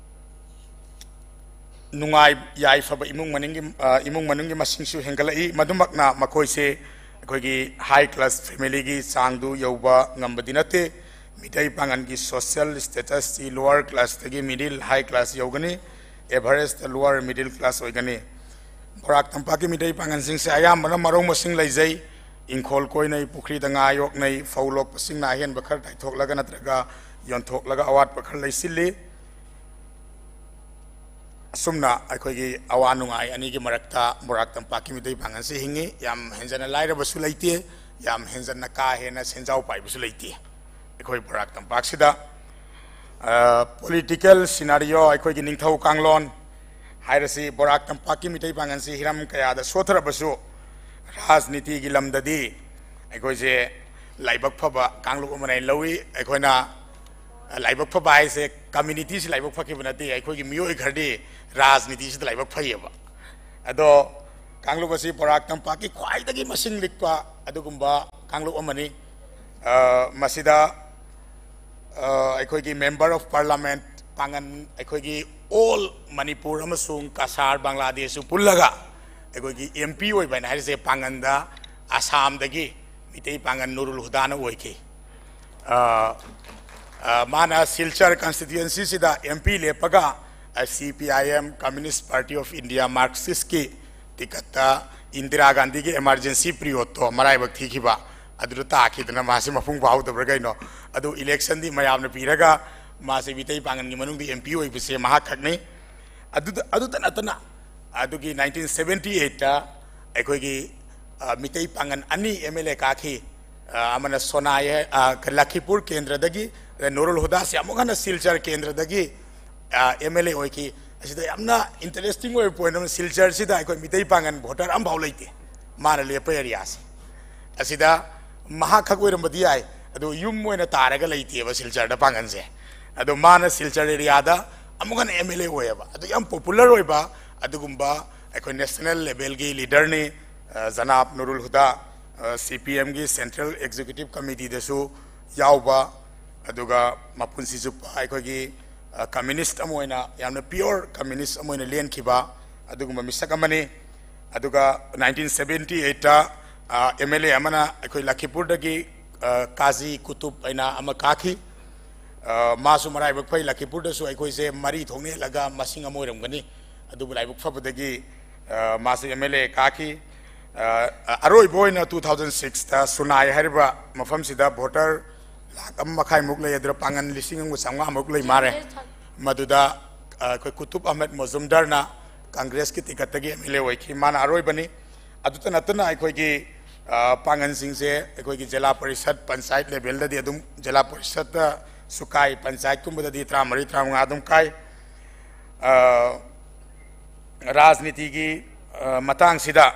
ꯅꯨꯡꯉꯥꯏ ꯌꯥꯏꯐꯕ ꯏꯃꯨꯡ ꯃꯅꯨꯡꯒꯤ, ꯑ, ꯏꯃꯨꯡ ꯃꯅꯨꯡꯒꯤ ꯃꯁꯤꯡꯁꯨ ꯍꯦꯟꯒꯠꯂꯛꯏ꯫ ꯃꯗꯨꯃꯛꯅ ꯃꯈꯣꯏꯁꯦ ꯑꯩꯈꯣꯏꯒꯤ high class familyꯒꯤ ꯆꯥꯡꯗꯨ ꯌꯧꯕ ꯉꯝꯕꯗꯤ ꯅꯠꯇꯦ꯫ Meitei ꯄꯥꯡꯒꯜꯒꯤ social statusꯇꯤ lower classꯇꯒꯤ middle, high class ꯌꯧꯒꯅꯤ, averageꯇ lower middle class ꯑꯣꯏꯒꯅꯤ꯫ ꯕꯣꯔꯥꯛ ꯇꯝꯄꯥꯛꯀꯤ ꯃꯤꯇꯩ ꯄꯥꯡꯒꯜꯁꯤꯡꯁꯦ ꯑꯌꯥꯝꯕꯅ ꯃꯔꯧ ꯃꯁꯤꯡ ꯂꯩꯖꯩ꯫ ꯏꯪꯈꯣꯜ ꯀꯣꯏꯅꯩ, ꯄꯨꯈ꯭ꯔꯤꯗ ꯉꯥ ꯌꯣꯛꯅꯩ, ꯐꯧ ꯂꯣꯛꯄꯁꯤꯡꯅ ꯑꯍꯦꯟꯕ ꯈꯔ ꯀꯥꯏꯊꯣꯛꯂꯒ ꯅꯠꯇ꯭ꯔꯒ ꯌꯣꯟꯊꯣꯛꯂꯒ ꯑꯋꯥꯠꯄ ꯈꯔ ꯂꯩꯁꯤꯜꯂꯤ꯫ ꯑꯁꯨꯝꯅ ꯑꯩꯈꯣꯏꯒꯤ ꯑꯋꯥ ꯅꯨꯡꯉꯥꯏ ꯑꯅꯤꯒꯤ ꯃꯔꯛꯇ ꯕꯣꯔꯥꯛ ꯇꯝꯄꯥꯛꯀꯤ ꯃꯤꯇꯩ ꯄꯥꯡꯒꯜꯁꯤ ꯍꯤꯡꯉꯤ꯫ ꯌꯥꯝ ꯍꯦꯟꯖꯟꯅ ꯂꯥꯏꯔꯕꯁꯨ ꯂꯩꯇꯦ, ꯌꯥꯝ ꯍꯦꯟꯖꯟꯅ ꯀꯥ ꯍꯦꯟꯅ ꯁꯦꯟꯖꯥꯎ ꯄꯥꯏꯕꯁꯨ ꯂꯩꯇꯦ꯫ ꯑꯩꯈꯣꯏ ꯕꯣꯔꯥꯛ ꯇꯝꯄꯥꯛꯁꯤꯗ, ꯑ, political scenario, ꯑꯩꯈꯣꯏꯒꯤ ꯅꯤꯡꯊꯧ ꯀꯥꯡꯂꯣꯟ ꯍꯥꯏꯔꯁꯤ, ꯕꯣꯔꯥꯛ ꯇꯝꯄꯥꯛꯀꯤ ꯃꯤꯇꯩ ꯄꯥꯡꯒꯜꯁꯤ ꯍꯤꯔꯝ ꯀꯌꯥꯗ ꯁꯣꯠꯊꯔꯕꯁꯨ, ꯔꯥꯖꯅꯤꯇꯤꯒꯤ ꯂꯝꯗꯗꯤ ꯑꯩꯈꯣꯏꯁꯦ ꯂꯥꯏꯕꯛ ꯐꯕ ꯀꯥꯡꯂꯨꯞ ꯑꯃꯅ ꯂꯧꯏ꯫ ꯑꯩꯈꯣꯏꯅ ꯂꯥꯏꯕꯛ ꯐꯕ ꯍꯥꯏꯁꯦ, communityꯁꯤ ꯂꯥꯏꯕꯛ ꯐꯈꯤꯕ ꯅꯠꯇꯦ, ꯑꯩꯈꯣꯏꯒꯤ ꯃꯤꯑꯣꯏ ꯈꯔꯗꯤ ꯔꯥꯖꯅꯤꯇꯤꯁꯤꯗ ꯂꯥꯏꯕꯛ ꯐꯩꯌꯦꯕ꯫ ꯑꯗꯣ ꯀꯥꯡꯂꯨꯞ ꯑꯁꯤ ꯕꯣꯔꯥꯛ ꯇꯝꯄꯥꯛꯀꯤ ꯈ꯭ꯋꯥꯏꯗꯒꯤ ꯃꯁꯤꯡ ꯂꯤꯛꯄ ꯑꯗꯨꯒꯨꯝꯕ ꯀꯥꯡꯂꯨꯞ ꯑꯃꯅꯤ꯫ ꯑ, ꯃꯁꯤꯗ, ꯑ, ꯑꯩꯈꯣꯏꯒꯤ Member of Parliament ꯄꯥꯡꯒꯟ, ꯑꯩꯈꯣꯏꯒꯤ all ꯃꯅꯤꯄꯨꯔ ꯑꯃꯁꯨꯡ ꯀꯁꯥꯔ, ꯕꯪꯒ꯭ꯂꯥꯗꯦꯁꯁꯨ ꯄꯨꯜꯂꯒ ꯑꯩꯈꯣꯏꯒꯤ M P ꯑꯣꯏꯕ ꯍꯥꯏꯅ ꯍꯥꯏꯔꯤꯁꯦ ꯄꯥꯡꯒꯟꯗ ꯑꯁꯥꯝꯗꯒꯤ ꯃꯤꯇꯩ ꯄꯥꯡꯒꯟ ꯅꯨꯔꯨꯜ ꯍꯨꯗꯥꯅ ꯑꯣꯏꯈꯤ꯫ ꯑ, ꯑ, ꯃꯥꯅ ꯁꯤꯜꯆꯔ ꯀꯟꯁꯇꯤꯇ꯭ꯌꯨꯑꯦꯟꯁꯤꯁꯤꯗ ꯑꯦꯝ ꯄꯤ ꯂꯦꯞꯄꯒ, ꯑ, C P I M, Communist Party of India, Marxistꯀꯤ ꯇꯤꯀꯠꯇ ꯏꯟꯗꯤꯔꯥ ꯒꯥꯟꯙꯤꯒꯤ ꯏꯃꯥꯔꯖꯦꯟꯁꯤ ꯄꯤꯔꯤꯌꯣꯗꯇꯣ ꯃꯔꯥꯏꯕꯛ ꯊꯤꯈꯤꯕ, ꯑꯗꯨꯗ ꯇꯥꯈꯤꯗꯅ ꯃꯥꯁꯦ ꯃꯄꯨꯡ ꯐꯥꯍꯧꯗꯕ꯭ꯔꯥ ꯀꯩꯅꯣ꯫ ꯑꯗꯨ ꯏꯂꯦꯛꯁꯟꯗꯤ ꯃꯌꯥꯝꯅ ꯄꯤꯔꯒ ꯃꯥꯁꯦ ꯃꯤꯇꯩ ꯄꯥꯡꯒꯜꯒꯤ ꯃꯅꯨꯡꯗ ꯑꯦꯝ ꯄꯤ ꯑꯣꯏꯕꯁꯦ ꯃꯍꯥꯛ ꯈꯛꯅꯤ꯫ ꯑꯗꯨꯗ, ꯑꯗꯨꯇ ꯅꯠꯇꯅ ꯑꯗꯨꯒꯤ ꯅꯥꯏꯟꯇꯤꯟ ꯁꯕꯦꯟꯇꯤ ꯑꯩꯠꯇ ꯑꯩꯈꯣꯏꯒꯤ, ꯑ, ꯃꯤꯇꯩ ꯄꯥꯡꯒꯜ ꯑꯅꯤ ꯑꯦꯝ ꯑꯦꯜ ꯑꯦ ꯀꯥꯈꯤ꯫ ꯑ, ꯑꯃꯅ ꯁꯣꯅꯥꯏ, ꯑ, ꯂꯈꯤꯄꯨꯔ ꯀꯦꯟꯗ꯭ꯔꯗꯒꯤ, ꯑ, ꯅꯨꯔꯨꯜ ꯍꯨꯗꯥꯁꯦ ꯑꯃꯨꯛ ꯍꯟꯅ ꯁꯤꯜꯆꯔ ꯀꯦꯟꯗ꯭ꯔꯗꯒꯤ, ꯑ, ꯑꯦꯝ ꯑꯦꯜ ꯑꯦ ꯑꯣꯏꯈꯤ꯫ ꯑꯁꯤꯗ ꯌꯥꯝꯅ ꯏꯟꯇꯔꯦꯁꯇꯤꯡ ꯑꯣꯏꯕ ꯄꯣꯏꯟꯠ ꯑꯃ, ꯁꯤꯜꯆꯔꯁꯤꯗ ꯑꯩꯈꯣꯏ ꯃꯤꯇꯩ ꯄꯥꯡꯒꯜ ꯚꯣꯇꯔ ꯑꯃꯐꯥꯎ ꯂꯩꯇꯦ ꯃꯥꯅ ꯂꯦꯞꯄ ꯑꯦꯔꯤꯌꯥꯁꯦ꯫ ꯑꯁꯤꯗ ꯃꯍꯥꯛ ꯈꯛ ꯑꯣꯏꯔꯝꯕꯗꯤ ꯌꯥꯏ, ꯑꯗꯨ ꯌꯨꯝ ꯑꯣꯏꯅ ꯇꯥꯔꯒ ꯂꯩꯇꯦꯕ ꯁꯤꯜꯆꯔꯗ ꯄꯥꯡꯒꯜꯁꯦ꯫ ꯑꯗꯣ ꯃꯥꯅ ꯁꯤꯜꯆꯔ ꯑꯦꯔꯤꯌꯥꯗ ꯑꯃꯨꯛ ꯍꯟꯅ ꯑꯦꯝ ꯑꯦꯜ ꯑꯦ ꯑꯣꯏꯌꯦꯕ꯫ ꯑꯗꯨ ꯌꯥꯝ ꯄꯣꯄꯨꯂꯔ ꯑꯣꯏꯕ ꯑꯗꯨꯒꯨꯝꯕ ꯑꯩꯈꯣꯏ ꯅꯦꯁꯅꯦꯜ ꯂꯦꯚꯦꯜꯒꯤ ꯂꯤꯗꯔꯅꯤ꯫ ꯑ, ꯖꯅꯥꯕ ꯅꯨꯔꯨꯜ ꯍꯨꯗꯥ, ꯑ, ꯁꯤ ꯄꯤ ꯑꯦꯝꯒꯤ ꯁꯦꯟꯇ꯭ꯔꯦꯜ ꯑꯦꯛꯖꯤꯀ꯭ꯌꯨꯇꯤꯚ ꯀꯃꯤꯇꯤꯗꯁꯨ ꯌꯥꯎꯕ, ꯑꯗꯨꯒ ꯃꯄꯨꯟꯁꯤ ꯆꯨꯞꯄ ꯑꯩꯈꯣꯏꯒꯤ, ꯑ, ꯀꯝꯌꯨꯅꯤꯁ ꯑꯃ ꯑꯣꯏꯅ, ꯌꯥꯝꯅ ꯄꯤꯌꯣꯔ ꯀꯝꯌꯨꯅꯤꯁ ꯑꯃ ꯑꯣꯏꯅ ꯂꯦꯟꯈꯤꯕ ꯑꯗꯨꯒꯨꯝꯕ ꯃꯤꯁꯛ ꯑꯃꯅꯤ꯫ ꯑꯗꯨꯒ ꯅꯥꯏꯟꯇꯤꯟ ꯁꯕꯦꯟꯇꯤ ꯑꯩꯠꯇ, ꯑ, ꯑꯦꯝ ꯑꯦꯜ ꯑꯦ ꯑꯃꯅ ꯑꯩꯈꯣꯏ ꯂꯈꯤꯄꯨꯔꯗꯒꯤ, ꯑ, ꯀꯥꯖꯤ ꯀꯨꯇꯨꯕ ꯍꯥꯏꯅ ꯑꯃ ꯀꯥꯈꯤ꯫ ꯑ, ꯃꯥꯁꯨ ꯃꯔꯥꯏꯕꯛ ꯐꯩ, ꯂꯈꯤꯄꯨꯔꯗꯁꯨ ꯑꯩꯈꯣꯏꯁꯦ ꯃꯔꯤ ꯊꯣꯛꯅ ꯍꯦꯜꯂꯒ ꯃꯁꯤꯡ ꯑꯃ ꯑꯣꯏꯔꯝꯒꯅꯤ꯫ ꯑꯗꯨꯕꯨ ꯂꯥꯏꯕꯛ ꯐꯕꯗꯒꯤ, ꯑ, ꯃꯥꯁꯦ ꯑꯦꯝ ꯑꯦꯜ ꯑꯦ ꯀꯥꯈꯤ꯫ ꯑ, ꯑꯔꯣꯏꯕ ꯑꯣꯏꯅ ꯇꯨ ꯊꯥꯎꯖꯟ ꯁꯤꯛꯁꯇ ꯁꯨꯅꯥꯏ ꯍꯥꯏꯔꯤꯕ ꯃꯐꯝꯁꯤꯗ ꯚꯣꯇꯔ ꯂꯥꯈ ꯑꯃ ꯃꯈꯥꯏꯃꯨꯛ ꯂꯩ, ꯑꯗꯨꯗ ꯄꯥꯡꯒꯜ ꯂꯤꯁꯤꯡ ꯑꯃꯒ ꯆꯥꯝꯃꯉꯥꯃꯨꯛ ꯂꯩ ꯃꯥꯜꯂꯦ꯫ ꯃꯗꯨꯗ, ꯑ, ꯑꯩꯈꯣꯏ Qutub Ahmad ꯃꯣꯖꯨꯝꯗꯔꯅ ꯀꯪꯒ꯭ꯔꯦꯁꯀꯤ ꯇꯤꯀꯠꯇꯒꯤ M L A ꯑꯣꯏꯈꯤ꯫ ꯃꯥꯅ ꯑꯔꯣꯏꯕꯅꯤ꯫ ꯑꯗꯨꯇ ꯅꯠꯇꯅ ꯑꯩꯈꯣꯏꯒꯤ, ꯑ, ꯄꯥꯡꯒꯜꯁꯤꯡꯁꯦ ꯑꯩꯈꯣꯏꯒꯤ ꯖꯤꯂꯥ ꯄꯔꯤꯁꯠ, ꯄꯟꯆꯥꯌꯠ ꯂꯦꯚꯦꯜꯗꯗꯤ ꯑꯗꯨꯝ ꯖꯤꯂꯥ ꯄꯔꯤꯁꯠꯇꯁꯨ ꯀꯥꯏ, ꯄꯟꯆꯥꯌꯠꯀꯨꯝꯕꯗꯗꯤ ꯇꯔꯥꯃꯔꯤ, ꯇꯔꯥꯃꯉꯥ ꯑꯗꯨꯝ ꯀꯥꯏ꯫ ꯑ, ꯔꯥꯖꯅꯤꯇꯤꯒꯤ, ꯑ, ꯃꯇꯥꯡꯁꯤꯗ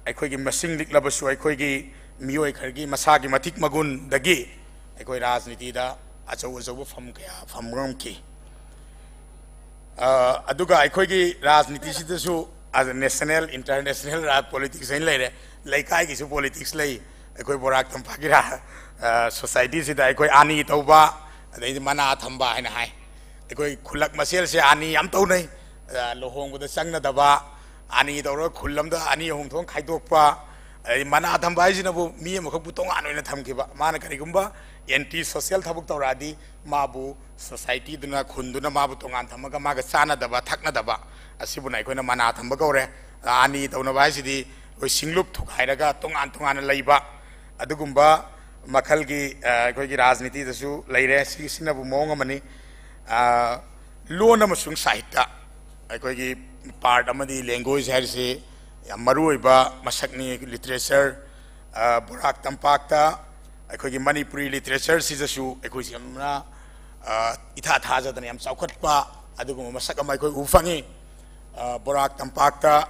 ꯑꯩꯈꯣꯏꯒꯤ ꯃꯁꯤꯡ ꯂꯤꯛꯂꯕꯁꯨ ꯑꯩꯈꯣꯏꯒꯤ ꯃꯤꯑꯣꯏ ꯈꯔꯒꯤ ꯃꯁꯥꯒꯤ ꯃꯇꯤꯛ ꯃꯒꯨꯟꯗꯒꯤ ꯑꯩꯈꯣꯏ ꯔꯥꯖꯅꯤꯇꯤꯗ ꯑꯆꯧ ꯑꯆꯧꯕ ꯐꯝ ꯀꯌꯥ ꯐꯝꯕ ꯉꯝꯈꯤ꯫ ꯑ, ꯑꯗꯨꯒ ꯑꯩꯈꯣꯏꯒꯤ ꯔꯥꯖꯅꯤꯇꯤꯁꯤꯗꯁꯨ, ꯑ, ꯅꯦꯁꯅꯦꯜ, ꯏꯟꯇꯔꯅꯦꯁꯅꯦꯜ ꯔꯥ-, ꯄꯣꯂꯤꯇꯤꯛꯁ ꯍꯥꯏꯅ ꯂꯩꯔꯦ, ꯂꯩꯀꯥꯏꯒꯤꯁꯨ ꯄꯣꯂꯤꯇꯤꯛꯁ ꯂꯩ꯫ ꯑꯩꯈꯣꯏ ꯕꯣꯔꯥꯛ ꯇꯝꯄꯥꯛꯀꯤ ꯔꯥ-, ꯑ, ꯁꯣꯁꯥꯏꯇꯤꯁꯤꯗ ꯑꯩꯈꯣꯏ ꯑꯥꯅꯤ ꯇꯧꯕ, ꯑꯗꯩꯗꯤ ꯃꯅꯥ ꯊꯝꯕ ꯍꯥꯏꯅ ꯍꯥꯏ꯫ ꯑꯩꯈꯣꯏ ꯈꯨꯜꯂꯛ ꯃꯁꯦꯜꯁꯦ ꯑꯥꯅꯤ ꯌꯥꯝ ꯇꯧꯅꯩ꯫ ꯑ, ꯂꯨꯍꯣꯡꯕꯗ ꯆꯪꯅꯗꯕ, ꯑꯥꯅꯤ ꯇꯧꯔꯒ ꯈꯨꯜ ꯑꯃꯗ ꯑꯅꯤ ꯑꯍꯨꯝ ꯊꯣꯛꯅ ꯈꯥꯏꯗꯣꯛꯄ, ꯑꯗꯩ ꯃꯅꯥ ꯊꯝꯕ ꯍꯥꯏꯁꯤꯅꯕꯨ ꯃꯤ ꯑꯃꯈꯛꯄꯨ ꯇꯣꯉꯥꯟ ꯑꯣꯏꯅ ꯊꯝꯈꯤꯕ꯫ ꯃꯥꯅ ꯀꯔꯤꯒꯨꯝꯕ ꯑꯦꯟꯇꯤ ꯁꯣꯁꯤꯌꯦꯜ ꯊꯕꯛ ꯇꯧꯔꯛꯑꯗꯤ ꯃꯥꯕꯨ ꯁꯣꯁꯥꯏꯇꯤꯗꯨꯅ, ꯈꯨꯟꯗꯨꯅ ꯃꯥꯕꯨ ꯇꯣꯉꯥꯟ ꯊꯝꯃꯒ ꯃꯥꯒ ꯆꯥꯟꯅꯗꯕ ꯊꯛꯅꯗꯕ, ꯑꯁꯤꯕꯨꯅ ꯑꯩꯈꯣꯏꯅ ꯃꯅꯥ ꯊꯝꯕ ꯀꯧꯔꯦ꯫ ꯑꯅꯤ ꯇꯧꯅꯕ ꯍꯥꯏꯁꯤꯗꯤ ꯑꯩꯈꯣꯏ ꯁꯤꯡꯂꯨꯞ ꯊꯨꯒꯥꯏꯔꯒ ꯇꯣꯉꯥꯟ ꯇꯣꯉꯥꯟꯅ ꯂꯩꯕ, ꯑꯗꯨꯒꯨꯝꯕ ꯃꯈꯜꯒꯤ, ꯑ, ꯑꯩꯈꯣꯏꯒꯤ ꯔꯥꯖꯅꯤꯇꯤꯗꯁꯨ ꯂꯩꯔꯦ꯫ ꯁꯤꯒꯤꯁꯤꯅꯕꯨ ꯃꯑꯣꯡ ꯑꯃꯅꯤ꯫ ꯑ, ꯂꯣꯟ ꯑꯃꯁꯨꯡ ꯁꯥꯍꯤꯇ꯭ꯌ, ꯑꯩꯈꯣꯏꯒꯤ ꯄꯥꯔꯠ ꯑꯃꯗꯤ ꯂꯦꯡꯒ꯭ꯋꯦꯖ ꯍꯥꯏꯔꯤꯁꯤ ꯌꯥꯝ ꯃꯔꯨꯑꯣꯏꯕ ꯃꯁꯛꯅꯤ꯫ ꯂꯤꯇꯔꯦꯆꯔ, ꯑ, ꯕꯣꯔꯥꯛ ꯇꯝꯄꯥꯛꯇ ꯑꯩꯈꯣꯏꯒꯤ ꯃꯅꯤꯄꯨꯔꯤ ꯂꯤꯇꯔꯦꯆꯔꯁꯤꯗꯁꯨ ꯑꯩꯈꯣꯏꯁꯤ ꯌꯥꯝꯅ, ꯑ, ꯏꯊꯥ ꯊꯥꯖꯗꯅ ꯌꯥꯝ ꯆꯥꯎꯈꯠꯄ ꯑꯗꯨꯒꯨꯝꯕ ꯃꯁꯛ ꯑꯃ ꯑꯩꯈꯣꯏ ꯎꯕ ꯐꯪꯉꯤ꯫ ꯑ, ꯕꯣꯔꯥꯛ ꯇꯝꯄꯥꯛꯇ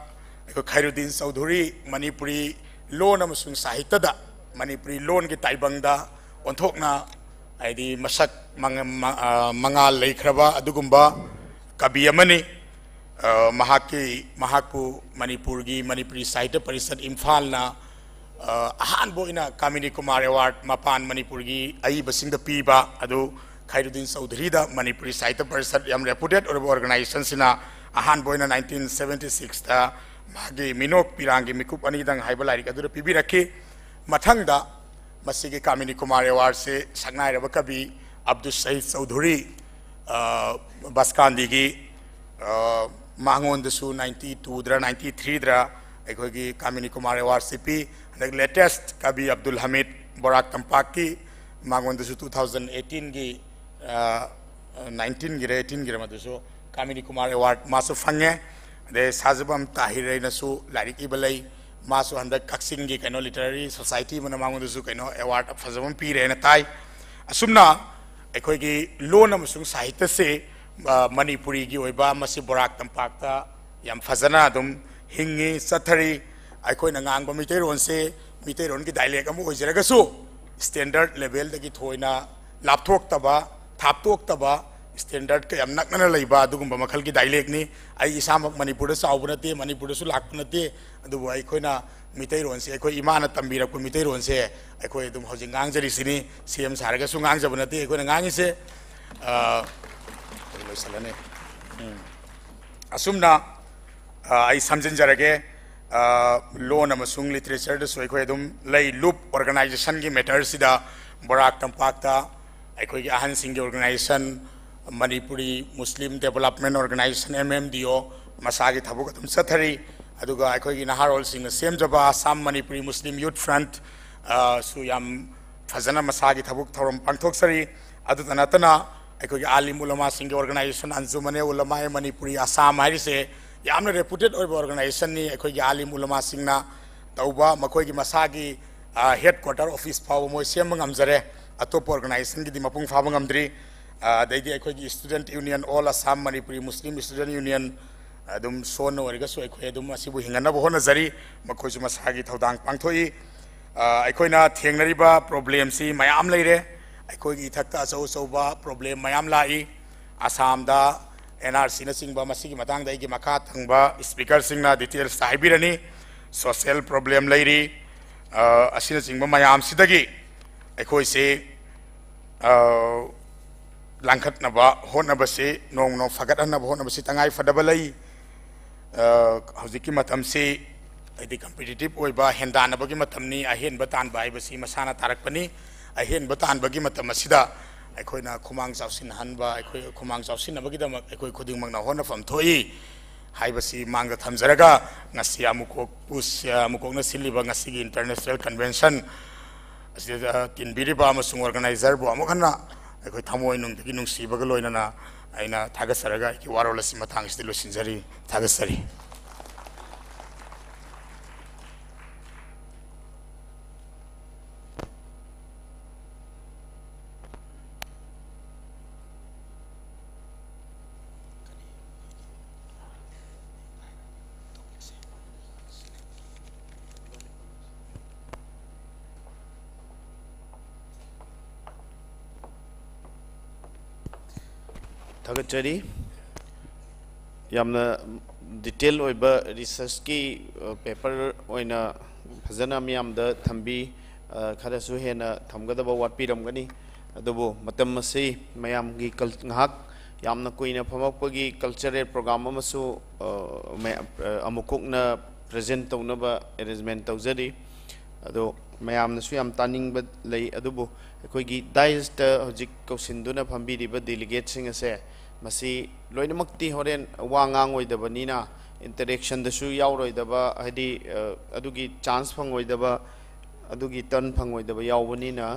ꯑꯩꯈꯣꯏ ꯈꯥꯏꯔꯨꯗꯤꯟ ꯆꯧꯙꯨꯔꯤ ꯃꯅꯤꯄꯨꯔꯤ ꯂꯣꯟ ꯑꯃꯁꯨꯡ ꯁꯥꯍꯤꯇ꯭ꯌꯗ ꯃꯅꯤꯄꯨꯔꯤ ꯂꯣꯟꯒꯤ ꯇꯥꯏꯕꯪꯗ ꯑꯣꯟꯊꯣꯛꯅ, ꯍꯥꯏꯗꯤ, ꯃꯁꯛ ꯃꯉ-, ꯃ-, ꯑ, ꯃꯉꯥꯜ ꯂꯩꯈ꯭ꯔꯕ ꯑꯗꯨꯒꯨꯝꯕ ꯀꯕꯤ ꯑꯃꯅꯤ꯫ ꯑ, ꯃꯍꯥꯛꯀꯤ, ꯃꯍꯥꯛꯄꯨ ꯃꯅꯤꯄꯨꯔꯒꯤ ꯃꯅꯤꯄꯨꯔꯤ ꯁꯥꯍꯤꯇ꯭ꯌ ꯄꯔꯤꯁꯠ ꯏꯝꯐꯥꯜꯅ, ꯑ, ꯑꯍꯥꯟꯕ ꯑꯣꯏꯅ ꯀꯥꯃꯤꯅꯤ ꯀꯨꯃꯥꯔ ꯑꯦꯋꯥꯔꯗ, ꯃꯄꯥꯟ ꯃꯅꯤꯄꯨꯔꯒꯤ ꯑꯏꯕꯁꯤꯡꯗ ꯄꯤꯕ ꯑꯗꯨ ꯈꯥꯏꯔꯨꯗꯤꯟ ꯆꯧꯙꯨꯔꯤꯗ ꯃꯅꯤꯄꯨꯔꯤ ꯁꯥꯍꯤꯇ꯭ꯌ ꯄꯔꯤꯁꯠ, ꯌꯥꯝ ꯔꯦꯄꯨꯇꯦꯠ ꯑꯣꯏꯔꯕ ꯑꯣꯔꯒꯅꯥꯏꯖꯦꯁꯟꯁꯤꯅ ꯑꯍꯥꯟꯕ ꯑꯣꯏꯅ ꯅꯥꯏꯟꯇꯤꯟ ꯁꯚꯦꯟꯇꯤ ꯁꯤꯛꯁꯇ ꯃꯥꯒꯤ ꯃꯤꯅꯣꯛ ꯄꯤꯔꯥꯡꯒꯤ ꯃꯤꯀꯨꯞ ꯑꯅꯤꯗꯪ ꯍꯥꯏꯕ ꯂꯥꯏꯔꯤꯛ ꯑꯗꯨꯗ ꯄꯤꯕꯤꯔꯛꯈꯤ꯫ ꯃꯊꯪꯗ ꯃꯁꯤꯒꯤ ꯀꯥꯃꯤꯅꯤ ꯀꯨꯃꯥꯔ ꯑꯦꯋꯥꯔꯗꯁꯤ ꯁꯛꯅꯥꯏꯔꯕ ꯀꯕꯤ ꯑꯕꯗꯨꯜ ꯁꯍꯤꯗ ꯆꯧꯙꯨꯔꯤ, ꯑ, ꯕꯁꯀꯥꯟꯗꯤꯒꯤ, ꯑ, ꯃꯉꯣꯟꯗꯁꯨ ꯅꯥꯏꯟꯇꯤ ꯇꯨꯗꯔ ꯅꯥꯏꯟꯇꯤ ꯊ꯭ꯔꯤꯗꯔ ꯑꯩꯈꯣꯏꯒꯤ ꯀꯥꯃꯤꯅꯤ ꯀꯨꯃꯥꯔ ꯑꯦꯋꯥꯔꯗꯁꯤ ꯄꯤ꯫ ꯍꯟꯗꯛ ꯂꯦꯇꯦꯁ ꯀꯕꯤ ꯑꯕꯗꯨꯜ ꯍꯃꯤꯗ ꯕꯣꯔꯥꯛ ꯇꯝꯄꯥꯛꯀꯤ, ꯃꯉꯣꯟꯗꯁꯨ ꯇꯨ ꯊꯥꯎꯖꯟ ꯑꯩꯠꯇꯤꯟꯒꯤ, ꯑ, ꯅꯥꯏꯟꯇꯤꯟꯒꯤꯔ ꯑꯩꯠꯇꯤꯟꯒꯤꯔ ꯃꯗꯨꯁꯨ ꯀꯥꯃꯤꯅꯤ ꯀꯨꯃꯥꯔ ꯑꯦꯋꯥꯔꯗ ꯃꯥꯁꯨ ꯐꯪꯉꯦ꯫ ꯑꯗꯩ ꯁꯥꯖꯕꯝ ꯇꯥꯍꯤꯔ ꯍꯥꯏꯅꯁꯨ ꯂꯥꯏꯔꯤꯛ ꯏꯕ ꯂꯩ, ꯃꯥꯁꯨ ꯍꯟꯗꯛ ꯀꯛꯆꯤꯡꯒꯤ ꯀꯩꯅꯣ ꯂꯤꯇꯔꯦꯔꯤ ꯁꯣꯁꯥꯏꯇꯤ ꯑꯃꯅ ꯃꯉꯣꯟꯗꯁꯨ ꯀꯩꯅꯣ ꯑꯦꯋꯥꯔꯗ ꯐꯖꯕ ꯑꯃ ꯄꯤꯔꯦꯅ ꯇꯥꯏ꯫ ꯑꯁꯨꯝꯅ ꯑꯩꯈꯣꯏꯒꯤ ꯂꯣꯟ ꯑꯃꯁꯨꯡ ꯁꯥꯍꯤꯇ꯭ꯌꯁꯦ, ꯑ, ꯃꯅꯤꯄꯨꯔꯤꯒꯤ ꯑꯣꯏꯕ ꯃꯁꯤ ꯕꯣꯔꯥꯛ ꯇꯝꯄꯥꯛꯇ ꯌꯥꯝ ꯐꯖꯅ ꯑꯗꯨꯝ ꯍꯤꯡꯉꯤ, ꯆꯠꯊꯔꯤ꯫ ꯑꯩꯈꯣꯏꯅ ꯉꯥꯡꯕ ꯃꯩꯇꯩꯔꯣꯟꯁꯦ ꯃꯩꯇꯩꯔꯣꯟꯒꯤ ꯗꯥꯏꯂꯦꯛ ꯑꯃ ꯑꯣꯏꯖꯔꯒꯁꯨ ꯁ꯭ꯇꯦꯟꯗꯔꯗ ꯂꯦꯚꯦꯜꯗꯒꯤ ꯊꯣꯏꯅ ꯂꯥꯞꯊꯣꯛꯇꯕ, ꯊꯥꯞꯇꯣꯛꯇꯕ, ꯁ꯭ꯇꯦꯟꯗꯔꯗꯀ ꯌꯥꯝ ꯅꯛꯅꯅ ꯂꯩꯕ ꯑꯗꯨꯒꯨꯝꯕ ꯃꯈꯜꯒꯤ ꯗꯥꯏꯂꯦꯛꯅꯤ꯫ ꯑꯩ ꯏꯁꯥꯃꯛ ꯃꯅꯤꯄꯨꯔꯗ ꯆꯥꯎꯕ ꯅꯠꯇꯦ, ꯃꯅꯤꯄꯨꯔꯗꯁꯨ ꯂꯥꯛꯄ ꯅꯠꯇꯦ, ꯑꯗꯨꯕꯨ ꯑꯩꯈꯣꯏꯅ ꯃꯤꯇꯩꯔꯣꯟꯁꯦ, ꯑꯩꯈꯣꯏ ꯏꯃꯥꯅ ꯇꯝꯕꯤꯔꯛꯄ ꯃꯤꯇꯩꯔꯣꯟꯁꯦ ꯑꯩꯈꯣꯏ ꯑꯗꯨꯝ ꯍꯧꯖꯤꯛ ꯉꯥꯡꯖꯔꯤꯁꯤꯅꯤ꯫ ꯁꯤ ꯑꯦꯝ ꯁꯥꯔꯒꯁꯨ ꯉꯥꯡꯖꯕ ꯅꯠꯇꯦ ꯑꯩꯈꯣꯏꯅ ꯉꯥꯡꯉꯤꯁꯦ꯫ ꯑ, ꯑꯩ ꯂꯣꯏꯁꯜꯂꯅꯤ꯫ ꯎꯝ꯫ ꯑꯁꯨꯝꯅ, ꯑ, ꯑꯩ ꯁꯝꯖꯤꯟꯖꯔꯒꯦ꯫ ꯑ, ꯂꯣꯟ ꯑꯃꯁꯨꯡ ꯂꯤꯇꯔꯦꯆꯔꯗꯁꯨ ꯑꯩꯈꯣꯏ ꯑꯗꯨꯝ ꯂꯩ꯫ ꯂꯨꯞ ꯑꯣꯔꯒꯅꯥꯏꯖꯦꯁꯟꯒꯤ ꯃꯦꯇꯔꯁꯤꯗ ꯕꯔꯥꯛ ꯇꯝꯄꯥꯛꯇ ꯑꯩꯈꯣꯏꯒꯤ ꯑꯍꯟꯁꯤꯡꯒꯤ organization, Manipuri Muslim Development Organization, M M D O, ꯃꯁꯥꯒꯤ ꯊꯕꯛ ꯑꯗꯨꯝ ꯆꯠꯊꯔꯤ꯫ ꯑꯗꯨꯒ ꯑꯩꯈꯣꯏꯒꯤ ꯅꯍꯥꯔꯣꯜꯁꯤꯡꯅ ꯁꯦꯝꯖꯕ Assam Manipuri Muslim Youth Front, ꯑ, ꯁꯨ ꯌꯥꯝ ꯐꯖꯅ ꯃꯁꯥꯒꯤ ꯊꯕꯛ ꯊꯧꯔꯝ ꯄꯥꯡꯊꯣꯛꯆꯔꯤ꯫ ꯑꯗꯨꯇ ꯅꯠꯇꯅ ꯑꯩꯈꯣꯏꯒꯤ ꯑꯥꯂꯤꯝ ꯎꯂꯃꯥꯁꯤꯡꯒꯤ organization Anjuman-e-Ulama-e Manipuri Assam ꯍꯥꯏꯔꯤꯁꯦ ꯌꯥꯝꯅ reputed ꯑꯣꯏꯕ organization-ꯅꯤ꯫ ꯑꯩꯈꯣꯏꯒꯤ ꯑꯥꯂꯤꯝ ꯎꯂꯃꯥꯁꯤꯡꯅ ꯇꯧꯕ ꯃꯈꯣꯏꯒꯤ ꯃꯁꯥꯒꯤ, ꯑ, headquarter office ꯐꯥꯎꯕ ꯃꯣꯏ ꯁꯦꯝꯕ ꯉꯝꯖꯔꯦ꯫ ꯑꯇꯣꯞꯄ organization-ꯒꯤꯗꯤ ꯃꯄꯨꯡ ꯐꯥꯕ ꯉꯝꯗ꯭ꯔꯤ꯫ ꯑ, ꯑꯗꯩꯗꯤ ꯑꯩꯈꯣꯏꯒꯤ Student Union, All Assam Manipuri Muslim Student Union, ꯑꯗꯨꯝ ꯁꯣꯟꯅ ꯑꯣꯏꯔꯒꯁꯨ ꯑꯩꯈꯣꯏ ꯑꯗꯨꯝ ꯑꯁꯤꯕꯨ ꯍꯤꯡꯍꯟꯅꯕ ꯍꯣꯠꯅꯖꯔꯤ꯫ ꯃꯈꯣꯏꯁꯨ ꯃꯁꯥꯒꯤ ꯊꯧꯗꯥꯡ ꯄꯥꯡꯊꯣꯛꯏ꯫ ꯑ, ꯑꯩꯈꯣꯏꯅ ꯊꯦꯡꯅꯔꯤꯕ problem-ꯁꯤ ꯃꯌꯥꯝ ꯂꯩꯔꯦ꯫ ꯑꯩꯈꯣꯏꯒꯤ ꯏꯊꯛꯇ ꯑꯆꯧ ꯑꯆꯧꯕ problem ꯃꯌꯥꯝ ꯂꯥꯛꯏ꯫ ꯑꯁꯥꯝꯗ N R C-ꯅꯆꯤꯡꯕ, ꯃꯁꯤꯒꯤ ꯃꯇꯥꯡꯗ ꯑꯩꯒꯤ ꯃꯈꯥ ꯊꯪꯕ speaker-ꯁꯤꯡꯅ details ꯍꯥꯏꯕꯤꯔꯅꯤ꯫ Social problem ꯂꯩꯔꯤ꯫ ꯑ, ꯑꯁꯤꯅꯆꯤꯡꯕ ꯃꯌꯥꯝꯁꯤꯗꯒꯤ ꯑꯩꯈꯣꯏꯁꯤ, ꯑ, ꯂꯥꯡꯈꯠꯅꯕ ꯍꯣꯠꯅꯕꯁꯤ, ꯅꯣꯡꯃ ꯅꯣꯡꯃ ꯐꯒꯠꯍꯟꯅꯕ ꯍꯣꯠꯅꯕꯁꯤ ꯇꯉꯥꯏ ꯐꯗꯕ ꯂꯩ꯫ ꯑ, ꯍꯧꯖꯤꯛꯀꯤ ꯃꯇꯝꯁꯤ ꯍꯥꯏꯗꯤ competitive ꯑꯣꯏꯕ, ꯍꯦꯟꯗꯥꯟꯅꯕꯒꯤ ꯃꯇꯝꯅꯤ꯫ ꯑꯍꯦꯟꯕ ꯇꯥꯟꯕ ꯍꯥꯏꯕꯁꯤ ꯃꯁꯥꯅ ꯇꯥꯔꯛꯄꯅꯤ꯫ ꯑꯍꯦꯟꯕ ꯇꯥꯟꯕꯒꯤ ꯃꯇꯝ ꯑꯁꯤꯗ ꯑꯩꯈꯣꯏꯅ ꯈꯨꯃꯥꯡ ꯆꯥꯎꯁꯤꯟꯍꯟꯕ, ꯑꯩꯈꯣꯏ ꯈꯨꯃꯥꯡ ꯆꯥꯎꯁꯤꯟꯅꯕꯒꯤꯗꯃꯛ ꯑꯩꯈꯣꯏ ꯈꯨꯗꯤꯡꯃꯛꯅ ꯍꯣꯠꯅꯐꯝ ꯊꯣꯛꯏ ꯍꯥꯏꯕꯁꯤ ꯃꯥꯡꯗ ꯊꯝꯖꯔꯒ, ꯉꯁꯤ ꯑꯃꯨꯛꯀꯣꯛꯄꯨ-, ꯑꯃꯨꯛꯀꯣꯛꯅ ꯁꯤꯜꯂꯤꯕ ꯉꯁꯤꯒꯤ International Convention ꯑꯁꯤꯗ ꯇꯤꯟꯕꯤꯔꯤꯕ ꯑꯃꯁꯨꯡ organizer-ꯕꯨ ꯑꯃꯨꯛ ꯍꯟꯅ ꯑꯩꯈꯣꯏ ꯊꯃꯣꯏ ꯅꯨꯡꯗꯒꯤ ꯅꯨꯡꯁꯤꯕꯒ ꯂꯣꯏꯅꯅ ꯑꯩꯅ ꯊꯥꯒꯠꯆꯔꯒ ꯑꯩꯒꯤ ꯋꯥꯔꯣꯜ ꯑꯁꯤ ꯃꯇꯥꯡ ꯑꯁꯤꯗ ꯂꯣꯏꯁꯤꯟꯖꯔꯤ꯫ ꯊꯥꯒꯠꯆꯔꯤ꯫ ꯊꯥꯒꯠꯆꯔꯤ꯫ ꯌꯥꯝꯅ detail ꯑꯣꯏꯕ research-ꯀꯤ, ꯑ, paper ꯑꯣꯏꯅ ꯐꯖꯅ ꯃꯤꯌꯥꯝꯗ ꯊꯝꯕꯤ꯫ ꯑ, ꯈꯔꯁꯨ ꯍꯦꯟꯅ ꯊꯝꯒꯗꯕ ꯋꯥꯠꯄꯤꯔꯝꯒꯅꯤ꯫ ꯑꯗꯨꯕꯨ ꯃꯇꯝ ꯑꯁꯤ ꯃꯌꯥꯝꯒꯤ ꯀꯜ-, ꯉꯥꯏꯍꯥꯛ ꯌꯥꯝꯅ ꯀꯨꯏꯅ ꯐꯝꯃꯛꯄꯒꯤ cultural program ꯑꯃꯁꯨ, ꯑ, ꯃꯌꯥꯝ, ꯑ, ꯑꯃꯨꯛ ꯀꯣꯛꯅ present ꯇꯧꯅꯕ arrangement ꯇꯧꯖꯔꯤ꯫ ꯑꯗꯣ ꯃꯌꯥꯝꯅꯁꯨ ꯌꯥꯝ ꯇꯥꯅꯤꯡꯕ ꯂꯩ꯫ ꯑꯗꯨꯕꯨ ꯑꯩꯈꯣꯏꯒꯤ ꯗꯥꯏꯁꯇ ꯍꯧꯖꯤꯛ ꯀꯧꯁꯤꯟꯗꯨꯅ ꯐꯝꯕꯤꯔꯤꯕ ꯗꯦꯂꯤꯒꯦꯠꯁꯤꯡ ꯑꯁꯦ, ꯃꯁꯤ ꯂꯣꯏꯅꯃꯛꯇꯤ ꯍꯣꯔꯦꯟ ꯋꯥ ꯉꯥꯡꯉꯣꯏꯗꯕꯅꯤꯅ, ꯏꯟꯇꯔꯦꯛꯁꯟꯗꯁꯨ ꯌꯥꯎꯔꯣꯏꯗꯕ, ꯍꯥꯏꯗꯤ, ꯑ, ꯑꯗꯨꯒꯤ ꯆꯥꯟꯁ ꯐꯪꯉꯣꯏꯗꯕ, ꯑꯗꯨꯒꯤ ꯇꯔꯟ ꯐꯪꯉꯣꯏꯗꯕ ꯌꯥꯎꯕꯅꯤꯅ,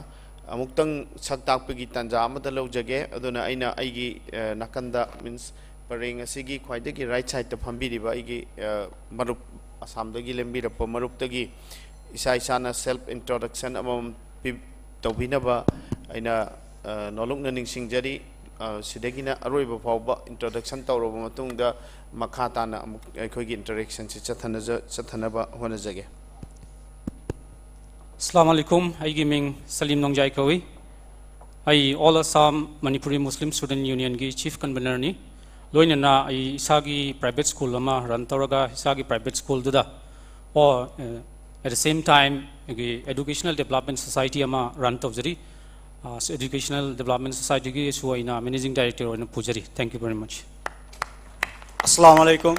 ꯑꯃꯨꯛꯇꯪ ꯁꯛ ꯇꯥꯛꯄꯒꯤ ꯇꯥꯟꯖꯥ ꯑꯃꯗ ꯂꯧꯖꯒꯦ꯫ ꯑꯗꯨꯅ ꯑꯩꯅ ꯑꯩꯒꯤ, ꯑ, ꯅꯥꯀꯟꯗ, ꯃꯤꯟꯁ, ꯄꯔꯦꯡ ꯑꯁꯤꯒꯤ ꯈ꯭ꯋꯥꯏꯗꯒꯤ ꯔꯥꯏꯠ ꯁꯥꯏꯠꯇ ꯐꯝꯕꯤꯔꯤꯕ ꯑꯩꯒꯤ, ꯑ, ꯃꯔꯨꯞ, ꯑꯁꯥꯝꯗꯒꯤ ꯂꯦꯡꯕꯤꯔꯛꯄ ꯃꯔꯨꯞꯇꯒꯤ ꯏꯁꯥ ꯏꯁꯥꯅ ꯁꯦꯜꯐ ꯏꯟꯇ꯭ꯔꯣꯗꯛꯁꯟ ꯑꯃꯃꯝ ꯄꯤ-, ꯇꯧꯕꯤꯅꯕ ꯑꯩꯅ, ꯑ, ꯅꯣꯂꯨꯛꯅ ꯅꯤꯡꯁꯤꯡꯖꯔꯤ꯫ ꯑ, ꯁꯤꯗꯒꯤꯅ ꯑꯔꯣꯏꯕ ꯐꯥꯎꯕ ꯏꯟꯇ꯭ꯔꯣꯗꯛꯁꯟ ꯇꯧꯔꯕ ꯃꯇꯨꯡꯗ, ꯃꯈꯥ ꯇꯥꯅ ꯑꯃꯨꯛ ꯑꯩꯈꯣꯏꯒꯤ ꯏꯟꯇꯔꯦꯛꯁꯟꯁꯤ ꯆꯠꯊꯅꯖ-, ꯆꯠꯊꯅꯕ ꯍꯣꯠꯅꯖꯒꯦ꯫ ꯑꯁꯂꯥꯃꯨ ꯑꯂꯥꯏꯀꯨꯝ, ꯑꯩꯒꯤ ꯃꯤꯡ ꯁꯂꯤꯝ ꯅꯣꯡꯖꯥꯏ ꯀꯧꯏ꯫ ꯑꯩ All Assam Manipuri Muslim Student Unionꯒꯤ Chief Convenorꯅꯤ꯫ ꯂꯣꯏꯅꯅ ꯑꯩ ꯏꯁꯥꯒꯤ ꯄ꯭ꯔꯥꯏꯚꯦꯠ ꯁ꯭ꯀꯨꯜ ꯑꯃ ꯔꯟ ꯇꯧꯔꯒ, ꯏꯁꯥꯒꯤ ꯄ꯭ꯔꯥꯏꯚꯦꯠ ꯁ꯭ꯀꯨꯜꯗꯨꯗ, ꯑꯣ, ꯑꯦ, at the same time ꯑꯩꯒꯤ Educational Development Society ꯑꯃ ꯔꯟ ꯇꯧꯖꯔꯤ꯫ ꯑ, Educational Development Societyꯒꯤꯁꯨ ꯑꯩꯅ Managing Director ꯑꯣꯏꯅ ꯄꯨꯖꯔꯤ꯫ Thank you very much. ꯑꯁꯂꯥꯃꯨ ꯑꯂꯥꯏꯀꯨꯝ꯫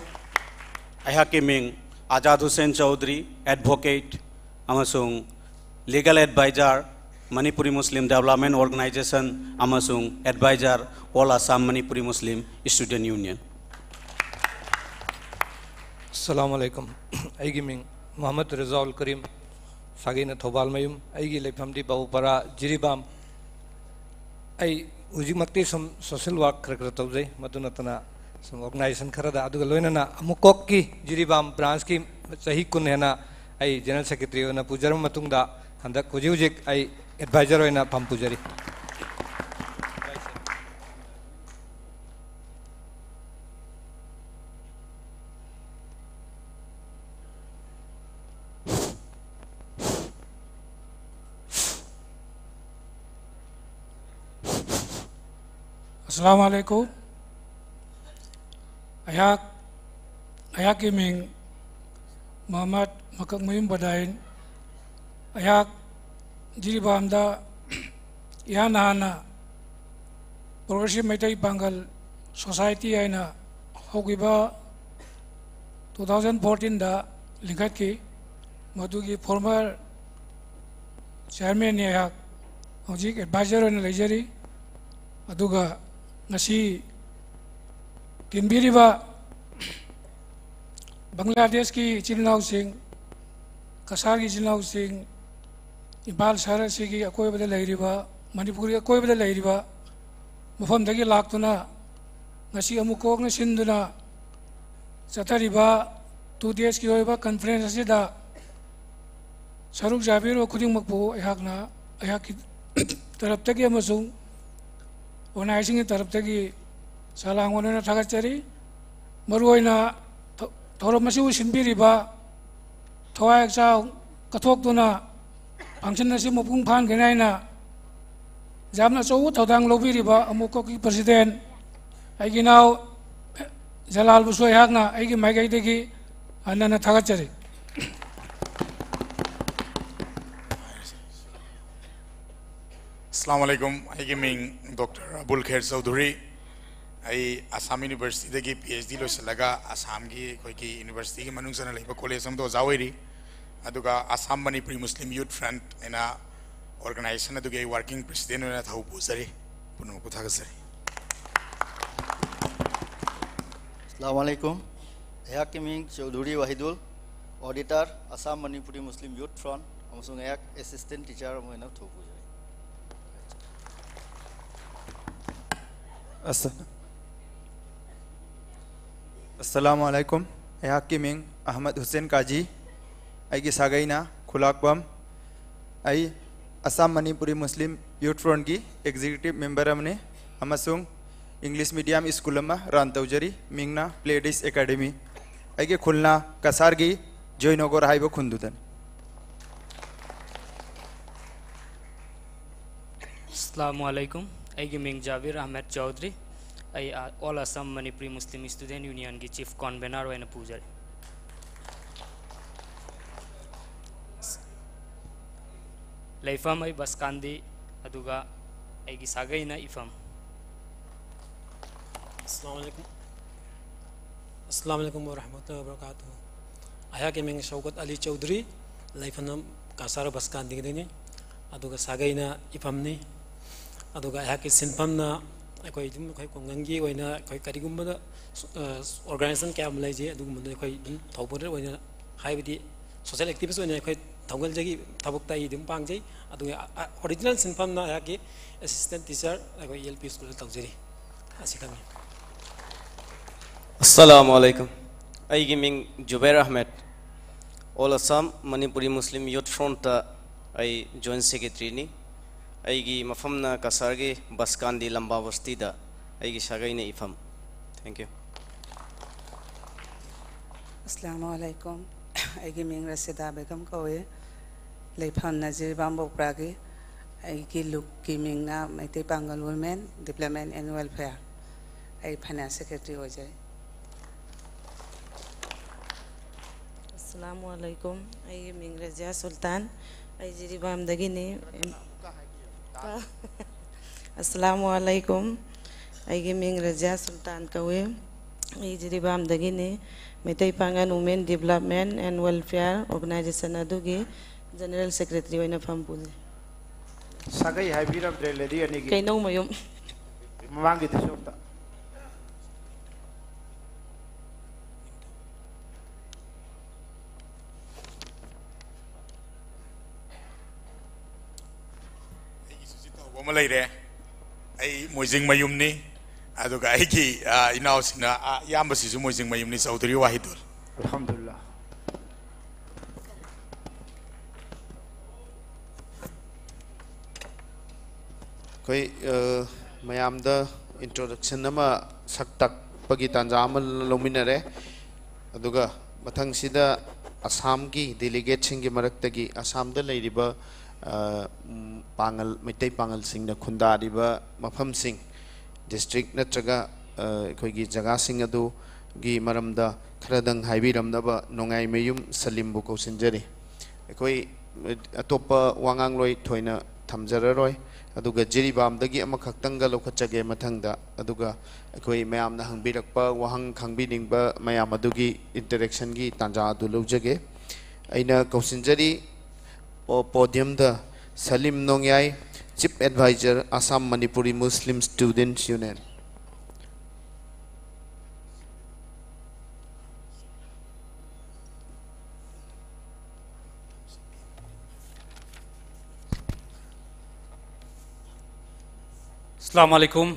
ꯑꯩꯍꯥꯛꯀꯤ ꯃꯤꯡ ꯑꯖꯥꯗ ꯍꯨꯁꯦꯟ ꯆꯧꯗ꯭ꯔꯤ, advocate ꯑꯃꯁꯨꯡ legal advisor, Manipuri Muslim Development Organization ꯑꯃꯁꯨꯡ advisor, All Assam Manipuri Muslim Student Union꯫ ꯑꯁꯂꯥꯃꯨ ꯑꯂꯥꯏꯀꯨꯝ꯫ ꯑꯩꯒꯤ ꯃꯤꯡ ꯃꯨꯍꯝꯃꯗ ꯔꯖꯥꯎꯜ ꯀꯔꯤꯝ, ꯁꯥꯒꯩꯅ ꯊꯧꯕꯥꯜꯃꯌꯨꯝ, ꯑꯩꯒꯤ ꯂꯩꯐꯝꯗꯤ ꯕꯥꯕꯨꯄꯥꯔꯥ, ꯖꯤꯔꯤꯕꯥꯝ꯫ ꯑꯩ ꯍꯧꯖꯤꯛꯃꯛꯇꯤ ꯁꯨꯝ social work ꯈꯔ ꯈꯔ ꯇꯧꯖꯩ, ꯃꯗꯨ ꯅꯠꯇꯅ ꯁꯨꯝ organization ꯈꯔꯗ, ꯑꯗꯨꯒ ꯂꯣꯏꯅꯅ ꯑꯃꯨꯛꯀꯣꯛꯀꯤ ꯖꯤꯔꯤꯕꯥꯝ branchꯀꯤ ꯆꯍꯤ ꯀꯨꯟ ꯍꯦꯟꯅ ꯑꯩ General Secretary ꯑꯣꯏꯅ ꯄꯨꯖꯔꯕ ꯃꯇꯨꯡꯗ, ꯍꯟꯗꯛ ꯍꯧꯖꯤꯛ ꯍꯧꯖꯤꯛ ꯑꯩ advisor ꯑꯣꯏꯅ ꯐꯝ ꯄꯨꯖꯔꯤ꯫ ꯑꯁꯂꯥꯃꯨ ꯑꯂꯥꯏꯀꯨꯝ꯫ ꯑꯩꯍꯥꯛ, ꯑꯩꯍꯥꯛꯀꯤ ꯃꯤꯡ ꯃꯨꯍꯝꯃꯗ ꯃꯀꯛꯃꯌꯨꯝ ꯕꯗꯥꯏꯟ꯫ ꯑꯩꯍꯥꯛ ꯖꯤꯔꯤꯕꯥꯝꯗ ꯏꯍꯥꯟ ꯍꯥꯟꯅ Progressive ꯃꯩꯇꯩ ꯄꯥꯡꯒꯜ Society ꯍꯥꯏꯅ ꯍꯧꯈꯤꯕ two thousand fourteenꯗ ꯂꯤꯡꯈꯠꯈꯤ꯫ ꯃꯗꯨꯒꯤ former ꯆꯤꯌꯥꯔꯃꯦꯟꯅꯤ ꯑꯩꯍꯥꯛ꯫ ꯍꯧꯖꯤꯛ ꯑꯦꯗꯚꯥꯏꯖꯔ ꯑꯣꯏꯅ ꯂꯩꯖꯔꯤ꯫ ꯑꯗꯨꯒ ꯉꯁꯤ ꯇꯤꯟꯕꯤꯔꯤꯕ ꯕꯪꯒ꯭ꯂꯥꯗꯦꯁꯀꯤ ꯏꯆꯤꯜ ꯏꯅꯥꯎꯁꯤꯡ, ꯀꯁꯥꯔꯒꯤ ꯏꯆꯤꯜ ꯏꯅꯥꯎꯁꯤꯡ, ꯏꯝꯐꯥꯜ ꯁꯍꯔ ꯑꯁꯤꯒꯤ ꯑꯀꯣꯏꯕꯗ ꯂꯩꯔꯤꯕ, ꯃꯅꯤꯄꯨꯔꯒꯤ ꯑꯀꯣꯏꯕꯗ ꯂꯩꯔꯤꯕ ꯃꯐꯝꯗꯒꯤ ꯂꯥꯛꯇꯨꯅ ꯉꯁꯤ ꯑꯃꯨꯛ ꯀꯣꯛꯅ ꯁꯤꯟꯗꯨꯅ ꯆꯠꯊꯔꯤꯕ ꯇꯨ ꯗꯦꯖꯀꯤ ꯑꯣꯏꯕ ꯀꯟꯐꯔꯦꯟꯁ ꯑꯁꯤꯗ ꯁꯔꯨꯛ ꯌꯥꯕꯤꯔꯤꯕ ꯈꯨꯗꯤꯡꯃꯛꯄꯨ ꯑꯩꯍꯥꯛꯅ, ꯑꯩꯍꯥꯛꯀꯤ ꯇꯔꯞꯇꯒꯤ ꯑꯃꯁꯨꯡ ꯑꯣꯔꯒꯅꯥꯏꯖꯤꯡꯒꯤ ꯇꯔꯞꯇꯒꯤ ꯁꯂꯥꯝ ꯑꯣꯏꯅ ꯊꯥꯒꯠꯆꯔꯤ꯫ ꯃꯔꯨꯑꯣꯏꯅ ꯊꯧ-, ꯊꯧꯔꯝ ꯑꯁꯤꯕꯨ ꯁꯤꯟꯕꯤꯔꯤꯕ, ꯊꯋꯥꯏ ꯍꯛꯆꯥꯡ ꯀꯠꯊꯣꯛꯇꯨꯅ ꯐꯪꯁꯟ ꯑꯁꯤ ꯃꯄꯨꯡ ꯐꯥꯍꯟꯒꯅꯤ ꯍꯥꯏꯅ ꯌꯥꯝꯅ ꯑꯆꯧꯕ ꯊꯧꯗꯥꯡ ꯂꯧꯕꯤꯔꯤꯕ ꯑꯃꯨꯛꯀꯣꯛꯀꯤ ꯄ꯭ꯔꯁꯤꯗꯦꯟ, ꯑꯩꯒꯤ ꯏꯅꯥꯎ ꯖꯂꯥꯜꯕꯨꯁꯨ ꯑꯩꯍꯥꯛꯅ ꯑꯩꯒꯤ ꯃꯥꯏꯀꯩꯗꯒꯤ ꯍꯟꯅ ꯍꯟꯅ ꯊꯥꯒꯠꯆꯔꯤ꯫ ꯑꯁꯂꯥꯃꯨ ꯑꯂꯥꯏꯀꯨꯝ꯫ ꯑꯩꯒꯤ ꯃꯤꯡ ꯗꯣꯛꯇꯔ ꯑꯕꯨꯜ ꯈꯦꯔ ꯆꯧꯙꯨꯔꯤ꯫ ꯑꯩ ꯑꯁꯥꯝ ꯌꯨꯅꯤꯚꯔꯁꯤꯇꯤꯗꯒꯤ ꯄꯤ ꯑꯩꯆ ꯗꯤ ꯂꯣꯏꯁꯤꯜꯂꯒ ꯑꯁꯥꯝꯒꯤ ꯑꯩꯈꯣꯏꯒꯤ ꯌꯨꯅꯤꯚꯔꯁꯤꯇꯤꯒꯤ ꯃꯅꯨꯡ ꯆꯟꯅ ꯂꯩꯕ ꯀꯣꯂꯦꯖ ꯑꯃꯗ ꯑꯣꯖꯥ ꯑꯣꯏꯔꯤ꯫ ꯑꯗꯨꯒ ꯑꯁꯥꯝ ꯃꯅꯤꯄꯨꯔꯤ ꯃꯨꯁꯂꯤꯝ ꯌꯨꯠ ꯐ꯭ꯔꯟꯠ ꯍꯥꯏꯅ ꯑꯣꯔꯒꯅꯥꯏꯖꯦꯁꯟ ꯑꯗꯨꯒꯤ ꯑꯩ ꯋꯥꯔꯀꯤꯡ ꯄ꯭ꯔꯁꯤꯗꯦꯟ ꯑꯣꯏꯅ ꯊꯧ ꯄꯨꯖꯔꯤ꯫ ꯄꯨꯝꯅꯃꯛꯄꯨ ꯊꯥꯒꯠꯆꯔꯤ꯫ ꯑꯁꯂꯥꯃꯨ ꯑꯂꯥꯏꯀꯨꯝ꯫ ꯑꯩꯍꯥꯛꯀꯤ ꯃꯤꯡ ꯆꯧꯙꯨꯔꯤ ꯋꯥꯍꯤꯗꯨꯜ, ꯑꯣꯗꯤꯇꯔ, ꯑꯁꯥꯝ ꯃꯅꯤꯄꯨꯔꯤ ꯃꯨꯁꯂꯤꯝ ꯌꯨꯠ ꯐ꯭ꯔꯟꯠ, ꯑꯃꯁꯨꯡ ꯑꯩꯍꯥꯛ ꯑꯦꯁꯤꯁꯇꯦꯟꯠ ꯇꯤꯆꯔ ꯑꯃ ꯑꯣꯏꯅ ꯊꯧ ꯄꯨꯖꯔꯤ꯫ ꯑꯁ-, ꯑꯁꯂꯥꯃꯨ ꯑꯂꯥꯏꯀꯨꯝ꯫ ꯑꯩꯍꯥꯛꯀꯤ ꯃꯤꯡ ꯑꯍꯃꯗ ꯍꯨꯁꯦꯟ ꯀꯥꯖꯤ꯫ ꯑꯩꯒꯤ ꯁꯥꯒꯩꯅ ꯈꯨꯂꯥꯛꯄꯝ꯫ ꯑꯩ ꯑꯁꯥꯝ ꯃꯅꯤꯄꯨꯔꯤ ꯃꯨꯁꯂꯤꯝ ꯌꯨꯠ ꯐ꯭ꯔꯟꯠꯀꯤ ꯑꯦꯛꯖꯤꯀ꯭ꯌꯨꯇꯤꯚ ꯃꯦꯝꯕꯔ ꯑꯃꯅꯤ ꯑꯃꯁꯨꯡ ꯏꯪꯂꯤꯁ ꯃꯤꯗꯤꯌꯝ ꯁ꯭ꯀꯨꯜ ꯑꯃ ꯔꯟ ꯇꯧꯖꯔꯤ, ꯃꯤꯡꯅ ꯄ꯭ꯂꯦꯗꯤꯁ ꯑꯦꯀꯥꯗꯃꯤ꯫ ꯑꯩꯒꯤ ꯈꯨꯜꯅ ꯀꯁꯥꯔꯒꯤ ꯖꯣꯏꯅꯣꯒꯣꯔ ꯍꯥꯏꯕ ꯈꯨꯟꯗꯨꯗꯅꯤ꯫ ꯑꯁꯂꯥꯃꯨ ꯑꯂꯥꯏꯀꯨꯝ꯫ ꯑꯩꯒꯤ ꯃꯤꯡ ꯖꯥꯕꯤꯔ ꯑꯍꯃꯦꯗ ꯆꯧꯙꯔꯤ꯫ ꯑꯩ, ꯑ, ꯑꯣꯜ ꯑꯁꯥꯝ ꯃꯅꯤꯄꯨꯔꯤ ꯃꯨꯁꯂꯤꯝ ꯁ꯭ꯇꯨꯗꯦꯟꯠ ꯌꯨꯅꯤꯌꯟꯒꯤ ꯆꯤꯐ ꯀꯣꯟꯚꯦꯅꯔ ꯑꯣꯏꯅ ꯄꯨꯖꯔꯤ꯫ ꯂꯩꯐꯝ ꯑꯩ ꯕꯁꯀꯥꯟꯗꯤ, ꯑꯗꯨꯒ ꯑꯩꯒꯤ ꯁꯥꯒꯩꯅ ꯏꯐꯝ꯫ ꯑꯁꯂꯥꯃꯨ ꯑꯂꯥꯏꯀꯨꯝ꯫ ꯑꯁꯂꯥꯃꯨ ꯑꯂꯥꯏꯀꯨꯝ ꯋꯔꯍꯃꯇꯨꯜꯂꯥꯍꯤ ꯋꯕꯔꯀꯥꯇꯨꯍꯨ꯫ ꯑꯩꯍꯥꯛꯀꯤ ꯃꯤꯡ ꯁꯧꯀꯠ ꯑꯂꯤ ꯆꯧꯙꯔꯤ, ꯂꯩꯐꯝꯅ ꯀꯁꯥꯔ ꯕꯁꯀꯥꯟꯗꯤꯒꯤꯗꯩꯅꯤ꯫ ꯑꯗꯨꯒ ꯁꯥꯒꯩꯅ ꯏꯐꯝꯅꯤ꯫ ꯑꯗꯨꯒ ꯑꯩꯍꯥꯛꯀꯤ ꯁꯤꯟꯐꯝꯅ ꯑꯩꯈꯣꯏ ꯑꯗꯨꯝ ꯑꯩꯈꯣꯏ ꯈꯨꯡꯒꯪꯒꯤ ꯑꯣꯏꯅ ꯑꯩꯈꯣꯏ ꯀꯔꯤꯒꯨꯝꯕꯗ ꯁꯣ-, ꯑ, organization ꯀꯌꯥ ꯑꯃ ꯂꯩꯖꯩ꯫ ꯑꯗꯨꯒꯨꯝꯕꯗ ꯑꯩꯈꯣꯏ ꯑꯗꯨꯝ ꯊꯧꯕꯨꯗ ꯑꯣꯏꯅ, ꯍꯥꯏꯕꯗꯤ social activist ꯑꯣꯏꯅ ꯑꯩꯈꯣꯏ ꯊꯧꯒꯜꯖꯒꯤ ꯊꯕꯛꯇ ꯑꯩ ꯑꯗꯨꯝ ꯄꯥꯡꯖꯩ꯫ ꯑꯗꯨꯒ ꯑ-, ꯑ-, original ꯁꯤꯟꯐꯝꯅ ꯑꯩꯍꯥꯛꯀꯤ assistant teacher ꯑꯩꯈꯣꯏ L P school ꯗ ꯇꯧꯖꯔꯤ꯫ ꯑꯁꯤ ꯈꯪꯉꯤ꯫ ꯑꯁꯂꯥꯃꯨ ꯑꯂꯥꯏꯀꯨꯝ꯫ ꯑꯩꯒꯤ ꯃꯤꯡ ꯖꯨꯕꯦꯔ Ahmed. All Assam Manipuri Muslim Youth Front ꯇ ꯑꯩ joint secretary ꯅꯤ꯫ ꯑꯩꯒꯤ ꯃꯐꯝꯅ ꯀꯁꯥꯔꯒꯤ ꯕꯁꯀꯥꯟꯗꯤ ꯂꯝꯕꯥ ꯕꯁꯇꯤꯗ꯫ ꯑꯩꯒꯤ ꯁꯥꯒꯩꯅ ꯏꯐꯝ꯫ Thank you꯫ ꯑꯁꯂꯥꯃꯨ ꯑꯂꯥꯏꯀꯨꯝ꯫ ꯑꯩꯒꯤ ꯃꯤꯡ ꯔꯁꯤꯗꯥ ꯕꯦꯒꯝ ꯀꯧꯏ꯫ ꯂꯩꯐꯝꯅ ꯖꯤꯔꯤꯕꯥꯝ ꯕꯣꯄ꯭ꯔꯥꯒꯤ꯫ ꯑꯩꯒꯤ ꯂꯨꯞꯀꯤ ꯃꯤꯡꯅ ꯃꯩꯇꯩ ꯄꯥꯡꯒꯜ Women Development and Welfare꯫ ꯑꯩ finance secretary ꯑꯣꯏꯖꯩ꯫ ꯑꯁꯂꯥꯃꯨ ꯑꯂꯥꯏꯀꯨꯝ꯫ ꯑꯩꯒꯤ ꯃꯤꯡ ꯔꯖꯤꯌꯥ ꯁꯨꯜꯇꯥꯟ꯫ ꯑꯩ ꯖꯤꯔꯤꯕꯥꯝꯗꯒꯤꯅꯤ꯫ ꯑꯁꯂꯥꯃꯨ ꯑꯂꯥꯏꯀꯨꯝ꯫ ꯑꯩꯒꯤ ꯃꯤꯡ ꯔꯖꯤꯌꯥ ꯁꯨꯜꯇꯥꯟ ꯀꯧꯏ꯫ ꯑꯩ ꯖꯤꯔꯤꯕꯥꯝꯗꯒꯤꯅꯤ꯫ ꯃꯩꯇꯩ ꯄꯥꯡꯒꯜ Women Development and Welfare Organization ꯑꯗꯨꯒꯤ general secretary ꯑꯣꯏꯅ ꯐꯝ ꯄꯨꯖꯩ꯫ ꯁꯥꯒꯩ ꯍꯥꯏꯕꯤꯔꯝꯗ꯭ꯔꯦ lady ꯑꯅꯤꯒꯤ꯫ ꯀꯩꯅꯧꯃꯌꯨꯝ꯫ ꯃꯃꯥꯡꯒꯤꯗꯨꯁꯨ ꯑꯝꯇ꯫ ꯑꯩꯒꯤꯁꯨ ꯁꯤ ꯇꯧꯕ ꯑꯃ ꯂꯩꯔꯦ꯫ ꯑꯩ ꯃꯣꯏꯖꯤꯡ ꯃꯌꯨꯝꯅꯤ꯫ ꯑꯗꯨꯒ ꯑꯩꯒꯤ, ꯑ, ꯏꯅꯥꯎꯁꯤꯅ, ꯑ, ꯏꯌꯥꯝꯕꯁꯤꯁꯨ ꯃꯣꯏꯖꯤꯡ ꯃꯌꯨꯝꯅꯤ, ꯆꯧꯙꯨꯔꯤ ꯋꯥꯍꯤꯗꯨꯜ꯫ ꯑꯜꯍꯝꯗꯨꯂꯤꯜꯂꯥꯍ꯫ ꯑꯩꯈꯣꯏ, ꯑ, ꯃꯌꯥꯝꯗ introduction ꯑꯃ, ꯁꯛ ꯇꯥꯛꯄꯒꯤ ꯇꯥꯟꯖꯥ ꯑꯃ ꯂꯧꯃꯤꯟꯅꯔꯦ꯫ ꯑꯗꯨꯒ ꯃꯊꯪꯁꯤꯗ ꯑꯁꯥꯝꯒꯤ delegateꯁꯤꯡꯒꯤ ꯃꯔꯛꯇꯒꯤ ꯑꯁꯥꯝꯗ ꯂꯩꯔꯤꯕ, ꯑ, ꯎꯝ, ꯄꯥꯡꯒꯜ, ꯃꯩꯇꯩ ꯄꯥꯡꯒꯜꯁꯤꯡꯅ ꯈꯨꯟꯗꯥꯔꯤꯕ ꯃꯐꯝꯁꯤꯡ, district ꯅꯠꯇ꯭ꯔꯒ, ꯑ, ꯑꯩꯈꯣꯏꯒꯤ ꯖꯒꯥꯁꯤꯡ ꯑꯗꯨꯒꯤ ꯃꯔꯝꯗ ꯈꯔꯗꯪ ꯍꯥꯏꯕꯤꯔꯝꯅꯕ ꯅꯣꯡꯉꯥꯏꯃꯌꯨꯝ ꯁꯂꯤꯝꯕꯨ ꯀꯧꯁꯤꯟꯖꯔꯤ꯫ ꯑꯩꯈꯣꯏ, ꯑ, ꯑꯇꯣꯞꯄ ꯋꯥꯉꯥꯡꯂꯣꯏ ꯊꯣꯏꯅ ꯊꯝꯖꯔꯔꯣꯏ꯫ ꯑꯗꯨꯒ ꯖꯤꯔꯤꯕꯥꯝꯗꯒꯤ ꯑꯃꯈꯛꯇꯪꯒ ꯂꯧꯈꯠꯆꯒꯦ ꯃꯊꯪꯗ꯫ ꯑꯗꯨꯒ ꯑꯩꯈꯣꯏ ꯃꯌꯥꯝꯅ ꯍꯪꯕꯤꯔꯛꯄ ꯋꯥꯍꯪ, ꯈꯪꯕꯤꯅꯤꯡꯕ ꯃꯌꯥꯝ ꯑꯗꯨꯒꯤ interactionꯒꯤ ꯇꯥꯟꯖꯥ ꯑꯗꯨ ꯂꯧꯖꯒꯦ꯫ ꯑꯩꯅ ꯀꯧꯁꯤꯟꯖꯔꯤ, ꯄꯣ-, podiumꯗ Salim Nongyai, Chief Advisor, Assam Manipuri Muslim Students Union. Assalamu alaikum.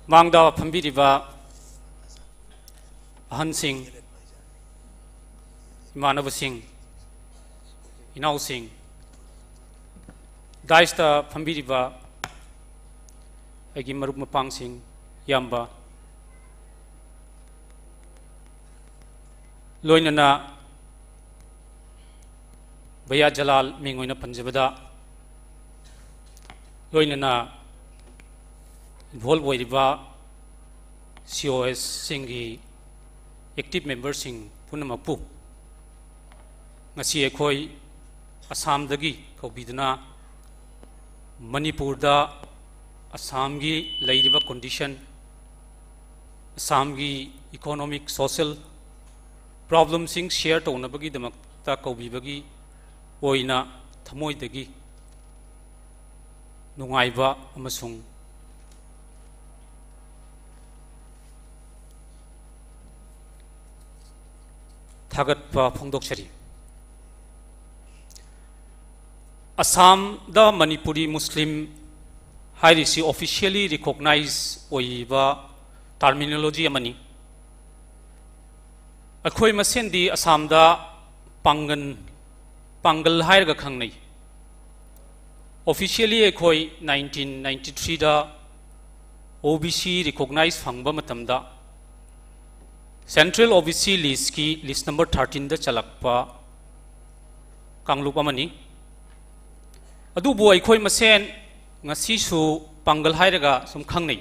ꯃꯥꯡꯗ ꯐꯝꯕꯤꯔꯤꯕ ꯑꯍꯟꯁꯤꯡ, ꯏꯃꯥꯟꯅꯕꯁꯤꯡ, ꯏꯅꯥꯎꯁꯤꯡ, ꯗꯥꯏꯁꯇ ꯐꯝꯕꯤꯔꯤꯕ ꯑꯩꯒꯤ ꯃꯔꯨꯞ ꯃꯄꯥꯡꯁꯤꯡ, ꯏꯌꯥꯝꯕ, ꯂꯣꯏꯅꯅ ꯚꯩꯌꯥ ꯖꯂꯥꯜ ꯃꯤꯡ ꯑꯣꯏꯅ ꯄꯟꯖꯕꯗ, ꯂꯣꯏꯅꯅ involve ꯑꯣꯏꯔꯤꯕ C O S ꯁꯤꯡꯒꯤ active memberꯁꯤꯡ ꯄꯨꯝꯅꯃꯛꯄꯨ ꯉꯁꯤ ꯑꯩꯈꯣꯏ ꯑꯁꯥꯝꯗꯒꯤ ꯀꯧꯕꯤꯗꯨꯅ ꯃꯅꯤꯄꯨꯔꯗ ꯑꯁꯥꯝꯒꯤ ꯂꯩꯔꯤꯕ condition, ꯑꯁꯥꯝꯒꯤ economic, social problemꯁꯤꯡ share ꯇꯧꯅꯕꯒꯤꯗꯃꯛꯇ ꯀꯧꯕꯤꯕꯒꯤ ꯑꯣꯏꯅ ꯊꯃꯣꯏꯗꯒꯤ ꯅꯨꯡꯉꯥꯏꯕ ꯑꯃꯁꯨꯡ ꯊꯥꯒꯠꯄ ꯐꯣꯡꯗꯣꯛꯆꯔꯤ꯫ ꯑꯁꯥꯝꯗ ꯃꯅꯤꯄꯨꯔꯤ ꯃꯨꯁꯂꯤꯝ ꯍꯥꯏꯔꯤꯁꯤ officially recognize ꯑꯣꯏꯕ terminology ꯑꯃꯅꯤ꯫ ꯑꯩꯈꯣꯏ ꯃꯁꯦꯟꯗꯤ ꯑꯁꯥꯝꯗ ꯄꯥꯡꯒꯟ, ꯄꯥꯡꯒꯜ ꯍꯥꯏꯔꯒ ꯈꯪꯅꯩ꯫ Officially ꯑꯩꯈꯣꯏ nineteen ninety-threeꯗ O B C recognize ꯐꯪꯕ ꯃꯇꯝꯗ Central O B C listꯀꯤ list number thirteenꯗ ꯆꯜꯂꯛꯄ ꯀꯥꯡꯂꯨꯞ ꯑꯃꯅꯤ꯫ ꯑꯗꯨꯕꯨ ꯑꯩꯈꯣꯏ ꯃꯁꯦꯟ ꯉꯁꯤꯁꯨ ꯄꯥꯡꯒꯜ ꯍꯥꯏꯔꯒ ꯁꯨꯝ ꯈꯪꯅꯩ꯫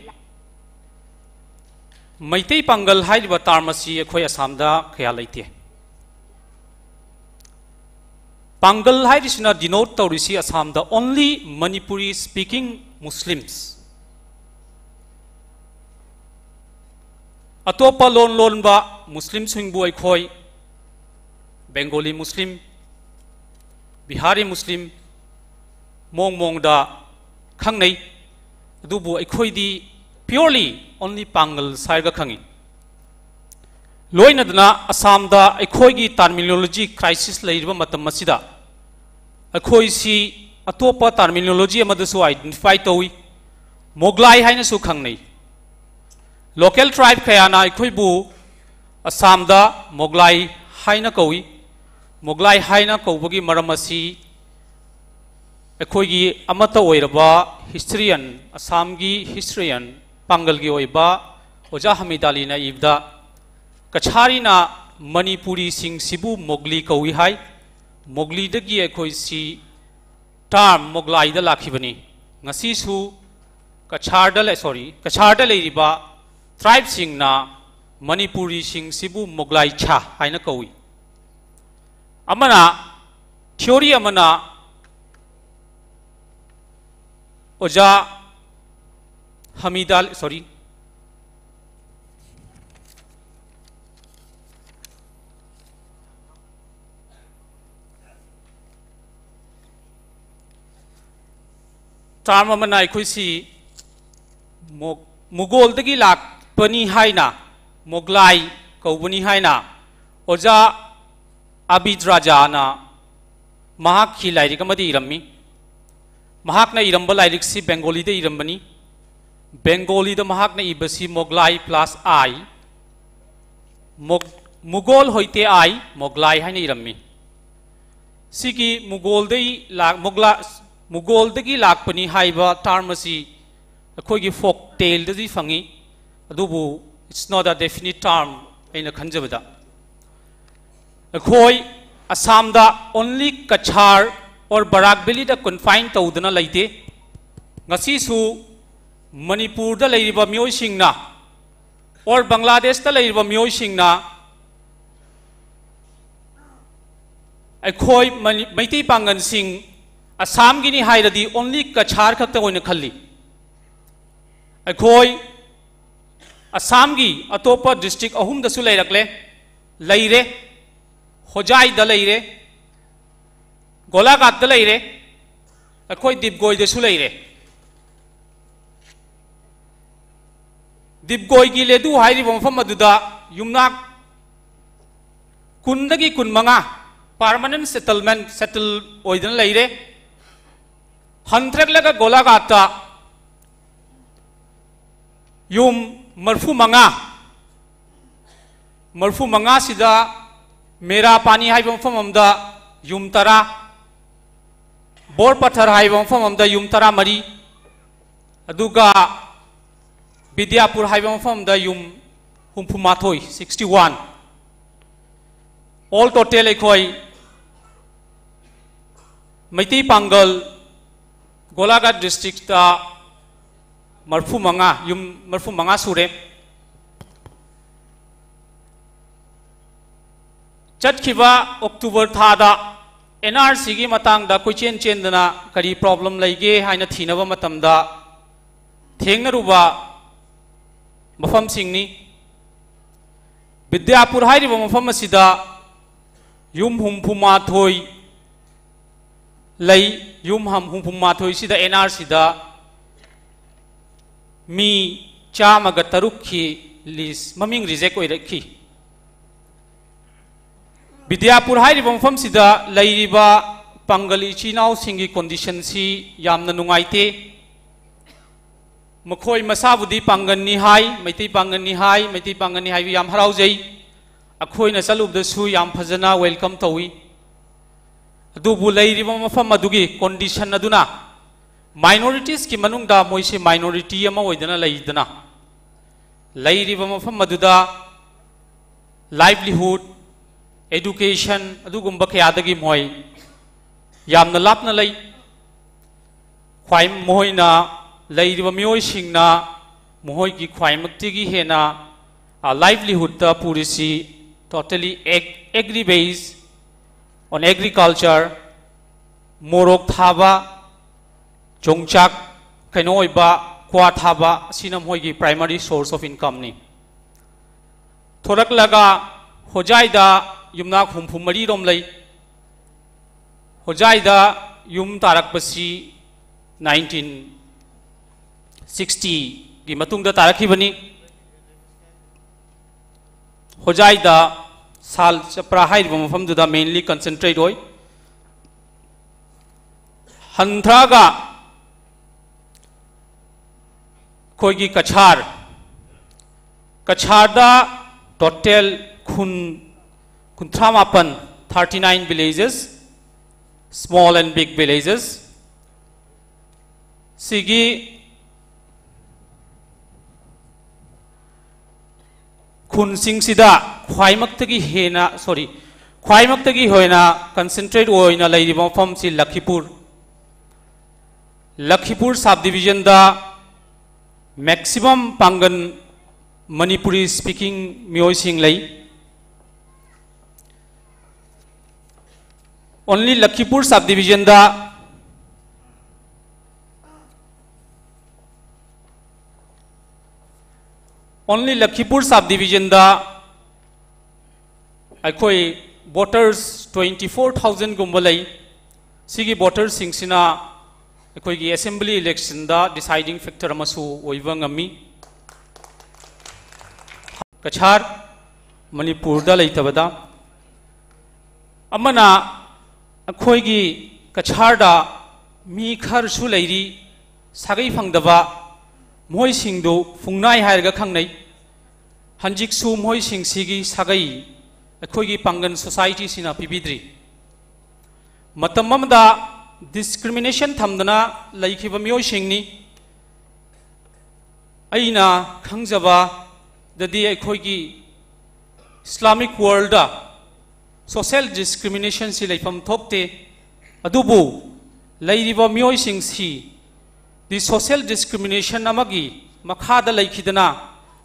ꯃꯩꯇꯩ ꯄꯥꯡꯒꯜ ꯍꯥꯏꯔꯤꯕ term ꯑꯁꯤ ꯑꯩꯈꯣꯏ ꯑꯁꯥꯝꯗ ꯀꯌꯥ ꯂꯩꯇꯦ꯫ ꯄꯥꯡꯒꯜ ꯍꯥꯏꯔꯤꯁꯤꯅ denote ꯇꯧꯔꯤꯁꯤ ꯑꯁꯥꯝꯗ only Manipuri speaking Muslims, ꯑꯇꯣꯞꯄ ꯂꯣꯟ ꯂꯣꯟꯕ ꯃꯨꯁꯂꯤꯝꯁꯤꯡꯕꯨ ꯑꯩꯈꯣꯏ Bengali Muslim, ꯕꯤꯍꯥꯔꯤ ꯃꯨꯁꯂꯤꯝ ꯃꯑꯣꯡ ꯃꯑꯣꯡꯗ ꯈꯪꯅꯩ꯫ ꯑꯗꯨꯕꯨ ꯑꯩꯈꯣꯏꯗꯤ purely only ꯄꯥꯡꯒꯜ ꯍꯥꯏꯔꯒ ꯈꯪꯉꯤ꯫ ꯂꯣꯏꯅꯗꯅ ꯑꯁꯥꯝꯗ ꯑꯩꯈꯣꯏꯒꯤ terminology crisis ꯂꯩꯔꯤꯕ ꯃꯇꯝ ꯑꯁꯤꯗ ꯑꯩꯈꯣꯏꯁꯤ ꯑꯇꯣꯞꯄ terminology ꯑꯃꯗꯁꯨ identify ꯇꯧꯏ꯫ ꯃꯣꯒꯂꯥꯏ ꯍꯥꯏꯅꯁꯨ ꯈꯪꯅꯩ꯫ Local tribe ꯀꯌꯥꯅ ꯑꯩꯈꯣꯏꯕꯨ ꯑꯁꯥꯝꯗ ꯃꯣꯒꯂꯥꯏ ꯍꯥꯏꯅ ꯀꯧꯏ꯫ ꯃꯣꯒꯂꯥꯏ ꯍꯥꯏꯅ ꯀꯧꯕꯒꯤ ꯃꯔꯝ ꯑꯁꯤ ꯑꯩꯈꯣꯏꯒꯤ ꯑꯃꯠꯇ ꯑꯣꯏꯔꯕ historian, ꯑꯁꯥꯝꯒꯤ historian, ꯄꯥꯡꯒꯜꯒꯤ ꯑꯣꯏꯕ ꯑꯣꯖꯥ ꯍꯃꯤꯗ ꯑꯂꯤꯅ ꯏꯕꯗ, ꯀꯆꯥꯔꯤꯅ ꯃꯅꯤꯄꯨꯔꯤꯁꯤꯡꯁꯤꯕꯨ ꯃꯣꯒꯂꯤ ꯀꯧꯏ ꯍꯥꯏ꯫ ꯃꯣꯒꯂꯤꯗꯒꯤ ꯑꯩꯈꯣꯏꯁꯤ term ꯃꯣꯒꯂꯥꯏꯗ ꯂꯥꯛꯈꯤꯕꯅꯤ꯫ ꯉꯁꯤꯁꯨ ꯀꯆꯥꯔꯗ ꯂꯩ, sorry, ꯀꯆꯥꯔꯗ ꯂꯩꯔꯤꯕ tribeꯁꯤꯡꯅ ꯃꯅꯤꯄꯨꯔꯤꯁꯤꯡꯁꯤꯕꯨ ꯃꯣꯒꯂꯥꯏ ꯆꯥ ꯍꯥꯏꯅ ꯀꯧꯏ꯫ ꯑꯃꯅ, theory ꯑꯃꯅ ꯑꯣꯖꯥ ꯍꯃꯤꯗ, sorry, term ꯑꯃꯅ ꯑꯩꯈꯣꯏꯁꯤ ꯃꯣ-, ꯃꯨꯒꯣꯜꯗꯒꯤ ꯂꯥꯛꯄꯅꯤ ꯍꯥꯏꯅ, ꯃꯣꯒꯂꯥꯏ ꯀꯧꯕꯅꯤ ꯍꯥꯏꯅ ꯑꯣꯖꯥ ꯑꯕꯤꯗ ꯔꯥꯖꯥꯅ ꯃꯍꯥꯛꯀꯤ ꯂꯥꯏꯔꯤꯛ ꯑꯃꯗ ꯏꯔꯝꯃꯤ꯫ ꯃꯍꯥꯛꯅ ꯏꯔꯝꯕ ꯂꯥꯏꯔꯤꯛꯁꯤ ꯕꯦꯡꯒꯣꯂꯤꯗ ꯏꯔꯝꯕꯅꯤ꯫ ꯕꯦꯡꯒꯣꯂꯤꯗ ꯃꯍꯥꯛꯅ ꯏꯕꯁꯤ ꯃꯣꯒꯂꯥꯏ plus I, ꯃꯣꯒ-, ꯃꯨꯒꯣꯜ ꯍꯣꯏꯇꯦ ꯑꯥꯏ ꯃꯣꯒꯂꯥꯏ ꯍꯥꯏꯅ ꯏꯔꯝꯃꯤ꯫ ꯁꯤꯒꯤ ꯃꯨꯒꯣꯜꯗꯒꯤ ꯂꯥꯛ-, ꯃꯣꯒꯂꯥ-, ꯃꯨꯒꯣꯜꯗꯒꯤ ꯂꯥꯛꯄꯅꯤ ꯍꯥꯏꯕ term ꯑꯁꯤ ꯑꯩꯈꯣꯏꯒꯤ folk taleꯗꯗꯤ ꯐꯪꯉꯤ, ꯑꯗꯨꯕꯨ it's not a definite term ꯑꯩꯅ ꯈꯟꯖꯕꯗ꯫ ꯑꯩꯈꯣꯏ ꯑꯁꯥꯝꯗ only ꯀꯆꯥꯔ or Barak valid confine ꯇꯧꯗꯨꯅ ꯂꯩꯇꯦ꯫ ꯉꯁꯤꯁꯨ ꯃꯅꯤꯄꯨꯔꯗ ꯂꯩꯔꯤꯕ ꯃꯤꯑꯣꯏꯁꯤꯡꯅ or ꯕꯪꯒ꯭ꯂꯥꯗꯦꯁꯇ ꯂꯩꯔꯤꯕ ꯃꯤꯑꯣꯏꯁꯤꯡꯅ ꯑꯩꯈꯣꯏ ꯃꯅꯤ-, ꯃꯩꯇꯩ ꯄꯥꯡꯒꯜꯁꯤꯡ ꯑꯁꯥꯝꯒꯤꯅꯤ ꯍꯥꯏꯔꯗꯤ only ꯀꯆꯥꯔ ꯈꯛꯇ ꯑꯣꯏꯅ ꯈꯜꯂꯤ꯫ ꯑꯩꯈꯣꯏ ꯑꯁꯥꯝꯒꯤ ꯑꯇꯣꯞꯄ district ꯑꯍꯨꯝꯗꯁꯨ ꯂꯩꯔꯛꯂꯦ, ꯂꯩꯔꯦ, ꯍꯣꯖꯥꯏꯗ ꯂꯩꯔꯦ, ꯒꯣꯂꯥꯘꯥꯠꯇ ꯂꯩꯔꯦ, ꯑꯩꯈꯣꯏ ꯗꯤꯞꯒꯣꯏꯗꯁꯨ ꯂꯩꯔꯦ꯫ ꯗꯤꯞꯒꯣꯏꯒꯤ ꯂꯦꯗꯨ ꯍꯥꯏꯔꯤꯕ ꯃꯐꯝ ꯑꯗꯨꯗ ꯌꯨꯝꯅꯥꯛ ꯀꯨꯟꯗꯒꯤ ꯀꯨꯟꯃꯉꯥ permanent settlement, settle ꯑꯣꯏꯗꯅ ꯂꯩꯔꯦ꯫ ꯍꯟꯊꯔꯛꯂꯒ ꯒꯣꯂꯥꯘꯥꯠꯇ ꯌꯨꯝ ꯃꯔꯤꯐꯨ ꯃꯉꯥ, ꯃꯔꯤꯐꯨ ꯃꯉꯥꯁꯤꯗ ꯃꯦꯔꯥ ꯄꯥꯅꯤ ꯍꯥꯏꯕ ꯃꯐꯝ ꯑꯃꯗ ꯌꯨꯝ ꯇꯔꯥ, ꯕꯣꯔ ꯄꯊꯔ ꯍꯥꯏꯕ ꯃꯐꯝ ꯑꯃꯗ ꯌꯨꯝ ꯇꯔꯥꯃꯔꯤ, ꯑꯗꯨꯒ ꯕꯤꯗ꯭ꯌꯥꯄꯨꯔ ꯍꯥꯏꯕ ꯃꯐꯝ ꯑꯃꯗ ꯌꯨꯝ ꯍꯨꯝꯐꯨꯃꯥꯊꯣꯏ, sixty one꯫ All total ꯑꯩꯈꯣꯏ ꯃꯩꯇꯩ ꯄꯥꯡꯒꯜ ꯒꯣꯂꯥꯘꯥꯠ districtꯇ ꯃꯔꯤꯐꯨ ꯃꯉꯥ, ꯌꯨꯝ ꯃꯔꯤꯐꯨ ꯃꯉꯥ ꯁꯨꯔꯦ꯫ ꯆꯠꯈꯤꯕ October ꯊꯥꯗ NRCꯒꯤ ꯃꯇꯥꯡꯗ ꯀꯣꯏꯆꯦꯟ ꯆꯦꯟꯗꯅ ꯀꯔꯤ problem ꯂꯩꯒꯦ ꯍꯥꯏꯅ ꯊꯤꯅꯕ ꯃꯇꯝꯗ ꯊꯦꯡꯅꯔꯨꯕ ꯃꯐꯝꯁꯤꯡꯅꯤ꯫ ꯕꯤꯗ꯭ꯌꯥꯄꯨꯔ ꯍꯥꯏꯔꯤꯕ ꯃꯐꯝ ꯑꯁꯤꯗ ꯌꯨꯝ ꯍꯨꯝꯐꯨꯃꯥꯊꯣꯏ ꯂꯩ꯫ ꯌꯨꯝ ꯍꯝ-, ꯍꯨꯝꯐꯨꯃꯥꯊꯣꯏꯁꯤꯗ NRCꯗ ꯃꯤ ꯆꯥꯝꯃꯒ ꯇꯔꯨꯛꯀꯤ list, ꯃꯃꯤꯡ reject ꯑꯣꯏꯔꯛꯈꯤ꯫ ꯕꯤꯗ꯭ꯌꯥꯄꯨꯔ ꯍꯥꯏꯔꯤꯕ ꯃꯐꯝꯁꯤꯗ ꯂꯩꯔꯤꯕ ꯄꯥꯡꯒꯜ ꯏꯆꯤꯜ ꯏꯅꯥꯎꯁꯤꯡꯒꯤ conditionꯁꯤ ꯌꯥꯝꯅ ꯅꯨꯡꯉꯥꯏꯇꯦ꯫ ꯃꯈꯣꯏ ꯃꯁꯥꯕꯨꯗꯤ ꯄꯥꯡꯒꯜꯅꯤ ꯍꯥꯏ, ꯃꯩꯇꯩ ꯄꯥꯡꯒꯜꯅꯤ ꯍꯥꯏ, ꯃꯩꯇꯩ ꯄꯥꯡꯒꯜꯅꯤ ꯍꯥꯏꯕ ꯌꯥꯝ ꯍꯔꯥꯎꯖꯩ꯫ ꯑꯩꯈꯣꯏꯅ ꯆꯠꯂꯨꯕꯗꯁꯨ ꯌꯥꯝ ꯐꯖꯅ welcome ꯇꯧꯏ꯫ ꯑꯗꯨꯕꯨ ꯂꯩꯔꯤꯕ ꯃꯐꯝ ꯑꯗꯨꯒꯤ condition ꯑꯗꯨꯅ minoritieski ꯃꯅꯨꯡꯗ ꯃꯣꯏꯁꯤ minority ꯑꯃ ꯑꯣꯏꯗꯅ ꯂꯩꯗꯅ, ꯂꯩꯔꯤꯕ ꯃꯐꯝ ꯑꯗꯨꯗ livelihood, education ꯑꯗꯨꯒꯨꯝꯕ ꯀꯌꯥꯗꯒꯤ ꯃꯣꯏ ꯌꯥꯝꯅ ꯂꯥꯞꯅ ꯂꯩ꯫ ꯈ꯭ꯋꯥꯏ-, ꯃꯈꯣꯏꯅ, ꯂꯩꯔꯤꯕ ꯃꯤꯑꯣꯏꯁꯤꯡꯅ ꯃꯈꯣꯏꯒꯤ ꯈ꯭ꯋꯥꯏꯃꯛꯇꯒꯤ ꯍꯦꯟꯅ, ꯑ, livelihoodꯇ ꯄꯨꯔꯤꯁꯤ totally ag-, agri base on agriculture, ꯃꯣꯔꯣꯛ ꯊꯥꯕ, ꯌꯣꯡꯆꯥꯛ, ꯀꯩꯅꯣ ꯑꯣꯏꯕ, ꯀ꯭ꯋꯥ ꯊꯥꯕ, ꯑꯁꯤꯅ ꯃꯈꯣꯏꯒꯤ primary source of incomeꯅꯤ꯫ ꯊꯣꯔꯛꯂꯒ ꯍꯣꯖꯥꯏꯗ ꯌꯨꯝꯅꯥꯛ ꯍꯨꯝꯐꯨ ꯃꯔꯤ ꯔꯣꯝ ꯂꯩ꯫ ꯍꯣꯖꯥꯏꯗ ꯌꯨꯝ ꯇꯥꯔꯛꯄꯁꯤ ꯅꯥꯏꯟꯇꯤꯟ ꯁꯤꯛꯁꯇꯤꯒꯤ ꯃꯇꯨꯡꯗ ꯇꯥꯔꯛꯈꯤꯕꯅꯤ꯫ ꯍꯣꯖꯥꯏꯗ ꯁꯥꯜ ꯆꯄ꯭ꯔꯥ ꯍꯥꯏꯔꯤꯕ ꯃꯐꯝꯗꯨꯗ mainly concentrate ꯑꯣꯏ꯫ ꯍꯟꯊ꯭ꯔꯥꯒ ꯑꯩꯈꯣꯏꯒꯤ ꯀꯁꯥꯔ, ꯀꯁꯥꯔꯗ total ꯈꯨꯟ ꯀꯨꯟꯊ꯭ꯔꯥ ꯃꯥꯄꯟ, thirty nine villages, small and big villages, ꯁꯤꯒꯤ ꯈꯨꯟꯁꯤꯡꯁꯤꯗ ꯈ꯭ꯋꯥꯏꯃꯛꯇꯒꯤ ꯍꯦꯟꯅ, sorry, ꯈ꯭ꯋꯥꯏꯃꯛꯇꯒꯤ ꯍꯦꯟꯅ concentrate ꯑꯣꯏꯅ ꯂꯩꯔꯤꯕ ꯃꯐꯝꯁꯤ ꯂꯈꯤꯄꯨꯔ꯫ ꯂꯈꯤꯄꯨꯔ sub divisionꯗ maximum ꯄꯥꯡꯒꯟ Manipuri speaking ꯃꯤꯑꯣꯏꯁꯤꯡ ꯂꯩ꯫ Only ꯂꯈꯤꯄꯨꯔ sub divisionꯗ, only ꯂꯈꯤꯄꯨꯔ sub divisionꯗ ꯑꯩꯈꯣꯏ voters twenty four thousandꯒꯨꯝꯕ ꯂꯩ꯫ ꯁꯤꯒꯤ voterꯁꯤꯡꯁꯤꯅ ꯑꯩꯈꯣꯏꯒꯤ assembly electionꯗ deciding factor ꯑꯃꯁꯨ ꯑꯣꯏꯕ ꯉꯝꯃꯤ꯫ ꯀꯁꯥꯔ, ꯃꯅꯤꯄꯨꯔꯗ ꯂꯩꯇꯕꯗ꯫ ꯑꯃꯅ, ꯑꯩꯈꯣꯏꯒꯤ ꯀꯁꯥꯔꯗ ꯃꯤ ꯈꯔꯁꯨ ꯂꯩꯔꯤ, ꯁꯥꯒꯩ ꯐꯪꯗꯕ, ꯃꯈꯣꯏꯁꯤꯡꯗꯨ ꯐꯨꯡꯅꯥꯏ ꯍꯥꯏꯔꯒ ꯈꯪꯅꯩ꯫ ꯍꯧꯖꯤꯛꯁꯨ ꯃꯈꯣꯏꯁꯤꯡꯁꯤꯒꯤ ꯁꯥꯒꯩ ꯑꯩꯈꯣꯏꯒꯤ ꯄꯥꯡꯒꯟ societyꯁꯤꯅ ꯄꯤꯕꯤꯗ꯭ꯔꯤ꯫ ꯃꯇꯝ ꯑꯃꯗ discrimination ꯊꯝꯗꯅ ꯂꯩꯈꯤꯕ ꯃꯤꯑꯣꯏꯁꯤꯡꯅꯤ꯫ ꯑꯩꯅ ꯈꯪꯖꯕꯗꯗꯤ ꯑꯩꯈꯣꯏꯒꯤ Islamic worldꯗ social discriminationꯁꯤ ꯂꯩꯐꯝ ꯊꯣꯛꯇꯦ꯫ ꯑꯗꯨꯕꯨ ꯂꯩꯔꯤꯕ ꯃꯤꯑꯣꯏꯁꯤꯡꯁꯤ ꯗꯤ social discrimination ꯑꯃꯒꯤ ꯃꯈꯥꯗ ꯂꯩꯈꯤꯗꯅ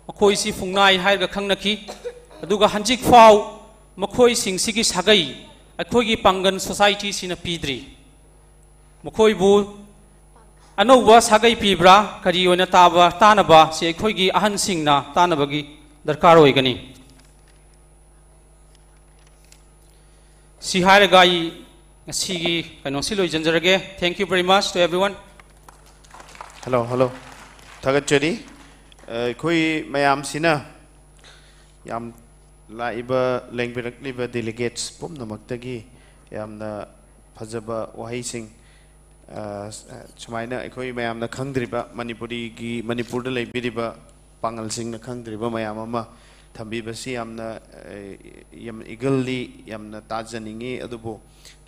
ꯃꯈꯣꯏꯁꯤ ꯐꯨꯡꯅꯥꯏ ꯍꯥꯏꯔꯒ ꯈꯪꯅꯈꯤ꯫ ꯑꯗꯨꯒ ꯍꯧꯖꯤꯛ ꯐꯥꯎ ꯃꯈꯣꯏꯁꯤꯡꯁꯤꯒꯤ ꯁꯥꯒꯩ ꯑꯩꯈꯣꯏꯒꯤ ꯄꯥꯡꯒꯟ societyꯁꯤꯅ ꯄꯤꯗ꯭ꯔꯤ꯫ ꯃꯈꯣꯏꯕꯨ ꯑꯅꯧꯕ ꯁꯥꯒꯩ ꯄꯤꯕ꯭ꯔꯥ, ꯀꯔꯤ ꯑꯣꯏꯅ ꯇꯥꯕ, ꯇꯥꯅꯕ ꯁꯤ ꯑꯩꯈꯣꯏꯒꯤ ꯑꯍꯟꯁꯤꯡꯅ ꯇꯥꯅꯕꯒꯤ ꯗꯔꯀꯥꯔ ꯑꯣꯏꯒꯅꯤ꯫ ꯁꯤ ꯍꯥꯏꯔꯒ ꯑꯩ ꯉꯁꯤꯒꯤ ꯀꯩꯅꯣꯁꯤ ꯂꯣꯏꯁꯤꯟꯖꯔꯒꯦ꯫ Thank you very much to everyone. Hello, hello. ꯊꯥꯒꯠꯆꯔꯤ꯫ ꯑ, ꯑꯩꯈꯣꯏ ꯃꯌꯥꯝꯁꯤꯅ ꯌꯥꯝ ꯂꯥꯛꯏꯕ, ꯂꯦꯡꯕꯤꯔꯛꯂꯤꯕ delegates ꯄꯨꯝꯅꯃꯛꯇꯒꯤ ꯌꯥꯝꯅ ꯐꯖꯕ ꯋꯥꯍꯩꯁꯤꯡ, ꯑ, ꯁꯨꯃꯥꯏꯅ ꯑꯩꯈꯣꯏ ꯃꯌꯥꯝꯅ ꯈꯪꯗ꯭ꯔꯤꯕ, ꯃꯅꯤꯄꯨꯔꯤꯒꯤ, ꯃꯅꯤꯄꯨꯔꯗ ꯂꯩꯕꯤꯔꯤꯕ ꯄꯥꯡꯒꯜꯁꯤꯡꯅ ꯈꯪꯗ꯭ꯔꯤꯕ ꯃꯌꯥꯝ ꯑꯃ ꯊꯝꯕꯤꯕꯁꯤ ꯌꯥꯝꯅ, ꯑ, ꯌꯥꯝ eagerly ꯌꯥꯝꯅ ꯇꯥꯖꯅꯤꯡꯉꯤ꯫ ꯑꯗꯨꯕꯨ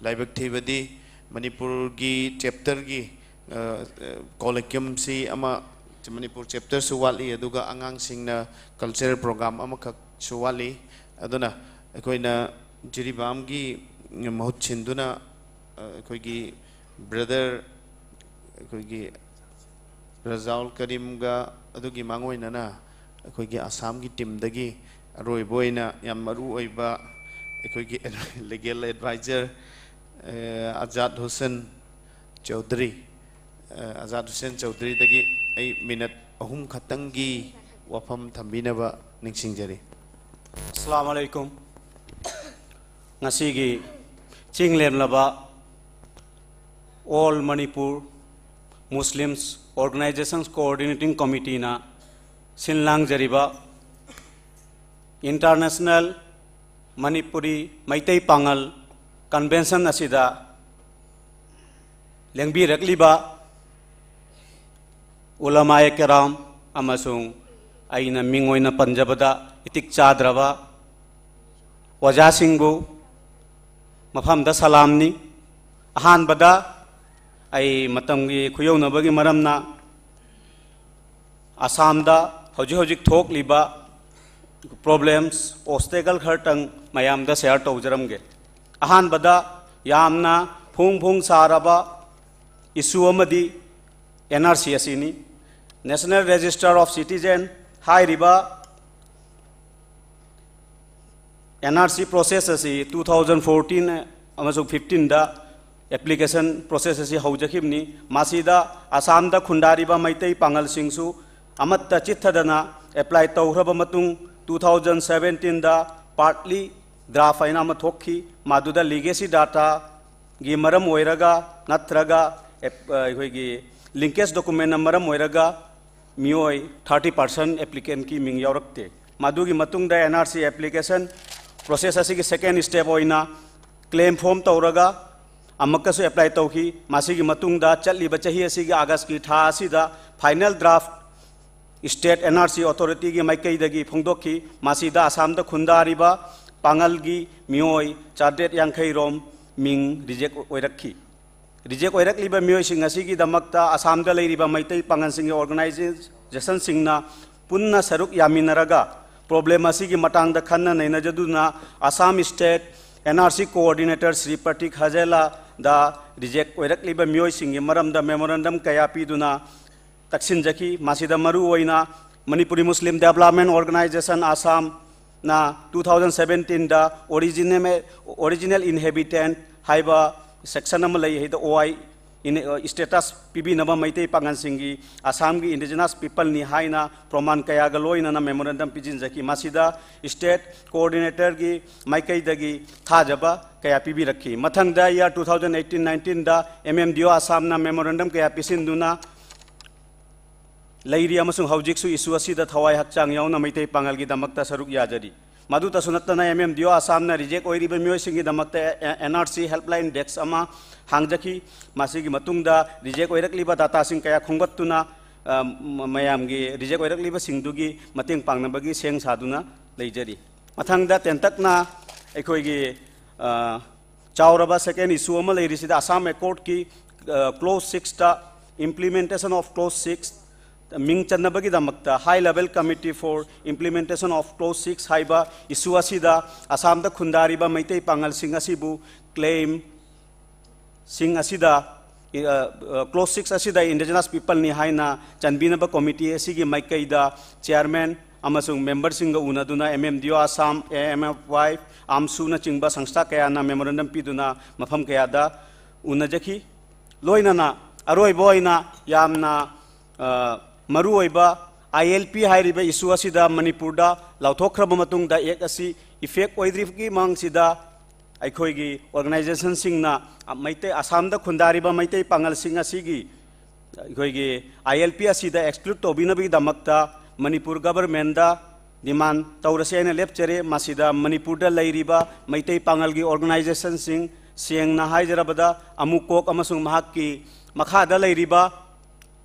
ꯂꯥꯏꯕꯛ ꯊꯤꯕꯗꯤ ꯃꯅꯤꯄꯨꯔꯒꯤ chapterꯒꯤ, ꯑ, ꯑ, colloquiumꯁꯤ ꯑꯃ, ꯃꯅꯤꯄꯨꯔ chapterꯁꯨ ꯋꯥꯠꯂꯤ, ꯑꯗꯨꯒ ꯑꯉꯥꯡꯁꯤꯡꯅ cultural program ꯑꯃꯈꯛꯁꯨ ꯋꯥꯠꯂꯤ꯫ ꯑꯗꯨꯅ ꯑꯩꯈꯣꯏꯅ ꯖꯤꯔꯤꯕꯥꯝꯒꯤ ꯃꯍꯨꯠ ꯁꯤꯟꯗꯨꯅ, ꯑ, ꯑꯩꯈꯣꯏꯒꯤ brother, ꯑꯩꯈꯣꯏꯒꯤ ꯔꯖꯥꯎꯜ ꯀꯔꯤꯝꯒ ꯑꯗꯨꯒꯤ ꯃꯥꯡꯑꯣꯏꯅꯅ ꯑꯩꯈꯣꯏꯒꯤ ꯑꯁꯥꯝꯒꯤ teamꯗꯒꯤ ꯑꯔꯣꯏꯕ ꯑꯣꯏꯅ ꯌꯥꯝ ꯃꯔꯨ ꯑꯣꯏꯕ ꯑꯩꯈꯣꯏꯒꯤ legal advisor, ꯑ, ꯑꯖꯥꯗ ꯍꯨꯁꯦꯟ ꯆꯧꯙꯔꯤ, ꯑ, ꯑꯖꯥꯗ ꯍꯨꯁꯦꯟ ꯆꯧꯙꯔꯤꯗꯒꯤ ꯑꯩ minute ꯑꯍꯨꯝ ꯈꯛꯇꯪꯒꯤ ꯋꯥꯐꯝ ꯊꯝꯕꯤꯅꯕ ꯅꯤꯡꯁꯤꯡꯖꯔꯤ꯫ ꯑꯁꯂꯥꯃꯨ ꯑꯂꯥꯏꯀꯨꯝ꯫ ꯉꯁꯤꯒꯤ ꯆꯤꯡ ꯂꯦꯝꯂꯕ All Manipur Muslims Organizations Coordinating Committeeꯅ ꯁꯤꯟ ꯂꯥꯡꯖꯔꯤꯕ International ꯃꯅꯤꯄꯨꯔꯤ ꯃꯩꯇꯩ ꯄꯥꯉꯜ convention ꯑꯁꯤꯗ ꯂꯦꯡꯕꯤꯔꯛꯂꯤꯕ ꯎꯂꯃꯥꯌꯦ ꯀꯦꯔꯥꯝ ꯑꯃꯁꯨꯡ ꯑꯩꯅ ꯃꯤꯡ ꯑꯣꯏꯅ ꯄꯟꯖꯕꯗ ꯏꯇꯤꯛ ꯆꯥꯗ꯭ꯔꯕ ꯑꯣꯖꯥꯁꯤꯡꯕꯨ ꯃꯐꯝꯗ ꯁꯂꯥꯝꯅꯤ꯫ ꯑꯍꯥꯟꯕꯗ ꯑꯩ ꯃꯇꯝꯒꯤ ꯈꯨꯌꯧꯅꯕꯒꯤ ꯃꯔꯝꯅ ꯑꯁꯥꯝꯗ ꯍꯧꯖꯤꯛ ꯍꯧꯖꯤꯛ ꯊꯣꯛꯂꯤꯕ problems, obstacle ꯈꯔꯇꯪ ꯃꯌꯥꯝꯗ share ꯇꯧꯖꯔꯝꯒꯦ꯫ ꯑꯍꯥꯟꯕꯗ ꯌꯥꯝꯅ ꯐꯣꯡ ꯐꯣꯡ ꯁꯥꯔꯕ issue ꯑꯃꯗꯤ N R C ꯑꯁꯤꯅꯤ꯫ National Register of Citizen ꯍꯥꯏꯔꯤꯕ N R C process ꯑꯁꯤ two thousand fourteen ꯑꯃꯁꯨꯡ fifteenꯗ application process ꯑꯁꯤ ꯍꯧꯖꯈꯤꯕꯅꯤ꯫ ꯃꯁꯤꯗ ꯑꯁꯥꯝꯗ ꯈꯨꯟꯗꯥꯔꯤꯕ ꯃꯩꯇꯩ ꯄꯥꯉꯜꯁꯤꯡꯁꯨ ꯑꯃꯠꯇ ꯆꯤꯠꯊꯗꯅ apply ꯇꯧꯈ꯭ꯔꯕ ꯃꯇꯨꯡ, two thousand seventeenꯗ partly draft ꯍꯥꯏꯅ ꯑꯃ ꯊꯣꯛꯈꯤ꯫ ꯃꯗꯨꯗ legacy data ꯒꯤ ꯃꯔꯝ ꯑꯣꯏꯔꯒ ꯅꯠꯇ꯭ꯔꯒ ꯑꯦꯞ-, ꯑ, ꯑꯩꯈꯣꯏꯒꯤ linkage documentꯅ ꯃꯔꯝ ꯑꯣꯏꯔꯒ ꯃꯤꯑꯣꯏ thirty percent applicantꯀꯤ ꯃꯤꯡ ꯌꯥꯎꯔꯛꯇꯦ꯫ ꯃꯗꯨꯒꯤ ꯃꯇꯨꯡꯗ NRC application process ꯑꯁꯤꯒꯤ second step ꯑꯣꯏꯅ claim form ꯇꯧꯔꯒ ꯑꯃꯨꯛꯀꯁꯨ apply ꯇꯧꯈꯤ꯫ ꯃꯁꯤꯒꯤ ꯃꯇꯨꯡꯗ ꯆꯠꯂꯤꯕ ꯆꯍꯤ ꯑꯁꯤꯒꯤ Augustꯀꯤ ꯊꯥ ꯑꯁꯤꯗ final draft state NRC authorityꯒꯤ ꯃꯥꯏꯀꯩꯗꯒꯤ ꯐꯣꯡꯗꯣꯛꯈꯤ꯫ ꯃꯁꯤꯗ ꯑꯁꯥꯝꯗ ꯈꯨꯟꯗꯥꯔꯤꯕ ꯄꯥꯉꯜꯒꯤ ꯃꯤꯑꯣꯏ ꯆꯥꯇ꯭ꯔꯦꯠ ꯌꯥꯡꯈꯩ ꯔꯣꯝ ꯃꯤꯡ reject ꯑꯣꯏꯔꯛꯈꯤ꯫ Reject ꯑꯣꯏꯔꯛꯂꯤꯕ ꯃꯤꯑꯣꯏꯁꯤꯡ ꯑꯁꯤꯒꯤꯗꯃꯛꯇ ꯑꯁꯥꯝꯗ ꯂꯩꯔꯤꯕ ꯃꯩꯇꯩ ꯄꯥꯉꯜꯁꯤꯡꯒꯤ organizationꯁꯤꯡꯅ ꯄꯨꯟꯅ ꯁꯔꯨꯛ ꯌꯥꯃꯤꯟꯅꯔꯒ problem ꯑꯁꯤꯒꯤ ꯃꯇꯥꯡꯗ ꯈꯟꯅ ꯅꯩꯅꯖꯗꯨꯅ Assam State NRC Coordinator Shri ꯄ꯭ꯔꯇꯤꯛ ꯍꯖꯦꯂꯥꯗ reject ꯑꯣꯏꯔꯛꯂꯤꯕ ꯃꯤꯑꯣꯏꯁꯤꯡꯒꯤ ꯃꯔꯝꯗ memorandum ꯀꯌꯥ ꯄꯤꯗꯨꯅ ꯇꯛꯁꯤꯟꯖꯈꯤ꯫ ꯃꯁꯤꯗ ꯃꯔꯨꯑꯣꯏꯅ Manipuri Muslim Development Organisation Assamꯅ two thousand seventeenꯗ original, original inhabitant ꯍꯥꯏꯕ section ꯑꯃ ꯂꯩ, ꯍꯥꯏꯗ OI in-, status ꯄꯤꯕꯤꯅꯕ ꯃꯩꯇꯩ ꯄꯥꯉꯜꯁꯤꯡꯒꯤ ꯑꯁꯥꯝꯒꯤ indigenous peopleꯅꯤ ꯍꯥꯏꯅ ꯄ꯭ꯔꯃꯥꯟ ꯀꯌꯥꯒ ꯂꯣꯏꯅꯅ memorandum ꯄꯤꯁꯤꯟꯖꯈꯤ꯫ ꯃꯁꯤꯗ state coordinatorꯒꯤ ꯃꯥꯏꯀꯩꯗꯒꯤ ꯊꯥꯖꯕ ꯀꯌꯥ ꯄꯤꯕꯤꯔꯛꯈꯤ꯫ ꯃꯊꯪꯗ year two thousand eighteen nineteenꯗ MMDO ꯑꯁꯥꯝꯅ memorandum ꯀꯌꯥ ꯄꯤꯁꯤꯟꯗꯨꯅ ꯂꯩꯔꯤ ꯑꯃꯁꯨꯡ ꯍꯧꯖꯤꯛꯁꯨ issue ꯑꯁꯤꯗ ꯊꯋꯥꯏ ꯍꯛꯆꯥꯡ ꯌꯥꯎꯅ ꯃꯩꯇꯩ ꯄꯥꯉꯜꯒꯤꯗꯃꯛꯇ ꯁꯔꯨꯛ ꯌꯥꯖꯔꯤ꯫ ꯃꯗꯨꯇꯁꯨ ꯅꯠꯇꯅ, MMDO ꯑꯁꯥꯝꯅ reject ꯑꯣꯏꯔꯤꯕ ꯃꯤꯑꯣꯏꯁꯤꯡꯒꯤꯗꯃꯛꯇ NRC helpline desk ꯑꯃ ꯍꯥꯡꯖꯈꯤ꯫ ꯃꯁꯤꯒꯤ ꯃꯇꯨꯡꯗ reject ꯑꯣꯏꯔꯛꯂꯤꯕ dataꯁꯤꯡ ꯀꯌꯥ ꯈꯣꯝꯒꯠꯇꯨꯅ, ꯑ, ꯃ-, ꯃꯌꯥꯝꯒꯤ reject ꯑꯣꯏꯔꯛꯂꯤꯕꯁꯤꯡꯗꯨꯒꯤ ꯃꯇꯦꯡ ꯄꯥꯡꯅꯕꯒꯤ ꯁꯦꯝ ꯁꯥꯗꯨꯅ ꯂꯩꯖꯔꯤ꯫ ꯃꯊꯪꯗ ꯇꯦꯟꯇꯛꯅ ꯑꯩꯈꯣꯏꯒꯤ, ꯑ, ꯆꯥꯎꯔꯕ second issue ꯑꯃ ꯂꯩꯔꯤꯁꯤꯗ Assam Accordꯀꯤ, ꯑ, clause sixꯇ implementation of clause six ꯃꯤꯡ ꯆꯟꯅꯕꯒꯤꯗꯃꯛꯇ High Level Committee for Implementation of Clause six ꯍꯥꯏꯕ issue ꯑꯁꯤꯗ ꯑꯁꯥꯝꯗ ꯈꯨꯟꯗꯥꯔꯤꯕ ꯃꯩꯇꯩ ꯄꯥꯉꯜꯁꯤꯡ ꯑꯁꯤꯕꯨ claim ꯁꯤꯡ ꯑꯁꯤꯗ, ꯑ, ꯑ, clause six ꯑꯁꯤꯗ indigenous peopleꯅꯤ ꯍꯥꯏꯅ ꯆꯟꯕꯤꯅꯕ committee ꯑꯁꯤꯒꯤ ꯃꯥꯏꯀꯩꯗ chairman ꯑꯃꯁꯨꯡ memberꯁꯤꯡꯒ ꯎꯅꯗꯨꯅ MMDO ꯑꯁꯥꯝ, AMFY, AMSUꯅꯆꯤꯡꯕ ꯁꯪꯁꯊꯥ ꯀꯌꯥꯅ memorandum ꯄꯤꯗꯨꯅ ꯃꯐꯝ ꯀꯌꯥꯗ ꯎꯅꯖꯈꯤ꯫ ꯂꯣꯏꯅꯅ ꯑꯔꯣꯏꯕ ꯑꯣꯏꯅ ꯌꯥꯝꯅ, ꯑ, ꯃꯔꯨꯑꯣꯏꯕ ILP ꯍꯥꯏꯔꯤꯕ issue ꯑꯁꯤꯗ ꯃꯅꯤꯄꯨꯔꯗ ꯂꯥꯎꯊꯣꯛꯈ꯭ꯔꯕ ꯃꯇꯨꯡꯗ act ꯑꯁꯤ effect ꯑꯣꯏꯗ꯭ꯔꯤꯕꯒꯤ ꯃꯃꯥꯡꯁꯤꯗ ꯑꯩꯈꯣꯏꯒꯤ organizationꯁꯤꯡꯅ ꯃꯩꯇꯩ, ꯑꯁꯥꯝꯗ ꯈꯨꯟꯗꯥꯔꯤꯕ ꯃꯩꯇꯩ ꯄꯥꯉꯜꯁꯤꯡ ꯑꯁꯤꯒꯤ ꯑꯩꯈꯣꯏꯒꯤ ILP ꯑꯁꯤꯗ exclude ꯇꯧꯕꯤꯅꯕꯒꯤꯗꯃꯛꯇ ꯃꯅꯤꯄꯨꯔ governmentꯗ demand ꯇꯧꯔꯁꯦ ꯍꯥꯏꯅ ꯂꯦꯞꯆꯔꯦ꯫ ꯃꯁꯤꯗ ꯃꯅꯤꯄꯨꯔꯗ ꯂꯩꯔꯤꯕ ꯃꯩꯇꯩ ꯄꯥꯉꯜꯒꯤ organizationꯁꯤꯡ, ꯁꯦꯡꯅ ꯍꯥꯏꯖꯔꯕꯗ ꯑꯃꯨꯛꯀꯣꯛ ꯑꯃꯁꯨꯡ ꯃꯍꯥꯛꯀꯤ ꯃꯈꯥꯗ ꯂꯩꯔꯤꯕ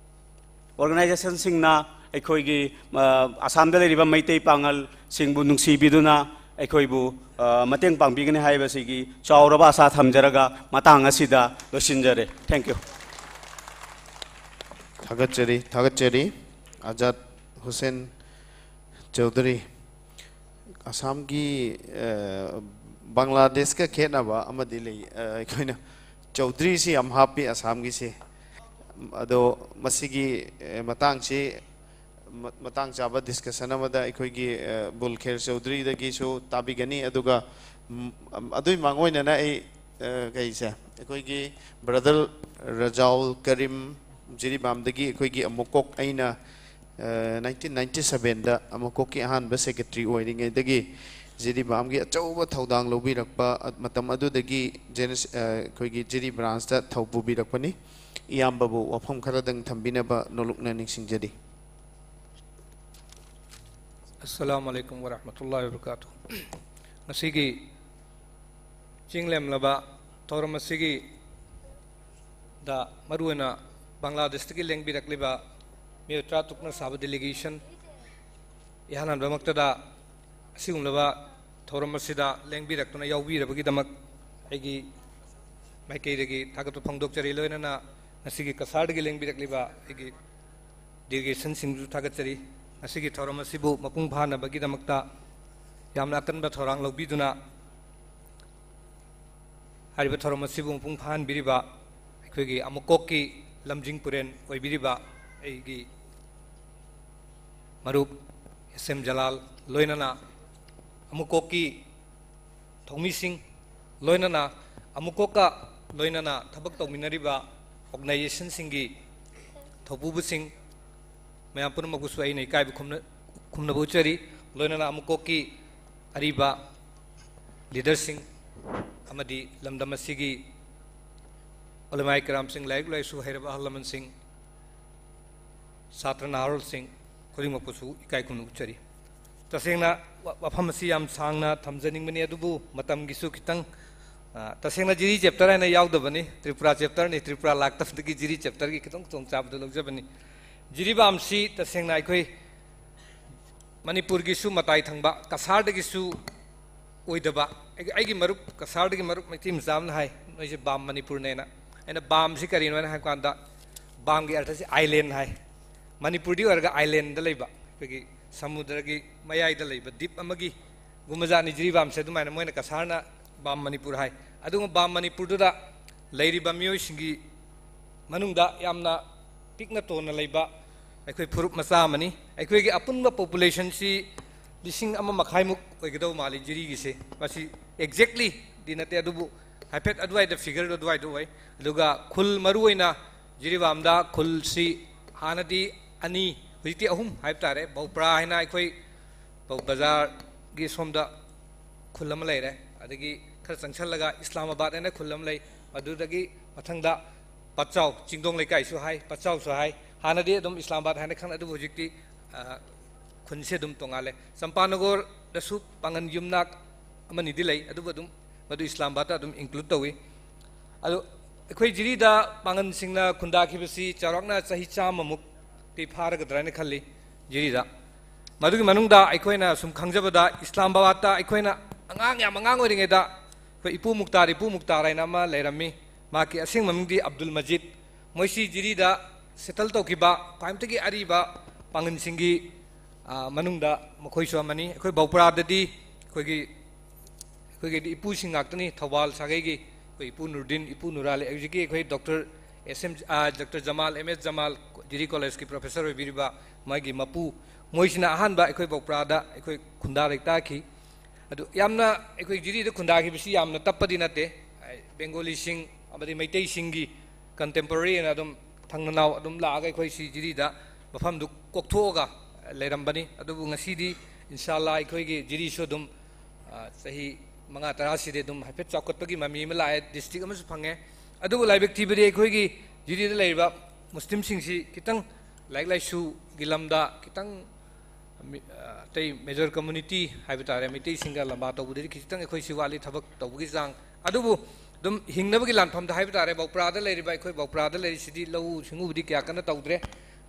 organizationꯁꯤꯡꯅ ꯑꯩꯈꯣꯏꯒꯤ, ꯑ, ꯑꯁꯥꯝꯗ ꯂꯩꯔꯤꯕ ꯃꯩꯇꯩ ꯄꯥꯉꯜꯁꯤꯡꯕꯨ ꯅꯨꯡꯁꯤꯕꯤꯗꯨꯅ ꯑꯩꯈꯣꯏꯕꯨ, ꯑ, ꯃꯇꯦꯡ ꯄꯥꯡꯕꯤꯒꯅꯤ ꯍꯥꯏꯕꯁꯤꯒꯤ ꯆꯥꯎꯔꯕ ꯑꯁꯥ ꯊꯝꯖꯔꯒ ꯃꯇꯥꯡ ꯑꯁꯤꯗ ꯂꯣꯏꯁꯤꯟꯖꯔꯦ꯫ Thank you꯫ ꯊꯥꯒꯠꯆꯔꯤ, ꯊꯥꯒꯠꯆꯔꯤ꯫ ꯑꯖꯥꯗ ꯍꯨꯁꯦꯟ ꯆꯧꯙꯔꯤ, ꯑꯁꯥꯝꯒꯤ, ꯑ, ꯕꯪꯒ꯭ꯂꯥꯗꯦꯁꯀ ꯈꯦꯠꯅꯕ ꯑꯃꯗꯤ ꯂꯩ꯫ ꯑ, ꯑꯩꯈꯣꯏꯅ ꯆꯧꯙꯔꯤꯁꯤ ꯌꯥꯝ ꯍꯥꯞꯄꯤ ꯑꯁꯥꯝꯒꯤꯁꯦ꯫ ꯑꯗꯣ ꯃꯁꯤꯒꯤ, ꯑ, ꯃꯇꯥꯡꯁꯤ ꯃ-, ꯃꯇꯥꯡ ꯆꯥꯕ discussion ꯑꯃꯗ ꯑꯩꯈꯣꯏꯒꯤ, ꯑ, ꯕꯨꯜꯈꯦꯔ ꯆꯧꯙꯔꯤꯗꯒꯤꯁꯨ ꯇꯥꯕꯤꯒꯅꯤ꯫ ꯑꯗꯨꯒ, ꯎꯝ, ꯑꯗꯨꯒꯤ ꯃꯥꯡ ꯑꯣꯏꯅꯅ ꯑꯩ, ꯑ, ꯀꯩꯁꯦ, ꯑꯩꯈꯣꯏꯒꯤ brother ꯔꯖꯥꯎꯜ ꯀꯔꯤꯝ ꯖꯤꯔꯤꯕꯥꯝꯗꯒꯤ ꯑꯩꯈꯣꯏꯒꯤ ꯑꯃꯨꯛꯀꯣꯛ ꯑꯩꯅ, ꯑ, nineteen ninety sevenꯗ ꯑꯃꯨꯛꯀꯣꯛꯀꯤ ꯑꯍꯥꯟꯕ secretary ꯑꯣꯏꯔꯤꯉꯩꯗꯒꯤ ꯖꯤꯔꯤꯕꯥꯝꯒꯤ ꯑꯆꯧꯕ ꯊꯧꯗꯥꯡ ꯂꯧꯕꯤꯔꯛꯄ, ꯑ, ꯃꯇꯝ ꯑꯗꯨꯗꯒꯤ ꯖꯦꯅꯦꯁ-, ꯑ, ꯑꯩꯈꯣꯏꯒꯤ ꯖꯤꯔꯤ branchꯇ ꯊꯧ ꯄꯨꯕꯤꯔꯛꯄꯅꯤ꯫ ꯏꯌꯥꯝꯕꯕꯨ ꯋꯥꯐꯝ ꯈꯔꯗꯪ ꯊꯝꯕꯤꯅꯕ ꯅꯣꯂꯨꯛꯅ ꯅꯤꯡꯁꯤꯡꯖꯔꯤ꯫ ꯑꯁꯂꯥꯃꯨ ꯑꯂꯥꯏꯀꯨꯝ ꯋꯔꯍꯃꯇꯨꯜꯂꯥꯍꯤ ꯋꯕꯔꯀꯥꯇꯨꯍ꯫ ꯉꯁꯤꯒꯤ ꯆꯤꯡ ꯂꯦꯝꯂꯕ ꯊꯧꯔꯝ ꯑꯁꯤꯒꯤ ꯗ ꯃꯔꯨꯑꯣꯏꯅ ꯕꯪꯒ꯭ꯂꯥꯗꯦꯁꯇꯒꯤ ꯂꯦꯡꯕꯤꯔꯛꯂꯤꯕ ꯃꯤꯑꯣꯏ ꯇꯔꯥꯇꯔꯨꯛꯅ ꯁꯥꯕ delegation ꯏꯍꯥꯟ ꯍꯥꯟꯕꯃꯛꯇꯗ ꯑꯁꯤꯒꯨꯝꯂꯕ ꯊꯧꯔꯝ ꯑꯁꯤꯗ ꯂꯦꯡꯕꯤꯔꯛꯇꯨꯅ ꯌꯥꯎꯕꯤꯔꯕꯒꯤꯗꯃꯛ ꯑꯩꯒꯤ ꯃꯥꯏꯀꯩꯗꯒꯤ ꯊꯥꯒꯠꯄ ꯐꯣꯡꯗꯣꯛꯆꯔꯤ꯫ ꯂꯣꯏꯅꯅ ꯉꯁꯤꯒꯤ ꯀꯁꯥꯔꯗꯒꯤ ꯂꯦꯡꯕꯤꯔꯛꯂꯤꯕ ꯑꯩꯒꯤ delegationꯁꯤꯡꯁꯨ ꯊꯥꯒꯠꯆꯔꯤ꯫ ꯉꯁꯤꯒꯤ ꯊꯧꯔꯝ ꯑꯁꯤꯕꯨ ꯃꯄꯨꯡ ꯐꯥꯅꯕꯒꯤꯗꯃꯛꯇ ꯌꯥꯝꯅ ꯑꯀꯟꯕ ꯊꯧꯔꯥꯡ ꯂꯧꯕꯤꯗꯨꯅ ꯍꯥꯏꯔꯤꯕ ꯊꯧꯔꯝ ꯑꯁꯤꯕꯨ ꯃꯄꯨꯡ ꯐꯥꯍꯟꯕꯤꯔꯤꯕ ꯑꯩꯈꯣꯏꯒꯤ ꯑꯃꯨꯛꯀꯣꯛꯀꯤ ꯂꯝꯖꯤꯡ ꯄꯨꯔꯦꯟ ꯑꯣꯏꯕꯤꯔꯤꯕ ꯑꯩꯒꯤ ꯃꯔꯨꯞ S M ꯖꯂꯥꯜ, ꯂꯣꯏꯅꯅ ꯑꯃꯨꯛꯀꯣꯛꯀꯤ ꯊꯧꯃꯤꯁꯤꯡ, ꯂꯣꯏꯅꯅ ꯑꯃꯨꯛꯀꯣꯛꯀ ꯂꯣꯏꯅꯅ ꯊꯕꯛ ꯇꯧꯃꯤꯟꯅꯔꯤꯕ organizationꯁꯤꯡꯒꯤ ꯊꯧꯄꯨꯕꯁꯤꯡ, ꯃꯌꯥꯝ ꯄꯨꯝꯅꯃꯛꯄꯨꯁꯨ ꯑꯩꯅ ꯏꯀꯥꯏꯕ ꯈꯨꯝꯅ-, ꯈꯨꯝꯅꯕ ꯎꯠꯆꯔꯤ꯫ ꯂꯣꯏꯅꯅ ꯑꯃꯨꯛꯀꯣꯛꯀꯤ ꯑꯔꯤꯕ leaderꯁꯤꯡ, ꯑꯃꯗꯤ ꯂꯝꯗꯝ ꯑꯁꯤꯒꯤ ꯎꯂꯃꯥꯏ ꯀꯔꯥꯝꯁꯤꯡ, ꯂꯥꯏꯔꯤꯛ ꯂꯥꯏꯁꯨ ꯍꯩꯔꯕ ꯑꯍꯜ ꯂꯃꯟꯁꯤꯡ, ꯁꯥꯇ꯭ꯔ ꯅꯍꯥꯔꯣꯜꯁꯤꯡ ꯈꯨꯗꯤꯡꯃꯛꯄꯨꯁꯨ ꯏꯀꯥꯏ ꯈꯨꯝꯅ ꯎꯠꯆꯔꯤ꯫ ꯇꯁꯦꯡꯅ ꯋꯥ-, ꯋꯥꯐꯝ ꯑꯁꯤ ꯌꯥꯝ ꯁꯥꯡꯅ ꯊꯝꯖꯅꯤꯡꯕꯅꯤ, ꯑꯗꯨꯕꯨ ꯃꯇꯝꯒꯤꯁꯨ ꯈꯤꯇꯪ, ꯑ, ꯇꯁꯦꯡꯅ ꯖꯤꯔꯤ chapter ꯍꯥꯏꯅ ꯌꯥꯎꯗꯕꯅꯤ, ꯇ꯭ꯔꯤꯄꯨꯔꯥ chapterꯅꯤ, ꯇ꯭ꯔꯤꯄꯨꯔꯥ ꯂꯥꯛꯇꯕꯗꯒꯤ ꯖꯤꯔꯤ chapterꯒꯤ ꯈꯤꯇꯪ ꯈꯨꯗꯣꯡꯆꯥꯕꯗꯨ ꯂꯧꯖꯕꯅꯤ꯫ ꯖꯤꯔꯤꯕꯥꯝꯁꯤ ꯇꯁꯦꯡꯅ ꯑꯩꯈꯣꯏ ꯃꯅꯤꯄꯨꯔꯒꯤꯁꯨ ꯃꯇꯥꯏ ꯊꯪꯕ, ꯀꯁꯥꯔꯗꯒꯤꯁꯨ ꯑꯣꯏꯗꯕ, ꯑꯩꯒꯤ, ꯑꯩꯒꯤ ꯃꯔꯨꯞ, ꯀꯁꯥꯔꯗꯒꯤ ꯃꯔꯨꯞ ꯃꯩꯇꯩ ꯃꯆꯥ ꯑꯃꯅ ꯍꯥꯏ, "ꯅꯣꯏꯁꯦ ꯕꯥꯝ ꯃꯅꯤꯄꯨꯔꯅꯦꯅ"꯫ ꯑꯩꯅ, "ꯕꯥꯝꯁꯤ ꯀꯔꯤꯅꯣ?" ꯍꯥꯏꯅ ꯍꯥꯏꯕ ꯀꯥꯟꯗ, ꯕꯥꯝꯒꯤ ꯑꯔꯊꯁꯤ island ꯍꯥꯏ꯫ ꯃꯅꯤꯄꯨꯔꯗꯤ ꯑꯣꯏꯔꯒ islandꯗ ꯂꯩꯕ, ꯑꯩꯈꯣꯏꯒꯤ ꯁꯃꯨꯗ꯭ꯔꯒꯤ ꯃꯌꯥꯏꯗ ꯂꯩꯕ ꯗꯤꯞ ꯑꯃꯒꯤ ꯒꯨꯝꯕꯖꯥꯠꯅꯤ ꯖꯤꯔꯤꯕꯥꯝꯁꯦ꯫ ꯑꯗꯨꯃꯥꯏꯅ ꯃꯣꯏꯅ ꯀꯁꯥꯔꯅ ꯕꯥꯝ ꯃꯅꯤꯄꯨꯔ ꯍꯥꯏ꯫ ꯑꯗꯨꯒ ꯕꯥꯝ ꯃꯅꯤꯄꯨꯔꯗꯨꯗ ꯂꯩꯔꯤꯕ ꯃꯤꯑꯣꯏꯁꯤꯡꯒꯤ ꯃꯅꯨꯡꯗ ꯌꯥꯝꯅ ꯄꯤꯛꯅ ꯇꯣꯟꯅ ꯂꯩꯕ ꯑꯩꯈꯣꯏ ꯐꯨꯔꯨꯞ ꯃꯆꯥ ꯑꯃꯅꯤ꯫ ꯑꯩꯈꯣꯏꯒꯤ ꯑꯄꯨꯟꯕ populationꯁꯤ ꯂꯤꯁꯤꯡ ꯑꯃ ꯃꯈꯥꯏꯃꯨꯛ ꯑꯣꯏꯒꯗꯧ ꯃꯥꯜꯂꯤ ꯖꯤꯔꯤꯒꯤꯁꯦ꯫ ꯃꯁꯤ exactlyꯗꯤ ꯅꯠꯇꯦ, ꯑꯗꯨꯕꯨ ꯍꯥꯏꯐꯦꯠ ꯑꯗꯨꯋꯥꯏꯗ figureꯗꯣ ꯑꯗꯨꯋꯥꯏꯗ ꯑꯣꯏ꯫ ꯑꯗꯨꯒ ꯈꯨꯜ ꯃꯔꯨꯑꯣꯏꯅ ꯖꯤꯔꯤꯕꯥꯝꯗ ꯈꯨꯜꯁꯤ ꯍꯥꯟꯅꯗꯤ ꯑꯅꯤ, ꯍꯧꯖꯤꯛꯇꯤ ꯑꯍꯨꯝ ꯍꯥꯏꯕ ꯇꯥꯔꯦ꯫ ꯕꯧꯄ꯭ꯔꯥ ꯍꯥꯏꯅ ꯑꯩꯈꯣꯏ ꯕꯧ-, ꯕꯖꯥꯔꯒꯤ ꯁꯣꯝꯗ ꯈꯨꯜ ꯑꯃ ꯂꯩꯔꯦ, ꯑꯗꯒꯤ ꯈꯔ ꯆꯪꯁꯜꯂꯒ ꯏꯁꯂꯥꯃꯥꯕꯥꯗ ꯍꯥꯏꯅ ꯈꯨꯜ ꯑꯃ ꯂꯩ, ꯑꯗꯨꯗꯒꯤ ꯃꯊꯪꯗ ꯄꯠꯆꯥꯎ, ꯆꯤꯡꯗꯣꯡ ꯂꯩꯀꯥꯏꯁꯨ ꯍꯥꯏ, ꯄꯠꯆꯥꯎꯁꯨ ꯍꯥꯏ꯫ ꯍꯥꯟꯅꯗꯤ ꯑꯗꯨꯝ ꯏꯁꯂꯥꯃꯥꯕꯥꯗ ꯍꯥꯏꯅ ꯈꯪꯅꯩ, ꯑꯗꯨꯕꯨ ꯍꯧꯖꯤꯛꯇꯤ, ꯑ, ꯈꯨꯟꯁꯦ ꯑꯗꯨꯝ ꯇꯣꯉꯥꯜꯂꯦ꯫ ꯆꯝꯄꯥꯅꯒꯔꯗꯁꯨ ꯄꯥꯡꯒꯟ ꯌꯨꯝꯅꯥꯛ ꯑꯃꯅꯤꯗꯤ ꯂꯩ, ꯑꯗꯨꯕꯨ ꯑꯗꯨꯝ ꯃꯗꯨ ꯏꯁꯂꯥꯃꯥꯕꯥꯗꯇ ꯑꯗꯨꯝ include ꯇꯧꯏ꯫ ꯑꯗꯨ ꯑꯩꯈꯣꯏ ꯖꯤꯔꯤꯗ ꯄꯥꯡꯒꯟꯁꯤꯡꯅ ꯈꯨꯟꯗꯥꯈꯤꯕꯁꯤ ꯆꯥꯎꯔꯥꯛꯅ ꯆꯍꯤ ꯆꯥꯝꯃꯃꯨꯛꯇꯤ ꯐꯥꯔꯒꯗ꯭ꯔꯥ ꯍꯥꯏꯅ ꯈꯜꯂꯤ ꯖꯤꯔꯤꯗ꯫ ꯃꯗꯨꯒꯤ ꯃꯅꯨꯡꯗ ꯑꯩꯈꯣꯏꯅ ꯁꯨꯝ ꯈꯪꯖꯕꯗ, ꯏꯁꯂꯥꯃꯥꯕꯥꯗꯇ ꯑꯩꯈꯣꯏꯅ ꯑꯉꯥꯡ, ꯌꯥꯝ ꯑꯉꯥꯡ ꯑꯣꯏꯔꯤꯉꯩꯗ ꯑꯩꯈꯣꯏ ꯏꯄꯨ ꯃꯨꯛꯇꯥꯔ, ꯏꯄꯨ ꯃꯨꯛꯇꯥꯔ ꯍꯥꯏꯅ ꯑꯃ ꯂꯩꯔꯝꯃꯤ꯫ ꯃꯍꯥꯛꯀꯤ ꯑꯁꯦꯡꯕ ꯃꯤꯡꯗꯤ ꯑꯕꯗꯨꯜ ꯃꯖꯤꯗ꯫ ꯃꯣꯏꯁꯤ ꯖꯤꯔꯤꯗ settle ꯇꯧꯈꯤꯕ ꯈ꯭ꯋꯥꯏꯗꯒꯤ ꯑꯔꯤꯕ ꯄꯥꯡꯒꯟꯁꯤꯡꯒꯤ, ꯑ, ꯃꯅꯨꯡꯗ ꯃꯈꯣꯏꯁꯨ ꯑꯃꯅꯤ꯫ ꯑꯩꯈꯣꯏ ꯕꯧꯄ꯭ꯔꯥꯗꯗꯤ ꯑꯩꯈꯣꯏꯒꯤ, ꯑꯩꯈꯣꯏꯒꯤꯗꯤ ꯏꯄꯨꯁꯤꯡ ꯉꯥꯛꯇꯅꯤ, ꯊꯧꯕꯥꯜ ꯁꯥꯒꯩꯒꯤ ꯑꯩꯈꯣꯏ ꯏꯄꯨ ꯅꯨꯔꯗꯤꯟ, ꯏꯄꯨ ꯅꯨꯔꯥꯂꯤ, ꯍꯧꯖꯤꯛꯀꯤ ꯑꯩꯈꯣꯏ ꯗꯣꯛꯇꯔ ꯑꯦꯁ ꯑꯦꯝ, ꯑ, ꯗꯣꯛꯇꯔ ꯖꯃꯥꯜ, ꯑꯦꯝ ꯑꯦꯁ ꯖꯃꯥꯜ, ꯖꯤꯔꯤ ꯀꯣꯂꯦꯖꯀꯤ professor ꯑꯣꯏꯕꯤꯔꯤꯕ ꯃꯥꯒꯤ ꯃꯄꯨ, ꯃꯣꯏꯁꯤꯅ ꯑꯍꯥꯟꯕ ꯑꯩꯈꯣꯏ ꯕꯧꯄ꯭ꯔꯥꯗ ꯑꯩꯈꯣꯏ ꯈꯨꯟꯗꯥ ꯂꯩꯇꯥꯈꯤ꯫ ꯑꯗꯨ ꯌꯥꯝꯅ ꯑꯩꯈꯣꯏ ꯖꯤꯔꯤꯗ ꯈꯨꯟꯗꯥꯈꯤꯕꯁꯤ ꯌꯥꯝꯅ ꯇꯞꯄꯗꯤ ꯅꯠꯇꯦ꯫ ꯕꯦꯡꯒꯣꯂꯤꯁꯤꯡ ꯑꯃꯗꯤ ꯃꯩꯇꯩꯁꯤꯡꯒꯤ contemporary ꯑꯣꯏꯅ ꯑꯗꯨꯝ ꯊꯪꯅꯅꯥꯎ ꯑꯗꯨꯝ ꯂꯥꯛꯑꯒ ꯑꯩꯈꯣꯏ ꯁꯤ ꯖꯤꯔꯤꯗ ꯃꯐꯝꯗꯨ ꯀꯣꯛꯊꯣꯛꯑꯒ ꯂꯩꯔꯝꯕꯅꯤ꯫ ꯑꯗꯨꯕꯨ ꯉꯁꯤꯗꯤ ꯏꯟꯁꯥ ꯑꯜꯂꯥ ꯑꯩꯈꯣꯏꯒꯤ ꯖꯤꯔꯤꯁꯨ ꯑꯗꯨꯝ, ꯑ, ꯆꯍꯤ ꯃꯉꯥ ꯇꯔꯥꯁꯤꯗꯤ ꯑꯗꯨꯝ ꯍꯥꯏꯐꯦꯠ ꯆꯥꯎꯈꯠꯄꯒꯤ ꯃꯃꯤ ꯑꯃ ꯂꯥꯛꯑꯦ, ꯗꯤꯁꯇ꯭ꯔꯤꯛ ꯑꯃꯁꯨ ꯐꯪꯉꯦ꯫ ꯑꯗꯨꯕꯨ ꯂꯥꯏꯕꯛ ꯊꯤꯕꯗꯤ ꯑꯩꯈꯣꯏꯒꯤ ꯖꯤꯔꯤꯗ ꯂꯩꯔꯤꯕ ꯃꯨꯁꯂꯤꯝꯁꯤꯡꯁꯤ ꯈꯤꯇꯪ ꯂꯥꯏꯔꯤꯛ ꯂꯥꯏꯁꯨꯒꯤ ꯂꯝꯗ ꯈꯤꯇꯪ ꯃꯤ-, ꯑ, ꯑꯇꯩ ꯃꯦꯖꯣꯔ ꯀꯝꯃꯨꯅꯤꯇꯤ ꯍꯥꯏꯕ ꯇꯥꯔꯦ, ꯃꯩꯇꯩꯁꯤꯡꯒ ꯂꯝꯕꯥ ꯇꯧꯕꯗꯗꯤ ꯈꯤꯇꯪ ꯑꯩꯈꯣꯏꯁꯤ ꯋꯥꯠꯂꯤ ꯊꯕꯛ ꯇꯧꯕꯒꯤ ꯆꯥꯡ꯫ ꯑꯗꯨꯕꯨ ꯑꯗꯨꯝ ꯍꯤꯡꯅꯕꯒꯤ ꯂꯥꯟꯐꯝꯗ ꯍꯥꯏꯕ ꯇꯥꯔꯦ, ꯕꯧꯄ꯭ꯔꯥꯗ ꯂꯩꯔꯤꯕ ꯑꯩꯈꯣꯏ, ꯕꯧꯄ꯭ꯔꯥꯗ ꯂꯩꯔꯤꯁꯤꯗꯤ ꯂꯧꯎ ꯁꯤꯡꯎꯕꯗꯤ ꯀꯌꯥ ꯀꯟꯅ ꯇꯧꯗ꯭ꯔꯦ꯫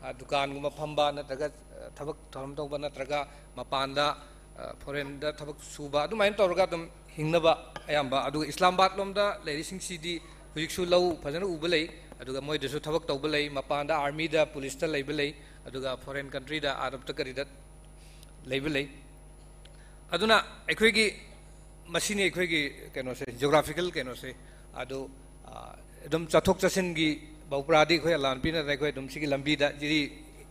ꯑ, ꯗꯨꯀꯥꯟꯒꯨꯝꯕ ꯐꯝꯕ ꯅꯠꯇ꯭ꯔꯒ, ꯑ, ꯊꯕꯛ ꯊꯧꯔꯝ ꯇꯧꯕ ꯅꯠꯇ꯭ꯔꯒ ꯃꯄꯥꯟꯗ, ꯑ, ꯐꯣꯔꯦꯟꯗ ꯊꯕꯛ ꯁꯨꯕ ꯑꯗꯨꯃꯥꯏꯅ ꯇꯧꯔꯒ ꯑꯗꯨꯝ ꯍꯤꯡꯅꯕ ꯑꯌꯥꯝꯕ꯫ ꯑꯗꯨꯒ ꯏꯁꯂꯥꯃꯥꯕꯥꯗ ꯂꯣꯝꯗ ꯂꯩꯔꯤꯁꯤꯡꯁꯤꯗꯤ ꯍꯧꯖꯤꯛꯁꯨ ꯂꯧ ꯐꯖꯅ ꯎꯕ ꯂꯩ, ꯑꯗꯨꯒ ꯃꯣꯏꯗꯁꯨ ꯊꯕꯛ ꯇꯧꯕ ꯂꯩ, ꯃꯄꯥꯟꯗ ꯑꯥꯔꯃꯤꯗ, ꯄꯨꯂꯤꯁꯇ ꯂꯩꯕ ꯂꯩ, ꯑꯗꯨꯒ ꯐꯣꯔꯦꯟ ꯀꯟꯇ꯭ꯔꯤꯗ, ꯑꯥꯔꯕꯇ ꯀꯔꯤꯗ ꯂꯩꯕ ꯂꯩ꯫ ꯑꯗꯨꯅ ꯑꯩꯈꯣꯏꯒꯤ, ꯃꯁꯤꯅꯤ ꯑꯩꯈꯣꯏꯒꯤ ꯀꯩꯅꯣꯁꯦ, ꯖꯤꯑꯣꯒ꯭ꯔꯥꯐꯤꯀꯦꯜ ꯀꯩꯅꯣꯁꯦ꯫ ꯑꯗꯨ, ꯑ, ꯑꯗꯨꯝ ꯆꯠꯊꯣꯛ ꯆꯠꯁꯤꯟꯒꯤ ꯕꯧꯄ꯭ꯔꯥꯗꯤ ꯑꯩꯈꯣꯏ ꯑꯂꯥꯟꯄꯤ ꯅꯠꯇ꯭ꯔꯒ ꯑꯩꯈꯣꯏ ꯑꯗꯨꯝ ꯁꯤꯒꯤ ꯂꯝꯕꯤꯗ, ꯖꯤꯔꯤ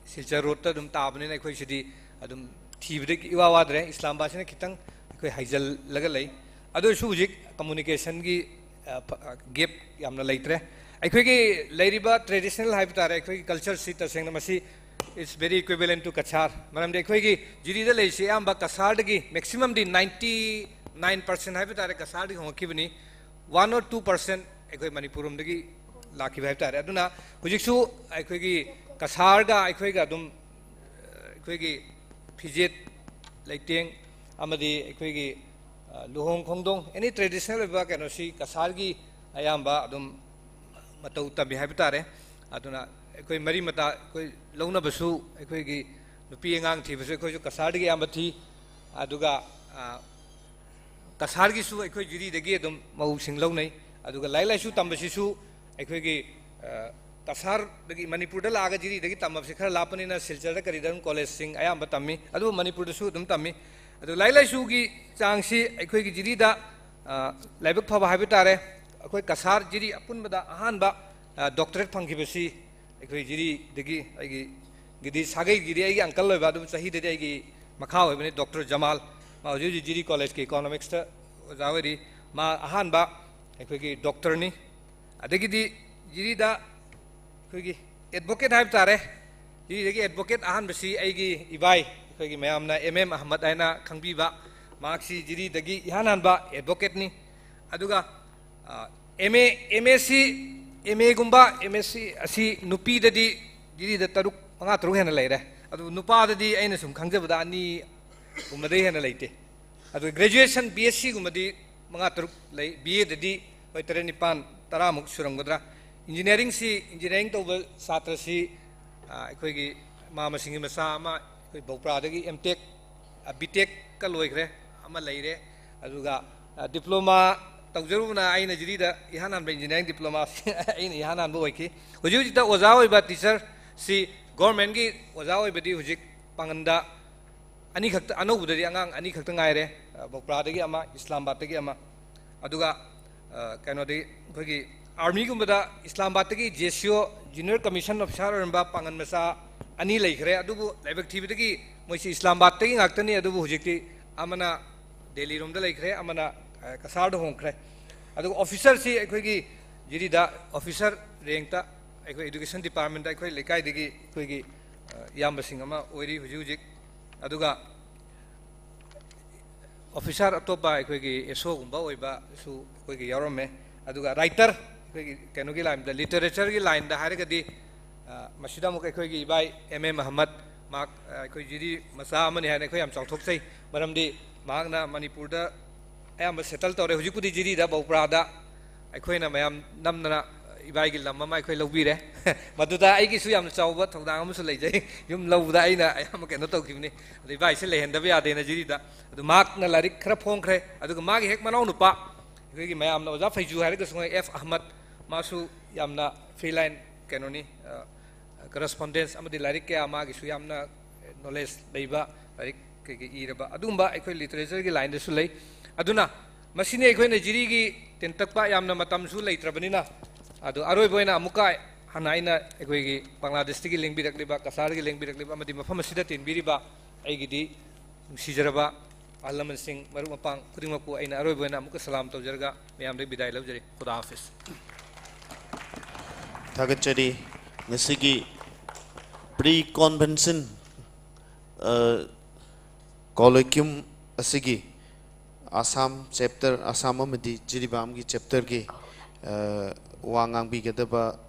ꯁꯤꯜꯆꯔ ꯔꯣꯗꯇ ꯑꯗꯨꯝ ꯇꯥꯕꯅꯤꯅ ꯑꯩꯈꯣꯏ ꯁꯤꯗꯤ ꯑꯗꯨꯝ ꯊꯤꯕꯗ ꯏꯋꯥ ꯋꯥꯗ꯭ꯔꯦ꯫ ꯏꯁꯂꯥꯃꯥꯕꯥꯗꯁꯤꯅ ꯈꯤꯇꯪ ꯑꯩꯈꯣꯏ ꯍꯥꯏꯖꯤꯜꯂꯒ ꯂꯩ꯫ ꯑꯗꯨ ꯑꯣꯏꯔꯁꯨ ꯍꯧꯖꯤꯛ ꯀꯝꯃꯨꯅꯤꯀꯦꯁꯟꯒꯤ, ꯑ, ꯐ-, ꯑ, ꯒꯦꯞ ꯌꯥꯝꯅ ꯂꯩꯇ꯭ꯔꯦ꯫ ꯑꯩꯈꯣꯏꯒꯤ ꯂꯩꯔꯤꯕ ꯇ꯭ꯔꯦꯗꯤꯁꯅꯦꯜ ꯍꯥꯏꯕ ꯇꯥꯔꯦ, ꯑꯩꯈꯣꯏꯒꯤ ꯀꯜꯆꯔꯁꯤ ꯇꯁꯦꯡꯅ ꯃꯁꯤ it's very equivalent to Cachar. ꯃꯔꯝꯗꯤ ꯑꯩꯈꯣꯏꯒꯤ ꯖꯤꯔꯤꯗ ꯂꯩꯔꯤꯁꯤ ꯑꯌꯥꯝꯕ ꯀꯁꯥꯔꯗꯒꯤ, ꯃꯦꯛꯁꯤꯃꯝꯗꯤ ninety nine percent ꯍꯥꯏꯕ ꯇꯥꯔꯦ, ꯀꯁꯥꯔꯗꯒꯤ ꯍꯣꯡꯉꯛꯈꯤꯕꯅꯤ꯫ One or two percent ꯑꯩꯈꯣꯏ ꯃꯅꯤꯄꯨꯔ ꯔꯣꯝꯗꯒꯤ ꯂꯥꯛꯈꯤꯕ ꯍꯥꯏꯕ ꯇꯥꯔꯦ꯫ ꯑꯗꯨꯅ ꯍꯧꯖꯤꯛꯁꯨ ꯑꯩꯈꯣꯏꯒꯤ ꯀꯁꯥꯔꯒ ꯑꯩꯈꯣꯏꯒ ꯑꯗꯨꯝ, ꯑ, ꯑꯩꯈꯣꯏꯒꯤ ꯐꯤꯖꯦꯠ ꯂꯩꯇꯦꯡ ꯑꯃꯗꯤ ꯑꯩꯈꯣꯏꯒꯤ, ꯑ, ꯂꯨꯍꯣꯡ ꯈꯣꯡꯗꯣꯡ, ꯑꯦꯅꯤ ꯇ꯭ꯔꯦꯗꯤꯁꯅꯦꯜ ꯑꯣꯏꯕ ꯀꯩꯅꯣꯁꯤ ꯀꯁꯥꯔꯒꯤ ꯑꯌꯥꯝꯕ ꯑꯗꯨꯝ ꯃꯇꯧ ꯇꯝꯃꯤ ꯍꯥꯏꯕ ꯇꯥꯔꯦ꯫ ꯑꯗꯨꯅ ꯑꯩꯈꯣꯏ ꯃꯔꯤ ꯃꯇꯥ ꯑꯩꯈꯣꯏ ꯂꯧꯅꯕꯁꯨ ꯑꯩꯈꯣꯏꯒꯤ ꯅꯨꯄꯤ ꯑꯉꯥꯡ ꯊꯤꯕꯁꯨ ꯑꯩꯈꯣꯏꯁꯨ ꯀꯁꯥꯔꯗꯒꯤ ꯑꯌꯥꯝꯕ ꯊꯤ꯫ ꯑꯗꯨꯒ, ꯑ, ꯀꯁꯥꯔꯒꯤꯁꯨ ꯑꯩꯈꯣꯏ ꯖꯤꯔꯤꯗꯒꯤ ꯑꯗꯨꯝ ꯃꯧꯁꯤꯡ ꯂꯧꯅꯩ꯫ ꯑꯗꯨꯒ ꯂꯥꯏꯔꯤꯛ ꯂꯥꯏꯁꯨ ꯇꯝꯕꯁꯤꯁꯨ ꯑꯩꯈꯣꯏꯒꯤ, ꯑ, ꯀꯁꯥꯔꯗꯒꯤ, ꯃꯅꯤꯄꯨꯔꯗ ꯂꯥꯛꯑꯒ ꯖꯤꯔꯤꯗꯒꯤ ꯇꯝꯕꯁꯤ ꯈꯔ ꯂꯥꯞꯄꯅꯤꯅ ꯁꯤꯜꯆꯔꯗ ꯀꯔꯤꯗ ꯑꯗꯨꯝ ꯀꯣꯂꯦꯖꯁꯤꯡ ꯑꯌꯥꯝꯕ ꯇꯝꯃꯤ꯫ ꯑꯗꯨꯕꯨ ꯃꯅꯤꯄꯨꯔꯗꯁꯨ ꯑꯗꯨꯝ ꯇꯝꯃꯤ꯫ ꯑꯗꯨ ꯂꯥꯏꯔꯤꯛ ꯂꯥꯏꯁꯨꯒꯤ ꯆꯥꯡꯁꯤ ꯑꯩꯈꯣꯏꯒꯤ ꯖꯤꯔꯤꯗ, ꯑ, ꯂꯥꯏꯕꯛ ꯐꯕ ꯍꯥꯏꯕ ꯇꯥꯔꯦ, ꯑꯩꯈꯣꯏ ꯀꯁꯥꯔ ꯖꯤꯔꯤ ꯑꯄꯨꯟꯕꯗ ꯑꯍꯥꯟꯕ, ꯑ, ꯗꯣꯛꯇꯔꯦꯠ ꯐꯪꯈꯤꯕꯁꯤ ꯑꯩꯈꯣꯏ ꯖꯤꯔꯤꯗꯒꯤ, ꯑꯩꯒꯤ ꯒꯤꯗꯤ ꯁꯥꯒꯩꯒꯤꯗꯤ ꯑꯩꯒꯤ ꯑꯪꯀꯜ ꯑꯣꯏꯕ, ꯑꯗꯨꯕꯨ ꯆꯍꯤꯗꯗꯤ ꯑꯩꯒꯤ ꯃꯈꯥ ꯑꯣꯏꯕꯅꯤ, ꯗꯣꯛꯇꯔ ꯖꯃꯥꯜ꯫ ꯃꯥ ꯍꯧꯖꯤꯛ ꯍꯧꯖꯤꯛ ꯖꯤꯔꯤ ꯀꯣꯂꯦꯖꯀꯤ ꯏꯀꯣꯅꯣꯃꯤꯛꯁꯇ ꯑꯣꯖꯥ ꯑꯣꯏꯔꯤ꯫ ꯃꯥ ꯑꯍꯥꯟꯕ ꯑꯩꯈꯣꯏꯒꯤ ꯗꯣꯛꯇꯔꯅꯤ꯫ ꯑꯗꯒꯤꯗꯤ ꯖꯤꯔꯤꯗ ꯑꯩꯈꯣꯏꯒꯤ ꯑꯦꯗꯚꯣꯀꯦꯠ ꯍꯥꯏꯕ ꯇꯥꯔꯦ, ꯖꯤꯔꯤꯗꯒꯤ ꯑꯦꯗꯚꯣꯀꯦꯠ ꯑꯍꯥꯟꯕꯁꯤ ꯑꯩꯒꯤ ꯏꯕꯥꯏ, ꯑꯩꯈꯣꯏꯒꯤ ꯃꯌꯥꯝꯅ ꯑꯦꯝ ꯑꯦꯝ ꯑꯍꯃꯗ ꯍꯥꯏꯅ ꯈꯪꯕꯤꯕ, ꯃꯍꯥꯛꯁꯤ ꯖꯤꯔꯤꯗꯒꯤ ꯏꯍꯥꯟ ꯍꯥꯟꯕ ꯑꯦꯗꯚꯣꯀꯦꯠꯅꯤ꯫ ꯑꯗꯨꯒ ꯑꯦꯝ ꯑꯦ ꯑꯦꯝ ꯑꯦ ꯁꯤ ꯑꯦꯝ ꯑꯦꯒꯨꯝꯕ ꯑꯦꯝ ꯑꯦꯁ ꯁꯤ ꯑꯁꯤ ꯅꯨꯄꯤꯗꯗꯤ ꯖꯤꯔꯤꯗ ꯇꯔꯨꯛ, ꯃꯉꯥ ꯇꯔꯨꯛ ꯍꯦꯟꯅ ꯂꯩꯔꯦ꯫ ꯑꯗꯨ ꯅꯨꯄꯥꯗꯗꯤ ꯑꯩꯅ ꯁꯨꯝ ꯈꯪꯖꯕꯗ ꯑꯅꯤꯒꯨꯝꯕꯗꯩ ꯍꯦꯟꯅ ꯂꯩꯇꯦ꯫ ꯑꯗꯨ ꯒ꯭ꯔꯦꯖꯨꯑꯦꯁꯟ ꯕꯤ ꯑꯦꯁ ꯁꯤꯒꯨꯝꯕꯗꯤ ꯃꯉꯥ ꯇꯔꯨꯛ ꯂꯩ, ꯕꯤ ꯑꯦꯗꯗꯤ ꯍꯣꯏ ꯇꯔꯦꯠ ꯅꯤꯄꯥꯟ ꯇꯔꯥꯃꯨꯛ ꯁꯨꯔꯝꯒꯗ꯭ꯔꯥ꯫ ꯏꯟꯖꯤꯅꯤꯌꯥꯔꯤꯡꯁꯤ, ꯏꯟꯖꯤꯅꯤꯌꯥꯔꯤꯡ ꯇꯧꯕ ꯁꯥꯇ꯭ꯔꯁꯤ, ꯑ, ꯑꯩꯈꯣꯏꯒꯤ ꯃꯥꯃꯁꯤꯡꯒꯤ ꯃꯆꯥ ꯑꯃ ꯑꯩꯈꯣꯏ ꯕꯧꯄ꯭ꯔꯥꯗꯒꯤ ꯑꯦꯝ ꯇꯦꯛ, ꯑ, ꯕꯤ ꯇꯦꯛꯀ ꯂꯣꯏꯈ꯭ꯔꯦ, ꯑꯃ ꯂꯩꯔꯦ꯫ ꯑꯗꯨꯒ, ꯑ, ꯗꯤꯄ꯭ꯂꯣꯃꯥ ꯇꯧꯖꯔꯨꯕꯅ ꯑꯩꯅ ꯖꯤꯔꯤꯗ ꯏꯍꯥꯟ ꯍꯥꯟꯕ ꯏꯟꯖꯤꯅꯤꯌꯥꯔꯤꯡ ꯗꯤꯄ꯭ꯂꯣꯃꯥꯁꯤ ꯑꯩꯅ ꯏꯍꯥꯟ ꯍꯥꯟꯕ ꯑꯣꯏꯈꯤ꯫ ꯍꯧꯖꯤꯛ ꯍꯧꯖꯤꯛꯇ ꯑꯣꯖꯥ ꯑꯣꯏꯕ ꯇꯤꯆꯔꯁꯤ ꯒꯣꯔꯃꯦꯟꯒꯤ ꯑꯣꯖꯥ ꯑꯣꯏꯕꯗꯤ ꯍꯧꯖꯤꯛ ꯄꯥꯡꯒꯟꯗ ꯑꯅꯤꯈꯛꯇ, ꯑꯅꯧꯕꯗꯗꯤ ꯑꯉꯥꯡ ꯑꯅꯤꯈꯛꯇ ꯉꯥꯏꯔꯦ, ꯑ, ꯕꯧꯄ꯭ꯔꯥꯗꯒꯤ ꯑꯃ, ꯏꯁꯂꯥꯝꯕꯥꯗꯇꯒꯤ ꯑꯃ꯫ ꯑꯗꯨꯒ, ꯑ, ꯀꯩꯅꯣꯗꯤ ꯑꯩꯈꯣꯏꯒꯤ ꯑꯥꯔꯃꯤꯒꯨꯝꯕꯗ ꯏꯁꯂꯥꯝꯕꯥꯗꯇꯒꯤ ꯖꯦ ꯁꯤ ꯑꯣ, ꯖꯨꯅꯤꯌꯔ ꯀꯃꯤꯁꯟ ꯑꯣꯐꯤꯁꯥꯔ ꯑꯣꯏꯔꯝꯕ ꯄꯥꯡꯒꯟ ꯃꯆꯥ ꯑꯅꯤ ꯂꯩꯈ꯭ꯔꯦ꯫ ꯑꯗꯨꯕꯨ ꯂꯥꯏꯕꯛ ꯊꯤꯕꯗꯒꯤ ꯃꯣꯏꯁꯤ ꯏꯁꯂꯥꯝꯕꯥꯗꯇꯒꯤ ꯉꯥꯛꯇꯅꯤ꯫ ꯑꯗꯨꯕꯨ ꯍꯧꯖꯤꯛꯇꯤ ꯑꯃꯅ ꯗꯦꯜꯂꯤꯔꯣꯝꯗ ꯂꯩꯈ꯭ꯔꯦ, ꯑꯃꯅ, ꯑ, ꯀꯁꯥꯔꯗ ꯍꯣꯡꯈ꯭ꯔꯦ꯫ ꯑꯗꯨꯒ ꯑꯣꯐꯤꯁꯥꯔꯁꯤ ꯑꯩꯈꯣꯏꯒꯤ ꯖꯤꯔꯤꯗ ꯑꯣꯐꯤꯁꯥꯔ ꯔꯦꯡꯛꯇ ꯑꯩꯈꯣꯏ ꯏꯗꯨꯀꯦꯁꯟ ꯗꯤꯄꯥꯔꯠꯃꯦꯟꯇ ꯑꯩꯈꯣꯏ ꯂꯩꯀꯥꯏꯗꯒꯤ ꯑꯩꯈꯣꯏꯒꯤ, ꯑ, ꯏꯌꯥꯝꯕꯁꯤꯡ ꯑꯃ ꯑꯣꯏꯔꯤ ꯍꯧꯖꯤꯛ ꯍꯧꯖꯤꯛ꯫ ꯑꯗꯨꯒ ꯑꯣꯐꯤꯁꯥꯔ ꯑꯇꯣꯞꯄ ꯑꯩꯈꯣꯏꯒꯤ ꯑꯦꯁ ꯑꯣꯒꯨꯝꯕ ꯑꯣꯏꯕꯁꯨ ꯑꯩꯈꯣꯏꯒꯤ ꯌꯥꯎꯔꯝꯃꯦ꯫ ꯑꯗꯨꯒ ꯔꯥꯏꯇꯔ, ꯑꯩꯈꯣꯏꯒꯤ ꯀꯩꯅꯣꯒꯤ ꯂꯥꯏꯟꯗ, ꯂꯤꯇꯔꯦꯆꯔꯒꯤ ꯂꯥꯏꯟꯗ ꯍꯥꯏꯔꯒꯗꯤ, ꯑ, ꯃꯁꯤꯗ ꯑꯃꯨꯛ ꯑꯩꯈꯣꯏꯒꯤ ꯏꯕꯥꯏ ꯑꯦꯝ ꯑꯦ ꯃꯍꯝꯃꯗ, ꯃꯍꯥꯛ, ꯑ, ꯑꯩꯈꯣꯏ ꯖꯤꯔꯤ ꯃꯆꯥ ꯑꯃꯅꯤ ꯍꯥꯏꯅ ꯑꯩꯈꯣꯏ ꯌꯥꯝ ꯆꯥꯎꯊꯣꯛꯆꯩ꯫ ꯃꯔꯝꯗꯤ ꯃꯍꯥꯛꯅ ꯃꯅꯤꯄꯨꯔꯗ ꯑꯌꯥꯝꯕ ꯁꯦꯇꯜ ꯇꯧꯔꯦ꯫ ꯍꯧꯖꯤꯛꯄꯨꯗꯤ ꯖꯤꯔꯤꯗ, ꯕꯧꯄ꯭ꯔꯥꯗ ꯑꯩꯈꯣꯏꯅ ꯃꯌꯥꯝ ꯅꯝꯗꯅ ꯏꯕꯥꯏꯒꯤ ꯂꯝ ꯑꯃ ꯑꯩꯈꯣꯏ ꯂꯧꯕꯤꯔꯦ꯫ ꯃꯗꯨꯗ ꯑꯩꯒꯤꯁꯨ ꯌꯥꯝꯅ ꯆꯥꯎꯕ ꯊꯧꯗꯥꯡ ꯑꯃꯁꯨ ꯂꯩꯖꯩ꯫ ꯌꯨꯝ ꯂꯧꯕꯗ ꯑꯩꯅ ꯑꯌꯥꯝꯕ ꯀꯩꯅꯣ ꯇꯧꯈꯤꯕꯅꯤ꯫ ꯑꯗꯣ ꯏꯕꯥꯏꯁꯦ ꯂꯩꯍꯟꯗꯕ ꯌꯥꯗꯦꯅ ꯖꯤꯔꯤꯗ꯫ ꯑꯗꯨ ꯃꯍꯥꯛꯅ ꯂꯥꯏꯔꯤꯛ ꯈꯔ ꯐꯣꯡꯈ꯭ꯔꯦ꯫ ꯑꯗꯨꯒ ꯃꯥꯒꯤ ꯍꯦꯛ ꯃꯅꯥꯎ ꯅꯨꯄꯥ, ꯑꯩꯈꯣꯏꯒꯤ ꯃꯌꯥꯝꯅ ꯑꯣꯖꯥ ꯐꯩꯖꯨ ꯍꯥꯏꯔꯒꯁꯨ ꯉꯥꯏ, ꯑꯦꯐ ꯑꯍꯃꯗ, ꯃꯥꯁꯨ ꯌꯥꯝꯅ ꯐ꯭ꯔꯤ ꯂꯥꯏꯟ ꯀꯩꯅꯣꯅꯤ, ꯑ, ꯀꯔꯦꯁꯄꯣꯟꯗꯦꯟꯁ ꯑꯃꯗꯤ ꯂꯥꯏꯔꯤꯛ ꯀꯌꯥ ꯃꯥꯒꯤꯁꯨ ꯌꯥꯝꯅ ꯅꯣꯂꯦꯖ ꯂꯩꯕ, ꯂꯥꯏꯔꯤꯛ ꯀꯩꯀꯩ ꯏꯔꯕ ꯑꯗꯨꯒꯨꯝꯕ ꯑꯩꯈꯣꯏ ꯂꯤꯇꯔꯦꯆꯔꯒꯤ ꯂꯥꯏꯟꯗꯁꯨ ꯂꯩ꯫ ꯑꯗꯨꯅ ꯃꯁꯤꯅꯤ ꯑꯩꯈꯣꯏꯅ ꯖꯤꯔꯤꯒꯤ ꯇꯦꯟꯇꯛꯄ, ꯌꯥꯝꯅ ꯃꯇꯝꯁꯨ ꯂꯩꯇ꯭ꯔꯕꯅꯤꯅ꯫ ꯑꯗꯣ ꯑꯔꯣꯏꯕ ꯑꯣꯏꯅ ꯑꯃꯨꯛꯀ ꯍꯥꯟꯅ ꯑꯩꯅ ꯑꯩꯈꯣꯏꯒꯤ ꯕꯪꯒ꯭ꯂꯥꯗꯦꯁꯇꯒꯤ ꯂꯦꯡꯕꯤꯔꯛꯂꯤꯕ, ꯀꯁꯥꯔꯗꯒꯤ ꯂꯦꯡꯕꯤꯔꯛꯂꯤꯕ ꯑꯃꯗꯤ ꯃꯐꯝ ꯑꯁꯤꯗ ꯇꯤꯟꯕꯤꯔꯤꯕ ꯑꯩꯒꯤꯗꯤ ꯅꯨꯡꯁꯤꯖꯔꯕ ꯑꯍꯜ ꯂꯃꯟꯁꯤꯡ, ꯃꯔꯨꯞ ꯃꯄꯥꯡ ꯈꯨꯗꯤꯡꯃꯛꯄꯨ ꯑꯩꯅ ꯑꯔꯣꯏꯕ ꯑꯣꯏꯅ ꯑꯃꯨꯛꯀ ꯁꯂꯥꯝ ꯇꯧꯖꯔꯒ ꯃꯌꯥꯝꯗꯒꯤ ꯕꯤꯗꯥꯏ ꯂꯧꯖꯔꯤ꯫ ꯈꯨꯗꯥ ꯍꯥꯐꯤꯖ꯫ ꯊꯥꯒꯠꯆꯔꯤ꯫ ꯉꯁꯤꯒꯤ ꯄ꯭ꯔꯤ ꯀꯣꯟꯚꯦꯟꯁꯟ, ꯑ, ꯀꯣꯂꯣꯀ꯭ꯌꯨꯝ ꯑꯁꯤꯒꯤ ꯑꯁꯥꯝ ꯆꯦꯞꯇꯔ, ꯑꯁꯥꯝ ꯑꯃꯗꯤ ꯖꯤꯔꯤꯕꯥꯝꯒꯤ ꯆꯦꯞꯇꯔꯒꯤ, ꯑ, ꯋꯥ ꯉꯥꯡꯕꯤꯒꯗꯕ,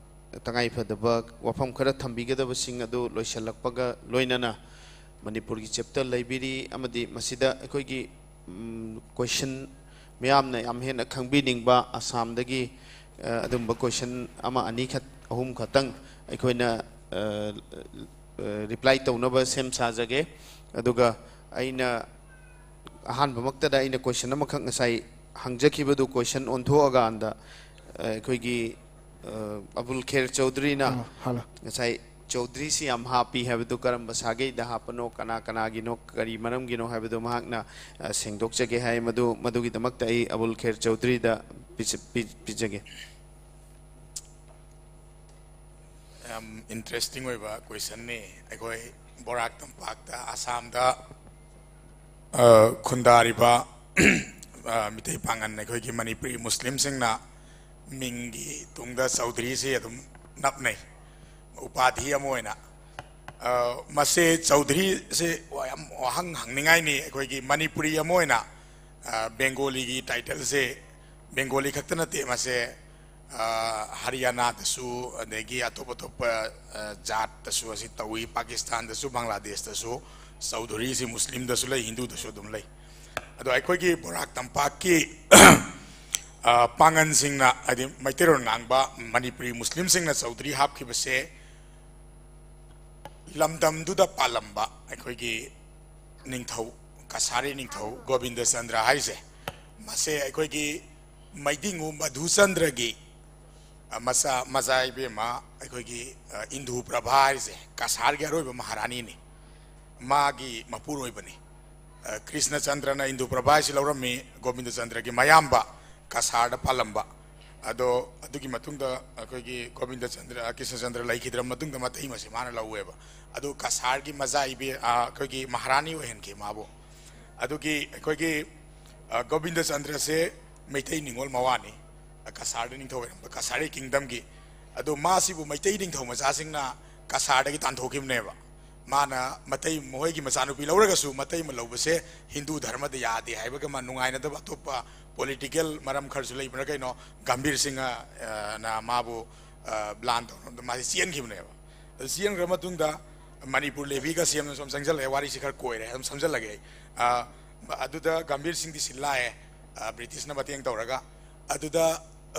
ꯇꯉꯥꯏꯐꯗꯕ ꯋꯥꯐꯝ ꯈꯔ ꯊꯝꯕꯤꯒꯗꯕꯁꯤꯡ ꯑꯗꯨ ꯂꯣꯏꯁꯤꯜꯂꯛꯄꯒ ꯂꯣꯏꯅꯅ ꯃꯅꯤꯄꯨꯔꯒꯤ ꯆꯦꯞꯇꯔ ꯂꯩꯕꯤꯔꯤ꯫ ꯑꯃꯗꯤ ꯃꯁꯤꯗ ꯑꯩꯈꯣꯏꯒꯤ, ꯎꯝ, ꯀꯣꯏꯁꯟ, ꯃꯤꯌꯥꯝꯅ ꯌꯥꯝ ꯍꯦꯟꯅ ꯈꯪꯕꯤꯅꯤꯡꯕ ꯑꯁꯥꯝꯗꯒꯤ, ꯑ, ꯑꯗꯨꯝꯕ ꯀꯣꯏꯁꯟ ꯑꯃ ꯑꯅꯤꯈꯛ, ꯑꯍꯨꯝ ꯈꯛꯇꯪ ꯑꯩꯈꯣꯏꯅ, ꯑ, ꯑ, ꯔꯤꯄ꯭ꯂꯥꯏ ꯇꯧꯅꯕ ꯁꯦꯝ ꯁꯥꯖꯒꯦ꯫ ꯑꯗꯨꯒ ꯑꯩꯅ ꯑꯍꯥꯟꯕꯃꯛꯇꯗ ꯑꯩꯅ ꯀꯣꯏꯁꯟ ꯑꯃꯈꯛ ꯉꯁꯥꯏ ꯍꯪꯖꯈꯤꯕꯗꯨ ꯀꯣꯏꯁꯟ ꯑꯣꯟꯊꯣꯛꯑꯀꯥꯟꯗ, ꯑ, ꯑꯩꯈꯣꯏꯒꯤ, ꯑ, ꯑꯕꯨꯜ ꯈꯦꯔ ꯆꯧꯙꯔꯤꯅ ꯑ, ꯍꯜꯂꯣ꯫ ꯉꯁꯥꯏ ꯆꯧꯙꯔꯤꯁꯤ ꯌꯥꯝ ꯍꯥꯞꯄꯤ ꯍꯥꯏꯕꯗꯨ ꯀꯔꯝꯕ ꯁꯥꯒꯩꯗ ꯍꯥꯞꯄꯅꯣ, ꯀꯅꯥ ꯀꯅꯥꯒꯤꯅꯣ, ꯀꯔꯤ ꯃꯔꯝꯒꯤꯅꯣ ꯍꯥꯏꯕꯗꯨ ꯃꯍꯥꯛꯅ, ꯑ, ꯁꯦꯡꯗꯣꯛꯆꯒꯦ ꯍꯥꯏ꯫ ꯃꯗꯨ, ꯃꯗꯨꯒꯤꯗꯃꯛꯇ ꯑꯩ ꯑꯕꯨꯜ ꯈꯦꯔ ꯆꯧꯙꯔꯤꯗ ꯄꯤꯖ-, ꯄꯤ-, ꯄꯤꯖꯒꯦ꯫ ꯌꯥꯝ ꯏꯟꯇꯔꯦꯁꯇꯤꯡ ꯑꯣꯏꯕ ꯀꯣꯏꯁꯟꯅꯤ꯫ ꯑꯩꯈꯣꯏ ꯕꯣꯔꯥꯛ ꯇꯝꯄꯥꯛꯇ, ꯑꯁꯥꯝꯗ, ꯑ, ꯈꯨꯟꯗꯥꯔꯤꯕ, ꯑ, ꯃꯤꯇꯩ ꯄꯥꯉꯟ, ꯑꯩꯈꯣꯏꯒꯤ ꯃꯅꯤꯄꯨꯔꯤ ꯃꯨꯁꯂꯤꯝꯁꯤꯡꯅ ꯃꯤꯡꯒꯤ ꯇꯨꯡꯗ ꯆꯧꯙꯔꯤꯁꯤ ꯑꯗꯨꯝ ꯅꯞꯅꯩ, ꯎꯄꯥꯙꯤ ꯑꯃ ꯑꯣꯏꯅ꯫ ꯑ, ꯃꯁꯦ ꯆꯧꯙꯔꯤꯁꯦ ꯌꯥꯝ ꯋꯥꯍꯪ ꯍꯪꯅꯤꯡꯉꯥꯏꯅꯤ꯫ ꯑꯩꯈꯣꯏꯒꯤ ꯃꯅꯤꯄꯨꯔꯤ ꯑꯃ ꯑꯣꯏꯅ, ꯑ, ꯕꯦꯡꯒꯣꯂꯤꯒꯤ ꯇꯥꯏꯇꯜꯁꯦ, ꯕꯦꯡꯒꯣꯂꯤ ꯈꯛꯇ ꯅꯠꯇꯦ, ꯃꯁꯦ, ꯑ, ꯍꯔꯤꯌꯥꯅꯥꯗꯁꯨ, ꯑꯗꯒꯤ ꯑꯇꯣꯞ ꯑꯇꯣꯞꯄ, ꯑ, ꯖꯥꯠꯇꯁꯨ ꯑꯁꯤ ꯇꯧꯏ, ꯄꯥꯀꯤꯁꯇꯥꯟꯗꯁꯨ, ꯕꯪꯒ꯭ꯂꯥꯗꯦꯁꯇꯁꯨ ꯆꯧꯙꯔꯤꯁꯤ ꯃꯨꯁꯂꯤꯝꯗꯁꯨ ꯂꯩ, ꯍꯤꯟꯗꯨꯗꯁꯨ ꯑꯗꯨꯝ ꯂꯩ꯫ ꯑꯗꯣ ꯑꯩꯈꯣꯏꯒꯤ ꯕꯣꯔꯥꯛ ꯇꯝꯄꯥꯛꯀꯤ, ꯑ, ꯄꯥꯉꯟꯁꯤꯡꯅ, ꯍꯥꯏꯗꯤ ꯃꯩꯇꯩꯂꯣꯟ ꯉꯥꯡꯕ ꯃꯅꯤꯄꯨꯔꯤ ꯃꯨꯁꯂꯤꯝꯁꯤꯡꯅ ꯆꯧꯙꯔꯤ ꯍꯥꯞꯈꯤꯕꯁꯦ ꯂꯝꯗꯝꯗꯨꯗ ꯄꯥꯜꯂꯝꯕ ꯑꯩꯈꯣꯏꯒꯤ ꯅꯤꯡꯊꯧ, ꯀꯁꯥꯔꯤ ꯅꯤꯡꯊꯧ ꯒꯣꯕꯤꯟꯗꯆꯟꯗ꯭ꯔ ꯍꯥꯏꯁꯦ, ꯃꯁꯦ ꯑꯩꯈꯣꯏꯒꯤ ꯃꯩꯗꯤꯡꯉꯨ ꯃꯙꯨꯆꯟꯗ꯭ꯔꯒꯤ, ꯑ, ꯃꯆꯥ, ꯃꯆꯥ ꯏꯕꯦꯝꯃ ꯑꯩꯈꯣꯏꯒꯤ, ꯑ, ꯏꯟꯗꯨ ꯄ꯭ꯔꯚꯥ ꯍꯥꯏꯁꯦ ꯀꯁꯥꯔꯒꯤ ꯑꯔꯣꯏꯕ ꯃꯍꯥꯔꯥꯅꯤꯅꯤ, ꯃꯥꯒꯤ ꯃꯄꯨꯔꯣꯏꯕꯅꯤ꯫ ꯑ, ꯀ꯭ꯔꯤꯁꯅꯆꯟꯗ꯭ꯔꯅ ꯏꯟꯗꯨ ꯄ꯭ꯔꯚꯥ ꯍꯥꯏꯁꯤ ꯂꯧꯔꯝꯃꯤ, ꯒꯣꯕꯤꯟꯗꯆꯟꯗ꯭ꯔꯒꯤ ꯃꯌꯥꯝꯕ ꯀꯁꯥꯔꯗ ꯄꯥꯜꯂꯝꯕ꯫ ꯑꯗꯣ ꯑꯗꯨꯒꯤ ꯃꯇꯨꯡꯗ ꯑꯩꯈꯣꯏꯒꯤ ꯒꯣꯕꯤꯟꯗꯆꯟꯗ꯭ꯔ, ꯑ, ꯀ꯭ꯔꯤꯁꯅꯆꯟꯗ꯭ꯔ ꯂꯩꯈꯤꯗ꯭ꯔ ꯃꯇꯨꯡꯗ ꯃꯇꯩ ꯃꯁꯦ ꯃꯥꯅ ꯂꯧꯋꯦꯕ꯫ ꯑꯗꯨ ꯀꯁꯥꯔꯒꯤ ꯃꯆꯥ ꯏꯕꯦ-, ꯑ, ꯑꯩꯈꯣꯏꯒꯤ ꯃꯍꯥꯔꯥꯅꯤ ꯑꯣꯏꯍꯟꯈꯤ ꯃꯥꯕꯨ꯫ ꯑꯗꯨꯒꯤ ꯑꯩꯈꯣꯏꯒꯤ, ꯑ, ꯒꯣꯕꯤꯟꯗꯆꯟꯗ꯭ꯔꯁꯦ ꯃꯩꯇꯩ ꯅꯤꯉꯣꯜ ꯃꯋꯥꯅꯤ, ꯑ, ꯀꯁꯥꯔꯗ ꯅꯤꯡꯊꯧ ꯑꯣꯏꯔꯝꯕ, ꯀꯁꯥꯔꯤ ꯀꯤꯡꯗꯝꯒꯤ꯫ ꯑꯗꯣ ꯃꯥꯁꯤꯕꯨ ꯃꯩꯇꯩ ꯅꯤꯡꯊꯧ ꯃꯆꯥꯁꯤꯡꯅ ꯀꯁꯥꯔꯗꯒꯤ ꯇꯥꯟꯊꯣꯛꯈꯤꯕꯅꯦꯕ꯫ ꯃꯥꯅ ꯃꯇꯩ ꯃꯈꯣꯏꯒꯤ ꯃꯆꯥꯅꯨꯄꯤ ꯂꯧꯔꯒꯁꯨ ꯃꯇꯩ ꯑꯃ ꯂꯧꯕꯁꯦ ꯍꯤꯟꯗꯨ ꯙꯔꯃꯗ ꯌꯥꯗꯦ ꯍꯥꯏꯕꯒ ꯑꯃ ꯅꯨꯡꯉꯥꯏꯅꯗꯕ ꯑꯇꯣꯞꯄ ꯄꯣꯂꯤꯇꯤꯀꯦꯜ ꯃꯔꯝ ꯈꯔꯁꯨ ꯂꯩꯕꯅ ꯀꯩꯅꯣ ꯒꯝꯚꯤꯔ ꯁꯤꯡ ꯑ, ꯅ ꯃꯥꯕꯨ ꯑ, ꯂꯥꯟ ꯇꯧꯅꯕꯗ ꯃꯥꯁꯤ ꯆꯦꯟꯈꯤꯕꯅꯦꯕ꯫ ꯑꯗꯨ ꯆꯦꯟꯈ꯭ꯔ ꯃꯇꯨꯡꯗ ꯃꯅꯤꯄꯨꯔ ꯂꯦꯚꯤꯒ ꯁꯤ ꯑꯦꯝꯅ ꯁꯨꯝ ꯆꯪꯁꯤꯜꯂꯛꯑꯦ, ꯋꯥꯔꯤꯁꯤ ꯈꯔ ꯀꯣꯏꯔꯦ, ꯑꯗꯨꯝ ꯁꯝꯖꯜꯂꯒꯦ ꯑꯩ꯫ ꯑ, ꯑꯗꯨꯗ ꯒꯝꯚꯤꯔ ꯁꯤꯡꯗꯤ ꯁꯤꯜ ꯂꯥꯛꯑꯦ, ꯑ, ꯕ꯭ꯔꯤꯇꯤꯁꯅ ꯃꯇꯦꯡ ꯇꯧꯔꯒ꯫ ꯑꯗꯨꯗ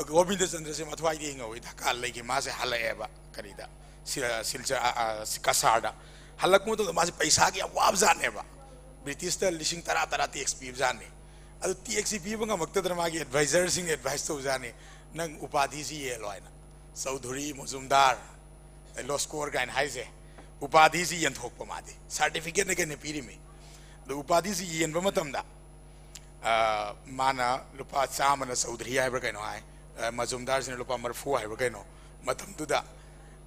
ꯒꯣꯕꯤꯟꯗ ꯆꯟꯗ꯭ꯔꯁꯦ ꯃꯊ꯭ꯋꯥꯏꯗꯤ ꯍꯤꯡꯍꯧꯋꯤ, ꯙꯀꯥ ꯂꯩꯈꯤ, ꯃꯥꯁꯦ ꯍꯜꯂꯛꯑꯦꯕ ꯀꯔꯤꯗ, ꯁꯤ-, ꯑ, ꯁꯤꯜꯆꯔ, ꯑ, ꯑ, ꯁꯤ-, ꯀꯁꯥꯔꯗ꯫ ꯍꯜꯂꯛꯄ ꯃꯇꯝꯗ ꯃꯥꯁꯦ ꯄꯩꯁꯥꯒꯤ ꯌꯥꯝ ꯋꯥꯕ ꯖꯥꯠꯅꯦꯕ꯫ ꯕ꯭ꯔꯤꯇꯤꯁꯇ ꯂꯤꯁꯤꯡ ꯇꯔꯥ ꯇꯔꯥ ꯇꯦꯛꯁ ꯄꯤꯕ ꯖꯥꯠꯅꯤ꯫ ꯑꯗꯨ ꯇꯦꯛꯁꯁꯤ ꯄꯤꯕ ꯉꯝꯃꯛꯇꯗꯅ ꯃꯥꯒꯤ ꯑꯦꯗꯚꯥꯏꯖꯔꯁꯤꯡ ꯑꯦꯗꯚꯥꯏꯁ ꯇꯧꯕ ꯖꯥꯠꯅꯤ, "ꯅꯪ ꯎꯄꯥꯙꯤꯁꯤ ꯌꯦꯜꯂꯣ" ꯍꯥꯏꯅ꯫ ꯆꯧꯙꯨꯔꯤ, ꯃꯣꯖꯨꯝꯗꯥꯔ, ꯂꯣꯁꯀꯣꯔ ꯀꯥꯏꯅ ꯍꯥꯏꯁꯦ, ꯎꯄꯥꯙꯤꯁꯤ ꯌꯦꯟꯊꯣꯛꯄ ꯃꯥꯗꯤ꯫ ꯁꯥꯔꯇꯤꯐꯤꯀꯦꯠꯅ ꯀꯩꯅ ꯄꯤꯔꯤꯃꯤ꯫ ꯑꯗꯣ ꯎꯄꯥꯙꯤꯁꯤ ꯌꯦꯟꯕ ꯃꯇꯝꯗ, ꯑ, ꯃꯥꯅ ꯂꯨꯄꯥ ꯆꯥꯝꯃꯅ ꯆꯧꯙꯨꯔꯤ ꯍꯥꯏꯕ꯭ꯔꯥ ꯀꯩꯅꯣ ꯍꯥꯏ, ꯑ, ꯃꯖꯨꯝꯗꯥꯔꯁꯤꯅ ꯂꯨꯄꯥ ꯃꯔꯤꯐꯨ ꯍꯥꯏꯕ꯭ꯔꯥ ꯀꯩꯅꯣ꯫ ꯃꯇꯝꯗꯨꯗ,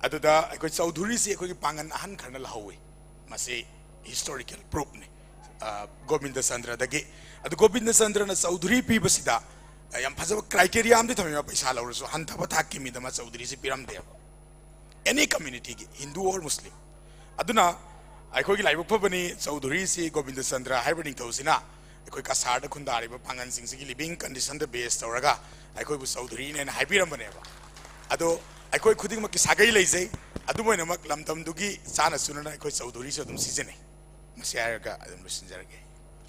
ꯑꯗꯨꯗ ꯑꯩꯈꯣꯏ ꯆꯧꯙꯨꯔꯤꯁꯤ ꯑꯩꯈꯣꯏꯒꯤ ꯄꯥꯡꯒꯟ ꯑꯍꯟ ꯈꯔꯅ ꯂꯧꯍꯧꯋꯤ꯫ ꯃꯁꯤ ꯍꯤꯁꯇꯣꯔꯤꯀꯦꯜ ꯄ꯭ꯔꯨꯐꯅꯤ, ꯑ, ꯒꯣꯕꯤꯟꯗ ꯆꯟꯗ꯭ꯔꯗꯒꯤ꯫ ꯑꯗꯨ ꯒꯣꯕꯤꯟꯗ ꯆꯟꯗ꯭ꯔꯅ ꯆꯧꯙꯨꯔꯤ ꯄꯤꯕꯁꯤꯗ, ꯑ, ꯌꯥꯝ ꯐꯖꯕ ꯀ꯭ꯔꯥꯏꯇꯦꯔꯤꯌꯥ ꯑꯃꯗꯤ ꯊꯝꯃꯦꯕ, ꯄꯩꯁꯥ ꯂꯧꯔꯁꯨ ꯍꯟꯊꯕ ꯊꯥꯛꯀꯤ ꯃꯤꯗ ꯃꯥ ꯆꯧꯙꯨꯔꯤꯁꯤ ꯄꯤꯔꯝꯗꯦꯕ꯫ ꯑꯦꯅꯤ ꯀꯝꯃ꯭ꯌꯨꯅꯤꯇꯤꯒꯤ, ꯍꯤꯟꯗꯨ ꯑꯣꯔ ꯃꯨꯁꯂꯤꯝ꯫ ꯑꯗꯨꯅ ꯑꯩꯈꯣꯏꯒꯤ ꯂꯥꯏꯕꯛ ꯐꯕꯅꯤ, ꯆꯧꯙꯨꯔꯤꯁꯤ ꯒꯣꯕꯤꯟꯗ ꯆꯟꯗ꯭ꯔ ꯍꯥꯏꯕ ꯅꯤꯡꯊꯧꯁꯤꯅ ꯑꯩꯈꯣꯏ ꯀꯁꯥꯔꯗ ꯈꯨꯟꯗꯥꯔꯤꯕ ꯄꯥꯡꯒꯜꯁꯤꯡꯁꯤꯒꯤ ꯂꯤꯕꯤꯡ ꯀꯟꯗꯤꯁꯟꯗ ꯕꯦꯁ ꯇꯧꯔꯒ ꯑꯩꯈꯣꯏꯕꯨ ꯆꯧꯙꯨꯔꯤꯅꯦꯅ ꯍꯥꯏꯕꯤꯔꯝꯕꯅꯦꯕ꯫ ꯑꯗꯣ ꯑꯩꯈꯣꯏ ꯈꯨꯗꯤꯡꯃꯛꯀꯤ ꯁꯥꯒꯩ ꯂꯩꯖꯩ, ꯑꯗꯨꯝ ꯑꯣꯏꯅꯃꯛ ꯂꯝꯗꯝꯗꯨꯒꯤ ꯆꯥꯅ ꯆꯨꯅꯅ ꯑꯩꯈꯣꯏ ꯆꯧꯙꯨꯔꯤꯁꯨ ꯑꯗꯨꯝ ꯁꯤꯖꯤꯟꯅꯩ꯫ ꯃꯁꯤ ꯍꯥꯏꯔꯒ ꯑꯗꯨꯝ ꯂꯣꯏꯁꯤꯟꯖꯔꯒꯦ꯫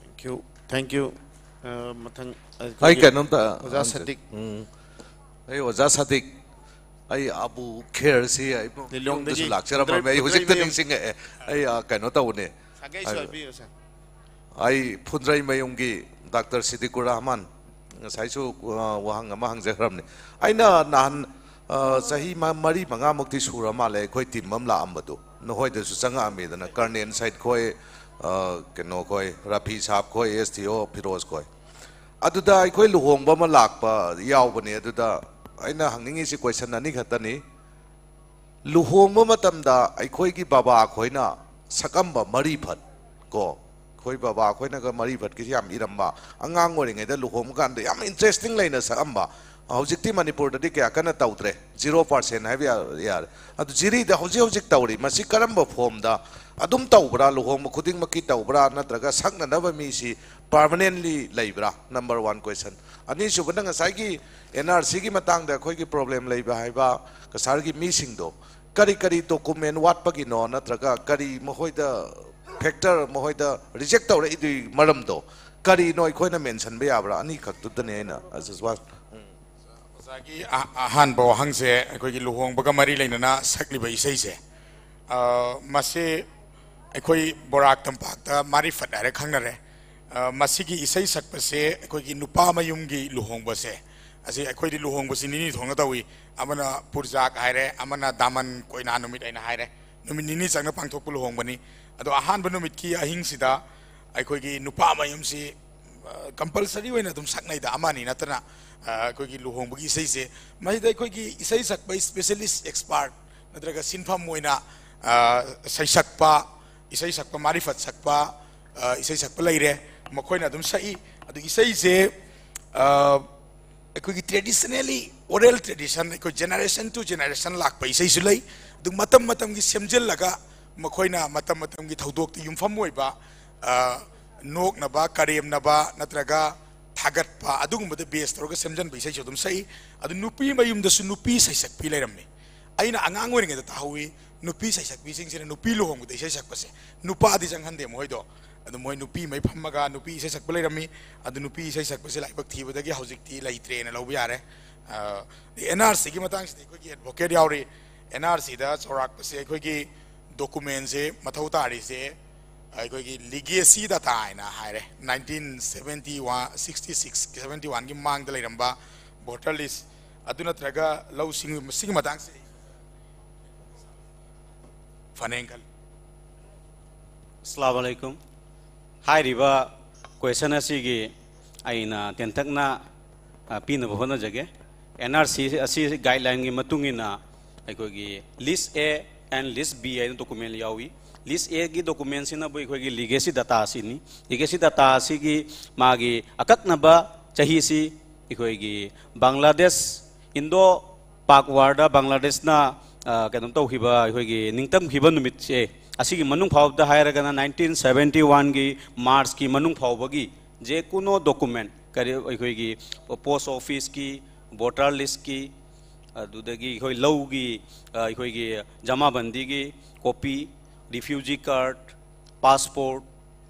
Thank you, thank you꯫ ꯑ, ꯃꯊꯪ ꯑꯩ ꯀꯩꯅꯣꯝꯇ ꯑꯣꯖꯥ ꯍꯪꯖ- ꯁꯗꯤꯛ꯫ ꯎꯝ꯫ ꯑꯩ ꯑꯣꯖꯥ ꯁꯗꯤꯛ, ꯑꯩ ꯑꯕꯨ ꯈꯦꯔꯁꯤ ꯑꯩ ꯂꯤꯂꯣꯡꯗꯒꯤ ꯌꯨꯝꯗꯁꯨ ꯂꯥꯛꯆꯔꯝꯃꯕꯅꯦ꯫ ꯑꯩ ꯍꯧꯖꯤꯛꯇ ꯐꯨꯟꯗ꯭ꯔꯩꯃꯌꯨꯝ꯫ ꯅꯤꯡꯁꯤꯡꯉꯛꯑꯦ꯫ ꯑꯩ, ꯑ, ꯀꯩꯅꯣ ꯇꯧꯕꯅꯦ꯫ ꯁꯥꯒꯩꯁꯨ ꯍꯥꯏꯕꯤꯌꯨ, ꯁꯥꯔ꯫ ꯑꯩ ꯐꯨꯟꯗ꯭ꯔꯩꯃꯌꯨꯝꯒꯤ ꯗꯥꯛꯇꯔ ꯁꯤꯗꯤꯀꯨꯔ ꯔꯍꯃꯥꯟ ꯉꯁꯥꯏꯁꯨ, ꯑ, ꯋꯥꯍꯪ ꯑꯃ ꯍꯪꯖꯈ꯭ꯔꯕꯅꯤ꯫ ꯑꯩꯅ ꯅꯍꯥꯟ, ꯑ, ꯆꯍꯤ ꯃ-, ꯃꯔꯤ ꯃꯉꯥꯃꯨꯛꯇꯤ ꯁꯨꯔ ꯃꯥꯜꯂꯦ ꯑꯩꯈꯣꯏ ꯇꯤꯝ ꯑꯃ ꯂꯥꯛꯑꯝꯕꯗꯣ, ꯅꯈꯣꯏꯗꯁꯨ ꯆꯪꯉꯛꯑꯝꯃꯤꯗꯅ, ꯀꯔꯅꯦꯜ ꯁꯩꯗ ꯈꯣꯏ, ꯑ, ꯀꯩꯅꯣ ꯈꯣꯏ, ꯔꯥꯐꯤ ꯁꯥꯕ ꯈꯣꯏ, ꯑꯦꯁ ꯗꯤ ꯑꯣ ꯐꯤꯔꯣꯖ ꯈꯣꯏ꯫ ꯑꯗꯨꯗ ꯑꯩꯈꯣꯏ ꯂꯨꯍꯣꯡꯕ ꯑꯃ ꯂꯥꯛꯄ ꯌꯥꯎꯕꯅꯦ꯫ ꯑꯗꯨꯗ ꯑꯩꯅ ꯍꯪꯅꯤꯡꯉꯤꯁꯤ ꯀꯣꯏꯁꯟ ꯑꯅꯤ ꯈꯛꯇꯅꯤ꯫ ꯂꯨꯍꯣꯡꯕ ꯃꯇꯝꯗ ꯑꯩꯈꯣꯏꯒꯤ ꯕꯕꯥ ꯈꯣꯏꯅ ꯁꯛꯑꯝꯕ ꯃꯔꯤ ꯐꯠ ꯀꯣ, ꯑꯩꯈꯣꯏ ꯕꯕꯥ ꯈꯣꯏꯅꯒ ꯃꯔꯤ ꯐꯠꯀꯤꯁꯤ ꯌꯥꯝ ꯏꯔꯝꯕ, ꯑꯉꯥꯡ ꯑꯣꯏꯔꯤꯉꯩꯗ ꯂꯨꯍꯣꯡꯕ ꯀꯥꯟꯗ ꯌꯥꯝ ꯏꯟꯇꯔꯦꯁꯇꯤꯡ ꯂꯩꯅ ꯁꯛꯑꯝꯕ ꯍꯧꯖꯤꯛꯇꯤ ꯃꯅꯤꯄꯨꯔꯗꯗꯤ ꯀꯌꯥ ꯀꯟꯅ ꯇꯧꯗ꯭ꯔꯦ, ꯖꯤꯔꯣ ꯄꯥꯔꯁꯦꯟ ꯍꯥꯏꯕ ꯌꯥ- ꯌꯥꯔꯦ꯫ ꯑꯗꯨ ꯖꯤꯔꯤꯗ ꯍꯧꯖꯤꯛ ꯍꯧꯖꯤꯛ ꯇꯧꯔꯤ, ꯃꯁꯤ ꯀꯔꯝꯕ ꯐꯣꯝꯗ ꯑꯗꯨꯝ ꯇꯧꯕ꯭ꯔꯥ? ꯂꯨꯍꯣꯡꯕ ꯈꯨꯗꯤꯡꯃꯛꯀꯤ ꯇꯧꯕ꯭ꯔꯥ? ꯅꯠꯇ꯭ꯔꯒ ꯁꯛꯅꯅꯕ ꯃꯤꯁꯤ ꯄꯥꯔꯃꯅꯦꯟꯂꯤ ꯂꯩꯕ꯭ꯔꯥ? ꯅꯝꯕꯔ ꯋꯥꯟ ꯀꯣꯏꯁꯟ꯫ ꯑꯅꯤꯁꯨꯕꯅ ꯉꯁꯥꯏꯒꯤ ꯑꯦꯟ ꯑꯥꯔ ꯁꯤꯒꯤ ꯃꯇꯥꯡꯗ ꯑꯩꯈꯣꯏꯒꯤ ꯄ꯭ꯔꯣꯕ꯭ꯂꯦꯝ ꯂꯩꯕ ꯍꯥꯏꯕ ꯀꯁꯥꯔꯒꯤ ꯃꯤꯁꯤꯡꯗꯣ ꯀꯔꯤ ꯀꯔꯤ ꯗꯣꯀꯨꯃꯦꯟ ꯋꯥꯠꯄꯒꯤꯅꯣ, ꯅꯠꯇ꯭ꯔꯒ ꯀꯔꯤ ꯃꯈꯣꯏꯗ ꯐꯦꯛꯇꯔ ꯃꯈꯣꯏꯗ ꯔꯤꯖꯦꯛ ꯇꯧꯔꯛꯏꯗꯨꯒꯤ ꯃꯔꯝꯗꯣ ꯀꯔꯤꯅꯣ ꯑꯩꯈꯣꯏꯅ ꯃꯦꯟꯁꯟꯕ ꯌꯥꯕ꯭ꯔꯥ? ꯑꯅꯤꯈꯛꯇꯨꯗꯅꯦ ꯑꯩꯅ ꯑꯁ, ꯑꯁ, ꯋꯥ- ꯎꯝ꯫ ꯑꯣꯖꯥꯒꯤ ꯑ- ꯑꯍꯥꯟꯕ ꯋꯥꯍꯪꯁꯦ ꯑꯩꯈꯣꯏꯒꯤ ꯂꯨꯍꯣꯡꯕꯒ ꯃꯔꯤ ꯂꯩꯅꯅ ꯁꯛꯂꯤꯕ ꯏꯁꯩꯁꯦ, ꯑ, ꯃꯁꯤ ꯑꯩꯈꯣꯏ ꯕꯣꯔꯥꯛ ꯇꯝꯄꯥꯛꯇ ꯃꯥꯔꯤꯐꯠ ꯍꯥꯏꯔ ꯈꯪꯅꯔꯦ꯫ ꯑ, ꯃꯁꯤꯒꯤ ꯏꯁꯩ ꯁꯛꯄꯁꯦ ꯑꯩꯈꯣꯏꯒꯤ ꯅꯨꯄꯥ ꯃꯌꯨꯝꯒꯤ ꯂꯨꯍꯣꯡꯕꯁꯦ, ꯑꯁꯤ ꯑꯩꯈꯣꯏꯗꯤ ꯂꯨꯍꯣꯡꯕꯁꯤ ꯅꯤꯅꯤ ꯊꯣꯛꯅ ꯇꯧꯏ꯫ ꯑꯃꯅ ꯄꯨꯔꯖꯥꯛ ꯍꯥꯏꯔꯦ, ꯑꯃꯅ ꯗꯥꯃꯟ ꯀꯣꯏꯅꯥ ꯅꯨꯃꯤꯠ ꯍꯥꯏꯅ ꯍꯥꯏꯔꯦ꯫ ꯅꯨꯃꯤꯠ ꯅꯤꯅꯤ ꯆꯪꯅ ꯄꯥꯡꯊꯣꯛꯄ ꯂꯨꯍꯣꯡꯕꯅꯤ꯫ ꯑꯗꯣ ꯑꯍꯥꯟꯕ ꯅꯨꯃꯤꯠꯀꯤ ꯑꯍꯤꯡꯁꯤꯗ ꯑꯩꯈꯣꯏꯒꯤ ꯅꯨꯄꯥ ꯃꯌꯨꯝꯁꯤ ꯀꯝꯄꯜꯁꯔꯤ ꯑꯣꯏꯅ ꯑꯗꯨꯝ ꯁꯛꯅꯩꯗ, ꯑꯃ ꯑꯅꯤ ꯅꯠꯇꯅ꯫ ꯑ, ꯑꯩꯈꯣꯏꯒꯤ ꯂꯨꯍꯣꯡꯕꯒꯤ ꯏꯁꯩꯁꯦ, ꯃꯁꯤꯗ ꯑꯩꯈꯣꯏꯒꯤ ꯏꯁꯩ ꯁꯛꯄ ꯏꯁꯄꯦꯁꯦꯂꯤꯁ ꯑꯦꯛꯁꯄꯥꯔꯠ ꯅꯠꯇ꯭ꯔꯒ ꯁꯤꯟꯐꯝ ꯑꯣꯏꯅ, ꯑ, ꯁꯩꯁꯛꯄ, ꯏꯁꯩ ꯁꯛꯄ ꯃꯥꯔꯤꯐꯠ ꯁꯛꯄ, ꯑ, ꯏꯁꯩ ꯁꯛꯄ ꯂꯩꯔꯦ, ꯃꯈꯣꯏꯅ ꯑꯗꯨꯝ ꯁꯛꯏ꯫ ꯑꯗꯨ ꯏꯁꯩꯁꯦ, ꯑ, ꯑꯩꯈꯣꯏꯒꯤ ꯇ꯭ꯔꯦꯗꯤꯁꯅꯦꯂꯤ ꯑꯣꯔꯦꯜ ꯇ꯭ꯔꯦꯗꯤꯁꯟ, ꯑꯩꯈꯣꯏ ꯖꯦꯅꯦꯔꯦꯁꯟ ꯇꯨ ꯖꯦꯅꯦꯔꯦꯁꯟ ꯂꯥꯛꯄ ꯏꯁꯩꯁꯨ ꯂꯩ꯫ ꯑꯗꯨ ꯃꯇꯝ ꯃꯇꯝꯒꯤ ꯁꯦꯝꯖꯤꯜꯂꯒ ꯃꯈꯣꯏꯅ ꯃꯇꯝ ꯃꯇꯝꯒꯤ ꯊꯧꯗꯣꯛꯇ ꯌꯨꯝꯐꯝ ꯑꯣꯏꯕ, ꯑ, ꯅꯣꯛꯅꯕ, ꯀꯔꯦꯝꯅꯕ ꯅꯠꯇ꯭ꯔꯒ ꯊꯥꯒꯠꯄ, ꯑꯗꯨꯒꯨꯝꯕꯗ ꯕꯦꯁ ꯇꯧꯔꯒ ꯁꯦꯝꯖꯤꯟꯕ ꯏꯁꯩꯁꯨ ꯑꯗꯨꯝ ꯁꯛꯏ꯫ ꯑꯗꯨ ꯅꯨꯄꯤ ꯃꯌꯨꯝꯗꯁꯨ ꯅꯨꯄꯤ ꯁꯩꯁꯛꯄꯤ ꯂꯩꯔꯝꯃꯤ꯫ ꯑꯩꯅ ꯑꯉꯥꯡ ꯑꯣꯏꯔꯤꯉꯩꯗ ꯇꯥꯍꯧꯏ, ꯅꯨꯄꯤ ꯁꯩꯁꯛꯄꯤꯁꯤꯡꯁꯤꯅ ꯅꯨꯄꯤ ꯂꯨꯍꯣꯡꯕꯗ ꯏꯁꯩ ꯁꯛꯄꯁꯦ ꯅꯨꯄꯥꯗꯤ ꯆꯪꯍꯟꯗꯦ ꯃꯈꯣꯏꯗꯣ꯫ ꯑꯗꯨ ꯃꯣꯏ ꯅꯨꯄꯤ ꯃꯩ ꯐꯝꯃꯒ ꯅꯨꯄꯤ ꯏꯁꯩ ꯁꯛꯄ ꯂꯩꯔꯝꯃꯤ꯫ ꯑꯗꯨ ꯅꯨꯄꯤ ꯏꯁꯩ ꯁꯛꯄꯁꯦ ꯂꯥꯏꯕꯛ ꯊꯤꯕꯗꯒꯤ ꯍꯧꯖꯤꯛꯇꯤ ꯂꯩꯇ꯭ꯔꯦꯅ ꯂꯧꯕ ꯌꯥꯔꯦ꯫ ꯑꯦꯟ ꯑꯥꯔ ꯁꯤꯒꯤ ꯃꯇꯥꯡꯁꯤꯗꯤ ꯑꯩꯈꯣꯏꯒꯤ ꯑꯦꯗꯚꯣꯀꯦꯠ ꯌꯥꯎꯔꯤ꯫ ꯑꯦꯟ ꯑꯥꯔ ꯁꯤꯗ ꯆꯥꯎꯔꯥꯛꯄꯁꯦ ꯑꯩꯈꯣꯏꯒꯤ ꯗꯣꯀꯨꯃꯦꯟꯁꯦ ꯃꯊꯧ ꯇꯥꯔꯤꯁꯦ ꯑꯩꯈꯣꯏꯒꯤ ꯂꯤꯒꯦꯁꯤ ꯗꯇꯥ ꯍꯥꯏꯅ ꯍꯥꯏꯔꯦ, nineteen seventy one, sixty six, seventy ꯋꯥꯟꯒꯤ ꯃꯃꯥꯡꯗ ꯂꯩꯔꯝꯕ ꯚꯣꯇꯔ ꯂꯤꯁ, ꯑꯗꯨ ꯅꯠꯇ꯭ꯔꯒ ꯂꯧꯁꯤꯡ ꯃꯁꯤꯒꯤ ꯃꯇꯥꯡꯁꯦ ꯐꯅꯦꯅ ꯈꯜꯂꯤ꯫ ꯑꯁꯂꯥꯃꯨ ꯑꯂꯥꯏꯀꯨꯝ꯫ ꯍꯥꯏꯔꯤꯕ ꯀꯣꯏꯁꯟ ꯑꯁꯤꯒꯤ ꯑꯩꯅ ꯇꯦꯟꯇꯛꯅ, ꯑ, ꯄꯤꯅꯕ ꯍꯣꯠꯅꯖꯒꯦ꯫ ꯑꯦꯟ ꯑꯥꯔ ꯁꯤ ꯑꯁꯤ ꯒꯥꯏꯗꯂꯥꯏꯟꯒꯤ ꯃꯇꯨꯡ ꯏꯟꯅ ꯑꯩꯈꯣꯏꯒꯤ ꯂꯤꯁ ꯑꯦ ꯑꯦꯟ ꯂꯤꯁ ꯕꯤ ꯍꯥꯏꯅ ꯗꯣꯀꯨꯃꯦꯟ ꯌꯥꯎꯏ꯫ ꯂꯤꯁ ꯑꯦꯒꯤ ꯗꯣꯀꯨꯃꯦꯟꯁꯤꯅꯕꯨ ꯑꯩꯈꯣꯏꯒꯤ ꯂꯤꯒꯦꯁꯤ ꯗꯇꯥꯁꯤꯅꯤ꯫ ꯂꯤꯒꯦꯁꯤ ꯗꯇꯥ ꯑꯁꯤꯒꯤ ꯃꯥꯒꯤ ꯑꯀꯛꯅꯕ ꯆꯍꯤꯁꯤ ꯑꯩꯈꯣꯏꯒꯤ ꯕꯪꯒ꯭ꯂꯥꯗꯦꯁ, ꯏꯟꯗꯣ ꯄꯥꯛ ꯋꯥꯔꯗ ꯕꯪꯒ꯭ꯂꯥꯗꯦꯁꯅ, ꯑ, ꯀꯩꯅꯣ ꯇꯧꯈꯤꯕ, ꯑꯩꯈꯣꯏꯒꯤ ꯅꯤꯡꯇꯝꯈꯤꯕ ꯅꯨꯃꯤꯠꯁꯦ, ꯑꯁꯤꯒꯤ ꯃꯅꯨꯡ ꯐꯥꯎꯕꯗ ꯍꯥꯏꯔꯒꯅ nineteen seventy oneꯒꯤ Marchꯀꯤ ꯃꯅꯨꯡ ꯐꯥꯎꯕꯒꯤ ꯖꯦ ꯀꯨꯅꯣ document, ꯀꯔꯤ, ꯑꯩꯈꯣꯏꯒꯤ post officeꯀꯤ, voter listꯀꯤ, ꯑꯗꯨꯗꯒꯤ ꯑꯩꯈꯣꯏ ꯂꯧꯒꯤ, ꯑ, ꯑꯩꯈꯣꯏꯒꯤ ꯖꯃꯥꯕꯟꯗꯤꯒꯤ copy, refugee card, passport,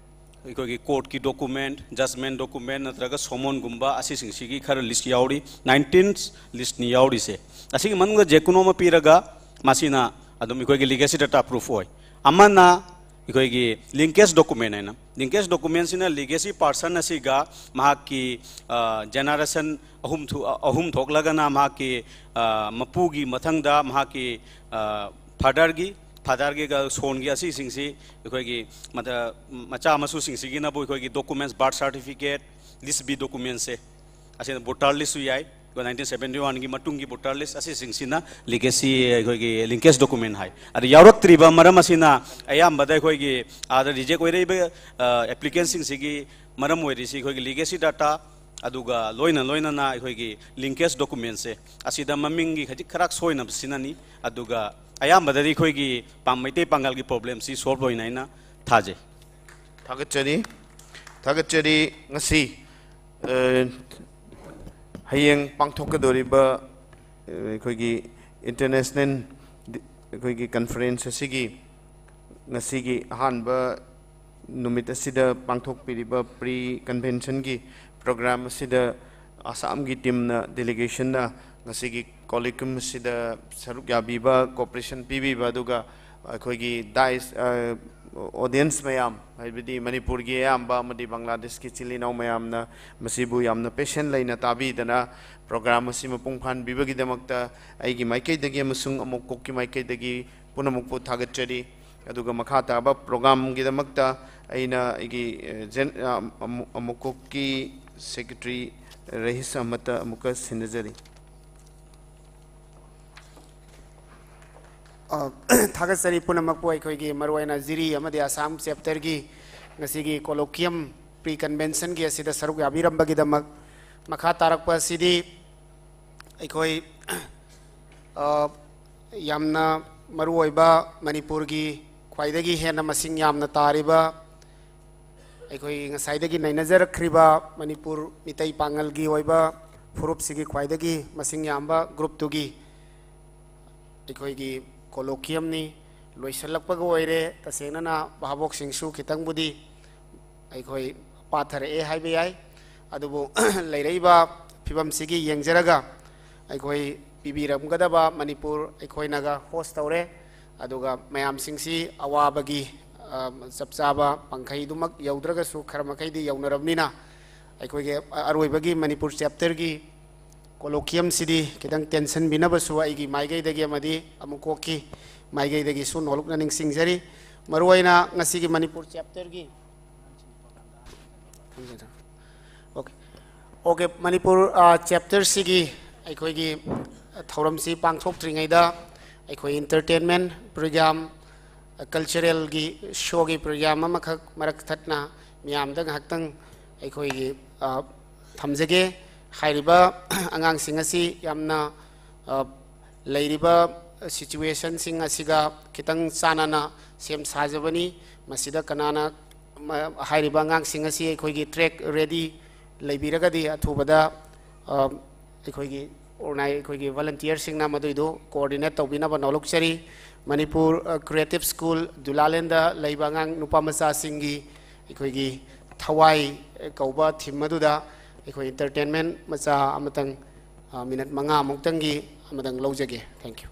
ꯑꯩꯈꯣꯏꯒꯤ courtꯀꯤ document, judgment document ꯅꯠꯇ꯭ꯔꯒ summonꯒꯨꯝꯕ, ꯑꯁꯤꯁꯤꯡꯁꯤꯒꯤ ꯈꯔ list ꯌꯥꯎꯔꯤ꯫ Nineteen listꯅꯤ ꯌꯥꯎꯔꯤꯁꯦ꯫ ꯑꯁꯤꯒꯤ ꯃꯅꯨꯡꯗ ꯖꯦ ꯀꯨꯅꯣ ꯑꯃ ꯄꯤꯔꯒ, ꯃꯁꯤꯅ ꯑꯗꯨꯝ ꯑꯩꯈꯣꯏꯒꯤ legacy data proof ꯑꯣꯏ꯫ ꯑꯃꯅ ꯑꯩꯈꯣꯏꯒꯤ linkage document ꯍꯥꯏꯅ꯫ Linkage documentꯁꯤꯅ legacy person ꯑꯁꯤꯒ ꯃꯍꯥꯛꯀꯤ, ꯑ, generation ꯑꯍꯨꯝ ꯊꯣ-, ꯑꯍꯨꯝ ꯊꯣꯛꯂꯒꯅ ꯃꯍꯥꯛꯀꯤ, ꯑ, ꯃꯄꯨꯒꯤ ꯃꯊꯪꯗ ꯃꯍꯥꯛꯀꯤ, ꯑ, fatherꯒꯤ, fatherꯒꯤꯒ sonꯒꯤ, ꯑꯁꯤꯁꯤꯡꯁꯤ ꯑꯩꯈꯣꯏꯒꯤ ꯃꯗ-, ꯃꯆꯥ ꯃꯁꯨꯁꯤꯡꯁꯤꯒꯤꯅꯕꯨ ꯑꯩꯈꯣꯏꯒꯤ documents, birth certificate, list B documentsꯁꯦ, ꯑꯁꯤꯅ voter listꯁꯨ ꯌꯥꯏ꯫ ꯑꯩꯈꯣꯏ nineteen seventy oneꯒꯤ ꯃꯇꯨꯡꯒꯤ voter list, ꯑꯁꯤꯁꯤꯡꯁꯤꯅ legacy, ꯑꯩꯈꯣꯏꯒꯤ linkage document ꯍꯥꯏ꯫ ꯑꯗ ꯌꯥꯎꯔꯛꯇ꯭ꯔꯤꯕ ꯃꯔꯝ ꯑꯁꯤꯅ ꯑꯌꯥꯝꯕꯗ ꯑꯩꯈꯣꯏꯒꯤ ꯑꯥꯗ reject ꯑꯣꯏꯔꯛꯏꯕ, ꯑ, applicantꯁꯤꯡꯁꯤꯒꯤ ꯃꯔꯝ ꯑꯣꯏꯔꯤꯁꯤ ꯑꯩꯈꯣꯏꯒꯤ legacy data, ꯑꯗꯨꯒ ꯂꯣꯏꯅ ꯂꯣꯏꯅꯅ ꯑꯩꯈꯣꯏꯒꯤ linkage documentsꯁꯦ, ꯑꯁꯤꯗ ꯃꯃꯤꯡꯒꯤ ꯈꯖꯤꯛ ꯈꯔ ꯁꯣꯏꯅꯕꯁꯤꯅꯅꯤ꯫ ꯑꯗꯨꯒ ꯑꯌꯥꯝꯕꯗꯗꯤ ꯑꯩꯈꯣꯏꯒꯤ ꯄꯥꯝ-, ꯃꯩꯇꯩ ꯄꯥꯉꯜꯒꯤ problemꯁꯤ solve ꯑꯣꯏꯅ ꯑꯩꯅ ꯊꯥꯖꯩ꯫ ꯊꯥꯒꯠꯆꯔꯤ꯫ ꯊꯥꯒꯠꯆꯔꯤ꯫ ꯉꯁꯤ, ꯑ, ꯍꯌꯦꯡ ꯄꯥꯡꯊꯣꯛꯀꯗꯧꯔꯤꯕ, ꯑ, ꯑꯩꯈꯣꯏꯒꯤ international ꯗꯤ-, ꯑꯩꯈꯣꯏꯒꯤ conference ꯑꯁꯤꯒꯤ ꯉꯁꯤꯒꯤ ꯑꯍꯥꯟꯕ ꯅꯨꯃꯤꯠ ꯑꯁꯤꯗ ꯄꯥꯡꯊꯣꯛꯄꯤꯔꯤꯕ pre conventionꯒꯤ program ꯑꯁꯤꯗ ꯑꯁꯥꯝꯒꯤ teamꯅ, delegationꯅ ꯉꯁꯤꯒꯤ colloquium ꯑꯁꯤꯗ ꯁꯔꯨꯛ ꯌꯥꯕꯤꯕ, cooperation ꯄꯤꯕꯤꯕ, ꯑꯗꯨꯒ ꯑꯩꯈꯣꯏꯒꯤ dais, ꯑ, audience ꯃꯌꯥꯝ, ꯍꯥꯏꯕꯗꯤ ꯃꯅꯤꯄꯨꯔꯒꯤ ꯑꯌꯥꯝꯕ ꯑꯃꯗꯤ ꯕꯪꯒ꯭ꯂꯥꯗꯦꯁꯀꯤ ꯏꯆꯤꯜ ꯏꯅꯥꯎ ꯃꯌꯥꯝꯅ ꯃꯁꯤꯕꯨ ꯌꯥꯝꯅ patient ꯂꯩꯅ ꯇꯥꯕꯤꯗꯅ program ꯑꯁꯤ ꯃꯄꯨꯡ ꯐꯥꯍꯟꯕꯤꯕꯒꯤꯗꯃꯛꯇ ꯑꯩꯒꯤ ꯃꯥꯏꯀꯩꯗꯒꯤ ꯑꯃꯁꯨꯡ ꯑꯃꯨꯛꯀꯣꯛꯀꯤ ꯃꯥꯏꯀꯩꯗꯒꯤ ꯄꯨꯝꯅꯃꯛꯄꯨ ꯊꯥꯒꯠꯆꯔꯤ꯫ ꯑꯗꯨꯒ ꯃꯈꯥ ꯇꯥꯕ programꯒꯤꯗꯃꯛꯇ ꯑꯩꯅ ꯑꯩꯒꯤ, ꯑ, ꯖꯦꯟ-, ꯑ, ꯑꯃꯨ-, ꯑꯃꯨꯛꯀꯣꯛꯀꯤ secretary ꯔꯍꯤꯁ ꯑꯍꯃꯗꯇ ꯑꯃꯨꯛꯀ ꯁꯤꯟꯅꯖꯔꯤ꯫ ꯑ, ꯊꯥꯒꯠꯆꯔꯤ ꯄꯨꯝꯅꯃꯛꯄꯨ꯫ ꯑꯩꯈꯣꯏꯒꯤ ꯃꯔꯨꯑꯣꯏꯅ ꯖꯤꯔꯤ ꯑꯃꯗꯤ ꯑꯁꯥꯝ chapterꯒꯤ ꯉꯁꯤꯒꯤ colloquium pre conventionꯒꯤ ꯑꯁꯤꯗ ꯁꯔꯨꯛ ꯌꯥꯕꯤꯔꯝꯕꯒꯤꯗꯃꯛ꯫ ꯃꯈꯥ ꯇꯥꯔꯛꯄ ꯑꯁꯤꯗꯤ ꯑꯩꯈꯣꯏ, ꯑ, ꯌꯥꯝꯅ ꯃꯔꯨꯑꯣꯏꯕ ꯃꯅꯤꯄꯨꯔꯒꯤ ꯈ꯭ꯋꯥꯏꯗꯒꯤ ꯍꯦꯟꯅ ꯃꯁꯤꯡ ꯌꯥꯝꯅ ꯇꯥꯔꯤꯕ, ꯑꯩꯈꯣꯏ ꯉꯁꯥꯏꯗꯒꯤ ꯅꯩꯅꯖꯔꯛꯈ꯭ꯔꯤꯕ ꯃꯅꯤꯄꯨꯔ ꯃꯤꯇꯩ ꯄꯥꯉꯜꯒꯤ ꯑꯣꯏꯕ ꯐꯨꯔꯨꯞꯁꯤꯒꯤ ꯈ꯭ꯋꯥꯏꯗꯒꯤ ꯃꯁꯤꯡ ꯌꯥꯝꯕ groupꯇꯨꯒꯤ ꯑꯩꯈꯣꯏꯒꯤ colloquiumꯅꯤ꯫ ꯂꯣꯏꯁꯤꯜꯂꯛꯄꯒ ꯑꯣꯏꯔꯦ꯫ ꯇꯁꯦꯡꯅꯅ ꯚꯥꯕꯣꯛꯁꯤꯡꯁꯨ ꯈꯤꯇꯪꯕꯨꯗꯤ ꯑꯩꯈꯣꯏ ꯄꯥꯊꯔꯛꯑꯦ ꯍꯥꯏꯕ ꯌꯥꯏ꯫ ꯑꯗꯨꯕꯨ ꯂꯩꯔꯛꯏꯕ ꯐꯤꯕꯝꯁꯤꯒꯤ ꯌꯦꯡꯖꯔꯒ ꯑꯩꯈꯣꯏ ꯄꯤꯕꯤꯔꯝꯒꯗꯕ ꯃꯅꯤꯄꯨꯔ ꯑꯩꯈꯣꯏꯅꯒ host ꯇꯧꯔꯦ꯫ ꯑꯗꯨꯒ ꯃꯌꯥꯝꯁꯤꯡꯁꯤ ꯑꯋꯥꯕꯒꯤ, ꯑ, ꯆꯞ ꯆꯥꯕ ꯄꯥꯡꯈꯩꯗꯨꯃꯛ ꯌꯧꯗ꯭ꯔꯒꯁꯨ ꯈꯔ ꯃꯈꯩꯗꯤ ꯌꯧꯅꯔꯕꯅꯤꯅ ꯑꯩꯈꯣꯏꯒꯤ ꯑꯔꯣꯏꯕꯒꯤ ꯃꯅꯤꯄꯨꯔ chapterꯒꯤ colloquiumꯁꯤꯗꯤ ꯈꯤꯇꯪ ꯇꯦꯟꯁꯤꯟꯕꯤꯅꯕꯁꯨ ꯑꯩꯒꯤ ꯃꯥꯏꯀꯩꯗꯒꯤ ꯑꯃꯗꯤ ꯑꯃꯨꯛ ꯀꯣꯛꯀꯤ ꯃꯥꯏꯀꯩꯗꯒꯤꯁꯨ ꯅꯣꯂꯨꯛꯅ ꯅꯤꯡꯁꯤꯡꯖꯔꯤ꯫ ꯃꯔꯨꯑꯣꯏꯅ ꯉꯁꯤꯒꯤ ꯃꯅꯤꯄꯨꯔ chapterꯒꯤ, okay, okay, ꯃꯅꯤꯄꯨꯔ, ꯑ, chapterꯁꯤꯒꯤ ꯑꯩꯈꯣꯏꯒꯤ ꯊꯧꯔꯝꯁꯤ ꯄꯥꯡꯊꯣꯛꯇ꯭ꯔꯤꯉꯩꯗ ꯑꯩꯈꯣꯏ entertainment program, culturalꯒꯤ showꯒꯤ program ꯑꯃꯈꯛ ꯃꯔꯛ ꯊꯠꯅ ꯃꯤꯌꯥꯝꯗ ꯉꯥꯏꯍꯥꯛꯇꯪ ꯑꯩꯈꯣꯏꯒꯤ, ꯑ, ꯊꯝꯖꯒꯦ꯫ ꯍꯥꯏꯔꯤꯕ ꯑꯉꯥꯡꯁꯤꯡ ꯑꯁꯤ ꯌꯥꯝꯅ, ꯑ, ꯂꯩꯔꯤꯕ situationꯁꯤꯡ ꯑꯁꯤꯒ ꯈꯤꯇꯪ ꯆꯥꯟꯅꯅ ꯁꯦꯝ ꯁꯥꯖꯕꯅꯤ꯫ ꯃꯁꯤꯗ ꯀꯅꯥꯅ, ꯃ-, ꯍꯥꯏꯔꯤꯕ ꯑꯉꯥꯡꯁꯤꯡ ꯑꯁꯤ ꯑꯩꯈꯣꯏꯒꯤ track ready ꯂꯩꯕꯤꯔꯒꯗꯤ ꯑꯊꯨꯕꯗ, ꯑ, ꯑꯩꯈꯣꯏꯒꯤ ꯑꯣꯔꯒꯅꯥꯏ-, ꯑꯩꯈꯣꯏꯒꯤ volunteerꯁꯤꯡꯅ ꯃꯗꯨꯏꯗꯨ coordinate ꯇꯧꯕꯤꯅꯕ ꯅꯣꯂꯨꯛꯆꯔꯤ꯫ ꯃꯅꯤꯄꯨꯔ, ꯑ, Creative School ꯗꯨꯂꯥꯂꯦꯟꯗ ꯂꯩꯕ ꯑꯉꯥꯡ ꯅꯨꯄꯥ ꯃꯆꯥꯁꯤꯡꯒꯤ ꯑꯩꯈꯣꯏꯒꯤ ꯊꯋꯥꯏ ꯀꯧꯕ theme ꯑꯗꯨꯗ ꯑꯩꯈꯣꯏ entertainment ꯃꯆꯥ ꯑꯃꯇꯪ, ꯑ, minute ꯃꯉꯥꯃꯨꯛꯇꯪꯒꯤ ꯑꯃꯇꯪ ꯂꯧꯖꯒꯦ꯫ Thank you꯫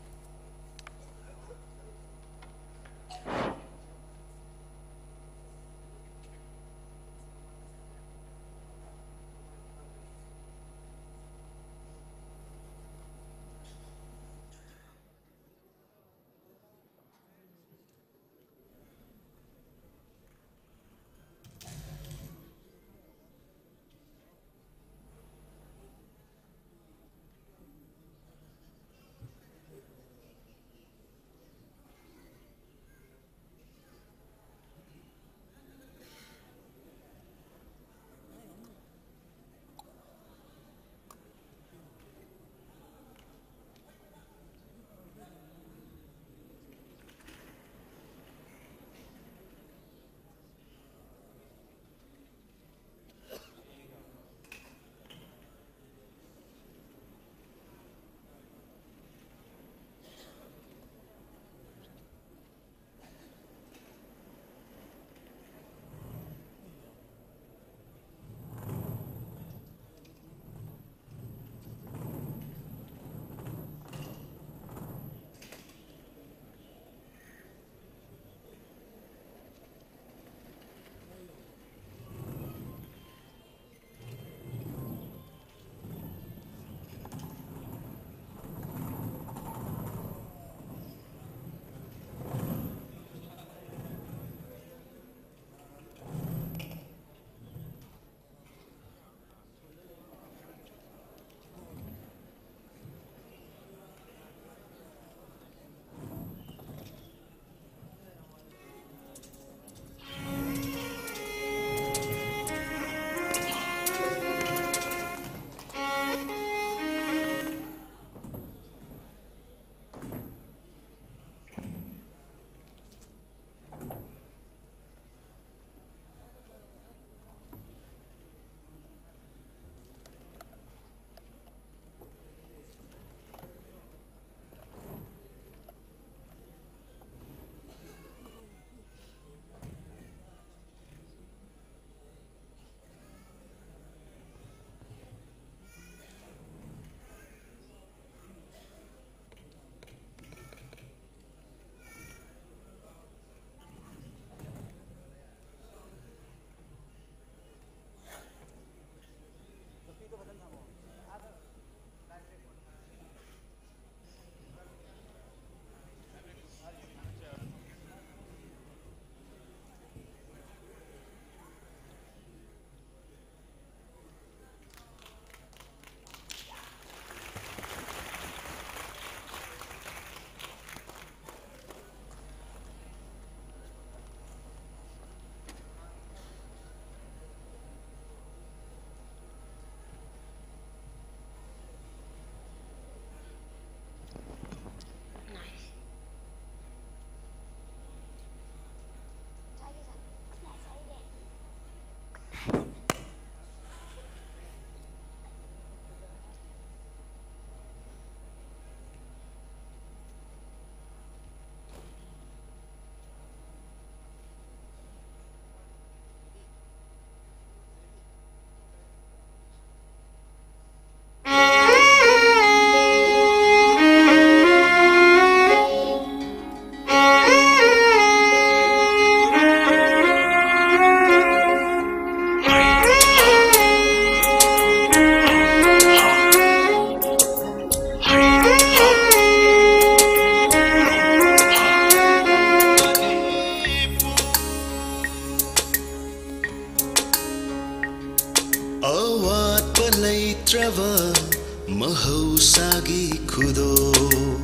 ꯃꯍꯧꯁꯥꯒꯤ ꯈꯨꯗꯣꯜ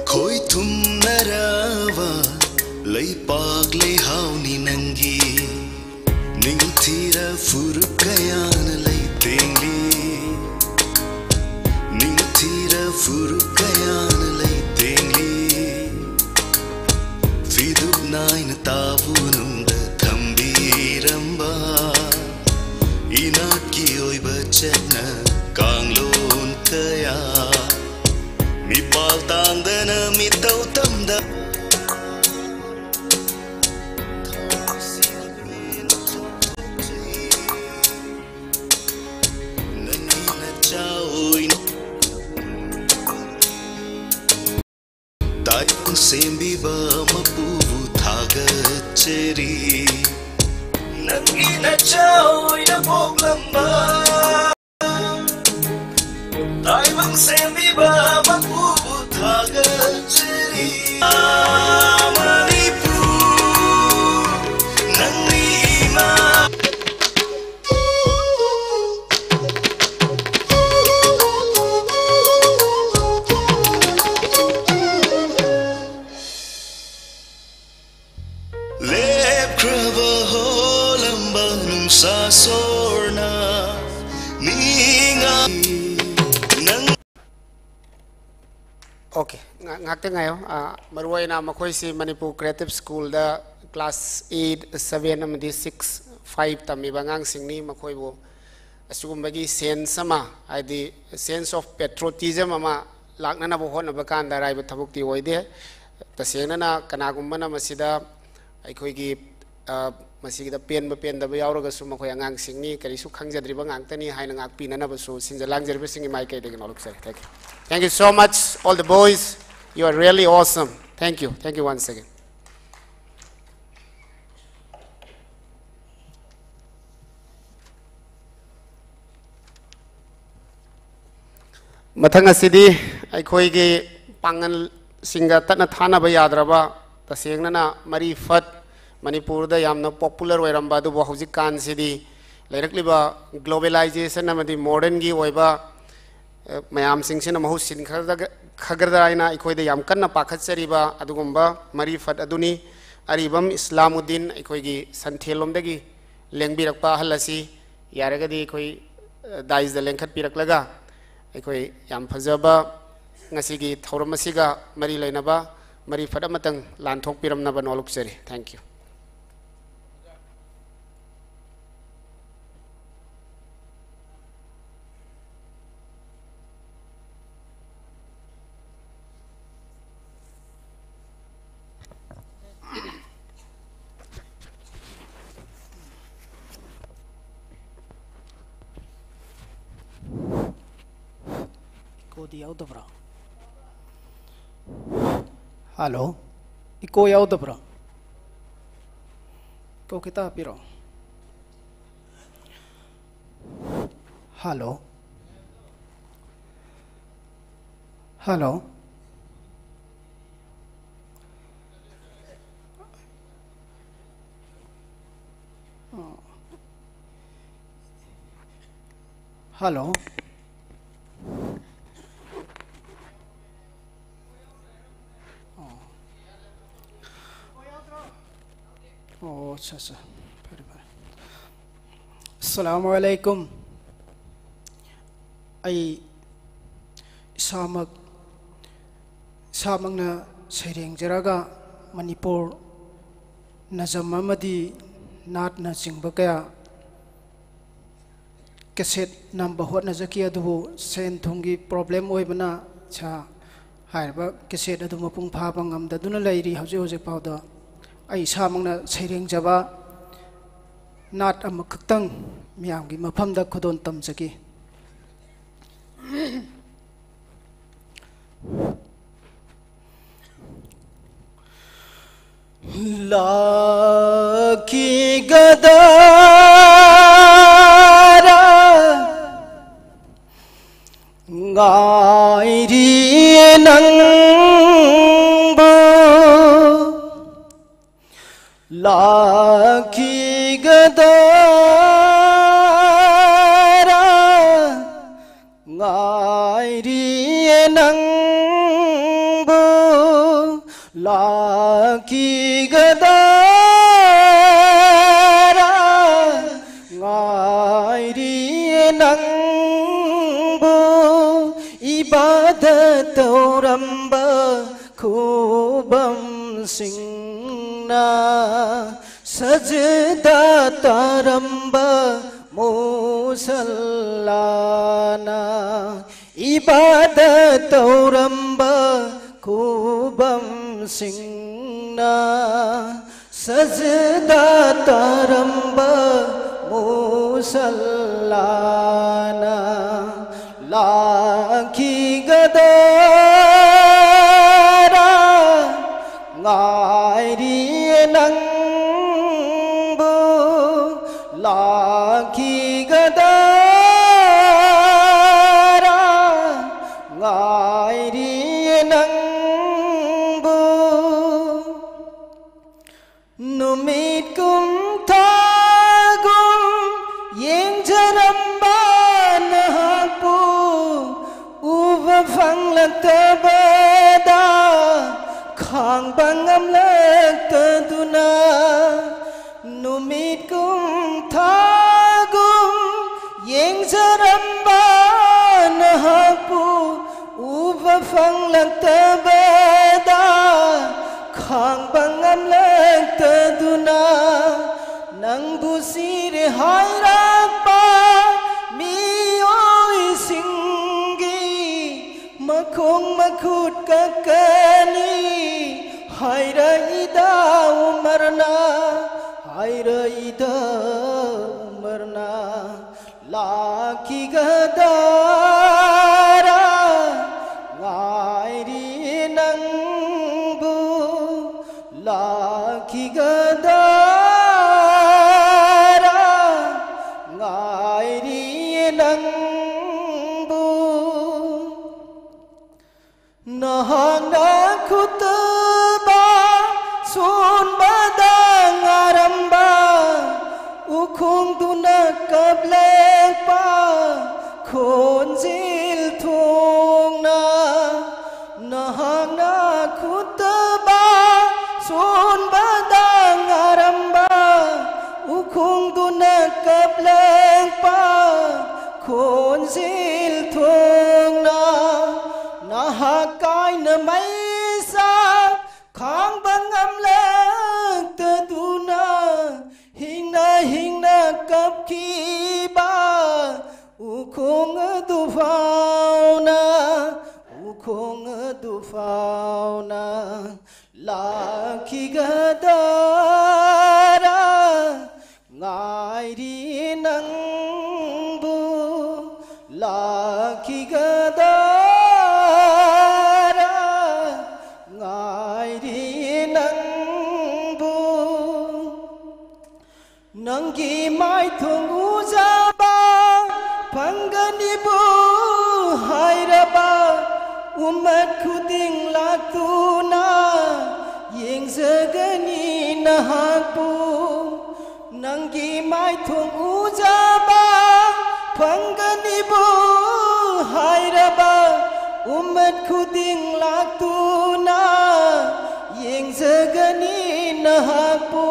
ꯈꯣꯏ ꯊꯨꯝꯅꯔꯕ ꯂꯩꯄꯥꯛ ꯂꯩꯍꯥꯎꯅꯤ ꯅꯪꯒꯤ ꯅꯤꯡꯊꯤꯔ ꯐꯨꯔꯨꯞ ꯀꯌꯥꯅ ꯂꯩꯇꯦꯡꯂꯤ ꯅꯤꯡꯊꯤꯔ ꯐꯨꯔꯨꯞ ꯀꯌꯥꯅ ꯂꯩꯇꯦꯡꯂꯤ ꯐꯤꯗꯨꯞ ꯅꯥꯏꯅ ꯇꯥꯕꯨ ꯅꯨꯡꯗ ꯊꯝꯕꯤꯔꯝꯕ ꯏꯅꯥꯠꯀꯤ ꯑꯣꯏꯕ ꯆꯠꯅ ꯀꯥꯡꯂꯣꯟ ꯀꯌꯥ ꯃꯤꯄꯥꯜ ꯇꯥꯡꯗꯅ ꯃꯤꯇꯧ ꯇꯝꯗ ꯅꯪꯒꯤ ꯅꯆꯥ ꯑꯣꯏꯅ ꯇꯥꯏꯕꯪ ꯁꯦꯝꯕꯤꯕ ꯃꯄꯨꯕꯨ ꯊꯥꯒꯠꯆꯔꯤ ꯅꯪꯒꯤ ꯅꯆꯥ ꯑꯣꯏꯅ ꯄꯣꯛꯂꯝꯕ ꯇꯥꯏꯕꯪ ꯁꯦꯝꯕꯤꯕ ꯃꯄꯨꯕꯨ ꯊꯥꯒꯠꯆꯔꯤ ꯃꯅꯤꯄꯨꯔ ꯅꯪꯅꯤ ꯏꯃꯥ ꯂꯦꯞꯈ꯭ꯔꯕ ꯍꯣꯂꯝꯕ ꯅꯨꯡꯁꯥ ꯁꯣꯔꯅ ꯃꯤꯉꯥ ꯅꯪ ꯑꯣꯀꯦ, ꯉꯥꯏꯍꯥꯛꯇꯪ ꯉꯥꯏꯌꯣ꯫ ꯃꯔꯨꯑꯣꯏꯅ ꯃꯈꯣꯏꯁꯤ ꯃꯅꯤꯄꯨꯔ ꯀ꯭ꯔꯤꯌꯦꯇꯤꯞ ꯁ꯭ꯀꯨꯜꯗ ꯀ꯭ꯂꯥꯁ ꯑꯩꯠ, ꯁꯕꯦꯟ ꯑꯃꯗꯤ ꯁꯤꯛꯁ, ꯐꯥꯏꯚ ꯇꯝꯃꯤꯕ ꯑꯉꯥꯡꯁꯤꯡꯅꯤ꯫ ꯃꯈꯣꯏꯕꯨ ꯑꯁꯤꯒꯨꯝꯕꯒꯤ ꯁꯦꯟꯁ ꯑꯃ, ꯍꯥꯏꯗꯤ ꯁꯦꯟꯁ ꯑꯣꯐ ꯄꯦꯇ꯭ꯔꯣꯇꯤꯖꯝ ꯑꯃ ꯂꯥꯛꯅꯅꯕ ꯍꯣꯠꯅꯕ ꯀꯥꯟꯗ ꯑꯔꯥꯏꯕ ꯊꯕꯛꯇꯤ ꯑꯣꯏꯗꯦ꯫ ꯇꯁꯦꯡꯅꯅ ꯀꯅꯥꯒꯨꯝꯕꯅ ꯃꯁꯤꯗ ꯑꯩꯈꯣꯏꯒꯤ ꯃꯁꯤꯒꯤꯗ ꯄꯦꯟꯕ ꯄꯦꯟꯗꯕ ꯌꯥꯎꯔꯒꯁꯨ ꯃꯈꯣꯏ ꯑꯉꯥꯡꯁꯤꯡꯅꯤ, ꯀꯔꯤꯁꯨ ꯈꯪꯖꯗ꯭ꯔꯤꯕ ꯉꯥꯛꯇꯅꯤ ꯍꯥꯏꯅ ꯉꯥꯛꯄꯤꯅꯅꯕꯁꯨ ꯁꯤꯟꯖ ꯂꯥꯡꯖꯔꯤꯕꯁꯤꯡꯒꯤ ꯃꯥꯏꯀꯩꯗꯒꯤ ꯅꯣꯂꯨꯛꯆꯔꯤ꯫ Thank you. Thank you so much, all the boys. You are really awesome. Thank you. Thank you once again. ꯃꯊꯪ ꯑꯁꯤꯗꯤ ꯑꯩꯈꯣꯏꯒꯤ ꯄꯥꯡꯒꯜꯁꯤꯡꯒ ꯇꯠꯅ ꯊꯥꯅꯕ ꯌꯥꯗ꯭ꯔꯕ, ꯇꯁꯦꯡꯅꯅ ꯃꯔꯤ ꯐꯠ ꯃꯅꯤꯄꯨꯔꯗ ꯌꯥꯝꯅ ꯄꯣꯄꯨꯂꯔ ꯑꯣꯏꯔꯝꯕ ꯑꯗꯨꯕꯨ ꯍꯧꯖꯤꯛꯀꯥꯟꯁꯤꯗꯤ ꯂꯩꯔꯛꯂꯤꯕ ꯒ꯭ꯂꯣꯕꯦꯂꯥꯏꯖꯦꯁꯟ ꯑꯃꯗꯤ ꯃꯣꯗꯔꯟꯒꯤ ꯑꯣꯏꯕ, ꯑ, ꯃꯌꯥꯝꯁꯤꯡꯁꯤꯅ ꯃꯍꯨꯠ ꯁꯤꯟꯈ꯭ꯔꯗꯒ-, ꯈꯒꯗ꯭ꯔꯥ ꯍꯥꯏꯅ ꯑꯩꯈꯣꯏꯗ ꯌꯥꯝ ꯀꯟꯅ ꯄꯥꯈꯠꯆꯔꯤꯕ ꯑꯗꯨꯒꯨꯝꯕ ꯃꯔꯤꯐꯠ ꯑꯗꯨꯅꯤ꯫ ꯑꯔꯤꯕꯝ ꯏꯁꯂꯥꯃꯨꯗꯤꯟ, ꯑꯩꯈꯣꯏꯒꯤ ꯁꯟꯊꯦꯜꯂꯣꯝꯗꯒꯤ ꯂꯦꯡꯕꯤꯔꯛꯄ ꯑꯍꯜ ꯑꯁꯤ ꯌꯥꯔꯒꯗꯤ ꯑꯩꯈꯣꯏ, ꯑ, ꯗꯥꯏꯁꯇ ꯂꯦꯡꯈꯠꯄꯤꯔꯛꯂꯒ ꯑꯩꯈꯣꯏ ꯌꯥꯝ ꯐꯖꯕ ꯉꯁꯤꯒꯤ ꯊꯧꯔꯝ ꯑꯁꯤꯒ ꯃꯔꯤ ꯂꯩꯅꯕ ꯃꯔꯤꯐꯠ ꯑꯃꯇꯪ ꯂꯥꯟꯊꯣꯛꯄꯤꯔꯝꯅꯕ ꯅꯣꯜꯂꯨꯛꯆꯔꯤ꯫ Thank you꯫ ꯏꯀꯣꯗꯤ ꯌꯥꯎꯗꯕ꯭ꯔꯥ? ꯍꯜꯂꯣ, ꯏꯀꯣ ꯌꯥꯎꯗꯕ꯭ꯔꯥ? ꯏꯀꯣ ꯈꯤꯇ ꯍꯥꯞꯄꯤꯔꯛꯑꯣ꯫ ꯍꯜꯂꯣ꯫ ꯍꯜꯂꯣ꯫ ꯍꯜꯂꯣ꯫ ꯑꯣ꯫ ꯑꯣ, ꯑꯠꯆꯥ, ꯑꯠꯆꯥ꯫ ꯐꯔꯦ, ꯐꯔꯦ꯫ ꯑꯁꯂꯥꯃꯨ ꯑꯂꯥꯏꯀꯨꯝ꯫ ꯑꯩ ꯏꯁꯥꯃꯛ, ꯏꯁꯥꯃꯛꯅ ꯁꯩꯔꯦꯡꯖꯔꯒ ꯃꯅꯤꯄꯨꯔ ꯅꯖꯝ ꯑꯃꯗꯤ ꯅꯥꯠꯅꯆꯤꯡꯕ ꯀꯌꯥ ꯀꯦꯁꯦꯠ ꯅꯝꯕ ꯍꯣꯠꯅꯖꯈꯤ, ꯑꯗꯨꯕꯨ ꯁꯦꯟ ꯊꯨꯝꯒꯤ ꯄ꯭ꯔꯣꯕ꯭ꯂꯦꯝ ꯑꯣꯏꯕꯅ ꯁꯥ-, ꯍꯥꯏꯔꯤꯕ ꯀꯦꯁꯦꯠ ꯑꯗꯨ ꯃꯄꯨꯡ ꯐꯥꯕ ꯉꯝꯗꯗꯨꯅ ꯂꯩꯔꯤ꯫ ꯍꯧꯖꯤꯛ ꯍꯧꯖꯤꯛ ꯐꯥꯎꯗ ꯑꯩ ꯏꯁꯥꯃꯛꯅ ꯁꯩꯔꯦꯡꯖꯕ ꯅꯥꯠ ꯑꯃꯈꯛꯇꯪ ꯃꯤꯌꯥꯝꯒꯤ ꯃꯐꯝꯗ ꯈꯨꯗꯣꯜ ꯇꯝꯖꯒꯦ꯫ ꯂꯥꯛꯈꯤꯒꯗꯔꯥ ꯉꯥꯏꯔꯤꯌꯦ ꯅꯪꯕꯨ꯫ ꯂꯥꯛꯈꯤꯒꯗꯔꯥ ꯉꯥꯏꯔꯤꯌꯦ ꯅꯪꯕꯨ, ꯂꯥꯛꯈꯤꯒꯗꯔꯥ ꯉꯥꯏꯔꯤꯌꯦ ꯅꯪꯕꯨ, ꯏꯕꯥꯗ ꯇꯧꯔꯝꯕ ꯈꯨꯕꯝꯁꯤꯡꯅ ꯁꯖꯗꯥ ꯇꯥꯔꯝꯕ ꯃꯨꯁꯜꯂꯥꯅ ꯏꯕꯥꯗ ꯇꯧꯔꯝꯕ ꯈꯨꯕꯝꯁꯤꯡꯅ ꯁꯖꯗꯥ ꯇꯥꯔꯝꯕ ꯃꯨꯁꯜꯂꯥꯅ ꯂꯥꯛꯈꯤꯒꯗꯔꯥ ꯉꯥꯏꯔꯤꯌꯦ ꯅꯪꯕꯨ, ꯂꯥꯛꯈꯤꯒꯗꯔꯥ ꯉꯥꯏꯔꯤꯌꯦ ꯅꯪꯕꯨ. ꯅꯨꯃꯤꯠ ꯀꯨꯝ ꯊꯥꯒꯨꯝ ꯌꯦꯡꯖꯔꯝꯕ ꯅꯍꯥꯛꯄꯨ ꯎꯕ ꯐꯪꯂꯛꯇꯕꯗ ꯈꯥꯡꯕ ꯉꯝꯂꯛꯇꯗꯨꯅ, ꯅꯨꯃꯤꯠ ꯀꯨꯝ ꯊꯥꯒꯨꯝ ꯌꯦꯡꯖꯔꯝꯕ ꯅꯍꯥꯛꯄꯨ ꯎꯕ ꯐꯪꯂꯛꯇꯕꯗ ꯈꯥꯡꯕ ꯉꯝꯂꯛꯇꯗꯨꯅ, ꯅꯪꯕꯨ ꯁꯤꯔꯦ ꯍꯥꯏꯔꯛꯄ ꯃꯤꯑꯣꯏꯁꯤꯡꯒꯤ ꯃꯈꯣꯡ ꯃꯈꯨꯠ ꯀꯛꯀꯅꯤ ꯍꯥꯏꯔꯛꯏꯗ ꯎꯃꯔꯅ, ꯍꯥꯏꯔꯛꯏꯗ ꯎꯃꯔꯅ. ꯂꯥꯛꯈꯤꯒꯗꯔꯥ ꯉꯥꯏꯔꯤ ꯅꯪꯕꯨ, ꯂꯥꯛꯈꯤꯒꯗꯔꯥ ꯉꯥꯏꯔꯤ ꯅꯪꯕꯨ. ꯅꯍꯥꯛꯅ ꯈꯨꯇꯨꯕ ꯁꯣꯟꯕꯗ ꯎꯈꯣꯡꯗꯨꯅ ꯀꯞꯂꯛꯄ ꯈꯣꯟꯖꯦꯜ ꯊꯣꯡꯅ ꯅꯍꯥꯛꯅ ꯈꯨꯠꯇꯕ ꯁꯣꯟꯕꯗ ꯉꯥꯔꯝꯕ ꯎꯈꯣꯡꯗꯨꯅ ꯀꯞꯂꯛꯄ ꯈꯣꯟꯖꯦꯜ ꯊꯣꯡꯅ ꯅꯍꯥꯛ ꯀꯥꯏꯅ ꯃꯩꯁꯥ ꯈꯥꯡꯕ ꯉꯝꯂꯛꯇꯗꯨꯅ ꯍꯤꯡꯅ ꯍꯤꯡꯅ ꯀꯞꯈꯤꯕ ꯎꯈꯣꯡ ꯑꯗꯨ ꯐꯥꯎꯅ ꯎꯈꯣꯡ ꯑꯗꯨ ꯐꯥꯎꯅ ꯂꯥꯛꯈꯤꯒꯗꯔꯥ ꯉꯥꯏꯔꯤ ꯅꯪꯕꯨ ꯂꯥꯛꯈꯤꯒꯗꯔꯥ ꯉꯥꯏꯔꯤ ꯅꯪꯕꯨ ꯅꯪꯒꯤ ꯃꯥꯏꯊꯣꯡ ꯎꯖꯕ ꯐꯪꯒꯅꯤꯕꯨ ꯍꯥꯏꯔꯕ ꯎꯃꯠ ꯈꯨꯗꯤꯡ ꯂꯥꯛꯇꯨꯅ ꯌꯦꯡꯖꯒꯅꯤ ꯅꯍꯥꯛꯄꯨ ꯅꯪꯒꯤ ꯃꯥꯏꯊꯣꯡ ꯎꯖꯕ ꯐꯪꯒꯅꯤꯕꯨ ꯍꯥꯏꯔꯕ ꯎꯃꯠ ꯈꯨꯗꯤꯡ ꯂꯥꯛꯇꯨꯅ ꯌꯦꯡꯖꯒꯅꯤ ꯅꯍꯥꯛꯄꯨ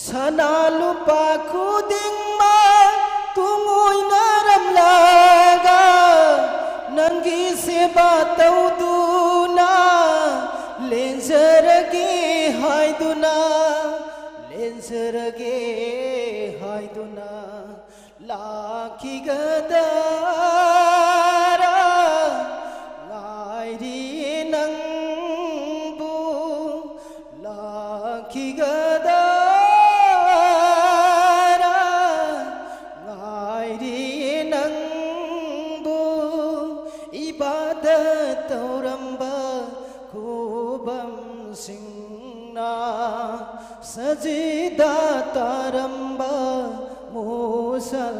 ꯁꯅꯥ ꯂꯨꯄꯥ ꯈꯨꯗꯤꯡꯃꯛ ꯇꯨꯡꯑꯣꯏꯅꯔꯝꯂꯒ ꯅꯪꯒꯤ ꯁꯦꯕꯥ ꯇꯧꯗꯨꯅ ꯂꯦꯟꯖꯔꯒꯦ ꯍꯥꯏꯗꯨꯅ ꯂꯦꯟꯖꯔꯒꯦ ꯍꯥꯏꯗꯨꯅ ꯂꯥꯛꯈꯤꯒꯗꯔꯥ ꯉꯥꯏꯔꯤ ꯅꯪꯕꯨ ꯂꯥꯛꯈꯤꯒꯗꯔꯥ ꯉꯥꯏꯔꯤ ꯅꯪꯕꯨ ꯏꯕꯥꯗꯠ ꯇꯧꯔꯝꯕ ꯈꯨꯕꯝꯁꯤꯡꯅ ꯁꯖꯤꯗꯥ ꯇꯥꯔꯝꯕ ꯃꯨꯁꯜꯂꯥꯅ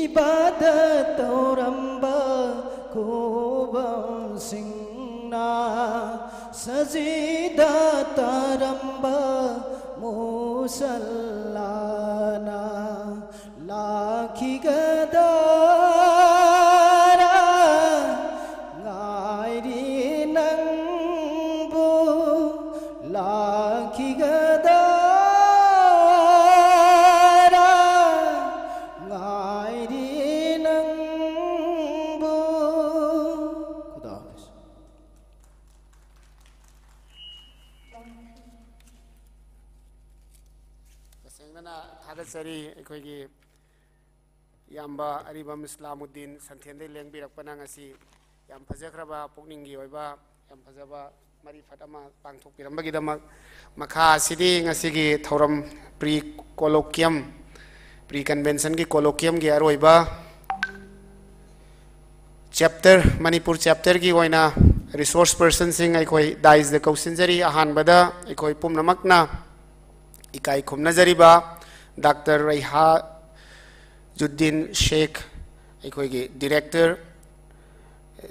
ꯏꯕꯥꯗꯠ ꯇꯧꯔꯝꯕ ꯈꯨꯕꯝꯁꯤꯡꯅ ꯁꯖꯤꯗꯥ ꯇꯥꯔꯝꯕ ꯆꯜꯂꯥꯅ ꯂꯥꯛꯈꯤꯒꯗꯔꯥ ꯉꯥꯏꯔꯤ ꯅꯪꯕꯨ, ꯂꯥꯛꯈꯤꯒꯗꯔꯥ ꯉꯥꯏꯔꯤ ꯅꯪꯕꯨ꯫ ꯈꯨꯗꯥ ꯍꯥꯐꯤꯖ꯫ ꯇꯁꯦꯡꯅꯅ ꯊꯥꯒꯠꯆꯔꯤ꯫ ꯑꯩꯈꯣꯏꯒꯤ ꯏꯌꯥꯝꯕ ꯑꯔꯤꯕꯝ ꯏꯁꯂꯥꯃꯨꯗꯤꯟ ꯁꯟꯊꯦꯟꯗꯩ ꯂꯦꯡꯕꯤꯔꯛꯄꯅ ꯉꯁꯤ ꯌꯥꯝ ꯐꯖꯈ꯭ꯔꯕ ꯄꯨꯛꯅꯤꯡꯒꯤ ꯑꯣꯏꯕ ꯌꯥꯝ ꯐꯖꯕ ꯃꯔꯤꯐꯠ ꯑꯃ ꯄꯥꯡꯊꯣꯛꯄꯤꯔꯝꯕꯒꯤꯗꯃꯛ꯫ ꯃꯈꯥ ꯑꯁꯤꯗꯤ ꯉꯁꯤꯒꯤ ꯊꯧꯔꯝ pre colloquium, pre conventionꯒꯤ colloquiumꯒꯤ ꯑꯔꯣꯏꯕ chapter, ꯃꯅꯤꯄꯨꯔ chapterꯒꯤ ꯑꯣꯏꯅ resource personꯁꯤꯡ ꯑꯩꯈꯣꯏ daisꯗ ꯀꯧꯁꯤꯟꯖꯔꯤ꯫ ꯑꯍꯥꯟꯕꯗ ꯑꯩꯈꯣꯏ ꯄꯨꯝꯅꯃꯛꯅ ꯏꯀꯥꯏ ꯈꯨꯝꯅꯖꯔꯤꯕ ꯗꯥꯛꯇꯔ ꯔꯩꯍꯥꯖꯨꯗꯤꯟ ꯁꯦꯈ, ꯑꯩꯈꯣꯏꯒꯤ director,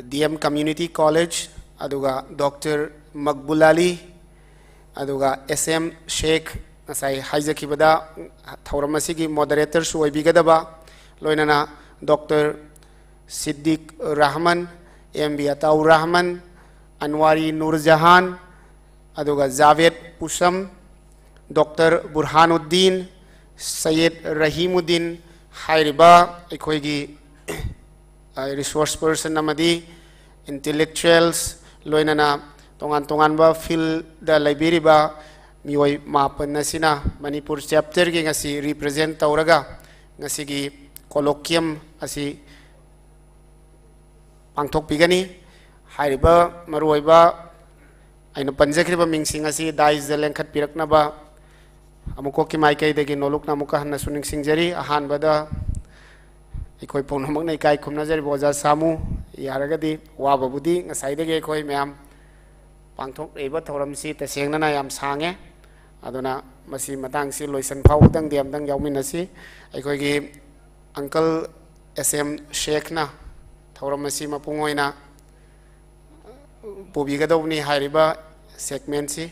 D M Community College, ꯑꯗꯨꯒ ꯗꯣꯛꯇꯔ ꯃꯛꯕꯨꯜ ꯑꯂꯤ, ꯑꯗꯨꯒ S M ꯁꯦꯈ, ꯉꯁꯥꯏ ꯍꯥꯏꯖꯈꯤꯕꯗ ꯊꯧꯔꯝ ꯑꯁꯤꯒꯤ moderatorꯁꯨ ꯑꯣꯏꯕꯤꯒꯗꯕ, ꯂꯣꯏꯅꯅ doctor Siddique Rahman, M B Ataur Rahman, Anwari Nurjahan, ꯑꯗꯨꯒ ꯖꯥꯚꯦꯗ ꯄꯨꯁꯝ, ꯗꯣꯛꯇꯔ ꯕꯨꯔꯍꯥꯅꯨꯗꯤꯟ, ꯁꯌꯦꯗ ꯔꯍꯤꯃꯨꯗꯤꯟ ꯍꯥꯏꯔꯤꯕ ꯑꯩꯈꯣꯏꯒꯤ resource person ꯑꯃꯗꯤ intellectuals, ꯂꯣꯏꯅꯅ ꯇꯣꯉꯥꯟ ꯇꯣꯉꯥꯟꯕ fieldꯗ ꯂꯩꯕꯤꯔꯤꯕ ꯃꯤꯑꯣꯏ ꯃꯥꯄꯟ ꯑꯁꯤꯅ ꯃꯅꯤꯄꯨꯔ chapterꯒꯤ ꯉꯁꯤ represent ꯇꯧꯔꯒ ꯉꯁꯤꯒꯤ colloquium ꯑꯁꯤ ꯄꯥꯡꯊꯣꯛꯄꯤꯒꯅꯤ꯫ ꯍꯥꯏꯔꯤꯕ ꯃꯔꯨꯑꯣꯏꯕ ꯑꯩꯅ ꯄꯟꯖꯈ꯭ꯔꯤꯕ ꯃꯤꯡꯁꯤꯡ ꯑꯁꯤ daisꯗ ꯂꯦꯡꯈꯠꯄꯤꯔꯛꯅꯕ ꯑꯃꯨꯛꯀꯣꯛꯀꯤ ꯃꯥꯏꯀꯩꯗꯒꯤ ꯅꯣꯂꯨꯛꯅ ꯑꯃꯨꯛꯀ ꯍꯟꯅꯁꯨ ꯅꯤꯡꯁꯤꯡꯖꯔꯤ꯫ ꯑꯍꯥꯟꯕꯗ ꯑꯩꯈꯣꯏ ꯄꯨꯝꯅꯃꯛꯅ ꯏꯀꯥꯏ ꯈꯨꯝꯅꯖꯔꯤꯕ ꯑꯣꯖꯥ ꯁꯥꯃꯨ, ꯌꯥꯔꯒꯗꯤ ꯋꯥꯕꯕꯨꯗꯤ ꯉꯁꯥꯏꯗꯒꯤ ꯑꯩꯈꯣꯏ ꯃꯌꯥꯝ ꯄꯥꯡꯊꯣꯛꯂꯤꯕ ꯊꯧꯔꯝꯁꯤ ꯇꯁꯦꯡꯅꯅ ꯌꯥꯝ ꯁꯥꯡꯉꯦ, ꯑꯗꯨꯅ ꯃꯁꯤ ꯃꯇꯥꯡꯁꯤ ꯂꯣꯏꯁꯤꯟ ꯐꯥꯎꯕꯗꯪꯗꯤ ꯑꯝꯇꯪ ꯌꯥꯎꯃꯤꯟꯅꯁꯤ꯫ ꯑꯩꯈꯣꯏꯒꯤ uncle S M ꯁꯦꯈꯅ ꯊꯧꯔꯝ ꯑꯁꯤ ꯃꯄꯨꯡ ꯑꯣꯏꯅ ꯄꯨꯕꯤꯒꯗꯧꯕꯅꯤ ꯍꯥꯏꯔꯤꯕ segmentꯁꯤ꯫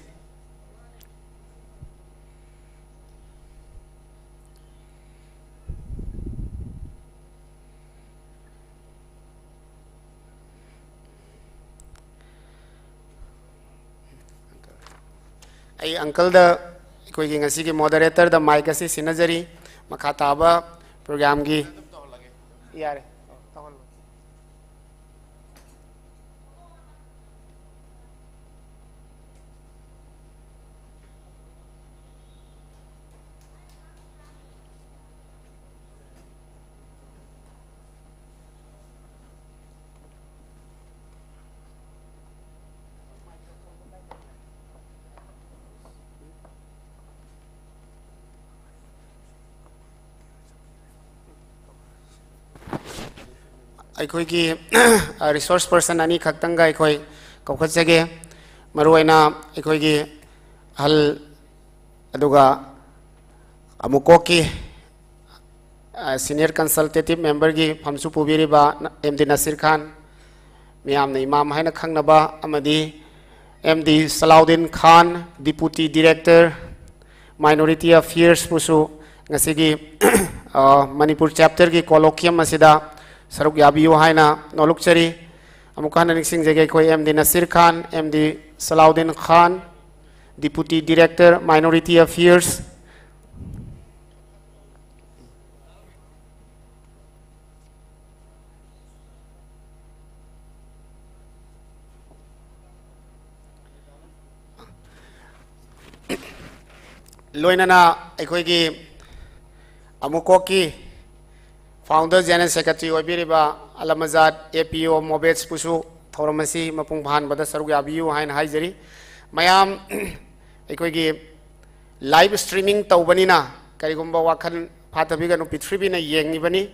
ꯑꯩ uncle ꯗ, ꯑꯩꯈꯣꯏꯒꯤ ꯉꯁꯤꯒꯤ moderator ꯗ mic ꯑꯁꯤ ꯁꯤꯟꯅꯖꯔꯤ꯫ ꯃꯈꯥ ꯇꯥꯕ program ꯒꯤ, ꯌꯥꯔꯦ꯫ ꯑꯩꯈꯣꯏꯒꯤ resource person ꯑꯅꯤꯈꯛꯇꯪꯒ ꯑꯩꯈꯣꯏ ꯀꯧꯈꯠꯆꯒꯦ꯫ ꯃꯔꯨꯑꯣꯏꯅ ꯑꯩꯈꯣꯏꯒꯤ ꯑꯍꯜ, ꯑꯗꯨꯒ ꯑꯃꯨꯀꯣꯛꯀꯤ senior consultative member ꯒꯤ ꯐꯝꯁꯨ ꯄꯨꯕꯤꯔꯤꯕ ꯑꯦꯝ ꯗꯤ ꯅꯁꯤꯔ ꯈꯥꯟ, ꯃꯤꯌꯥꯝꯅ ꯏꯃꯥꯝ ꯍꯥꯏꯅ ꯈꯪꯅꯕ, ꯑꯃꯗꯤ ꯑꯦꯝ ꯗꯤ ꯁꯂꯥꯎꯗꯤꯟ ꯈꯥꯟ, deputy director, minority affairs ꯕꯨꯁꯨ ꯉꯁꯤꯒꯤ, ꯑ, ꯃꯅꯤꯄꯨꯔ chapter ꯒꯤ colloquium ꯑꯁꯤꯗ ꯁꯔꯨꯛ ꯌꯥꯕꯤꯌꯨ ꯍꯥꯏꯅ ꯅꯣꯂꯨꯛꯆꯔꯤ꯫ ꯑꯃꯨꯛ ꯍꯟꯅ ꯅꯤꯡꯁꯤꯡꯖꯒꯦ, ꯑꯩꯈꯣꯏ ꯑꯦꯝ ꯗꯤ ꯅꯁꯤꯔ ꯈꯥꯟ, ꯑꯦꯝ ꯗꯤ ꯁꯂꯥꯎꯗꯤꯟ ꯈꯥꯟ, deputy director, minority affairs, ꯂꯣꯏꯅꯅ ꯑꯩꯈꯣꯏꯒꯤ ꯑꯃꯨꯀꯣꯛꯀꯤ founder general secretary ꯑꯣꯏꯕꯤꯔꯤꯕ ꯑꯂꯃꯖꯥꯠ ꯑꯦ ꯄꯤ ꯑꯣ ꯃꯣꯕꯦꯠꯁꯄꯨꯁꯨ ꯊꯧꯔꯝ ꯑꯁꯤ ꯃꯄꯨꯡ ꯐꯥꯍꯟꯕꯗ ꯁꯔꯨꯛ ꯌꯥꯕꯤꯌꯨ ꯍꯥꯏꯅ ꯍꯥꯏꯖꯔꯤ꯫ ꯃꯌꯥꯝ ꯑꯩꯈꯣꯏꯒꯤ live streaming ꯇꯧꯕꯅꯤꯅ ꯀꯔꯤꯒꯨꯝꯕ ꯋꯥꯈꯜ ꯐꯥꯊꯕꯤꯒꯅꯨ, ꯄ꯭ꯔꯤꯊꯤꯕꯤꯅ ꯌꯦꯡꯉꯤꯕꯅꯤ꯫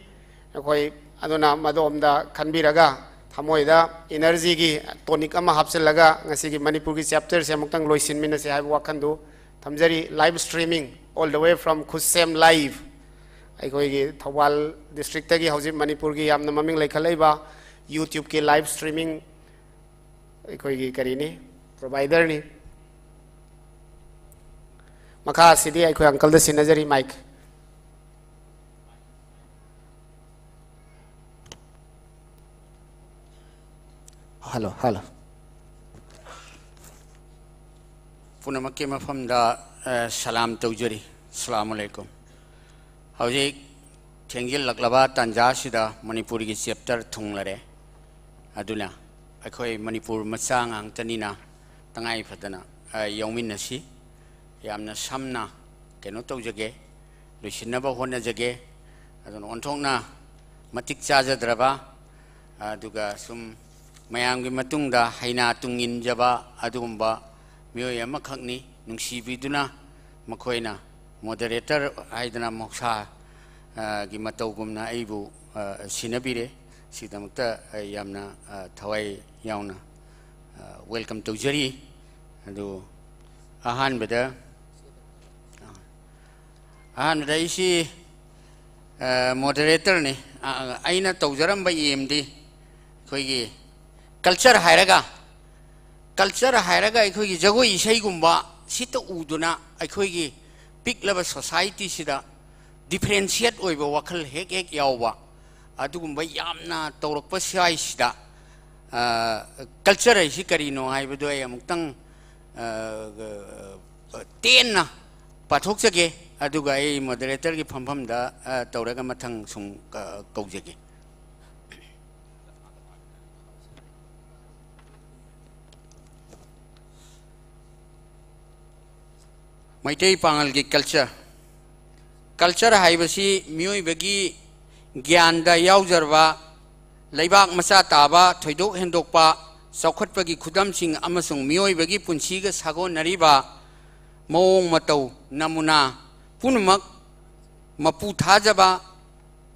ꯑꯩꯈꯣꯏ ꯑꯗꯨꯅ ꯃꯗꯣꯝꯗ ꯈꯟꯕꯤꯔꯒ ꯊꯃꯣꯏꯗ energy ꯒꯤ tonic ꯑꯃ ꯍꯥꯞꯆꯤꯜꯂꯒ ꯉꯁꯤꯒꯤ ꯃꯅꯤꯄꯨꯔꯒꯤ chapter ꯁꯦ ꯑꯃꯨꯛꯇꯪ ꯂꯣꯏꯁꯤꯟꯃꯤꯟꯅꯁꯦ ꯍꯥꯏꯕ ꯋꯥꯈꯜꯗꯨ ꯊꯝꯖꯔꯤ꯫ Live streaming all the way from ꯈꯨꯠꯁꯦꯝ live꯫ ꯑꯩꯈꯣꯏꯒꯤ ꯊꯧꯕꯥꯜ district ꯇꯒꯤ ꯍꯧꯖꯤꯛ ꯃꯅꯤꯄꯨꯔꯒꯤ ꯌꯥꯝꯅ ꯃꯃꯤꯡ ꯂꯩꯈꯠꯂꯛꯏꯕ YouTube ꯀꯤ live streaming ꯑꯩꯈꯣꯏꯒꯤ ꯀꯔꯤꯅꯤ, provider ꯅꯤ꯫ ꯃꯈꯥ ꯑꯁꯤꯗꯤ ꯑꯩꯈꯣꯏ uncle ꯗ ꯁꯤꯟꯅꯖꯔꯤ mic꯫ Hello, hello. ꯄꯨꯝꯅꯃꯛꯀꯤ ꯃꯐꯝꯗ, ꯑ, ꯁꯂꯥꯝ ꯇꯧꯖꯔꯤ꯫ ꯑꯁꯂꯥꯃꯨ ꯑꯂꯥꯏꯀꯨꯝ꯫ ꯍꯧꯖꯤꯛ ꯊꯦꯡꯖꯤꯜꯂꯛꯂꯕ ꯇꯥꯟꯖꯥꯁꯤꯗ ꯃꯅꯤꯄꯨꯔꯒꯤ ꯆꯦꯞꯇꯔ ꯊꯨꯡꯂꯔꯦ꯫ ꯑꯗꯨꯅ ꯑꯩꯈꯣꯏ ꯃꯅꯤꯄꯨꯔ ꯃꯆꯥ ꯉꯥꯛꯇꯅꯤꯅ ꯇꯉꯥꯏ ꯐꯗꯅ, ꯑ, ꯌꯥꯎꯃꯤꯟꯅꯁꯤ꯫ ꯌꯥꯝꯅ ꯁꯝꯅ ꯀꯩꯅꯣ ꯇꯧꯖꯒꯦ, ꯂꯣꯏꯁꯤꯟꯅꯕ ꯍꯣꯠꯅꯖꯒꯦ꯫ ꯑꯗꯨꯅ ꯑꯣꯟꯊꯣꯛꯅ ꯃꯇꯤꯛ ꯆꯥꯖꯗ꯭ꯔꯕ, ꯑꯗꯨꯒ ꯁꯨꯝ ꯃꯌꯥꯝꯒꯤ ꯃꯇꯨꯡꯗ ꯍꯩꯅꯥ ꯇꯨꯡꯏꯟꯖꯕ ꯑꯗꯨꯒꯨꯝꯕ ꯃꯤꯑꯣꯏ ꯑꯃꯈꯛꯅꯤ꯫ ꯅꯨꯡꯁꯤꯕꯤꯗꯨꯅ ꯃꯈꯣꯏꯅ ꯃꯣꯗꯔꯦꯇꯔ ꯍꯥꯏꯗꯅ ꯃꯍꯧꯁꯥ, ꯑ, ꯒꯤ ꯃꯇꯧꯒꯨꯝꯅ ꯑꯩꯕꯨ, ꯑ, ꯁꯤꯟꯅꯕꯤꯔꯦ꯫ ꯁꯤꯒꯤꯗꯃꯛꯇ ꯑꯩ ꯌꯥꯝꯅ, ꯑ, ꯊꯋꯥꯏ ꯌꯥꯎꯅ, ꯑ, ꯋꯦꯜꯀꯝ ꯇꯧꯖꯔꯤ꯫ ꯑꯗꯨ ꯑꯍꯥꯟꯕꯗ, ꯑꯍꯥꯟꯕꯗ ꯑꯩꯁꯤ, ꯑ, ꯃꯣꯗꯔꯦꯇꯔꯅꯤ꯫ ꯑ, ꯑꯩꯅ ꯇꯧꯖꯔꯝꯕ ꯑꯦꯝꯗꯤ ꯑꯩꯈꯣꯏꯒꯤ ꯀꯜꯆꯔ ꯍꯥꯏꯔꯒ, ꯀꯜꯆꯔ ꯍꯥꯏꯔꯒ ꯑꯩꯈꯣꯏꯒꯤ ꯖꯒꯣꯏ ꯏꯁꯩꯒꯨꯝꯕ ꯁꯤꯇ ꯎꯗꯨꯅ ꯑꯩꯈꯣꯏꯒꯤ ꯄꯤꯛꯂꯕ ꯁꯣꯁꯥꯏꯇꯤꯁꯤꯗ ꯗꯤꯐ꯭ꯔꯦꯟꯁꯤꯌꯦꯠ ꯑꯣꯏꯕ ꯋꯥꯈꯜ ꯍꯦꯛ ꯍꯦꯛ ꯌꯥꯎꯕ ꯑꯗꯨꯒꯨꯝꯕ ꯌꯥꯝꯅ ꯇꯧꯔꯛꯄ ꯁ꯭ꯋꯥꯏꯁꯤꯗ, ꯑ, ꯀꯜꯆꯔ ꯍꯥꯏꯁꯤ ꯀꯔꯤꯅꯣ ꯍꯥꯏꯕꯗꯨ ꯑꯩ ꯑꯃꯨꯛꯇꯪ, ꯑ, ꯇꯦꯟꯅ ꯄꯥꯊꯣꯛꯆꯒꯦ꯫ ꯑꯗꯨꯒ ꯑꯩ ꯃꯣꯗꯔꯦꯇꯔꯒꯤ ꯐꯝꯐꯝꯗ, ꯑ, ꯇꯧꯔꯒ ꯃꯊꯪ ꯁꯨꯝ, ꯑ, ꯀꯧꯖꯒꯦ꯫ ꯃꯩꯇꯩ ꯄꯥꯉꯜꯒꯤ ꯀꯜꯆꯔ꯫ ꯀꯜꯆꯔ ꯍꯥꯏꯕꯁꯤ ꯃꯤꯑꯣꯏꯕꯒꯤ ꯒ꯭ꯌꯥꯟꯗ ꯌꯥꯎꯖꯔꯕ, ꯂꯩꯕꯥꯛ ꯃꯆꯥ ꯇꯥꯕ, ꯊꯣꯏꯗꯣꯛ ꯍꯦꯟꯗꯣꯛꯄ, ꯆꯥꯎꯈꯠꯄꯒꯤ ꯈꯨꯗꯝꯁꯤꯡ ꯑꯃꯁꯨꯡ ꯃꯤꯑꯣꯏꯕꯒꯤ ꯄꯨꯟꯁꯤꯒ ꯁꯥꯒꯣꯟꯅꯔꯤꯕ ꯃꯑꯣꯡ ꯃꯇꯧ, ꯅꯃꯨꯅꯥ ꯄꯨꯝꯅꯃꯛ, ꯃꯄꯨ ꯊꯥꯖꯕ,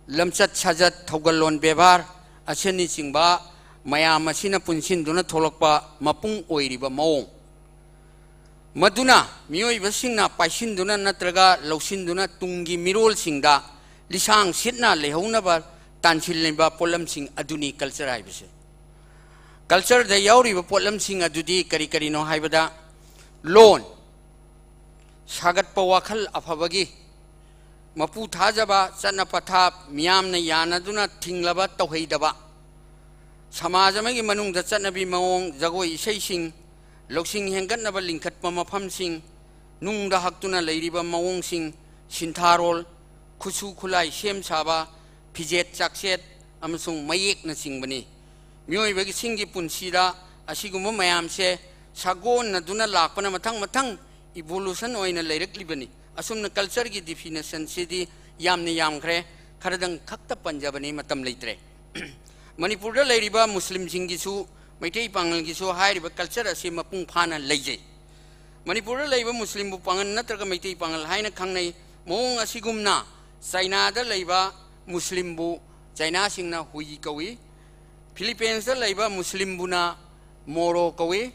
ꯂꯝꯆꯠ ꯁꯥꯖꯠ, ꯊꯧꯒꯜꯂꯣꯟ ꯕꯦꯕꯥꯔ ꯑꯁꯤꯅꯆꯤꯡꯕ ꯃꯌꯥꯝ ꯑꯁꯤꯅ ꯄꯨꯟꯁꯤꯟꯗꯨꯅ ꯊꯣꯛꯂꯛꯄ ꯃꯄꯨꯡ ꯑꯣꯏꯔꯤꯕ ꯃꯑꯣꯡ꯫ ꯃꯗꯨꯅ ꯃꯤꯑꯣꯏꯕꯁꯤꯡꯅ ꯄꯥꯏꯁꯤꯟꯗꯨꯅ ꯅꯠꯇ꯭ꯔꯒ ꯂꯧꯁꯤꯟꯗꯨꯅ ꯇꯨꯡꯒꯤ ꯃꯤꯔꯣꯜꯁꯤꯡꯗ ꯂꯤꯁꯥꯡ ꯁꯤꯠꯅ ꯂꯩꯍꯧꯅꯕ ꯇꯥꯟꯁꯤꯜꯂꯤꯕ ꯄꯣꯠꯂꯝꯁꯤꯡ ꯑꯗꯨꯅꯤ ꯀꯜꯆꯔ ꯍꯥꯏꯕꯁꯦ꯫ ꯀꯜꯆꯔꯗ ꯌꯥꯎꯔꯤꯕ ꯄꯣꯠꯂꯝꯁꯤꯡ ꯑꯗꯨꯗꯤ ꯀꯔꯤ ꯀꯔꯤꯅꯣ ꯍꯥꯏꯕꯗ, ꯂꯣꯟ, ꯁꯥꯒꯠꯄ ꯋꯥꯈꯜ ꯑꯐꯕꯒꯤ, ꯃꯄꯨ ꯊꯥꯖꯕ, ꯆꯠꯅ ꯄꯊꯥꯞ, ꯃꯤꯌꯥꯝꯅ ꯌꯥꯅꯗꯨꯅ ꯊꯤꯡꯂꯕ ꯇꯧꯍꯩꯗꯕ, ꯁꯃꯥꯖ ꯑꯃꯒꯤ ꯃꯅꯨꯡꯗ ꯆꯠꯅꯕꯤ ꯃꯑꯣꯡ, ꯖꯒꯣꯏ ꯏꯁꯩꯁꯤꯡ, ꯂꯧꯁꯤꯡ ꯍꯦꯟꯒꯠꯅꯕ ꯂꯤꯡꯈꯠꯄ ꯃꯐꯝꯁꯤꯡ, ꯅꯨꯡꯗ ꯍꯛꯇꯨꯅ ꯂꯩꯔꯤꯕ ꯃꯑꯣꯡꯁꯤꯡ, ꯁꯤꯟꯊꯥꯔꯣꯜ, ꯈꯨꯠꯁꯨ ꯈꯨꯠꯂꯥꯏ ꯁꯦꯝ ꯁꯥꯕ, ꯐꯤꯖꯦꯠ ꯆꯥꯛꯁꯦꯠ ꯑꯃꯁꯨꯡ ꯃꯌꯦꯛꯅꯆꯤꯡꯕꯅꯤ꯫ ꯃꯤꯑꯣꯏꯕꯁꯤꯡꯒꯤ ꯄꯨꯟꯁꯤꯗ ꯑꯁꯤꯒꯨꯝꯕ ꯃꯌꯥꯝꯁꯦ ꯁꯥꯒꯣꯟꯅꯗꯨꯅ ꯂꯥꯛꯄꯅ ꯃꯊꯪ ꯃꯊꯪ evolution ꯑꯣꯏꯅ ꯂꯩꯔꯛꯂꯤꯕꯅꯤ꯫ ꯑꯁꯨꯝꯅ cultureꯒꯤ definitionꯁꯤꯗꯤ ꯌꯥꯝꯅ ꯌꯥꯝꯈ꯭ꯔꯦ, ꯈꯔꯗꯪ ꯈꯛꯇ ꯄꯟꯖꯕꯅꯤ, ꯃꯇꯝ ꯂꯩꯇ꯭ꯔꯦ꯫ ꯃꯅꯤꯄꯨꯔꯗ ꯂꯩꯔꯤꯕ ꯃꯨꯁꯂꯤꯝꯁꯤꯡꯒꯤꯁꯨ, ꯃꯩꯇꯩ ꯄꯥꯉꯜꯒꯤꯁꯨ ꯍꯥꯏꯔꯤꯕ culture ꯑꯁꯤ ꯃꯄꯨꯡ ꯐꯥꯅ ꯂꯩꯖꯩ꯫ ꯃꯅꯤꯄꯨꯔꯗ ꯂꯩꯕ ꯃꯨꯁꯂꯤꯝꯕꯨ ꯄꯥꯉꯜ ꯅꯠꯇ꯭ꯔꯒ ꯃꯩꯇꯩ ꯄꯥꯉꯜ ꯍꯥꯏꯅ ꯈꯪꯅꯩ꯫ ꯃꯑꯣꯡ ꯑꯁꯤꯒꯨꯝꯅ ꯆꯥꯏꯅꯥꯗ ꯂꯩꯕ ꯃꯨꯁꯂꯤꯝꯕꯨ ꯆꯥꯏꯅꯥꯁꯤꯡꯅ ꯍꯨꯏ ꯀꯧꯏ꯫ ꯐꯤꯂꯤꯄꯤꯟꯁꯇ ꯂꯩꯕ ꯃꯨꯁꯂꯤꯝꯕꯨꯅ ꯃꯣꯔꯣ ꯀꯧꯏ꯫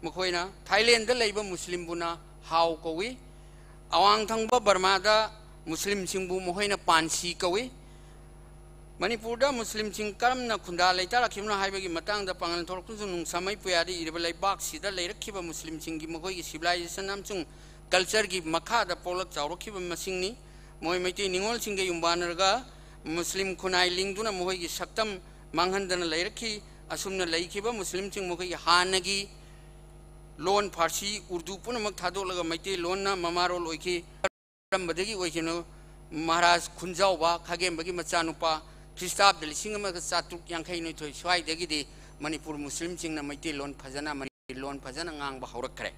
ꯃꯈꯣꯏꯅ ꯊꯥꯏꯂꯦꯟꯗ ꯂꯩꯕ ꯃꯨꯁꯂꯤꯝꯕꯨꯅ ꯍꯥꯎ ꯀꯧꯏ꯫ ꯑꯋꯥꯡ ꯊꯪꯕ ꯕꯔꯃꯥꯗ ꯃꯨꯁꯂꯤꯝꯁꯤꯡꯕꯨ ꯃꯈꯣꯏꯅ ꯄꯥꯟꯁꯤ ꯀꯧꯏ꯫ ꯃꯅꯤꯄꯨꯔꯗ ꯃꯨꯁꯂꯤꯝꯁꯤꯡ ꯀꯔꯝꯅ ꯈꯨꯟꯗꯥ ꯂꯩꯇꯥꯔꯛꯈꯤꯕꯅꯣ ꯍꯥꯏꯕꯒꯤ ꯃꯇꯥꯡꯗ ꯄꯥꯉꯜ ꯊꯣꯔꯛꯄꯁꯨ ꯅꯨꯡꯁꯥꯃꯩ ꯄꯨꯌꯥꯗ ꯏꯔꯤꯕ ꯂꯩꯕꯥꯛꯁꯤꯗ ꯂꯩꯔꯛꯈꯤꯕ ꯃꯨꯁꯂꯤꯝꯁꯤꯡꯒꯤ ꯃꯈꯣꯏꯒꯤ civilization ꯑꯃꯁꯨꯡ cultureꯒꯤ ꯃꯈꯥꯗ ꯄꯣꯛꯂꯛ ꯆꯥꯎꯔꯛꯈꯤꯕ ꯃꯁꯤꯡꯅꯤ꯫ ꯃꯣꯏ ꯃꯩꯇꯩ ꯅꯤꯉꯣꯜꯁꯤꯡꯒ ꯌꯨꯝꯕꯥꯟꯅꯔꯒ ꯃꯨꯁꯂꯤꯝ ꯈꯨꯟꯅꯥꯏ ꯂꯤꯡꯗꯨꯅ ꯃꯈꯣꯏꯒꯤ ꯁꯛꯇꯝ ꯃꯥꯡꯍꯟꯗꯅ ꯂꯩꯔꯛꯈꯤ꯫ ꯑꯁꯨꯝꯅ ꯂꯩꯈꯤꯕ ꯃꯨꯁꯂꯤꯝꯁꯤꯡ ꯃꯈꯣꯏꯒꯤ ꯍꯥꯟꯅꯒꯤ ꯂꯣꯟ ꯐꯥꯔꯁꯤ, ꯎꯔꯗꯨ ꯄꯨꯝꯅꯃꯛ ꯊꯥꯗꯣꯛꯂꯒ ꯃꯩꯇꯩꯂꯣꯟꯅ ꯃꯃꯥꯔꯣꯜ ꯑꯣꯏꯈꯤ꯫ ꯀꯔꯝꯕꯗꯒꯤ ꯑꯣꯏꯈꯤꯕꯅꯣ? ꯃꯍꯥꯔꯥꯖ ꯈꯨꯟꯖꯥꯎꯕ ꯈꯥꯒꯦꯝꯕꯒꯤ ꯃꯆꯥꯅꯨꯄꯥ, ꯈ꯭ꯔꯤꯁꯇꯥꯕꯗ ꯂꯤꯁꯤꯡ ꯑꯃꯒ ꯆꯥꯇ꯭ꯔꯨꯛ ꯌꯥꯡꯈꯩ ꯅꯤꯊꯣꯏ ꯁ꯭ꯋꯥꯏꯗꯒꯤꯗꯤ ꯃꯅꯤꯄꯨꯔ ꯃꯨꯁꯂꯤꯝꯁꯤꯡꯅ ꯃꯩꯇꯩꯂꯣꯟ ꯐꯖꯅ, ꯃꯅꯤꯄꯨꯔꯤ ꯂꯣꯟ ꯐꯖꯅ ꯉꯥꯡꯕ ꯍꯧꯔꯛꯈ꯭ꯔꯦ꯫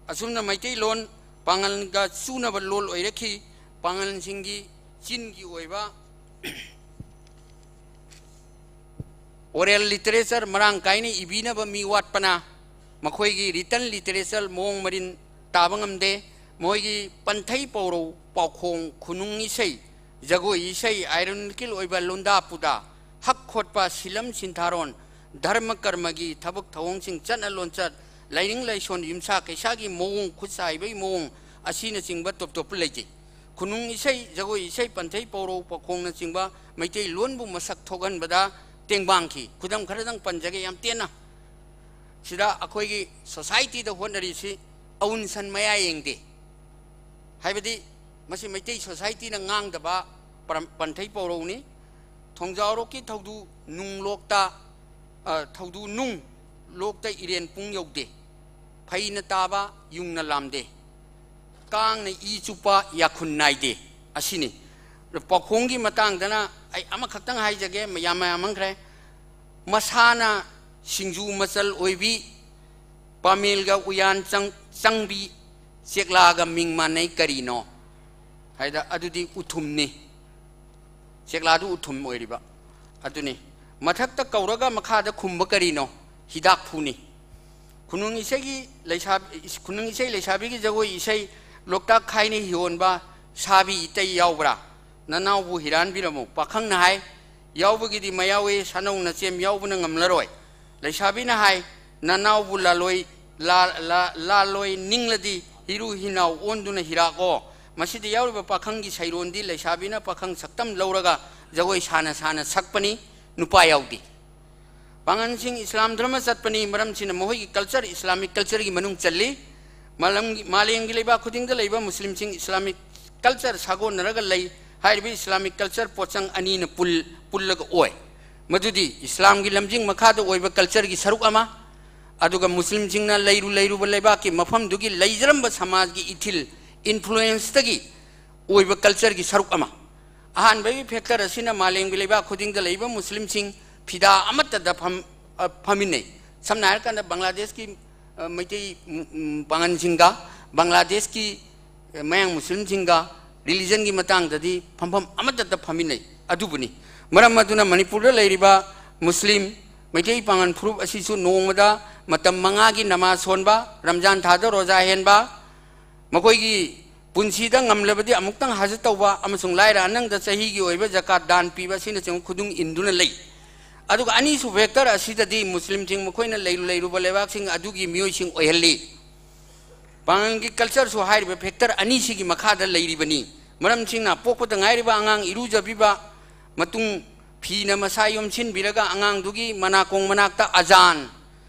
ꯑꯁꯨꯝꯅ ꯃꯩꯇꯩꯂꯣꯟ ꯄꯥꯉꯜꯒ ꯆꯨꯅꯕ ꯂꯣꯜ ꯑꯣꯏꯔꯛꯈꯤ꯫ ꯄꯥꯉꯜꯁꯤꯡꯒꯤ ꯆꯤꯟꯒꯤ ꯑꯣꯏꯕ oral literature ꯃꯔꯥꯡ ꯀꯥꯏꯅ ꯏꯕꯤꯅꯕ ꯃꯤ ꯋꯥꯠꯄꯅ ꯃꯈꯣꯏꯒꯤ written literature ꯃꯑꯣꯡ ꯃꯔꯤꯟ ꯇꯥꯕ ꯉꯝꯗꯦ꯫ ꯃꯈꯣꯏꯒꯤ ꯄꯟꯊꯩ ꯄꯧꯔꯧ, ꯄꯥꯎꯈꯣꯡ, ꯈꯨꯅꯨꯡ ꯏꯁꯩ, ꯖꯒꯣꯏ ꯏꯁꯩ, ironical ꯑꯣꯏꯕ ꯂꯣꯟꯗꯥ ꯄꯨꯗꯥ, ꯍꯛ ꯈꯣꯠꯄ, ꯁꯤꯂꯝ ꯁꯤꯟꯊꯥꯔꯣꯟ, ꯙꯔꯃ ꯀꯔꯃꯒꯤ ꯊꯕꯛ ꯊꯧꯑꯣꯡꯁꯤꯡ, ꯆꯠꯅ ꯂꯣꯟꯆꯠ, ꯂꯥꯏꯅꯤꯡ ꯂꯥꯏꯁꯣꯟ, ꯌꯨꯝꯁꯥ ꯀꯩꯁꯥꯒꯤ ꯃꯑꯣꯡ, ꯈꯨꯠꯁꯥ ꯍꯩꯕꯒꯤ ꯃꯑꯣꯡ ꯑꯁꯤꯅꯆꯤꯡꯕ ꯇꯣꯞ ꯇꯣꯞꯄ ꯂꯩꯖꯩ꯫ ꯈꯨꯅꯨꯡ ꯏꯁꯩ, ꯖꯒꯣꯏ ꯏꯁꯩ, ꯄꯟꯊꯩ ꯄꯧꯔꯧ, ꯄꯥꯎꯈꯣꯡꯅꯆꯤꯡꯕ ꯃꯩꯇꯩꯂꯣꯟꯕꯨ ꯃꯁꯛ ꯊꯣꯛꯍꯟꯕꯗ ꯇꯦꯡꯕꯥꯡꯈꯤ꯫ ꯈꯨꯗꯝ ꯈꯔꯗꯪ ꯄꯟꯖꯒꯦ ꯌꯥꯝ ꯇꯦꯟꯅ꯫ ꯁꯤꯗ ꯑꯩꯈꯣꯏꯒꯤ societyꯗ ꯍꯣꯠꯅꯔꯤꯁꯤ ꯑꯎꯟꯁꯟ ꯃꯌꯥ ꯌꯦꯡꯗꯦ꯫ ꯍꯥꯏꯕꯗꯤ ꯃꯁꯤ ꯃꯩꯇꯩ societyꯅ ꯉꯥꯡꯗꯕ ꯄꯔꯝ-, ꯄꯟꯊꯩ ꯄꯧꯔꯧꯅꯤ꯫ ꯊꯣꯡꯖꯥꯎꯔꯣꯛꯀꯤ ꯊꯧꯗꯨ ꯅꯨꯡ ꯂꯣꯛꯇ, ꯑ, ꯊꯧꯗꯨ ꯅꯨꯡ ꯂꯣꯛꯇ ꯏꯔꯦꯟ ꯄꯨꯡ ꯌꯧꯗꯦ꯫ ꯐꯩꯅ ꯇꯥꯕ, ꯌꯨꯡꯅ ꯂꯥꯝꯗꯦ꯫ ꯀꯥꯡꯅ ꯏ ꯆꯨꯞꯄ, ꯌꯥꯈꯨꯟ ꯅꯥꯏꯗꯦ꯫ ꯑꯁꯤꯅꯤ꯫ ꯄꯥꯎꯈꯣꯡꯒꯤ ꯃꯇꯥꯡꯗꯅ ꯑꯩ ꯑꯃꯈꯛꯇꯪ ꯍꯥꯏꯖꯒꯦ, ꯃꯌꯥꯝ ꯃꯌꯥꯝ ꯃꯥꯡꯈ꯭ꯔꯦ꯫ ꯃꯁꯥꯅ ꯁꯤꯡꯖꯨ ꯃꯆꯜ ꯑꯣꯏꯕꯤ, ꯄꯥꯃꯦꯜꯒ ꯎꯌꯥꯟ ꯆꯪ-, ꯆꯪꯕꯤ, ꯆꯦꯛꯂꯥꯒ ꯃꯤꯡ ꯃꯥꯟꯅꯩ ꯀꯔꯤꯅꯣ? ꯍꯥꯏꯗ ꯑꯗꯨꯗꯤ ꯎꯊꯨꯝꯅꯤ꯫ ꯆꯦꯛꯂꯥꯗꯨ ꯎꯊꯨꯝ ꯑꯣꯏꯔꯤꯕ ꯑꯗꯨꯅꯤ꯫ ꯃꯊꯛꯇ ꯀꯧꯔꯒ ꯃꯈꯥꯗ ꯈꯨꯝꯕ ꯀꯔꯤꯅꯣ? ꯍꯤꯗꯥꯛꯐꯨꯅꯤ꯫ ꯈꯨꯅꯨꯡ ꯏꯁꯩꯒꯤ ꯂꯩꯁꯥ-, ꯈꯨꯅꯨꯡ ꯏꯁꯩ ꯂꯩꯁꯥꯕꯤꯒꯤ ꯖꯒꯣꯏ ꯏꯁꯩ, ꯂꯣꯛꯇꯥꯛ ꯈꯥꯏꯅ ꯍꯤꯍꯣꯟꯕ, ꯁꯥꯕꯤ ꯏꯇꯩ ꯌꯥꯎꯕ꯭ꯔꯥ? ꯅꯅꯥꯎꯕꯨ ꯍꯤꯔꯥꯟꯕꯤꯔꯝꯃꯨ꯫ ꯄꯥꯈꯪꯅ ꯍꯥꯏ, ꯌꯥꯎꯕꯒꯤꯗꯤ ꯃꯌꯥꯎꯋꯦ, ꯁꯥꯅꯧ ꯅꯆꯦꯝ ꯌꯥꯎꯕꯅ ꯉꯝꯂꯔꯣꯏ꯫ ꯂꯩꯁꯥꯕꯤꯅ ꯍꯥꯏ, ꯅꯅꯥꯎꯕꯨ ꯂꯥꯂꯣꯏ, ꯂꯥ-, ꯂꯥ-, ꯂꯥꯂꯣꯏ ꯅꯤꯡꯂꯗꯤ ꯍꯤꯔꯨ ꯍꯤꯅꯥꯎ ꯑꯣꯟꯗꯨꯅ ꯍꯤꯔꯥꯛꯑꯣ꯫ ꯃꯁꯤꯗ ꯌꯥꯎꯔꯤꯕ ꯄꯥꯈꯪꯒꯤ ꯁꯩꯔꯣꯟꯗꯤ ꯂꯩꯁꯥꯕꯤꯅ ꯄꯥꯈꯪ ꯁꯛꯇꯝ ꯂꯧꯔꯒ ꯖꯒꯣꯏ ꯁꯥꯅ ꯁꯥꯅ ꯁꯛꯄꯅꯤ, ꯅꯨꯄꯥ ꯌꯥꯎꯗꯦ꯫ ꯄꯥꯉꯜꯁꯤꯡ ꯏꯁꯂꯥꯝ ꯙꯔꯃ ꯆꯠꯄꯅꯤ, ꯃꯔꯝꯁꯤꯅ ꯃꯈꯣꯏꯒꯤ culture, Islamic cultureꯒꯤ ꯃꯅꯨꯡ ꯆꯜꯂꯤ꯫ ꯃꯥꯂꯝꯒꯤ-, ꯃꯥꯂꯦꯝꯒꯤ ꯂꯩꯕꯥꯛ ꯈꯨꯗꯤꯡꯗ ꯂꯩꯕ ꯃꯨꯁꯂꯤꯝꯁꯤꯡ Islamic culture ꯁꯥꯒꯣꯟꯅꯔꯒ ꯂꯩ꯫ ꯍꯥꯏꯔꯤꯕ Islamic culture ꯄꯣꯠꯆꯪ ꯑꯅꯤꯅ ꯄꯨꯜ-, ꯄꯨꯜꯂꯒ ꯑꯣꯏ꯫ ꯃꯗꯨꯗꯤ ꯏꯁꯂꯥꯝꯒꯤ ꯂꯝꯖꯤꯡ ꯃꯈꯥꯗ ꯑꯣꯏꯕ cultureꯒꯤ ꯁꯔꯨꯛ ꯑꯃ, ꯑꯗꯨꯒ ꯃꯨꯁꯂꯤꯝꯁꯤꯡꯅ ꯂꯩꯔꯨ ꯂꯩꯔꯨꯕ ꯂꯩꯕꯥꯛꯀꯤ ꯃꯐꯝꯗꯨꯒꯤ ꯂꯩꯖꯔꯝꯕ ꯁꯃꯥꯖꯒꯤ ꯏꯊꯤꯜ, influenceꯇꯒꯤ ꯑꯣꯏꯕ cultureꯒꯤ ꯁꯔꯨꯛ ꯑꯃ꯫ ꯑꯍꯥꯟꯕꯒꯤ factor ꯑꯁꯤꯅ ꯃꯥꯂꯦꯝꯒꯤ ꯂꯩꯕꯥꯛ ꯈꯨꯗꯤꯡꯗ ꯂꯩꯕ ꯃꯨꯁꯂꯤꯝꯁꯤꯡ ꯐꯤꯗꯥ ꯑꯃꯠꯇꯗ ꯐꯝ-, ꯑ, ꯐꯝꯃꯤꯟꯅꯩ꯫ ꯁꯝꯅ ꯍꯥꯏꯔꯀꯥꯟꯗ ꯕꯪꯒ꯭ꯂꯥꯗꯦꯁꯀꯤ, ꯑ, ꯃꯩꯇꯩ, ꯎꯝ, ꯎꯝ, ꯄꯥꯉꯜꯁꯤꯡꯒ ꯕꯪꯒ꯭ꯂꯥꯗꯦꯁꯀꯤ, ꯑ, ꯃꯌꯥꯡ ꯃꯨꯁꯂꯤꯝꯁꯤꯡꯒ religionꯒꯤ ꯃꯇꯥꯡꯗꯗꯤ ꯐꯝꯐꯝ ꯑꯃꯠꯇꯗ ꯐꯝꯃꯤꯟꯅꯩ꯫ ꯑꯗꯨꯕꯨꯅꯤ꯫ ꯃꯔꯝ ꯑꯗꯨꯅ ꯃꯅꯤꯄꯨꯔꯗ ꯂꯩꯔꯤꯕ ꯃꯨꯁꯂꯤꯝ ꯃꯩꯇꯩ ꯄꯥꯉꯜ ꯐꯨꯔꯨꯞ ꯑꯁꯤꯁꯨ ꯅꯣꯡꯃꯗ ꯃꯇꯝ ꯃꯉꯥꯒꯤ ꯅꯃꯥꯖ ꯁꯣꯟꯕ, ꯔꯝꯖꯥꯟ ꯊꯥꯗ ꯔꯣꯖꯥ ꯍꯦꯟꯕ, ꯃꯈꯣꯏꯒꯤ ꯄꯨꯟꯁꯤꯗ ꯉꯝꯂꯕꯗꯤ ꯑꯃꯨꯛꯇꯪ ꯍꯖ ꯇꯧꯕ ꯑꯃꯁꯨꯡ ꯂꯥꯏꯔ ꯑꯅꯪꯗ ꯆꯍꯤꯒꯤ ꯑꯣꯏꯕ ꯖꯀꯥꯠ ꯗꯥꯟ ꯄꯤꯕ ꯑꯁꯤꯅꯆꯤꯡꯕ ꯈꯨꯗꯨꯡ ꯏꯟꯗꯨꯅ ꯂꯩ꯫ ꯑꯗꯨꯒ ꯑꯅꯤꯁꯨꯕ factor ꯑꯁꯤꯗꯗꯤ ꯃꯨꯁꯂꯤꯝꯁꯤꯡ ꯃꯈꯣꯏꯅ ꯂꯩꯔꯨ ꯂꯩꯔꯨꯕ ꯂꯩꯕꯥꯛꯁꯤꯡ ꯑꯗꯨꯒꯤ ꯃꯤꯑꯣꯏꯁꯤꯡ ꯑꯣꯏꯍꯜꯂꯤ꯫ ꯄꯥꯉꯜꯒꯤ cultureꯁꯨ ꯍꯥꯏꯔꯤꯕ factor ꯑꯅꯤꯁꯤꯒꯤ ꯃꯈꯥꯗ ꯂꯩꯔꯤꯕꯅꯤ꯫ ꯃꯔꯝꯁꯤꯡꯅ ꯄꯣꯛꯄꯗ ꯉꯥꯏꯔꯤꯕ ꯑꯉꯥꯡ ꯏꯔꯨꯖꯕꯤꯕ, ꯃꯇꯨꯡ ꯐꯤꯅ ꯃꯁꯥ ꯌꯣꯝꯁꯤꯟꯕꯤꯔꯒ ꯑꯉꯥꯡꯗꯨꯒꯤ ꯃꯅꯥꯀꯣꯡ ꯃꯅꯥꯛꯇ ꯑꯖꯥꯟ,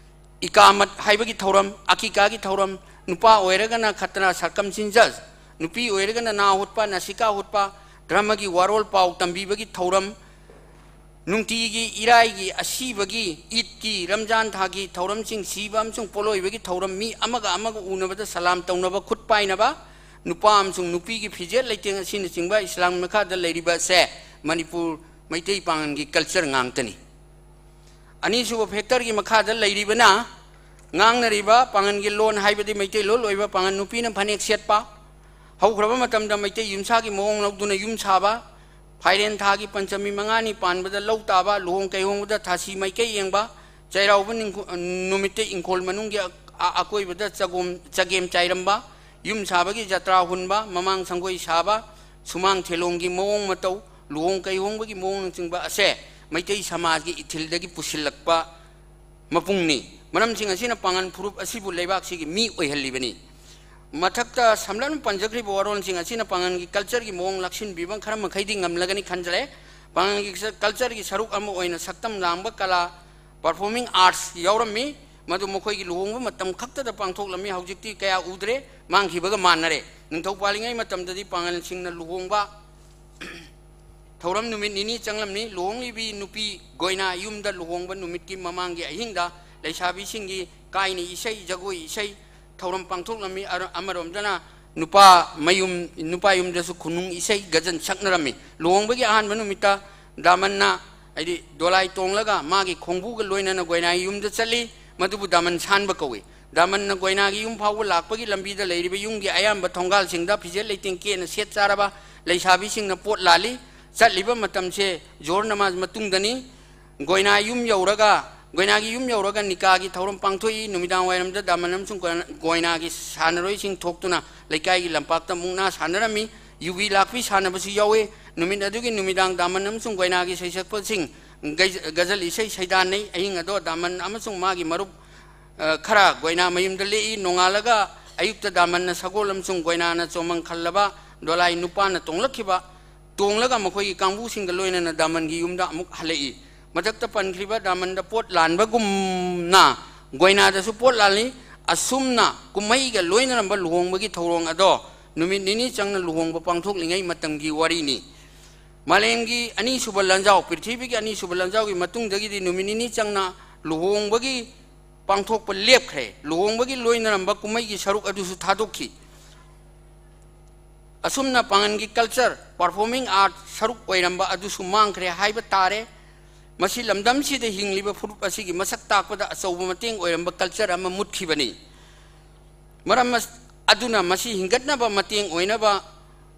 ꯏꯀꯥꯃꯠ ꯍꯥꯏꯕꯒꯤ ꯊꯧꯔꯝ, ꯑꯀꯤꯀꯥꯒꯤ ꯊꯧꯔꯝ, ꯅꯨꯄꯥ ꯑꯣꯏꯔꯒꯅ ꯈꯠꯇꯅ circumcision, ꯅꯨꯄꯤ ꯑꯣꯏꯔꯒꯅ ꯅꯥ ꯍꯨꯠꯄ, ꯅꯥꯁꯤꯀꯥ ꯍꯨꯠꯄ, ꯙꯔꯃꯒꯤ ꯋꯥꯔꯣꯜ ꯄꯥꯎ ꯇꯝꯕꯤꯕꯒꯤ ꯊꯧꯔꯝ, ꯅꯨꯡꯇꯤꯒꯤ ꯏꯔꯥꯏꯒꯤ, ꯑꯁꯤꯕꯒꯤ, ꯏꯗꯀꯤ, ꯔꯝꯖꯥꯟ ꯊꯥꯒꯤ ꯊꯧꯔꯝꯁꯤꯡ, ꯁꯤꯕ ꯑꯃꯁꯨꯡ ꯄꯣꯠꯂꯣꯏꯕꯒꯤ ꯊꯧꯔꯝ, ꯃꯤ ꯑꯃꯒ ꯑꯃꯒ ꯎꯅꯕꯗ ꯁꯂꯥꯝ ꯇꯧꯅꯕ, ꯈꯨꯠ ꯄꯥꯏꯅꯕ, ꯅꯨꯄꯥ ꯑꯃꯁꯨꯡ ꯅꯨꯄꯤꯒꯤ ꯐꯤꯖꯦꯠ ꯂꯩꯇꯦꯡ ꯑꯁꯤꯅꯆꯤꯡꯕ ꯏꯁꯂꯥꯝꯒꯤ ꯃꯈꯥꯗ ꯂꯩꯔꯤꯕ ꯑꯁꯦ ꯃꯅꯤꯄꯨꯔ ꯃꯩꯇꯩ ꯄꯥꯉꯜꯒꯤ culture ꯉꯥꯛꯇꯅꯤ꯫ ꯑꯅꯤꯁꯨꯕ factorꯒꯤ ꯃꯈꯥꯗ ꯂꯩꯔꯤꯕꯅ ꯉꯥꯡꯅꯔꯤꯕ ꯄꯥꯉꯜꯒꯤ ꯂꯣꯟ, ꯍꯥꯏꯕꯗꯤ ꯃꯩꯇꯩꯂꯣꯟ ꯑꯣꯏꯕ ꯄꯥꯉꯜ ꯅꯨꯄꯤꯅ ꯐꯅꯦꯛ ꯁꯦꯠꯄ, ꯍꯧꯈ꯭ꯔꯕ ꯃꯇꯝꯗ ꯃꯩꯇꯩ ꯌꯨꯝꯁꯥꯒꯤ ꯃꯑꯣꯡ ꯂꯧꯗꯨꯅ ꯌꯨꯝ ꯁꯥꯕ, ꯐꯥꯏꯔꯦꯟ ꯊꯥꯒꯤ ꯄꯟꯆꯃꯤ ꯃꯉꯥꯅꯤ ꯄꯥꯟꯕꯗ ꯂꯧ ꯇꯥꯕ, ꯂꯨꯍꯣꯡ ꯀꯩꯍꯣꯡꯕꯗ ꯊꯥꯁꯤ ꯃꯥꯏꯀꯩ ꯌꯦꯡꯕ, ꯆꯩꯔꯥꯎꯕ ꯅꯤꯡꯈꯣ-, ꯅꯨꯃꯤꯠꯇ ꯏꯪꯈꯣꯜ ꯃꯅꯨꯡꯒꯤ ꯑ-, ꯑ-, ꯑꯀꯣꯏꯕꯗ ꯆꯒꯣꯝ, ꯆꯒꯦꯝ ꯆꯥꯏꯔꯝꯕ, ꯌꯨꯝ ꯁꯥꯕꯒꯤ ꯖꯇ꯭ꯔꯥ ꯍꯨꯟꯕ, ꯃꯃꯥꯡ ꯁꯪꯒꯣꯏ ꯁꯥꯕ, ꯁꯨꯃꯥꯡ ꯊꯦꯂꯣꯡꯒꯤ ꯃꯑꯣꯡ ꯃꯇꯧ, ꯂꯨꯍꯣꯡ ꯀꯩꯍꯣꯡꯕꯒꯤ ꯃꯑꯣꯡꯅꯆꯤꯡꯕ ꯑꯁꯦ ꯃꯩꯇꯩ ꯁꯃꯥꯖꯒꯤ ꯏꯊꯤꯜꯗꯒꯤ ꯄꯨꯁꯤꯜꯂꯛꯄ ꯃꯄꯨꯡꯅꯤ꯫ ꯃꯔꯝꯁꯤꯡ ꯑꯁꯤꯅ ꯄꯥꯉꯜ ꯐꯨꯔꯨꯞ ꯑꯁꯤꯕꯨ ꯂꯩꯕꯥꯛꯁꯤꯒꯤ ꯃꯤ ꯑꯣꯏꯍꯜꯂꯤꯕꯅꯤ꯫ ꯃꯊꯛꯇ ꯁꯝꯂꯞꯅ ꯄꯟꯖꯈ꯭ꯔꯤꯕ ꯋꯥꯔꯣꯜꯁꯤꯡ ꯑꯁꯤꯅ ꯄꯥꯉꯜꯒꯤ cultureꯒꯤ ꯃꯑꯣꯡ ꯂꯥꯛꯁꯤꯟꯕꯤꯕ ꯈꯔ ꯃꯈꯩꯗꯤ ꯉꯝꯂꯒꯅꯤ ꯈꯟꯖꯔꯦ꯫ ꯄꯥꯉꯜꯒꯤ cultureꯒꯤ ꯁꯔꯨꯛ ꯑꯃ ꯑꯣꯏꯅ ꯁꯛꯇꯝ ꯂꯥꯡꯕ ꯀꯂꯥ, performing arts ꯌꯥꯎꯔꯝꯃꯤ꯫ ꯃꯗꯨ ꯃꯈꯣꯏꯒꯤ ꯂꯨꯍꯣꯡꯕ ꯃꯇꯝ ꯈꯛꯇꯗ ꯄꯥꯡꯊꯣꯛꯂꯝꯃꯤ꯫ ꯍꯧꯖꯤꯛꯇꯤ ꯀꯌꯥ ꯎꯗ꯭ꯔꯦ, ꯃꯥꯡꯈꯤꯕꯒ ꯃꯥꯟꯅꯔꯦ꯫ ꯅꯤꯡꯊꯧ ꯄꯥꯜꯂꯤꯉꯩ ꯃꯇꯝꯗꯗꯤ ꯄꯥꯉꯜꯁꯤꯡꯅ ꯂꯨꯍꯣꯡꯕ ꯊꯧꯔꯝ ꯅꯨꯃꯤꯠ ꯅꯤꯅꯤ ꯆꯪꯂꯝꯃꯤ꯫ ꯂꯨꯍꯣꯡꯂꯤꯕꯤ ꯅꯨꯄꯤ ꯒꯣꯏꯅꯥ ꯌꯨꯝꯗ ꯂꯨꯍꯣꯡꯕ ꯅꯨꯃꯤꯠꯀꯤ ꯃꯃꯥꯡꯒꯤ ꯑꯍꯤꯡꯗ ꯂꯩꯁꯥꯕꯤꯁꯤꯡꯒꯤ ꯀꯥꯏꯅ ꯏꯁꯩ, ꯖꯒꯣꯏ ꯏꯁꯩ ꯊꯧꯔꯝ ꯄꯥꯡꯊꯣꯛꯂꯝꯃꯤ꯫ ꯑꯔ-, ꯑꯃꯔꯣꯝꯗꯅ ꯅꯨꯄꯥ ꯃꯌꯨꯝ, ꯅꯨꯄꯥ ꯌꯨꯝꯗꯁꯨ ꯈꯨꯅꯨꯡ ꯏꯁꯩ ꯒꯖꯟ ꯁꯛꯅꯔꯝꯃꯤ꯫ ꯂꯨꯍꯣꯡꯕꯒꯤ ꯑꯍꯥꯟꯕ ꯅꯨꯃꯤꯠꯇ ꯗꯥꯃꯟꯅ, ꯍꯥꯏꯗꯤ ꯗꯣꯂꯥꯏ ꯇꯣꯡꯂꯒ ꯃꯥꯒꯤ ꯈꯣꯡꯕꯨꯒ ꯂꯣꯏꯅꯅ ꯒꯣꯏꯅꯥꯒꯤ ꯌꯨꯝꯗ ꯆꯠꯂꯤ꯫ ꯃꯗꯨꯕꯨ ꯗꯥꯃꯟ ꯁꯥꯟꯕ ꯀꯧꯏ꯫ ꯗꯥꯃꯟꯅ ꯒꯣꯏꯅꯥꯒꯤ ꯌꯨꯝ ꯐꯥꯎꯕ ꯂꯥꯛꯄꯒꯤ ꯂꯝꯕꯤꯗ ꯂꯩꯔꯤꯕ ꯌꯨꯝꯒꯤ ꯑꯌꯥꯝꯕ ꯊꯣꯡꯒꯥꯜꯁꯤꯡꯗ ꯐꯤꯖꯦꯠ ꯂꯩꯇꯦꯡ ꯀꯦꯅ ꯁꯦꯠ ꯆꯥꯔꯕ ꯂꯩꯁꯥꯕꯤꯁꯤꯡꯅ ꯄꯣꯠ ꯂꯥꯜꯂꯤ꯫ ꯆꯠꯂꯤꯕ ꯃꯇꯝꯁꯦ ꯖꯣꯍꯔ ꯅꯃꯥꯖ ꯃꯇꯨꯡꯗꯅꯤ꯫ ꯒꯣꯏꯅꯥ ꯌꯨꯝ ꯌꯧꯔꯒ, ꯒꯣꯏꯅꯥꯒꯤ ꯌꯨꯝ ꯌꯧꯔꯒ ꯅꯤꯀꯥꯒꯤ ꯊꯧꯔꯝ ꯄꯥꯡꯊꯣꯛꯏ꯫ ꯅꯨꯃꯤꯗꯥꯡ ꯋꯥꯏꯔꯝꯗ ꯗꯥꯃꯟ ꯑꯃꯁꯨꯡ ꯒꯣꯏꯅꯥ-, ꯒꯣꯏꯅꯥꯒꯤ ꯁꯥꯟꯅꯔꯣꯏꯁꯤꯡ ꯊꯣꯛꯇꯨꯅ ꯂꯩꯀꯥꯏꯒꯤ ꯂꯝꯄꯥꯛꯇ ꯃꯨꯛꯅꯥ ꯁꯥꯟꯅꯔꯝꯃꯤ꯫ ꯌꯨꯕꯤ ꯂꯥꯛꯄꯤ ꯁꯥꯟꯅꯕꯁꯨ ꯌꯥꯎꯏ꯫ ꯅꯨꯃꯤꯠ ꯑꯗꯨꯒꯤ ꯅꯨꯃꯤꯗꯥꯡ ꯗꯥꯃꯟ ꯑꯃꯁꯨꯡ ꯒꯣꯏꯅꯥꯒꯤ ꯁꯩꯁꯛꯄꯁꯤꯡ ꯒꯩ-, ꯒꯖꯜ ꯏꯁꯩ ꯁꯩꯗꯥꯟꯅꯩ꯫ ꯑꯍꯤꯡ ꯑꯗꯣ ꯗꯥꯃꯟ ꯑꯃꯁꯨꯡ ꯃꯥꯒꯤ ꯃꯔꯨꯞ, ꯑ, ꯈꯔ ꯒꯣꯏꯅꯥ ꯃꯌꯨꯝꯗ ꯂꯦꯛꯏ꯫ ꯅꯣꯡꯉꯥꯜꯂꯒ ꯑꯌꯨꯛꯇ ꯗꯥꯃꯟꯅ ꯁꯒꯣꯜ ꯑꯃꯁꯨꯡ ꯒꯣꯏꯅꯥꯅ ꯆꯣꯃꯪ ꯈꯜꯂꯕ ꯗꯣꯂꯥꯏ ꯅꯨꯄꯥꯅ ꯇꯣꯡꯂꯛꯈꯤꯕ ꯇꯣꯡꯂꯒ ꯃꯈꯣꯏꯒꯤ ꯀꯥꯡꯕꯨꯁꯤꯡꯒ ꯂꯣꯏꯅꯅ ꯗꯥꯃꯟꯒꯤ ꯌꯨꯝꯗ ꯑꯃꯨꯛ ꯍꯜꯂꯛꯏ꯫ ꯃꯊꯛꯇ ꯄꯟꯈ꯭ꯔꯤꯕ ꯗꯥꯃꯟꯗ ꯄꯣꯠ ꯂꯥꯟꯕꯒꯨꯝꯅ ꯒꯣꯏꯅꯥꯗꯁꯨ ꯄꯣꯠ ꯂꯥꯜꯂꯤ꯫ ꯑꯁꯨꯝꯅ ꯀꯨꯝꯍꯩꯒ ꯂꯣꯏꯅꯔꯝꯕ ꯂꯨꯍꯣꯡꯕꯒꯤ ꯊꯧꯔꯣꯡ ꯑꯗꯣ ꯅꯨꯃꯤꯠ ꯅꯤꯅꯤ ꯆꯪꯅ ꯂꯨꯍꯣꯡꯕ ꯄꯥꯡꯊꯣꯛꯂꯤꯉꯩ ꯃꯇꯝꯒꯤ ꯋꯥꯔꯤꯅꯤ꯫ ꯃꯥꯂꯦꯝꯒꯤ ꯑꯅꯤꯁꯨꯕ ꯂꯥꯟꯖꯥꯎ, ꯄ꯭ꯔꯤꯊꯤꯕꯤꯒꯤ ꯑꯅꯤꯁꯨꯕ ꯂꯥꯟꯖꯥꯎꯒꯤ ꯃꯇꯨꯡꯗꯒꯤꯗꯤ ꯅꯨꯃꯤꯠ ꯅꯤꯅꯤ ꯆꯪꯅ ꯂꯨꯍꯣꯡꯕꯒꯤ ꯄꯥꯡꯊꯣꯛꯄ ꯂꯦꯞꯈ꯭ꯔꯦ꯫ ꯂꯨꯍꯣꯡꯕꯒꯤ ꯂꯣꯏꯅꯔꯝꯕ ꯀꯨꯝꯍꯩꯒꯤ ꯁꯔꯨꯛ ꯑꯗꯨꯁꯨ ꯊꯥꯗꯣꯛꯈꯤ꯫ ꯑꯁꯨꯝꯅ ꯄꯥꯉꯜꯒꯤ culture, performing art ꯁꯔꯨꯛ ꯑꯣꯏꯔꯝꯕ ꯑꯗꯨꯁꯨ ꯃꯥꯡꯈ꯭ꯔꯦ ꯍꯥꯏꯕ ꯇꯥꯔꯦ꯫ ꯃꯁꯤ ꯂꯝꯗꯝꯁꯤꯗ ꯍꯤꯡꯂꯤꯕ ꯐꯨꯔꯨꯞ ꯑꯁꯤꯒꯤ ꯃꯁꯛ ꯇꯥꯛꯄꯗ ꯑꯆꯧꯕ ꯃꯇꯦꯡ ꯑꯣꯏꯔꯝꯕ culture ꯑꯃ ꯃꯨꯠꯈꯤꯕꯅꯤ꯫ ꯃꯔꯝ ꯑꯁ-, ꯑꯗꯨꯅ ꯃꯁꯤ ꯍꯤꯡꯒꯠꯅꯕ ꯃꯇꯦꯡ ꯑꯣꯏꯅꯕ,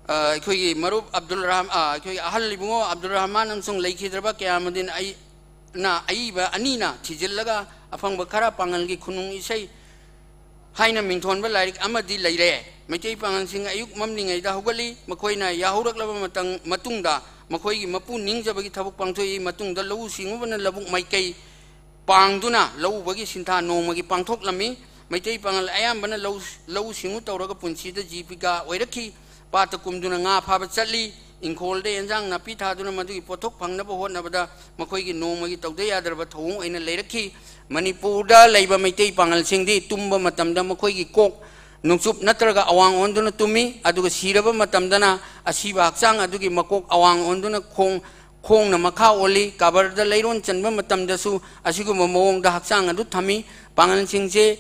ꯑ, ꯑꯩꯈꯣꯏꯒꯤ ꯃꯔꯨꯞ ꯑꯕꯗꯨꯜ ꯔꯍꯥꯝ-, ꯑ, ꯑꯩꯈꯣꯏꯒꯤ ꯑꯍꯜ ꯏꯕꯨꯡꯉꯣ ꯑꯕꯗꯨꯜ ꯔꯍꯃꯥꯟ ꯑꯃꯁꯨꯡ ꯂꯩꯈꯤꯗ꯭ꯔꯕ ꯀꯌꯥꯃꯨꯗꯤꯟ ꯑꯩ-, ꯅ ꯑꯏꯕ ꯑꯅꯤꯅ ꯊꯤꯖꯤꯜꯂꯒ ꯑꯐꯪꯕ ꯈꯔ ꯄꯥꯉꯜꯒꯤ ꯈꯨꯅꯨꯡ ꯏꯁꯩ ꯍꯥꯏꯅ ꯃꯤꯡꯊꯣꯟꯕ ꯂꯥꯏꯔꯤꯛ ꯑꯃꯗꯤ ꯂꯩꯔꯦ꯫ ꯃꯩꯇꯩ ꯄꯥꯉꯜꯁꯤꯡ ꯑꯌꯨꯛ ꯃꯝꯂꯤꯉꯩꯗ ꯍꯧꯒꯠꯂꯤ꯫ ꯃꯈꯣꯏꯅ ꯌꯥꯍꯧꯔꯛꯂꯕ ꯃꯇꯝ-, ꯃꯇꯨꯡꯗ ꯃꯈꯣꯏꯒꯤ ꯃꯄꯨ ꯅꯤꯡꯖꯕꯒꯤ ꯊꯕꯛ ꯄꯥꯡꯊꯣꯛꯏ꯫ ꯃꯇꯨꯡꯗ ꯂꯧꯎ ꯁꯤꯡꯎꯕꯅ ꯂꯧꯕꯨꯛ ꯃꯥꯏꯀꯩ ꯄꯥꯡꯗꯨꯅ ꯂꯧ ꯎꯕꯒꯤ ꯁꯤꯟꯊꯥ ꯅꯣꯡꯃꯒꯤ ꯄꯥꯡꯊꯣꯛꯂꯝꯃꯤ꯫ ꯃꯩꯇꯩ ꯄꯥꯉꯜ ꯑꯌꯥꯝꯕꯅ ꯂꯧ, ꯂꯧꯎ ꯁꯤꯡꯎ ꯇꯧꯔꯒ ꯄꯨꯟꯁꯤꯗ ꯖꯤꯕꯤꯀꯥ ꯑꯣꯏꯔꯛꯈꯤ꯫ ꯄꯥꯠꯇ ꯀꯨꯝꯗꯨꯅ ꯉꯥ ꯐꯥꯕ ꯆꯠꯂꯤ꯫ ꯏꯪꯈꯣꯜꯗ ꯑꯦꯟꯖꯥꯡ ꯅꯥꯄꯤ ꯊꯥꯗꯨꯅ ꯃꯗꯨꯒꯤ ꯄꯣꯠꯊꯣꯛ ꯐꯪꯅꯕ ꯍꯣꯠꯅꯕꯗ ꯃꯈꯣꯏꯒꯤ ꯅꯣꯡꯃꯒꯤ ꯇꯧꯗ ꯌꯥꯗ꯭ꯔꯕ ꯊꯧꯑꯣꯡ ꯑꯣꯏꯅ ꯂꯩꯔꯛꯈꯤ꯫ ꯃꯅꯤꯄꯨꯔꯗ ꯂꯩꯕ ꯃꯩꯇꯩ ꯄꯥꯉꯜꯁꯤꯡꯗꯤ ꯇꯨꯝꯕ ꯃꯇꯝꯗ ꯃꯈꯣꯏꯒꯤ ꯀꯣꯛ ꯅꯣꯡꯆꯨꯞ ꯅꯠꯇ꯭ꯔꯒ ꯑꯋꯥꯡ ꯑꯣꯟꯗꯨꯅ ꯇꯨꯝꯃꯤ, ꯑꯗꯨꯒ ꯁꯤꯔꯕ ꯃꯇꯝꯗꯅ ꯑꯁꯤꯕ ꯍꯛꯆꯥꯡ ꯑꯗꯨꯒꯤ ꯃꯀꯣꯛ ꯑꯋꯥꯡ ꯑꯣꯟꯗꯨꯅ ꯈꯣꯡ, ꯈꯣꯡꯅ ꯃꯈꯥ ꯑꯣꯜꯂꯤ꯫ ꯀꯕꯔꯗ ꯂꯩꯔꯣꯟ ꯆꯟꯕ ꯃꯇꯝꯗꯁꯨ ꯑꯁꯤꯒꯨꯝꯕ ꯃꯑꯣꯡꯗ ꯍꯛꯆꯥꯡ ꯑꯗꯨ ꯊꯝꯃꯤ꯫ ꯄꯥꯉꯜꯁꯤꯡꯁꯦ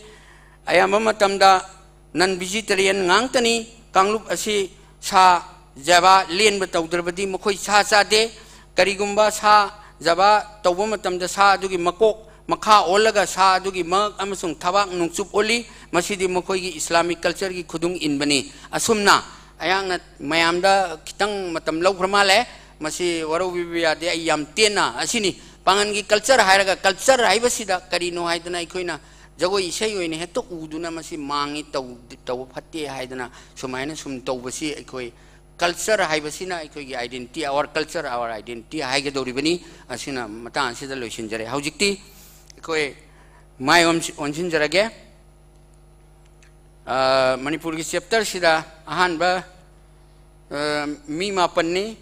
ꯑꯌꯥꯝꯕ ꯃꯇꯝꯗ non vegetarian ꯉꯥꯛꯇꯅꯤ꯫ ꯀꯥꯡꯂꯨꯞ ꯑꯁꯤ ꯁꯥ, ꯖꯕ ꯂꯦꯟꯕ ꯇꯧꯗ꯭ꯔꯕꯗꯤ ꯃꯈꯣꯏ ꯁꯥ ꯆꯥꯗꯦ꯫ ꯀꯔꯤꯒꯨꯝꯕ ꯁꯥ, ꯖꯕ ꯇꯧꯕ ꯃꯇꯝꯗ ꯁꯥ ꯑꯗꯨꯒꯤ ꯃꯀꯣꯛ ꯃꯈꯥ ꯑꯣꯜꯂꯒ ꯁꯥ ꯑꯗꯨꯒꯤ ꯃꯉꯛ ꯑꯃꯁꯨꯡ ꯊꯕꯥꯛ ꯅꯣꯡꯆꯨꯞ ꯑꯣꯜꯂꯤ꯫ ꯃꯁꯤꯗꯤ ꯃꯈꯣꯏꯒꯤ Islamic culture ꯒꯤ ꯈꯨꯗꯨꯡ ꯏꯟꯕꯅꯤ꯫ ꯑꯁꯨꯝꯅ ꯑꯩꯍꯥꯛꯅ ꯃꯌꯥꯝꯗ ꯈꯤꯇꯪ ꯃꯇꯝ ꯂꯧꯈ꯭ꯔ ꯃꯥꯜꯂꯦ꯫ ꯃꯁꯤ ꯋꯥꯔꯧꯕꯤꯕ ꯌꯥꯗꯦ꯫ ꯑꯩ ꯌꯥꯝ ꯇꯦꯟꯅ ꯑꯁꯤꯅꯤ꯫ ꯄꯥꯉꯜꯒꯤ culture ꯍꯥꯏꯔꯒ, culture ꯍꯥꯏꯕꯁꯤꯗ ꯀꯔꯤꯅꯣ ꯍꯥꯏꯗꯅ ꯑꯩꯈꯣꯏꯅ ꯖꯒꯣꯏ ꯏꯁꯩ ꯑꯣꯏꯅ ꯍꯦꯛꯇ ꯎꯗꯨꯅ ꯃꯁꯤ ꯃꯥꯡꯉꯤ, ꯇꯧ-, ꯇꯧꯕ ꯐꯠꯇꯦ ꯍꯥꯏꯗꯅ ꯁꯨꯃꯥꯏꯅ ꯁꯨꯝ ꯇꯧꯕꯁꯤ ꯑꯩꯈꯣꯏ culture ꯍꯥꯏꯕꯁꯤꯅ ꯑꯩꯈꯣꯏꯒꯤ identity, our culture, our identity ꯍꯥꯏꯒꯗꯧꯔꯤꯕꯅꯤ꯫ ꯑꯁꯤꯅ ꯃꯇꯥꯡ ꯑꯁꯤꯗ ꯂꯣꯏꯁꯤꯟꯖꯔꯦ꯫ ꯍꯧꯖꯤꯛꯇꯤ ꯑꯩꯈꯣꯏ ꯃꯥꯏ ꯑꯣꯟꯁꯤ-, ꯑꯣꯟꯁꯤꯟꯖꯔꯒꯦ꯫ ꯑ, ꯃꯅꯤꯄꯨꯔꯒꯤ chapter ꯁꯤꯗ ꯑꯍꯥꯟꯕ, ꯑ, ꯃꯤ ꯃꯥꯄꯟꯅꯤ꯫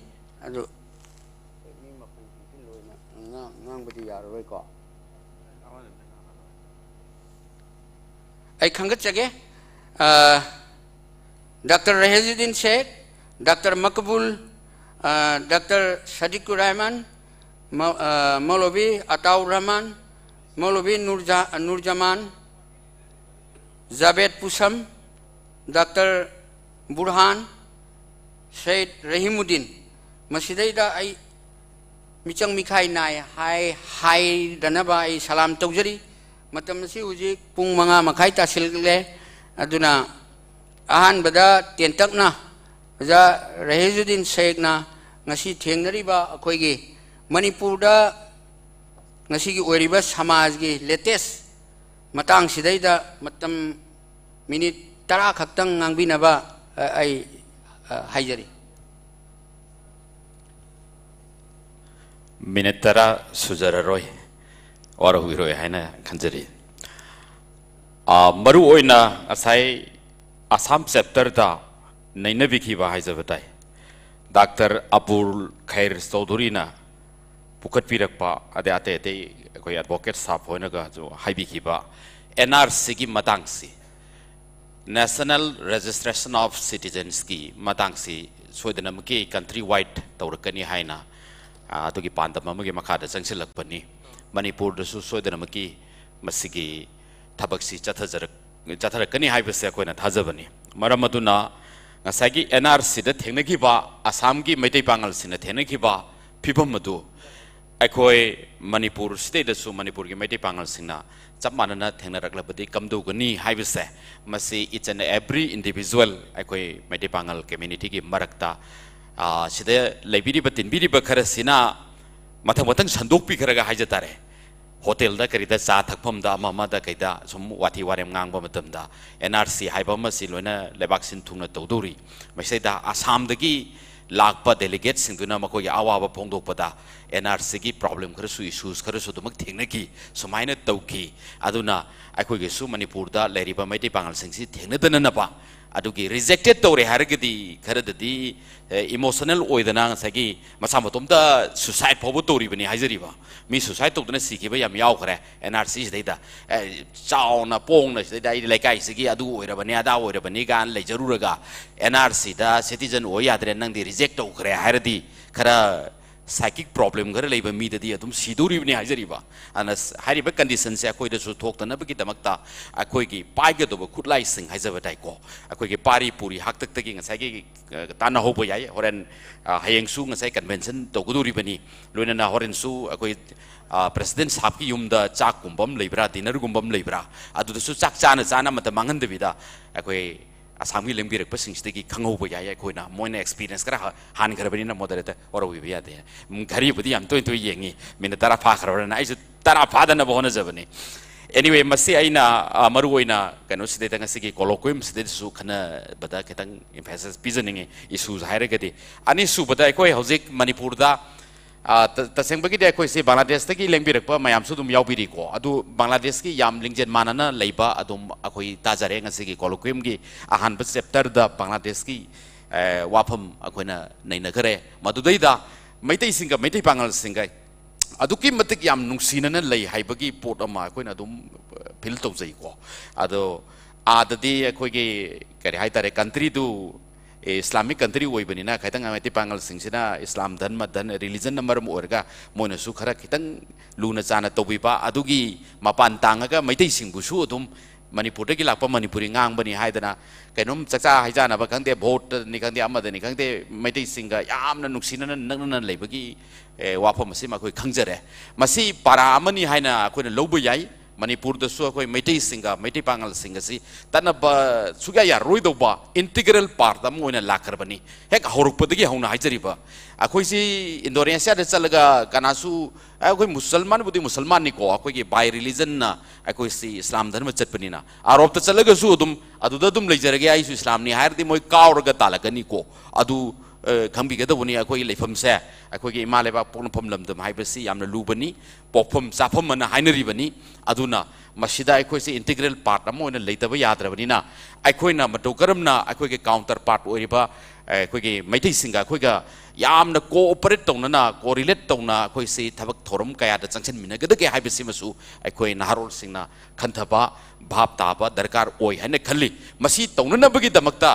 ꯑꯗꯨ ꯃꯤ ꯃꯥꯄꯟꯁꯤꯡꯁꯤ ꯂꯣꯏꯅ ꯉꯥꯡ-, ꯉꯥꯡꯕꯗꯤ ꯌꯥꯔꯔꯣꯏꯀꯣ꯫ ꯑꯩ ꯈꯟꯒꯠꯆꯒꯦ꯫ ꯑ, Doctor ꯔꯍꯦꯖꯨꯗꯤꯟ ꯁꯦꯈ, Doctor ꯃꯀꯕꯨꯜ, ꯗꯥꯛꯇꯔ ꯁꯗꯤꯀꯨꯔ ꯔꯍꯃꯥꯟ, ꯃ-, ꯑ, ꯃꯧꯂꯚꯤ ꯑꯇꯥꯎꯔ ꯔꯍꯃꯥꯟ, ꯃꯧꯂꯚꯤ ꯅꯨꯔꯖꯥ-, ꯅꯨꯔꯖꯃꯥꯟ, ꯖꯥꯕꯦꯗ ꯄꯨꯁꯝ, ꯗꯥꯛꯇꯔ ꯕꯨꯔꯍꯥꯟ, ꯁꯩꯗ ꯔꯍꯤꯃꯨꯗꯤꯟ, ꯃꯁꯤꯗꯩꯗ ꯑꯩ ꯃꯤꯆꯪ ꯃꯤꯈꯥꯏ ꯅꯥꯏ ꯍꯥꯏ-, ꯍꯥꯏꯗꯅꯕ ꯑꯩ ꯁꯂꯥꯝ ꯇꯧꯖꯔꯤ꯫ ꯃꯇꯝ ꯑꯁꯤ ꯍꯧꯖꯤꯛ ꯄꯨꯡ ꯃꯉꯥ ꯃꯈꯥꯏ ꯇꯥꯁꯤꯜꯂꯦ꯫ ꯑꯗꯨꯅ ꯑꯍꯥꯟꯕꯗ ꯇꯦꯟꯇꯛꯅ ꯑꯣꯖꯥ ꯔꯍꯤꯖꯨꯗꯤꯟ ꯁꯦꯈꯅ ꯉꯁꯤ ꯊꯦꯡꯅꯔꯤꯕ ꯑꯩꯈꯣꯏꯒꯤ ꯃꯅꯤꯄꯨꯔꯗ ꯉꯁꯤꯒꯤ ꯑꯣꯏꯔꯤꯕ ꯁꯃꯥꯖꯒꯤ latest ꯃꯇꯥꯡꯁꯤꯗꯩꯗ ꯃꯇꯝ ꯃꯤꯅꯤꯠ ꯇꯔꯥ ꯈꯛꯇꯪ ꯉꯥꯡꯕꯤꯅꯕ, ꯑ, ꯑꯩ, ꯑ, ꯍꯥꯏꯖꯔꯤ꯫ ꯃꯤꯅꯤꯠ ꯇꯔꯥ ꯁꯨꯖꯔꯔꯣꯏ, ꯋꯥꯔꯧꯕꯤꯔꯣꯏ ꯍꯥꯏꯅ ꯈꯟꯖꯔꯤ꯫ ꯑ, ꯃꯔꯨ ꯑꯣꯏꯅ ꯉꯁꯥꯏ ꯑꯁꯥꯝ chapterꯗ ꯅꯩꯅꯕꯤꯈꯤꯕ ꯍꯥꯏꯖꯕ ꯇꯥꯏ꯫ ꯗꯥꯛꯇꯔ ꯑꯕꯨꯜ ꯈꯩꯔ ꯆꯧꯙꯨꯔꯤꯅ ꯄꯨꯈꯠꯄꯤꯔꯛꯄ, ꯑꯗꯩ ꯑꯇꯩ ꯑꯇꯩ ꯑꯩꯈꯣꯏ advocate ꯁꯥꯍꯕ ꯍꯣꯏꯅꯒꯁꯨ ꯍꯥꯏꯕꯤꯈꯤꯕ NRCꯒꯤ ꯃꯇꯥꯡꯁꯤ, National Registration of Citizensꯀꯤ ꯃꯇꯥꯡꯁꯤ ꯁꯣꯏꯗꯅꯃꯛꯀꯤ country wide ꯇꯧꯔꯛꯀꯅꯤ ꯍꯥꯏꯅ, ꯑ, ꯑꯗꯨꯒꯤ ꯄꯥꯟꯗꯝ ꯑꯃꯒꯤ ꯃꯈꯥꯗ ꯆꯪꯁꯤꯜꯂꯛꯄꯅꯤ꯫ ꯃꯅꯤꯄꯨꯔꯗꯁꯨ ꯁꯣꯏꯗꯅꯃꯛꯀꯤ ꯃꯁꯤꯒꯤ ꯊꯕꯛꯁꯤ ꯆꯠꯊꯖꯔꯛ-, ꯆꯠꯊꯔꯛꯀꯅꯤ ꯍꯥꯏꯕꯁꯦ ꯑꯩꯈꯣꯏꯅ ꯊꯥꯖꯕꯅꯤ꯫ ꯃꯔꯝ ꯑꯗꯨꯅ ꯉꯁꯥꯏꯒꯤ NRCꯗ ꯊꯦꯡꯅꯈꯤꯕ ꯑꯁꯥꯝꯒꯤ ꯃꯩꯇꯩ ꯄꯥꯉꯜꯁꯤꯡꯅ ꯊꯦꯡꯅꯈꯤꯕ ꯐꯤꯕꯝ ꯑꯗꯨ ꯑꯩꯈꯣꯏ ꯃꯅꯤꯄꯨꯔꯁꯤꯗꯩꯗꯁꯨ ꯃꯅꯤꯄꯨꯔꯒꯤ ꯃꯩꯇꯩ ꯄꯥꯉꯜꯁꯤꯡꯅ ꯆꯞ ꯃꯥꯟꯅꯅ ꯊꯦꯡꯅꯔꯛꯂꯕꯗꯤ ꯀꯝꯗꯧꯒꯅꯤ ꯍꯥꯏꯕꯁꯦ, ꯃꯁꯤ each and every individual ꯑꯩꯈꯣꯏ ꯃꯩꯇꯩ ꯄꯥꯉꯜ communityꯒꯤ ꯃꯔꯛꯇ, ꯑ, ꯁꯤꯗ ꯂꯩꯕꯤꯔꯤꯕ ꯇꯤꯟꯕꯤꯔꯤꯕ ꯈꯔꯁꯤꯅ ꯃꯊꯪ ꯃꯊꯪ ꯁꯟꯗꯣꯛꯄꯤꯈ꯭ꯔꯒ ꯍꯥꯏꯖ ꯇꯥꯔꯦ, ꯍꯣꯇꯦꯜꯗ ꯀꯔꯤꯗ ꯆꯥ ꯊꯛꯐꯝꯗ ꯑꯃ ꯑꯃꯗ ꯀꯩꯗ ꯁꯨꯝ ꯋꯥꯊꯤ ꯋꯥꯔꯦꯝ ꯉꯥꯡꯕ ꯃꯇꯝꯗ NRC ꯍꯥꯏꯕ ꯑꯃꯁꯤ ꯂꯣꯏꯅ ꯂꯩꯕꯥꯛ ꯁꯤꯟ ꯊꯨꯡꯅ ꯇꯧꯗꯧꯔꯤ꯫ ꯃꯁꯤꯗꯩꯗ ꯑꯁꯥꯝꯗꯒꯤ ꯂꯥꯛꯄ delegateꯁꯤꯡꯗꯨꯅ ꯃꯈꯣꯏꯒꯤ ꯑꯋꯥꯕ ꯐꯣꯡꯗꯣꯛꯄꯗ NRCꯒꯤ problem ꯈꯔꯁꯨ, issues ꯈꯔꯁꯨ ꯑꯗꯨꯃꯛ ꯊꯦꯡꯅꯈꯤ, ꯁꯨꯃꯥꯏꯅ ꯇꯧꯈꯤ꯫ ꯑꯗꯨꯅ ꯑꯩꯈꯣꯏꯒꯤꯁꯨ ꯃꯅꯤꯄꯨꯔꯗ ꯂꯩꯔꯤꯕ ꯃꯩꯇꯩ ꯄꯥꯉꯜꯁꯤꯡꯁꯤ ꯊꯦꯡꯅꯗꯅꯅꯕ ꯑꯗꯨꯒꯤ ꯔꯤꯖꯦꯛꯇꯦꯠ ꯇꯧꯔꯦ ꯍꯥꯏꯔꯒꯗꯤ ꯈꯔꯗꯗꯤ ꯏꯃꯣꯁꯅꯦꯜ ꯑꯣꯏꯗꯅ ꯉꯁꯥꯏꯒꯤ ꯃꯁꯥ ꯃꯇꯣꯝꯇ ꯁꯨꯁꯥꯏꯠ ꯐꯥꯎꯕ ꯇꯧꯔꯤꯕꯅꯤ ꯍꯥꯏꯖꯔꯤꯕ꯫ ꯃꯤ ꯁꯨꯁꯥꯏꯠ ꯇꯧꯗꯅ ꯁꯤꯈꯤꯕ ꯌꯥꯝ ꯌꯥꯎꯈ꯭ꯔꯦ ꯑꯦꯟ ꯑꯥꯔ ꯁꯤꯁꯤꯗꯩꯗ꯫ ꯑꯦ, ꯆꯥꯎꯅ ꯄꯣꯡꯅ ꯁꯤꯗꯩꯗ ꯑꯩ ꯂꯩꯀꯥꯏꯁꯤꯒꯤ ꯑꯗꯨ ꯑꯣꯏꯔꯕꯅꯤ ꯑꯗꯥ ꯑꯣꯏꯔꯕꯅꯤ ꯀꯥꯏꯅ ꯂꯩꯖꯔꯨꯔꯒ ꯑꯦꯟ ꯑꯥꯔ ꯁꯤꯗ ꯁꯤꯇꯤꯖꯟ ꯑꯣꯏ ꯌꯥꯗ꯭ꯔꯦ, ꯅꯪꯗꯤ ꯔꯤꯖꯦꯛ ꯇꯧꯈ꯭ꯔꯦ ꯍꯥꯏꯔꯗꯤ ꯈꯔ ꯁꯥꯏꯀꯤꯛ ꯄ꯭ꯔꯣꯕ꯭ꯂꯦꯝ ꯈꯔ ꯂꯩꯕ ꯃꯤꯗꯗꯤ ꯑꯗꯨꯝ ꯁꯤꯗꯧꯔꯤꯕꯅꯤ ꯍꯥꯏꯖꯔꯤꯕ꯫ ꯑꯗꯨꯅ ꯍꯥꯏꯔꯤꯕ ꯀꯟꯗꯤꯁꯟꯁꯦ ꯑꯩꯈꯣꯏꯗꯁꯨ ꯊꯣꯛꯇꯅꯕꯒꯤꯗꯃꯛꯇ ꯑꯩꯈꯣꯏꯒꯤ ꯄꯥꯏꯒꯗꯧꯕ ꯈꯨꯠꯂꯥꯏꯁꯤꯡ ꯍꯥꯏꯖꯕ ꯇꯥꯏꯀꯣ, ꯑꯩꯈꯣꯏꯒꯤ ꯄꯥꯔꯤ ꯄꯨꯔꯤ ꯍꯥꯛꯇꯛꯇꯒꯤ ꯉꯁꯥꯏꯒꯤ, ꯑ, ꯇꯥꯟꯅꯍꯧꯕ ꯌꯥꯏ꯫ ꯍꯣꯔꯦꯟ, ꯑ, ꯍꯌꯦꯡꯁꯨ ꯉꯁꯥꯏ ꯀꯟꯚꯦꯟꯁꯟ ꯇꯧꯒꯗꯧꯔꯤꯕꯅꯤ꯫ ꯂꯣꯏꯅꯅ ꯍꯣꯔꯦꯟꯁꯨ ꯑꯩꯈꯣꯏ, ꯑ, ꯄ꯭ꯔꯦꯁꯤꯗꯦꯟ ꯁꯥꯍꯕꯀꯤ ꯌꯨꯝꯗ ꯆꯥꯛꯀꯨꯝꯕ ꯑꯃ ꯂꯩꯕ꯭ꯔꯥ, ꯗꯤꯅꯔꯒꯨꯝꯕ ꯑꯃ ꯂꯩꯕ꯭ꯔꯥ, ꯑꯗꯨꯗꯁꯨ ꯆꯥꯛ ꯆꯥꯅ ꯆꯥꯅ ꯑꯃꯇ ꯃꯥꯡꯍꯟꯗꯕꯤꯗ ꯑꯩꯈꯣꯏ ꯑꯁꯥꯝꯒꯤ ꯂꯦꯡꯕꯤꯔꯛꯄꯁꯤꯡꯁꯤꯗꯒꯤ ꯈꯪꯍꯧꯕ ꯌꯥꯏ꯫ ꯑꯩꯈꯣꯏꯅ, ꯃꯣꯏꯅ ꯑꯦꯛꯁꯄꯤꯔꯤꯌꯦꯟꯁ ꯈꯔ ꯍ-, ꯍꯥꯟꯈ꯭ꯔꯕꯅꯤꯅ ꯃꯣꯗꯔꯦꯇꯔ ꯋꯥꯔꯧꯕꯤꯕ ꯌꯥꯗꯦ꯫ ꯎꯝ, ꯘꯔꯤꯕꯨꯗꯤ ꯌꯥꯝ ꯇꯣꯏ ꯇꯣꯏ ꯌꯦꯡꯉꯤ, ꯃꯤꯅꯤꯠ ꯇꯔꯥ ꯐꯥꯈ꯭ꯔꯕ꯭ꯔꯅ꯫ ꯑꯩꯁꯨ ꯇꯔꯥ ꯐꯥꯗꯅꯕ ꯍꯣꯠꯅꯖꯕꯅꯤ꯫ ꯑꯦꯅꯤꯋꯦ, ꯃꯁꯤ ꯑꯩꯅ, ꯑ, ꯃꯔꯨ ꯑꯣꯏꯅ ꯀꯩꯅꯣꯁꯤꯗꯩꯗ, ꯉꯁꯤꯒꯤ ꯀꯣꯂꯣꯀ꯭ꯋꯤꯌꯝꯁꯤꯗꯩꯗꯁꯨ ꯈꯟꯅꯕꯗ ꯈꯤꯇꯪ ꯏꯝꯐꯦꯁꯤꯁ ꯄꯤꯖꯅꯤꯡꯉꯤ, ꯏꯁꯨꯁ ꯍꯥꯏꯔꯒꯗꯤ꯫ ꯑꯅꯤꯁꯨꯕꯗ, ꯑꯩꯈꯣꯏ ꯍꯧꯖꯤꯛ ꯃꯅꯤꯄꯨꯔꯗ, ꯑ, ꯇ-, ꯇꯁꯦꯡꯕꯒꯤꯗꯤ ꯑꯩꯈꯣꯏꯁꯤ ꯕꯪꯒ꯭ꯂꯥꯗꯦꯁꯇꯒꯤ ꯂꯦꯡꯕꯤꯔꯛꯄ ꯃꯌꯥꯝꯁꯨ ꯑꯗꯨꯝ ꯌꯥꯎꯕꯤꯔꯤꯀꯣ꯫ ꯑꯗꯨ ꯕꯪꯒ꯭ꯂꯥꯗꯦꯁꯀꯤ ꯌꯥꯝ ꯂꯤꯡꯖꯦꯜ ꯃꯥꯟꯅꯅ ꯂꯩꯕ ꯑꯗꯨꯝ ꯑꯩꯈꯣꯏ ꯇꯥꯖꯔꯦ꯫ ꯉꯁꯤꯒꯤ ꯀꯣꯂꯣꯀ꯭ꯋꯤꯌꯝꯒꯤ ꯑꯍꯥꯟꯕ ꯆꯦꯞꯇꯔꯗ ꯕꯪꯒ꯭ꯂꯥꯗꯦꯁꯀꯤ, ꯑ, ꯋꯥꯐꯝ ꯑꯩꯈꯣꯏꯅ ꯅꯩꯅꯈꯔꯦ꯫ ꯃꯗꯨꯗꯩꯗ ꯃꯩꯇꯩꯁꯤꯡꯒ ꯃꯩꯇꯩ ꯄꯥꯉꯜꯁꯤꯡꯒ ꯑꯗꯨꯛꯀꯤ ꯃꯇꯤꯛ ꯌꯥꯝ ꯅꯨꯡꯁꯤꯅꯅ ꯂꯩ ꯍꯥꯏꯕꯒꯤ ꯄꯣꯠ ꯑꯃ ꯑꯩꯈꯣꯏꯅ ꯑꯗꯨꯝ ꯐꯤꯜ ꯇꯧꯖꯩꯀꯣ꯫ ꯑꯗꯣ ꯑꯥꯗꯗꯤ ꯑꯩꯈꯣꯏꯒꯤ, ꯀꯔꯤ ꯍꯥꯏꯇꯥꯔꯦ, ꯀꯟꯇ꯭ꯔꯤꯗꯨ ꯏꯁꯂꯥꯃꯤꯛ ꯀꯟꯇ꯭ꯔꯤ ꯑꯣꯏꯕꯅꯤꯅ, ꯈꯤꯇꯪ ꯃꯩꯇꯩ ꯄꯥꯉꯜꯁꯤꯡꯁꯤꯅ ꯏꯁꯂꯥꯝ ꯙꯔꯃ, ꯙꯔꯃ, ꯔꯤꯂꯤꯖꯟꯅ ꯃꯔꯝ ꯑꯣꯏꯔꯒ ꯃꯣꯏꯅꯁꯨ ꯈꯔ ꯈꯤꯇꯪ ꯂꯨꯅ ꯆꯥꯟꯅ ꯇꯧꯕꯤꯕ, ꯑꯗꯨꯒꯤ ꯃꯄꯥꯟ ꯇꯥꯡꯉꯒ ꯃꯩꯇꯩꯁꯤꯡꯕꯨꯁꯨ ꯑꯗꯨꯝ ꯃꯅꯤꯄꯨꯔꯗꯒꯤ ꯂꯥꯛꯄ ꯃꯅꯤꯄꯨꯔꯤ ꯉꯥꯡꯕꯅꯤ ꯍꯥꯏꯗꯅ ꯀꯩꯅꯣꯝ ꯆꯥꯛꯆꯥ ꯍꯩꯖꯥꯅꯕ ꯈꯪꯗꯦ, ꯚꯣꯠꯇꯅꯤ ꯈꯪꯗꯦ, ꯑꯃꯗꯅꯤ ꯈꯪꯗꯦ, ꯃꯩꯇꯩꯁꯤꯡꯒ ꯌꯥꯝꯅ ꯅꯨꯡꯁꯤꯅꯅ ꯅꯛꯅꯅ ꯂꯩꯕꯒꯤ, ꯑꯦ, ꯋꯥꯐꯝ ꯑꯁꯤꯃ ꯑꯩꯈꯣꯏ ꯈꯪꯖꯔꯦ꯫ ꯃꯁꯤ ꯄꯥꯔꯥ ꯑꯃꯅꯤ ꯍꯥꯏꯅ ꯑꯩꯈꯣꯏꯅ ꯂꯧꯕ ꯌꯥꯏ꯫ ꯃꯅꯤꯄꯨꯔꯗꯁꯨ ꯑꯩꯈꯣꯏ ꯃꯩꯇꯩꯁꯤꯡꯒ ꯃꯩꯇꯩ ꯄꯥꯉꯜꯁꯤꯡ ꯑꯁꯤ ꯇꯠꯅꯕ ꯁꯨꯛꯌꯥ ꯌꯥꯔꯔꯣꯏꯗꯧꯕ ꯏꯟꯇꯤꯒ꯭ꯔꯦꯜ ꯄꯥꯔꯠ ꯑꯃ ꯑꯣꯏꯅ ꯂꯥꯛꯈ꯭ꯔꯕꯅꯤ꯫ ꯍꯦꯛ ꯍꯧꯔꯛꯄꯗꯒꯤ ꯍꯧꯅ ꯍꯥꯏꯖꯔꯤꯕ, ꯑꯩꯈꯣꯏꯁꯤ ꯏꯟꯗꯣꯅꯦꯁꯤꯌꯥꯗ ꯆꯠꯂꯒ ꯀꯅꯥꯁꯨ ꯑꯩꯈꯣꯏ ꯃꯨꯁꯜꯃꯥꯟꯕꯨꯗꯤ ꯃꯨꯁꯜꯃꯥꯟꯅꯤꯀꯣ, ꯑꯩꯈꯣꯏꯒꯤ by religion ꯅ ꯑꯩꯈꯣꯏꯁꯤ ꯏꯁꯂꯥꯝ ꯙꯔꯃ ꯆꯠꯄꯅꯤꯅ, ꯑꯥꯔꯣꯞꯇ ꯆꯠꯂꯒꯁꯨ ꯑꯗꯨꯝ ꯑꯗꯨꯗ ꯑꯗꯨꯝ ꯂꯩꯖꯔꯒꯦ, ꯑꯩꯁꯨ ꯏꯁꯂꯥꯝꯅꯤ ꯍꯥꯏꯔꯗꯤ ꯃꯣꯏ ꯀꯥꯎꯔꯒ ꯇꯥꯜꯂꯛꯀꯅꯤꯀꯣ꯫ ꯑꯗꯨ, ꯑ, ꯈꯪꯕꯤꯒꯗꯧꯕꯅꯤ꯫ ꯑꯩꯈꯣꯏꯒꯤ ꯂꯩꯐꯝꯁꯦ, ꯑꯩꯈꯣꯏꯒꯤ ꯏꯃꯥ ꯂꯩꯕꯥꯛ ꯄꯣꯛꯅꯐꯝ ꯂꯝꯗꯝ ꯍꯥꯏꯕꯁꯤ ꯌꯥꯝꯅ ꯂꯨꯕꯅꯤ, ꯄꯣꯛꯐꯝ ꯆꯥꯐꯝ ꯑꯅ ꯍꯥꯏꯅꯔꯤꯕꯅꯤ꯫ ꯑꯗꯨꯅ ꯃꯁꯤꯗ ꯑꯩꯈꯣꯏꯁꯦ integral part ꯑꯃ ꯑꯣꯏꯅ ꯂꯩꯇꯕ ꯌꯥꯗ꯭ꯔꯕꯅꯤꯅ, ꯑꯩꯈꯣꯏꯅ ꯃꯇꯧ ꯀꯔꯝꯅ ꯑꯩꯈꯣꯏꯒꯤ counterpart ꯑꯣꯏꯔꯤꯕ, ꯑ, ꯑꯩꯈꯣꯏꯒꯤ ꯃꯩꯇꯩꯁꯤꯡꯒ ꯑꯩꯈꯣꯏꯒ ꯌꯥꯝꯅ cooperate ꯇꯧꯅꯅ, correlate ꯇꯧꯅ ꯑꯩꯈꯣꯏꯁꯤ ꯊꯕꯛ ꯊꯧꯔꯝ ꯀꯌꯥꯗ ꯆꯪꯁꯤꯟꯃꯤꯟꯅꯒꯗꯒꯦ ꯍꯥꯏꯕꯁꯤꯃꯁꯨ ꯑꯩꯈꯣꯏ ꯅꯍꯥꯔꯣꯜꯁꯤꯡꯅ ꯈꯟꯊꯕ, ꯚꯥꯞ ꯇꯥꯕ ꯗꯔꯀꯥꯔ ꯑꯣꯏ ꯍꯥꯏꯅ ꯈꯜꯂꯤ꯫ ꯃꯁꯤ ꯇꯧꯅꯅꯕꯒꯤꯗꯃꯛꯇ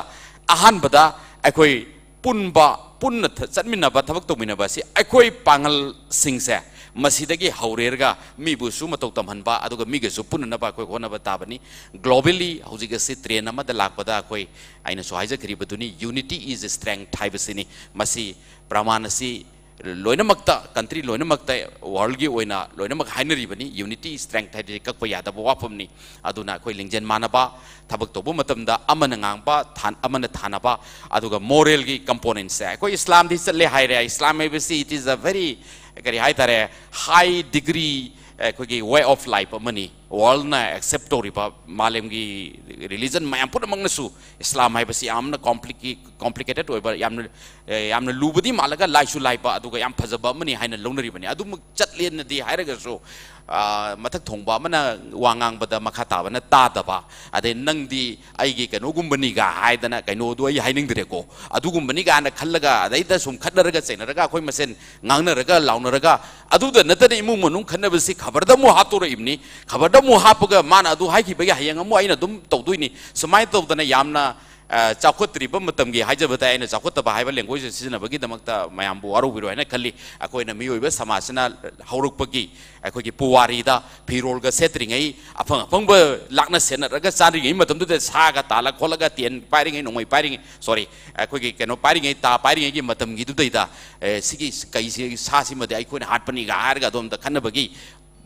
ꯑꯍꯥꯟꯕꯗ ꯑꯩꯈꯣꯏ ꯄꯨꯟꯕ, ꯄꯨꯟꯅ ꯊ-, ꯆꯠꯃꯤꯟꯅꯕ, ꯊꯕꯛ ꯇꯧꯃꯤꯟꯅꯕ ꯑꯁꯤ ꯑꯩꯈꯣꯏ ꯄꯥꯡꯒꯜꯁꯤꯡꯁꯦ ꯃꯁꯤꯗꯒꯤ ꯍꯧꯔꯦꯔꯒ ꯃꯤꯕꯨꯁꯨ ꯃꯇꯧ ꯇꯝꯍꯟꯕ, ꯑꯗꯨꯒ ꯃꯤꯒꯁꯨ ꯄꯨꯟꯅꯅꯕ ꯑꯩꯈꯣꯏ ꯍꯣꯠꯅꯕ ꯇꯥꯕꯅꯤ꯫ Globally ꯍꯧꯖꯤꯛ ꯑꯁꯤ trend ꯑꯃꯗ ꯂꯥꯛꯄꯗ ꯑꯩꯈꯣꯏ, ꯑꯩꯅꯁꯨ ꯍꯥꯏꯖꯈ꯭ꯔꯤꯕꯗꯨꯅꯤ, unity is strength ꯍꯥꯏꯕꯁꯤꯅꯤ꯫ ꯃꯁꯤ ꯄ꯭ꯔꯃꯥꯟ ꯑꯁꯤ ꯂꯣꯏꯅꯃꯛꯇ, country ꯂꯣꯏꯅꯃꯛꯇ, world ꯒꯤ ꯑꯣꯏꯅ ꯂꯣꯏꯅꯃꯛ ꯍꯥꯏꯅꯔꯤꯕꯅꯤ꯫ Unity strength ꯍꯥꯏꯗꯤ ꯀꯛꯄ ꯌꯥꯗꯕ ꯋꯥꯐꯝꯅꯤ꯫ ꯑꯗꯨꯅ ꯑꯩꯈꯣꯏ ꯂꯤꯡꯖꯦꯜ ꯃꯥꯟꯅꯕ, ꯊꯕꯛ ꯇꯧꯕ ꯃꯇꯝꯗ ꯑꯃꯅ ꯉꯥꯡꯕ, ꯊꯥꯟ-, ꯑꯃꯅ ꯊꯥꯅꯕ, ꯑꯗꯨꯒ moral ꯒꯤ component ꯁꯦ꯫ ꯑꯩꯈꯣꯏ ꯏꯁꯂꯥꯝꯗꯤ ꯆꯠꯂꯦ ꯍꯥꯏꯔꯦ꯫ ꯏꯁꯂꯥꯝ ꯍꯥꯏꯕꯁꯤ, it is a very, ꯀꯔꯤ ꯍꯥꯏꯇꯥꯔꯦ, high degree, ꯑꯩꯈꯣꯏꯒꯤ way of life ꯑꯃꯅꯤ꯫ World ꯅ accept ꯇꯧꯔꯤꯕ, ꯃꯥꯂꯦꯝꯒꯤ religion ꯃꯌꯥꯝ ꯄꯨꯝꯅꯃꯛꯅꯁꯨ ꯏꯁꯂꯥꯝ ꯍꯥꯏꯕꯁꯤ ꯌꯥꯝꯅ complicated, complicated ꯑꯣꯏꯕ, ꯌꯥꯝꯅ, ꯑꯦ, ꯌꯥꯝꯅ ꯂꯨꯕꯗꯤ ꯃꯥꯜꯂꯒ ꯂꯥꯏꯁꯨ ꯂꯥꯏꯕ, ꯑꯗꯨꯒ ꯌꯥꯝ ꯐꯖꯕ ꯑꯃꯅꯤ ꯍꯥꯏꯅ ꯂꯧꯅꯔꯤꯕꯅꯤ꯫ ꯑꯗꯨꯃꯛ ꯆꯠꯂꯦꯅꯗꯤ ꯍꯥꯏꯔꯒꯁꯨ, ꯑ, ꯃꯊꯛ ꯊꯣꯡꯕ ꯑꯃꯅ ꯋꯥ ꯉꯥꯡꯕꯗ ꯃꯈꯥ ꯇꯥꯕꯅ ꯇꯥꯗꯕ, ꯑꯗꯩ "ꯅꯪꯗꯤ ꯑꯩꯒꯤ ꯀꯩꯅꯣꯒꯨꯝꯕꯅꯤꯒ" ꯍꯥꯏꯗꯅ, ꯀꯩꯅꯣꯗꯣ ꯑꯩ ꯍꯥꯏꯅꯤꯡꯗ꯭ꯔꯦꯀꯣ, "ꯑꯗꯨꯒꯨꯝꯕꯅꯤ" ꯀꯥꯏꯅ ꯈꯜꯂꯒ, ꯑꯗꯩꯗ ꯁꯨꯝ ꯈꯠꯅꯔꯒ ꯆꯩꯅꯔꯒ ꯑꯩꯈꯣꯏ ꯃꯁꯦꯟ ꯉꯥꯡꯅꯔꯒ ꯂꯥꯎꯅꯔꯒ, ꯑꯗꯨꯗ ꯅꯠꯇꯅ ꯏꯃꯨꯡ ꯃꯅꯨꯡ ꯈꯠꯅꯕꯁꯤ ꯈꯕꯔꯗ ꯑꯃꯨꯛ ꯍꯥꯞꯇꯣꯔꯛꯏꯕꯅꯤ꯫ ꯈꯕꯔꯗ ꯑꯃꯨꯛ ꯍꯥꯞꯄꯒ ꯃꯥꯅ ꯑꯗꯨ ꯍꯥꯏꯈꯤꯕꯒꯤ ꯍꯌꯦꯡ ꯑꯃꯨꯛ ꯑꯩꯅ ꯑꯗꯨꯝ ꯇꯧꯗꯣꯏꯅꯤ꯫ ꯁꯨꯃꯥꯏꯅ ꯇꯧꯗꯅ ꯌꯥꯝꯅ, ꯑ, ꯆꯥꯎꯈꯠꯇ꯭ꯔꯤꯕ ꯃꯇꯝꯒꯤ, ꯍꯥꯏꯖꯕ ꯇꯥꯏ, ꯑꯩꯅ ꯆꯥꯎꯈꯠꯇꯕ ꯍꯥꯏꯕ language ꯁꯤꯖꯤꯟꯅꯕꯒꯤꯗꯃꯛꯇ ꯃꯌꯥꯝꯕꯨ ꯋꯥꯔꯧꯕꯤꯔꯣꯏ ꯍꯥꯏꯅ ꯈꯜꯂꯤ꯫ ꯑꯩꯈꯣꯏꯅ ꯃꯤꯑꯣꯏꯕ ꯁꯃꯥꯖꯁꯤꯅ ꯍꯧꯔꯛꯄꯒꯤ ꯑꯩꯈꯣꯏꯒꯤ ꯄꯨꯋꯥꯔꯤꯗ ꯐꯤꯔꯣꯜꯒ ꯁꯦꯠꯇ꯭ꯔꯤꯉꯩ, ꯑꯐꯪ ꯑꯐꯪꯕ ꯂꯥꯛꯅ ꯁꯦꯠꯅꯔꯒ ꯆꯥꯔꯤꯉꯩ ꯃꯇꯝꯗꯨꯗ, ꯁꯥꯒ ꯇꯥꯜꯂ ꯈꯣꯠꯂꯒ, ꯇꯦꯟ ꯄꯥꯏꯔꯤꯉꯩ, ꯅꯣꯡꯃꯩ ꯄꯥꯏꯔꯤꯉꯩ, sorry, ꯑꯩꯈꯣꯏꯒꯤ ꯀꯩꯅꯣ ꯄꯥꯏꯔꯤꯉꯩ, ꯇꯥ ꯄꯥꯏꯔꯤꯉꯩꯒꯤ ꯃꯇꯝꯒꯤꯗꯨꯗꯩꯗ, ꯑꯦ, ꯁꯤꯒꯤ ꯀꯩꯁꯤ, ꯁꯥꯁꯤꯃꯗꯤ ꯑꯩꯈꯣꯏꯅ ꯍꯥꯠꯄꯅꯤꯒ ꯍꯥꯏꯔꯒ ꯑꯗꯣꯝꯗ ꯈꯟꯅꯕꯒꯤ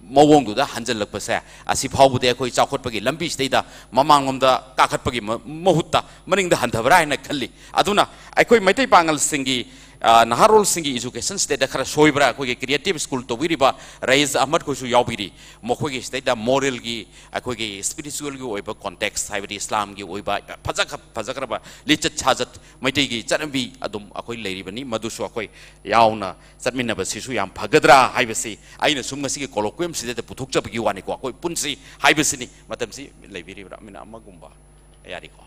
ꯃꯑꯣꯡꯗꯨꯗ ꯍꯟꯖꯜꯂꯛꯄꯁꯦ, ꯑꯁꯤ ꯐꯥꯎꯕꯗꯤ ꯑꯩꯈꯣꯏ ꯆꯥꯎꯈꯠꯄꯒꯤ ꯂꯝꯕꯤꯁꯤꯗꯩꯗ ꯃꯃꯥꯡꯂꯣꯝꯗ ꯀꯥꯈꯠꯄꯒꯤ ꯃ-, ꯃꯍꯨꯠꯇ ꯃꯅꯤꯡꯗ ꯍꯟꯊꯕ꯭ꯔꯥ ꯍꯥꯏꯅ ꯈꯜꯂꯤ꯫ ꯑꯗꯨꯅ ꯑꯩꯈꯣꯏ ꯃꯩꯇꯩ ꯄꯥꯉꯜꯁꯤꯡꯒꯤ ꯑ, ꯅꯍꯥꯔꯣꯜꯁꯤꯡꯒꯤ education ꯁꯤꯗꯩꯗ ꯈꯔ ꯁꯣꯏꯕ꯭ꯔꯥ? ꯑꯩꯈꯣꯏꯒꯤ creative school ꯇꯧꯕꯤꯔꯤꯕ ꯔꯌꯤꯁ ꯑꯍꯃꯗ ꯈꯣꯏꯁꯨ ꯌꯥꯎꯕꯤꯔꯤ, ꯃꯈꯣꯏꯒꯤ ꯁꯤꯗꯩꯗ moral ꯒꯤ, ꯑꯩꯈꯣꯏꯒꯤ spiritual ꯒꯤ ꯑꯣꯏꯕ context, ꯍꯥꯏꯕꯗꯤ ꯏꯁꯂꯥꯝꯒꯤ ꯑꯣꯏꯕ ꯐꯖꯈ-, ꯐꯖꯈ꯭ꯔꯕ ꯂꯤꯆꯠ ꯁꯥꯖꯠ, ꯃꯩꯇꯩꯒꯤ ꯆꯠꯅꯕꯤ ꯑꯗꯨꯝ ꯑꯩꯈꯣꯏ ꯂꯩꯔꯤꯕꯅꯤ, ꯃꯗꯨꯁꯨ ꯑꯩꯈꯣꯏ ꯌꯥꯎꯅ ꯆꯠꯃꯤꯟꯅꯕꯁꯤꯁꯨ ꯌꯥꯝ ꯐꯒꯗ꯭ꯔꯥ ꯍꯥꯏꯕꯁꯤ ꯑꯩꯅ ꯁꯨꯝ ꯉꯁꯤꯒꯤ colloquium ꯁꯤꯗꯩꯗ ꯄꯨꯊꯣꯛꯆꯕꯒꯤ ꯋꯥꯅꯤꯀꯣ꯫ ꯑꯩꯈꯣꯏ ꯄꯨꯟꯁꯤ ꯍꯥꯏꯕꯁꯤꯅꯤ꯫ ꯃꯇꯝꯁꯤ ꯂꯩꯕꯤꯔꯤꯕ꯭ꯔꯥ? ꯃꯤꯅꯠ ꯑꯃꯒꯨꯝꯕ ꯌꯥꯔꯤꯀꯣ꯫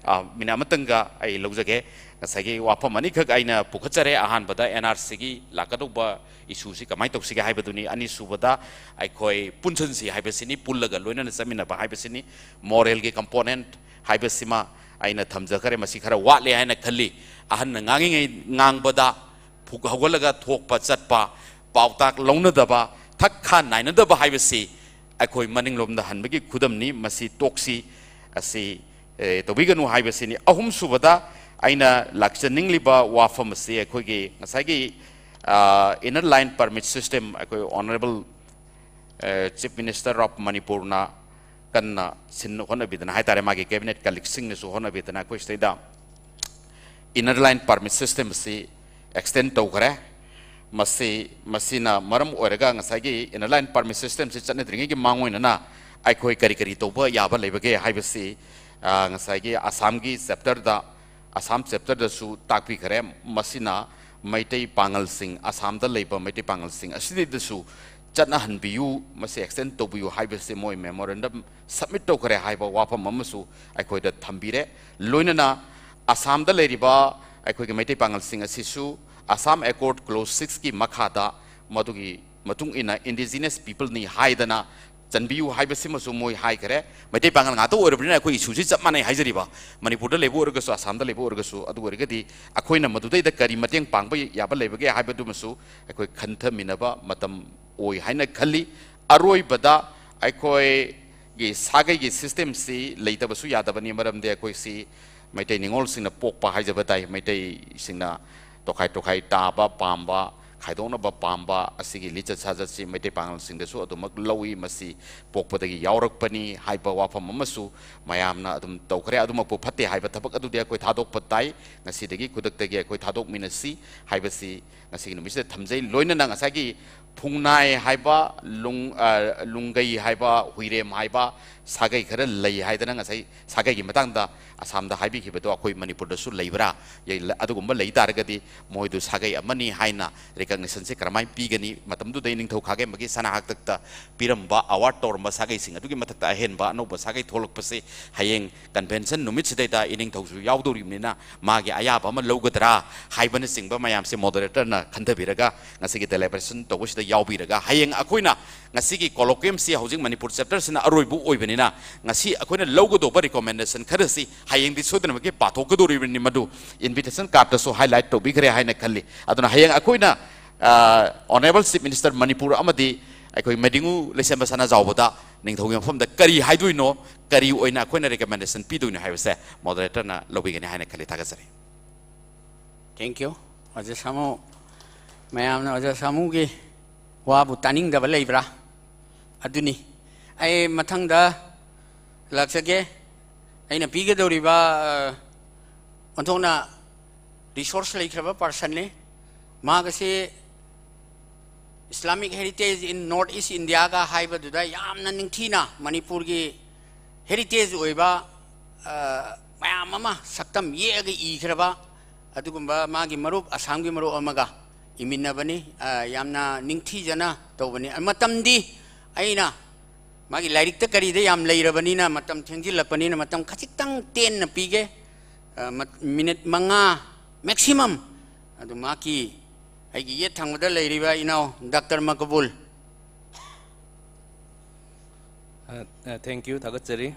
ꯑ, ꯃꯤꯅꯠ ꯑꯃꯇꯪꯒ ꯑꯩ ꯂꯧꯖꯒꯦ꯫ ꯉꯁꯥꯏꯒꯤ ꯋꯥꯐꯝ ꯑꯅꯤꯈꯛ ꯑꯩꯅ ꯄꯨꯈꯠꯆꯔꯦ꯫ ꯑꯍꯥꯟꯕꯗ N R C ꯒꯤ ꯂꯥꯛꯀꯗꯧꯕ issue ꯁꯤ ꯀꯃꯥꯏꯅ ꯇꯧꯁꯤꯒꯦ ꯍꯥꯏꯕꯗꯨꯅꯤ꯫ ꯑꯅꯤꯁꯨꯕꯗ ꯑꯩꯈꯣꯏ ꯄꯨꯟꯁꯤꯟꯁꯤ ꯍꯥꯏꯕꯁꯤꯅꯤ, ꯄꯨꯜꯂꯒ ꯂꯣꯏꯅꯅ ꯆꯠꯃꯤꯟꯅꯕ ꯍꯥꯏꯕꯁꯤꯅꯤ꯫ Moral ꯒꯤ component ꯍꯥꯏꯕꯁꯤꯃ ꯑꯩꯅ ꯊꯝꯖꯈ꯭ꯔꯦ꯫ ꯃꯁꯤ ꯈꯔ ꯋꯥꯠꯂꯦ ꯍꯥꯏꯅ ꯈꯜꯂꯤ꯫ ꯑꯍꯟꯅ ꯉꯥꯡꯉꯤꯉꯩ ꯉꯥꯡꯕꯗ ꯐꯨꯛ ꯍꯧꯒꯠꯂꯒ ꯊꯣꯛꯄ ꯆꯠꯄ, ꯄꯥꯎꯇꯥꯛ ꯂꯧꯅꯗꯕ, ꯊꯛ ꯈꯥ ꯅꯥꯏꯅꯗꯕ ꯍꯥꯏꯕꯁꯤ ꯑꯩꯈꯣꯏ ꯃꯅꯤꯡꯂꯣꯝꯗ ꯍꯟꯕꯒꯤ ꯈꯨꯗꯝꯅꯤ꯫ ꯃꯁꯤ ꯇꯣꯛꯁꯤ, ꯑꯁꯤ, ꯑꯦ, ꯇꯧꯕꯤꯒꯅꯨ ꯍꯥꯏꯕꯁꯤꯅꯤ꯫ ꯑꯍꯨꯝꯁꯨꯕꯗ ꯑꯩꯅ ꯂꯥꯛꯆꯅꯤꯡꯂꯤꯕ ꯋꯥꯐꯝ ꯑꯁꯤ ꯑꯩꯈꯣꯏꯒꯤ ꯉꯁꯥꯏꯒꯤ, ꯑ, inner line permit system ꯑꯩꯈꯣꯏ Honourable, ꯑ, Chief Minister of ꯃꯅꯤꯄꯨꯔꯅ ꯀꯟꯅ ꯁꯤꯟ ꯍꯣꯠꯅꯕꯤꯗꯅ ꯍꯥꯏꯇꯥꯔꯦ, ꯃꯥꯒꯤ cabinet colleague ꯁꯤꯡꯅꯁꯨ ꯍꯣꯠꯅꯕꯤꯗꯅ ꯑꯩꯈꯣꯏ ꯁꯤꯗꯩꯗ inner line permit system ꯑꯁꯤ extend ꯇꯧꯈ꯭ꯔꯦ꯫ ꯃꯁꯤ, ꯃꯁꯤꯅ ꯃꯔꯝ ꯑꯣꯏꯔꯒ ꯉꯁꯥꯏꯒꯤ inner line permit system ꯁꯤ ꯆꯠꯅꯗ꯭ꯔꯤꯉꯩꯒꯤ ꯃꯥꯡꯑꯣꯏꯅꯅ ꯑꯩꯈꯣꯏ ꯀꯔꯤ ꯀꯔꯤ ꯇꯧꯕ ꯌꯥꯕ ꯂꯩꯕꯒꯦ ꯍꯥꯏꯕꯁꯤ, ꯑ, ꯉꯁꯥꯏꯒꯤ ꯑꯁꯥꯝꯒꯤ chapter ꯗ, ꯑꯁꯥꯝ chapter ꯗꯁꯨ ꯇꯥꯛꯄꯤꯈ꯭ꯔꯦ꯫ ꯃꯁꯤꯅ ꯃꯩꯇꯩ ꯄꯥꯉꯜꯁꯤꯡ, ꯑꯁꯥꯝꯗ ꯂꯩꯕ ꯃꯩꯇꯩ ꯄꯥꯉꯜꯁꯤꯡ ꯑꯁꯤꯗꯩꯗꯁꯨ ꯆꯠꯅꯍꯟꯕꯤꯌꯨ, ꯃꯁꯤ extend ꯇꯧꯕꯤꯌꯨ ꯍꯥꯏꯕꯁꯤ ꯃꯣꯏ memorandum submit ꯇꯧꯈ꯭ꯔꯦ ꯍꯥꯏꯕ ꯋꯥꯐꯝ ꯑꯃꯁꯨ ꯑꯩꯈꯣꯏꯗ ꯊꯝꯕꯤꯔꯦ꯫ ꯂꯣꯏꯅꯅ ꯑꯁꯥꯝꯗ ꯂꯩꯔꯤꯕ ꯑꯩꯈꯣꯏꯒꯤ ꯃꯩꯇꯩ ꯄꯥꯉꯜꯁꯤꯡ ꯑꯁꯤꯁꯨ Assam Accord Clause six ꯀꯤ ꯃꯈꯥꯗ ꯃꯗꯨꯒꯤ ꯃꯇꯨꯡ ꯏꯟꯅ indigenous people ꯅꯤ ꯍꯥꯏꯗꯅ ꯆꯟꯕꯤꯌꯨ ꯍꯥꯏꯕꯁꯤꯃꯁꯨ ꯃꯣꯏ ꯍꯥꯏꯈ꯭ꯔꯦ꯫ ꯃꯩꯇꯩ ꯄꯥꯉꯜ ꯉꯥꯛꯇ ꯑꯣꯏꯔꯕꯅꯤꯅ ꯑꯩꯈꯣꯏ issue ꯁꯤ ꯆꯞ ꯃꯥꯟꯅꯩ ꯍꯥꯏꯖꯔꯤꯕ, ꯃꯅꯤꯄꯨꯔꯗ ꯂꯩꯕ ꯑꯣꯏꯔꯒꯁꯨ, ꯑꯁꯥꯝꯗ ꯂꯩꯕ ꯑꯣꯏꯔꯒꯁꯨ꯫ ꯑꯗꯨ ꯑꯣꯏꯔꯒꯗꯤ ꯑꯩꯈꯣꯏꯅ ꯃꯗꯨꯗꯩꯗ ꯀꯔꯤ ꯃꯇꯦꯡ ꯄꯥꯡꯕ ꯌꯥꯕ ꯂꯩꯕꯒꯦ ꯍꯥꯏꯕꯗꯨꯃꯁꯨ ꯑꯩꯈꯣꯏ ꯈꯟꯊꯃꯤꯟꯅꯕ ꯃꯇꯝ ꯑꯣꯏ ꯍꯥꯏꯅ ꯈꯜꯂꯤ꯫ ꯑꯔꯣꯏꯕꯗ ꯑꯩꯈꯣꯏꯒꯤ ꯁꯥꯒꯩꯒꯤ system ꯁꯤ ꯂꯩꯇꯕꯁꯨ ꯌꯥꯗꯕꯅꯤ, ꯃꯔꯝꯗꯤ ꯑꯩꯈꯣꯏꯁꯤ ꯃꯩꯇꯩ ꯅꯤꯉꯣꯜꯁꯤꯡꯅ ꯄꯣꯛꯄ ꯍꯥꯏꯖꯕ ꯇꯥꯏ꯫ ꯃꯩꯇꯩꯁꯤꯡꯅ ꯇꯣꯈꯥꯏ ꯇꯣꯈꯥꯏ ꯇꯥꯕ ꯄꯥꯝꯕ, ꯈꯥꯏꯗꯣꯛꯅꯕ ꯄꯥꯝꯕ ꯑꯁꯤꯒꯤ ꯂꯤꯆꯠ ꯁꯥꯖꯠꯁꯤ ꯃꯩꯇꯩ ꯄꯥꯉꯜꯁꯤꯡꯗꯁꯨ ꯑꯗꯨꯃꯛ ꯂꯧꯏ꯫ ꯃꯁꯤ ꯄꯣꯛꯄꯗꯒꯤ ꯌꯥꯎꯔꯛꯄꯅꯤ ꯍꯥꯏꯕ ꯋꯥꯐꯝ ꯑꯃꯁꯨ ꯃꯌꯥꯝꯅ ꯑꯗꯨꯝ ꯇꯧꯈ꯭ꯔꯦ꯫ ꯑꯗꯨꯃꯛꯄꯨ ꯐꯠꯇꯦ ꯍꯥꯏꯕ ꯊꯕꯛ ꯑꯗꯨꯗꯤ ꯑꯩꯈꯣꯏ ꯊꯥꯗꯣꯛꯄ ꯇꯥꯏ꯫ ꯉꯁꯤꯗꯒꯤ ꯈꯨꯗꯛꯇꯒꯤ ꯑꯩꯈꯣꯏ ꯊꯥꯗꯣꯛꯃꯤꯟꯅꯁꯤ ꯍꯥꯏꯕꯁꯤ ꯉꯁꯤꯒꯤ ꯅꯨꯃꯤꯠꯁꯤꯗ ꯊꯝꯖꯩ꯫ ꯂꯣꯏꯅꯅ ꯉꯁꯥꯏꯒꯤ ꯐꯨꯡꯅꯥꯏ ꯍꯥꯏꯕ, ꯂꯨꯡ-, ꯑ, ꯂꯨꯡꯒꯩ ꯍꯥꯏꯕ, ꯍꯨꯏꯔꯦꯝ ꯍꯥꯏꯕ ꯁꯥꯒꯩ ꯈꯔ ꯂꯩ ꯍꯥꯏꯗꯅ ꯉꯁꯥꯏ ꯁꯥꯒꯩꯒꯤ ꯃꯇꯥꯡꯗ ꯑꯁꯥꯝꯗ ꯍꯥꯏꯕꯤꯈꯤꯕꯗꯣ ꯑꯩꯈꯣꯏ ꯃꯅꯤꯄꯨꯔꯗꯁꯨ ꯂꯩꯕ꯭ꯔꯥ? ꯌꯩ-, ꯑꯗꯨꯒꯨꯝꯕ ꯂꯩ ꯇꯥꯔꯒꯗꯤ ꯃꯣꯏꯗꯨ ꯁꯥꯒꯩ ꯑꯃꯅꯤ ꯍꯥꯏꯅ recognitionꯁꯦ ꯀꯔꯝꯍꯥꯏꯅ ꯄꯤꯒꯅꯤ? ꯃꯇꯝꯗꯨꯗ ꯏꯅꯤꯡꯊꯧ ꯈꯥꯒꯦꯝꯕꯒꯤ ꯁꯅꯥ ꯍꯥꯛꯇꯛꯇ ꯄꯤꯔꯝꯕ, award ꯇꯧꯔꯝꯕ ꯁꯥꯒꯩꯁꯤꯡ ꯑꯗꯨꯒꯤ ꯃꯊꯛꯇ ꯑꯍꯦꯟꯕ ꯑꯅꯧꯕ ꯁꯥꯒꯩ ꯊꯣꯛꯂꯛꯄꯁꯦ ꯍꯌꯦꯡ convention ꯅꯨꯃꯤꯠꯁꯤꯗꯩꯗ ꯏꯅꯤꯡꯊꯧꯁꯨ ꯌꯥꯎꯗꯧꯔꯤꯕꯅꯤꯅ ꯃꯥꯒꯤ ꯑꯌꯥꯕ ꯑꯃ ꯂꯧꯒꯗ꯭ꯔꯥ ꯍꯥꯏꯕꯅꯆꯤꯡꯕ ꯃꯌꯥꯝꯁꯦ moderatorꯅ ꯈꯟꯊꯕꯤꯔꯒ ꯉꯁꯤꯒꯤ deliberation ꯇꯧꯕꯁꯤꯗ ꯌꯥꯎꯕꯤꯔꯒ ꯍꯌꯦꯡ ꯑꯩꯈꯣꯏꯅ ꯉꯁꯤꯒꯤ colloquiumꯁꯤ ꯍꯧꯖꯤꯛ ꯃꯅꯤꯄꯨꯔ chapterꯁꯤꯅ ꯑꯔꯣꯏꯕ ꯑꯣꯏꯕꯅꯤꯅ ꯉꯁꯤ ꯑꯩꯈꯣꯏꯅ ꯂꯧꯒꯗꯧꯕ recommendation ꯈꯔꯁꯤ ꯍꯌꯦꯡꯗꯤ ꯁꯣꯏꯗꯅꯃꯛꯀꯤ ꯄꯥꯊꯣꯛꯀꯗꯧꯔꯤꯕꯅꯤ꯫ ꯃꯗꯨ invitation cardꯇꯁꯨ highlight ꯇꯧꯕꯤꯈ꯭ꯔꯦ ꯍꯥꯏꯅ ꯈꯜꯂꯤ꯫ ꯑꯗꯨꯅ ꯍꯌꯦꯡ ꯑꯩꯈꯣꯏꯅ, ꯑ, Honourable Chief Minister ꯃꯅꯤꯄꯨꯔ ꯑꯃꯗꯤ ꯑꯩꯈꯣꯏ ꯃꯩꯗꯤꯡꯉꯨ ꯂꯩꯁꯦꯝꯕ ꯁꯅꯥꯖꯥꯎꯕꯗ ꯅꯤꯡꯊꯧꯒꯤ ꯃꯐꯝꯗ ꯀꯔꯤ ꯍꯥꯏꯗꯣꯏꯅꯣ, ꯀꯔꯤ ꯑꯣꯏꯅ ꯑꯩꯈꯣꯏꯅ recommendation ꯄꯤꯗꯣꯏꯅꯣ ꯍꯥꯏꯕꯁꯦ moderatorꯅ ꯂꯧꯕꯤꯒꯅꯤ ꯍꯥꯏꯅ ꯈꯜꯂꯤ꯫ ꯊꯥꯒꯠꯆꯔꯤ꯫ Thank you, ꯑꯣꯖꯥ ꯁꯥꯃꯨ꯫ ꯃꯌꯥꯝꯅ ꯑꯣꯖꯥ ꯁꯥꯃꯨꯒꯤ ꯋꯥꯕꯨ ꯇꯥꯅꯤꯡꯗꯕ ꯂꯩꯕ꯭ꯔꯥ? ꯑꯗꯨꯅꯤ꯫ ꯑꯩ ꯃꯊꯪꯗ ꯂꯥꯛꯆꯒꯦ꯫ ꯑꯩꯅ ꯄꯤꯒꯗꯧꯔꯤꯕ, ꯑ, ꯑꯣꯟꯊꯣꯛꯅ resource ꯂꯩꯈ꯭ꯔꯕ personꯅꯤ꯫ ꯃꯍꯥꯛ ꯑꯁꯤ Islamic Heritage in North East Indiaꯒ ꯍꯥꯏꯕꯗꯨꯗ ꯌꯥꯝꯅ ꯅꯤꯡꯊꯤꯅ ꯃꯅꯤꯄꯨꯔꯒꯤ heritage ꯑꯣꯏꯕ, ꯑ, ꯃꯌꯥꯝ ꯑꯃ ꯁꯛꯇꯝ ꯌꯦꯛꯑꯒ ꯏꯈ꯭ꯔꯕ ꯑꯗꯨꯒꯨꯝꯕ ꯃꯥꯒꯤ ꯃꯔꯨꯞ, ꯑꯁꯥꯝꯒꯤ ꯃꯔꯨꯞ ꯑꯃꯒ ꯏꯃꯤꯟꯅꯕꯅꯤ꯫ ꯑ, ꯌꯥꯝꯅ ꯅꯤꯡꯊꯤꯖꯅ ꯇꯧꯕꯅꯤ꯫ ꯃꯇꯝꯗꯤ ꯑꯩꯅ ꯃꯥꯒꯤ ꯂꯥꯏꯔꯤꯛꯇ ꯀꯔꯤꯗ ꯌꯥꯝ ꯂꯩꯔꯕꯅꯤꯅ ꯃꯇꯝ ꯊꯦꯡꯖꯤꯜꯂꯛꯄꯅꯤꯅ ꯃꯇꯝ ꯈꯖꯤꯛꯇꯪ ꯇꯦꯟꯅ ꯄꯤꯒꯦ꯫ ꯑ, ꯃꯠ-, minute ꯃꯉꯥ maximum꯫ ꯑꯗꯨ ꯃꯍꯥꯛꯀꯤ ꯑꯩꯒꯤ ꯌꯦꯠ ꯊꯪꯕꯗ ꯂꯩꯔꯤꯕ ꯏꯅꯥꯎ ꯗꯥꯛꯇꯔ ꯃꯀꯕꯨꯜ꯫ ꯑ, ꯑ, thank you, ꯊꯥꯒꯠꯆꯔꯤ꯫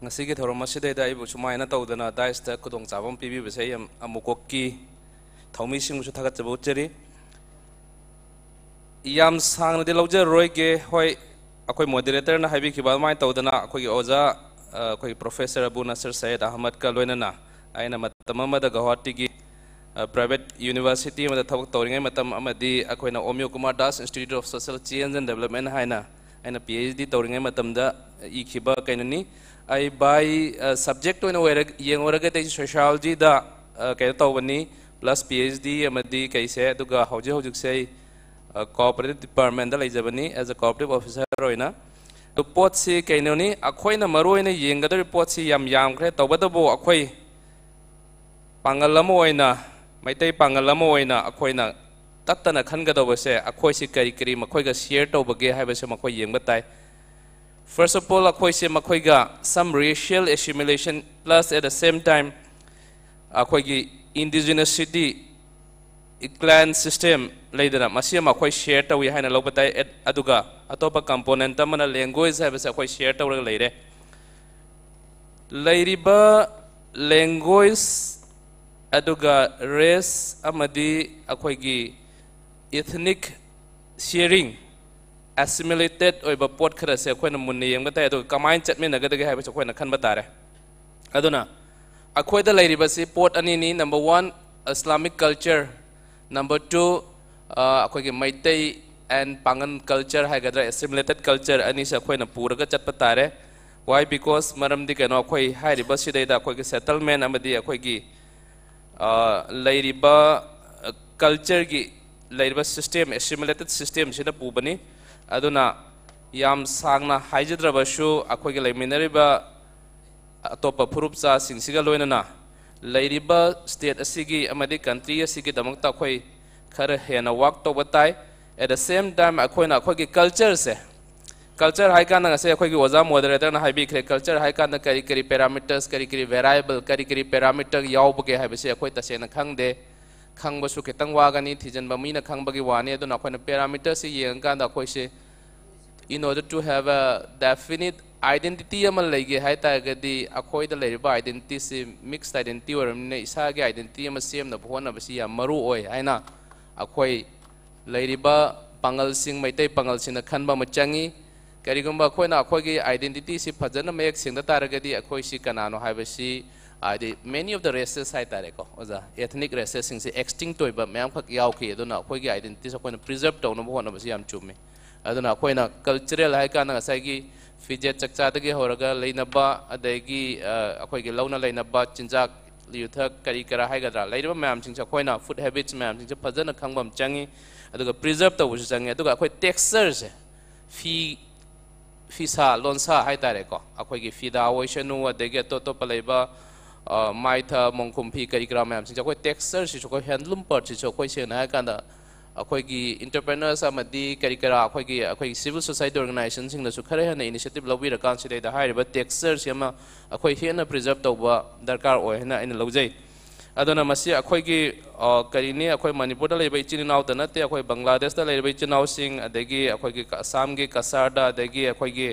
ꯉꯁꯤꯒꯤ ꯊꯧꯔꯝ ꯑꯁꯤꯗꯩꯗ ꯑꯩꯕꯨ ꯁꯨꯃꯥꯏꯅ ꯇꯧꯗꯅ daisꯇ ꯈꯨꯗꯣꯡꯆꯥꯕ ꯑꯃ ꯄꯤꯕꯤꯕꯁꯦ ꯑꯩ ꯑꯃ-, ꯑꯃꯨꯛꯀꯣꯛꯀꯤ ꯊꯧꯃꯤꯁꯤꯡꯕꯨꯁꯨ ꯊꯥꯒꯠꯆꯕ ꯎꯠꯆꯔꯤ꯫ ꯌꯥꯝ ꯁꯥꯡꯅꯗꯤ ꯂꯧꯖꯔꯔꯣꯏꯒꯦ꯫ ꯍꯣꯏ, ꯑꯩꯈꯣꯏ moderatorꯅ ꯍꯥꯏꯕꯤꯈꯤꯕ ꯑꯗꯨꯃꯥꯏꯅ ꯇꯧꯗꯅ ꯑꯩꯈꯣꯏꯒꯤ ꯑꯣꯖꯥ, ꯑ, ꯑꯩꯈꯣꯏꯒꯤ professor ꯑꯕꯨ ꯅꯁꯔ ꯁꯌꯦꯗ ꯑꯍꯃꯗꯀ ꯂꯣꯏꯅꯅ ꯑꯩꯅ ꯃꯇꯝ ꯑꯃꯗ ꯒꯧꯍꯥꯇꯤꯒꯤ ꯄ꯭ꯔꯥꯏꯚꯦꯠ ꯌꯨꯅꯤꯚꯔꯁꯤꯇꯤ ꯑꯃꯗ ꯊꯕꯛ ꯇꯧꯔꯤꯉꯩ ꯃꯇꯝ ꯑꯃꯗꯤ ꯑꯩꯈꯣꯏꯅ Omiyo Kumar Das institute of social change and development ꯍꯥꯏꯅ ꯑꯩꯅ ꯄꯤ ꯑꯩꯆ ꯗꯤ ꯇꯧꯔꯤꯉꯩ ꯃꯇꯝꯗ ꯏꯈꯤꯕ ꯀꯩꯅꯣꯅꯤ꯫ ꯑꯩ ꯕꯥꯏ ꯁꯕꯖꯦꯛ ꯑꯣꯏꯅ ꯑꯣꯏꯔ ꯌꯦꯡꯉꯨꯔꯒꯗꯤ ꯑꯩꯁꯦ ꯁꯣꯁꯤꯌꯣꯂꯣꯖꯤꯗ ꯀꯩꯅꯣ ꯇꯧꯕꯅꯤ, ꯄ꯭ꯂꯁ ꯄꯤ ꯑꯩꯆ ꯗꯤ ꯑꯃꯗꯤ ꯀꯩꯁꯦ꯫ ꯑꯗꯨꯒ ꯍꯧꯖꯤꯛ ꯍꯧꯖꯤꯛꯁꯦ ꯑꯩ ꯀꯣꯑꯣꯄꯔꯦꯇꯤꯞ ꯗꯤꯄꯥꯔꯠꯃꯦꯟꯗ ꯂꯩꯖꯕꯅꯤ, ꯑꯦꯁ ꯑꯦ ꯀꯣꯑꯣꯄꯔꯦꯇꯤꯞ ꯑꯣꯐꯤꯁꯥꯔ ꯑꯣꯏꯅ꯫ ꯑꯗꯨ ꯄꯣꯠꯁꯤ ꯀꯩꯅꯣꯅꯤ, ꯑꯩꯈꯣꯏꯅ ꯃꯔꯨ ꯑꯣꯏꯅ ꯌꯦꯡꯒꯗꯧꯔꯤꯕ ꯄꯣꯠꯁꯤ ꯌꯥꯝ ꯌꯥꯝꯈ꯭ꯔꯦ꯫ ꯇꯧꯕꯇꯕꯨ ꯑꯩꯈꯣꯏ ꯄꯥꯡꯒꯜ ꯑꯃ ꯑꯣꯏꯅ, ꯃꯩꯇꯩ ꯄꯥꯡꯒꯜ ꯑꯃ ꯑꯣꯏꯅ ꯑꯩꯈꯣꯏꯅ ꯇꯠꯇꯅ ꯈꯟꯒꯗꯧꯕꯁꯦ, ꯑꯩꯈꯣꯏꯁꯤ ꯀꯔꯤ ꯀꯔꯤ ꯃꯈꯣꯏꯒ ꯁꯤꯌꯔ ꯇꯧꯕꯒꯦ ꯍꯥꯏꯕꯁꯦ ꯃꯈꯣꯏ ꯌꯦꯡꯕ ꯇꯥꯏ꯫ First of all, ꯑꯩꯈꯣꯏꯁꯦ ꯃꯈꯣꯏꯒ some racial assimilation plus at the same time ꯑꯩꯈꯣꯏꯒꯤ indigeneity, clan system ꯂꯩꯗꯅ, ꯃꯁꯤ ꯑꯃ ꯑꯩꯈꯣꯏ ꯁꯤꯌꯔ ꯇꯧꯏ ꯍꯥꯏꯅ ꯂꯧꯕ ꯇꯥꯏ꯫ ꯑꯦꯠ-, ꯑꯗꯨꯒ ꯑꯇꯣꯞꯄ ꯀꯝꯄꯣꯅꯦꯟꯠ ꯑꯃꯅ ꯂꯦꯡꯒ꯭ꯋꯦꯖ ꯍꯥꯏꯕꯁꯦ ꯑꯩꯈꯣꯏ ꯁꯤꯌꯔ ꯇꯧꯔꯒ ꯂꯩꯔꯦ꯫ ꯂꯩꯔꯤꯕ ꯂꯦꯡꯒ꯭ꯋꯦꯖ ꯑꯗꯨꯒ ꯔꯦꯁ ꯑꯃꯗꯤ ꯑꯩꯈꯣꯏꯒꯤ ꯏꯊꯅꯤꯛ ꯁꯤꯌꯔꯤꯡ, ꯑꯦꯁꯤꯃꯤꯂꯦꯇꯦꯠ ꯑꯣꯏꯕ ꯄꯣꯠ ꯈꯔꯁꯦ ꯑꯩꯈꯣꯏꯅ ꯃꯨꯟꯅ ꯌꯦꯡꯕ ꯇꯥꯏ꯫ ꯑꯗꯨꯒ ꯀꯃꯥꯏꯅ ꯆꯠꯃꯤꯟꯅꯒꯗꯒꯦ ꯍꯥꯏꯕꯁꯦ ꯑꯩꯈꯣꯏꯅ ꯈꯟꯕ ꯇꯥꯔꯦ꯫ ꯑꯗꯨꯅ ꯑꯩꯈꯣꯏꯗ ꯂꯩꯔꯤꯕꯁꯤ ꯄꯣꯠ ꯑꯅꯤꯅꯤ꯫ Number one, Islamic culture, number two, ꯑꯩꯈꯣꯏꯒꯤ ꯃꯩꯇꯩ and ꯄꯥꯡꯒꯟ ꯀꯜꯆꯔ ꯍꯥꯏꯒꯗ꯭ꯔꯥ, ꯑꯦꯁꯤꯃꯤꯂꯦꯇꯦꯠ ꯀꯜꯆꯔ ꯑꯅꯤꯁꯦ ꯑꯩꯈꯣꯏꯅ ꯄꯨꯔꯒ ꯆꯠꯄ ꯇꯥꯔꯦ꯫ Why? Because ꯃꯔꯝꯗꯤ ꯀꯩꯅꯣ, ꯑꯩꯈꯣꯏ ꯍꯥꯏꯔꯤꯕ ꯁꯤꯗꯩꯗ ꯑꯩꯈꯣꯏꯒꯤ ꯁꯦꯇꯜꯃꯦꯟ ꯑꯃꯗꯤ ꯑꯩꯈꯣꯏꯒꯤ ꯂꯩꯔꯤꯕ ꯀꯜꯆꯔꯒꯤ ꯂꯩꯔꯤꯕ ꯁꯤꯁꯇꯦꯝ, ꯑꯦꯁꯤꯃꯤꯂꯦꯇꯦꯠ ꯁꯤꯁꯇꯦꯝꯁꯤꯅ ꯄꯨꯕꯅꯤ꯫ ꯑꯗꯨꯅ ꯌꯥꯝ ꯁꯥꯡꯅ ꯍꯥꯏꯖꯗ꯭ꯔꯕꯁꯨ, ꯑꯩꯈꯣꯏꯒꯤ ꯂꯩꯃꯤꯟꯅꯔꯤꯕ ꯑꯇꯣꯞꯄ ꯐꯨꯔꯨꯞ ꯆꯥꯁꯤꯡꯁꯤꯒ ꯂꯣꯏꯅꯅ ꯂꯩꯔꯤꯕ ꯁ꯭ꯇꯦꯠ ꯑꯁꯤꯒꯤ ꯑꯃꯗꯤ ꯀꯟꯇ꯭ꯔꯤ ꯑꯁꯤꯒꯤꯗꯃꯛꯇ ꯑꯩꯈꯣꯏ ꯈꯔ ꯍꯦꯟꯅ ꯋꯥꯔꯛ ꯇꯧꯕ ꯇꯥꯏ꯫ At the same time, ꯑꯩꯈꯣꯏꯅ ꯑꯩꯈꯣꯏꯒꯤ ꯀꯜꯆꯔꯁꯦ, ꯀꯜꯆꯔ ꯍꯥꯏ ꯀꯥꯟꯗ ꯉꯁꯥꯏ ꯑꯩꯈꯣꯏꯒꯤ ꯑꯣꯖꯥ ꯃꯣꯗꯔꯦꯇꯔꯅ ꯍꯥꯏꯕꯤꯈ꯭ꯔꯦ, ꯀꯜꯆꯔ ꯍꯥꯏ ꯀꯥꯟꯗ ꯀꯔꯤ ꯀꯔꯤ ꯄꯦꯔꯥꯃꯤꯇꯔꯁ, ꯀꯔꯤ ꯀꯔꯤ ꯚꯦꯔꯥꯏꯕꯜ, ꯀꯔꯤ ꯀꯔꯤ ꯄꯦꯔꯥꯃꯤꯇꯔ ꯌꯥꯎꯕꯒꯦ ꯍꯥꯏꯕꯁꯤ ꯑꯩꯈꯣꯏ ꯇꯁꯦꯡꯅ ꯈꯪꯗꯦ꯫ ꯈꯪꯕꯁꯨ ꯈꯤꯇꯪ ꯋꯥꯒꯅꯤ, ꯊꯤꯖꯤꯟꯕ ꯃꯤꯅ ꯈꯪꯕꯒꯤ ꯋꯥꯅꯤ꯫ ꯑꯗꯨꯅ ꯑꯩꯈꯣꯏꯅ ꯄꯦꯔꯥꯃꯤꯇꯔꯁꯤ ꯌꯦꯡꯉꯀꯥꯟꯗ ꯑꯩꯈꯣꯏꯁꯦ in order to have a definite identity ꯑꯃ ꯂꯩꯒꯦ ꯍꯥꯏ ꯇꯥꯔꯒꯗꯤ, ꯑꯩꯈꯣꯏꯗ ꯂꯩꯔꯤꯕ ꯑꯥꯏꯗꯦꯟꯇꯤꯇꯤꯁꯤ ꯃꯤꯛꯁ ꯑꯥꯏꯗꯦꯟꯇꯤꯇꯤ ꯑꯣꯏꯔꯕꯅꯤꯅ, ꯏꯁꯥꯒꯤ ꯑꯥꯏꯗꯦꯟꯇꯤꯇꯤ ꯑꯃ ꯁꯦꯝꯅꯕ ꯍꯣꯠꯅꯕꯁꯤ ꯌꯥꯝ ꯃꯔꯨ ꯑꯣꯏ ꯍꯥꯏꯅ ꯑꯩꯈꯣꯏ ꯂꯩꯔꯤꯕ ꯄꯥꯡꯒꯜꯁꯤꯡ, ꯃꯩꯇꯩ ꯄꯥꯡꯒꯜꯁꯤꯡꯅ ꯈꯟꯕ ꯑꯃ ꯆꯪꯉꯤ꯫ ꯀꯔꯤꯒꯨꯝꯕ ꯑꯩꯈꯣꯏꯅ ꯑꯩꯈꯣꯏꯒꯤ ꯑꯥꯏꯗꯦꯟꯇꯤꯇꯤꯁꯤ ꯐꯖꯅ ꯃꯌꯦꯛ ꯁꯦꯡꯗ ꯇꯥꯔꯒꯗꯤ, ꯑꯩꯈꯣꯏꯁꯤ ꯀꯅꯥꯅꯣ ꯍꯥꯏꯕꯁꯤ ꯍꯥꯏꯗꯤ many of the races ꯍꯥꯏꯇꯥꯔꯦꯀꯣ ꯑꯣꯖꯥ, ethnic racesꯁꯤꯡꯁꯦ extinct ꯑꯣꯏꯕ ꯃꯌꯥꯝꯈꯛ ꯌꯥꯎꯈꯤ꯫ ꯑꯗꯨꯅ ꯑꯩꯈꯣꯏꯒꯤ identityꯁꯦ ꯑꯩꯈꯣꯏꯅ preserve ꯇꯧꯅꯕ ꯍꯣꯠꯅꯕꯁꯤ ꯌꯥꯝ ꯆꯨꯝꯃꯤ꯫ ꯑꯗꯨꯅ ꯑꯩꯈꯣꯏꯅ cultural ꯍꯥꯏ ꯀꯥꯟꯗ ꯉꯁꯥꯏꯒꯤ ꯐꯤꯖꯦꯠ ꯆꯛꯆꯥꯗꯒꯤ ꯍꯧꯔꯒ ꯂꯩꯅꯕ, ꯑꯗꯒꯤ ꯑꯩꯈꯣꯏꯒꯤ ꯂꯧꯅ ꯂꯩꯅꯕ, ꯆꯤꯟꯖꯥꯛ ꯌꯨꯊꯛ ꯀꯔꯤ ꯀꯔꯥ ꯍꯥꯏꯒꯗ꯭ꯔꯥ, ꯂꯩꯔꯤꯕ ꯃꯌꯥꯝꯁꯤꯡꯁꯦ ꯑꯩꯈꯣꯏꯅ food habits ꯃꯌꯥꯝꯁꯤꯡꯁꯦ ꯐꯖꯅ ꯈꯪꯕ ꯑꯃ ꯆꯪꯉꯤ꯫ ꯑꯗꯨꯒ preserve ꯇꯧꯕꯁꯨ ꯆꯪꯉꯤ꯫ ꯑꯗꯨꯒ ꯑꯩꯈꯣꯏ textureꯁꯦ, ꯐꯤ ꯐꯤꯁꯥ ꯂꯣꯟꯁꯥ ꯍꯥꯏꯇꯥꯔꯦꯀꯣ, ꯑꯩꯈꯣꯏꯒꯤ ꯐꯤꯗꯥ ꯑꯣꯏꯁꯅꯨ, ꯑꯗꯒꯤ ꯑꯇꯣꯞ ꯑꯇꯣꯞꯄ ꯂꯩꯕ ꯃꯥꯏꯊ ꯃꯣꯡꯈꯨꯝ ꯐꯤ ꯀꯔꯤ ꯀꯔꯥ ꯃꯌꯥꯝꯁꯤꯡꯁꯦ, ꯑꯩꯈꯣꯏ textureꯁꯤꯁꯨ, ꯑꯩꯈꯣꯏ handloom partꯁꯤꯁꯨ ꯑꯩꯈꯣꯏ ꯁꯦꯡꯅ ꯍꯥꯏꯔꯀꯥꯟꯗ ꯑꯩꯈꯣꯏꯒꯤ entrepreneurs ꯑꯃꯗꯤ ꯀꯔꯤ ꯀꯔꯥ ꯑꯩꯈꯣꯏꯒꯤ ꯑꯩꯈꯣꯏꯒꯤ civil society organizationꯁꯤꯡꯅꯁꯨ ꯈꯔ ꯍꯦꯟꯅ initiative ꯂꯧꯕꯤꯔꯀꯥꯟꯁꯤꯗꯩꯗ ꯍꯥꯏꯔꯤꯕ textureꯁꯤ ꯑꯃ ꯑꯩꯈꯣꯏ ꯍꯦꯟꯅ preserve ꯇꯧꯕ ꯗꯔꯀꯥꯔ ꯑꯣꯏ ꯍꯥꯏꯅ ꯑꯩꯅ ꯂꯧꯖꯩ꯫ ꯑꯗꯨꯅ ꯃꯁꯤ ꯑꯩꯈꯣꯏꯒꯤ ꯀꯔꯤꯅꯤ, ꯑꯩꯈꯣꯏ ꯃꯅꯤꯄꯨꯔꯗ ꯂꯩꯕ ꯏꯆꯤꯜ ꯏꯅꯥꯎꯇ ꯅꯠꯇꯦ, ꯑꯩꯈꯣꯏ ꯕꯪꯒ꯭ꯂꯥꯗꯦꯁꯇ ꯂꯩꯔꯤꯕ ꯏꯆꯤꯜ ꯏꯅꯥꯎꯁꯤꯡ, ꯑꯗꯒꯤ ꯑꯩꯈꯣꯏꯒꯤ ꯑꯁꯥꯝꯒꯤ ꯀꯁꯥꯔꯗ, ꯑꯗꯒꯤ ꯑꯩꯈꯣꯏꯒꯤ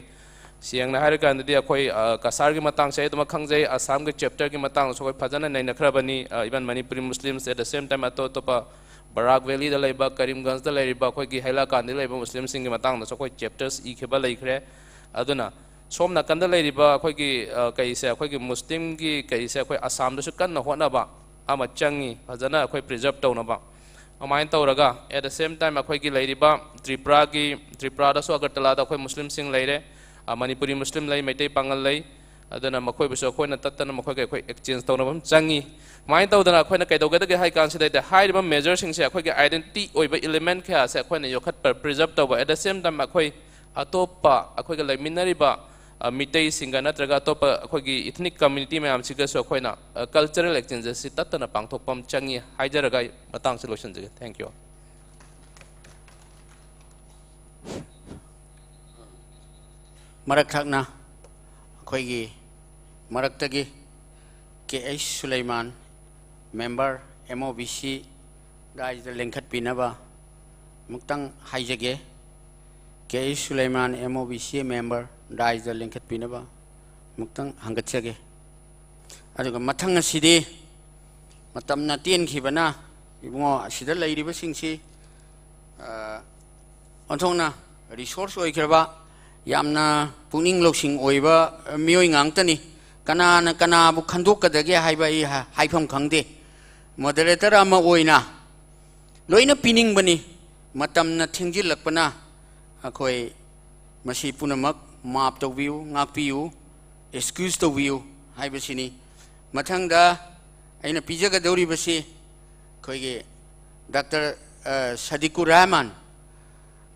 ꯁꯦꯡꯅ ꯍꯥꯏꯔꯀꯥꯟꯗꯗꯤ ꯑꯩꯈꯣꯏ ꯀꯁꯥꯔꯒꯤ ꯃꯇꯥꯡꯁꯦ ꯑꯩ ꯑꯗꯨꯃꯛ ꯈꯪꯖꯩ, ꯑꯁꯥꯝꯒꯤ chapterꯒꯤ ꯃꯇꯥꯡꯗꯁꯨ ꯑꯩꯈꯣꯏ ꯐꯖꯅ ꯅꯩꯅꯈ꯭ꯔꯕꯅꯤ꯫ Even Manipuri Muslims, at the same time ꯑꯇꯣꯞ ꯑꯇꯣꯞꯄ ꯕꯔꯥꯛ ꯚꯦꯂꯤꯗ ꯂꯩꯕ, ꯀꯔꯤꯝꯒꯟꯖꯇ ꯂꯩꯔꯤꯕ, ꯑꯩꯈꯣꯏꯒꯤ ꯍꯩꯂꯥꯀꯥꯟꯗ ꯂꯩꯕ ꯃꯨꯁꯂꯤꯝꯁꯤꯡꯒꯤ ꯃꯇꯥꯡꯗꯁꯨ ꯑꯩꯈꯣꯏ chapters ꯏꯈꯤꯕ ꯂꯩꯈ꯭ꯔꯦ꯫ ꯑꯗꯨꯅ ꯁꯣꯝ ꯅꯥꯀꯟꯗ ꯂꯩꯔꯤꯕ ꯑꯩꯈꯣꯏꯒꯤ ꯀꯩꯁꯦ, ꯑꯩꯈꯣꯏꯒꯤ ꯃꯨꯁꯂꯤꯝꯒꯤ ꯀꯩꯁꯦ ꯑꯩꯈꯣꯏ ꯑꯁꯥꯝꯗꯁꯨ ꯀꯟꯅ ꯍꯣꯠꯅꯕ ꯑꯃ ꯆꯪꯉꯤ, ꯐꯖꯅ ꯑꯩꯈꯣꯏ preserve ꯇꯧꯅꯕ꯫ ꯑꯗꯨꯃꯥꯏꯅ ꯇꯧꯔꯒ at the same time ꯑꯩꯈꯣꯏꯒꯤ ꯂꯩꯔꯤꯕ ꯇ꯭ꯔꯤꯄꯨꯔꯥꯒꯤ, ꯇ꯭ꯔꯤꯄꯨꯔꯥꯗꯁꯨ ꯑꯒꯔꯇꯂꯥꯗ ꯑꯩꯈꯣꯏ ꯃꯨꯁꯂꯤꯝꯁꯤꯡ ꯂꯩꯔꯦ, ꯃꯅꯤꯄꯨꯔꯤ ꯃꯨꯁꯂꯤꯝ ꯂꯩ, ꯃꯩꯇꯩ ꯄꯥꯉꯜ ꯂꯩ꯫ ꯑꯗꯨꯅ ꯃꯈꯣꯏꯕꯨꯁꯨ ꯑꯩꯈꯣꯏꯅ ꯇꯠꯇꯅ ꯃꯈꯣꯏꯒ ꯑꯩꯈꯣꯏ exchange ꯇꯧꯅꯕ ꯑꯃ ꯆꯪꯉꯤ꯫ ꯁꯨꯃꯥꯏꯅ ꯇꯧꯗꯅ ꯑꯩꯈꯣꯏꯅ ꯀꯩꯗꯧꯒꯗꯒꯦ ꯍꯥꯏ ꯀꯥꯟꯁꯤꯗꯩꯗ ꯍꯥꯏꯔꯤꯕ measureꯁꯤꯡꯁꯦ ꯑꯩꯈꯣꯏꯒꯤ identity ꯑꯣꯏꯕ element ꯀꯌꯥꯁꯦ ꯑꯩꯈꯣꯏꯅ ꯌꯣꯛꯈꯠꯄ, preserve ꯇꯧꯕ, at the same time ꯑꯩꯈꯣꯏ ꯑꯇꯣꯞꯄ ꯑꯩꯈꯣꯏꯒ ꯂꯩꯃꯤꯟꯅꯔꯤꯕ ꯃꯤꯇꯩꯁꯤꯡꯒ ꯅꯠꯇ꯭ꯔꯒ ꯑꯇꯣꯞꯄ ꯑꯩꯈꯣꯏꯒꯤ ethnic community ꯃꯌꯥꯝꯁꯤꯒꯁꯨ ꯑꯩꯈꯣꯏꯅ cultural exchangeꯁꯤ ꯇꯠꯇꯅ ꯄꯥꯡꯊꯣꯛꯄ ꯑꯃ ꯆꯪꯉꯤ ꯍꯥꯏꯖꯔꯒ ꯑꯩ ꯃꯇꯥꯡꯁꯤ ꯂꯣꯏꯁꯤꯟꯖꯒꯦ꯫ Thank you. ꯃꯔꯛ ꯊꯛꯅ ꯑꯩꯈꯣꯏꯒꯤ ꯃꯔꯛꯇꯒꯤ K H Sulaiman, member, M O B C, ꯗꯥꯏꯁꯤꯗ ꯂꯦꯡꯈꯠꯄꯤꯅꯕ ꯑꯃꯨꯛꯇꯪ ꯍꯥꯏꯖꯒꯦ꯫ K H Sulaiman, M O B C member, ꯗꯥꯏꯁꯤꯗ ꯂꯦꯡꯈꯠꯄꯤꯅꯕ ꯑꯃꯨꯛꯇꯪ ꯍꯪꯒꯠꯆꯒꯦ꯫ ꯑꯗꯨꯒ ꯃꯊꯪ ꯑꯁꯤꯗꯤ ꯃꯇꯝꯅ ꯇꯦꯟꯈꯤꯕꯅ ꯏꯕꯨꯡꯉꯣ ꯑꯁꯤꯗ ꯂꯩꯔꯤꯕꯁꯤꯡꯁꯤ ꯑꯣꯟꯊꯣꯛꯅ resource ꯑꯣꯏꯈ꯭ꯔꯕ, ꯌꯥꯝꯅ ꯄꯨꯛꯅꯤꯡ ꯂꯧꯁꯤꯡ ꯑꯣꯏꯕ ꯃꯤꯑꯣꯏ ꯉꯥꯛꯇꯅꯤ꯫ ꯀꯅꯥꯅ ꯀꯅꯥꯕꯨ ꯈꯟꯗꯣꯛꯀꯗꯒꯦ ꯍꯥꯏꯕ ꯑꯩ ꯍꯥ-, ꯍꯥꯏꯐꯝ ꯈꯪꯗꯦ꯫ Moderator ꯑꯃ ꯑꯣꯏꯅ ꯂꯣꯏꯅ ꯄꯤꯅꯤꯡꯕꯅꯤ꯫ ꯃꯇꯝꯅ ꯊꯦꯡꯖꯤꯜꯂꯛꯄꯅ ꯑꯩꯈꯣꯏ ꯃꯁꯤ ꯄꯨꯝꯅꯃꯛ ꯃꯥꯞ ꯇꯧꯕꯤꯌꯨ, ꯉꯥꯛꯄꯤꯌꯨ, excuse ꯇꯧꯕꯤꯌꯨ ꯍꯥꯏꯕꯁꯤꯅꯤ꯫ ꯃꯊꯪꯗ ꯑꯩꯅ ꯄꯤꯖꯒꯗꯧꯔꯤꯕꯁꯤ ꯑꯩꯈꯣꯏꯒꯤ Doctor, ꯑ, ꯁꯗꯤꯀꯨꯔ ꯔꯍꯃꯥꯟ,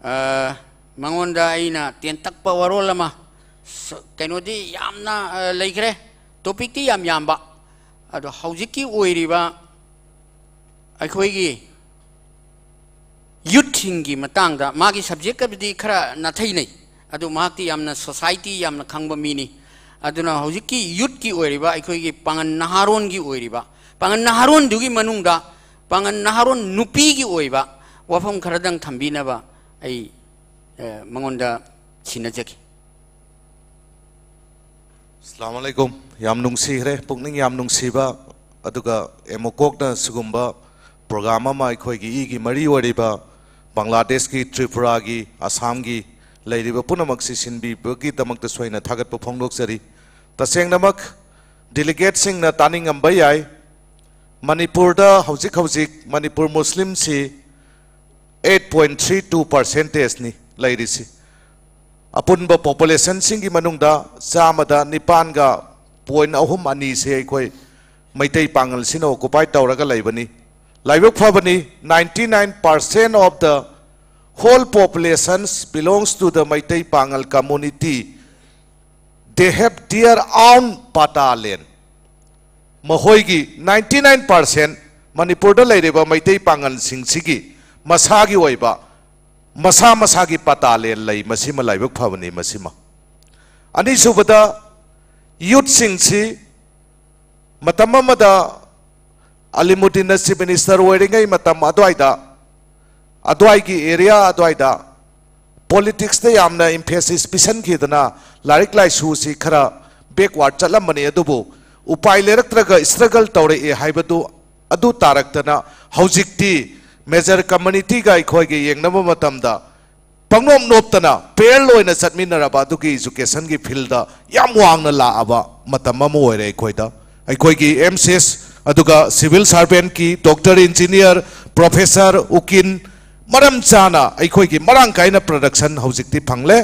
ꯑ, ꯃꯉꯣꯟꯗ ꯑꯩꯅ ꯇꯦꯟꯇꯛꯄ ꯋꯥꯔꯣꯜ ꯑꯃ, ꯁ-, ꯀꯩꯅꯣꯗꯤ ꯌꯥꯝꯅ, ꯑ, ꯂꯩꯈ꯭ꯔꯦ, topicꯇꯤ ꯌꯥꯝ ꯌꯥꯝꯕ, ꯑꯗꯣ ꯍꯧꯖꯤꯛꯀꯤ ꯑꯣꯏꯔꯤꯕ ꯑꯩꯈꯣꯏꯒꯤ youthꯁꯤꯡꯒꯤ ꯃꯇꯥꯡꯗ, ꯃꯥꯒꯤ subjectꯀꯕꯨꯗꯤ ꯈꯔ ꯅꯥꯊꯩꯅꯩ, ꯑꯗꯨ ꯃꯍꯥꯛꯇꯤ ꯌꯥꯝꯅ society ꯌꯥꯝꯅ ꯈꯪꯕ ꯃꯤꯅꯤ꯫ ꯑꯗꯨꯅ ꯍꯧꯖꯤꯛꯀꯤ youthꯀꯤ ꯑꯣꯏꯔꯤꯕ, ꯑꯩꯈꯣꯏꯒꯤ ꯄꯥꯉꯟ ꯅꯍꯥꯔꯣꯟꯒꯤ ꯑꯣꯏꯔꯤꯕ, ꯄꯥꯉꯟ ꯅꯍꯥꯔꯣꯟꯗꯨꯒꯤ ꯃꯅꯨꯡꯗ ꯄꯥꯉꯟ ꯅꯍꯥꯔꯣꯟ ꯅꯨꯄꯤꯒꯤ ꯑꯣꯏꯕ ꯋꯥꯐꯝ ꯈꯔꯗꯪ ꯊꯝꯕꯤꯅꯕ ꯑꯩ, ꯑ, ꯃꯉꯣꯟꯗ ꯁꯤꯟꯅꯖꯒꯦ꯫ ꯑꯁꯂꯥꯃꯨ ꯑꯂꯥꯏꯀꯨꯝ꯫ ꯌꯥꯝ ꯅꯨꯡꯁꯤꯈ꯭ꯔꯦ, ꯄꯨꯛꯅꯤꯡ ꯌꯥꯝ ꯅꯨꯡꯁꯤꯕ, ꯑꯗꯨꯒ ꯑꯦꯃꯣꯀꯣꯛꯅ ꯁꯤꯒꯨꯝꯕ program ꯑꯃ ꯑꯩꯈꯣꯏꯒꯤ ꯏꯒꯤ ꯃꯔꯤ ꯑꯣꯏꯔꯤꯕ ꯕꯪꯒ꯭ꯂꯥꯗꯦꯁꯀꯤ, ꯇ꯭ꯔꯤꯄꯨꯔꯥꯒꯤ, ꯑꯁꯥꯝꯒꯤ ꯂꯩꯔꯤꯕ ꯄꯨꯝꯅꯃꯛꯁꯤ ꯁꯤꯟꯕꯤꯕꯒꯤꯗꯃꯛꯇꯁꯨ ꯑꯩꯅ ꯊꯥꯒꯠꯄ ꯐꯣꯡꯗꯣꯛꯆꯔꯤ꯫ ꯇꯁꯦꯡꯅꯃꯛ delegateꯁꯤꯡꯅ ꯇꯥꯅꯤꯡꯉꯝꯕ ꯌꯥꯏ, ꯃꯅꯤꯄꯨꯔꯗ ꯍꯧꯖꯤꯛ ꯍꯧꯖꯤꯛ Manipur ꯃꯨꯁꯂꯤꯝꯁꯤ eight point three two percentageꯅꯤ ꯂꯩꯔꯤꯁꯤ꯫ ꯑꯄꯨꯟꯕ populationꯁꯤꯡꯒꯤ ꯃꯅꯨꯡꯗ ꯆꯥꯝꯃꯗ ꯅꯤꯄꯥꯟꯒ point ꯑꯍꯨꯝ ꯑꯅꯤꯁꯦ ꯑꯩꯈꯣꯏ ꯃꯩꯇꯩ ꯄꯥꯉꯜꯁꯤꯅ occupy ꯇꯧꯔꯒ ꯂꯩꯕꯅꯤ꯫ ꯂꯥꯏꯕꯛ ꯐꯕꯅꯤ, ninety nine percent of the whole populations belongs to the Meitei Pangal community. They have their own ꯄꯇꯥ land. ꯃꯈꯣꯏꯒꯤ ninety nine percent ꯃꯅꯤꯄꯨꯔꯗ ꯂꯩꯔꯤꯕ ꯃꯩꯇꯩ ꯄꯥꯉꯜꯁꯤꯡꯁꯤꯒꯤ ꯃꯁꯥꯒꯤ ꯑꯣꯏꯕ, ꯃꯁꯥ ꯃꯁꯥꯒꯤ ꯄꯇꯥ land ꯂꯩ꯫ ꯃꯁꯤꯃ ꯂꯥꯏꯕꯛ ꯐꯕꯅꯤ꯫ ꯃꯁꯤꯃ, ꯑꯅꯤꯁꯨꯕꯗ, youthꯁꯤꯡꯁꯤ ꯃꯇꯝ ꯑꯃꯗ ꯑꯂꯤꯃꯨꯗꯤꯟꯅ Chief Minister ꯑꯣꯏꯔꯤꯉꯩ ꯃꯇꯝ ꯑꯗꯨꯋꯥꯏꯗ, ꯑꯗꯨꯋꯥꯏꯒꯤ area ꯑꯗꯨꯋꯥꯏꯗ politicsꯇ ꯌꯥꯝꯅ emphasis ꯄꯤꯁꯟꯈꯤꯗꯅ ꯂꯥꯏꯔꯤꯛ ꯂꯥꯏꯁꯨꯁꯤ ꯈꯔ backward ꯆꯠꯂꯝꯕꯅꯤ꯫ ꯑꯗꯨꯕꯨ ꯎꯄꯥꯏ ꯂꯩꯔꯛꯇ꯭ꯔꯒ struggle ꯇꯧꯔꯛꯑꯦ ꯍꯥꯏꯕꯗꯨ, ꯑꯗꯨ ꯇꯥꯔꯛꯇꯅ ꯍꯧꯖꯤꯛꯇꯤ major communityꯒ ꯑꯩꯈꯣꯏꯒ ꯌꯦꯡꯅꯕ ꯃꯇꯝꯗ ꯄꯪꯅꯣꯞ ꯅꯣꯞꯇꯅ ꯄꯦꯔꯦꯂꯦꯜ ꯑꯣꯏꯅ ꯆꯠꯃꯤꯟꯅꯔꯕ ꯑꯗꯨꯒꯤ ꯏꯖꯨꯀꯦꯁꯟꯒꯤ ꯐꯤꯜꯗ ꯌꯥꯝ ꯋꯥꯡꯅ ꯂꯥꯛꯑꯕ ꯃꯇꯝ ꯑꯃ ꯑꯣꯏꯔꯦ ꯑꯩꯈꯣꯏꯗ꯫ ꯑꯩꯈꯣꯏꯒꯤ ꯑꯦꯝ ꯁꯤ ꯑꯦꯁ ꯑꯗꯨꯒ ꯁꯤꯚꯤꯜ ꯁꯥꯔꯚꯦꯟꯠꯀꯤ ꯗꯣꯛꯇꯔ, ꯏꯟꯖꯤꯅꯤꯌꯥꯔ, ꯄ꯭ꯔꯣꯐꯦꯁꯔ, ꯎꯀꯤꯜ ꯃꯔꯝ ꯆꯥꯅ ꯑꯩꯈꯣꯏꯒꯤ ꯃꯔꯥꯡ ꯀꯥꯏꯅ ꯄ꯭ꯔꯗꯛꯁꯟ ꯍꯧꯖꯤꯛꯇꯤ ꯐꯪꯂꯦ꯫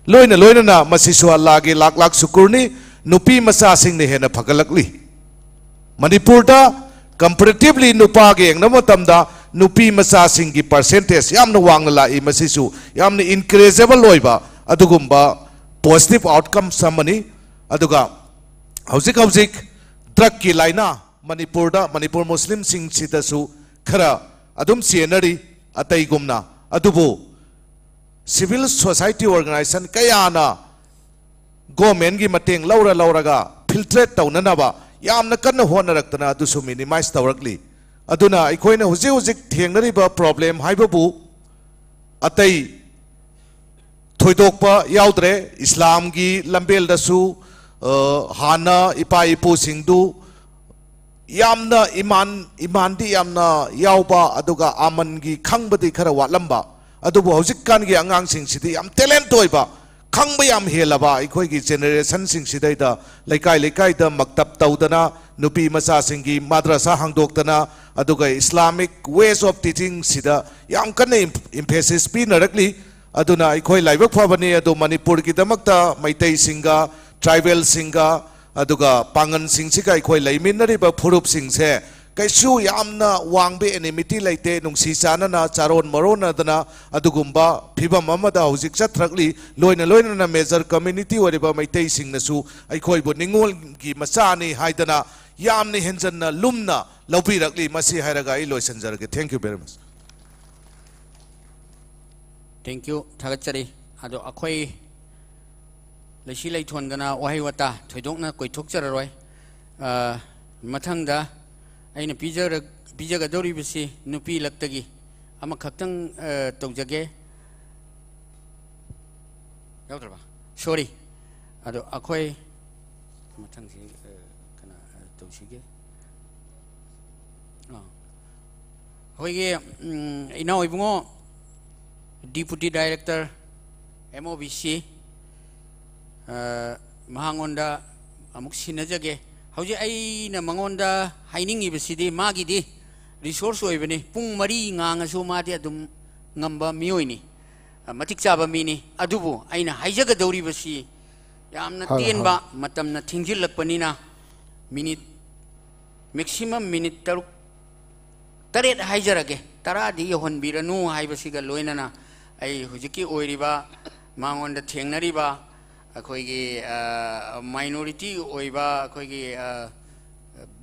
ꯂꯣꯏꯅ ꯂꯣꯏꯅꯅ ꯃꯁꯤꯁꯨ ꯑꯜꯂꯥꯒꯤ ꯂꯥꯛ ꯂꯥꯛ ꯁꯨꯀꯨꯔꯅꯤ꯫ ꯅꯨꯄꯤ ꯃꯆꯥꯁꯤꯡꯅ ꯍꯦꯟꯅ ꯐꯒꯠꯂꯛꯂꯤ꯫ ꯃꯅꯤꯄꯨꯔꯗ ꯀꯝꯄꯦꯔꯦꯇꯤꯚꯂꯤ ꯅꯨꯄꯥꯒ ꯌꯦꯡꯅꯕ ꯃꯇꯝꯗ ꯅꯨꯄꯤ ꯃꯆꯥꯁꯤꯡꯒꯤ ꯄꯥꯔꯁꯦꯟꯇꯦꯖ ꯌꯥꯝꯅ ꯋꯥꯡꯅ ꯂꯥꯛꯏ꯫ ꯃꯁꯤꯁꯨ ꯌꯥꯝꯅ ꯏꯟꯀꯔꯦꯖꯦꯕꯜ ꯑꯣꯏꯕ ꯑꯗꯨꯒꯨꯝꯕ ꯄꯣꯖꯤꯇꯤꯚ ꯑꯥꯎꯠꯀꯝꯁ ꯑꯃꯅꯤ꯫ ꯑꯗꯨꯒ ꯍꯧꯖꯤꯛ ꯍꯧꯖꯤꯛ ꯗ꯭ꯔꯒꯀꯤ ꯂꯥꯏꯅꯥ ꯃꯅꯤꯄꯨꯔꯗ, ꯃꯅꯤꯄꯨꯔ ꯃꯨꯁꯂꯤꯝꯁꯤꯡꯁꯤꯗꯁꯨ ꯈꯔ ꯑꯗꯨꯝ ꯆꯦꯟꯅꯔꯤ ꯑꯇꯩꯒꯨꯝꯅ꯫ ꯑꯗꯨꯕꯨ ꯁꯤꯚꯤꯜ ꯁꯣꯁꯥꯏꯇꯤ ꯑꯣꯔꯒꯅꯥꯏꯖꯦꯁꯟ ꯀꯌꯥꯅ ꯒꯣꯔꯃꯦꯟꯒꯤ ꯃꯇꯦꯡ ꯂꯧꯔ ꯂꯧꯔꯒ ꯐꯤꯜꯇ꯭ꯔꯦꯠ ꯇꯧꯅꯅꯕ ꯌꯥꯝꯅ ꯀꯟꯅ ꯍꯣꯠꯅꯔꯛꯇꯅ ꯑꯗꯨꯁꯨ ꯃꯤꯅꯤꯃꯥꯏꯖ ꯇꯧꯔꯛꯂꯤ꯫ ꯑꯗꯨꯅ ꯑꯩꯈꯣꯏꯅ ꯍꯧꯖꯤꯛ ꯍꯧꯖꯤꯛ ꯊꯦꯡꯅꯔꯤꯕ ꯄ꯭ꯔꯣꯕ꯭ꯂꯦꯝ ꯍꯥꯏꯕꯕꯨ ꯑꯇꯩ ꯊꯣꯏꯗꯣꯛꯄ ꯌꯥꯎꯗ꯭ꯔꯦ꯫ ꯏꯁꯂꯥꯝꯒꯤ ꯂꯝꯕꯦꯜꯗꯁꯨ, ꯑ, ꯍꯥꯟꯅ ꯏꯄꯥ ꯏꯄꯨꯁꯤꯡꯗꯨ ꯌꯥꯝꯅ ꯏꯃꯥꯟ, ꯏꯃꯥꯟꯗꯤ ꯌꯥꯝꯅ ꯌꯥꯎꯕ, ꯑꯗꯨꯒ ꯑꯃꯟꯒꯤ ꯈꯪꯕꯗꯤ ꯈꯔ ꯋꯥꯠꯂꯝꯕ, ꯑꯗꯨꯕꯨ ꯍꯧꯖꯤꯛꯀꯥꯟꯒꯤ ꯑꯉꯥꯡꯁꯤꯡꯁꯤꯗꯤ ꯌꯥꯝ ꯇꯦꯂꯦꯟꯠ ꯑꯣꯏꯕ, ꯈꯪꯕ ꯌꯥꯝ ꯍꯦꯜꯂꯕ ꯑꯩꯈꯣꯏꯒꯤ ꯖꯦꯅꯦꯔꯦꯁꯟꯁꯤꯡꯁꯤꯗꯩꯗ ꯂꯩꯀꯥꯏ ꯂꯩꯀꯥꯏꯗ ꯃꯛꯇꯕ ꯇꯧꯗꯅ, ꯅꯨꯄꯤ ꯃꯆꯥꯁꯤꯡꯒꯤ ꯃꯥꯗ꯭ꯔꯁꯥ ꯍꯥꯡꯗꯣꯛꯇꯅ, ꯑꯗꯨꯒ ꯏꯁꯂꯥꯃꯤꯛ ꯋꯦꯁ ꯑꯣꯐ ꯇꯤꯆꯤꯡꯁꯤꯗ ꯌꯥꯝ ꯀꯟꯅ ꯏꯝ-, ꯏꯝꯐꯦꯁꯤꯁ ꯄꯤꯅꯔꯛꯂꯤ꯫ ꯑꯗꯨꯅ ꯑꯩꯈꯣꯏ ꯂꯥꯏꯕꯛ ꯐꯕꯅꯤ꯫ ꯑꯗꯨ ꯃꯅꯤꯄꯨꯔꯒꯤꯗꯃꯛꯇ ꯃꯩꯇꯩꯁꯤꯡꯒ, ꯇ꯭ꯔꯥꯏꯕꯦꯜꯁꯤꯡꯒ, ꯑꯗꯨꯒ ꯄꯥꯡꯒꯜꯁꯤꯡꯁꯤꯒ ꯑꯩꯈꯣꯏ ꯂꯩꯃꯤꯟꯅꯔꯤꯕ ꯐꯨꯔꯨꯞꯁꯤꯡꯁꯦ ꯀꯩꯁꯨ ꯌꯥꯝꯅ ꯋꯥꯡꯕ ꯑꯦꯅꯤꯃꯤꯇꯤ ꯂꯩꯇꯦ꯫ ꯅꯨꯡꯁꯤ ꯆꯥꯟꯅꯅ, ꯆꯥꯔꯣꯟ ꯃꯔꯣꯟꯅꯗꯅ ꯑꯗꯨꯒꯨꯝꯕ ꯐꯤꯕꯝ ꯑꯃꯗ ꯍꯧꯖꯤꯛ ꯆꯠꯊꯔꯛꯂꯤ꯫ ꯂꯣꯏꯅ ꯂꯣꯏꯅꯅ ꯃꯦꯖꯔ ꯀꯝꯃ꯭ꯌꯨꯅꯤꯇꯤ ꯑꯣꯏꯔꯤꯕ ꯃꯩꯇꯩꯁꯤꯡꯅꯁꯨ ꯑꯩꯈꯣꯏꯕꯨ ꯅꯤꯉꯣꯜꯒꯤ ꯃꯆꯥꯅꯤ ꯍꯥꯏꯗꯅ ꯌꯥꯝꯅ ꯍꯦꯟꯖꯟꯅ ꯂꯨꯝꯅ ꯂꯧꯕꯤꯔꯛꯂꯤ꯫ ꯃꯁꯤ ꯍꯥꯏꯔꯒ ꯑꯩ ꯂꯣꯏꯁꯤꯟꯖꯔꯒꯦ꯫ Thank you very much꯫ Thank you, ꯊꯥꯒꯠꯆꯔꯤ꯫ ꯑꯗꯣ ꯑꯩꯈꯣꯏ ꯂꯩꯁꯤ ꯂꯩꯊꯣꯟꯗꯅ ꯋꯥꯍꯩ ꯋꯥꯇꯥ ꯊꯣꯏꯗꯣꯛꯅ ꯀꯣꯏꯊꯣꯛꯆꯔꯔꯣꯏ꯫ ꯑ, ꯃꯊꯪꯗ ꯑꯩꯅ ꯄꯤꯖꯔ-, ꯄꯤꯖꯒꯗꯧꯔꯤꯕꯁꯤ ꯅꯨꯄꯤ ꯂꯛꯇꯒꯤ ꯑꯃꯈꯛꯇꯪ, ꯑ, ꯇꯧꯖꯒꯦ꯫ ꯌꯥꯎꯗ꯭ꯔꯕ? Sorry꯫ ꯑꯗꯣ ꯑꯩꯈꯣꯏ ꯃꯊꯪꯁꯤ, ꯑ, ꯀꯅꯥ, ꯑ, ꯇꯧꯁꯤꯒꯦ? ꯑꯥ꯫ ꯑꯩꯈꯣꯏꯒꯤ, ꯎꯝ, ꯏꯅꯥꯎ ꯏꯕꯨꯡꯉꯣ Deputy Director, M O B C, ꯑ, ꯃꯍꯥꯛꯉꯣꯟꯗ ꯑꯃꯨꯛ ꯁꯤꯟꯅꯖꯒꯦ꯫ ꯍꯧꯖꯤꯛ ꯑꯩꯅ ꯃꯉꯣꯟꯗ ꯍꯥꯏꯅꯤꯡꯉꯤꯕꯁꯤꯗꯤ, ꯃꯥꯒꯤꯗꯤ resource ꯑꯣꯏꯕꯅꯤ, ꯄꯨꯡ ꯃꯔꯤ ꯉꯥꯡꯉꯁꯨ ꯃꯥꯗꯤ ꯑꯗꯨꯝ ꯉꯝꯕ ꯃꯤꯑꯣꯏꯅꯤ, ꯑ, ꯃꯇꯤꯛ ꯆꯥꯕ ꯃꯤꯅꯤ꯫ ꯑꯗꯨꯕꯨ ꯑꯩꯅ ꯍꯥꯏꯖꯒꯗꯧꯔꯤꯕꯁꯤ ꯌꯥꯝꯅ ꯍꯣꯏ, ꯇꯦꯟꯕ, ꯍꯣꯏ꯫ ꯃꯇꯝꯅ ꯊꯦꯡꯖꯤꯜꯂꯛꯄꯅꯤꯅ, minute, maximum minute ꯇꯔꯨꯛ, ꯇꯔꯦꯠ ꯍꯥꯏꯖꯔꯒꯦ, ꯇꯔꯥꯗꯤ ꯌꯧꯍꯟꯕꯤꯔꯅꯨ ꯍꯥꯏꯕꯁꯤꯒ ꯂꯣꯏꯅꯅ, ꯑꯩ ꯍꯧꯖꯤꯛꯀꯤ ꯑꯣꯏꯔꯤꯕ, ꯃꯉꯣꯟꯗ ꯊꯦꯡꯅꯔꯤꯕ ꯑꯩꯈꯣꯏꯒꯤ, ꯑ, minority ꯑꯣꯏꯕ, ꯑꯩꯈꯣꯏꯒꯤ, ꯑ,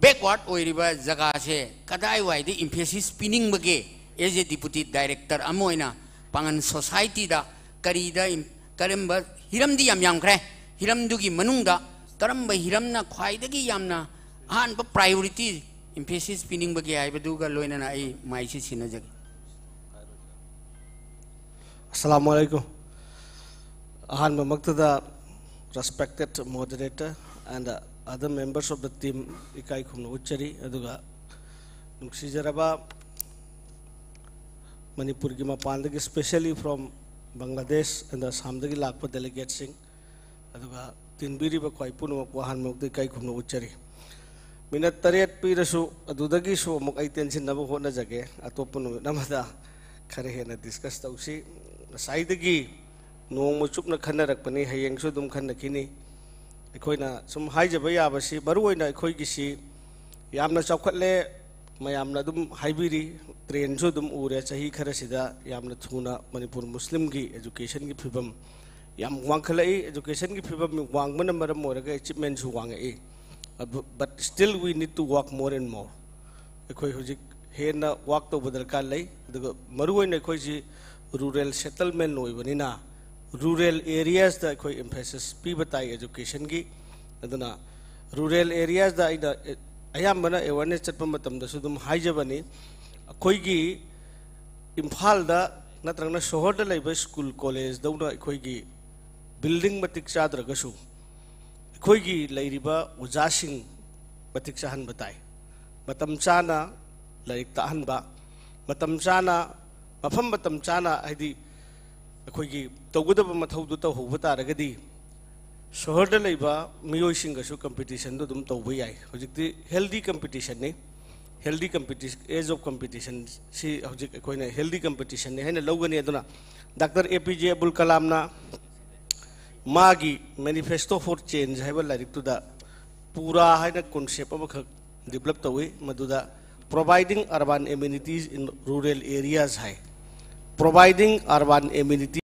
backward ꯑꯣꯏꯔꯤꯕ ꯖꯒꯥꯁꯦ ꯀꯗꯥꯏꯋꯥꯏꯗ emphasis ꯄꯤꯅꯤꯡꯕꯒꯦ? As a Deputy Director ꯑꯃ ꯑꯣꯏꯅ ꯄꯥꯉꯟ society ꯗ ꯀꯔꯤꯗ ꯏꯝ-, ꯀꯔꯝꯕ ꯍꯤꯔꯝꯗꯤ ꯌꯥꯝ ꯌꯥꯝꯈ꯭ꯔꯦ, ꯍꯤꯔꯝꯗꯨꯒꯤ ꯃꯅꯨꯡꯗ ꯀꯔꯝꯕ ꯍꯤꯔꯝꯅ ꯈ꯭ꯋꯥꯏꯗꯒꯤ ꯌꯥꯝꯅ ꯑꯍꯥꯟꯕ priority emphasis ꯄꯤꯅꯤꯡꯕꯒꯦ ꯍꯥꯏꯕꯗꯨꯒ ꯂꯣꯏꯅꯅ ꯑꯩ ꯃꯥꯏꯁꯤ ꯁꯤꯟꯅꯖꯒꯦ꯫ ꯑꯁꯂꯥꯃꯨ ꯑꯂꯥꯏꯀꯨꯝ꯫ ꯑꯍꯥꯟꯕꯃꯛꯇꯗ, respected moderator and other members of the team, ꯏꯀꯥꯏ ꯈꯨꯝꯅ ꯎꯠꯆꯔꯤ꯫ ꯑꯗꯨꯒ ꯅꯨꯡꯁꯤꯖꯔꯕ ꯃꯅꯤꯄꯨꯔꯒꯤ ꯃꯄꯥꯟꯗꯒꯤ, specially from Bangladesh and Assam ꯗꯒꯤ ꯂꯥꯛꯄ delegate ꯁꯤꯡ, ꯑꯗꯨꯒ ꯇꯤꯟꯕꯤꯔꯤꯕ ꯈ꯭ꯋꯥꯏ ꯄꯨꯝꯅꯃꯛꯄꯨ ꯑꯍꯥꯟꯕꯃꯛꯇ ꯏꯀꯥꯏ ꯈꯨꯝꯅ ꯎꯠꯆꯔꯤ꯫ Minute ꯇꯔꯦꯠ ꯄꯤꯔꯁꯨ, ꯑꯗꯨꯗꯒꯤꯁꯨ ꯑꯃꯨꯛ ꯑꯩ ꯇꯦꯟꯁꯤꯟꯅꯕ ꯍꯣꯠꯅꯖꯒꯦ꯫ ꯑꯇꯣꯞꯄ ꯅꯨꯃꯤꯠ ꯑꯃꯗ ꯈꯔ ꯍꯦꯟꯅ discuss ꯇꯧꯁꯤ꯫ ꯉꯁꯥꯏꯗꯒꯤ ꯅꯣꯡꯃ ꯆꯨꯞꯅ ꯈꯟꯅꯔꯛꯄꯅꯤ, ꯍꯌꯦꯡꯁꯨ ꯑꯗꯨꯝ ꯈꯟꯅꯈꯤꯅꯤ꯫ ꯑꯩꯈꯣꯏꯅ ꯁꯨꯝ ꯍꯥꯏꯖꯕ ꯌꯥꯕꯁꯤ, ꯃꯔꯨꯑꯣꯏꯅ ꯑꯩꯈꯣꯏꯒꯤꯁꯤ ꯌꯥꯝꯅ ꯆꯥꯎꯈꯠꯂꯦ, ꯃꯌꯥꯝꯅ ꯑꯗꯨꯝ ꯍꯥꯏꯕꯤꯔꯤ, trend ꯁꯨ ꯑꯗꯨꯝ ꯎꯔꯦ, ꯆꯍꯤ ꯈꯔꯁꯤꯗ ꯌꯥꯝꯅ ꯊꯨꯅ ꯃꯅꯤꯄꯨꯔ ꯃꯨꯁꯂꯤꯝꯒꯤ education ꯒꯤ ꯐꯤꯕꯝ ꯌꯥꯝ ꯋꯥꯡꯈꯠꯂꯛꯏ꯫ Education ꯒꯤ ꯐꯤꯕꯝ ꯋꯥꯡꯕꯅ ꯃꯔꯝ ꯑꯣꯏꯔꯒ achievement ꯁꯨ ꯋꯥꯡꯉꯛꯏ꯫ ꯑꯗꯨ, but still we need to work more and more꯫ ꯑꯩꯈꯣꯏ ꯍꯧꯖꯤꯛ ꯍꯦꯟꯅ work ꯇꯧꯕ ꯗꯔꯀꯥꯔ ꯂꯩ꯫ ꯑꯗꯨꯒ ꯃꯔꯨꯑꯣꯏꯅ ꯑꯩꯈꯣꯏꯁꯤ rural settlement ꯑꯣꯏꯕꯅꯤꯅ, rural areas ꯗ ꯑꯩꯈꯣꯏ emphasis ꯄꯤꯕ ꯇꯥꯏ education ꯒꯤ꯫ ꯑꯗꯨꯅ rural areas ꯗ ꯑꯩꯅ, ꯑꯦ, ꯑꯌꯥꯝꯕꯅ awareness ꯆꯠꯄ ꯃꯇꯝꯗꯁꯨ ꯑꯗꯨꯝ ꯍꯥꯏꯖꯕꯅꯤ, ꯑꯩꯈꯣꯏꯒꯤ ꯏꯝꯐꯥꯜꯗ ꯅꯠꯇ꯭ꯔꯒꯅ ꯁꯣꯍꯣꯔꯗ ꯂꯩꯕ school college ꯗꯧꯅ ꯑꯩꯈꯣꯏꯒꯤ building ꯃꯇꯤꯛ ꯆꯥꯗ꯭ꯔꯒꯁꯨ, ꯑꯩꯈꯣꯏꯒꯤ ꯂꯩꯔꯤꯕ ꯑꯣꯖꯥꯁꯤꯡ ꯃꯇꯤꯛ ꯆꯥꯍꯟꯕ ꯇꯥꯏ꯫ ꯃꯇꯝ ꯆꯥꯅ ꯂꯥꯏꯔꯤꯛ ꯇꯥꯛꯍꯟꯕ, ꯃꯇꯝ ꯆꯥꯅ, ꯃꯐꯝ ꯃꯇꯝ ꯆꯥꯅ, ꯍꯥꯏꯗꯤ ꯑꯩꯈꯣꯏꯒꯤ ꯇꯧꯒꯗꯕ ꯃꯊꯧꯗꯨ ꯇꯧꯍꯧꯕ ꯇꯥꯔꯒꯗꯤ ꯁꯍꯔꯗ ꯂꯩꯕ ꯃꯤꯑꯣꯏꯁꯤꯡꯒꯁꯨ ꯀꯝꯄꯤꯇꯤꯁꯟꯗꯨ ꯑꯗꯨꯝ ꯇꯧꯕ ꯌꯥꯏ꯫ ꯍꯧꯖꯤꯛꯇꯤ ꯍꯦꯜꯗꯤ ꯀꯝꯄꯤꯇꯤꯁꯟꯅꯤ꯫ ꯍꯦꯜꯗꯤ ꯀꯝꯄꯤꯇꯤꯁꯟ, ꯑꯦꯖ ꯑꯣꯐ ꯀꯝꯄꯤꯇꯤꯁꯟꯁꯤ ꯍꯧꯖꯤꯛ ꯑꯩꯈꯣꯏꯅ ꯍꯦꯜꯗꯤ ꯀꯝꯄꯤꯇꯤꯁꯟꯅꯤ ꯍꯥꯏꯅ ꯂꯧꯒꯅꯤ꯫ ꯑꯗꯨꯅ ꯗꯥꯛꯇꯔ ꯑꯦ ꯄꯤ ꯖꯦ ꯑꯕꯨꯜ ꯀꯂꯥꯝꯅ ꯃꯥꯒꯤ ꯃꯦꯅꯤꯐꯦꯁꯇꯣ ꯐꯣꯔ ꯆꯦꯟꯖ ꯍꯥꯏꯕ ꯂꯥꯏꯔꯤꯛꯇꯨꯗ ꯄꯨꯔꯥ ꯍꯥꯏꯅ ꯀꯣꯟꯁꯦꯞ ꯑꯃꯈꯛ ꯗꯤꯕꯂꯞ ꯇꯧꯏ, ꯃꯗꯨꯗ Providing Urban Amenities in Rural Areas high. Providing Urban Amenities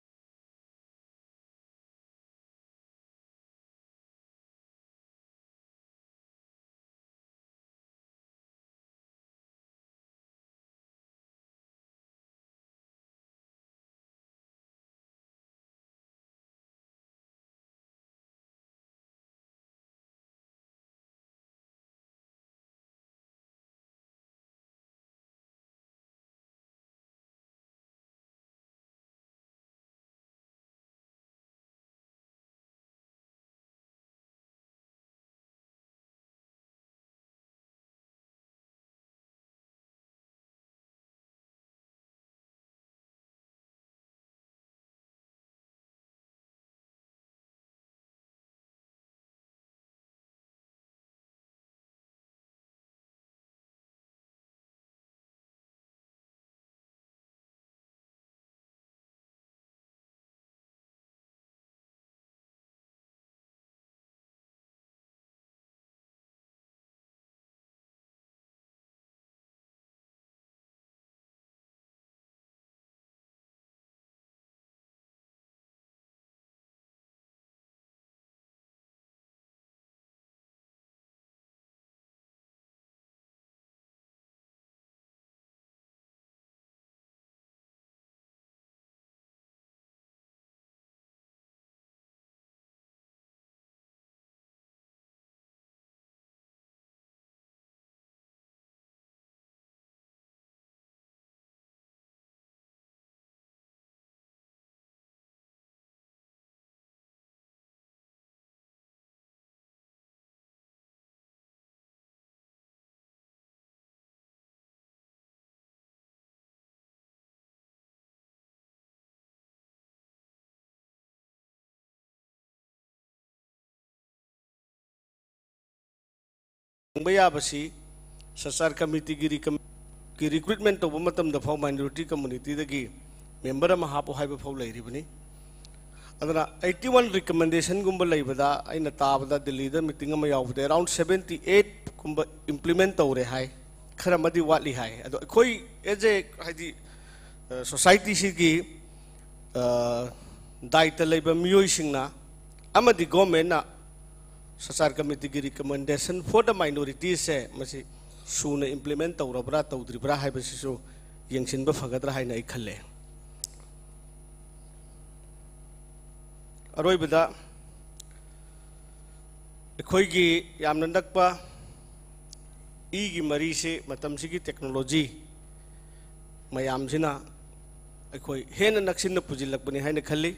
ꯌꯦꯡꯕ ꯌꯥꯕꯁꯤ ꯁꯆꯥꯔ ꯀꯃꯤꯇꯤꯒꯤ ꯔꯤꯀꯝ-, ꯒꯤ ꯔꯤꯀ꯭ꯔꯨꯠꯃꯦꯟ ꯇꯧꯕ ꯃꯇꯝꯗ ꯐꯥꯎ ꯃꯥꯏꯅꯣꯔꯤꯇꯤ ꯀꯝꯃꯨꯅꯤꯇꯤꯗꯒꯤ ꯃꯦꯝꯕꯔ ꯑꯃ ꯍꯥꯞꯄꯨ ꯍꯥꯏꯕ ꯐꯥꯎ ꯂꯩꯔꯤꯕꯅꯤ꯫ ꯑꯗꯨꯅ ꯑꯩꯠꯇꯤ ꯋꯥꯟ ꯔꯤꯀꯃꯦꯟꯗꯦꯁꯟꯒꯨꯝꯕ ꯂꯩꯕꯗ, ꯑꯩꯅ ꯇꯥꯕꯗ ꯗꯤꯜꯂꯤꯗ ꯃꯤꯇꯤꯡ ꯑꯃ ꯌꯥꯎꯕꯗ ꯑꯦꯔꯥꯎꯟ ꯁꯕꯦꯟꯇꯤ ꯑꯩꯠ ꯀꯨꯝꯕ ꯏꯝꯄ꯭ꯂꯤꯃꯦꯟ ꯇꯧꯔꯦ ꯍꯥꯏ, ꯈꯔ ꯑꯃꯗꯤ ꯋꯥꯠꯂꯤ ꯍꯥꯏ꯫ ꯑꯗꯣ ꯑꯩꯈꯣꯏ ꯑꯦꯖ ꯑꯦ, ꯍꯥꯏꯗꯤ, ꯁꯣꯁꯥꯏꯇꯤꯁꯤꯒꯤ ꯗꯥꯏꯇ ꯂꯩꯕ ꯃꯤꯑꯣꯏꯁꯤꯡꯅ ꯑꯃꯗꯤ ꯒꯣꯔꯃꯦꯟꯅ ꯁꯆꯥꯔ ꯀꯃꯤꯇꯤꯒꯤ recommendation for the minorities ꯁꯦ ꯃꯁꯤ ꯁꯨꯅ ꯏꯝꯄ꯭ꯂꯤꯃꯦꯟ ꯇꯧꯔꯕ꯭ꯔꯥ ꯇꯧꯗ꯭ꯔꯤꯕ꯭ꯔꯥ ꯍꯥꯏꯕꯁꯤꯁꯨ ꯌꯦꯡꯁꯤꯟꯕ ꯐꯒꯗ꯭ꯔꯥ ꯍꯥꯏꯅ ꯑꯩ ꯈꯜꯂꯦ꯫ ꯑꯔꯣꯏꯕꯗ, ꯑꯩꯈꯣꯏꯒꯤ ꯌꯥꯝꯅ ꯅꯛꯄ ꯏꯒꯤ ꯃꯔꯤꯁꯤ ꯃꯇꯝꯁꯤꯒꯤ ꯇꯦꯛꯅꯣꯂꯣꯖꯤ ꯃꯌꯥꯝꯁꯤꯅ ꯑꯩꯈꯣꯏ ꯍꯦꯟꯅ ꯅꯛꯁꯤꯟꯅ ꯄꯨꯁꯤꯜꯂꯛꯄꯅꯤ ꯍꯥꯏꯅ ꯈꯜꯂꯤ꯫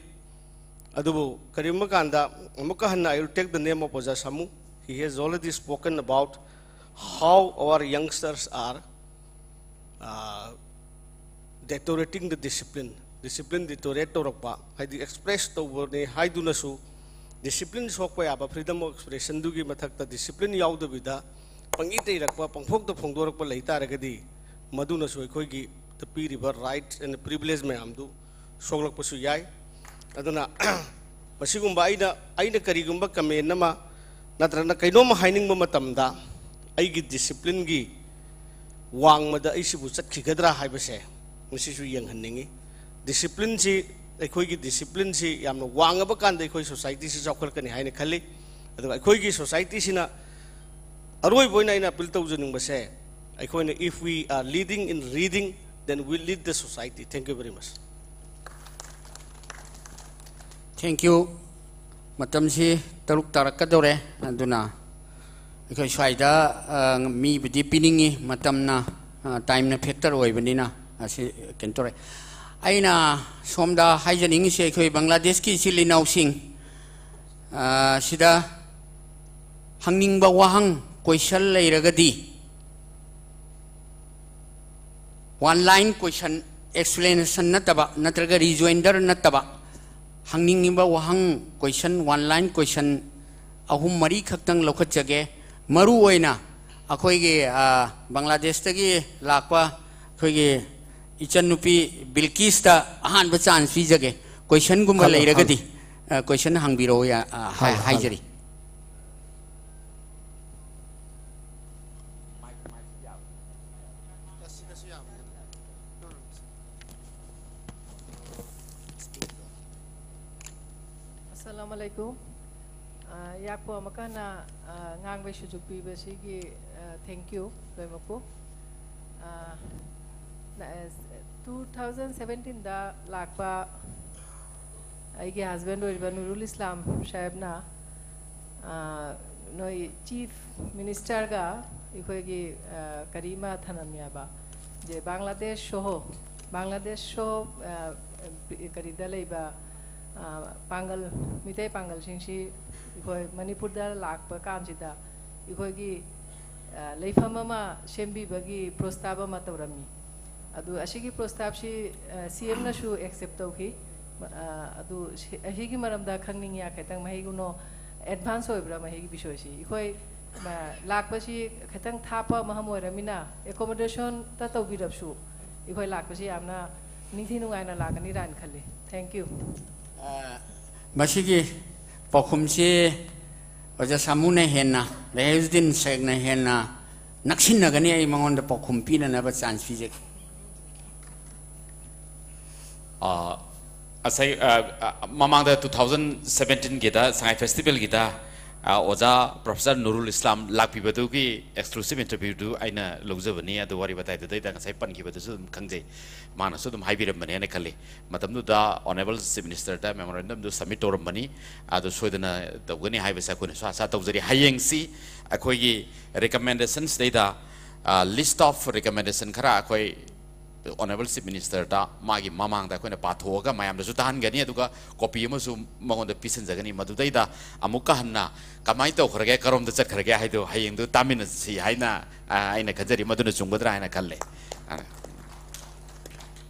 ꯑꯗꯨꯕꯨ ꯀꯔꯤꯒꯨꯝꯕ ꯀꯥꯟꯗ ꯑꯃꯨꯛꯀ ꯍꯟꯅ I will take the name of ꯑꯣꯖꯥ ꯁꯥꯃꯨ. He has already spoken about how our youngsters are, uh, deteriorating the discipline. Discipline deteriorate ꯇꯧꯔꯛꯄ, ꯍꯥꯏꯗꯤ ꯑꯦꯛꯁꯄ꯭ꯔꯦꯁ ꯇꯧꯕꯅꯤ ꯍꯥꯏꯗꯨꯅꯁꯨ ꯗꯤꯁꯤꯄ꯭ꯂꯤꯟ ꯁꯣꯛꯄ ꯌꯥꯕ, freedom of expression ꯗꯨꯒꯤ ꯃꯊꯛꯇ ꯗꯤꯁꯤꯄ꯭ꯂꯤꯟ ꯌꯥꯎꯗꯕꯤꯗ ꯄꯪꯏ ꯇꯩꯔꯛꯄ, ꯄꯪꯐꯣꯛꯇ ꯐꯣꯡꯗꯣꯔꯛꯄ ꯂꯩ ꯇꯥꯔꯒꯗꯤ ꯃꯗꯨꯅꯁꯨ ꯑꯩꯈꯣꯏꯒꯤ ꯄꯤꯔꯤꯕ rights and privilege ꯃꯌꯥꯝꯗꯨ ꯁꯣꯛꯂꯛꯄꯁꯨ ꯌꯥꯏ꯫ ꯑꯗꯨꯅ ꯃꯁꯤꯒꯨꯝꯕ ꯑꯩꯅ, ꯑꯩꯅ ꯀꯔꯤꯒꯨꯝꯕ comment ꯑꯃ ꯅꯠꯇ꯭ꯔꯒꯅ ꯀꯩꯅꯣꯝꯃ ꯍꯥꯏꯅꯤꯡꯕ ꯃꯇꯝꯗ ꯑꯩꯒꯤ ꯗꯤꯁꯤꯄ꯭ꯂꯤꯟꯒꯤ ꯋꯥꯡꯃꯗ ꯑꯩꯁꯤꯕꯨ ꯆꯠꯈꯤꯒꯗ꯭ꯔꯥ ꯍꯥꯏꯕꯁꯦ ꯃꯁꯤꯁꯨ ꯌꯦꯡꯍꯟꯅꯤꯡꯉꯤ꯫ ꯗꯤꯁꯤꯄ꯭ꯂꯤꯟꯁꯤ, ꯑꯩꯈꯣꯏꯒꯤ ꯗꯤꯁꯤꯄ꯭ꯂꯤꯟꯁꯤ ꯌꯥꯝꯅ ꯋꯥꯡꯉꯕ ꯀꯥꯟꯗ ꯑꯩꯈꯣꯏ ꯁꯣꯁꯥꯏꯇꯤꯁꯤ ꯆꯥꯎꯈꯠꯂꯛꯀꯅꯤ ꯍꯥꯏꯅ ꯈꯜꯂꯤ꯫ ꯑꯗꯨꯒ ꯑꯩꯈꯣꯏꯒꯤ ꯁꯣꯁꯥꯏꯇꯤꯁꯤꯅ ꯑꯔꯣꯏꯕ ꯑꯣꯏꯅ ꯑꯩꯅ ꯑꯄꯤꯜ ꯇꯧꯖꯅꯤꯡꯕꯁꯦ, ꯑꯩꯈꯣꯏꯅ, if we are leading in reading, then we lead the society. Thank you very much. Thank you. ꯃꯇꯝꯁꯤ ꯇꯔꯨꯛ ꯇꯥꯔꯛꯀꯗꯧꯔꯦ, ꯑꯗꯨꯅ ꯑꯩꯈꯣꯏ ꯁ꯭ꯋꯥꯏꯗ, ꯑ, ꯃꯤꯕꯨꯗꯤ ꯄꯤꯅꯤꯡꯉꯤ, ꯃꯇꯝꯅ, ꯑ, time ꯅ factor ꯑꯣꯏꯕꯅꯤꯅ ꯑꯁꯤ ꯀꯩꯅꯣ ꯇꯧꯔꯦ꯫ ꯑꯩꯅ ꯁꯣꯝꯗ ꯍꯥꯏꯖꯅꯤꯡꯉꯤꯁꯦ, ꯑꯩꯈꯣꯏ ꯕꯪꯒ꯭ꯂꯥꯗꯦꯁꯀꯤ ꯏꯆꯤꯜ ꯏꯅꯥꯎꯁꯤꯡ, ꯑ, ꯁꯤꯗ ꯍꯪꯅꯤꯡꯕ ꯋꯥꯍꯪ, question ꯂꯩꯔꯒꯗꯤ, one line question, explanation ꯅꯠꯇꯕ ꯅꯠꯇ꯭ꯔꯒ rejoinder ꯅꯠꯇꯕ, ꯍꯪꯅꯤꯡꯉꯤꯕ ꯋꯥꯍꯪ, question, one line question ꯑꯍꯨꯝ ꯃꯔꯤ ꯈꯛꯇꯪ ꯂꯧꯈꯠꯆꯒꯦ꯫ ꯃꯔꯨ ꯑꯣꯏꯅ ꯑꯩꯈꯣꯏꯒꯤ, ꯑ, ꯕꯪꯒ꯭ꯂꯥꯗꯦꯁꯇꯒꯤ ꯂꯥꯛꯄ ꯑꯩꯈꯣꯏꯒꯤ ꯏꯆꯟꯅꯨꯄꯤ ꯕꯤꯜꯀꯤꯁꯇ ꯑꯍꯥꯟꯕ ꯆꯥꯟꯁ ꯄꯤꯖꯒꯦ꯫ ꯀꯣꯏꯁꯟꯒꯨꯝꯕ ꯍꯜꯂꯣ, ꯂꯩꯔꯒꯗꯤ, ꯍꯜꯂꯣ꯫ ꯑ, ꯀꯣꯏꯁꯟ ꯍꯪꯕꯤꯔꯛꯑꯣ ꯌꯥ-, ꯑ, ꯍꯥꯏ-, ꯍꯜꯂꯣ, ꯍꯜꯂꯣ꯫ ꯍꯥꯏꯖꯔꯤ꯫ ꯑꯁꯂꯥꯃꯨ ꯑꯂꯥꯏꯀꯨꯝ꯫ ꯑ, ꯌꯥꯛꯄ ꯑꯃꯨꯛꯀ ꯍꯟꯅ, ꯑ, ꯉꯥꯡꯕꯩ ꯁꯨꯖꯨꯛ ꯄꯤꯕꯁꯤꯒꯤ, ꯑ, thank you ꯂꯣꯏꯅꯃꯛꯄꯨ꯫ ꯑ, ꯅ-, ꯑ, two thousand seventeen ꯗ ꯂꯥꯛꯄ ꯑꯩꯒꯤ husband ꯑꯣꯏꯔꯤꯕ ꯅꯨꯔꯨꯜ ꯏꯁꯂꯥꯝ ꯁꯥꯍꯦꯕꯅ, ꯑ, ꯅꯣꯏ Chief Minister ꯒ ꯑꯩꯈꯣꯏꯒꯤ, ꯑ, ꯀꯔꯤ ꯑꯃ ꯊꯅꯝꯃꯦꯕ, ꯖꯦ ꯕꯪꯒ꯭ꯂꯥꯗꯦꯁ ꯁꯣꯍꯣ, ꯕꯪꯒ꯭ꯂꯥꯗꯦꯁ ꯁꯣꯍꯣ, ꯑ, ꯀꯔꯤꯗ ꯂꯩꯕ, ꯑ, ꯄꯥꯡꯒꯜ, ꯃꯤꯇꯩ ꯄꯥꯡꯒꯜꯁꯤꯡꯁꯤ ꯑꯩꯈꯣꯏ ꯃꯅꯤꯄꯨꯔꯗ ꯂꯥꯛꯄ ꯀꯥꯟꯁꯤꯗ ꯑꯩꯈꯣꯏꯒꯤ, ꯑ, ꯂꯩꯐꯝ ꯑꯃ ꯁꯦꯝꯕꯤꯕꯒꯤ ꯄ꯭ꯔꯣꯁꯇꯥꯕ ꯑꯃ ꯇꯧꯔꯝꯃꯤ꯫ ꯑꯗꯨ ꯑꯁꯤꯒꯤ ꯄ꯭ꯔꯣꯁꯇꯥꯕꯁꯤ, ꯑ, C M ꯅꯁꯨ accept ꯇꯧꯈꯤ꯫ ꯑ, ꯑꯗꯨ ꯁꯤ, ꯑꯁꯤꯒꯤ ꯃꯔꯝꯗ ꯈꯪꯅꯤꯡꯉꯤ, ꯈꯤꯇꯪ ꯃꯍꯩꯒꯨꯅꯣ advance ꯑꯣꯏꯕ꯭ꯔꯥ ꯃꯍꯩꯒꯤ ꯕꯤꯁꯣꯏꯁꯤ? ꯑꯩꯈꯣꯏ, ꯑ, ꯂꯥꯛꯄꯁꯤ ꯈꯤꯇꯪ ꯊꯥꯞꯄ ꯃꯐꯝ ꯑꯣꯏꯔꯃꯤꯅ accommodation ꯇ ꯇꯧꯕꯤꯔꯕꯁꯨ ꯑꯩꯈꯣꯏ ꯂꯥꯛꯄꯁꯤ ꯌꯥꯝꯅ ꯅꯤꯡꯊꯤ ꯅꯨꯡꯉꯥꯏꯅ ꯂꯥꯛꯀꯅꯤꯔꯥꯅ ꯈꯜꯂꯤ꯫ Thank you꯫ ꯑ, ꯃꯁꯤꯒꯤ ꯄꯥꯎꯈꯨꯝꯁꯤ ꯑꯣꯖꯥ ꯁꯥꯃꯨꯅ ꯍꯦꯟꯅ, ꯔꯦꯍꯦꯖꯨꯗꯤꯟ ꯁꯦꯈꯅ ꯍꯦꯟꯅ ꯅꯛꯁꯤꯟꯅꯒꯅꯤ꯫ ꯑꯩ ꯃꯉꯣꯟꯗ ꯄꯥꯎꯈꯨꯝ ꯄꯤꯅꯅꯕ ꯆꯥꯟꯁ ꯄꯤꯖꯒꯦ꯫ ꯑ, ꯉꯁꯥꯏ, ꯑ, ꯑ, ꯃꯃꯥꯡꯗ two thousand seventeen ꯒꯤꯗ ꯁꯉꯥꯏ ꯐꯦꯁꯇꯤꯚꯦꯜꯒꯤꯗ, ꯑ, ꯑꯣꯖꯥ ꯄ꯭ꯔꯣꯐꯦꯁꯔ ꯅꯨꯔꯨꯜ ꯏꯁꯂꯥꯝ ꯂꯥꯛꯄꯤꯕꯗꯨꯒꯤ exclusive interview ꯗꯨ ꯑꯩꯅ ꯂꯧꯖꯕꯅꯤ꯫ ꯑꯗꯨ ꯋꯥꯔꯤ ꯋꯥꯇꯥꯏꯗꯨꯗꯩꯗ ꯉꯁꯥꯏ ꯄꯟꯈꯤꯕꯗꯨꯁꯨ ꯑꯗꯨꯝ ꯈꯪꯖꯩ, ꯃꯥꯅꯁꯨ ꯑꯗꯨꯝ ꯍꯥꯏꯕꯤꯔꯝꯕꯅꯦꯅ ꯈꯜꯂꯤ꯫ ꯃꯇꯝꯗꯨꯗ Honourable Chief Minister ꯗ memorandum ꯗꯨ submit ꯇꯧꯔꯝꯕꯅꯤ꯫ ꯑꯗꯨ ꯁꯣꯏꯗꯅ ꯇꯧꯒꯅꯤ ꯍꯥꯏꯕꯁꯦ ꯑꯩꯈꯣꯏꯅꯁꯨ ꯑꯥꯁꯥ ꯇꯧꯖꯔꯤ꯫ ꯍꯌꯦꯡꯁꯤ ꯑꯩꯈꯣꯏꯒꯤ recommendation ꯁꯤꯗꯩꯗ, ꯑ, list of recommendation ꯈꯔ ꯑꯩꯈꯣꯏ Honourable Chief Minister ꯗ ꯃꯥꯒꯤ ꯃꯃꯥꯡꯗ ꯑꯩꯈꯣꯏꯅ ꯄꯥꯊꯣꯛꯑꯒ ꯃꯌꯥꯝꯗꯁꯨ ꯇꯥꯍꯟꯒꯅꯤ, ꯑꯗꯨꯒ copy ꯑꯃꯁꯨ ꯃꯉꯣꯟꯗ ꯄꯤꯁꯤꯟꯖꯒꯅꯤ꯫ ꯃꯗꯨꯗꯩꯗ ꯑꯃꯨꯛꯀ ꯍꯟꯅ ꯀꯃꯥꯏꯅ ꯇꯧꯈ꯭ꯔꯒꯦ, ꯀꯔꯣꯝꯗ ꯆꯠꯈ꯭ꯔꯒꯦ ꯍꯥꯏꯗꯣ ꯍꯌꯦꯡꯗꯣ ꯇꯥꯃꯤꯟꯅꯁꯤ ꯍꯥꯏꯅ, ꯑ, ꯑꯩꯅ ꯈꯟꯖꯔꯤ꯫ ꯃꯗꯨꯅ ꯆꯨꯝꯒꯗ꯭ꯔꯥ ꯍꯥꯏꯅ ꯈꯜꯂꯦ꯫ ꯑ꯫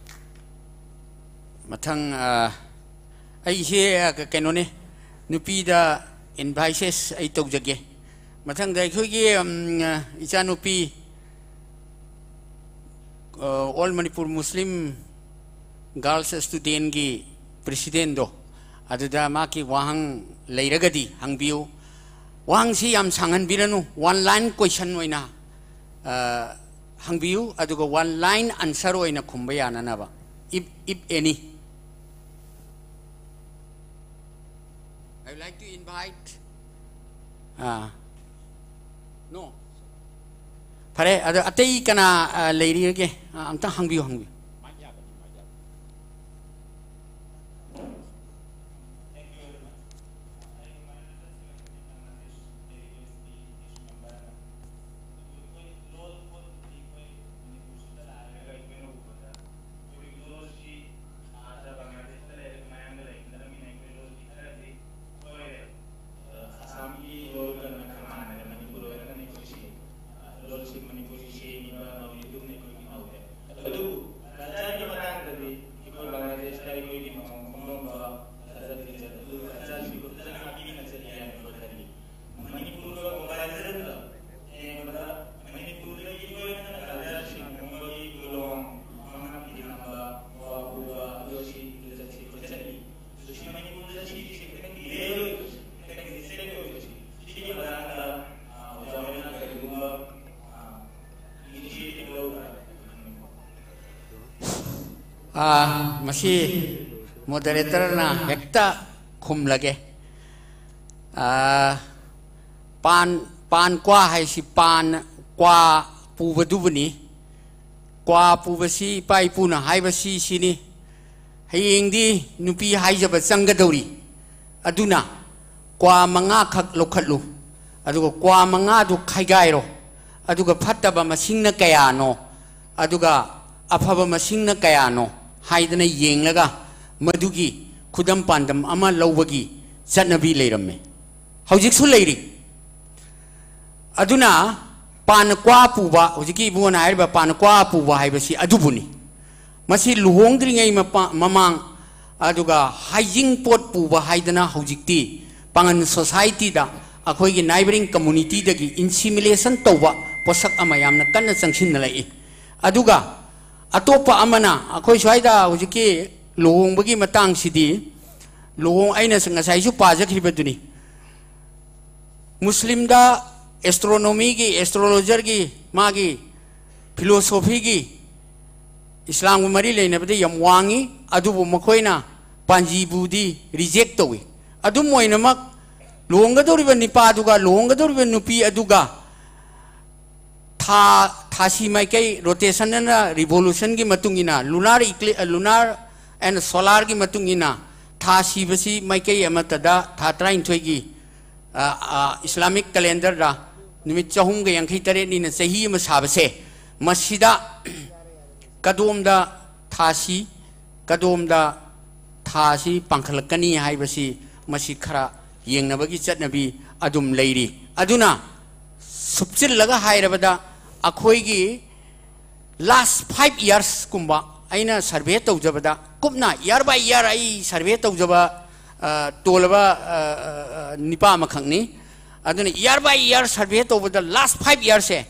ꯃꯊꯪ, ꯑ, ꯑꯩꯁꯦ, ꯑ, ꯀ-, ꯀꯩꯅꯣꯅꯦ, ꯅꯨꯄꯤꯗ advices ꯑꯩ ꯇꯧꯖꯒꯦ꯫ ꯃꯊꯪꯗ ꯑꯩꯈꯣꯏꯒꯤ, ꯎꯝ, ꯏꯆꯥꯅꯨꯄꯤ, ꯑ, All Manipur Muslim Girls Studentꯒꯤ presidentꯗꯣ, ꯑꯗꯨꯗ ꯃꯥꯒꯤ ꯋꯥꯍꯪ ꯂꯩꯔꯒꯗꯤ ꯍꯪꯕꯤꯌꯨ꯫ ꯋꯥꯍꯪꯁꯤ ꯌꯥꯝ ꯁꯥꯡꯍꯟꯕꯤꯔꯅꯨ, one line question ꯑꯣꯏꯅ, ꯑ, ꯍꯪꯕꯤꯌꯨ, ꯑꯗꯨꯒ one line answer ꯑꯣꯏꯅ ꯈꯨꯝꯕ ꯌꯥꯅꯅꯕ, if, if any. I would like to invite, ah, no. ꯐꯔꯦ, ꯑꯗꯣ ꯑꯇꯩ ꯀꯅꯥ, ꯑ, ꯂꯩꯔꯤꯒꯦ? ꯑ, ꯑꯝꯇ ꯍꯪꯕꯤꯌꯨ, ꯍꯪꯕꯤꯌꯨ꯫ ꯑꯁꯥꯝꯒꯤ ꯂꯣꯟꯒ ꯈꯔ ꯃꯥꯟꯅꯔꯦ꯫ ꯃꯅꯤꯄꯨꯔ ꯑꯣꯏꯔꯒꯅ ꯑꯩꯈꯣꯏꯁꯤ, ꯑ, ꯂꯣꯜꯁꯤ ꯃꯅꯤꯄꯨꯔꯤ ꯁꯦꯝꯃꯤꯕ ꯅꯧꯔꯤꯕꯗꯨꯝꯅ ꯑꯩꯈꯣꯏꯒꯤ ꯅꯧꯔꯦ꯫ ꯑꯗꯨꯕꯨ cultureꯒꯤ ꯃꯇꯥꯡꯗꯗꯤ ꯑꯩꯈꯣꯏ ꯕꯪꯒ꯭ꯂꯥꯗꯦꯁꯇ ꯑꯩꯈꯣꯏꯒꯤ ꯃꯃꯣꯝ ꯈꯣꯡꯂꯣꯝꯕ culture ꯂꯩꯖꯩ꯫ ꯑꯗꯨ cultureꯁꯤꯕꯨ ꯐꯖꯅ ꯉꯥꯛꯄꯤꯅ ꯆꯠꯄ ꯌꯥꯏ ꯈꯜꯂꯤ꯫ ꯃꯅꯤꯄꯨꯔꯒ comparison ꯌꯦꯡꯕꯗ ꯃꯅꯤꯄꯨꯔꯗꯒꯤ ꯑꯩꯈꯣꯏꯅ cultureꯁꯤꯡ ꯈꯣꯡꯕꯒꯤ ꯀꯨꯂꯣꯝ, ꯃꯉꯛ ꯏꯔꯝꯕ, ꯋꯥ ꯎꯕ, ꯑꯗꯨ ꯑꯁꯤ ꯂꯤꯆꯠꯁꯤ ꯈꯣꯠꯆꯠꯅꯤ꯫ ꯑꯥ, ꯃꯁꯤ moderatorꯅ ꯍꯦꯛꯇ ꯈꯨꯝꯂꯒꯦ꯫ ꯑꯥ, ꯄꯥꯟ, ꯄꯥꯟ ꯀ꯭ꯋꯥ ꯍꯥꯏꯁꯤ ꯄꯥꯟ ꯀ꯭ꯋꯥ ꯄꯨꯕꯗꯨꯕꯨꯅꯤ꯫ ꯀ꯭ꯋꯥ ꯄꯨꯕꯁꯤ ꯏꯄꯥ ꯏꯄꯨꯅ ꯍꯥꯏꯕꯁꯤ ꯁꯤꯅꯤ, "ꯍꯌꯦꯡꯗꯤ ꯅꯨꯄꯤ ꯍꯥꯏꯖꯕ ꯆꯪꯒꯗꯧꯔꯤ, ꯑꯗꯨꯅ ꯀ꯭ꯋꯥ ꯃꯉꯥꯈꯛ ꯂꯧꯈꯠꯂꯨ, ꯑꯗꯨꯒ ꯀ꯭ꯋꯥ ꯃꯉꯥꯗꯨ ꯈꯥꯏꯒꯥꯏꯔꯣ, ꯑꯗꯨꯒ ꯐꯠꯇꯕ ꯃꯁꯤꯡꯅ ꯀꯌꯥꯅꯣ, ꯑꯗꯨꯒ ꯑꯐꯕ ꯃꯁꯤꯡꯅ ꯀꯌꯥꯅꯣ ꯍꯥꯏꯗꯅ ꯌꯦꯡꯂꯒ ꯃꯗꯨꯒꯤ ꯈꯨꯗꯝ ꯄꯥꯟꯗꯝ ꯑꯃ ꯂꯧꯕꯒꯤ ꯆꯠꯅꯕꯤ ꯂꯩꯔꯝꯃꯤ, ꯍꯧꯖꯤꯛꯁꯨ ꯂꯩꯔꯤ"꯫ ꯑꯗꯨꯅ ꯄꯥꯟ ꯀ꯭ꯋꯥ ꯄꯨꯕ, ꯍꯧꯖꯤꯛꯀꯤ ꯏꯕꯨꯡꯉꯣꯅ ꯍꯥꯏꯔꯤꯕ ꯄꯥꯟ ꯀ꯭ꯋꯥ ꯄꯨꯕ ꯍꯥꯏꯕꯁꯤ ꯑꯗꯨꯕꯨꯅꯤ꯫ ꯃꯁꯤ ꯂꯨꯍꯣꯡꯗ꯭ꯔꯤꯉꯩ ꯃꯄꯥ-, ꯃꯃꯥꯡ, ꯑꯗꯨꯒ ꯍꯩꯖꯤꯡ ꯄꯣꯠ ꯄꯨꯕ ꯍꯥꯏꯗꯅ ꯍꯧꯖꯤꯛꯇꯤ ꯄꯥꯉꯟ societyꯗ ꯑꯩꯈꯣꯏꯒꯤ neighbouring communityꯗꯒꯤ insemination ꯇꯧꯕ ꯄꯣꯠꯁꯛ ꯑꯃ ꯌꯥꯝꯅ ꯀꯟꯅ ꯆꯪꯁꯤꯟꯅꯔꯛꯏ꯫ ꯑꯗꯨꯒ ꯑꯇꯣꯞꯄ ꯑꯃꯅ, ꯑꯩꯈꯣꯏ ꯁ꯭ꯋꯥꯏꯗ ꯍꯧꯖꯤꯛꯀꯤ ꯂꯨꯍꯣꯡꯕꯒꯤ ꯃꯇꯥꯡꯁꯤꯗꯤ, ꯂꯨꯍꯣꯡ-, ꯑꯩꯅ ꯉꯁꯥꯏꯁꯨ ꯄꯥꯖꯈꯤꯕꯗꯨꯅꯤ, ꯃꯨꯁꯂꯤꯝꯗ astronomyꯒꯤ, astrologerꯒꯤ, ꯃꯥꯒꯤ philosophyꯒꯤ, ꯏꯁꯂꯥꯝꯒ ꯃꯔꯤ ꯂꯩꯅꯕꯗ ꯌꯥꯝ ꯋꯥꯡꯉꯤ, ꯑꯗꯨꯕꯨ ꯃꯈꯣꯏꯅ ꯄꯥꯟꯖꯤꯕꯨꯗꯤ reject ꯇꯧꯏ꯫ ꯑꯗꯨꯝ ꯑꯣꯏꯅꯃꯛ, ꯂꯨꯍꯣꯡꯒꯗꯧꯔꯤꯕ ꯅꯤꯄꯥꯗꯨꯒ ꯂꯨꯍꯣꯡꯒꯗꯧꯔꯤꯕ ꯅꯨꯄꯤ ꯑꯗꯨꯒ ꯊꯥ, ꯊꯥꯁꯤ ꯃꯥꯏꯀꯩ rotation ꯑꯅ revolutionꯒꯤ ꯃꯇꯨꯡ ꯏꯟꯅ, lunar ecli-, lunar and solarꯒꯤ ꯃꯇꯨꯡ ꯏꯟꯅ, ꯊꯥ ꯁꯤꯕꯁꯤ ꯃꯥꯏꯀꯩ ꯑꯃꯠꯇꯗ ꯊꯥ ꯇꯔꯥꯅꯤꯊꯣꯏꯒꯤ, ꯑ, ꯑ, Islamic calendarꯗ ꯅꯨꯃꯤꯠ ꯆꯍꯨꯝꯒ ꯌꯥꯡꯈꯩ ꯇꯔꯦꯠꯅꯤꯅ ꯆꯍꯤ ꯑꯃ ꯁꯥꯕꯁꯦ, ꯃꯁꯤꯗ ꯀꯗꯣꯝꯗ ꯊꯥꯁꯤ, ꯀꯗꯣꯝꯗ ꯊꯥꯁꯤ ꯄꯥꯡꯈꯠꯂꯛꯀꯅꯤ ꯍꯥꯏꯕꯁꯤ, ꯃꯁꯤ ꯈꯔ ꯌꯦꯡꯅꯕꯒꯤ ꯆꯠꯅꯕꯤ ꯑꯗꯨꯝ ꯂꯩꯔꯤ꯫ ꯑꯗꯨꯅ ꯁꯨꯞꯆꯤꯜꯂꯒ ꯍꯥꯏꯔꯕꯗ, ꯑꯩꯈꯣꯏꯒꯤ last five yearsꯀꯨꯝꯕ ꯑꯩꯅ survey ꯇꯧꯖꯕꯗ, ꯀꯨꯞꯅ year by year ꯑꯩ survey ꯇꯧꯖꯕ, ꯑ, ꯇꯣꯜꯂꯕ, ꯑ, ꯑ, ꯑ, ꯅꯤꯄꯥ ꯑꯃꯈꯛꯅꯤ꯫ ꯑꯗꯨꯅ year by year survey ꯇꯧꯕꯗ last five yearsꯁꯦ,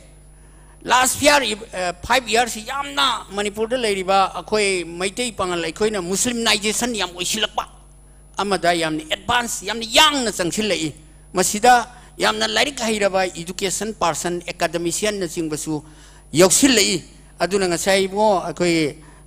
last year, ꯑ, five yearsꯁꯤ ꯌꯥꯝꯅ ꯃꯅꯤꯄꯨꯔꯗ ꯂꯩꯔꯤꯕ ꯑꯩꯈꯣꯏ ꯃꯩꯇꯩ ꯄꯥꯉꯜ ꯑꯩꯈꯣꯏꯅ Muslimization ꯌꯥꯝ ꯑꯣꯏꯁꯤꯜꯂꯛꯄ, ꯑꯃꯗ ꯌꯥꯝꯅ advance, ꯌꯥꯝꯅ ꯌꯥꯡꯅ ꯆꯪꯁꯤꯜꯂꯛꯏ꯫ ꯃꯁꯤꯗ ꯌꯥꯝꯅ ꯂꯥꯏꯔꯤꯛ ꯍꯩꯔꯕ education person, academicianꯅꯆꯤꯡꯕꯁꯨ ꯌꯥꯎꯁꯤꯜꯂꯛꯏ꯫ ꯑꯗꯨꯅ ꯉꯁꯥꯏ ꯏꯕꯨꯡꯉꯣ, ꯑꯩꯈꯣꯏ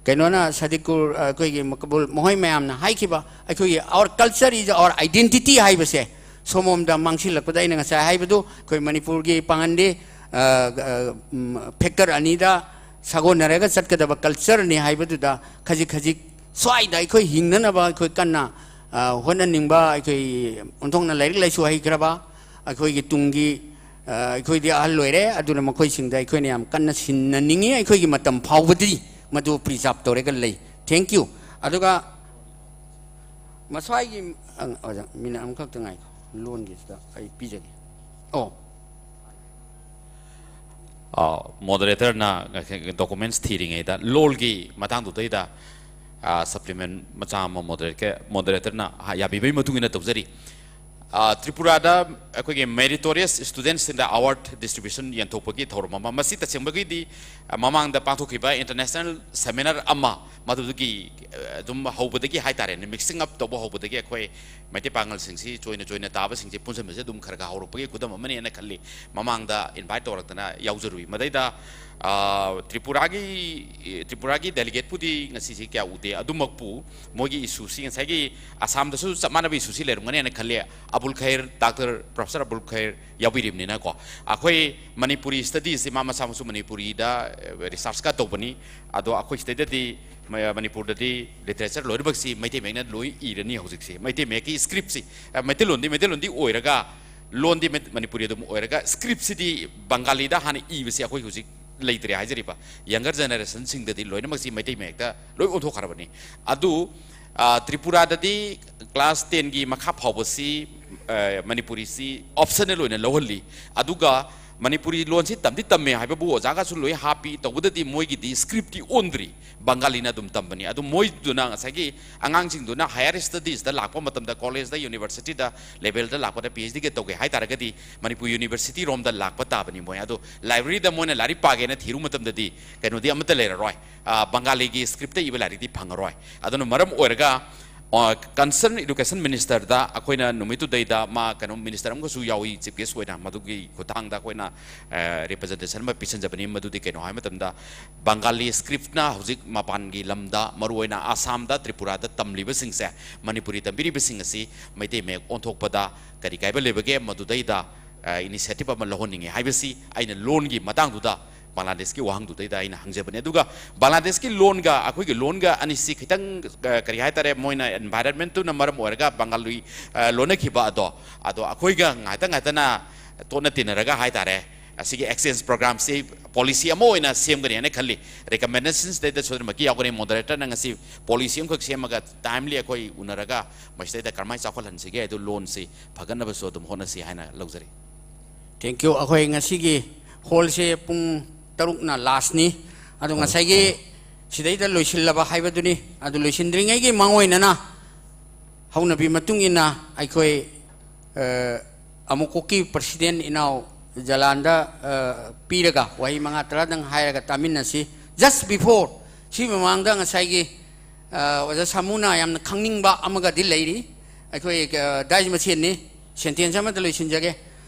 ꯀꯩꯅꯣꯅ, ꯁꯗꯤꯀꯨꯔ, ꯑꯩꯈꯣꯏꯒꯤ ꯃꯀꯕꯨꯜ, ꯃꯈꯣꯏ ꯃꯌꯥꯝꯅ ꯍꯥꯏꯈꯤꯕ, ꯑꯩꯈꯣꯏꯒꯤ our culture is our identity ꯍꯥꯏꯕꯁꯦ ꯁꯣꯝꯂꯣꯝꯗ ꯃꯥꯡꯁꯤꯜꯂꯛꯄꯗ, ꯑꯩꯅ ꯉꯁꯥꯏ ꯍꯥꯏꯕꯗꯨ, ꯑꯩꯈꯣꯏ ꯃꯅꯤꯄꯨꯔꯒꯤ ꯄꯥꯉꯟꯗꯤ, ꯑ, ꯑ, ꯎꯝ, factor ꯑꯅꯤꯗ ꯁꯥꯒꯣꯟꯅꯔꯒ ꯆꯠꯀꯗꯕ cultureꯅꯤ ꯍꯥꯏꯕꯗꯨꯗ, ꯈꯖꯤꯛ ꯈꯖꯤꯛ ꯁ꯭ꯋꯥꯏꯗ ꯑꯩꯈꯣꯏ ꯍꯤꯡꯅꯅꯕ ꯑꯩꯈꯣꯏ ꯀꯟꯅ, ꯑ, ꯍꯣꯠꯅꯅꯤꯡꯕ, ꯑꯩꯈꯣꯏ ꯑꯣꯟꯊꯣꯛꯅ ꯂꯥꯏꯔꯤꯛ ꯂꯥꯏꯁꯨ ꯍꯩꯈ꯭ꯔꯕ ꯑꯩꯈꯣꯏꯒꯤ ꯇꯨꯡꯒꯤ, ꯑ, ꯑꯩꯈꯣꯏꯗꯤ ꯑꯍꯜ ꯑꯣꯏꯔꯦ, ꯑꯗꯨꯅ ꯃꯈꯣꯏꯁꯤꯡꯗ ꯑꯩꯈꯣꯏꯅ ꯌꯥꯝ ꯀꯟꯅ ꯁꯤꯟꯅꯅꯤꯡꯉꯤ꯫ ꯑꯩꯈꯣꯏꯒꯤ ꯃꯇꯝ ꯐꯥꯎꯕꯗꯤ ꯃꯗꯨ preserve ꯇꯧꯔꯒ ꯂꯩ꯫ Thank you꯫ ꯑꯗꯨꯒ ꯃꯁ꯭ꯋꯥꯏꯒꯤ, ꯑ, ꯑꯣꯖꯥ, minute ꯑꯃꯈꯛꯇ ꯉꯥꯏꯈꯣ, ꯂꯣꯟꯒꯤꯁꯤꯗ ꯑꯩ ꯄꯤꯖꯒꯦ꯫ ꯑꯣ꯫ ꯑ, moderatorꯅ documents ꯊꯤꯔꯤꯉꯩꯗ ꯂꯣꯜꯒꯤ ꯃꯇꯥꯡꯗꯨꯗꯩꯗ, ꯑ, supplement ꯃꯆꯥ ꯑꯃ moderator-, moderatorꯅ ꯌꯥꯕꯤꯕꯒꯤ ꯃꯇꯨꯡ ꯏꯟꯅ ꯇꯧꯖꯔꯤ꯫ ꯑ, ꯇ꯭ꯔꯤꯄꯨꯔꯥꯗ, ꯑꯩꯈꯣꯏꯒꯤ meritorious students ꯁꯤꯡꯗ award distribution ꯌꯦꯟꯊꯣꯛꯄꯒꯤ ꯊꯧꯔꯝ ꯑꯃ, ꯃꯁꯤ ꯇꯁꯦꯡꯕꯒꯤꯗꯤ, ꯑ, ꯃꯃꯥꯡꯗ ꯄꯥꯡꯊꯣꯛꯈꯤꯕ international seminar ꯑꯃ, ꯃꯗꯨꯗꯒꯤ, ꯑ, ꯑꯗꯨꯝ ꯍꯧꯕꯗꯒꯤ ꯍꯥꯏꯇꯥꯔꯦꯅꯦ, mixing up ꯇꯧꯕ ꯍꯧꯕꯗꯒꯤ ꯑꯩꯈꯣꯏ ꯃꯩꯇꯩ ꯄꯥꯉꯜꯁꯤꯡꯁꯤ ꯆꯣꯏꯅ ꯆꯣꯏꯅ ꯇꯥꯕꯁꯤꯡꯁꯤ ꯄꯨꯟꯁꯤꯟꯕꯁꯦ ꯑꯗꯨꯝ ꯈꯔ ꯈꯔ ꯍꯧꯔꯛꯄꯒꯤ ꯈꯨꯗꯝ ꯑꯃꯅꯦꯅ ꯈꯜꯂꯤ꯫ ꯃꯃꯥꯡꯗ invite ꯇꯧꯔꯛꯇꯅ ꯌꯥꯎꯖꯔꯨꯏ꯫ ꯃꯗꯩꯗ, ꯑ, ꯇ꯭ꯔꯤꯄꯨꯔꯥꯒꯤ, ꯇ꯭ꯔꯤꯄꯨꯔꯥꯒꯤ delegate ꯄꯨꯗꯤ ꯉꯁꯤꯁꯤ ꯀꯌꯥ ꯎꯗꯦ꯫ ꯑꯗꯨꯃꯛꯄꯨ ꯃꯣꯏꯒꯤ issue ꯁꯤ ꯉꯁꯥꯏꯒꯤ ꯑꯁꯥꯝꯗꯁꯨ ꯆꯞ ꯃꯥꯟꯅꯕ issue ꯁꯤ ꯂꯩꯔꯝꯒꯅꯦꯅ ꯈꯜꯂꯤ꯫ ꯑꯕꯨꯜ ꯈꯩꯔ, Doctor Professor ꯑꯕꯨꯜ ꯈꯩꯔ ꯌꯥꯎꯕꯤꯔꯤꯕꯅꯤꯅꯀꯣ꯫ ꯑꯩꯈꯣꯏ ꯃꯅꯤꯄꯨꯔꯤ studies ꯁꯤ ꯃꯥ ꯃꯁꯥꯃꯛꯁꯨ ꯃꯅꯤꯄꯨꯔꯤꯗ, ꯑ, research ꯀ ꯇꯧꯕꯅꯤ꯫ ꯑꯗꯣ ꯑꯩꯈꯣꯏ ꯁꯤꯗꯩꯗꯗꯤ ꯃ-, ꯃꯅꯤꯄꯨꯔꯗꯗꯤ literature ꯂꯣꯏꯅꯃꯛꯁꯤ ꯃꯩꯇꯩ ꯃꯌꯦꯛꯅ ꯂꯣꯏ ꯏꯔꯅꯤ ꯍꯧꯖꯤꯛꯁꯤ꯫ ꯃꯩꯇꯩ ꯃꯌꯦꯛꯀꯤ script ꯁꯤ, ꯑ, ꯃꯩꯇꯩꯂꯣꯟꯗꯤ ꯃꯩꯇꯩꯂꯣꯟꯗꯤ ꯑꯣꯏꯔꯒ, ꯂꯣꯟꯗꯤ ꯃꯩ-, ꯃꯅꯤꯄꯨꯔꯤ ꯑꯗꯨꯝ ꯑꯣꯏꯔꯒ, script ꯁꯤꯗꯤ ꯕꯪꯒꯥꯂꯤꯗ ꯍꯥꯟꯅ ꯏꯕꯁꯤ ꯑꯩꯈꯣꯏ ꯍꯧꯖꯤꯛ ꯂꯩꯇ꯭ꯔꯦ ꯍꯥꯏꯖꯔꯤꯕ꯫ Younger generation ꯁꯤꯡꯗꯗꯤ ꯂꯣꯏꯅꯃꯛꯁꯤ ꯃꯩꯇꯩ ꯃꯌꯦꯛꯇ ꯂꯣꯏ ꯑꯣꯟꯊꯣꯛꯈ꯭ꯔꯕꯅꯤ꯫ ꯑꯗꯨ, ꯑ, ꯇ꯭ꯔꯤꯄꯨꯔꯥꯗꯗꯤ class ten ꯒꯤ ꯃꯈꯥ ꯐꯥꯎꯕꯁꯤ, ꯑ, ꯃꯅꯤꯄꯨꯔꯤꯁꯤ optional ꯑꯣꯏꯅ ꯂꯧꯍꯜꯂꯤ꯫ ꯑꯗꯨꯒ ꯃꯅꯤꯄꯨꯔꯤ ꯂꯣꯟꯁꯤ ꯇꯝꯗꯤ ꯇꯝꯃꯦ ꯍꯥꯏꯕꯕꯨ ꯑꯣꯖꯥꯒꯁꯨ ꯂꯣꯏ ꯍꯥꯞꯄꯤ, ꯇꯧꯕꯗꯗꯤ ꯃꯣꯏꯒꯤꯗꯤ script ꯇꯤ ꯑꯣꯟꯗ꯭ꯔꯤ꯫ ꯕꯪꯒꯥꯂꯤꯅ ꯑꯗꯨꯝ ꯇꯝꯕꯅꯤ꯫ ꯑꯗꯨ ꯃꯣꯏꯗꯨꯅ ꯉꯁꯥꯏꯒꯤ ꯑꯉꯥꯡꯁꯤꯡꯗꯨꯅ higher studies ꯇ ꯂꯥꯛꯄ ꯃꯇꯝꯗ, college ꯇ, university ꯗ level ꯗ ꯂꯥꯛꯄꯗ, PhD ꯒ ꯇꯧꯒꯦ ꯍꯥꯏ ꯇꯥꯔꯒꯗꯤ ꯃꯅꯤꯄꯨꯔ university ꯔꯣꯝꯗ ꯂꯥꯛꯄ ꯇꯥꯕꯅꯤ ꯃꯣꯏ꯫ ꯑꯗꯣ library ꯗ ꯃꯣꯏꯅ ꯂꯥꯏꯔꯤꯛ ꯄꯥꯒꯦꯅ ꯊꯤꯔꯨ ꯃꯇꯝꯗꯗꯤ ꯀꯩꯅꯣꯗꯤ ꯑꯃꯠꯇ ꯂꯩꯔꯔꯣꯏ꯫ ꯑ, ꯕꯪꯒꯥꯂꯤꯒꯤ script ꯇ ꯏꯕ ꯂꯥꯏꯔꯤꯛꯇꯤ ꯐꯪꯉꯔꯣꯏ꯫ ꯑꯗꯨꯅ ꯃꯔꯝ ꯑꯣꯏꯔꯒ, ꯑ, concern education minister ꯗ ꯑꯩꯈꯣꯏꯅ ꯅꯨꯃꯤꯠꯇꯨꯗꯩꯗ ꯃꯥ ꯀꯩꯅꯣ minister ꯑꯃꯒꯁꯨ ꯌꯥꯎꯏ chief guest ꯑꯣꯏꯅ, ꯃꯗꯨꯒꯤ ꯈꯨꯠꯊꯥꯡꯗ ꯑꯩꯈꯣꯏꯅ, ꯑ, representation ꯑꯃ ꯄꯤꯁꯟꯖꯕꯅꯤ꯫ ꯃꯗꯨꯗꯤ ꯀꯩꯅꯣ ꯍꯥꯏꯕ ꯃꯇꯝꯗ, ꯕꯪꯒꯥꯂꯤ script ꯅ ꯍꯧꯖꯤꯛ ꯃꯄꯥꯟꯒꯤ ꯂꯝꯗ, ꯃꯔꯨꯑꯣꯏꯅ ꯑꯁꯥꯝꯗ, ꯇ꯭ꯔꯤꯄꯨꯔꯥꯗ ꯇꯝꯂꯤꯕꯁꯤꯡꯁꯦ, ꯃꯅꯤꯄꯨꯔꯤ ꯇꯝꯕꯤꯔꯤꯕꯁꯤꯡ ꯑꯁꯤ ꯃꯩꯇꯩ ꯃꯌꯦꯛ ꯑꯣꯟꯊꯣꯛꯄꯗ ꯀꯔꯤ ꯀꯥꯏꯕ ꯂꯩꯕꯒꯦ, ꯃꯗꯨꯗꯩꯗ, ꯑ, initiative ꯑꯃ ꯂꯧꯍꯟꯅꯤꯡꯉꯤ ꯍꯥꯏꯕꯁꯤ ꯑꯩꯅ ꯂꯣꯟꯒꯤ ꯃꯇꯥꯡꯗꯨꯗ ꯕꯪꯒ꯭ꯂꯥꯗꯦꯁꯀꯤ ꯋꯥꯍꯪꯗꯨꯗꯩꯗ ꯑꯩꯅ ꯍꯪꯖꯕꯅꯤ꯫ ꯑꯗꯨꯒ ꯕꯪꯒ꯭ꯂꯥꯗꯦꯁꯀꯤ ꯂꯣꯟꯒ ꯑꯩꯈꯣꯏꯒꯤ ꯂꯣꯟꯒ ꯑꯅꯤꯁꯤ ꯈꯤꯇꯪ, ꯑ, ꯀꯔꯤ ꯍꯥꯏꯇꯥꯔꯦ, ꯃꯣꯏꯅ environment ꯇꯨꯅ ꯃꯔꯝ ꯑꯣꯏꯔꯒ ꯕꯪꯒꯥꯂꯤ, ꯑ, ꯂꯣꯟꯅꯈꯤꯕ ꯑꯗꯣ, ꯑꯗꯣ ꯑꯩꯈꯣꯏꯒ ꯉꯥꯏꯇ ꯉꯥꯏꯇꯅ ꯇꯣꯠꯅ ꯇꯤꯟꯅꯔꯒ ꯍꯥꯏꯇꯥꯔꯦ, ꯑꯁꯤꯒꯤ exchange program ꯁꯤ policy ꯑꯃ ꯑꯣꯏꯅ ꯁꯦꯝꯒꯅꯤ ꯍꯥꯏꯅ ꯈꯜꯂꯤ꯫ Recommendation ꯁꯤꯗꯩꯗ ꯁꯣꯏꯗꯅꯃꯛꯀꯤ ꯌꯥꯎꯒꯅꯤ꯫ Moderator ꯅ ꯉꯁꯤ policy ꯑꯃꯈꯛ ꯁꯦꯝꯃꯒ timely ꯑꯩꯈꯣꯏ ꯎꯅꯔꯒ ꯃꯁꯤꯗꯩꯗ ꯀꯔꯝꯍꯥꯏꯅ ꯆꯥꯎꯈꯠꯍꯟꯁꯤꯒꯦ ꯍꯥꯏꯗꯨ ꯂꯣꯟꯁꯤ ꯐꯒꯠꯅꯕꯁꯨ ꯑꯗꯨꯝ ꯍꯣꯠꯅꯁꯤ ꯍꯥꯏꯅ ꯂꯧꯖꯔꯤ꯫ Thank you꯫ ꯑꯩꯈꯣꯏ ꯉꯁꯤꯒꯤ hall ꯁꯦ ꯄꯨꯡ ꯇꯔꯨꯛꯅ last ꯅꯤ꯫ ꯑꯗꯣ ꯉꯁꯥꯏꯒꯤ ꯁꯤꯗꯩꯗ ꯂꯣꯏꯁꯤꯜꯂꯕ ꯍꯥꯏꯕꯗꯨꯅꯤ꯫ ꯑꯗꯨ ꯂꯣꯏꯁꯤꯟꯗ꯭ꯔꯤꯉꯩꯒꯤ ꯃꯥꯡꯑꯣꯏꯅꯅ ꯍꯧꯅꯕꯤ ꯃꯇꯨꯡ ꯏꯟꯅ ꯑꯩꯈꯣꯏ, ꯑ, ꯑꯃꯨꯛ ꯀꯨꯀꯤ ꯄ꯭ꯔꯁꯤꯗꯦꯟ ꯏꯅꯥꯎ ꯖꯂꯥꯟꯗ, ꯑ, ꯄꯤꯔꯒ ꯋꯥꯍꯩ ꯃꯉꯥ ꯇꯔꯥꯗꯪ ꯍꯥꯏꯔꯒ ꯇꯥꯃꯤꯟꯅꯁꯤ꯫ Just before, ꯁꯤ ꯃꯃꯥꯡꯗ ꯉꯁꯥꯏꯒꯤ, ꯑ, ꯑꯣꯖꯥ ꯁꯥꯃꯨꯅ ꯌꯥꯝꯅ ꯈꯪꯅꯤꯡꯕ ꯑꯃꯒꯗꯤ ꯂꯩꯔꯤ꯫ ꯑꯩꯈꯣꯏ, ꯑ, ꯗꯥꯏꯁ ꯃꯁꯦꯟꯅꯤ, ꯁꯦꯟꯇꯦꯟꯁ ꯑꯃꯗ ꯂꯣꯏꯁꯤꯟꯖꯒꯦ꯫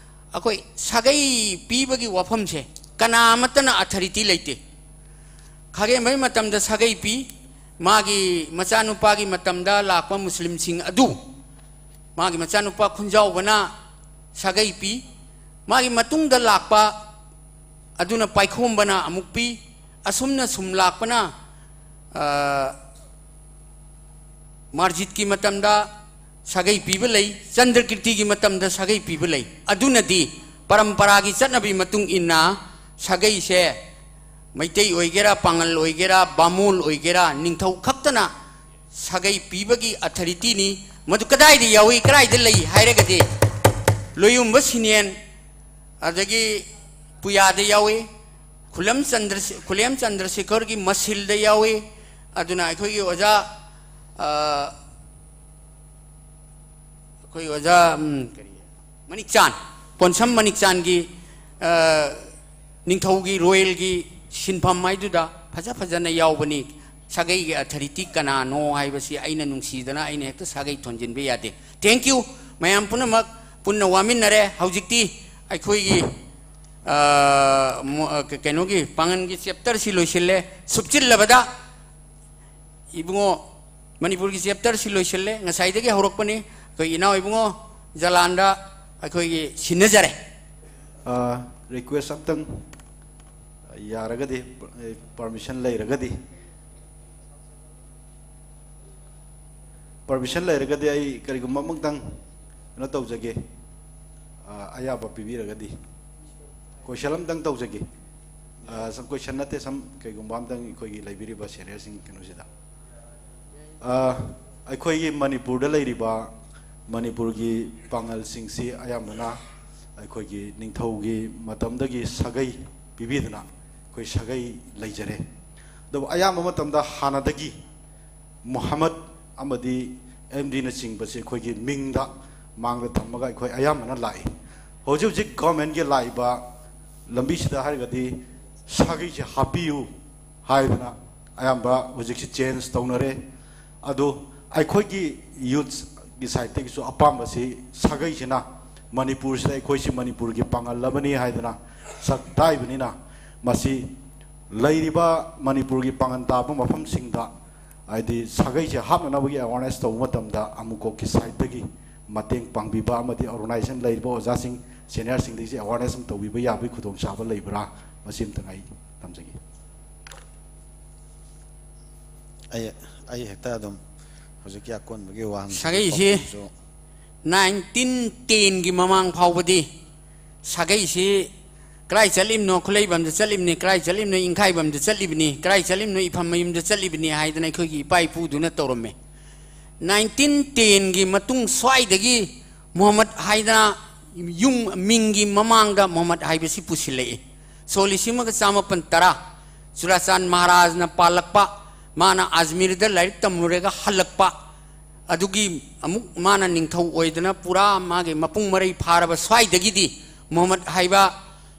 ꯑꯩꯈꯣꯏ ꯁꯥꯒꯩ ꯄꯤꯕꯒꯤ ꯋꯥꯐꯝꯁꯦ ꯀꯅꯥ ꯑꯃꯠꯇꯅ ꯑꯊꯣꯔꯤꯇꯤ ꯂꯩꯇꯦ꯫ ꯈꯥꯒꯦꯝꯕꯩ ꯃꯇꯝꯗ ꯁꯥꯒꯩ ꯄꯤ, ꯃꯥꯒꯤ ꯃꯆꯥꯅꯨꯄꯥꯒꯤ ꯃꯇꯝꯗ ꯂꯥꯛꯄ ꯃꯨꯁꯂꯤꯝꯁꯤꯡ ꯑꯗꯨ ꯃꯥꯒꯤ ꯃꯆꯥꯅꯨꯄꯥ ꯈꯨꯟꯖꯥꯎꯕꯅ ꯁꯥꯒꯩ ꯄꯤ, ꯃꯥꯒꯤ ꯃꯇꯨꯡꯗ ꯂꯥꯛꯄ ꯑꯗꯨꯅ ꯄꯥꯏꯈꯣꯝꯕꯅ ꯑꯃꯨꯛ ꯄꯤ, ꯑꯁꯨꯝꯅ ꯁꯨꯝ ꯂꯥꯛꯄꯅ, ꯑ, ꯃꯥꯔꯖꯤꯠꯀꯤ ꯃꯇꯝꯗ ꯁꯥꯒꯩ ꯄꯤꯕ ꯂꯩ, ꯆꯟꯗ꯭ꯔꯀꯤꯔꯇꯤꯒꯤ ꯃꯇꯝꯗ ꯁꯥꯒꯩ ꯄꯤꯕ ꯂꯩ꯫ ꯑꯗꯨꯅꯗꯤ ꯄꯔꯝꯄꯔꯥꯒꯤ ꯆꯠꯅꯕꯤ ꯃꯇꯨꯡ ꯏꯟꯅ ꯁꯥꯒꯩꯁꯦ ꯃꯩꯇꯩ ꯑꯣꯏꯒꯦꯔꯥ, ꯄꯥꯉꯜ ꯑꯣꯏꯒꯦꯔꯥ, ꯕꯥꯃꯣꯜ ꯑꯣꯏꯒꯦꯔꯥ, ꯅꯤꯡꯊꯧ ꯈꯛꯇꯅ ꯁꯥꯒꯩ ꯄꯤꯕꯒꯤ ꯑꯊꯣꯔꯤꯇꯤꯅꯤ꯫ ꯃꯗꯨ ꯀꯗꯥꯏꯗ ꯌꯥꯎꯏ, ꯀꯗꯥꯏꯗ ꯂꯩ ꯍꯥꯏꯔꯒꯗꯤ ꯂꯣꯌꯨꯝꯕ ꯁꯤꯅꯦꯟ, ꯑꯗꯒꯤ ꯄꯨꯌꯥꯗ ꯌꯥꯎꯏ, ꯈꯨꯂꯦꯝ ꯆꯟꯗ꯭ꯔ-, ꯈꯨꯂꯦꯝ ꯆꯟꯗ꯭ꯔꯁꯦꯈꯔꯒꯤ ꯃꯁꯤꯜꯗ ꯌꯥꯎꯏ꯫ ꯑꯗꯨꯅ ꯑꯩꯈꯣꯏꯒꯤ ꯑꯣꯖꯥ, ꯑ, ꯑꯩꯈꯣꯏ ꯑꯣꯖꯥ, ꯎꯝ, ꯀꯔꯤ, ꯃꯅꯤꯛꯆꯥꯟ, ꯄꯣꯟꯁꯝ ꯃꯅꯤꯛꯆꯥꯟꯒꯤ, ꯑ, ꯅꯤꯡꯊꯧꯒꯤ ꯔꯣꯌꯦꯜꯒꯤ ꯁꯤꯟꯐꯝ ꯍꯥꯏꯗꯨꯗ ꯐꯖ ꯐꯖꯅ ꯌꯥꯎꯕꯅꯤ꯫ ꯁꯥꯒꯩꯒꯤ ꯑꯊꯣꯔꯤꯇꯤ ꯀꯅꯥꯅꯣ ꯍꯥꯏꯕꯁꯤ ꯑꯩꯅ ꯅꯨꯡꯁꯤꯗꯅ ꯑꯩꯅ ꯍꯦꯛꯇ ꯁꯥꯒꯩ ꯊꯣꯟꯖꯤꯟꯕ ꯌꯥꯗꯦ꯫ Thank you꯫ ꯃꯌꯥꯝ ꯄꯨꯝꯅꯃꯛ ꯄꯨꯟꯅ ꯋꯥꯃꯤꯟꯅꯔꯦ꯫ ꯍꯧꯖꯤꯛꯇꯤ ꯑꯩꯈꯣꯏꯒꯤ, ꯑ, ꯃꯣ-, ꯑ, ꯀ-, ꯀꯩꯅꯣꯒꯤ ꯄꯥꯉꯟꯒꯤ ꯆꯦꯞꯇꯔꯁꯤ ꯂꯣꯏꯁꯤꯜꯂꯦ꯫ ꯁꯨꯞꯆꯤꯜꯂꯕꯗ ꯏꯕꯨꯡꯉꯣ, ꯃꯅꯤꯄꯨꯔꯒꯤ ꯆꯦꯞꯇꯔꯁꯤ ꯂꯣꯏꯁꯤꯜꯂꯦ꯫ ꯉꯁꯥꯏꯗꯒꯤ ꯍꯧꯔꯛꯄꯅꯤ꯫ ꯑꯩꯈꯣꯏ ꯏꯅꯥꯎ ꯏꯕꯨꯡꯉꯣ ꯖꯂꯥꯟꯗ ꯑꯩꯈꯣꯏꯒꯤ ꯁꯤꯟꯅꯖꯔꯦ꯫ ꯑ, ꯔꯤꯀ꯭ꯋꯦꯁ ꯑꯝꯇꯪ ꯌꯥꯔꯒꯗꯤ, ꯄꯔꯃꯤꯁꯟ ꯂꯩꯔꯒꯗꯤ, ꯄꯔꯃꯤꯁꯟ ꯂꯩꯔꯒꯗꯤ ꯑꯩ ꯀꯔꯤꯒꯨꯝꯕ ꯑꯃꯇꯪ ꯀꯩꯅꯣ ꯇꯧꯖꯒꯦ, ꯑ, ꯑꯌꯥꯕ ꯄꯤꯕꯤꯔꯒꯗꯤ꯫ ꯀꯣꯏꯁꯟ ꯑꯝꯇꯪ ꯇꯧꯖꯒꯦ꯫ ꯑ, ꯁꯝ ꯀꯣꯏꯁꯟ ꯅꯠꯇꯦ, ꯁꯝ ꯀꯩꯒꯨꯝꯕ ꯑꯝꯇꯪ ꯑꯩꯈꯣꯏꯒꯤ ꯂꯩꯕꯤꯔꯤꯕ ꯁꯦꯅꯤꯌꯔꯁꯤꯡ ꯀꯩꯅꯣꯁꯤꯗ꯫ ꯑ, ꯑꯩꯈꯣꯏꯒꯤ ꯃꯅꯤꯄꯨꯔꯗ ꯂꯩꯔꯤꯕ ꯃꯅꯤꯄꯨꯔꯒꯤ ꯄꯥꯉꯜꯁꯤꯡꯁꯤ ꯑꯌꯥꯝꯕꯅ ꯑꯩꯈꯣꯏꯒꯤ ꯅꯤꯡꯊꯧꯒꯤ ꯃꯇꯝꯗꯒꯤ ꯁꯥꯒꯩ ꯄꯤꯕꯤꯗꯨꯅ ꯑꯩꯈꯣꯏ ꯁꯥꯒꯩ ꯂꯩꯖꯔꯦ꯫ ꯑꯗꯨꯕꯨ ꯑꯌꯥꯝꯕ ꯃꯇꯝꯗ ꯍꯥꯟꯅꯗꯒꯤ ꯃꯨꯍꯝꯃꯗ ꯑꯃꯗꯤ ꯑꯦꯝ ꯗꯤꯅꯆꯤꯡꯕꯁꯦ ꯑꯩꯈꯣꯏꯒꯤ ꯃꯤꯡꯗ ꯃꯥꯡꯗ ꯊꯝꯃꯒ ꯑꯩꯈꯣꯏ ꯑꯌꯥꯝꯕꯅ ꯂꯥꯛꯏ꯫ ꯍꯧꯖꯤꯛ ꯍꯧꯖꯤꯛ ꯒꯣꯔꯃꯦꯟꯒꯤ ꯂꯥꯛꯏꯕ ꯂꯝꯕꯤꯁꯤꯗ ꯍꯥꯏꯔꯒꯗꯤ ꯁꯥꯒꯩꯁꯦ ꯍꯥꯞꯄꯤꯌꯨ ꯍꯥꯏꯗꯅ ꯑꯌꯥꯝꯕ ꯍꯧꯖꯤꯛꯁꯤ ꯆꯦꯟꯖ ꯇꯧꯅꯔꯦ꯫ ꯑꯗꯨ ꯑꯩꯈꯣꯏꯒꯤ ꯌꯨꯠꯁꯀꯤ ꯁꯥꯏꯠꯇꯒꯤꯁꯨ ꯑꯄꯥꯝꯕꯁꯤ ꯁꯥꯒꯩꯁꯤꯅ ꯃꯅꯤꯄꯨꯔꯁꯤꯗ ꯑꯩꯈꯣꯏꯁꯤ ꯃꯅꯤꯄꯨꯔꯒꯤ ꯄꯥꯡꯒꯜ ꯑꯃꯅꯤ ꯍꯥꯏꯗꯅ ꯁꯛ ꯇꯥꯛꯏꯕꯅꯤꯅ ꯃꯁꯤ ꯂꯩꯔꯤꯕ ꯃꯅꯤꯄꯨꯔꯒꯤ ꯄꯥꯡꯒꯜ ꯇꯥꯕ ꯃꯐꯝꯁꯤꯡꯗ ꯍꯥꯏꯗꯤ ꯁꯥꯒꯩꯁꯦ ꯍꯥꯞꯅꯅꯕꯒꯤ ꯑꯦꯋꯥꯔꯅꯦꯁ ꯇꯧꯕ ꯃꯇꯝꯗ ꯑꯃꯨꯀꯣꯛꯀꯤ ꯁꯥꯏꯠꯇꯒꯤ ꯃꯇꯦꯡ ꯄꯥꯡꯕꯤꯕ ꯑꯃꯗꯤ ꯑꯣꯔꯒꯅꯥꯏꯖꯦꯁꯟ ꯂꯩꯔꯤꯕ ꯑꯣꯖꯥꯁꯤꯡ, ꯁꯦꯅꯤꯌꯔꯁꯤꯡꯗꯒꯤꯁꯨ ꯑꯦꯋꯥꯔꯅꯦꯁ ꯑꯃ ꯇꯧꯕꯤꯕ ꯌꯥꯕꯒꯤ ꯈꯨꯗꯣꯡꯆꯥꯕ ꯂꯩꯕ꯭ꯔꯥ? ꯃꯁꯤ ꯑꯃꯇꯪ ꯑꯩ ꯊꯝꯖꯒꯦ꯫ ꯑꯩ, ꯑꯩ ꯍꯦꯛꯇ ꯑꯗꯨꯝ ꯍꯧꯖꯤꯛꯀꯤ ꯑꯀꯣꯟꯕꯒꯤ ꯋꯥꯍꯪꯁꯤꯒꯤ ꯁꯥꯒꯩꯁꯤ ꯄꯥꯎꯈꯨꯝꯁꯨ ꯅꯥꯏꯟꯇꯤꯟ ꯇꯦꯟꯒꯤ ꯃꯃꯥꯡ ꯐꯥꯎꯕꯗꯤ ꯁꯥꯒꯩꯁꯤ ꯀꯗꯥꯏ ꯆꯠꯂꯤꯕꯅꯣ, ꯈꯨꯠꯂꯩꯕꯝꯗ ꯆꯠꯂꯤꯕꯅꯤ, ꯀꯗꯥꯏ ꯆꯠꯂꯤꯕꯅꯣ, ꯏꯪꯈꯥꯏꯕꯝꯗ ꯆꯠꯂꯤꯕꯅꯤ, ꯀꯗꯥꯏ ꯆꯠꯂꯤꯕꯅꯣ, ꯏꯐꯝ ꯃꯌꯨꯝꯗ ꯆꯠꯂꯤꯕꯅꯤ ꯍꯥꯏꯗꯅ ꯑꯩꯈꯣꯏꯒꯤ ꯏꯄꯥ ꯏꯄꯨꯗꯨꯅ ꯇꯧꯔꯝꯃꯦ꯫ ꯅꯥꯏꯟꯇꯤꯟ ꯇꯦꯟꯒꯤ ꯃꯇꯨꯡ ꯁ꯭ꯋꯥꯏꯗꯒꯤ ꯃꯨꯍꯝꯃꯗ ꯍꯥꯏꯗꯅ ꯌꯨꯝ ꯃꯤꯡꯒꯤ ꯃꯃꯥꯡꯗ ꯃꯨꯍꯝꯃꯗ ꯍꯥꯏꯕꯁꯤ ꯄꯨꯁꯤꯜꯂꯛꯏ꯫ ꯁꯣꯛ ꯂꯤꯁꯤꯡ ꯑꯃꯒ ꯆꯥꯃꯥꯄꯟ ꯇꯔꯥ ꯆꯨꯔꯥꯆꯥꯟ ꯃꯍꯥꯔꯥꯖꯅ ꯄꯥꯜꯂꯛꯄ, ꯃꯥꯅ ꯑꯖꯃꯤꯔꯗ ꯂꯥꯏꯔꯤꯛ ꯇꯝꯂꯨꯔꯒ ꯍꯜꯂꯛꯄ, ꯑꯗꯨꯒꯤ ꯑꯃꯨꯛ ꯃꯥꯅ ꯅꯤꯡꯊꯧ ꯑꯣꯏꯗꯅ ꯄꯨꯔꯥ ꯃꯥꯒꯤ ꯃꯄꯨꯡ ꯃꯔꯩ ꯐꯥꯔꯕ ꯁ꯭ꯋꯥꯏꯗꯒꯤꯗꯤ ꯃꯨꯍꯝꯃꯗ ꯍꯥꯏꯕ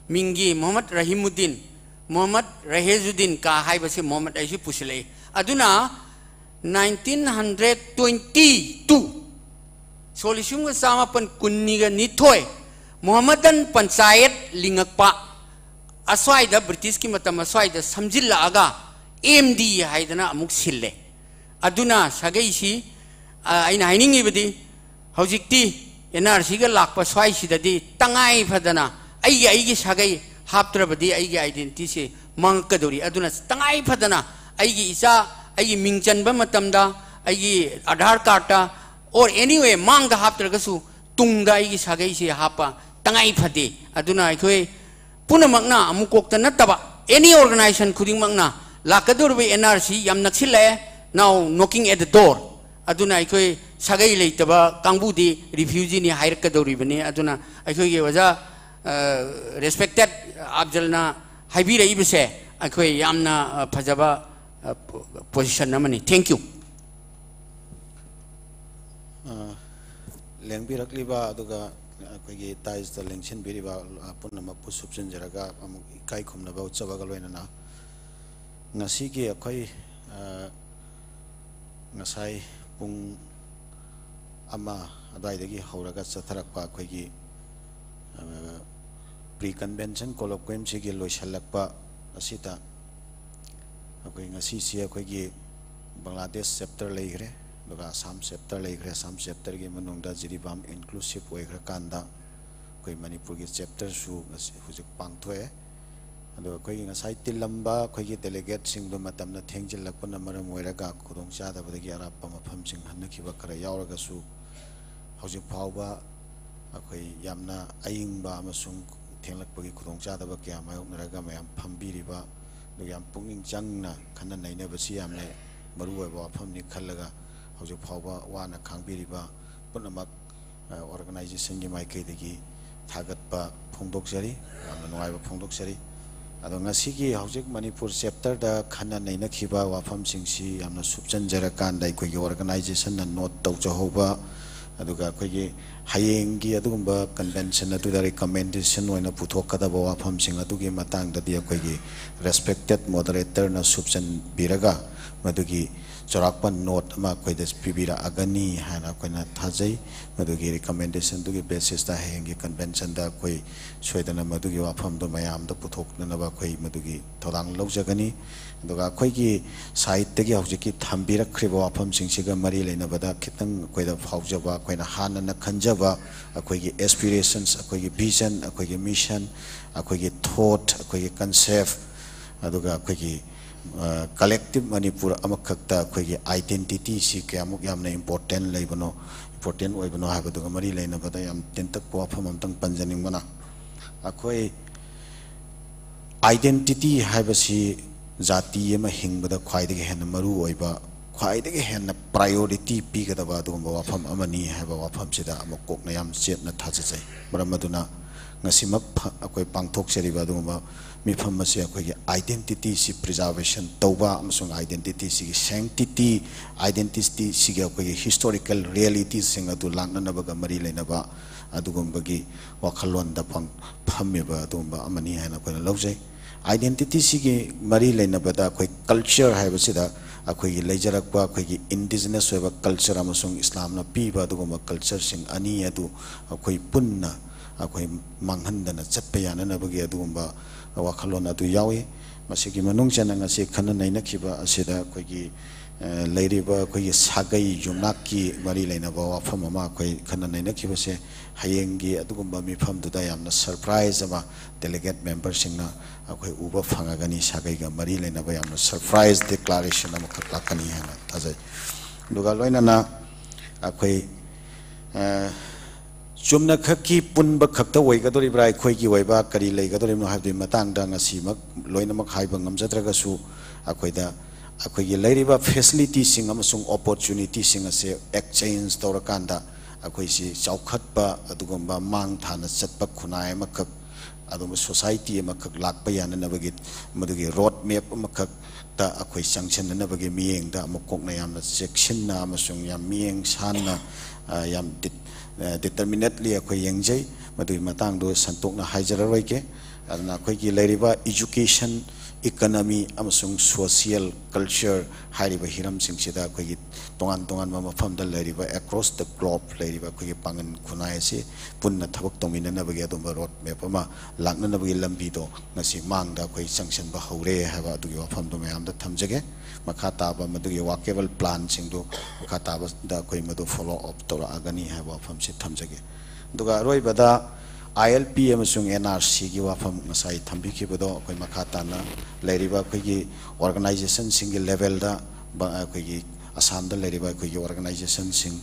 ꯃꯤꯡꯒꯤ ꯃꯨꯍꯝꯃꯗ ꯔꯍꯤꯃꯨꯗꯤꯟ, ꯃꯨꯍꯝꯃꯗ ꯔꯍꯦꯖꯨꯗꯤꯟ ꯀꯥ ꯍꯥꯏꯕꯁꯤ ꯃꯨꯍꯝꯃꯗ ꯍꯥꯏꯁꯤ ꯄꯨꯁꯤꯜꯂꯛꯏ꯫ ꯑꯗꯨꯅ ꯅꯥꯏꯟꯇꯤꯟ ꯍꯟꯗ꯭ꯔꯦꯠ ꯇ꯭ꯋꯦꯟꯇꯤ ꯇꯨ, ꯁꯣꯛ ꯂꯤꯁꯤꯡ ꯑꯃꯒ ꯆꯥꯃꯥꯄꯟ ꯀꯨꯟꯅꯤꯒ ꯅꯤꯊꯣꯏ, ꯃꯨꯍꯝꯃꯗꯟ ꯄꯟꯆꯥꯌꯠ ꯂꯤꯡꯉꯛꯄ ꯑꯁ꯭ꯋꯥꯏꯗ, ꯕ꯭ꯔꯤꯇꯤꯁꯀꯤ ꯃꯇꯝ ꯑꯁ꯭ꯋꯥꯏꯗ ꯁꯝꯖꯤꯜꯂꯛꯑꯒ ꯑꯦꯝ ꯗꯤ ꯍꯥꯏꯗꯅ ꯑꯃꯨꯛ ꯁꯤꯜꯂꯦ꯫ ꯑꯗꯨꯅ ꯁꯥꯒꯩꯁꯤ, ꯑ, ꯑꯩꯅ ꯍꯥꯏꯅꯤꯡꯉꯤꯕꯗꯤ, ꯍꯧꯖꯤꯛꯇꯤ ꯑꯦꯟ ꯑꯥꯔ ꯁꯤꯒ ꯂꯥꯛꯄ ꯁ꯭ꯋꯥꯏꯁꯤꯗꯗꯤ ꯇꯉꯥꯏ ꯐꯗꯅ ꯑꯩꯒꯤ, ꯑꯩꯒꯤ ꯁꯥꯒꯩ ꯍꯥꯞꯇ꯭ꯔꯕꯗꯤ ꯑꯩꯒꯤ ꯑꯥꯏꯗꯦꯟꯇꯤꯇꯤꯁꯦ ꯃꯥꯡꯉꯛꯀꯗꯧꯔꯤ꯫ ꯑꯗꯨꯅ ꯇꯉꯥꯏ ꯐꯗꯅ ꯑꯩꯒꯤ ꯏꯆꯥ, ꯑꯩꯒꯤ ꯃꯤꯡ ꯆꯟꯕ ꯃꯇꯝꯗ ꯑꯩꯒꯤ ꯑꯙꯥꯔ ꯀꯥꯔꯠꯇ, or anyway, ꯃꯥꯡꯗ ꯍꯥꯞꯇ꯭ꯔꯒꯁꯨ ꯇꯨꯡꯗ ꯑꯩꯒꯤ ꯁꯥꯒꯩꯁꯤ ꯍꯥꯞꯄ ꯇꯉꯥꯏ ꯐꯗꯦ꯫ ꯑꯗꯨꯅ ꯑꯩꯈꯣꯏ ꯄꯨꯝꯅꯃꯛꯅ, ꯑꯃꯨꯛ ꯀꯣꯛꯇ ꯅꯠꯇꯕ, ꯑꯦꯅꯤ ꯑꯣꯔꯒꯅꯥꯏꯖꯦꯁꯟ ꯈꯨꯗꯤꯡꯃꯛꯅ ꯂꯥꯛꯀꯗꯧꯔꯤꯕ ꯑꯦꯟ ꯑꯥꯔ ꯁꯤ ꯌꯥꯝ ꯅꯛꯁꯤꯜꯂꯛꯑꯦ, now knocking at the door꯫ ꯑꯗꯨꯅ ꯑꯩꯈꯣꯏ ꯁꯥꯒꯩ ꯂꯩꯇꯕ ꯀꯥꯡꯕꯨꯗꯤ ꯔꯤꯐ꯭ꯌꯨꯖꯤꯅꯤ ꯍꯥꯏꯔꯛꯀꯗꯧꯔꯤꯕꯅꯤ꯫ ꯑꯗꯨꯅ ꯑꯩꯈꯣꯏꯒꯤ ꯑꯣꯖꯥ, ꯑ, ꯔꯦꯁꯄꯦꯛꯇꯦꯠ ꯑꯐꯖꯜꯅ ꯍꯥꯏꯕꯤꯔꯛꯏꯕꯁꯦ ꯑꯩꯈꯣꯏ ꯌꯥꯝꯅ, ꯑ, ꯐꯖꯕ, ꯑ, ꯄꯣ-, ꯄꯣꯖꯤꯁꯟ ꯑꯃꯅꯤ꯫ Thank you꯫ ꯑ, ꯂꯦꯡꯕꯤꯔꯛꯂꯤꯕ ꯑꯗꯨꯒ ꯑꯩꯈꯣꯏꯒꯤ ꯗꯥꯏꯁꯇ ꯂꯦꯡꯁꯤꯟꯕꯤꯔꯤꯕ ꯄꯨꯝꯅꯃꯛꯄꯨ ꯁꯨꯞꯆꯤꯟꯖꯔꯒ ꯑꯃꯨꯛ ꯏꯀꯥꯏ ꯈꯨꯝꯅꯕ ꯎꯠꯆꯕꯒ ꯂꯣꯏꯅꯅ ꯉꯁꯤꯒꯤ ꯑꯩꯈꯣꯏ ꯉꯁꯥꯏ ꯄꯨꯡ ꯑꯃ ꯑꯗꯨꯋꯥꯏꯗꯒꯤ ꯍꯧꯔꯒ ꯆꯠꯊꯔꯛꯄ ꯑꯩꯈꯣꯏꯒꯤ pre convention colloquiumꯁꯤꯒꯤ ꯂꯣꯏꯁꯤꯜꯂꯛꯄ ꯑꯁꯤꯗ ꯑꯩꯈꯣꯏ ꯉꯁꯤꯁꯤ ꯑꯩꯈꯣꯏꯒꯤ ꯕꯪꯒ꯭ꯂꯥꯗꯦꯁ chapter ꯂꯩꯈ꯭ꯔꯦ, ꯑꯗꯨꯒ ꯑꯁꯥꯝ chapter ꯂꯩꯈ꯭ꯔꯦ꯫ ꯑꯁꯥꯝ chapterꯒꯤ ꯃꯅꯨꯡꯗ ꯖꯤꯔꯤꯕꯥꯝ inclusive ꯑꯣꯏꯈ꯭ꯔꯀꯥꯟꯗ ꯑꯩꯈꯣꯏ ꯃꯅꯤꯄꯨꯔꯒꯤ chapterꯁꯨ ꯉꯁꯤ ꯍꯧꯖꯤꯛ ꯄꯥꯡꯊꯣꯛꯑꯦ꯫ ꯑꯗꯣ ꯑꯩꯈꯣꯏꯒꯤ ꯉꯁꯥꯏ ꯇꯤꯜꯂꯝꯕ ꯑꯩꯈꯣꯏꯒꯤ delegateꯁꯤꯡꯗꯣ ꯃꯇꯝꯅ ꯊꯦꯡꯖꯤꯜꯂꯛꯄꯅ ꯃꯔꯝ ꯑꯣꯏꯔꯒ ꯈꯨꯗꯣꯡꯆꯥꯗꯕꯗꯒꯤ ꯑꯔꯥꯞꯄ ꯃꯐꯝꯁꯤꯡ ꯍꯟꯅꯈꯤꯕ ꯈꯔ ꯌꯥꯎꯔꯒꯁꯨ, ꯍꯧꯖꯤꯛ ꯐꯥꯎꯕ ꯑꯩꯈꯣꯏ ꯌꯥꯝꯅ ꯑꯏꯪꯕ ꯑꯃꯁꯨꯡ ꯊꯦꯡꯂꯛꯄꯒꯤ ꯈꯨꯗꯣꯡꯆꯥꯗꯕ ꯀꯌꯥ ꯃꯥꯌꯣꯛꯅꯔꯒ ꯃꯌꯥꯝ ꯐꯝꯕꯤꯔꯤꯕ, ꯑꯗꯨꯒ ꯌꯥꯝ ꯄꯨꯛꯅꯤꯡ ꯆꯪꯅ ꯈꯟꯅ ꯅꯩꯅꯕꯁꯤ ꯌꯥꯝꯅ ꯃꯔꯨꯑꯣꯏꯕ ꯋꯥꯐꯝꯅꯤ ꯈꯜꯂꯒ, ꯍꯧꯖꯤꯛ ꯐꯥꯎꯕ ꯋꯥꯅ ꯈꯥꯡꯕꯤꯔꯤꯕ ꯄꯨꯝꯅꯃꯛ organizationꯒꯤ ꯃꯥꯏꯀꯩꯗꯒꯤ ꯊꯥꯒꯠꯄ ꯐꯣꯡꯗꯣꯛꯆꯔꯤ, ꯌꯥꯝꯅ ꯅꯨꯡꯉꯥꯏꯕ ꯐꯣꯡꯗꯣꯛꯆꯔꯤ꯫ ꯑꯗꯣ ꯉꯁꯤꯒꯤ ꯍꯧꯖꯤꯛ ꯃꯅꯤꯄꯨꯔ chapterꯗ ꯈꯟꯅ ꯅꯩꯅꯈꯤꯕ ꯋꯥꯐꯝꯁꯤꯡꯁꯤ ꯌꯥꯝꯅ ꯁꯨꯞꯆꯟꯖꯔꯀꯥꯟꯗ ꯑꯩꯈꯣꯏꯒꯤ organizationꯅ note ꯇꯧꯖꯍꯧꯕ, ꯑꯗꯨꯒ ꯑꯩꯈꯣꯏꯒꯤ ꯍꯌꯦꯡꯒꯤ ꯑꯗꯨꯒꯨꯝꯕ convention ꯑꯗꯨꯗ recommendation ꯑꯣꯏꯅ ꯄꯨꯊꯣꯛꯀꯗꯕ ꯋꯥꯐꯝꯁꯤꯡ ꯑꯗꯨꯒꯤ ꯃꯇꯥꯡꯗꯗꯤ ꯑꯩꯈꯣꯏꯒꯤ respected moderatorꯅ ꯁꯨꯞꯆꯟꯕꯤꯔꯒ ꯃꯗꯨꯒꯤ ꯆꯥꯎꯔꯥꯛꯄ note ꯑꯃ ꯑꯩꯈꯣꯏꯗ ꯄꯤꯕꯤꯔꯛꯑꯒꯅꯤ ꯍꯥꯏꯅ ꯑꯩꯈꯣꯏꯅ ꯊꯥꯖꯩ꯫ ꯃꯗꯨꯒꯤ recommendationꯗꯨꯒꯤ basisꯇ ꯍꯌꯦꯡꯒꯤ conventionꯗ ꯑꯩꯈꯣꯏ ꯁꯣꯏꯗꯅ ꯃꯗꯨꯒꯤ ꯋꯥꯐꯝꯗꯨ ꯃꯌꯥꯝꯗ ꯄꯨꯊꯣꯛꯅꯅꯕ ꯑꯩꯈꯣꯏ ꯃꯗꯨꯒꯤ ꯊꯧꯗꯥꯡ ꯂꯧꯖꯒꯅꯤ꯫ ꯑꯗꯨꯒ ꯑꯩꯈꯣꯏꯒꯤ sideꯇꯒꯤ ꯍꯧꯖꯤꯛꯀꯤ ꯊꯝꯕꯤꯔꯛꯈ꯭ꯔꯤꯕ ꯋꯥꯐꯝꯁꯤꯡꯁꯤꯒ ꯃꯔꯤ ꯂꯩꯅꯕꯗ ꯈꯤꯇꯪ ꯑꯩꯈꯣꯏꯗ ꯐꯥꯎꯖꯕ, ꯑꯩꯈꯣꯏꯅ ꯍꯥꯟꯅꯅ ꯈꯟꯖꯕ ꯑꯩꯈꯣꯏꯒꯤ aspirations, ꯑꯩꯈꯣꯏꯒꯤ vision, ꯑꯩꯈꯣꯏꯒꯤ mission, ꯑꯩꯈꯣꯏꯒꯤ thought, ꯑꯩꯈꯣꯏꯒꯤ concept, ꯑꯗꯨꯒ ꯑꯩꯈꯣꯏꯒꯤ collective ꯃꯅꯤꯄꯨꯔ ꯑꯃꯈꯛꯇ ꯑꯩꯈꯣꯏꯒꯤ identityꯁꯤ ꯀꯌꯥꯃꯨꯛ ꯌꯥꯝꯅ important ꯂꯩꯕꯅꯣ, important ꯑꯣꯏꯕꯅꯣ ꯍꯥꯏꯕꯗꯨꯒ ꯃꯔꯤ ꯂꯩꯅꯕꯗ ꯌꯥꯝ ꯇꯦꯟꯇꯛꯄ ꯋꯥꯐꯝ ꯑꯃꯇꯪ ꯄꯟꯖꯅꯤꯡꯕꯅ, ꯑꯩꯈꯣꯏ identity ꯍꯥꯏꯕꯁꯤ ꯖꯥꯇꯤ ꯑꯃ ꯍꯤꯡꯕꯗ ꯈ꯭ꯋꯥꯏꯗꯒꯤ ꯍꯦꯟꯅ ꯃꯔꯨ ꯑꯣꯏꯕ, ꯈ꯭ꯋꯥꯏꯗꯒꯤ ꯍꯦꯟꯅ priority ꯄꯤꯒꯗꯕ ꯑꯗꯨꯒꯨꯝꯕ ꯋꯥꯐꯝ ꯑꯃꯅꯤ ꯍꯥꯏꯕ ꯋꯥꯐꯝꯁꯤꯗ ꯑꯃꯨꯛ ꯀꯣꯛꯅ ꯌꯥꯝ ꯆꯦꯠꯅ ꯊꯥꯖꯖꯩ꯫ ꯃꯔꯝ ꯑꯗꯨꯅ ꯉꯁꯤꯃꯛ ꯐ-, ꯑꯩꯈꯣꯏ ꯄꯥꯡꯊꯣꯛꯆꯔꯤꯕ ꯑꯗꯨꯒꯨꯝꯕ ꯃꯤꯐꯝ ꯑꯁꯤ ꯑꯩꯈꯣꯏꯒꯤ identity ꯁꯤ preservation ꯇꯧꯕ ꯑꯃꯁꯨꯡ identity ꯁꯤꯒꯤ sanctity, identity ꯁꯤꯒꯤ ꯑꯩꯈꯣꯏꯒꯤ historical reality ꯁꯤꯡ ꯑꯗꯨ ꯂꯥꯛꯅꯅꯕꯒ ꯃꯔꯤ ꯂꯩꯅꯕ ꯑꯗꯨꯒꯨꯝꯕꯒꯤ ꯋꯥꯈꯜꯂꯣꯟꯗ ꯐꯪ-, ꯐꯝꯃꯤꯕ ꯑꯗꯨꯒꯨꯝꯕ ꯑꯃꯅꯤ ꯍꯥꯏꯅ ꯑꯩꯈꯣꯏꯅ ꯂꯧꯖꯩ꯫ Identity ꯁꯤꯒꯤ ꯃꯔꯤ ꯂꯩꯅꯕꯗ ꯑꯩꯈꯣꯏ culture ꯍꯥꯏꯕꯁꯤꯗ ꯑꯩꯈꯣꯏꯒꯤ ꯂꯩꯖꯔꯛꯄ ꯑꯩꯈꯣꯏꯒꯤ indigenous ꯑꯣꯏꯕ culture ꯑꯃꯁꯨꯡ ꯏꯁꯂꯥꯝꯅ ꯄꯤꯕ ꯑꯗꯨꯒꯨꯝꯕ culture ꯁꯤꯡ ꯑꯅꯤ ꯑꯗꯨ ꯑꯩꯈꯣꯏ ꯄꯨꯟꯅ ꯑꯩꯈꯣꯏ ꯃꯥꯡꯍꯟꯗꯅ ꯆꯠꯄ ꯌꯥꯅꯅꯕꯒꯤ ꯑꯗꯨꯒꯨꯝꯕ ꯋꯥꯈꯜꯂꯣꯟ ꯑꯗꯨ ꯌꯥꯎꯏ꯫ ꯃꯁꯤꯒꯤ ꯃꯅꯨꯡ ꯆꯟꯅ ꯉꯁꯤ ꯈꯟꯅ ꯅꯩꯅꯈꯤꯕ ꯑꯁꯤꯗ ꯑꯩꯈꯣꯏꯒꯤ, ꯑ, ꯂꯩꯔꯤꯕ ꯑꯩꯈꯣꯏꯒꯤ ꯁꯥꯒꯩ ꯌꯨꯝꯅꯥꯛꯀꯤ ꯃꯔꯤ ꯂꯩꯅꯕ ꯋꯥꯐꯝ ꯑꯃ ꯑꯩꯈꯣꯏ ꯈꯟꯅ ꯅꯩꯅꯈꯤꯕꯁꯦ ꯍꯌꯦꯡꯒꯤ ꯑꯗꯨꯒꯨꯝꯕ ꯃꯤꯐꯝꯗꯨꯗ ꯌꯥꯝꯅ surprise ꯑꯃ delegate member ꯁꯤꯡꯅ ꯑꯩꯈꯣꯏ ꯎꯕ ꯐꯪꯉꯒꯅꯤ꯫ ꯁꯥꯒꯩꯒ ꯃꯔꯤ ꯂꯩꯅꯕ ꯌꯥꯝꯅ surprise declaration ꯑꯃꯈꯛ ꯂꯥꯛꯀꯅꯤ ꯍꯥꯏꯅ ꯊꯥꯖꯩ꯫ ꯑꯗꯨꯒ ꯂꯣꯏꯅꯅ ꯑꯩꯈꯣꯏ, ꯑ, ꯆꯨꯝꯅꯈꯛꯀꯤ ꯄꯨꯟꯕ ꯈꯛꯇ ꯑꯣꯏꯒꯗꯧꯔꯤꯕ꯭ꯔꯥ, ꯑꯩꯈꯣꯏꯒꯤ ꯑꯣꯏꯕ ꯀꯔꯤ ꯂꯩꯒꯗꯧꯔꯤꯕꯅꯣ ꯍꯥꯏꯕꯗꯨꯒꯤ ꯃꯇꯥꯡꯗ ꯉꯁꯤꯃꯛ ꯂꯣꯏꯅꯃꯛ ꯍꯥꯏꯕ ꯉꯝꯖꯗ꯭ꯔꯒꯁꯨ, ꯑꯩꯈꯣꯏꯗ ꯑꯩꯈꯣꯏꯒꯤ ꯂꯩꯔꯤꯕ facility ꯁꯤꯡ ꯑꯃꯁꯨꯡ opportunity ꯁꯤꯡ ꯑꯁꯦ exchange ꯇꯧꯔꯀꯥꯟꯗ ꯑꯩꯈꯣꯏꯁꯤ ꯆꯥꯎꯈꯠꯄ ꯑꯗꯨꯒꯨꯝꯕ ꯃꯥꯡ ꯊꯥꯅ ꯆꯠꯄ ꯈꯨꯟꯅꯥꯏ ꯑꯃꯈꯛ, ꯑꯗꯨꯒꯨꯝꯕ society ꯑꯃꯈꯛ ꯂꯥꯛꯄ ꯌꯥꯅꯅꯕꯒꯤ ꯃꯗꯨꯒꯤ road map ꯑꯃꯈꯛꯇ ꯑꯩꯈꯣꯏ ꯆꯪꯁꯤꯟꯅꯅꯕꯒꯤ ꯃꯤꯠꯌꯦꯡꯗ ꯑꯃꯨꯛ ꯀꯣꯛꯅ ꯌꯥꯝꯅ ꯆꯦꯛꯁꯤꯟꯅ ꯑꯃꯁꯨꯡ ꯌꯥꯝ ꯃꯤꯠꯌꯦꯡ ꯁꯥꯟꯅ, ꯑ, ꯌꯥꯝ ꯗꯤ-, ꯑ, determinedly ꯑꯩꯈꯣꯏ ꯌꯦꯡꯖꯩ꯫ ꯃꯗꯨꯒꯤ ꯃꯇꯥꯡꯗꯣ ꯁꯟꯇꯣꯛꯅ ꯍꯥꯏꯖꯔꯔꯣꯏꯒꯦ꯫ ꯑꯗꯨꯅ ꯑꯩꯈꯣꯏꯒꯤ ꯂꯩꯔꯤꯕ education, economy ꯑꯃꯁꯨꯡ social culture ꯍꯥꯏꯔꯤꯕ ꯍꯤꯔꯝꯁꯤꯡꯁꯤꯗ ꯑꯩꯈꯣꯏꯒꯤ ꯇꯣꯉꯥꯟ ꯇꯣꯉꯥꯟꯕ ꯃꯐꯝꯗ ꯂꯩꯔꯤꯕ across the globe ꯂꯩꯔꯤꯕ ꯑꯩꯈꯣꯏꯒꯤ ꯄꯥꯡꯒꯜ ꯈꯨꯟꯅꯥꯏ ꯑꯁꯤ ꯄꯨꯟꯅ ꯊꯕꯛ ꯇꯧꯃꯤꯟꯅꯅꯕꯒꯤ ꯑꯗꯨꯝꯕ road map ꯑꯃ ꯂꯥꯛꯅꯅꯕꯒꯤ ꯂꯝꯕꯤꯗꯣ ꯉꯁꯤ ꯃꯥꯡꯗ ꯑꯩꯈꯣꯏ ꯆꯪꯁꯤꯟꯕ ꯍꯧꯔꯦ ꯍꯥꯏꯕ ꯑꯗꯨꯒꯤ ꯋꯥꯐꯝꯗꯣ ꯃꯌꯥꯝꯗ ꯊꯝꯖꯒꯦ꯫ ꯃꯈꯥ ꯇꯥꯕ ꯃꯗꯨꯒꯤ workable plan ꯁꯤꯡꯗꯨ ꯃꯈꯥ ꯇꯥꯕꯗ ꯑꯩꯈꯣꯏ ꯃꯗꯨ follow up ꯇꯧꯔꯛꯑꯒꯅꯤ ꯍꯥꯏꯕ ꯋꯥꯐꯝꯁꯤ ꯊꯝꯖꯒꯦ꯫ ꯑꯗꯨꯒ ꯑꯔꯣꯏꯕꯗ I L P ꯑꯃꯁꯨꯡ N R C ꯒꯤ ꯋꯥꯐꯝ ꯉꯁꯥꯏ ꯊꯝꯕꯤꯈꯤꯕꯗꯣ ꯑꯩꯈꯣꯏ ꯃꯈꯥ ꯇꯥꯅ ꯂꯩꯔꯤꯕ ꯑꯩꯈꯣꯏꯒꯤ organization ꯁꯤꯡꯒꯤ level ꯗ ꯕ-, ꯑꯩꯈꯣꯏꯒꯤ ꯑꯁꯥꯝꯗ ꯂꯩꯔꯤꯕ ꯑꯩꯈꯣꯏꯒꯤ organization ꯁꯤꯡ,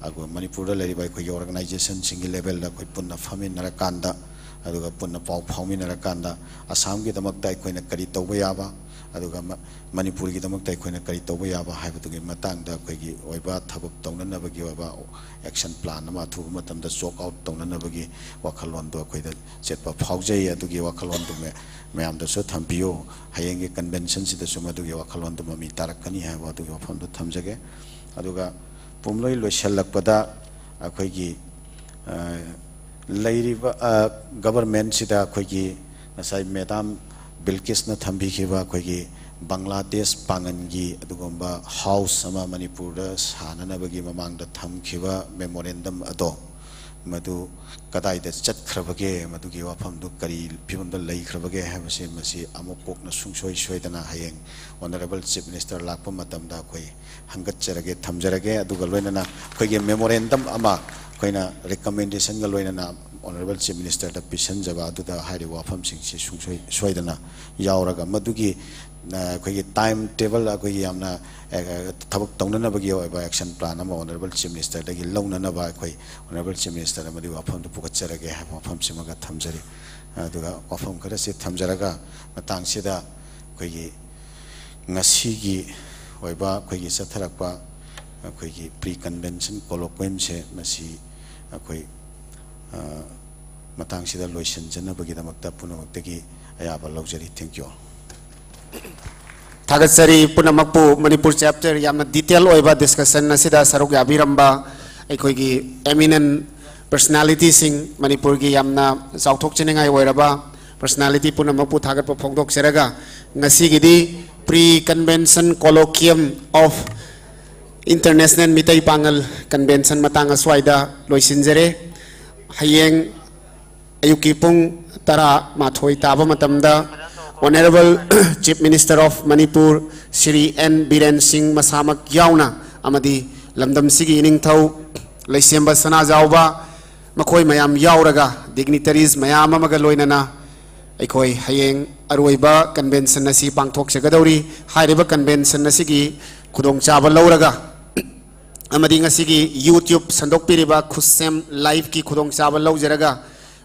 ꯑꯗꯨꯒ ꯃꯅꯤꯄꯨꯔꯗ ꯂꯩꯔꯤꯕ ꯑꯩꯈꯣꯏꯒꯤ organization ꯁꯤꯡꯒꯤ level ꯗ ꯑꯩꯈꯣꯏ ꯄꯨꯟꯅ ꯐꯝꯃꯤꯟꯅꯔꯀꯥꯟꯗ, ꯑꯗꯨꯒ ꯄꯨꯟꯅ ꯄꯥꯎ ꯐꯥꯎꯃꯤꯟꯅꯔꯀꯥꯟꯗ ꯑꯁꯥꯝꯒꯤꯗꯃꯛꯇ ꯑꯩꯈꯣꯏꯅ ꯀꯔꯤ ꯇꯧꯕ ꯌꯥꯕ, ꯑꯗꯨꯒ ꯃ-, ꯃꯅꯤꯄꯨꯔꯒꯤꯗꯃꯛꯇ ꯑꯩꯈꯣꯏꯅ ꯀꯔꯤ ꯇꯧꯕ ꯌꯥꯕ ꯍꯥꯏꯕꯗꯨꯒꯤ ꯃꯇꯥꯡꯗ ꯑꯩꯈꯣꯏꯒꯤ ꯑꯣꯏꯕ ꯊꯕꯛ ꯇꯧꯅꯅꯕꯒꯤ ꯑꯣꯏꯕ action plan ꯑꯃ ꯑꯊꯨꯕ ꯃꯇꯝꯗ chalk out ꯇꯧꯅꯅꯕꯒꯤ ꯋꯥꯈꯜꯂꯣꯟꯗꯣ ꯑꯩꯈꯣꯏꯗ ꯆꯦꯠꯄ ꯐꯥꯎꯖꯩ꯫ ꯑꯗꯨꯒꯤ ꯋꯥꯈꯜꯂꯣꯟꯗꯨ ꯃ-, ꯃꯌꯥꯝꯗꯁꯨ ꯊꯝꯕꯤꯌꯨ꯫ ꯍꯌꯦꯡꯒꯤ conventionꯁꯤꯗꯁꯨ ꯃꯗꯨꯒꯤ ꯋꯥꯈꯜꯂꯣꯟꯗꯨ ꯃꯃꯤ ꯇꯥꯔꯛꯀꯅꯤ ꯍꯥꯏꯕ ꯑꯗꯨꯒꯤ ꯋꯥꯐꯝꯗꯨ ꯊꯝꯖꯒꯦ꯫ ꯑꯗꯨꯒ ꯄꯨꯝꯂꯣꯏ ꯂꯣꯏꯁꯤꯜꯂꯛꯄꯗ ꯑꯩꯈꯣꯏꯒꯤ, ꯑ, ꯂꯩꯔꯤꯕ, ꯑ, governmentꯁꯤꯗ ꯑꯩꯈꯣꯏꯒꯤ ꯉꯁꯥꯏ Madam ꯕꯤꯜꯀꯤꯁꯅ ꯊꯝꯕꯤꯈꯤꯕ ꯑꯩꯈꯣꯏꯒꯤ ꯕꯪꯒ꯭ꯂꯥꯗꯦꯁ ꯄꯥꯡꯒꯟꯒꯤ ꯑꯗꯨꯒꯨꯝꯕ house ꯑꯃ ꯃꯅꯤꯄꯨꯔꯗ ꯁꯥꯅꯅꯕꯒꯤ ꯃꯃꯥꯡꯗ ꯊꯝꯈꯤꯕ memorandum ꯑꯗꯣ, ꯃꯗꯨ ꯀꯗꯥꯏꯗ ꯆꯠꯈ꯭ꯔꯕꯒꯦ, ꯃꯗꯨꯒꯤ ꯋꯥꯐꯝꯗꯨ ꯀꯔꯤ ꯐꯤꯕꯝꯗ ꯂꯩꯈ꯭ꯔꯕꯒꯦ ꯍꯥꯏꯕꯁꯤ, ꯃꯁꯤ ꯑꯃꯨꯛ ꯀꯣꯛꯅ ꯁꯨꯡꯁꯣꯏ ꯁꯣꯏꯗꯅ ꯍꯌꯦꯡ Honourable Chief Minister ꯂꯥꯛꯄ ꯃꯇꯝꯗ ꯑꯩꯈꯣꯏ ꯍꯪꯒꯠꯆꯔꯒꯦ, ꯊꯝꯖꯔꯒꯦ꯫ ꯑꯗꯨꯒ ꯂꯣꯏꯅꯅ ꯑꯩꯈꯣꯏꯒꯤ memorandum ꯑꯃ ꯑꯩꯈꯣꯏꯅ recommendationꯒ ꯂꯣꯏꯅꯅ Honourable Chief Ministerꯗ ꯄꯤꯁꯤꯟꯖꯕ ꯑꯗꯨꯗ ꯍꯥꯏꯔꯤꯕ ꯋꯥꯐꯝꯁꯤꯡꯁꯤ ꯁꯨꯡꯁꯣꯏ ꯁꯣꯏꯗꯅ ꯌꯥꯎꯔꯒ, ꯃꯗꯨꯒꯤ, ꯑ, ꯑꯩꯈꯣꯏꯒꯤ time table, ꯑꯩꯈꯣꯏꯒꯤ ꯌꯥꯝꯅ, ꯑ, ꯊꯕꯛ ꯇꯧꯅꯅꯕꯒꯤ ꯑꯣꯏꯕ action plan ꯑꯃ Honourable Chief Ministerꯗꯒꯤ ꯂꯧꯅꯅꯕ ꯑꯩꯈꯣꯏ Honourable Chief Minister ꯑꯃꯗꯤ ꯋꯥꯐꯝꯗꯨ ꯄꯨꯈꯠꯆꯔꯒꯦ ꯍꯥꯏꯕ ꯋꯥꯐꯝꯁꯤꯃꯒ ꯊꯝꯖꯔꯤ꯫ ꯑꯗꯨꯒ ꯋꯥꯐꯝ ꯈꯔꯁꯤ ꯊꯝꯖꯔꯒ, ꯃꯇꯥꯡꯁꯤꯗ ꯑꯩꯈꯣꯏꯒꯤ ꯉꯁꯤꯒꯤ ꯑꯣꯏꯕ ꯑꯩꯈꯣꯏꯒꯤ ꯆꯠꯊꯔꯛꯄ ꯑꯩꯈꯣꯏꯒꯤ pre convention colloquiumꯁꯦ ꯃꯁꯤ ꯑꯩꯈꯣꯏ, ꯑ, ꯃꯇꯥꯡꯁꯤꯗ ꯂꯣꯏꯁꯤꯟꯖꯅꯕꯒꯤꯗꯃꯛꯇ ꯄꯨꯝꯅꯃꯛꯇꯒꯤ ꯑꯌꯥꯕ ꯂꯧꯖꯔꯤ꯫ Thank you all. ꯊꯥꯒꯠꯆꯔꯤ ꯄꯨꯝꯅꯃꯛꯄꯨ꯫ ꯃꯅꯤꯄꯨꯔ chapter ꯌꯥꯝꯅ detail ꯑꯣꯏꯕ discussion ꯑꯁꯤꯗ ꯁꯔꯨꯛ ꯌꯥꯕꯤꯔꯝꯕ ꯑꯩꯈꯣꯏꯒꯤ eminent personalityꯁꯤꯡ, ꯃꯅꯤꯄꯨꯔꯒꯤ ꯌꯥꯝꯅ ꯆꯥꯎꯊꯣꯛꯆꯅꯤꯡꯉꯥꯏ ꯑꯣꯏꯔꯕ personality ꯄꯨꯝꯅꯃꯛꯄꯨ ꯊꯥꯒꯠꯄ ꯐꯣꯡꯗꯣꯛꯆꯔꯒ, ꯉꯁꯤꯒꯤꯗꯤ pre convention colloquium of International Meitei Pangal convention ꯃꯇꯥꯡ ꯑꯁ꯭ꯋꯥꯏꯗ ꯂꯣꯏꯁꯤꯟꯖꯔꯦ꯫ ꯍꯌꯦꯡ ꯑꯌꯨꯛꯀꯤ ꯄꯨꯡ ꯇꯔꯥꯃꯥꯊꯣꯏ ꯇꯥꯕ ꯃꯇꯝꯗ Honourable Chief Minister of Manipur Shri N Biren Singh ꯃꯁꯥꯃꯛ ꯌꯥꯎꯅ ꯑꯃꯗꯤ ꯂꯝꯗꯝꯁꯤꯒꯤ ꯏꯅꯤꯡꯊꯧ ꯂꯩꯁꯦꯝꯕ ꯁꯅꯥꯖꯥꯎꯕ, ꯃꯈꯣꯏ ꯃꯌꯥꯝ ꯌꯥꯎꯔꯒ dignitaries ꯃꯌꯥꯝ ꯑꯃꯒ ꯂꯣꯏꯅꯅ ꯑꯩꯈꯣꯏ ꯍꯌꯦꯡ ꯑꯔꯣꯏꯕ convention ꯑꯁꯤ ꯄꯥꯡꯊꯣꯛꯆꯒꯗꯧꯔꯤ꯫ ꯍꯥꯏꯔꯤꯕ convention ꯑꯁꯤꯒꯤ ꯈꯨꯗꯣꯡꯆꯥꯕ ꯂꯧꯔꯒ ꯑꯃꯗꯤ ꯉꯁꯤꯒꯤ YouTube ꯁꯟꯗꯣꯛꯄꯤꯔꯤꯕ ꯈꯨꯠꯁꯦꯝ liveꯀꯤ ꯈꯨꯗꯣꯡꯆꯥꯕ ꯂꯧꯖꯔꯒ,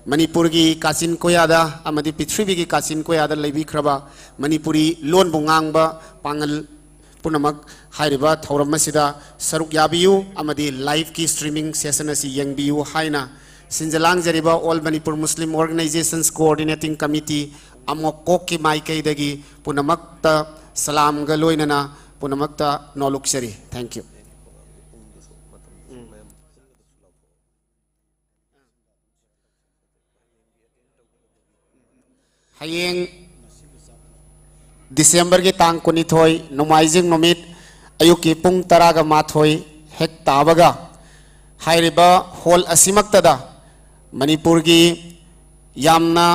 ꯃꯅꯤꯄꯨꯔꯒꯤ ꯀꯥꯆꯤꯟ ꯀꯣꯌꯥꯗ ꯑꯃꯗꯤ ꯄ꯭ꯔꯤꯊꯤꯕꯤꯒꯤ ꯀꯥꯆꯤꯟ ꯀꯣꯌꯥꯗ ꯂꯩꯕꯤꯈ꯭ꯔꯕ ꯃꯅꯤꯄꯨꯔꯤ ꯂꯣꯟꯕꯨ ꯉꯥꯡꯕ ꯄꯥꯡꯒꯜ ꯄꯨꯝꯅꯃꯛ ꯍꯥꯏꯔꯤꯕ ꯊꯧꯔꯝ ꯑꯁꯤꯗ ꯁꯔꯨꯛ ꯌꯥꯕꯤꯌꯨ ꯑꯃꯗꯤ live ꯀꯤ streaming session ꯑꯁꯤ ꯌꯦꯡꯕꯤꯌꯨ ꯍꯥꯏꯅ ꯁꯤꯟꯖ ꯂꯥꯡꯖꯔꯤꯕ All Manipur Muslim Organizations Coordinating Committee, ꯑꯃꯣꯀꯣꯛꯀꯤ ꯃꯥꯏꯀꯩꯗꯒꯤ ꯄꯨꯝꯅꯃꯛꯇ ꯁꯂꯥꯝꯒ ꯂꯣꯏꯅꯅ ꯄꯨꯝꯅꯃꯛꯇ ꯅꯣꯂꯨꯛꯆꯔꯤ꯫ Thank you꯫ ꯍꯌꯦꯡ ꯗꯤꯁꯦꯝꯕꯔꯒꯤ ꯇꯥꯡ ꯀꯨꯟꯅꯤꯊꯣꯏ, ꯅꯣꯡꯃꯥꯏꯖꯤꯡ ꯅꯨꯃꯤꯠ, ꯑꯌꯨꯛꯀꯤ ꯄꯨꯡ ꯇꯔꯥꯒ ꯃꯥꯊꯣꯏ ꯍꯦꯛ ꯇꯥꯕꯒ, ꯍꯥꯏꯔꯤꯕ ꯍꯣꯜ ꯑꯁꯤꯃꯛꯇꯗ ꯃꯅꯤꯄꯨꯔꯒꯤ ꯌꯥꯝꯅ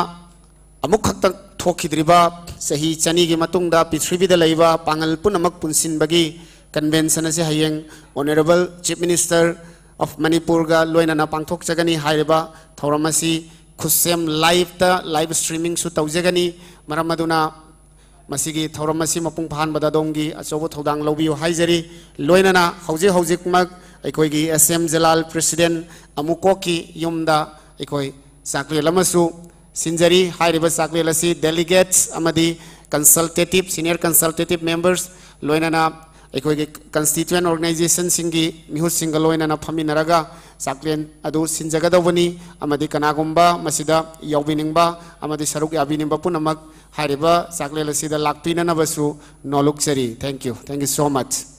ꯑꯃꯨꯛꯈꯛꯇ ꯊꯣꯛꯈꯤꯗ꯭ꯔꯤꯕ, ꯆꯍꯤ ꯆꯅꯤꯒꯤ ꯃꯇꯨꯡꯗ ꯄ꯭ꯔꯤꯊꯤꯕꯤꯗ ꯂꯩꯕ ꯄꯥꯡꯒꯜ ꯄꯨꯝꯅꯃꯛ ꯄꯨꯟꯁꯤꯟꯕꯒꯤ convention ꯑꯁꯤ ꯍꯌꯦꯡ Honourable Chief Minister of ꯃꯅꯤꯄꯨꯔꯒ ꯂꯣꯏꯅꯅ ꯄꯥꯡꯊꯣꯛꯆꯒꯅꯤ꯫ ꯍꯥꯏꯔꯤꯕ ꯊꯧꯔꯝ ꯑꯁꯤ ꯈꯨꯠꯁꯦꯝ live ꯇ live streaming ꯁꯨ ꯇꯧꯖꯒꯅꯤ꯫ ꯃꯔꯝ ꯑꯗꯨꯅ ꯃꯁꯤꯒꯤ ꯊꯧꯔꯝ ꯑꯁꯤ ꯃꯄꯨꯡ ꯐꯥꯍꯟꯕꯗ ꯑꯗꯣꯝꯒꯤ ꯑꯆꯧꯕ ꯊꯧꯗꯥꯡ ꯂꯧꯕꯤꯌꯨ ꯍꯥꯏꯖꯔꯤ꯫ ꯂꯣꯏꯅꯅ ꯍꯧꯖꯤꯛ ꯍꯧꯖꯤꯛꯃꯛ ꯑꯩꯈꯣꯏꯒꯤ S M Jalal, President ꯑꯃꯨꯀꯣꯛꯀꯤ ꯌꯨꯝꯗ ꯑꯩꯈꯣꯏ ꯆꯥꯛꯂꯦꯟ ꯑꯃꯁꯨ ꯁꯤꯟꯖꯔꯤ꯫ ꯍꯥꯏꯔꯤꯕ ꯆꯥꯛꯂꯦꯟ ꯑꯁꯤ delegates ꯑꯃꯗꯤ consultative, senior consultative members, ꯂꯣꯏꯅꯅ ꯑꯩꯈꯣꯏꯒꯤ constituent organization ꯁꯤꯡꯒꯤ ꯃꯤꯍꯨꯠꯁꯤꯡꯒ ꯂꯣꯏꯅꯅ ꯐꯝꯃꯤꯟꯅꯔꯒ ꯆꯥꯛꯂꯦꯟ ꯑꯗꯨ ꯁꯤꯟꯖꯒꯗꯧꯕꯅꯤ꯫ ꯑꯃꯗꯤ ꯀꯅꯥꯒꯨꯝꯕ ꯃꯁꯤꯗ ꯌꯥꯎꯕꯤꯅꯤꯡꯕ ꯑꯃꯗꯤ ꯁꯔꯨꯛ ꯌꯥꯕꯤꯅꯤꯡꯕ ꯄꯨꯝꯅꯃꯛ ꯍꯥꯏꯔꯤꯕ ꯆꯥꯛꯂꯦꯟ ꯑꯁꯤꯗ ꯂꯥꯛꯄꯤꯅꯅꯕꯁꯨ ꯅꯣꯂꯨꯛꯆꯔꯤ꯫ Thank you. Thank you so much.